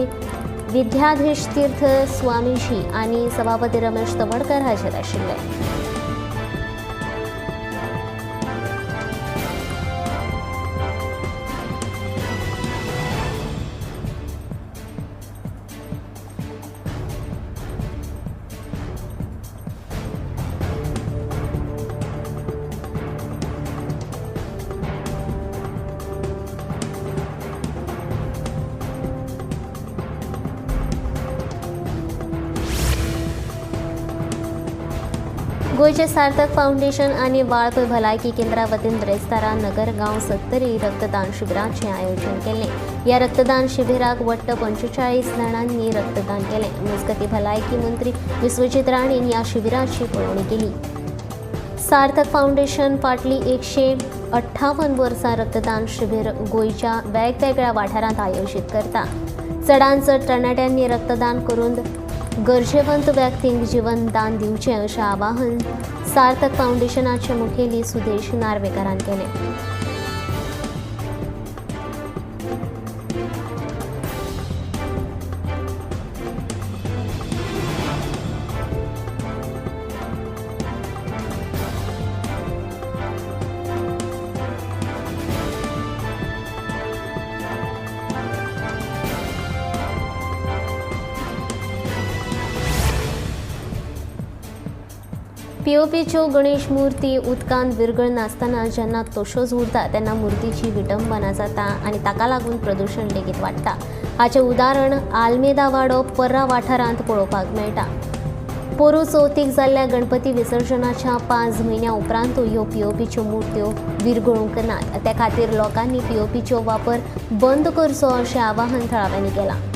विद्याधीश तीर्थ स्वामीजी आनी सभापती रमेश तवडकर हाजीर आशिल्ले. गोंयचे सार्थक फावंडेशन आनी वाळपय भलायकी केंद्रा वतीन बिरेस्तारा नगरगांव सत्तरी रक्तदान शिबिराचें आयोजन केलें. ह्या रक्तदान शिबिराक वट्ट 45 जाणांनी रक्तदान केलें. मजगतीं भलायकी मंत्री विश्वजीत राणेन ह्या शिबिराची पळोवणी केली. सार्थक फावंडेशन फाटलीं 158 वर्सां रक्तदान शिबीर गोंयच्या वेगवेगळ्या वाठारांत आयोजीत करता. चडांत चड तरणाट्यांनी रक्तदान करून गरजेवंत व्यक्तींक जीवनदान दिवचें अशें आवाहन सार्थक फावंडेशनाचे मुखेली सुदेश नार्वेकारान केलें. पीओपीच्यो गणेश मूर्ती उदकांत विरगळनासतना जेन्ना तश्योच उरता तेन्ना मूर्तीची विटंबना जाता आनी ताका लागून प्रदूशण लेगीत वाडटा. हाचें उदाहरण आल्मेदा वाडो पर्रा वाठारांत पळोवपाक मेळटा. पोरूं चवथीक जाल्ल्या गणपती विसर्जनाच्या 5 म्हयन्या उपरांतूय ह्यो पीओपीच्यो मूर्त्यो विरगळूंक नात. ते खातीर लोकांनी पीओपीचो वापर बंद करचो अशें आवाहन थळाव्यांनी केलां.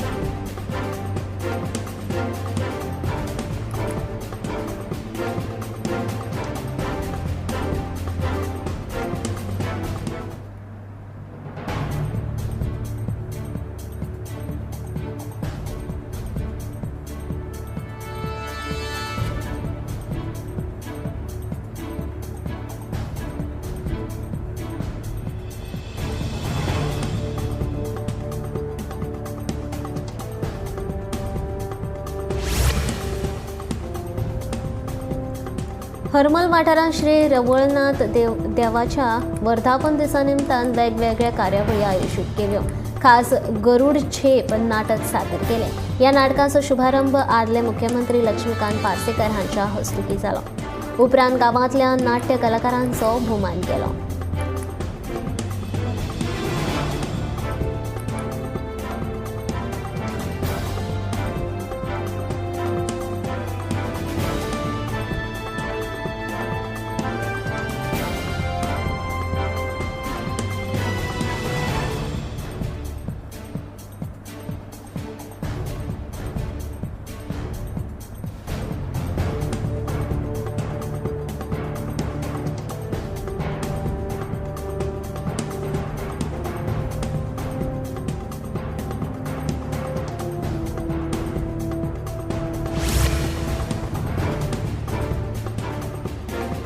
हरमल वाठारांत श्री रवळनाथ देवाच्या वर्धापन दिसा निमतान वेगवेगळ्या कार्यावळी आयोजीत केल्यो. खास गरुड झेप नाटक सादर केलें. ह्या नाटकाचो शुभारंभ आदले मुख्यमंत्री लक्ष्मीकांत पार्सेकर हांच्या हस्तुकीं जालो. उपरांत गांवांतल्या नाट्य कलाकारांचो भोवमान केलो.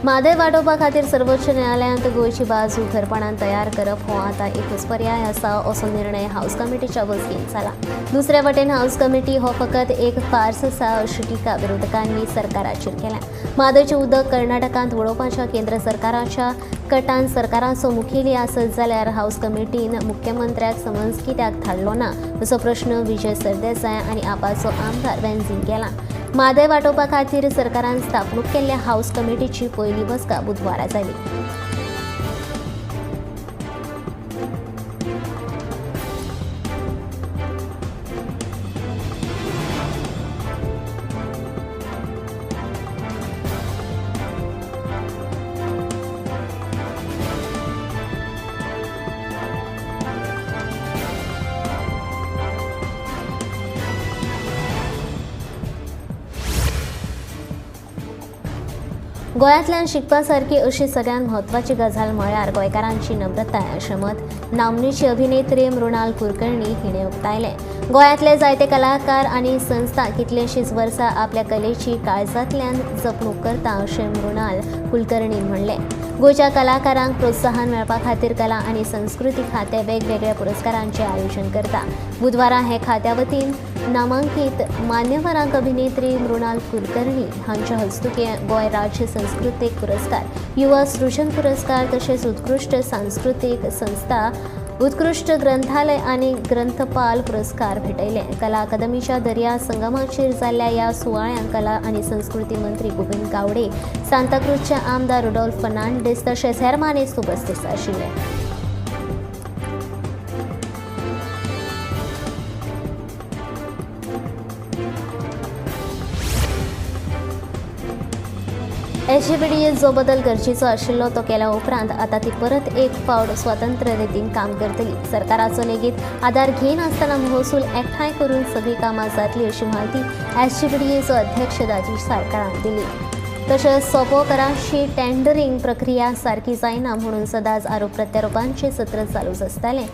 म्हादय वाटोवपा खातीर सर्वोच्च न्यायालयांत गोंयची बाजू खरपणान तयार करप हो आतां एकूच पर्याय आसा असो निर्णय हावस कमिटीच्या बसकेंत जाला. दुसरे वटेन हावस कमिटी हो फकत एक फार्स आसा अशी टिका विरोधकांनी सरकाराचेर केल्या. म्हादयचें उदक कर्नाटकांत वडोवपाच्या केंद्र सरकाराच्या कटान सरकाराचो मुखेली आसत जाल्यार हावस कमिटीन मुख्यमंत्र्याक समन्स कित्याक धाडलो ना असो प्रश्न विजय सरदेसाय आनी आपाचो आमदार वेन्झीन केला. म्हादय वाटोवपा खातीर सरकारान स्थापणूक केल्ल्या हावस कमिटीची पयली बसका बुधवारा जाली. गोंयांतल्यान शिकपा सारकी अशी सगळ्यांत म्हत्वाची गजाल म्हळ्यार गोंयकारांची नम्रताय अशें मत नामनेची अभिनेत्री मृणाल कुलकर्णी हिणें उक्तायलें. गोंयांतले जायते कलाकार आनी संस्था कितलेशींच वर्सां आपल्या कलेची काळजांतल्यान जपणूक करता अशें मृणाल कुलकर्णीन म्हणलें. गोंयच्या कलाकारांक प्रोत्साहन मेळपा खातीर कला आनी संस्कृती खातें वेगवेगळ्या पुरस्कारांचें आयोजन करता. बुधवारा हे खात्या वतीन नामांकीत मान्यवरांक अभिनेत्री मृणाल कुलकर्णी हांच्या हस्तुकीं गोंय राज्य सांस्कृतीक पुरस्कार, युवा सृजन पुरस्कार तशेंच उत्कृश्ट सांस्कृतीक संस्था, उत्कृश्ट ग्रंथालय आनी ग्रंथपाल पुरस्कार भेटयले. कला अकादमीच्या दर्या संगमाचेर जाल्ल्या ह्या सुवाळ्यांत कला आनी संस्कृती मंत्री गोविंद गावडे, सांताक्रूजचे आमदार रुडोल्फ फर्नांडीस तशेंच हेर मानेस्त उपस्थित आशिल्ले. एसजीपीडीएत जो बदल गरजेचो आशिल्लो तो केल्या उपरांत आतां ती परत एक फावट स्वतंत्र रितीन काम करतली. सरकाराचो लेगीत आदार घेयनासतना महसूल एकठांय करून सगळीं कामां जातली अशी म्हायती एसजीपीडीएचो अध्यक्ष दाजी साळकारान दिली. तशेंच सोपो कराची टेंडरींग प्रक्रिया सारकी जायना म्हणून सदांच आरोप प्रत्यारोपांचें सत्र चालूच आसतालें.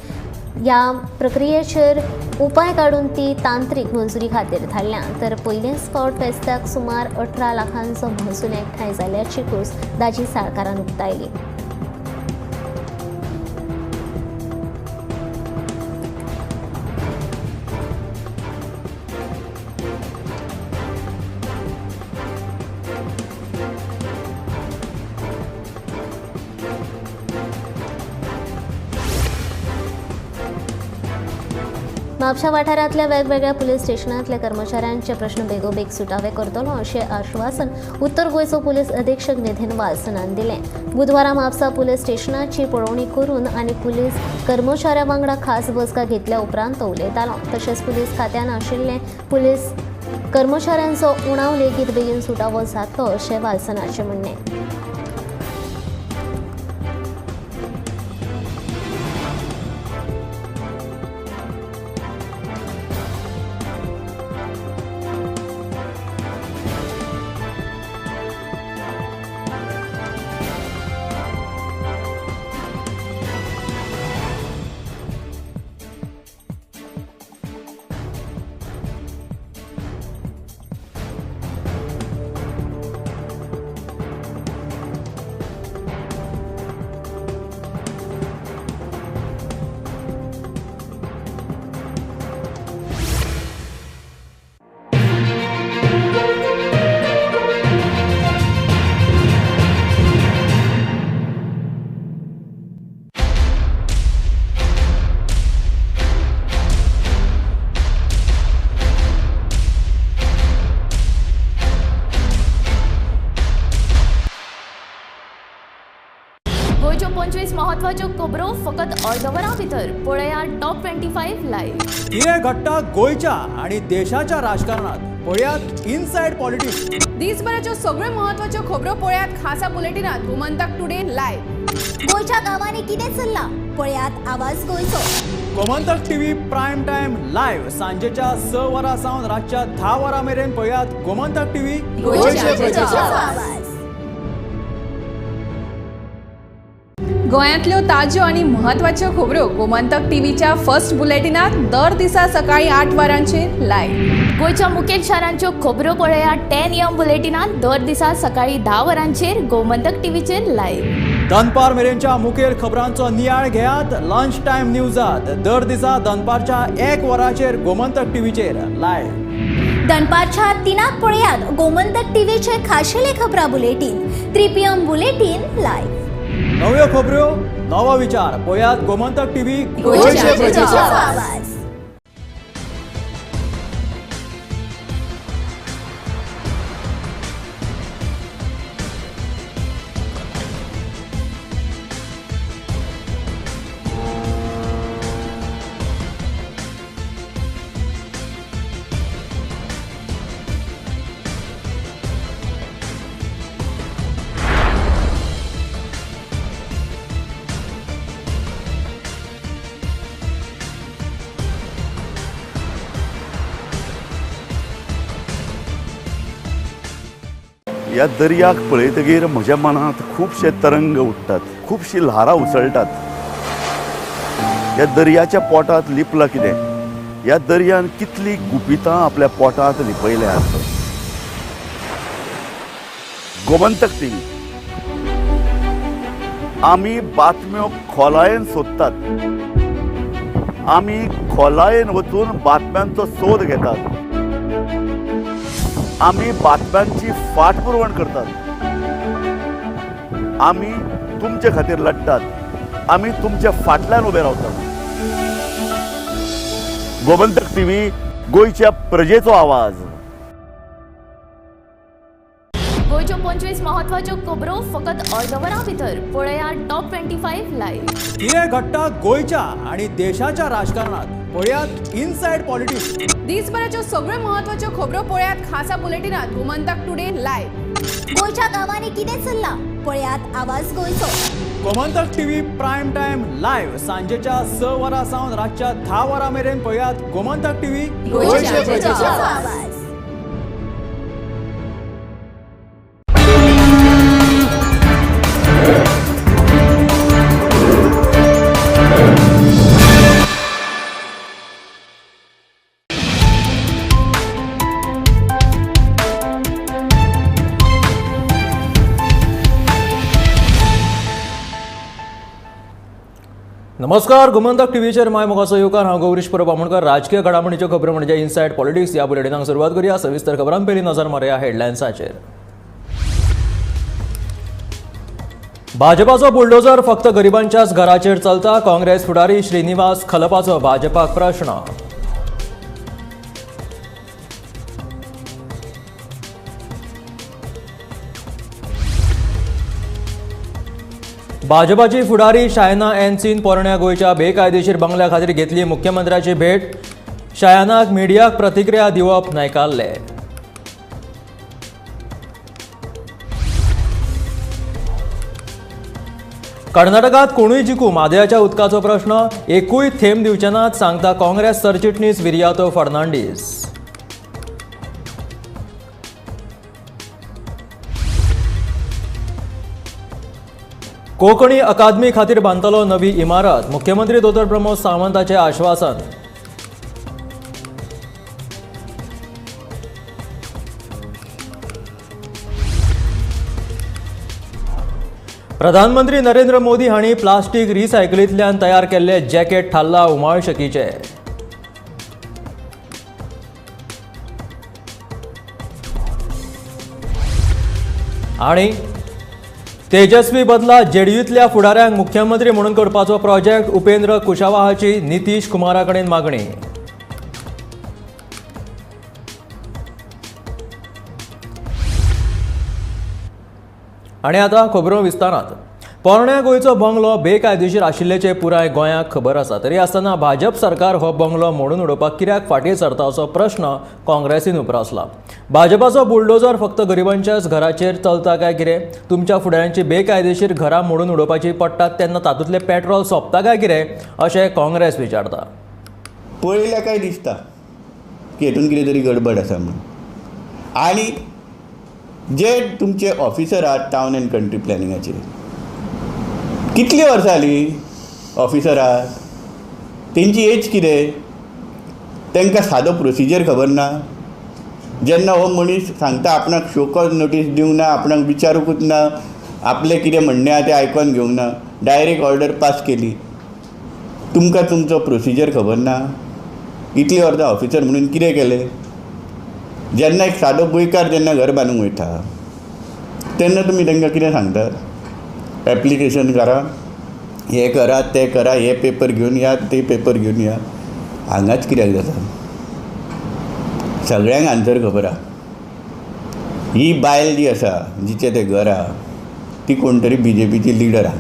ह्या प्रक्रियेचेर उपाय काडून ती तांत्रीक मंजुरी खातीर धाडल्या. तर पयलेच फावट फेस्ताक सुमार 18 लाखांचो महसूल एकठांय जाल्ल्याची खोस दाजी साळकारान उक्तायली. म्हापशा वाठारांतल्या वेगवेगळ्या पुलीस स्टेशनांतल्या कर्मचाऱ्यांचे प्रश्न बेगोबेग सुटावे करतलो अशें आश्वासन उत्तर गोंयचो पुलीस अधीक्षक निधीन वाल्सनान दिलें. बुधवारा म्हापसा पुलीस स्टेशनाची पळोवणी करून आनी पुलीस कर्मचाऱ्यां वांगडा खास बसका घेतल्या उपरांत तो उलयतालो. तशेंच पुलीस खात्यान आशिल्ले पुलीस कर्मचाऱ्यांचो उणाव लेगीत बेगीन सुटावो जातलो अशें वाल्सनाचें म्हणणें. गोंयच्यो 25 म्हत्वाच्यो खबरो फकत अर्द वरां भितर पळया टॉप 25 लायव्ह. कितें घडटा गोंयच्या आनी देशाच्या राजकारणात पळयात इनसायड पॉलिटिक्स. दिसभराच्यो सगळ्यो म्हत्वाच्यो खबरो पळयात खासा बुलेटिनात गोमंतक टुडे लायव्ह. गोंयच्या गांवांनी कितें चल्लां पळयात आवाज गोंयचो. Gomantak TV prime time live सांजेच्या 6 वरां सावन रातच्या 10 वरां मेरेन पळयात गोमंतक टीव्ही गोंयच्या प्रजेचो आवाज. गोंयांतल्यो ताज्यो आनी म्हत्वाच्यो खबरो गोमंतक टीव्हीच्या फर्स्ट बुलेटिनात दर दिसा सकाळी 8 वरांचेर लायव्ह. गोंयच्या मुखेल शारांच्यो खबरो पळया 10 AM बुलेटिनात दर दिसा सकाळी 10 वरांचेर गोमंतक टीव्हीचेर लायव्ह. दनपार मेरेनच्या मुखेल खबरांचो नियाळ घेयात लंच टायम न्यूजात दर दिसा दनपारच्या 1 वरांचेर गोमंतक टीव्हीचेर लायव्ह. दनपारच्या 3 पळयात गोमंतक टीव्हीचे खाशेले खबरां बुलेटीन 3 PM bulletin live. नव्यो खबरो नवो विचार पळयात गोमंतक टीव्ही गोंयचे प्रजेचो आवाज. ह्या दर्याक पळयतगीर म्हज्या मनांत खुबशे तरंग उठ्ठात, खुबशीं ल्हारां उसळटात. ह्या दर्याच्या पोटांत लिपलां कितें? ह्या दर्यान कितलीं गुपितां आपल्या पोटांत लिपयल्यांत. गोमंतक टीव्ही आमी बातम्यो खोलायेन सोदतात, आमी खोलायेन वचून बातम्यांचो सोद घेतात, आमी बातम्यांची फाटपुरवण करतात, आमी तुमचे खातीर लढटात, आमी तुमच्या फाटल्यान उबे रावतात. गोमंतक टीव्ही, गोंयच्या प्रजेचो आवाज. गोंयच्यो 25 म्हत्वाच्यो खबरो फकत अर्द वरां भितर पळयात टॉप 25 लायव्ह. कितें घडटा गोंयच्या आनी देशाच्या राजकारणात पळयात इनसायड पॉलिटिक्स. दिसभराच्यो सगळ्यो म्हत्वाच्यो खबरो पळयात खासा बुलेटिनात गोमंतक टुडे लायव्ह. गोंयच्या गांवांनी कितें चल्लां पळयात आवाज गोंयचो. Gomantak TV prime time live सांजेच्या 6 वरां सावन रातच्या 10 वरां मेरेन पळयात गोमंतक टीव्ही, गोंयच्या प्रजेचो आवाज. नमस्कार, गोमंतक टीव्हीचेर माय मोगाचो येवकार. हांव गौरीश परब आमोणकर. राजकीय घडामोडीच्यो खबरो म्हणजे इनसायड पॉलिटिक्स ह्या बुलेटिनाक सुरवात करूया. सविस्तर खबरां पयलीं नजर मारुया हेडलायन्साचेर. भाजपाचो बुलडोजर फक्त गरिबांच्याच घराचेर चलता, काँग्रेस फुडारी श्रीनिवास खलपाचो भाजपाक प्रश्न. भाजपाची फुडारी शायना एनसीन पोरण्या गोंयच्या बेकायदेशीर बंगल्या खातीर घेतली मुख्यमंत्र्याची भेट. शायनाक मिडियाक प्रतिक्रिया दिवप न्हयकारले. कर्नाटकात कोणूय जिखू, म्हादयाच्या उदकाचो प्रश्न एकूय थेंब दिवचे नात, सांगता काँग्रेस सरचिटणीस विरियातो फर्नांडीस. कोंकणी अकादमी खातीर बांदतलो नवी इमारत, मुख्यमंत्री दोतोर प्रमोद सावंताचें आश्वासन. प्रधानमंत्री नरेंद्र मोदी हांणी प्लास्टीक रिसायकलींतल्यान तयार केल्ले जॅकेट थारला उमाळशकीचें. आनी तेजस्वी बदला जेडीयूतल्या फुडाऱ्यांक मुख्यमंत्री म्हणून करपाचो प्रोजेक्ट, उपेंद्र कुशवाहाची नितीश कुमारा कडेन मागणी. आनी आतां खबरो विस्तारांत. पोरण्या गोंयचो बंगलो बेकायदेशीर आशिल्ल्याचें पुराय गोंयाक खबर आसा, तरी आसतना भाजप सरकार हो बंगलो मोडून उडोवपाक कित्याक फाटीं सरता असो प्रश्न काँग्रेसीन उप्रासला. भाजपाचो बुलडोजर फक्त गरिबांच्याच घराचेर चलता काय कितें? तुमच्या फुडाऱ्यांची बेकायदेशीर घरां मोडून उडोवपाची पडटात तेन्ना तातूंतलें पेट्रोल सोंपता काय कितें अशें काँग्रेस विचारता. पळयल्यार काय दिसता की हेतून कितें तरी गडबड आसा म्हणून. आनी जे तुमचे ऑफिसर आहात टावन अँड कंट्री प्लॅनिंगाचेर, कितलीं वर्सां जालीं ऑफिसर आहात, तेंची एज कितें, तांकां सादो प्रोसिजर खबर ना. जेन्ना हो मनीस सांगता आपणाक शोकॉज नोटीस दिवंक ना, आपणाक विचारूंकूच ना, आपलें कितें म्हणणें आहा तें आयकोन घेवंक ना, डायरेक्ट ऑर्डर पास केली, तुमकां तुमचो प्रोसिजर खबर ना. इतलीं वर्सां ऑफिसर म्हणून कितें केलें? जेन्ना एक सादो गोंयकार जेन्ना घर बांदूंक वयता तेन्ना तुमी तांकां कितें सांगतात? एप्लिकेशन करा, हें करा, तें करा, हे पेपर घेवन या, ते पेपर घेवन या. हांगाच कित्याक जाता? सगळ्यांक आन्सर खबर आहा. ही बायल जी आसा, जिचें तें घर आहा, ती कोण तरी बीजेपीची लिडर आहा.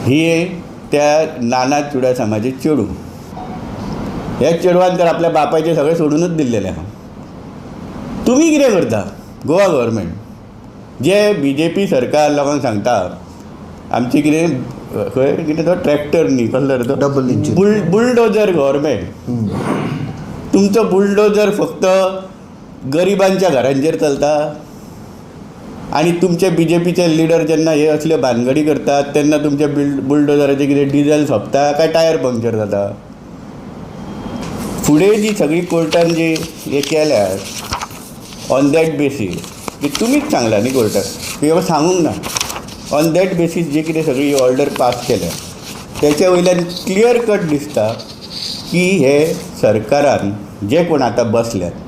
ही त्या नाना चुडासामाचें चेडूं. ह्या चेडवान तर आपल्या बापायचें सगळें सोडूनच दिल्लेलें आहा. तुमी कितें करता? गोवा गव्हर्मेंट जे बीजेपी सरकार लोकांक सांगता आमचें कितें खंय कितें तो ट्रॅक्टर न्ही कसलो रे तो डबल इंजीन बुलडोजर गव्हर्मेंट. तुमचो बुलडोजर फक्त गरिबांच्या घरांचेर चलता. आनी तुमचे बीजेपीचे लिडर जेन्ना हे असल्यो भानगडी करतात तेन्ना तुमच्या बुलडोजराचें कितें डिझल सोंपता काय टायर पंक्चर जाता. फुडें जी सगळी कोर्टान जी हे केल्या ऑन that basis की तुमीच सांगला न्ही कोर्टाक की बाबा सांगूंक ना, ऑन that basis जे कितें सगळी ऑर्डर पास केल्या तेच्या वयल्यान क्लियर कट दिसता की हे सरकारान जे कोण आतां बसल्यात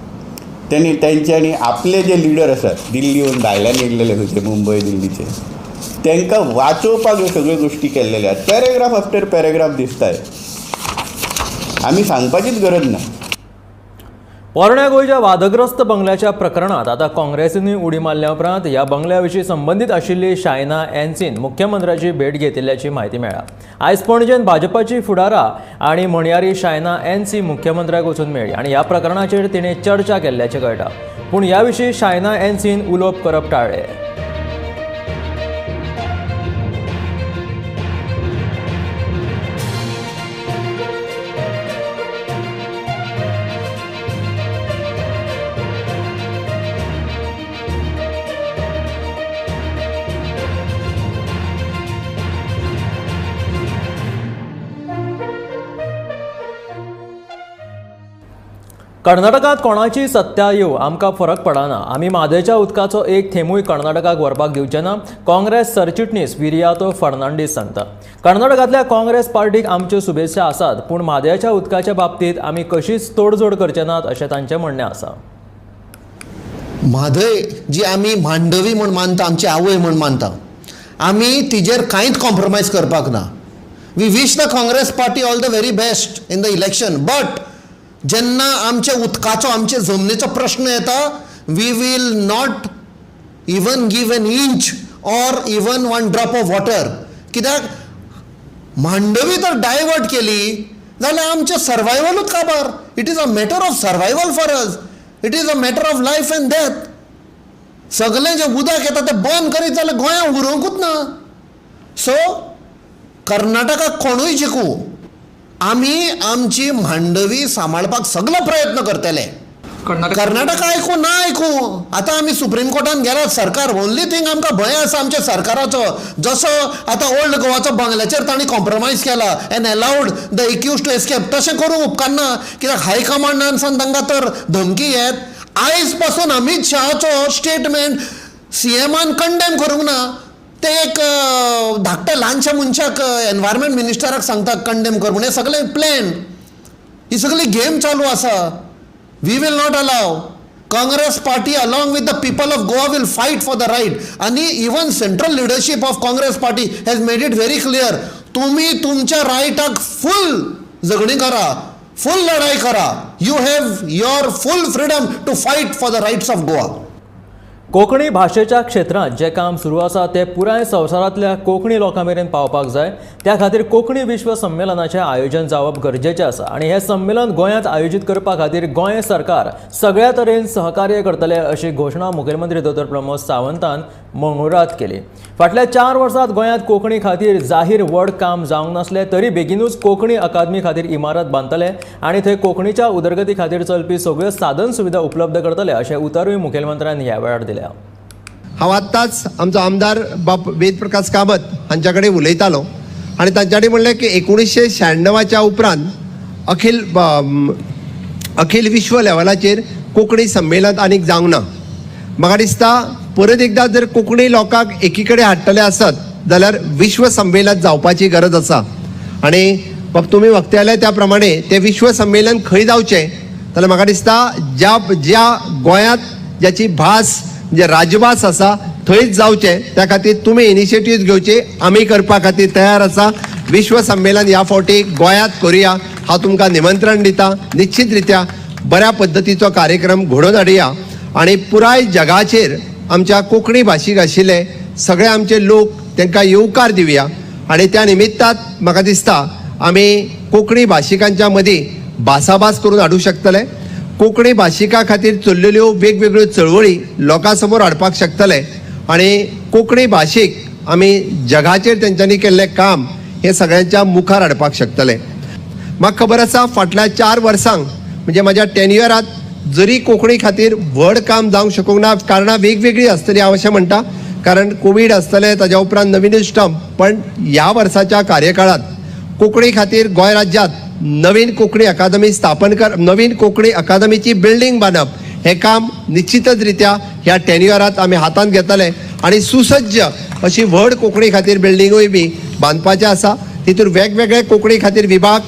तेणी तेंच्यांनी आपले जे लिडर आसात दिल्लीहून भायल्यान येयल्लेले खंयचे मुंबय दिल्लीचे तांकां वाचोवपाक ह्यो सगळ्यो गोश्टी केल्लेले आसात. पॅरेग्राफ आफ्टर पॅरेग्राफ दिसताय, आमी सांगपाचीच गरज ना. पोरण्या गोंयच्या वादग्रस्त बंगल्याच्या प्रकरणांत आतां काँग्रेसीनूय उडी मारल्या उपरांत ह्या बंगल्या विशीं संबंदीत आशिल्ली शायना एनसीन मुख्यमंत्र्याची भेट घेतिल्ल्याची म्हायती मेळ्ळा. आयज पणजेन भाजपाची फुडारा आनी म्हणयारी शायना एनसी मुख्यमंत्र्याक वचून मेळ्ळी आनी ह्या प्रकरणाचेर तिणें चर्चा केल्ल्याचें कळटा. पूण ह्या विशीं शायना एनसीन उलोवप करप टाळ्ळें. कर्नाटकांत कोणाची सत्ता येवं आमकां फरक पडना, आमी म्हादयच्या उदकाचो एक थेंबूय कर्नाटकाक व्हरपाक दिवचे ना, काँग्रेस सरचिटणीस विरियातो फर्नांडीस सांगता. कर्नाटकांतल्या काँग्रेस पार्टीक आमच्यो शुभेच्छा आसात, पूण म्हादयच्या उदकाच्या बाबतींत आमी कशीच तोडजोड करचे नात अशें तांचें म्हणणें आसा. म्हादय जी आमी मांडवी म्हूण मानता, आमची आवय म्हूण मानता, आमी तिजेर कांयच कॉम्प्रोमायज करपाक ना. We wish the Congress party all the very best in the election, but जेन्ना आमच्या उदकाचो आमचे जमनीचो प्रश्न येता, we will not even give an inch or even one drop of water. कित्याक मांडवी तर डायवर्ट केली जाल्यार आमचें सर्वायवलूच काबार. It is a matter of survival for us, it is a matter of life and death. सगळें जें उदक येता तें बंद करीत जाल्यार गोंयांत उरोंकूच ना. सो कर्नाटकाक कोणूय जिखूं, आमी आमची मांडवी सांबाळपाक सगलो प्रयत्न करतले. कर्नाटका आयकूं ना आयकूं, आतां आमी सुप्रीम कोर्टान गेलात. सरकार ओनली थिंग आमकां भंय आसा आमच्या सरकाराचो, जसो आतां ओल्ड गोवाचो बंगल्याचेर तांणी कॉम्प्रोमायज केला and allowed the accused to escape, तशें करूंक उपकारना. कित्याक हायकमांडान सावन तांकां तर धमकी येत. आयज पासून अमीत शहाचो स्टेटमेंट सीएमान कंडेम करूंक ना, ते एक धाकट्या ल्हानशा मनशाक एनवायरमेंट मिनिस्टराक सांगता कंडेम कर म्हूण. हें सगळें प्लॅन, ही सगळी गेम चालू आसा. We will not allow. Congress party along with the people of Goa will fight for the right. आनी even central leadership of Congress party has made it very clear, तुमी तुमच्या रायटाक फूल झगडीं करा, फूल लढाई करा. You have your full freedom to fight for the rights of Goa. Konkani भाशेच्या क्षेत्रांत जें काम सुरू आसा तें पुराय संवसारांतल्या कोंकणी लोकां मेरेन पावपाक जाय. त्या खातीर कोंकणी विश्व संमेलनाचें आयोजन जावप गरजेचें आसा आनी हें संमेलन गोंयांत आयोजीत करपा खातीर गोंय सरकार सगळ्या तरेन सहकार्य करतले अशी घोशणा मुखेलमंत्री दोतोर प्रमोद सावंतान मंगळूरांत केली. फाटल्या 4 वर्सांत गोंयांत कोंकणी खातीर जाहीर व्हड काम जावंक नासलें तरी बेगिनूच कोंकणी अकादमी खातीर इमारत बांदतले आनी थंय कोंकणीच्या उदरगती खातीर चलपी सगळ्यो साधन सुविधा उपलब्ध करतले अशें उतरूय मुखेलमंत्र्यान ह्या वेळार दिलें. हांव आत्ताच आमचो आमदार बाब वेदप्रकाश कामत हांच्या कडेन उलयतालो आनी तांच्यानी म्हणलें की 1996 उपरांत अखिल विश्व लेवलाचेर कोंकणी संमेलन आनीक जावंक ना. म्हाका दिसता परत एकदां जर कोंकणी लोकांक एकी कडेन हाडटले आसत जाल्यार विश्व संमेलन जावपाची गरज आसा. आनी बाब तुमी वक्त्याले त्या प्रमाणे तें विश्व संमेलन खंय जावचें जाल्यार म्हाका दिसता ज्या ज्या गोंयांत ज्याची भास म्हणजे राजभास आसा थंयच जावचें. त्या खातीर तुमी इनिशिएटीव घेवची, आमी करपा खातीर तयार आसा. विश्व संमेलन ह्या फावटी गोंयांत करुया, हांव तुमकां निमंत्रण दिता. निश्चित रित्या बऱ्या पद्दतीचो कार्यक्रम घडोवन हाडुया आनी पुराय जगाचेर आमच्या कोंकणी भाशीक आशिल्ले सगळे आमचे लोक तांकां येवकार दिवया. आनी त्या निमित्तात म्हाका दिसता आमी कोंकणी भाशिकांच्या मदीं भासाभास करून हाडूंक शकतले, कोंकणी भाशिका खातीर चल्लेल्यो वेगवेगळ्यो चळवळी लोकां समोर हाडपाक शकतले आनी कोंकणी भाशीक आमी जगाचेर तेंच्यांनी केल्लें काम हें सगळ्यांच्या मुखार हाडपाक शकतले. म्हाका खबर आसा फाटल्या 4 वर्सांक म्हणजे म्हाज्या टेन्युअरांत जरी कोंकणी खातीर व्हड काम जावंक शकूंक ना, कारणां वेगवेगळीं आसतलीं हांव अशें म्हणटा, कारण कोवीड आसतलें, ताज्या उपरांत नवीनूच टर्म, पण ह्या वर्साच्या कार्यकाळांत कोंकणी खातीर गोंय राज्यांत नवीन कोंकणी अकादमी स्थापन कर, नवीन कोंकणी अकादमीची बिल्डींग बांदप हें काम निश्चितच रित्या ह्या टेन्युअरांत आमी हातांत घेतले आनी सुसज्ज अशी व्हड कोंकणी खातीर बिल्डिंगूय बी बांदपाचें आसा. तितूर वेगवेगळे कोंकणी खातीर विभाग,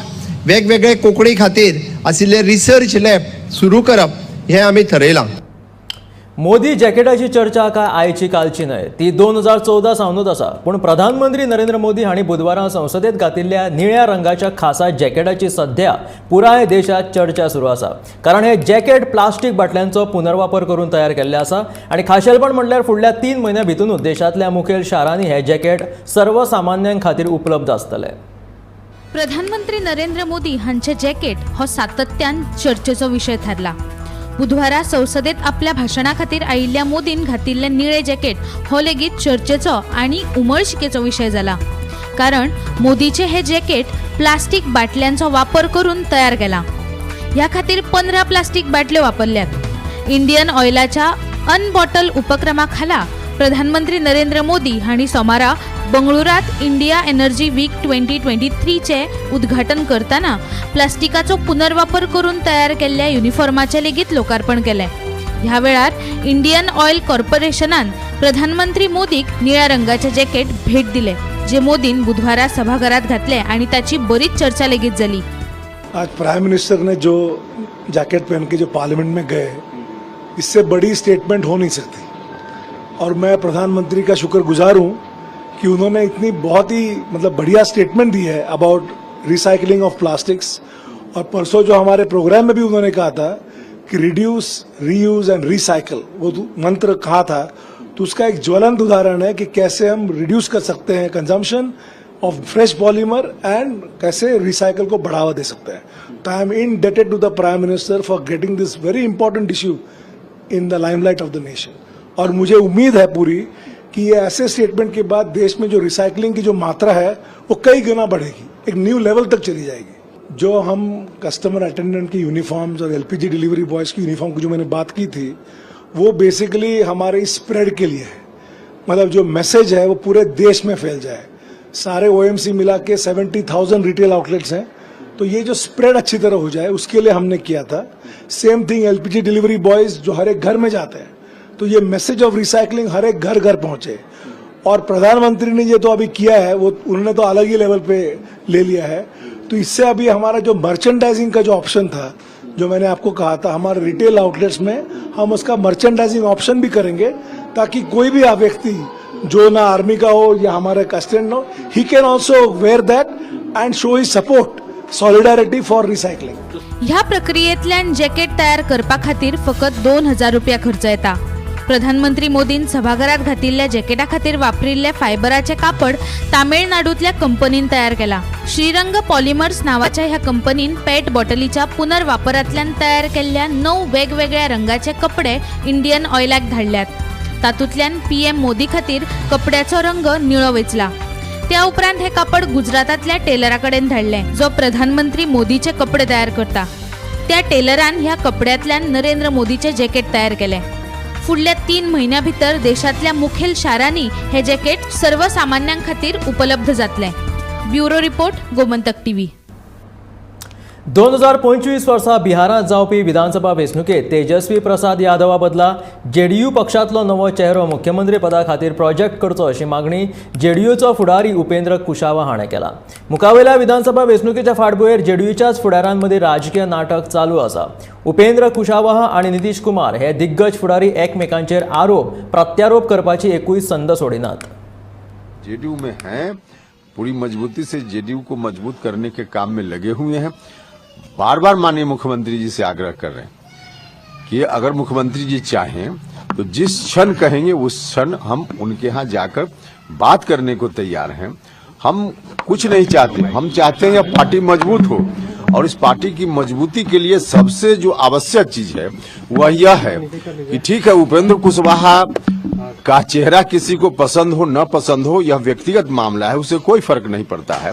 वेगवेगळे कोंकणी खातीर आशिल्ले रिसर्च लॅब सुरू करप हें आमी थरयलां. मोदी जॅकेटाची चर्चा काय आयची कालची न्हय, ती 2014 सावनूच आसा. पूण प्रधानमंत्री नरेंद्र मोदी हांणी बुधवारा संसदेत घातिल्ल्या निळ्या रंगाच्या खासा जॅकेटाची सध्या पुराय देशात चर्चा सुरू आसा. कारण हे जॅकेट प्लास्टीक बाटल्यांचो पुनर्वापर करून तयार केल्लें आसा आनी खाशेलपण म्हणल्यार फुडल्या 3 म्हयन्यां भितरूच देशांतल्या मुखेल शारांनी हे जॅकेट सर्वसामान्यां खातीर उपलब्ध आसतले. प्रधानमंत्री नरेंद्र मोदी हांचे जॅकेट हो सातत्यान चर्चेचो विशय थारला. बुधवारा संसदेत आपल्या भाशणा खातीर आयिल्ल्या मोदीन घातिल्लें निळे जॅकेट हो लेगीत चर्चेचो आनी उमळशिकेचो विशय जाला. कारण मोदीचे हे जॅकेट प्लास्टीक बाटल्यांचो वापर करून तयार केला. ह्या खातीर 15 प्लास्टीक बाटल्यो वापरल्यात. इंडियन ऑयलाच्या अनबॉटल उपक्रमा खाला प्रधानमंत्री नरेंद्र मोदी हांणी सोमारा बंगळुरात इंडिया एनर्जी वीक 2023 उद्घाटन करताना प्लास्टिकाचो पुनर्वापर करून तयार केल्ल्या युनिफॉर्माचें लेगीत लोकार्पण केलें. ह्या वेळार इंडियन ऑयल कॉर्पोरेशनान प्रधानमंत्री मोदीक निळ्या रंगाचे जॅकेट भेट दिले, जे मोदीन बुधवारा सभाघरात घातले आणि ताची बरीच चर्चा लेगीत जाली. आज प्राइम मिनिस्टर ने जो जैकेट पहन के जो पार्लियामेंट में गए, इससे बड़ी स्टेटमेंट हो नहीं सकती. और मैं प्रधानमंत्री का शुक्रगुजार हूँ कि उन्होंने इतनी बहुत ही मतलब बढ़िया स्टेटमेंट दी है अबाउट रिसाइकलिंग ऑफ प्लास्टिक्स. और परसों जो हमारे प्रोग्राम में भी उन्होंने कहा था कि रिड्यूस, रीयूज एंड रिसाइकल, वो मंत्र कहा था, तो उसका एक ज्वलंत उदाहरण है कि कैसे हम रिड्यूस कर सकते हैं consumption of fresh polymer and कैसे रिसाइकल को बढ़ावा दे सकते हैं. तो I am indebted to the prime minister for getting this very important issue in the limelight of the nation. और मुझे उम्मीद है पूरी कि ये ऐसे स्टेटमेंट के बाद देश में जो रिसाइकलिंग की जो मात्रा है वो कई गुना बढ़ेगी, एक न्यू लेवल तक चली जाएगी. जो हम कस्टमर अटेंडेंट की यूनिफॉर्म्स और एलपीजी डिलीवरी बॉयज़ की यूनिफॉर्म की जो मैंने बात की थी, वो बेसिकली हमारे स्प्रेड के लिए है. मतलब जो मैसेज है वो पूरे देश में फैल जाए. सारे ओएमसी मिला के 70,000 रिटेल आउटलेट्स हैं, तो ये जो स्प्रेड अच्छी तरह हो जाए उसके लिए हमने किया था. Same thing LPG delivery boys जो हर एक घर में जाते हैं, तो ये मैसेज ऑफ रिसाइकलिंग हर एक घर घर पहुंचे. और प्रधानमंत्री ने ये तो अभी किया है, वो उन्होंने तो अलग ही लेवल पे ले लिया है. तो इससे अभी हमारा जो मर्चेंडाइजिंग का जो ऑप्शन था, जो मैंने आपको कहा था, हमारे रिटेल आउटलेट्स में हम उसका मर्चेंडाइजिंग ऑप्शन भी करेंगे, ताकि कोई भी व्यक्ति जो ना आर्मी का हो या हमारे कस्टमर हो, he can also wear that and show his support, solidarity for recycling. ह्या प्रक्रियेंतल्यान जॅकेट तयार करपा खातीर फकत 2,000 रुपया खर्च येता. प्रधानमंत्री मोदीन सभाघरात घातिल्ल्या जॅकेटा खातीर वापरिल्ल्या फायबराचें कापड तामिळनाडूंतल्या कंपनीन तयार केला. श्रीरंग पॉलिमर्स नांवाच्या ह्या कंपनीन पेट बॉटलीच्या पुनर्वापरांतल्यान तयार केल्ल्या 9 वेगवेगळ्या रंगाचे कपडे इंडियन ऑयलाक धाडल्यात. तातूंतल्यान पीएम मोदी खातीर कपड्याचो रंग निळो वेंचला. त्या उपरांत हे कापड गुजरातांतल्या टेलरा कडेन धाडलें, जो प्रधानमंत्री मोदीचे कपडे तयार करता. त्या टेलरान ह्या कपड्यांतल्यान नरेंद्र मोदीचें जॅकेट तयार केलें. फुडल्या 3 म्हयन्यां भितर देशांतल्या मुखेल शारांनी हे जॅकेट सर्वसामान्यां खातीर उपलब्ध जातलें. Bureau report, Gomantak TV. 2025 वर्सा बिहारांत जावपी विधानसभा वेंचणुकेंत तेजस्वी प्रसाद यादवा बदला जेडीयू पक्षांतलो नवो चेहरो मुख्यमंत्री पदा खातीर प्रोजेक्ट करचो अशी मागणी जेडीयूचो फुडारी उपेंद्र कुशावा हाणें केला. मुखावेल्या विधानसभा वेंचणुकेच्या फाटभुंयेर जेडीयूच्याच फुडारांमदीं राजकीय नाटक चालू आसा. उपेंद्र कुशावाहा आनी नितीश कुमार हे दिग्गज फुडारी एकमेकांचेर आरोप प्रत्यारोप करपाची एकूय संद सोडिनात. जेडीयू में हैं, पूरी मजबूती से जेडीयू को मजबूत करने के काम में लगे हुए हैं. बार बार माननीय मुख्यमंत्री जी से आग्रह कर रहे हैं कि अगर मुख्यमंत्री जी चाहें तो जिस क्षण कहेंगे उस क्षण हम उनके यहाँ जाकर बात करने को तैयार हैं. हम कुछ नहीं चाहते, हम चाहते हैं यह पार्टी मजबूत हो और इस पार्टी की मजबूती के लिए सबसे जो आवश्यक चीज है वह यह है कि ठीक है, उपेंद्र कुशवाहा का चेहरा किसी को पसंद हो न पसंद हो, यह व्यक्तिगत मामला है, उसे कोई फर्क नहीं पड़ता है।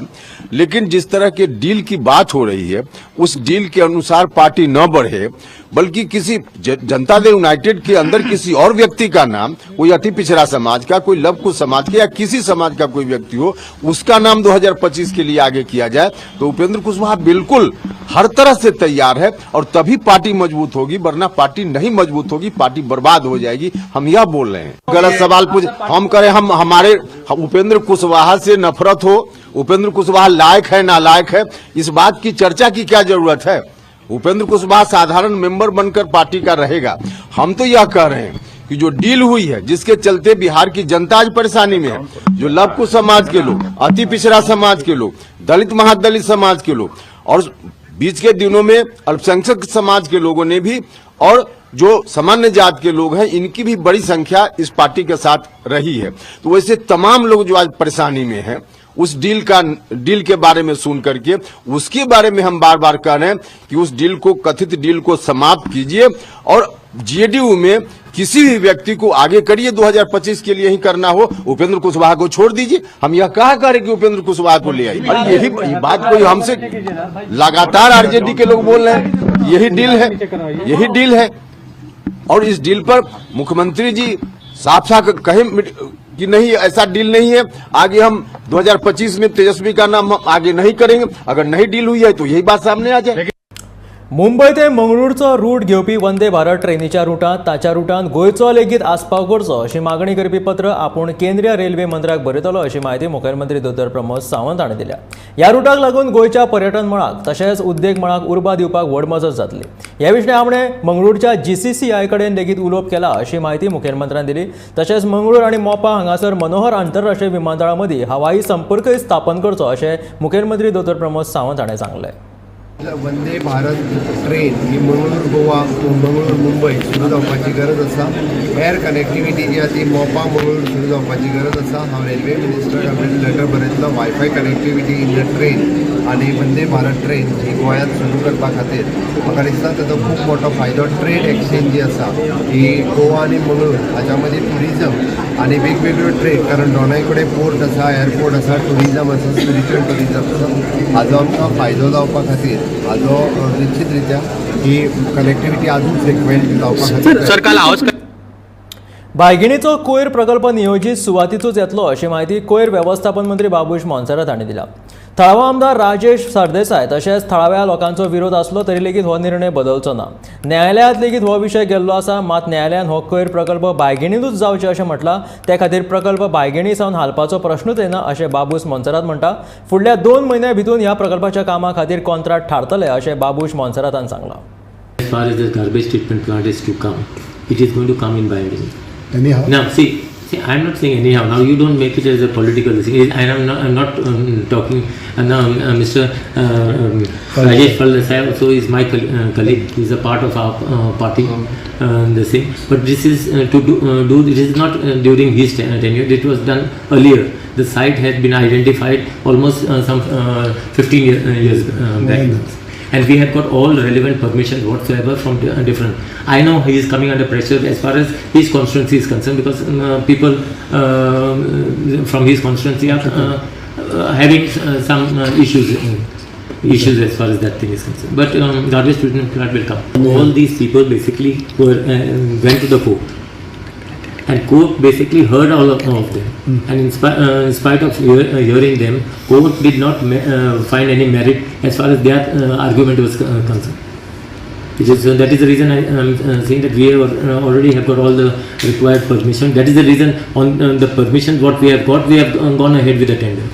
लेकिन जिस तरह के डील की बात हो रही है, उस डील के अनुसार पार्टी न बढ़े, बल्कि किसी जनता दल यूनाइटेड के अंदर किसी और व्यक्ति का नाम, कोई अति पिछड़ा समाज का, कोई लवकुश समाज के या किसी समाज का कोई व्यक्ति हो, उसका नाम 2025 के लिए आगे किया जाए, तो उपेंद्र कुशवाहा बिल्कुल हर तरह से तैयार है और तभी पार्टी मजबूत होगी, वरना पार्टी नहीं मजबूत होगी, पार्टी बर्बाद हो जाएगी। हम यह बोल रहे हैं। गलत सवाल पूछ हम करें, हम हमारे उपेंद्र कुशवाहा से नफरत हो, उपेंद्र कुशवाहा लायक है नालायक है, इस बात की चर्चा की क्या जरूरत है। उपेंद्र कुशवाहा साधारण मेंबर बनकर पार्टी का रहेगा। हम तो यह कह रहे हैं कि जो डील हुई है, जिसके चलते बिहार की जनता आज परेशानी में है, जो लवकुश समाज के लोग, अति पिछड़ा समाज के लोग, दलित महादलित समाज के लोग और बीच के दिनों में अल्पसंख्यक समाज के लोगों ने भी और जो सामान्य जात के लोग हैं, इनकी भी बड़ी संख्या इस पार्टी के साथ रही है। तो वैसे तमाम लोग जो आज परेशानी में हैं, उस डील के बारे में सुन करके उसके बारे में हम बार बार कह रहे हैं कि उस डील को, कथित डील को समाप्त कीजिए और जेडीयू में किसी भी व्यक्ति को आगे करिए, 2025 के लिए ही करना हो, उपेंद्र कुशवाहा को छोड़ दीजिए। हम यह कहा करें कि उपेंद्र कुशवाहा को ले आइए। और यही बात कोई हमसे लगातार आरजेडी के लोग बोल रहे हैं, यही डील है, यही डील है। और इस डील पर मुख्यमंत्री जी साफ साफ कहें कि नहीं, ऐसा डील नहीं है, आगे हम 2025 में तेजस्वी का नाम हम आगे नहीं करेंगे। अगर नहीं डील हुई है तो यही बात सामने आ जाए। मुंबय ते मंगळूरचो रूट घेवपी वंदे भारत ट्रेनीच्या रुटांत ताच्या रुटांत गोंयचो लेगीत आस्पाव करचो अशी मागणी करपी पत्र आपूण केंद्रीय रेल्वे मंत्र्याक बरयतलो अशी म्हायती मुखेलमंत्री दोतोर प्रमोद सावंत हांणी दिल्या। ह्या रुटाक लागून गोंयच्या पर्यटन मळाक तशेंच उद्देग मळाक उर्बा दिवपाक व्हड मजत जातली। ह्या विशीं आपणे मंगळूरच्या GCCI कडेन लेगीत उलोवप केला अशी म्हायती मुखेलमंत्र्यान दिली। तशेंच मंगळूर आनी मोपा हांगासर मनोहर आंतरराष्ट्रीय विमानतळा मदीं हवाई संपर्कय स्थापन करचो अशें मुखेलमंत्री दोतोर प्रमोद सावंत हांणी सांगलें। वंदे भारत ट्रेन ही मंगळूर गोवा, मंगळूर मुंबय सुरू जावपाची गरज आसा। एअर कनेक्टिविटी जी आसा ती मोपा मंगळूर सुरू जावपाची गरज आसा। हांव रेल्वे मिनिस्टराक आपल्याला letter बरयतलो, WiFi connectivity in the train आनी वंदे भारत ट्रेन ही गोंयांत सुरू करपा खातीर म्हाका दिसता ताचो खूब मोठो फायदो। ट्रेड एक्सचेंज जी आसा ही गोवा आनी मंगळूर हाच्या मदीं ट्युरिजम आनी वेगवेगळ्यो ट्रेड, कारण दोनाय कडेन पोर्ट आसा, एअरपोर्ट आसा, ट्युरिजम आसा, स्पिरिच्युअल ट्युरिजम आसा, हाजो आमकां फायदो जावपा खातीर हाजो निश्चित रित्या ही कनेक्टिविटी अजून फ्रिक्वेंट जावपा खातीर। बायगिणीचो कोयर प्रकल्प नियोजीत सुवातीचोच येतलो अशी म्हायती कोयर वेवस्थापन मंत्री बाबूश मोन्सेरात हांणी दिल्या। थळावो आमदार राजेश सरदेसाय तशेंच थळाव्या लोकांचो विरोध आसलो तरी लेगीत हो निर्णय बदलचो ना। न्यायालयांत लेगीत हो विशय गेल्लो आसा, मात न्यायालयान हो कोयर प्रकल्प बायगिणींतूच जावचें अशें म्हटलां। ते खातीर प्रकल्प बायगिणी सावन हालपाचो प्रश्नूच येना अशें बाबूश मोन्सेरात म्हणटा। फुडल्या 2 म्हयन्या भितून ह्या प्रकल्पाच्या कामा खातीर कॉन्ट्राक्ट थारतले अशें बाबूश मोन्सेरातान सांगलां। As far as the garbage treatment plant is to come, it is going to come in Baiguney. Anyhow. Now, see, I am not saying anyhow. Now you don't make it as a political thing. I am not. I'm not talking. Now, Mr. Rajesh Faldesai also is my colleague. He is a part of our party. The same. But this is to do. It is not during his tenure. It was done earlier. The site had been identified almost some 15 years back. And we have got all relevant permissions whatsoever from different. I know he is coming under pressure as far as his constituency is concerned, because people from his constituency are having some issues as far as that thing is concerned. But garbage treatment plant will come. All these people basically were went to the court, and court basically heard all of them. And in spite of hearing them, court did not find any merit as far as their argument was concerned. Which is, that is the reason I am saying that we have, already have got all the required permission. That is the reason on the permission what we have got, we have gone ahead with the tender.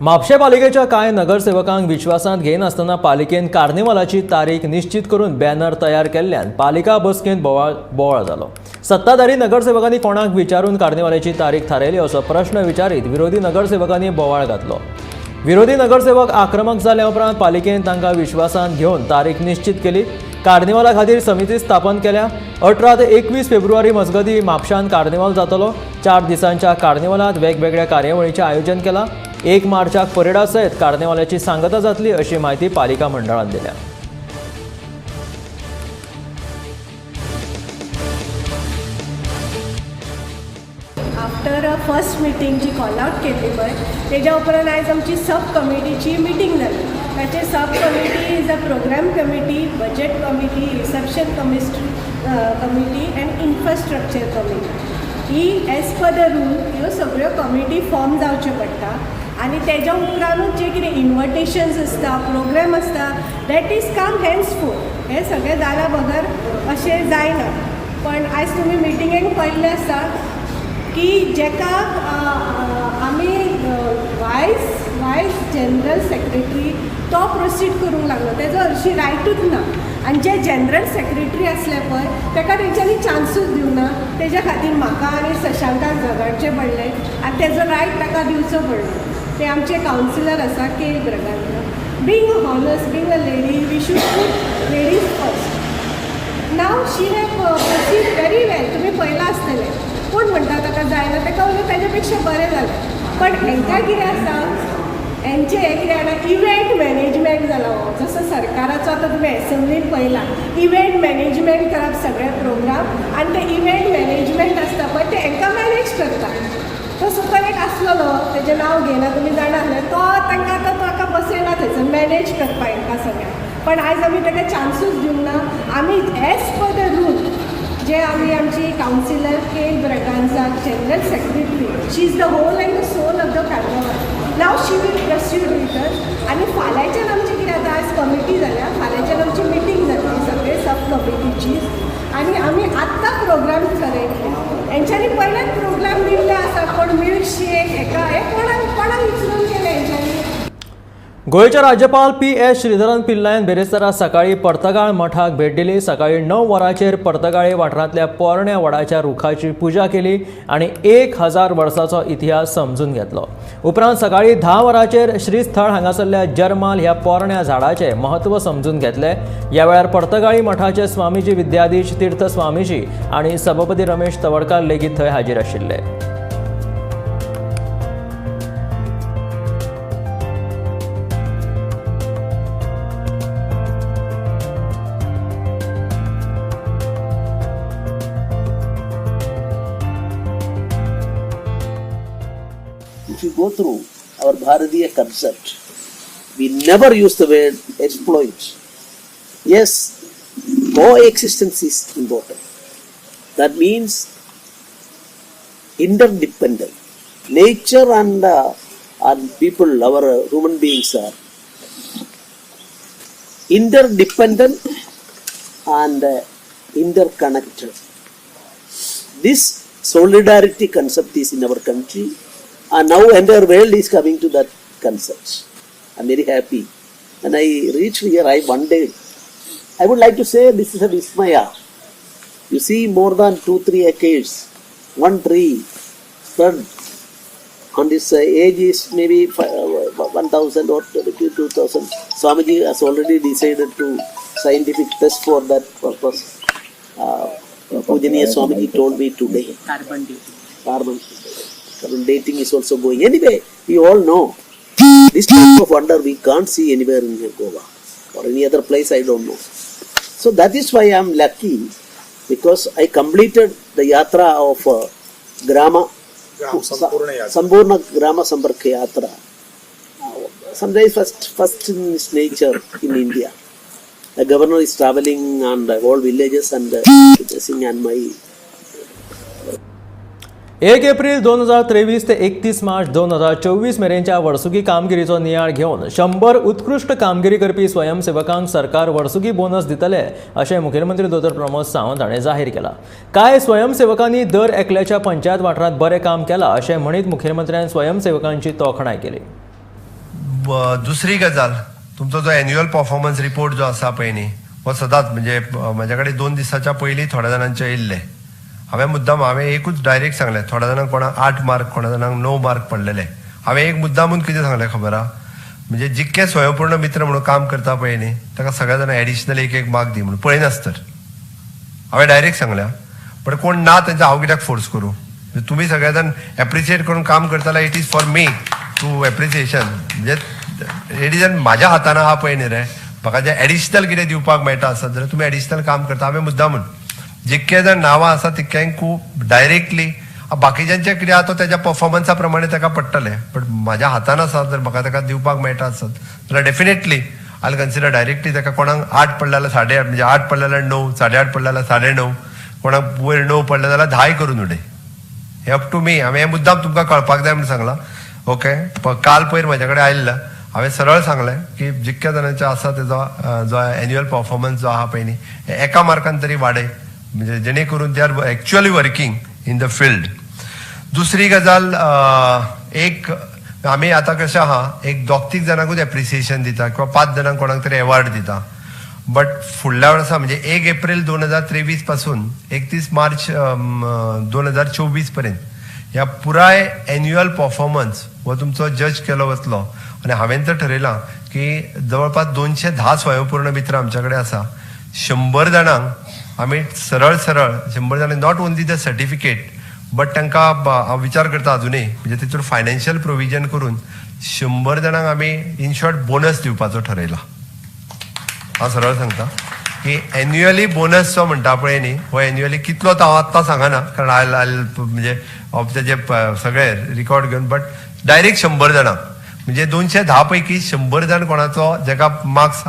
म्हापशें पालिकेच्या कांय नगरसेवकांक विश्वासांत घेयनासतना पालिकेन कार्निवालाची तारीख निश्चित करून banner तयार केल्ल्यान पालिका बसकेंत बोवाळ जालो। सत्ताधारी नगरसेवकांनी कोणाक विचारून कार्निवालाची तारीख थारायली असो प्रश्न विचारीत विरोधी नगरसेवकांनी बोवाळ घातलो। विरोधी नगरसेवक आक्रमक जाल्या उपरांत पालिकेन तांकां विश्वासांत घेवन तारीख निश्चित केली। कार्निवाला खातीर समिती स्थापन केल्या। 18 ते 21 फेब्रुवारी मजगतीं म्हापशांत कार्निवाल जातलो। 4 दिसांच्या कार्निवालांत वेगवेगळ्या कार्यावळींचें आयोजन केलां। 1 मार्चाक परेडा सयत कार्निवालाची सांगता जातली अशी म्हायती पालिका मंडळान दिल्या. आफ्टर फर्स्ट मिटींग जी कॉल आउट केल्ली पळय तेज्या उपरांत आयज आमची सब कमिटीची मिटींग जाली. ताचे sub committee is a programme committee, budget committee, reception committee and infrastructure committee. He as per the rule ह्यो सगळ्यो कमिटी फॉर्म जावच्यो पडटा आनी तेज्या उपरांतूच जे कितें इन्विटेशन्स आसता, प्रोग्राम आसता, that is come हेन्सफोर्थ. हें सगळें जाल्या बगर अशें जायना. पण आयज तुमी मिटिंगेक पळयल्लें आसा की जेका आमी वायस जनरल सेक्रेटरी तो प्रोसीड करूंक लागलो, तेजो हरशीं रायटूच ना. आनी जे जनरल सेक्रेटरी आसले पळय तेका तेंच्यांनी चान्सूच दिवना. तेज्या खातीर म्हाका आनी शशांकाक झगडचें पडलें आनी तेजो रायट ताका दिवचो पडलो. ते आमचे कावन्सिलर आसा K Braganza. Being a honest, being a lady, we should put ladies first. Now she have proceed very well. तुमी पळयलां आसतलें. कोण म्हणटा ताका जायना, ताका उलट ताज्या पेक्षा बरें जालें. पण हेंकां कितें आसा, हेंचें हें कितें जाणा, इव्हेंट मॅनेजमेंट जाला हो. जसो सरकाराचो आतां तुमी एसेंब्लीन पळयला, इव्हेंट मॅनेजमेंट करप सगळे प्रोग्राम, आनी ते इव्हेंट मॅनेजमेंट आसता पळय ते हेंकां मॅनेज करता. तो सुकर एक आसलो न्हू, तेजें नांव घेयना, तुमी जाणा आसले, तो तांकां आतां ताका बसयला थंयसर मॅनेज करपाक हेंकां सगळ्यांक. पण आयज आमी ताका चान्सूच दिवंक ना. आमी एज पर the rule जे आमी आमची councillor K Braganza general secretary, she is the whole and the soul of the carnival. Now she will proceed with us. आनी फाल्यांच्यान आमची कितें आतां आयज कमिटी जाल्या, फाल्यांच्यान आमची मिटींग जातली सगळे सब कमिटीची आनी आमी आत्तां प्रोग्राम थरयतले. हेंच्यांनी पयलेच प्रोग्राम दिल्ले आसा, कोण मिल्कशेक हेका हें कोणाक कोणाक विचरून केलें हेंच्यांनी. गोंयचे राज्यपाल पी.एस. श्रीधरन पिल्लायन बेरेस्तारा सकाळी पर्तगाळ मठाक भेट दिली. सकाळी 9 वरांचेर पर्तगाळे वाठारांतल्या पोरण्या वडाच्या रुखाची पुजा केली आनी 1000 वर्साचो इतिहास समजून घेतलो. उपरांत सकाळी 10 वरांचेर श्रीस्थळ हांगासरल्या जर्माल ह्या पोरण्या झाडाचें म्हत्व समजून घेतलें. ह्या वेळार पर्तगाळी मठाचे स्वामीजी विद्याधीश तीर्थ स्वामीजी आनी सभापती रमेश तवडकार लेगीत थंय हाजीर आशिल्ले. If you go through our Bharatiya concept, we never use the word exploit. Yes, coexistence is important. That means interdependent. Nature and people, our human beings are interdependent and interconnected. This solidarity concept is in our country. And now entire world is coming to that concept. I'm very happy. When I reached here, I wondered. I would like to say this is a vismaya. You see more than 2-3 acres, one tree spread on this age is maybe 1,000 or 2,000. Swamiji has already decided to scientific test for that purpose. Pujaniya Swamiji told me today. Carbon dating. Carbon dating is also going. Anyway, we all know this type of wonder we can't see anywhere in Goa or any other place, I don't know. So that is why I am lucky, because I completed the yatra of Grama Sampurna Grama Sampark Yatra. Sometimes first in its nature in India. The governor is traveling and all villages and and my 1 April 2023 ते 31 मार्च 2024 मेरेनच्या वर्सुकी कामगिरीचो नियाळ घेवन 100 उत्कृश्ट कामगिरी करपी स्वयंसेवकांक सरकार वर्सुकी बोनस दितले अशें मुखेलमंत्री दोतोर प्रमोद सावंत हाणें जाहीर केलां. कांय स्वयंसेवकांनी दर एकल्याच्या पंचायत वाठारांत बरें काम केलां अशें म्हणीत मुखेलमंत्र्यान स्वयंसेवकांची तोखणाय केली. दुसरी गजाल, तुमचो जो एन्युअल परफॉर्मन्स रिपोर्ट जो आसा पळय न्ही, हो सदांच म्हणजे म्हज्या कडेन 2 दिसाच्या पयलीं थोड्या जाणांचे येयल्ले. हांवें मुद्दाम हांवें एकूच डायरेक्ट सांगलें, थोड्या जाणांक कोणाक 8 मार्क, कोणा जाणांक 9 मार्क पडलेले. हांवें एक मुद्दामून कितें सांगलें खबर आहा, म्हणजे जितके स्वयंपूर्ण मित्र म्हणून काम करता पळय न्ही, ताका सगळ्या जाणां एडिशनल 1-1 मार्क दी म्हणून पळयनासतर हांवें डायरेक्ट सांगल्या. पण कोण ना तेंचा हांव कित्याक फोर्स करूं, तुमी सगळे जाण एप्रिशिएट करून काम करताले, it is for me. To appreciation म्हणजे it is म्हाज्या हातान आहा पळय न्ही रे, म्हाका जें एडिशनल कितें दिवपाक मेळटा आसत जाल्यार तुमी एडिशनल काम करता. हांवें मुद्दामून जितके जाण नांवां आसा तितक्यांक खूब डायरेक्टली बाकीच्यांचें कितें आहा तो तेज्या परफॉर्मन्सा प्रमाणे ताका पडटलें, बट म्हाज्या हातान आसा जर म्हाका ताका दिवपाक मेळटा आसत जाल्यार डेफिनेटली I consider directly ताका. कोणाक 8 पडले जाल्यार 8.5, म्हणजे 8 पडले जाल्यार 9, 8.5 पडले जाल्यार 9.5, कोणाक वयर 9 पडले जाल्यार 10 करून उडय. हें अप टू मी. हांवें हें मुद्दाम तुमकां कळपाक जाय म्हूण सांगलां. ओके, काल पयर म्हज्या कडेन आयिल्लो, हांवें सरळ सांगलें की जितक्या जाणांचो आसा तेजो जो एन्युअल परफॉर्मन्स जो आहा पळय न्ही, एका मार्कान तरी वाडय, म्हणजे जेणे करून they are actually working in the field. दुसरी गजाल, एक आमी आतां कशें आहा, एक 2-3 जाणांकूच एप्रिसिएशन दिता किंवा 5 जाणांक कोणाक तरी एवॉर्ड दिता, बट फुडल्या वर्सा म्हणजे 1 एप्रील 2023 पासून 31 मार्च 2024 पर्यंत ह्या पुराय एन्युअल परफॉर्मन्स हो तुमचो जज केलो वतलो. आनी हांवें तर ठरयलां की जवळपास 210 स्वयंपूर्ण मित्र आमच्या कडेन आसा. 100 जाणांक आमी सरळ सरळ 100 जाणांक not only the certificate but तांकां हांव विचार करता अजुनूय म्हणजे तितून फायनान्शियल प्रोविजन करून 100 जाणांक आमी इन शॉर्ट बोनस दिवपाचो ठरयला. हांव सरळ सांगता की एन्युअली बोनस जो म्हणटा पळय न्ही, हो एन्युअली कितलो तो हांव आत्तां सांगना, कारण I म्हणजे तेजे सगळे रिकॉर्ड घेवन, बट डायरेक्ट 100 जाणांक म्हणजे 210 पैकी 100 जाण कोणाचो जेका मार्क्स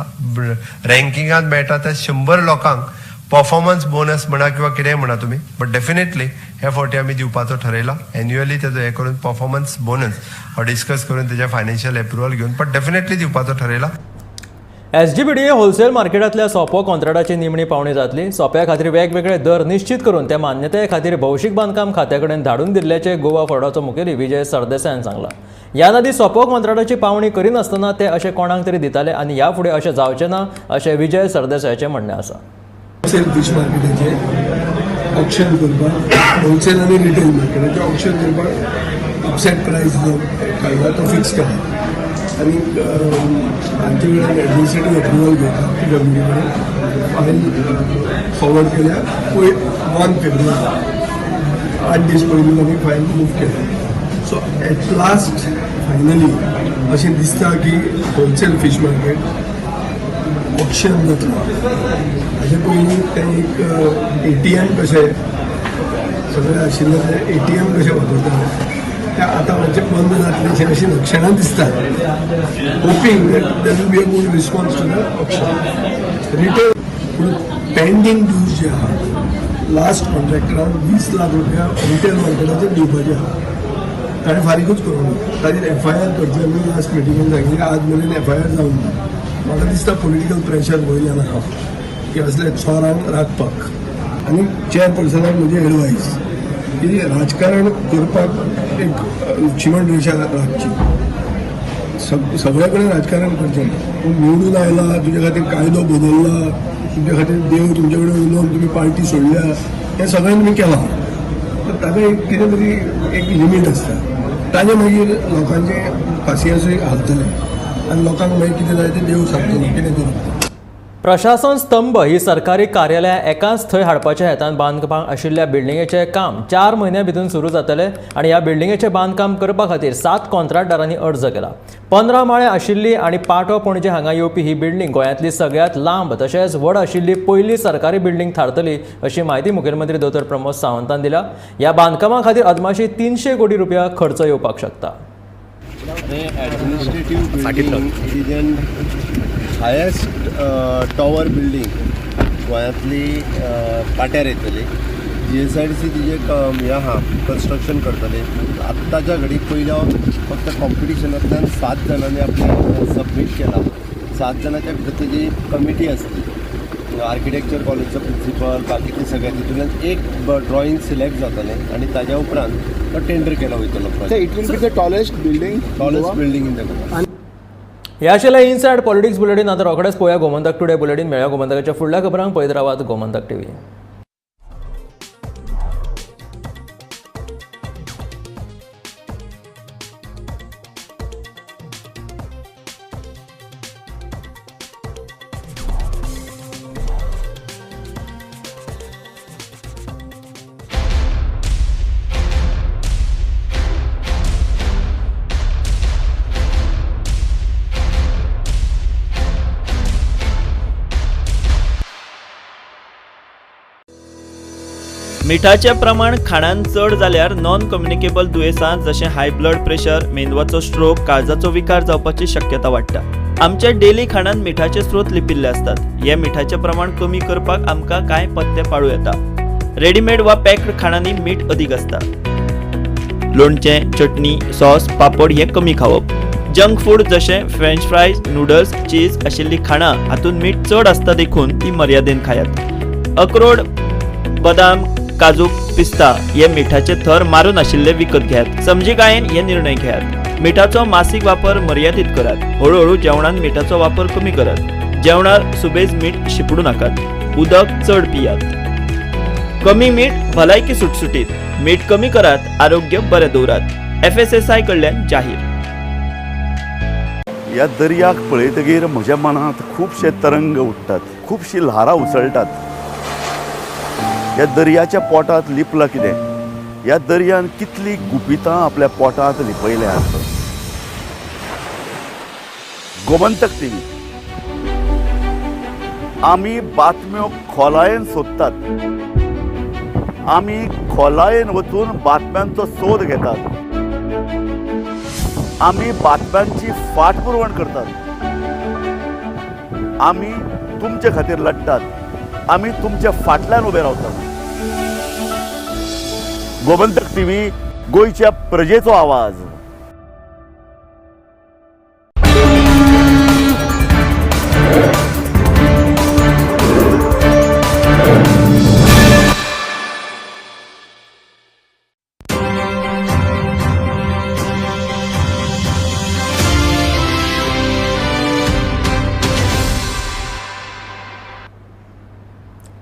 रँकिंगान मेळटा त्या 100 लोकांक परफॉर्मन्स बोनस म्हणा किंवा कितेंय म्हणा तुमी, बट डेफिनेटली हे फावटी आमी दिवपाचो ठरयला एन्युअली तेजो हें करून परफॉर्मन्स बोनस हो डिस्कस करून तेजें फायनान्शियल एप्रुवल घेवन, बट डेफिनेटली दिवपाचो ठरयला. एसजीबीडीए होलसेल मार्केटांतल्या सोपो कॉन्ट्रॅक्टाची निमणी पावणी जातली. सोप्या खातीर वेगवेगळे दर निश्चित करून ते मान्यताये खातीर भौशीक बांदकाम खात्या कडेन धाडून दिल्ल्याचें गोवा फॉरवर्डाचो मुखेली विजय सरदेसायान सांगलां. ह्या आदीं सोपो कॉन्ट्रॅक्टाची पावणी करिनासतना ते अशें कोणाक तरी दिताले आनी ह्या फुडें अशें जावचें ना अशें विजय सरदेसायाचें म्हणणें आसा. होलसेल फीश मार्केटाचें ऑक्शन करपाक, होलसेल आनी रिटेल मार्केटाचें ऑक्शन करपाक अपसेट प्रायस जो काडला तो फिक्स केला आनी आमचे कडेन एडमिनिस्ट्रेटीव अप्रुवल घेवपाक पी डब्ल्यू डी कडेन फायल फॉरवर्ड केल्या 1 फेब्रुवारी, 8 दीस पयलीं आमी फायल मूव केल्या. सो एट लास्ट फायनली अशें दिसता की होलसेल फीश मार्केट ऑक्शन जातलो. हाजे पयलीं तें एक ATM कशें सगळें आशिल्लें तें ATM कशें वापरताले ते आतां मातशें बंद जातलें अशीं लक्षणां दिसतात. Hoping that there will be a good response to the auction. Retail पूण पेंडींग ड्यूज जे आहा लास्ट कॉन्ट्रॅक्टरान 20 लाख रुपया रिटेल मार्केटाचेर दिवपाचे आहा, ताणें फारीकूच करूंक ना. ताजेर FIR करची आमी लास्ट मिटिंगेन सांगली, आज मेरेन FIR जावंक ना. म्हाका दिसता पॉलिटिकल प्रेशर वयल्यान आहा की असले चोरांक राखपाक आनी चेअरपर्सनाक म्हजी एडवायस की राजकारण करपाक एक लक्ष्मण रेशा राखची. सगळे कडेन राजकारण करचें ना. पूण निवडून आयला, तुजे खातीर कायदो बदलला, तुमच्या खातीर देव तुमचे कडेन उलोवन तुमी पार्टी सोडल्या, हें सगळें तुमी केलां, तर ताका एक कितें तरी एक लिमीट आसता. ताजें मागीर लोकांचें पासियेंसूय हालतलें आनी लोकांक मागीर कितें जाय तें देव सांगतलो कितें करप. प्रशासन स्तंभ ही सरकारी कार्यालयां एकाच थंय हाडपाच्या हेतान बांदकाम आशिल्ल्या बिल्डिंगेचें काम 4 म्हयन्यां भितर सुरू जातलें आनी ह्या बिल्डिंगेचें बांदकाम करपा खातीर 7 कॉन्ट्रॅक्टदारांनी अर्ज केला. 15 माळे आशिल्ली आनी पाटो पणजे हांगा येवपी ही बिल्डिंग गोंयांतली सगळ्यांत लांब तशेंच व्हड आशिल्ली पयली सरकारी बिल्डिंग थारतली अशी म्हायती मुखेलमंत्री दोतोर प्रमोद सावंतान दिल्या. ह्या बांदकामा खातीर अदमाशी 300 कोटी रुपया खर्च येवपाक शकता. Administrative building it is an highest tower building गोंयांतली पाट्यार येतली. GSIDC तिजें हें आहा कन्स्ट्रक्शन करतले. आत्ताच्या घडीक पयलो फक्त कॉम्पिटिशनांतल्यान 7 जाणांनी आपलें सबमीट केलां. 7 जाणांच्या भितर तेजी कमिटी आसली, आर्किटेक्चर कॉलेजचो प्रिंसिपल, बाकीचे सगळे, तितूंतल्यान एक ड्रॉइंग सिलेक्ट जातलें आनी ताज्या उपरांत तो टेंडर केलो वयतलो. It will be the tallest building, tallest building in the Goa. हे आशिल्लें इनसायड पॉलिटिक्स बुलेटीन. आतां रोखडेंच पळोवया गोमंतक टुडे बुलेटीन. मेळया गोमंतकाच्या फुडल्या खबरांक. पळयत रावात गोमंतक टीव्ही. मिठाचें प्रमाण खाणान चड जाल्यार नॉन कम्युनिकेबल दुयेंसां जशें हाय ब्लड प्रेशर, मेंदवाचो स्ट्रोक, काळजाचो विकार जावपाची शक्यता वाडटा. आमच्या डेली खाणान मिठाचे स्रोत लिपिल्ले आसतात. हे मिठाचें प्रमाण कमी करपाक आमकां कांय पथ्य पाळूं येता. रेडीमेड वा पॅक्ड खाणांनी मीठ अदीक आसता. लोणचें, चटणी, सॉस, पापड हे कमी खावप. जंक फूड जशें फ्रेंच फ्रायज, नूडल्स, चीज आशिल्लीं खाणां हातूंत मीठ चड आसता देखून ती मर्यादेन खायात. अक्रोड, बदाम, काजू, पिस्ता हे मिठाचे थर मारून आशिल्ले विकत घेयात. समजिकायेन हे निर्णय घेयात. मिठाचो मासीक वापर मर्यादीत करात. हळूहळू जेवणान मिठाचो वापर कमी करात. जेवणार सुबेज मीठ शिपडू नाकात. उदक चड पियात. कमी मीठ भलायकी सुटसुटीत. मीठ कमी करात, आरोग्य बरें दवरात. FSSAI कडल्यान जाहीर. ह्या दर्याक पळयतगीर म्हज्या मनांत खुबशे तरंग उठ्ठात, खुबशीं ल्हारां उसळटात. ह्या दर्याच्या पोटांत लिपलां कितें? ह्या दर्यान कितलीं गुपितां आपल्या पोटांत लिपयल्यांत. गोमंतक टीव्ही आमी बातम्यो खोलायेन सोदतात, आमी खोलायेन वचून बातम्यांचो सोद घेतात, आमी बातम्यांची फाटपुरवण करतात, आमी तुमचे खातीर लढटात, आमी तुमच्या फाटल्यान उबे रावतात. गोमंतक टीव्ही, गोंयच्या प्रजेचो आवाज.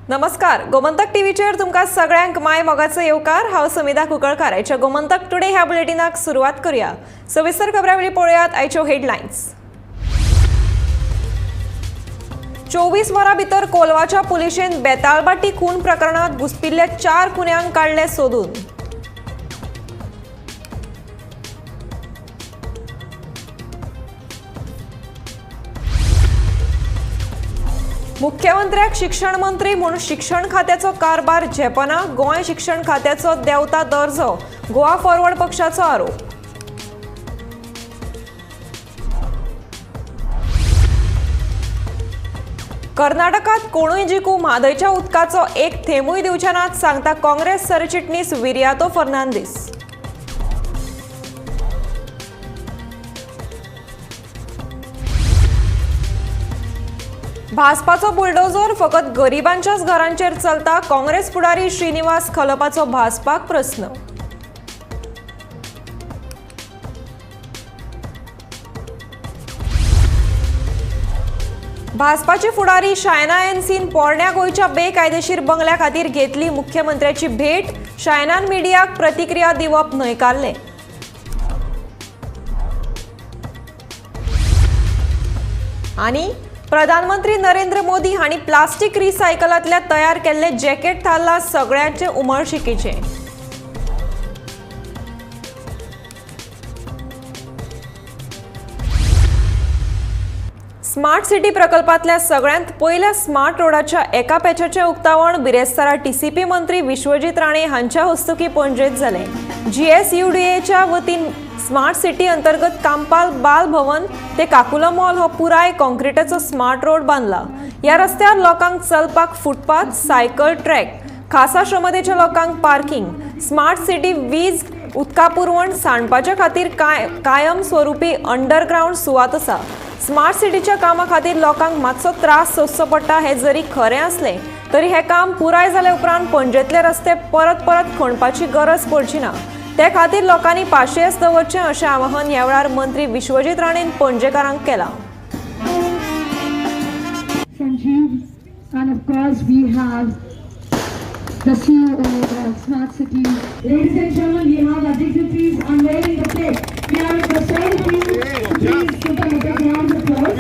नमस्कार, गोमंतक टीव्हीचेर तुमकां सगळ्यांक माय मोगाचो येवकार. हांव समिधा कुंकळकार. आयच्या गोमंतक टुडे ह्या बुलेटिनाक सुरवात करूया. सविस्तर खबरां वेळी पळोवयात आयच्यो हेडलायन्स. 24 वरां भितर कोलवाच्या पुलिशेन बेताळबाटी खून प्रकरणांत घुसपिल्ल्या 4 खुन्यांक काडले सोदून. मुख्यमंत्र्याक शिक्षण मंत्री म्हूण शिक्षण खात्याचो कारभार झेपना, गोंय शिक्षण खात्याचो देंवता दर्जो, गोवा फॉरवर्ड पक्षाचो आरोप. कर्नाटकात कोणूय जिखू म्हादयच्या उदकाचो एक थेंबूय दिवचे नात, सांगता काँग्रेस सरचिटणीस विरियातो फर्नांडीस. भाजपाचो बुलडोजर फकत गरिबांच्याच घरांचेर चलता, काँग्रेस फुडारी श्रीनिवास खलपाचो भाजपाक प्रस्न. भाजपाचे फुडारी शायना एनसीन पोरण्या गोंयच्या बेकायदेशीर बंगल्या खातीर घेतली मुख्यमंत्र्याची भेट, शायनान मिडियाक प्रतिक्रिया दिवप न्हयकारलें. आनी प्रधानमंत्री नरेंद्र मोदी हांणी प्लास्टीक रिसायकलांतल्या तयार केल्ले जॅकेट थारला सगळ्यांचे उमळशिकेचें. स्मार्ट सिटी प्रकल्पांतल्या सगळ्यांत पयल्या स्मार्ट रोडाच्या एका पॅचाचें उक्तावण बिरेस्तारा टीसीपी मंत्री विश्वजीत राणे हांच्या हस्तुकीं पणजेंत जालें. जीएसयूडीएच्या वतीन स्मार्ट सिटी अंतर्गत कांपाल बाल भवन ते काकुला मॉल हो पुराय कॉन्क्रिटाचो स्मार्ट रोड बांदला. ह्या रस्त्यार लोकांक चलपाक फुटपाथ, सायकल ट्रॅक, खासा क्षमतेच्या लोकांक पार्किंग, स्मार्ट सिटी वीज, उदका पुरवण, सांडपाच्या खातीर कायम स्वरुपी अंडरग्रावंड सुवात आसा. स्मार्ट सिटीच्या कामा खातीर लोकांक मातसो त्रास सोंसचो पडटा हें जरी खरें आसलें तरी हें काम पुराय जाले उपरांत पणजेंतले रस्ते परत परत खणपाची गरज पडची ना. ते खातीर लोकांनी पाशियेस दवरचें अशें आवाहन ह्या वेळार मंत्री विश्वजीत राणेन पणजेकारांक केलां. Sanjeev, and of course we have the CEO of Smart City. Ladies and gentlemen, we have our dignitaries unveiling the plaque. We are request all of you to please give them a big round of applause.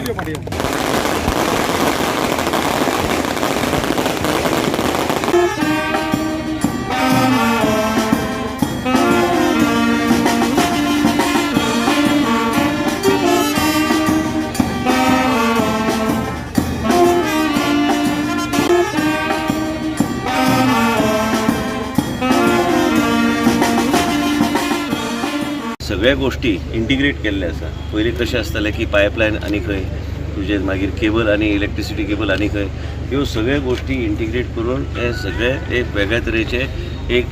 सगळ्या गोष्टी integrate केल्ले आसा. पयलीं कशें आसतालें की pipeline आनी खंय तुजें मागीर केबल आनी इलेक्ट्रिसिटी केबल आनी खंय, ह्यो सगळ्यो गोष्टी इंटिग्रेट करून हे सगळे एक वेगळ्या तरेचे एक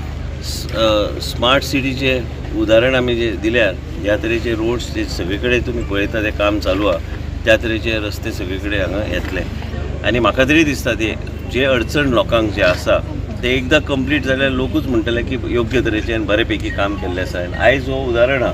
स्मार्ट सिटीचें उदाहरण आमी जे दिल्यार ह्या तरेचे रोड्स जे सगळे कडेन तुमी पळयता तें काम चालू आहा त्या तरेचे रस्ते सगळे कडेन हांगा येतले. आनी म्हाका तरी दिसता ते जे अडचण लोकांक जे आसा ते एकदां कंप्लीट जाल्यार लोकूच म्हणटले की योग्य तरेचें आनी बरे पैकी काम केल्लें आसा. आनी आयज हो उदाहरण आहा,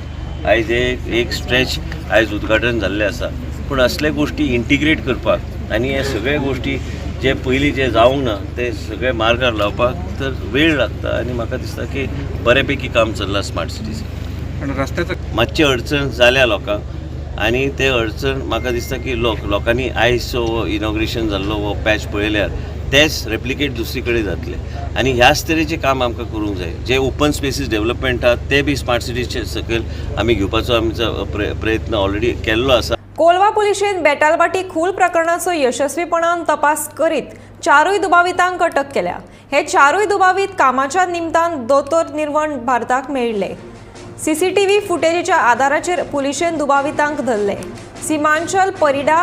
आयज हे एक स्ट्रेच आयज उद्घाटन जाल्लें आसा. पूण असले गोष्टी इंटिग्रेट करपाक आनी हे सगळे गोष्टी जे पयलीं जे जावंक ना ते सगळे मार्गार लावपाक तर वेळ लागता आनी म्हाका दिसता की बऱ्यापैकी काम चल्लां स्मार्ट सिटीचें. रस्त्याचो मातशी अडचण जाल्या लोकांक आनी ते अडचण म्हाका दिसता की लोकांनी आयज जो इनॉग्रेशन जाल्लो हो पॅच पळयल्यार तेच रेप्लिकेट दुसरी कडेन जातले आनी ह्याच तरेचें काम आमकां करूंक जाय. जे ओपन स्पेसीस डेवलपमेंट आहा ते बी स्मार्ट सिटीचे सकयल आमी घेवपाचो आमचो प्रयत्न ऑलरेडी केल्लो आसा. कोलवा पुलिशेन बेटालबाटी खूल प्रकरणाचो यशस्वीपणान तपास करीत चारूय दुबावितांक अटक केल्या. हे चारूय दुबावीत कामाच्या निमतान दोतोर निर्वण भारताक मेळिल्ले. सीसीटीव्ही फुटेजीच्या आदाराचेर पुलिशेन दुबावितांक धरले. सीमांचल परिडा,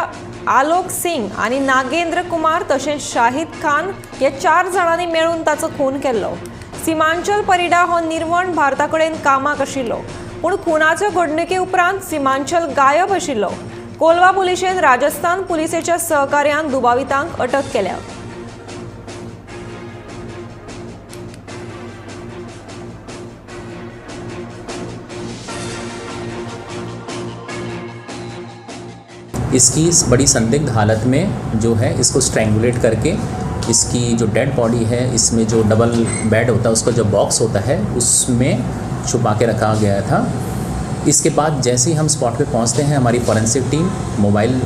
आलोक सिंग आनी नागेंद्र कुमार तशेंच शाहिद खान हे 4 जाणांनी मेळून ताचो खून केल्लो. सीमांचल परिडा हो निर्वण भारता कडेन कामाक आशिल्लो, पूण खुनाचे घडणुके उपरांत सीमांचल गायब आशिल्लो. कोलवा पुलिशेन राजस्थान पुलिसेच्या सहकार्यान दुबावितांक अटक केल्या. इसकी बड़ी संदिग्ध हालत में जो है इसको स्ट्रैंगुलेट करके इसकी जो डेड बॉडी है, इसमें जो डबल बेड होता है उसका जो बॉक्स होता है उसमें छुपा के रखा गया था। इसके बाद जैसे ही हम स्पॉट पे पहुंचते हैं, हमारी फॉरेंसिक टीम, मोबाइल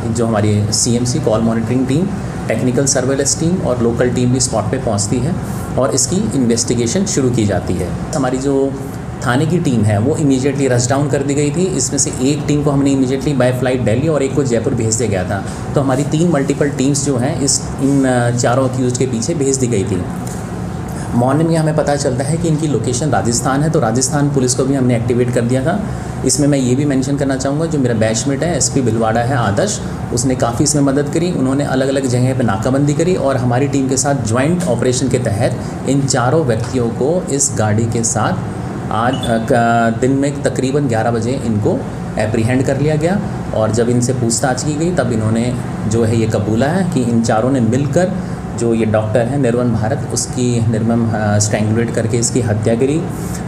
जो हमारी CMC call monitoring team, technical surveillance team और लोकल टीम भी स्पॉट पे पहुंचती है और इसकी इन्वेस्टिगेशन शुरू की जाती है। हमारी जो थाने की टीम है वो इमीडिएटली रश डाउन कर दी गई थी। इसमें से एक टीम को हमने इमीडिएटली बाय फ्लाइट दिल्ली और एक को जयपुर भेज दिया गया था। तो हमारी 3 मल्टीपल टीम्स जो हैं इस इन चारों अक्यूज़ के पीछे भेज दी गई थी। मॉर्निंग में हमें पता चलता है कि इनकी लोकेशन राजस्थान है, तो राजस्थान पुलिस को भी हमने एक्टिवेट कर दिया था। इसमें मैं ये भी मेंशन करना चाहूँगा जो मेरा बैचमेट है एसपी भिलवाड़ा है आदर्श, उसने काफ़ी इसमें मदद करी। उन्होंने अलग अलग जगह पर नाकाबंदी करी और हमारी टीम के साथ ज्वाइंट ऑपरेशन के तहत इन चारों व्यक्तियों को इस गाड़ी के साथ आज दिन में तकरीबन 11 बजे इनको एप्रीहेंड कर लिया गया। और जब इनसे पूछताछ की गई तब इन्होंने जो है ये कबूला है कि इन चारों ने मिलकर जो ये डॉक्टर हैं निर्वन भारत, उसकी निर्मम स्ट्रैंगुलेट करके इसकी हत्या करी।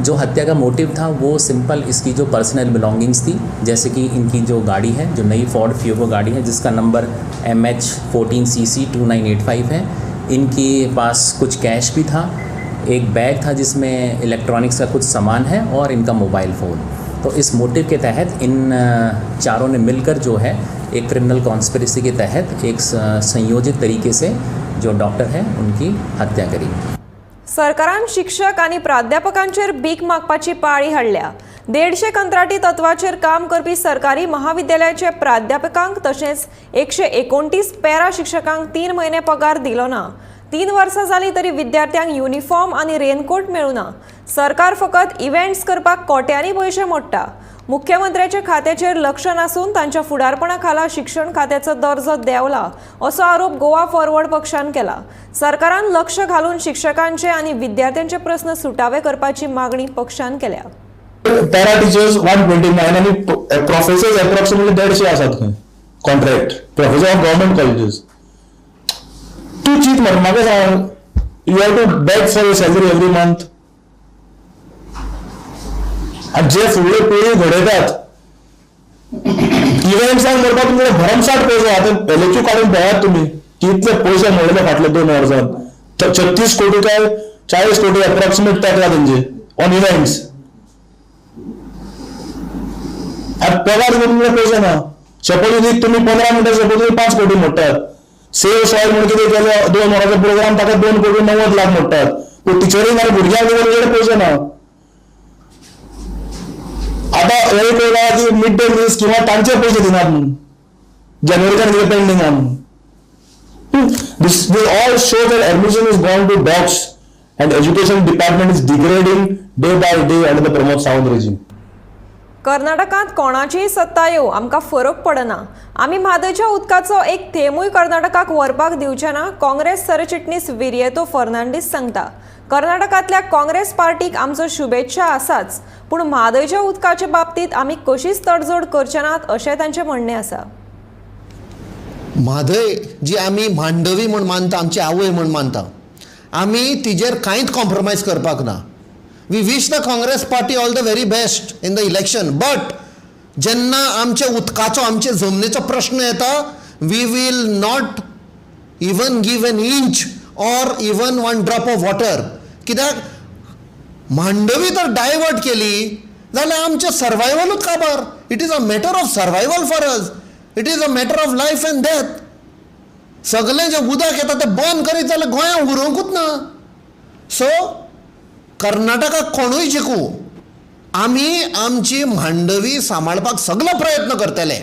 जो हत्या का मोटिव था वो सिंपल इसकी जो पर्सनल बिलोंगिंग्स थी, जैसे कि इनकी जो गाड़ी है, जो नई फोर्ड फियोगो गाड़ी है जिसका नंबर MH 14 CC 2985 है, इनके पास कुछ कैश भी था, एक बैग था जिसमें इलेक्ट्रॉनिक्स का कुछ सामान है और इनका मोबाइल फ़ोन। तो इस मोटिव के तहत इन चारों ने मिलकर जो है एक क्रिमिनल कॉन्स्पिरेसी के तहत एक संयोजित तरीके से जो डॉक्टर है उनकी हत्या करी। सरकारान शिक्षक आनी प्राध्यापकांचेर भीक मागपाची पाळी हाडल्या। 150 कंत्राटी तत्वाचेर काम करपी सरकारी महाविद्यालयाचे प्राध्यापकांक तशेंच 129 पॅरा शिक्षकांक 3 म्हयने पगार दिलो ना। 3 वर्सां जालीं तरी विद्यार्थ्यांक युनिफॉर्म आनी रेनकोट मेळूना। सरकार फकत इव्हेंट्स करपाक कोट्यांनी पयशे मोडटा। मुख्यमंत्र्याच्या खात्याचेर लक्ष नासून तांच्या फुडारपणा खाला शिक्षण खात्याचो दर्जो देंवला असो आरोप गोवा फॉरवर्ड पक्षान केला। सरकारान लक्ष घालून शिक्षकांचे आनी विद्यार्थ्यांचे प्रस्न सुटावे करपाची मागणी पक्षान केल्या। पॅरा टिचर्स 129 आनी प्रोफेसर्स एप्रॉक्सिमेटली 150 आसात खंय contract professor of government colleges. तूं चीत मरे म्हाका सांग, you have to beg for your salary every month. आनी जे फुडले पिळगी घडयतात इव्हेंट्सांक करपाक तुमचे भरमसाठ पयशे। आतां एलएचयू काडून पळयात तुमी कितले पयशे मेळ्ळे फाटले 2 वर्सांत, 36 कोटी काय 40 कोटी एप्रॉक्सिमेट टाकला तेंचे ऑन इव्हेंट्स। आतां पगार तुमचे पयशे ना। शपथविधीक तुमी 15 मिनटां शपथविधी 5 कोटी मोडटात। सेव सॉयल म्हणून कितें केलें 2 वरांचो प्रोग्राम ताका 2 कोटी 90 लाख मोडटात। पूण टिचरींक आनी भुरग्यांक तुमचे पयशे ना। आता हे कळ्ळा की मिड डे मील स्किमा तांचे पयशे दिनात म्हणून जानेवारीच्यान कितें पेंडींग आहा म्हणून। This all show that admission is gone to dogs and education department is degrading day by day under the Pramod Sawant regime. कर्नाटकांत कोणाचीय सत्ता येवं आमकां फरक पडना. आमी म्हादयच्या उदकाचो एक थेंबूय कर्नाटकाक व्हरपाक दिवचे ना, काँग्रेस सरचिटणीस विरियतो फर्नांडीस सांगता. कर्नाटकांतल्या काँग्रेस पार्टीक आमचो शुभेच्छा आसाच, पूण म्हादयच्या उदकाचे बाबतींत आमी कशीच तडजोड करचे नात अशें तांचें म्हणणें आसा. म्हादय जी आमी मांडवी म्हूण मानता, आमची आवय म्हूण मानता, आमी तिजेर कांयच कॉम्प्रोमायज करपाक ना. We wish the Congress party all the very best in the election, but जेन्ना आमच्या उदकाचो, आमचे जमनीचो प्रश्न येता, we will not even give an inch or even one drop of water. कित्याक मांडवी तर डायवर्ट केली जाल्यार आमचें सर्वायवलूच काबार. It is a matter of survival for us. It is a matter of life and death. सगळें जें उदक येता तें बंद करीत जाल्यार गोंयांत उरोंकूच ना. सो कर्नाटकाक कोणूय जिखूं, आमी आमची मांडवी सांबाळपाक सगलो प्रयत्न करतले.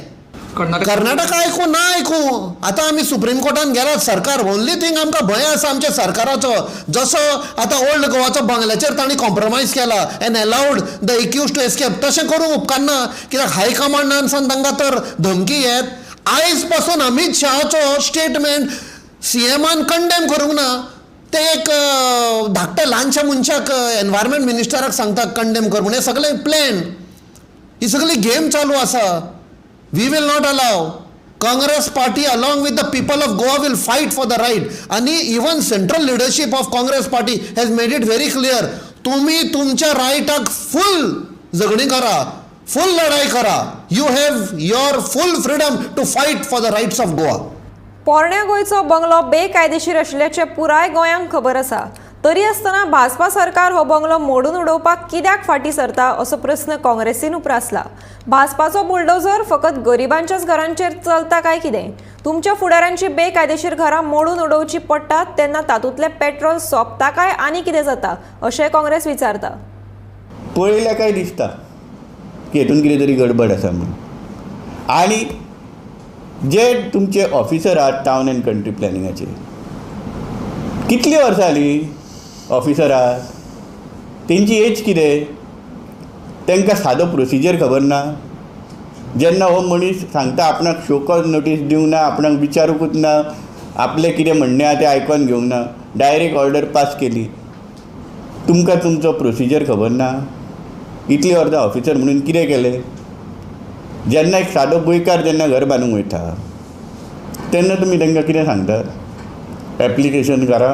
कर्नाटका आयकूं ना आयकूं, आतां आमी सुप्रीम कोर्टान गेलात. सरकार ओनली थींग आमकां भंय आसा आमच्या सरकाराचो, जसो आतां ओल्ड गोवाचो बंगल्याचेर तांणी कॉम्प्रोमायज केला and allowed the accused to escape, तशें करूंक उपकारना. कित्याक हायकमांडान तांकां तर धमकी येत. आयज पासून अमीत शहाचो स्टेटमेंट सीएमान कंडेम करूंक ना. ते एक धाकट्या ल्हानशा मनशाक एनवायरमेंट मिनिस्टराक सांगता कंडेम कर म्हूण. हें सगळें प्लॅन, ही सगळी गेम चालू आसा. We will not allow. Congress party along with the people of Goa will fight for the right. आणि even central leadership of Congress party has made it very clear, तुम्ही तुमच्या रायटाक फुल झगडी करा, फुल लढाई करा. You have your full freedom to fight for the rights of Goa. पोरण्या गोंयचो bungalow बेकायदेशीर आशिल्ल्याचें पुराय गोंयांक खबर आसा, तरी आसतना भाजपा सरकार हो बंगलो मोडून उडोवपाक कित्याक फाटीं सरता असो प्रस्न काँग्रेसीन उप्रासला. भाजपाचो बुलडोझर फकत गरिबांच्याच घरांचेर चलता काय कितें? तुमच्या फुडाऱ्यांची बेकायदेशीर घरां मोडून उडोवची पडटात तेन्ना तातूंतलें पेट्रोल सोंपता काय आनी कितें जाता अशें काँग्रेस विचारता. पळयल्यार काय दिसता की हेतून कितें तरी गडबड आसा म्हणून. आनी जे तुमचे ऑफिसर आहात टावन अँड कंट्री प्लॅनिंगाचे, कितलीं वर्सां जालीं ऑफिसर आहात, तेंची एज कितें, तांकां सादो प्रोसिजर खबर ना. जेन्ना हो मनीस सांगता आपणाक शो कॉज नोटीस दिवंक ना, आपणाक विचारूंकूच ना, आपलें कितें म्हणणें आहा तें आयकोन घेवंक ना, डायरेक्ट ऑर्डर पास केली, तुमकां तुमचो प्रोसिजर खबर ना. इतलीं वर्सां ऑफिसर म्हणून कितें केलें? जेन्ना एक सादो गोंयकार जेन्ना घर बांदूंक वयता तेन्ना तुमी तांकां कितें सांगतात? एप्लिकेशन करा,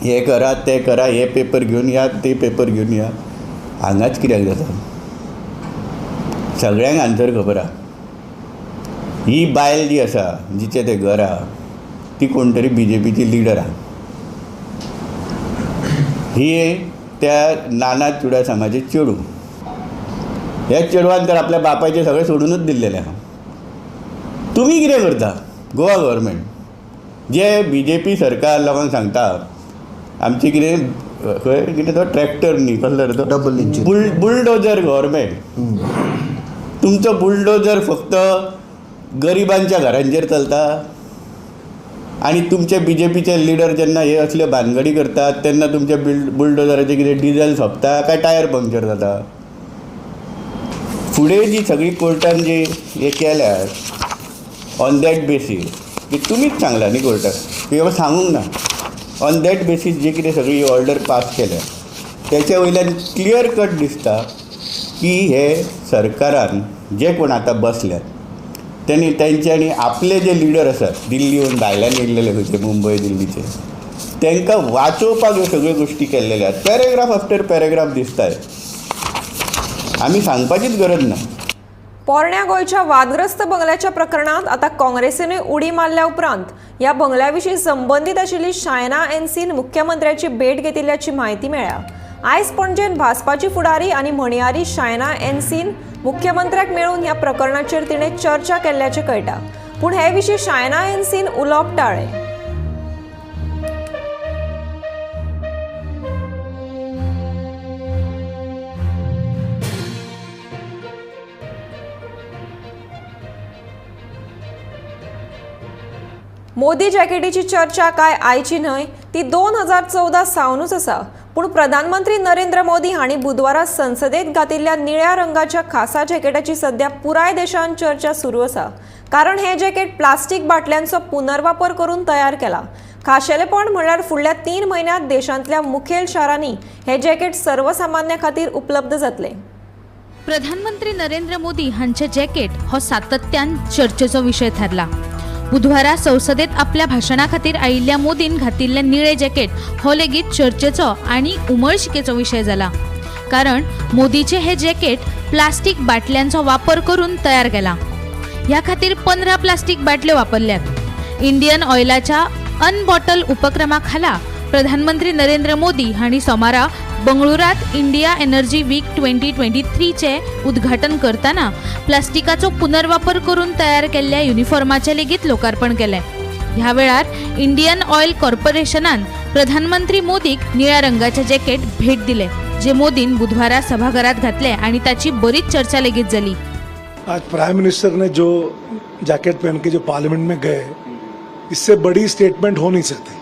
हें करा, तें करा, हे पेपर घेवन या, ते पेपर घेवन या. हांगाच कित्याक जाता? सगळ्यांक आन्सर खबर आहा. ही बायल जी आसा, जिचें तें घर आहा, ती कोण तरी बी जे पीची लिडर आहा. ही त्या नाना चुडासामाचें चेडूं. ह्या चेडवान तर आपल्या बापायचें सगळें सोडूनच दिल्लेलें आहा. तुमी कितें करता गोवा गव्हर्मेंट? जे बी जे पी सरकार लोकांक सांगता आमचें कितें खंय कितें तो ट्रॅक्टर न्ही, कसलो रे तो डबल इंजीन बुलडोजर गव्हर्मेंट. तुमचो बुलडोजर फक्त गरिबांच्या घरांचेर चलता. आनी तुमचे बी जे पीचे लिडर जेन्ना हे असल्यो भानगडी करतात तेन्ना तुमच्या बुलडोजराचें कितें डिजल सोंपता काय टायर पंक्चर जाता? फुडें जी सगळी कोर्टान जी हे केल्या ऑन that basis, की तुमीच सांगला न्ही कोर्टाक की बाबा सांगूंक ना, ऑन that basis जी कितें सगळी ऑर्डर पास केल्या तेच्या वयल्यान क्लियर कट दिसता की हे सरकारान जे कोण आतां बसल्यात तेणी तेंच्यांनी आपले जे लिडर आसात दिल्लीहून भायल्यान येयल्लेले खंयचे मुंबय दिल्लीचे, तांकां वाचोवपाक ह्यो सगळ्यो गोश्टी केल्लेले आसात. पॅरेग्राफ आफ्टर पॅरेग्राफ दिसताय, आमी सांगपाचीच गरज ना. पोरण्या गोंयच्या वादग्रस्त बंगल्याच्या प्रकरणांत आतां काँग्रेसीनूय उडी मारल्या उपरांत ह्या बंगल्या विशीं संबंदीत आशिल्ली शायना एनसीन मुख्यमंत्र्याची भेट घेतिल्ल्याची म्हायती मेळ्ळ्या. आयज पणजेन भाजपाची फुडारी आनी म्हणयारी शायना एनसीन मुख्यमंत्र्याक मेळून ह्या प्रकरणाचेर तिणें चर्चा केल्ल्याचें कळटा. पूण हे विशीं शायना एनसीन उलोवप टाळ्ळें. मोदी जॅकेटीची चर्चा काय आयची न्हय, ती 2014 सावनूच आसा. पूण प्रधानमंत्री नरेंद्र मोदी हांणी बुधवारा संसदेत घातिल्ल्या निळ्या रंगाच्या खासा जॅकेटाची सध्या पुराय देशांत चर्चा सुरू आसा. कारण हे जॅकेट प्लास्टीक बाटल्यांचो पुनर्वापर करून तयार केला. खाशेलेपण म्हळ्यार फुडल्या 3 म्हयन्यांत देशांतल्या मुखेल शारांनी हे जॅकेट सर्वसामान्या खातीर उपलब्ध जातले. प्रधानमंत्री नरेंद्र मोदी हांचे जॅकेट हो सातत्यान चर्चेचो विशय थारला. बुधवारा संसदेत आपल्या भाशणा खातीर आयिल्ल्या मोदीन घातिल्ले निळे जॅकेट हो लेगीत चर्चेचो आनी उमळशिकेचो विशय जाला. कारण मोदीचे हे जॅकेट प्लास्टीक बाटल्यांचो वापर करून तयार केला. ह्या खातीर 15 प्लास्टीक बाटल्यो वापरल्यात. इंडियन ऑयलाच्या अनबॉटल उपक्रमा खाला प्रधानमंत्री नरेंद्र मोदी हांणी सोमारा बंगळुरात इंडिया एनर्जी वीक 2023 चे उद्घाटन करताना प्लास्टिकाचो पुनर्वापर करून तयार केल्ल्या युनिफॉर्माचे लेगीत लोकार्पण केलें. ह्या वेळार इंडियन ऑयल कॉर्पोरेशनान प्रधानमंत्री मोदीक निळ्या रंगाचे जॅकेट भेट दिले, जे मोदीन बुधवारा सभाघरात घातले आणि ताची बरीच चर्चा लेगीत जाली. आज प्राइम मिनिस्टर ने जो जैकेट पहन के जो पार्लियामेंट में गए, इससे बड़ी स्टेटमेंट हो नहीं सकती.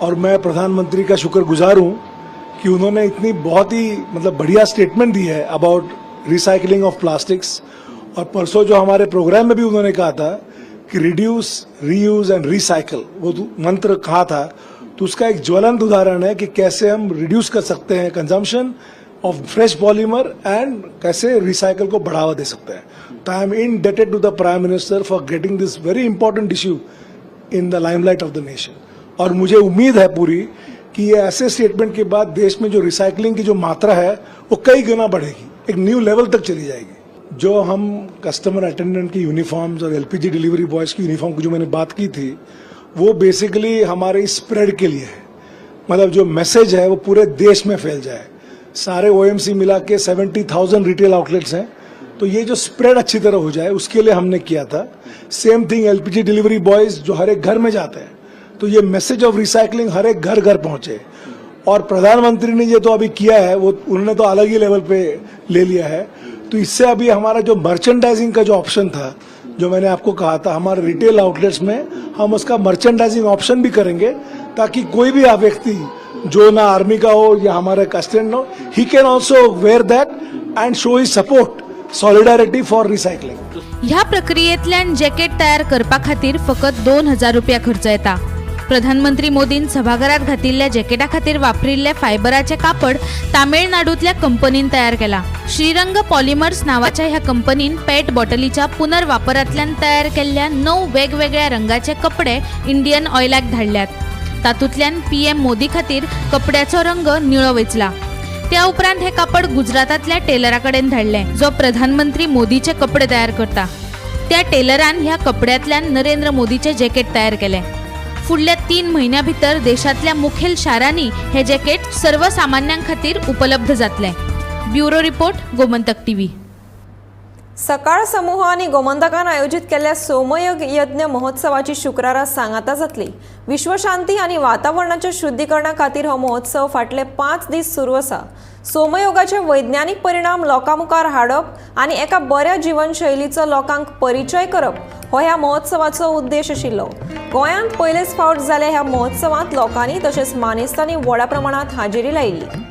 और मैं प्रधानमंत्री का शुक्रगुजार हूँ कि उन्होंने इतनी बहुत ही मतलब बढ़िया स्टेटमेंट दी है अबाउट रिसाइकलिंग ऑफ प्लास्टिक्स. और परसों जो हमारे प्रोग्राम में भी उन्होंने कहा था कि रिड्यूस, रीयूज एंड रिसाइकल, वो मंत्र कहा था, तो उसका एक ज्वलंत उदाहरण है कि कैसे हम रिड्यूस कर सकते हैं consumption of fresh polymer and कैसे रिसाइकल को बढ़ावा दे सकते हैं. तो I am indebted to the prime minister for getting this very important issue in the limelight of the nation. और मुझे उम्मीद है पूरी कि ये ऐसे स्टेटमेंट के बाद देश में जो रिसाइकलिंग की जो मात्रा है वो कई गुना बढ़ेगी, एक न्यू लेवल तक चली जाएगी. जो हम कस्टमर अटेंडेंट की यूनिफॉर्म्स और एलपीजी डिलीवरी बॉयज़ की यूनिफॉर्म की जो मैंने बात की थी, वो बेसिकली हमारे स्प्रेड के लिए है. मतलब जो मैसेज है वो पूरे देश में फैल जाए. सारे ओएमसी मिला के 70,000 रिटेल आउटलेट्स हैं, तो ये जो स्प्रेड अच्छी तरह हो जाए उसके लिए हमने किया था. Same thing LPG delivery boys जो हर एक घर में जाते हैं, तो ये मैसेज ऑफ रिसाइकलिंग हर एक घर घर पहुंचे. और प्रधानमंत्री ने ये तो अभी किया है, वो उन्होंने तो अलग ही लेवल पे ले लिया है. तो इससे अभी हमारा जो मर्चेंडाइजिंग का जो ऑप्शन था, जो मैंने आपको कहा था, हमारे रिटेल आउटलेट्स में हम उसका मर्चेंडाइजिंग ऑप्शन भी करेंगे, ताकि कोई भी व्यक्ति जो ना आर्मी का हो या हमारे कस्टमर हो, he can also wear that and show his support, solidarity for recycling. ह्या प्रक्रियेंतल्यान जॅकेट तयार करपा खातीर फकत 2000 रुपया खर्च येता. प्रधानमंत्री मोदीन सभाघरात घातिल्ल्या जॅकेटा खातीर वापरिल्ले फायबराचे कापड तामिळनाडूंतल्या कंपनीन तयार केला. श्रीरंग पॉलिमर्स नावाच्या ह्या कंपनीन पेट बॉटलीच्या पुनर्वापरांतल्यान तयार केल्ल्या 9 वेगवेगळ्या रंगाचे कपडे इंडियन ऑयलाक धाडल्यात. तातूंतल्यान पीएम मोदी खातीर कपड्याचो रंग निळो वेंचला. त्या उपरांत हे कापड गुजरातांतल्या टेलरा कडेन धाडलें, जो प्रधानमंत्री मोदीचे कपडे तयार करता. त्या टेलरान ह्या कपड्यांतल्यान नरेंद्र मोदीचे जॅकेट तयार केलें. फुडल्या 3 म्हयन्यां भितर देशांतल्या मुखेल शारांनी हे जॅकेट सर्वसामान्यां खातीर उपलब्ध जातलें. Bureau report, Gomantak TV. Sakal समूह आनी गोमंतकान आयोजीत केल्ल्या सोमयज्ञ यज्ञ महोत्सवाची शुक्रारा सांगाता जातली. विश्वशांती आनी वातावरणाच्या शुद्धीकरणा खातीर हो महोत्सव फाटले 5 दीस सुरू आसा. सोमयोगाचे वैज्ञानिक परिणाम लोकां मुखार हाडप आनी एका बऱ्या जिवनशैलीचो लोकांक परिचय करप हो ह्या महोत्सवाचो उद्देश आशिल्लो. गोंयांत पयलेच फावट जाल्या ह्या महोत्सवांत लोकांनी तशेंच मानेस्तांनी व्हडा प्रमाणांत हाजेरी लायिल्ली.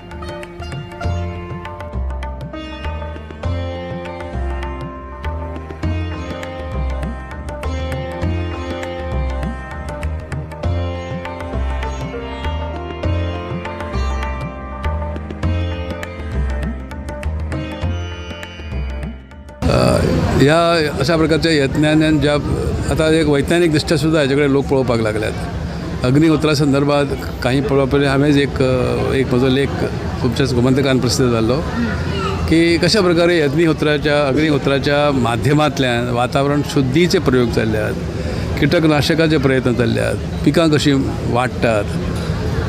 ह्या अशा प्रकारच्या यज्ञान ज्या आता एक वैज्ञानिक दृष्ट्या सुद्दां हाजे कडेन लोक पळोवपाक लागल्यात. अग्निहोत्रा संदर्भात काही पळोवपा पयलीं हांवेंच एक एक म्हजो लेख तुमच्याच गोमंतकान प्रसिद्ध जाल्लो की कशा प्रकारे अग्निहोत्राच्या माध्यमांतल्यान वातावरण शुद्धीचे प्रयोग चल्ल्यात, कीटकनाशकाचे प्रयत्न चल्ल्यात, पिकां कशीं वाडटात,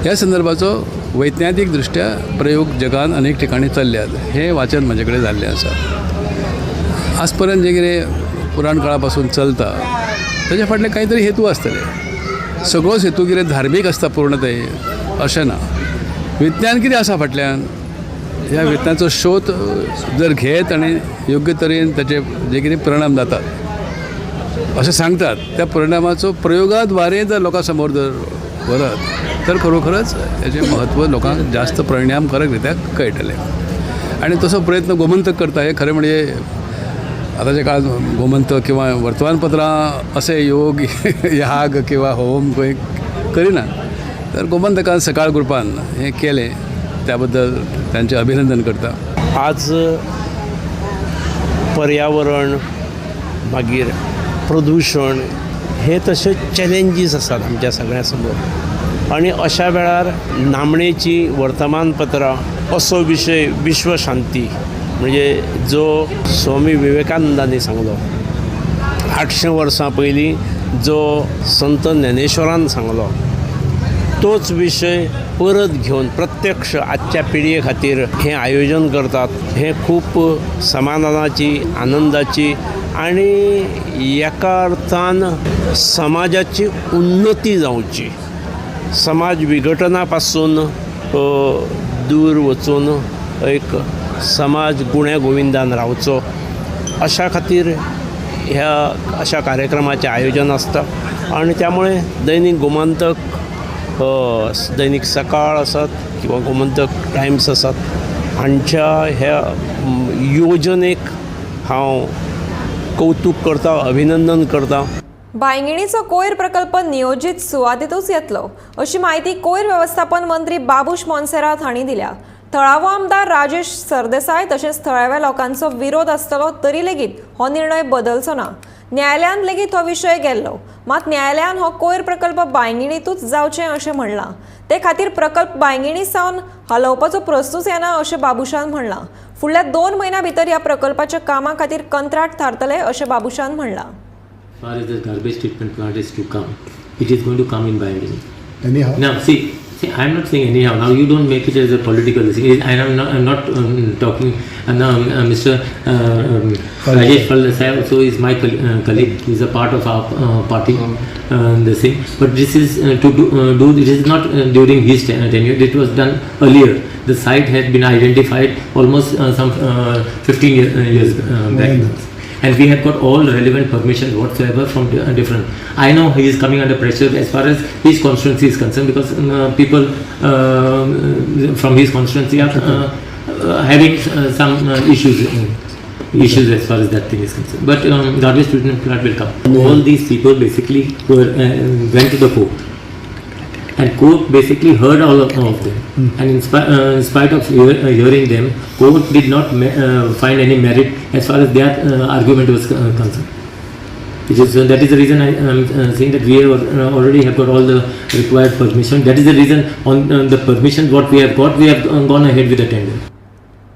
ह्या संदर्भाचो वैज्ञानिक दृष्ट्या प्रयोग जगान अनेक ठिकाणी चल्ल्यात हें वाचन म्हजे कडेन जाल्लें आसा. आज पर्यंत जे कितें पुराण काळा पासून चलता ताच्या फाटले कांय तरी हेतू आसतले. सगळोच हेतू कितें धार्मीक आसता पूर्णतय अशें ना. विज्ञान कितें आसा फाटल्यान, ह्या विज्ञानाचो शोध जर घेत आनी योग्य तरेन ताचे जे कितें परिणाम जातात अशें सांगतात, त्या परिणामाचो प्रयोगा द्वारे जर लोकां समोर जर व्हरत तर खरोखरच हेजें म्हत्व लोकांक जास्त परिणामकारक रित्या कळटलें. आनी तसो प्रयत्न गोमंतक करता. हें खरें म्हणजे आतांच्या काळांत गोमंतक किंवा वर्तमानपत्रां असे योग याग किंवा होम खंय करिना, तर गोमंतकान सकाळ ग्रुपान हें केलें त्या बद्दल तांचें अभिनंदन करता. आज पर्यावरण मागीर प्रदूशण हे तशे चॅलेंजीस आसात आमच्या सगळ्यां समोर आनी अशा वेळार नामणेची वर्तमानपत्रां असो विशय विश्वशांती म्हणजे जो स्वामी विवेकानंदांनी सांगलो 800 वर्सां पयलीं, जो संत ज्ञानेश्वरान सांगलो तोच विशय परत घेवन प्रत्यक्ष आजच्या पिळगे खातीर हें आयोजन करतात. हें खूब समाधानाची, आनंदाची आनी एका अर्थान समाजाची उन्नती जावची, समाज विघटना पासून दूर वचून एक समाज गुण्या गोविंदान रावचो अशा खातीर ह्या अशा कार्यक्रमाचें आयोजन आसता. आनी त्यामुळे दैनिक गोमंतक, दैनिक सकाळ आसात किंवा गोमंतक टायम्स आसात हांच्या ह्या योजनेक हांव कौतूक करता, अभिनंदन करता. बांयगिणीचो कोयर प्रकल्प नियोजीत सुवातेतूच येतलो अशी म्हायती कोयर वेवस्थापन मंत्री बाबूश मोन्सेरात हांणी दिल्या. थळावो आमदार राजेश सरदेसाय तशेंच थळाव्या लोकांचो विरोध आसतलो तरी लेगीत हो निर्णय बदलचो ना. न्यायालयान लेगीत हो विशय गेल्लो, मात न्यायालयान हो कोयर प्रकल्प बांयगिणीतूच जावचें अशें म्हणलां. ते खातीर प्रकल्प बांयगिणी सावन हालोवपाचो प्रस्नूच येना अशें बाबूशान म्हणलां. फुडल्या 2 म्हयन्यां भितर ह्या प्रकल्पाच्या कामा खातीर कंत्राट थारतले अशें बाबूशान म्हणलां. As far as the garbage treatment plant is to come, it is going to come in Bainguinim. Anyhow. Now, see, I am not saying anyhow. Now, you don't make it as a political thing. I am not. I'm not talking. Now, Mr. Rajesh Phaldesai also is my colleague. He is a part of our party. The same. But this is to do. It is not during his tenure. It was done earlier. The site had been identified almost some 15 years back. And we have got all relevant permissions whatsoever from different. I know he is coming under pressure as far as his constituency is concerned, because people from his constituency are having some issues as far as that thing is concerned. But garbage treatment plant will come. All these people basically were went to the court, and court basically heard all of them. And in spite of hearing them, court did not find any merit as far as their argument was concerned. Which is, that is the reason I am saying that we have already have got all the required permission. That is the reason on the permission what we have got, we have gone ahead with the tender.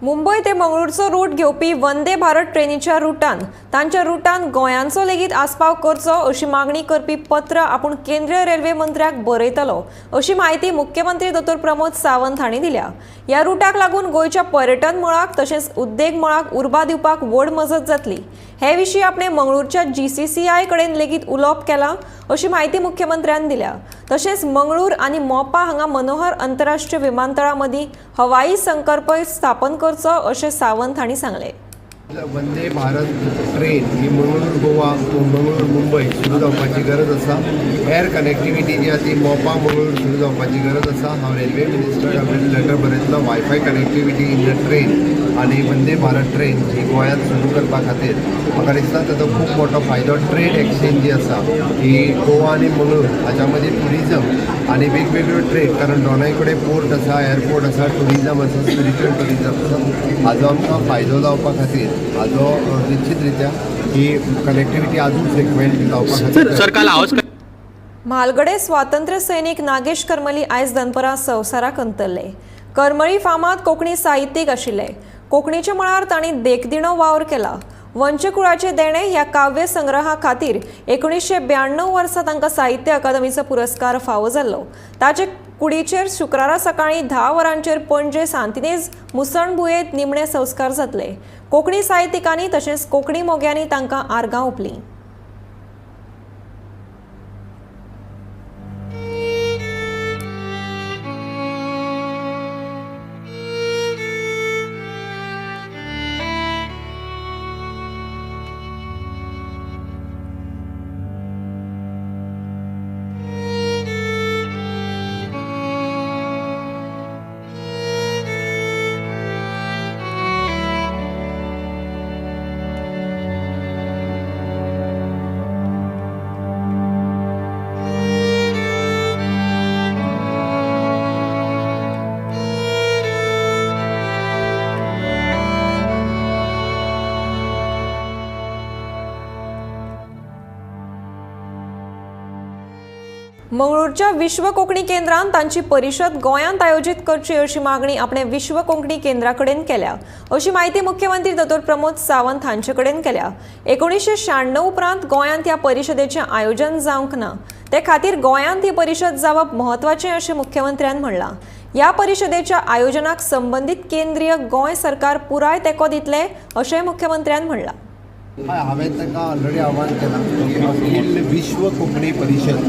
Mumbai ते मंगळूरचो route घेवपी वंदे भारत ट्रेनीच्या रुटान तांच्या रुटान गोंयांचो लेगीत आस्पाव करचो अशी मागणी करपी पत्र आपूण केंद्रीय रेल्वे मंत्र्याक बरयतलो अशी म्हायती मुख्यमंत्री दोतोर प्रमोद सावंत हांणी दिल्या. ह्या रुटाक लागून गोंयच्या पर्यटन मळाक तशेंच उद्देग मळाक उर्बा दिवपाक व्हड मजत जातली. हे विशीं आपणे मंगळूरच्या GCCI कडेन लेगीत उलोवप केलां अशी म्हायती मुख्यमंत्र्यान दिल्या. तशेंच मंगळूर आनी मोपा हांगा मनोहर आंतरराष्ट्रीय विमानतळा मदीं हवाई संकल्प स्थापन करचो अशें सावंत हांणी सांगलें. वंदे भारत ट्रेन ही मंगळूर गोवा, मंगळूर मुंबय सुरू जावपाची गरज आसा. एअर कनेक्टिविटी जी आसा ती मोपा मंगळूर सुरू जावपाची गरज आसा. हांव रेल्वे मिनिस्टराक आपल्यान letter बरयतलो wifi connectivity in the train आनी वंदे भारत ट्रेन ही गोंयांत सुरू करपा खातीर म्हाका दिसता ताचो खूब मोठो फायदो. ट्रेड एक्सचेंज जी आसा ही गोवा आनी मंगळूर हाच्या मदीं ट्युरिजम आनी वेगवेगळ्यो ट्रेड, कारण दोनाय कडेन पोर्ट आसा, एअरपोर्ट आसा, ट्युरिजम आसा, स्पिरिच्युअल ट्युरिजम आसा, हाजो आमकां फायदो जावपा खातीर हाजो निश्चित रित्या ही कनेक्टिविटी अजून फ्रिक्वेंट जावपा खातीर. म्हालगडे स्वातंत्र्य सैनीक नागेश करमली आयज दनपरां संवसाराक अंतरले. करमळी फामाद कोंकणी साहित्यीक आशिल्ले. कोंकणीच्या मळार तांणी देखदिणो वावर केला. वंशकुळाचे देणे ह्या काव्य संग्रहा खातीर 1992 वर्सा तांकां साहित्य अकादमीचो पुरस्कार फावो जाल्लो. ताचे कुडीचेर शुक्रारा सकाळीं 10 वरांचेर पणजे सांतिनेज मुसणभुंयेंत निमणे संस्कार जातले. कोंकणी साहित्यिकांनी तशेंच कोंकणी मोग्यांनी तांकां आर्गां ओंपलीं. मंगळूरच्या विश्व कोंकणी केंद्रान तांची परिशद गोंयांत आयोजीत करची अशी मागणी आपणे विश्व कोंकणी केंद्रा कडेन केल्या अशी म्हायती मुख्यमंत्री दोतोर प्रमोद सावंत हांचे कडेन केल्या. 1996 उपरांत गोंयांत ह्या परिशदेचें आयोजन जावंक ना, ते खातीर गोंयांत ही परिशद जावप म्हत्वाचें अशें मुख्यमंत्र्यान म्हणलां. ह्या परिशदेच्या आयोजनाक संबंदीत केंद्रीय गोंय सरकार पुराय तेंको दितले अशें मुख्यमंत्र्यान म्हणलां. हांवें तांकां ऑलरेडी आव्हान केलां की अखील विश्व कोंकणी परिशद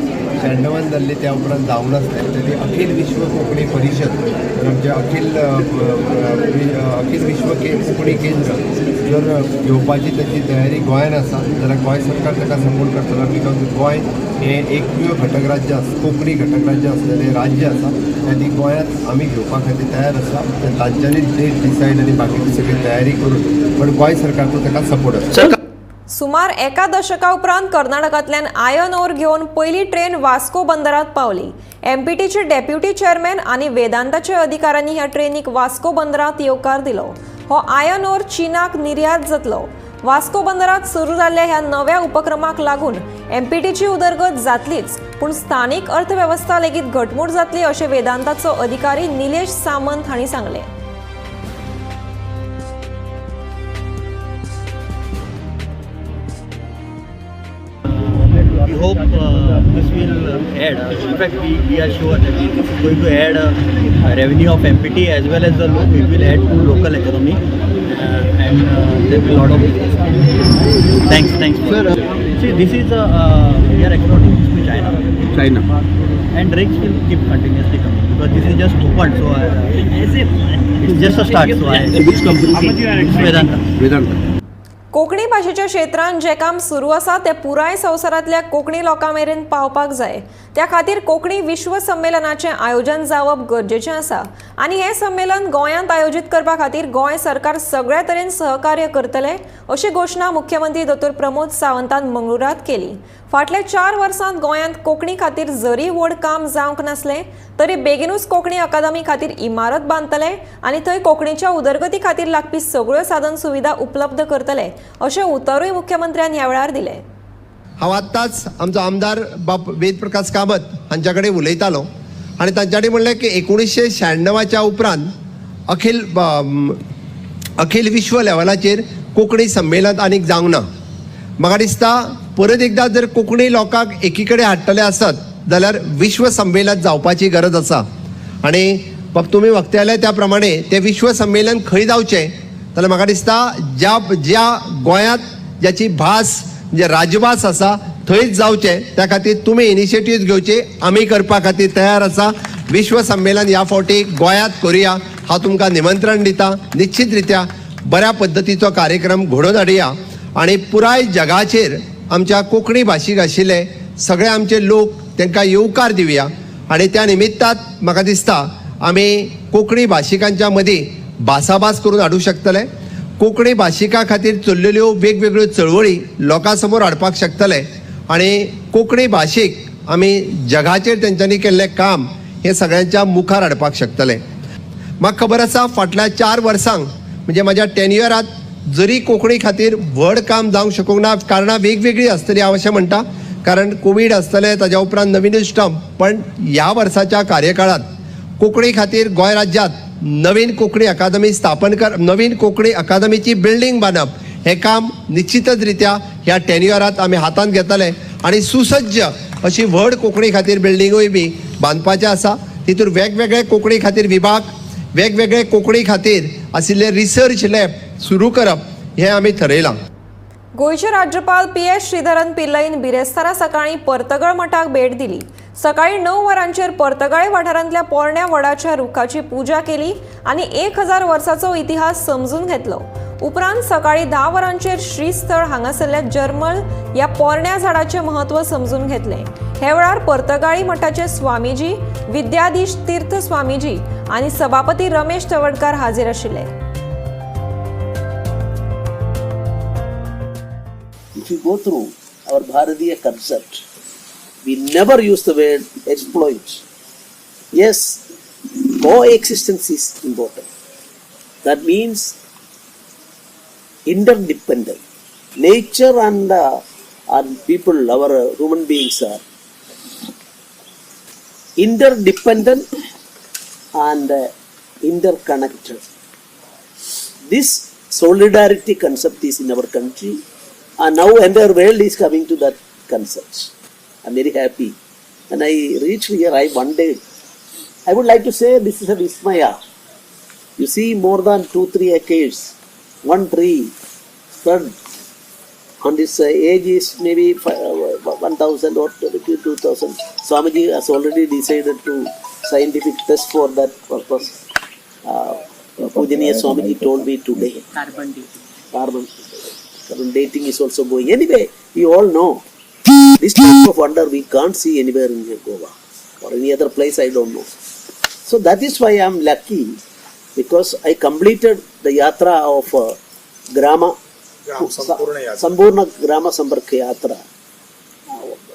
96 जाल्ली त्या उपरांत जावंक नासलें, तरी अखील विश्व कोंकणी परिशद आमचें अखील अखील विश्व कोंकणी केंद्र जर घेवपाची ताची तयारी गोंयान आसा जाल्यार गोंय सरकार ताका सपोर्ट करतलो, because Goa हें एकमेव घटक राज्य आसा, कोंकणी घटक राज्य आसलेलें राज्य आसा आनी गोंयांत आमी घेवपा खातीर तयार आसा. तांच्यांनी डेट डिसायड आनी बाकीची सगळी तयारी करून, पण गोंय सरकारचो ताका सपोर्ट आसा. सुमार एका दशका उपरांत कर्नाटकांतल्यान आयर्न ओर घेवन पयली ट्रेन वास्को बंदरात पावली. एमपीटीचे डेप्युटी चेअरमॅन आनी वेदांताचे अधिकाऱ्यांनी ह्या ट्रेनीक वास्को बंदरात येवकार दिलो. हो आयर्न ओर चीनाक निर्यात जातलो. वास्को बंदरात सुरू जाल्ल्या ह्या नव्या उपक्रमाक लागून एमपीटीची उदरगत जातलीच, पूण स्थानीक अर्थवेवस्था लेगीत घटमूट जातली अशें वेदांताचो अधिकारी निलेश सामंत हांणी सांगलें. We hope this will add, in fact we are sure that this is going to add revenue of MPT as well as it will add to local economy and there will be a lot of business. Thanks. Sir, see, this is we are exporting this to China. And rakes will keep continuously coming because this is just opened, so it's just a start. So which company? It's Vedanta. Vedanta. Konkani भाशेच्या क्षेत्रांत जें काम सुरू आसा तें पुराय संवसारांतल्या कोंकणी लोकां मेरेन पावपाक जाय. त्या खातीर कोंकणी विश्व संमेलनाचें आयोजन जावप गरजेचें आसा आनी हें संमेलन गोंयांत आयोजीत करपा खातीर गोंय सरकार सगळ्या तरेन सहकार्य करतले अशी घोशणा मुख्यमंत्री दोतोर प्रमोद सावंतान मंगळुरांत केली. फाटल्या 4 वर्सांत गोंयांत कोंकणी खातीर जरी व्हड काम जावंक नासलें तरी बेगिनूच कोंकणी अकादमी खातीर इमारत बांदतले आनी थंय कोंकणीच्या उदरगती खातीर लागपी सगळ्यो साधन सुविधा उपलब्ध करतले अशें उतरूय मुख्यमंत्र्यान ह्या वेळार दिलें. हांव आत्ताच आमचो आमदार बाब वेदप्रकाश कामत हांच्या कडेन उलयतालो आनी तांच्या कडेन म्हणलें की 1996 उपरांत अखील विश्व लेवलाचेर कोंकणी संमेलन आनीक जावंक ना. म्हाका दिसता परत एकदां जर कोंकणी लोकांक एकी कडेन हाडटले आसत जाल्यार विश्व संमेलन जावपाची गरज आसा आनी बाब तुमी वक्त्याले त्या प्रमाणे तें विश्व संमेलन खंय जावचें जाल्यार म्हाका दिसता ज्या ज्या गोंयांत ज्याची भास म्हणजे राजभास आसा थंयच जावचें. त्या खातीर तुमी इनिशिएटीव घेवचे, आमी करपा खातीर तयार आसा. विश्व संमेलन ह्या फावटी गोंयांत करुया, हांव तुमकां निमंत्रण दिता. निश्चित रित्या बऱ्या पद्दतीचो कार्यक्रम घडोवन हाडया आनी पुराय जगाचेर आमच्या कोंकणी भाशीक आशिल्ले सगळे आमचे लोक तांकां येवकार दिवया आनी त्या निमित्तात म्हाका दिसता आमी कोंकणी भाशिकांच्या मदीं भासाभास करून हाडूंक शकतले, कोंकणी भाशिका खातीर चल्लेल्यो वेगवेगळ्यो चळवळी लोकां समोर हाडपाक शकतले आनी कोंकणी भाशीक आमी जगाचेर तेंच्यांनी केल्लें काम हें सगळ्यांच्या मुखार हाडपाक शकतले. म्हाका खबर आसा फाटल्या 4 वर्सांक म्हणजे म्हाज्या टेन्युअरांत जरी कोंकणी खातीर व्हड काम जावंक शकूंक ना, कारणां वेगवेगळीं आसतलीं हांव अशें म्हणटा, कारण कोवीड आसतलें, ताज्या उपरांत नवीनूच स्टंप, पण ह्या वर्साच्या कार्यकाळांत कोंकणी खातीर गोंय राज्यांत नवीन कोंकणी अकादमी स्थापन कर, नवीन कोंकणी अकादमीची बिल्डींग बांदप हें काम निश्चितच रित्या ह्या टेन्युअरांत आमी हातांत घेतले आनी सुसज्ज अशी व्हड कोंकणी खातीर बिल्डिंगूय बी बांदपाचें आसा. तितूर वेगवेगळे कोंकणी खातीर विभाग, वेगवेगळे कोंकणी खातीर आशिल्ले रिसर्च लॅब सुरू करप हें आमी थरयलां. गोंयचे राज्यपाल पी.एस. श्रीधरन पिल्लईन बिरेस्तारा सकाळीं पर्तगाळ मठाक भेट दिली. सकाळीं 9 वरांचेर पर्तगाळी वाठारांतल्या पोरण्या वडाच्या रुखाची पुजा केली आनी 1000 वर्साचो इतिहास समजून घेतलो. उपरांत सकाळीं 10 वरांचेर श्रीस्थळ हांगासरल्या जर्मल ह्या पोरण्या झाडाचें म्हत्व समजून घेतलें. हे वेळार पर्तगाळी मठाचे स्वामीजी विद्याधीश तीर्थ स्वामीजी आनी सभापती रमेश तवडकार हाजीर आशिल्ले. If you go through our Bharatiya concept, we never use the word exploit. Yes, coexistence is important. That means interdependent. Nature and people, our human beings are Interdependent and interconnected. This solidarity concept is in our country, and now entire world is coming to that concept. I'm very happy. When I reached here, I wondered. I would like to say this is a vismaya. You see more than 2-3 acres, one tree spread, and its age is maybe 1,000 or 2,000. Swamiji has already decided to scientific test for that purpose. Pujaniya Swamiji told me today. Carbon dating. Carbon dating is also going. Anyway, we all know this type of wonder we can't see anywhere in Goa or any other place, I don't know. So that is why I am lucky, because I completed the yatra of Grama Sampurna Grama Sampark Yatra.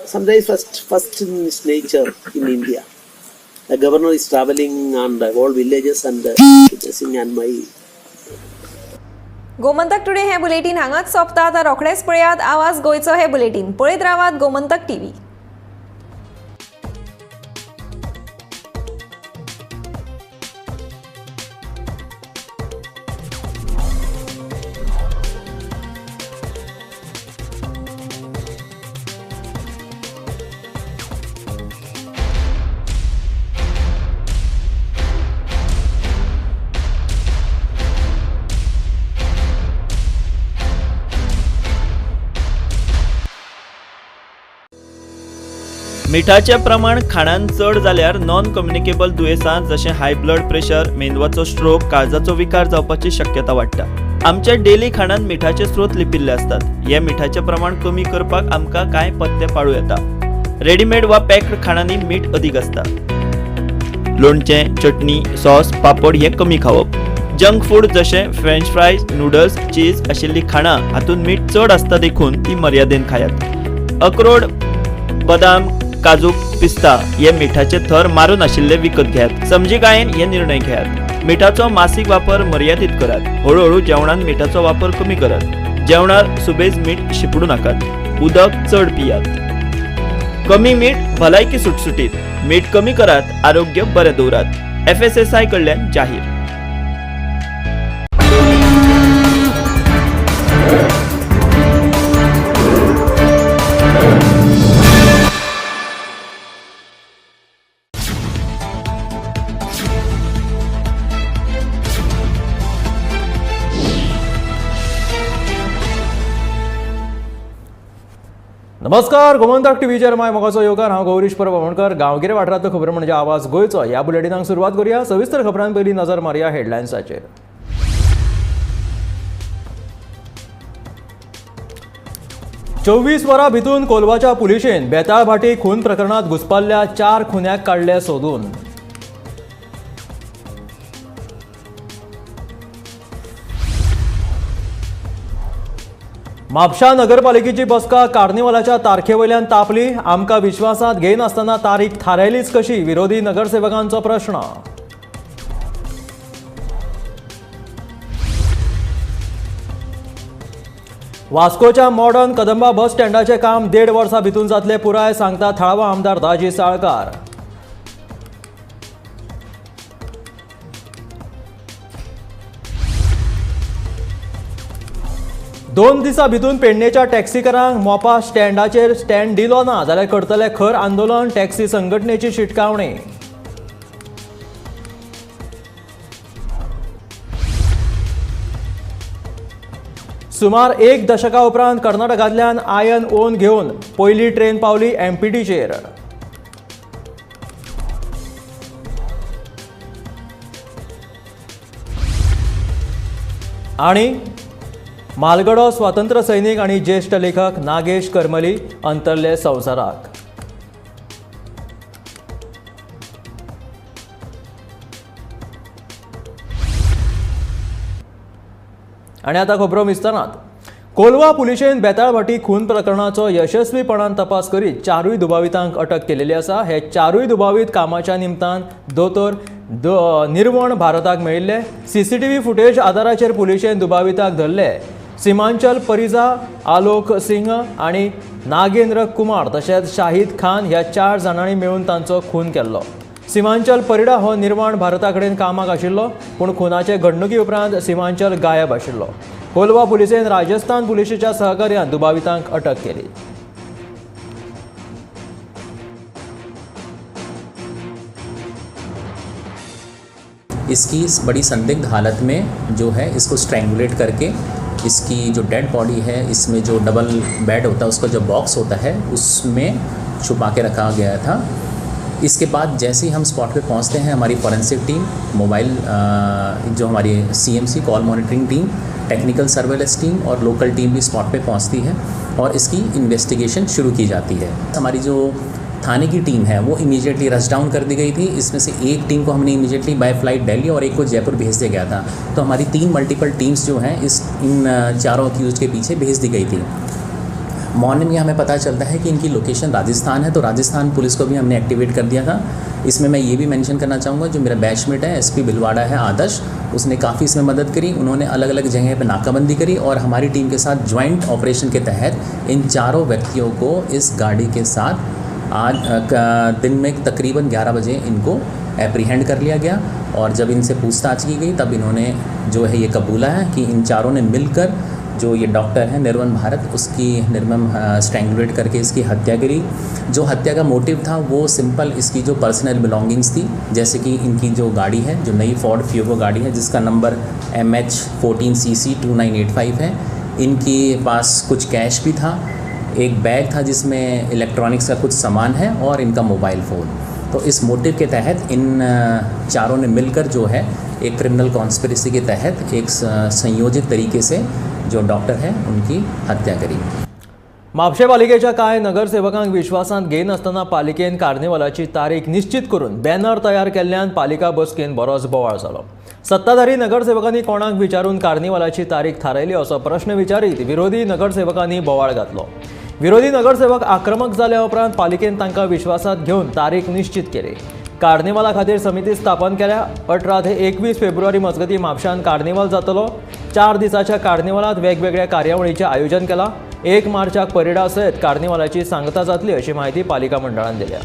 Sometimes first in its nature in India. The governor is traveling and all villages and witnessing and my. Gomantak today हे bulletin हांगाच सोंपता. आतां रोखडेच पळयात आवाज गोंयचो हे bulletin. पळयत रावात गोमंतक टीव्ही. मिठाचें प्रमाण खाणान चड जाल्यार नॉन कम्युनिकेबल दुयेंसां जशें हाय ब्लड प्रेशर, मेंदवाचो स्ट्रोक, काळजाचो विकार जावपाची शक्यता वाडटा. आमच्या डेली खाणान मिठाचे स्रोत लिपिल्ले आसतात. हे मिठाचें प्रमाण कमी करपाक आमकां कांय पथ्य पाळूं येता. रेडीमेड वा पॅक्ड खाणांनी मीठ अदीक आसता. लोणचें, चटणी, सॉस, पापड हे कमी खावप. जंक फूड जशें फ्रेंच फ्रायज, नुडल्स, चीज आशिल्लीं खाणां हातूंत मीठ चड आसता देखून ती मर्यादेन खायात. अक्रोड, बदाम, काजू, पिस्ता हे मिठाचे थर मारून आशिल्ले विकत घेयात. समजिकायेन हे निर्णय घेयात. मिठाचो मासीक वापर मर्यादीत करात. हळूहळू जेवणान मिठाचो वापर कमी करात. जेवणार सुबेज मीठ शिपडू नाकात. उदक चड पियात. कमी मीठ भलायकी सुटसुटीत. मीठ कमी करात, आरोग्य बरें दवरात. FSSAI कडल्यान जाहीर. नमस्कार, गोमंतक टीव्हीचेर my मोगाचो योगान. हांव गौरीश परब आमोणकर. गांवगिरे वाठारांतल्यो खबरो म्हणजे आवाज गोंयचो. ह्या बुलेटिनाक सुरवात करूया. सविस्तर खबरां पयलीं नजर मारया हेडलायन्साचेर. चोवीस वरां भितून कोलवाच्या पुलिशेन बेताळभाटी खून प्रकरणात घुसपाल्ल्या 4 खुन्याक काडले सोदून. म्हापशा नगरपालिकेची बसका कार्निवालाच्या तारखेवयल्यान तापली. आमकां विश्वासांत घेयनासतना तारीख थारायलीच कशी, विरोधी नगरसेवकांचो प्रश्न. वास्कोच्या मॉडर्न कदंबा बस स्टँडाचें काम 1.5 वर्सां भितून जातलें पुराय, सांगता थळावो आमदार दाजी साळकार. दोन दिसां भितून पेडणेच्या टॅक्सीकारांक मोपा स्टँडाचेर स्टँड दिलो ना जाल्यार करतले खर आंदोलन, टॅक्सी संघटनेची शिटकावणी. सुमार 1 दशका उपरांत कर्नाटकांतल्यान आयर्न ओन घेवन पयली ट्रेन पावली एमपीटीचेर. आनी मालगडो स्वातंत्र्य सैनिक आनी ज्येश्ठ लेखक नागेश करमली अंतरले संवसाराक. आनी आतां खबरो विस्तारांत. कोलवा पुलिशेन बेताळभाटी खून प्रकरणाचो यशस्वीपणान तपास करीत 4 दुबावितांक अटक केलेली आसा. हे 4 दुबावीत कामाच्या निमतान दोतोर निर्वण भारताक मेळिल्ले. सीसीटीव्ही फुटेज आदाराचेर पुलिशेन दुबाविताक धरले. सीमांचल परिजा, आलोक सिंह आनी नागेंद्र कुमार तशेंच शाहीद खान ह्या 4 जाणांनी मेळून तांचो खून केल्लो। सीमांचल परिडा हो निर्माण भारता कडेन कामाक आशिल्लो, पूण खुनाचे घडणुकी उपरांत सीमांचल गायब आशिल्लो। कोलवा पुलिसेन राजस्थान पुलिसेच्या सहकार्यान दुबावितांक अटक केली। इसकी बड़ी संदिग्ध हालत में जो है इसको स्ट्रैंगुलेट करके इसकी जो डेड बॉडी है, इसमें जो डबल बेड होता है उसका जो बॉक्स होता है उसमें छुपा के रखा गया था। इसके बाद जैसे ही हम स्पॉट पे पहुंचते हैं, हमारी फॉरेंसिक टीम, मोबाइल जो हमारी CMC call monitoring team, technical surveillance team और लोकल टीम भी स्पॉट पे पहुंचती है और इसकी इन्वेस्टिगेशन शुरू की जाती है। हमारी जो थाने की टीम है वो इमीडिएटली रश डाउन कर दी गई थी। इसमें से एक टीम को हमने इमीडिएटली बाय फ्लाइट दिल्ली और एक को जयपुर भेज दिया गया था। तो हमारी 3 मल्टीपल टीम्स जो हैं इस इन चारों अक्यूज के पीछे भेज दी गई थी। मॉर्निंग में हमें पता चलता है कि इनकी लोकेशन राजस्थान है, तो राजस्थान पुलिस को भी हमने एक्टिवेट कर दिया था। इसमें मैं ये भी मेंशन करना चाहूँगा, जो मेरा बैचमेट है एसपी भिलवाड़ा है आदर्श, उसने काफ़ी इसमें मदद करी। उन्होंने अलग अलग जगह पर नाकाबंदी करी और हमारी टीम के साथ ज्वाइंट ऑपरेशन के तहत इन चारों व्यक्तियों को इस गाड़ी के साथ आज दिन में तकरीबन 11 बजे इनको एप्रीहेंड कर लिया गया। और जब इनसे पूछताछ की गई तब इन्होंने जो है ये कबूला है कि इन चारों ने मिलकर जो ये डॉक्टर है निर्मम भारत, उसकी निर्मम स्ट्रैंगुलेट करके इसकी हत्या करी। जो हत्या का मोटिव था वो सिंपल इसकी जो पर्सनल बिलोंगिंग्स थी, जैसे कि इनकी जो गाड़ी है, जो नई फोर्ड फियोगो गाड़ी है जिसका नंबर MH 14 CC 2985 है, इनके पास कुछ कैश भी था, एक बैग था जिसमें इलेक्ट्रॉनिक्स का कुछ सामान है और इनका मोबाइल फ़ोन। तो इस मोटिव के तहत इन चारों ने मिलकर जो है एक क्रिमिनल कॉन्स्पिरेसी के तहत एक संयोजित तरीके से जो डॉक्टर है उनकी हत्या करी। म्हापशें पालिकेच्या कांय नगरसेवकांक विश्वासांत घेयनासतना पालिकेन कार्निवालाची तारीख निश्चित करून बॅनर तयार केल्ल्यान पालिका बसकेन बरोच बोवाळ जालो। सत्ताधारी नगरसेवकांनी कोणाक विचारून कार्निवालाची तारीख थारायली असो प्रश्न विचारीत विरोधी नगरसेवकांनी बोवाळ घातलो। विरोधी नगरसेवक आक्रमक जाल्या उपरांत पालिकेन तांकां विश्वासांत घेवन तारीख निश्चित केली। कार्निवाला खातीर समिती स्थापन केल्या। 18 ते 21 फेब्रुवारी मजगतीं म्हापशांत कार्निवाल जातलो। 4 दिसांच्या कार्निवालांत वेगवेगळ्या कार्यावळींचें आयोजन केलां। 1 मार्चाक परेडा सयत कार्निवालाची सांगता जातली अशी म्हायती पालिका मंडळान दिल्या।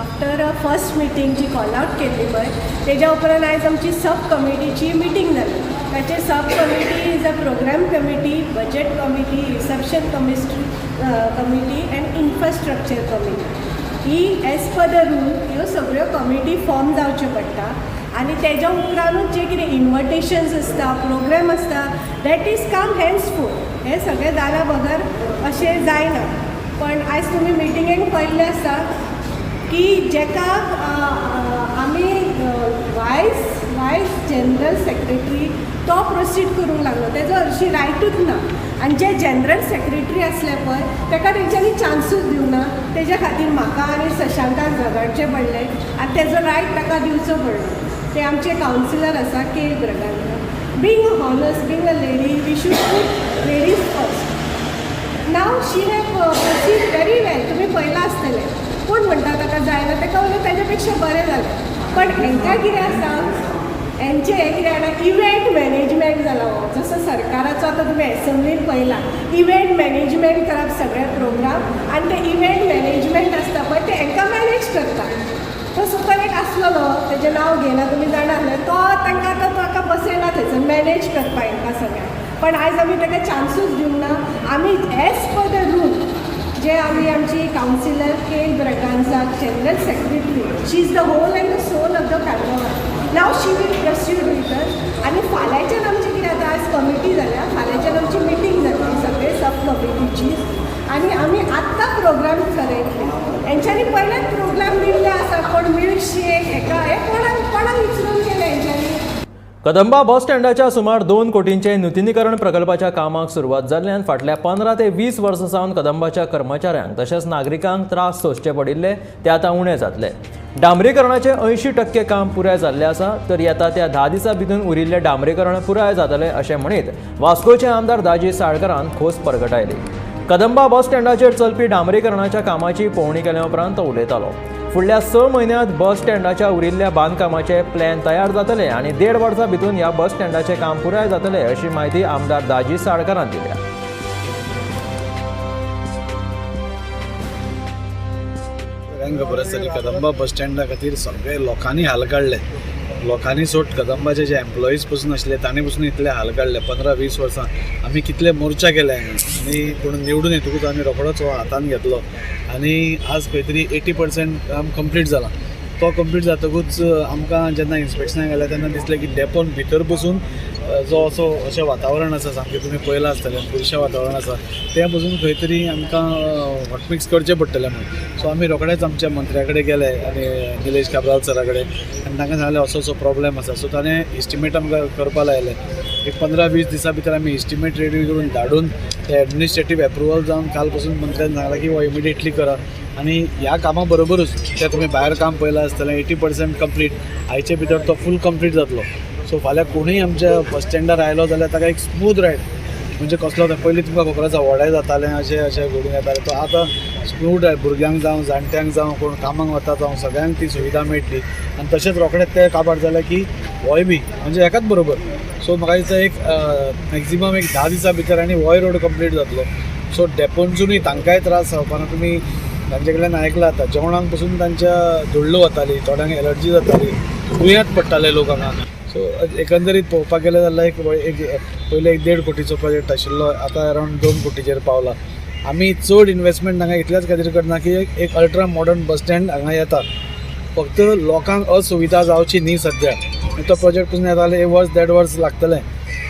आफ्टर फर्स्ट मिटींग जी कॉल आउट केल्ली पळय तेज्या उपरांत आयज आमची सब कमिटीची मिटींग जाली। ताचे sub committee is a programme committee, budget committee, reception committee and infrastructure committee. He as per the rule ह्यो सगळ्यो कमिटी फॉर्म जावच्यो पडटा आनी तेज्या उपरांतूच जे कितें इन्विटेशन्स आसता, प्रोग्राम आसता, that is come henceforth. हें सगळें जाल्या बगर अशें जायना। पण आयज तुमी मिटिंगेक पळयल्लें आसा की जेका आमी वायस जनरल सेक्रेटरी तो प्रोसीड करूंक लागलो, तेजो हरशीं रायटूच ना। आनी जे जनरल सेक्रेटरी आसले पळय ताका तेंच्यांनी चान्सूच दिवना, तेज्या खातीर म्हाका आनी शशांकाक झगडचें पडलें आनी तेजो रायट ताका दिवचो पडलो। ते आमचे कावन्सिलर आसा K Braganza. Being a honest, being a lady, we should put ladies first. Now she have proceed very well. तुमी पळयलां आसतलें, कोण म्हणटा ताका जायना, ताका उलट ताज्या पेक्षा बरें जालें। पण हेंकां कितें आसा, हेंचें हें कितें जाणा, इव्हेंट मॅनेजमेंट जाला हो। जसो सरकाराचो आतां तुमी एसेंब्लीन पळयला, इव्हेंट मॅनेजमेंट करप सगळे प्रोग्राम, आनी ते इव्हेंट मॅनेजमेंट आसता पळय ते हेंकां मॅनेज करता। तो सुपर एक आसलेलो, तेजें नांव घेयना, तुमी जाणा आसले, तो तांकां आतां ताका बसयला थंयसर मॅनेज करपाक हेंकां सगळ्यांक। पण आयज आमी ताका चान्सूच दिवंक ना। आमी एज पर the rule जे आमी आमची councillor K Braganza general secretary, she is the whole and the soul of the carnival. Now she will proceed with us. आनी फाल्यांच्यान आमची कितें आतां आयज कमिटी जाल्या, फाल्यांच्यान आमची मिटींग जातली सगळे सब कमिटीची आनी आमी आत्तां प्रोग्राम थरयतले। हेंच्यांनी पयलेच प्रोग्राम दिल्ले आसा, कोण मिल्कशेक हेका हें कोणाक कोणाक विचरून केलें हेंच्यांनी। कदंबा बस स्टँडाच्या सुमार 2 कोटींचे नुतनीकरण प्रकल्पाच्या कामाक सुरवात जाल्ल्यान फाटल्या 15 ते 20 वर्सां सावन कदंबाच्या कर्मचाऱ्यांक तशेंच नागरिकांक त्रास सोंसचे पडिल्ले ते आतां उणें जातले। डांबरीकरणाचें 80% काम पुराय जाल्लें आसा, तर येता त्या 10 दिसां भितर उरिल्लें डांबरीकरण पुराय जातलें अशें म्हणीत वास्कोचे आमदार दाजी साळकरान खोस परगटायली। कदंबा बस स्टँडाचेर चलपी डांबरीकरणाच्या कामाची पळोवणी केल्या उपरांत तो उलयतालो। फुडल्या 6 म्हयन्यांत बस स्टँडाच्या उरिल्ल्या बांदकामाचे प्लॅन तयार जातले आनी 1.5 वर्सां भितर ह्या बस स्टँडाचें काम पुराय जातलें अशी म्हायती आमदार दाजी साळकारान दिल्या. सगळ्यांक खबर आसतली कदंबा बस स्टँडा खातीर सगळे लोकांनी हाल काडले. लोकांनी सोड कदंबाचे जे एम्प्लॉईज पसून आशिल्ले तांणी पसून इतले हाल काडले. 15-20 वर्सां आमी कितले मोर्चा केले आनी पूण निवडून येतकूच आमी रोखडोच हो हातान घेतलो आनी आज खंय तरी 80% काम कंप्लीट जालां. तो कंप्लीट जातकूच आमकां जेन्ना इन्स्पेक्शनाक गेले तेन्ना दिसलें की डेपोन भितर बसून जो असो अशें वातावरण आसा सामकें तुमी पळयलां आसतलें, बुरशें वातावरण आसा, तें पसून खंय तरी आमकां हॉटमिक्स करचें पडटलें म्हणून. सो आमी रोखडेच आमच्या मंत्र्या कडेन गेले आनी निलेश काब्राल सरा कडेन आनी तांकां सांगलें असो असो प्रॉब्लेम आसा. सो ताणें इस्टिमेट आमकां करपा लायलें. एक 15-20 दिसां भितर आमी इस्टिमेट रेडी करून धाडून ते एडमिनिस्ट्रेटीव एप्रुवल जावन काल पसून मंत्र्यान सांगलां की हो इमिडिएटली करा. आनी ह्या कामा बरोबरूच तें तुमी भायर काम पळयलां आसतलें 80% कंप्लीट, आयचे भितर तो फूल कंप्लीट जातलो. सो फाल्यां कोणूय आमच्या बस स्टँडार आयलो जाल्यार ताका एक स्मूथ रायड, म्हणजे कसलो पयलीं तुमकां खबर आसा व्हडें जातालें अशें अशें घडून येतालें, तो आतां स्मूथ रायड भुरग्यांक जावं जाणट्यांक जावं कोण कामाक वता जावं सगळ्यांक ती सुविधा मेळटली. आनी तशेंच रोखडेंच तें काबार जालें की होय बी म्हणजे एकाच बरोबर. सो म्हाका दिसता एक मॅक्झिमम एक 10 दिसां भितर आनी होय रोड कंप्लीट जातलो. सो डेपोनसूनय तांकांय त्रास जावपाना. तुमी तांचे कडल्यान आयकलां आतां जेवणाक पसून तांच्या धुल्ल वताली, थोड्यांक एलर्जी जाताली, दुयेंत पडटाले लोक हांगा. सो एकंदरीत पळोवपाक गेलें जाल्यार एक पयलीं 1.5 कोटीचो प्रोजेक्ट आशिल्लो, आतां अरावंड 2 कोटीचेर पावला. आमी चड इन्वेस्टमेंट हांगा इतल्याच खातीर करना की एक अल्ट्रा मॉडर्न बस स्टँड हांगा येता, फक्त लोकांक असुविधा जावची न्ही. सद्या तो प्रोजेक्ट पसून येता जाल्यार 1 वर्स 1.5 वर्स लागतलें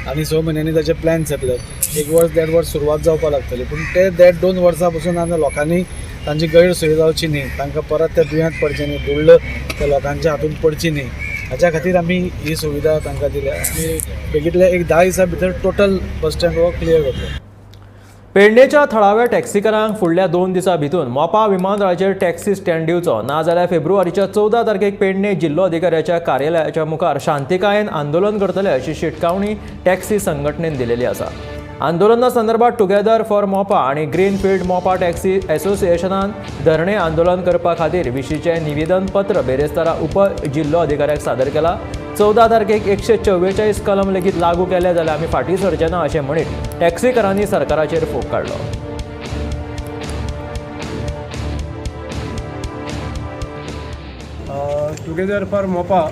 आनी 6 म्हयन्यांनी ताचे प्लॅन्स येतले. 1 वर्स 1.5 वर्स सुरवात जावपाक लागतली, पूण ते 1.5-2 वर्सां पसून आतां लोकांनी तांची गैरसोय जावची न्ही, तांकां परत ते दुयेंत पडचें न्ही, धुल्ल त्या लोकांच्या हातून पडची न्ही, हाच्या खातीर आमी ही सुविधा तांकां दिल्या. आनी बेगीतल्या एक 10 दिसां भितर टोटल बस स्टँड हो क्लियर जातलो. पेडणेच्या थळाव्या टॅक्सीकारांक फुडल्या 2 दिसां भितर मोपा विमानतळाचेर टॅक्सी स्टँड दिवचो ना जाल्यार फेब्रुवारीच्या 14 तारखेक पेडणे जिल्लो अधिकाऱ्याच्या कार्यालयाच्या मुखार शांतिकायेन आंदोलन करतले अशी शिटकावणी टॅक्सी संघटनेन दिलेली आसा. आंदोलना संदर्भात टुगेदर फॉर मोपा आनी ग्रीनफिल्ड मोपा टॅक्सी असोसिएशनान धरणे आंदोलन करपा खातीर विशींचें निवेदन पत्र बेरेस्तारा उप जिल्लो अधिकाऱ्याक सादर केला. 14 तारखेक 144 कलम लेगीत लागू केले जाल्यार आमी फाटीं सरचे ना अशें म्हणीत टॅक्सीकारांनी सरकाराचेर फोग काडलो. Together for Mopa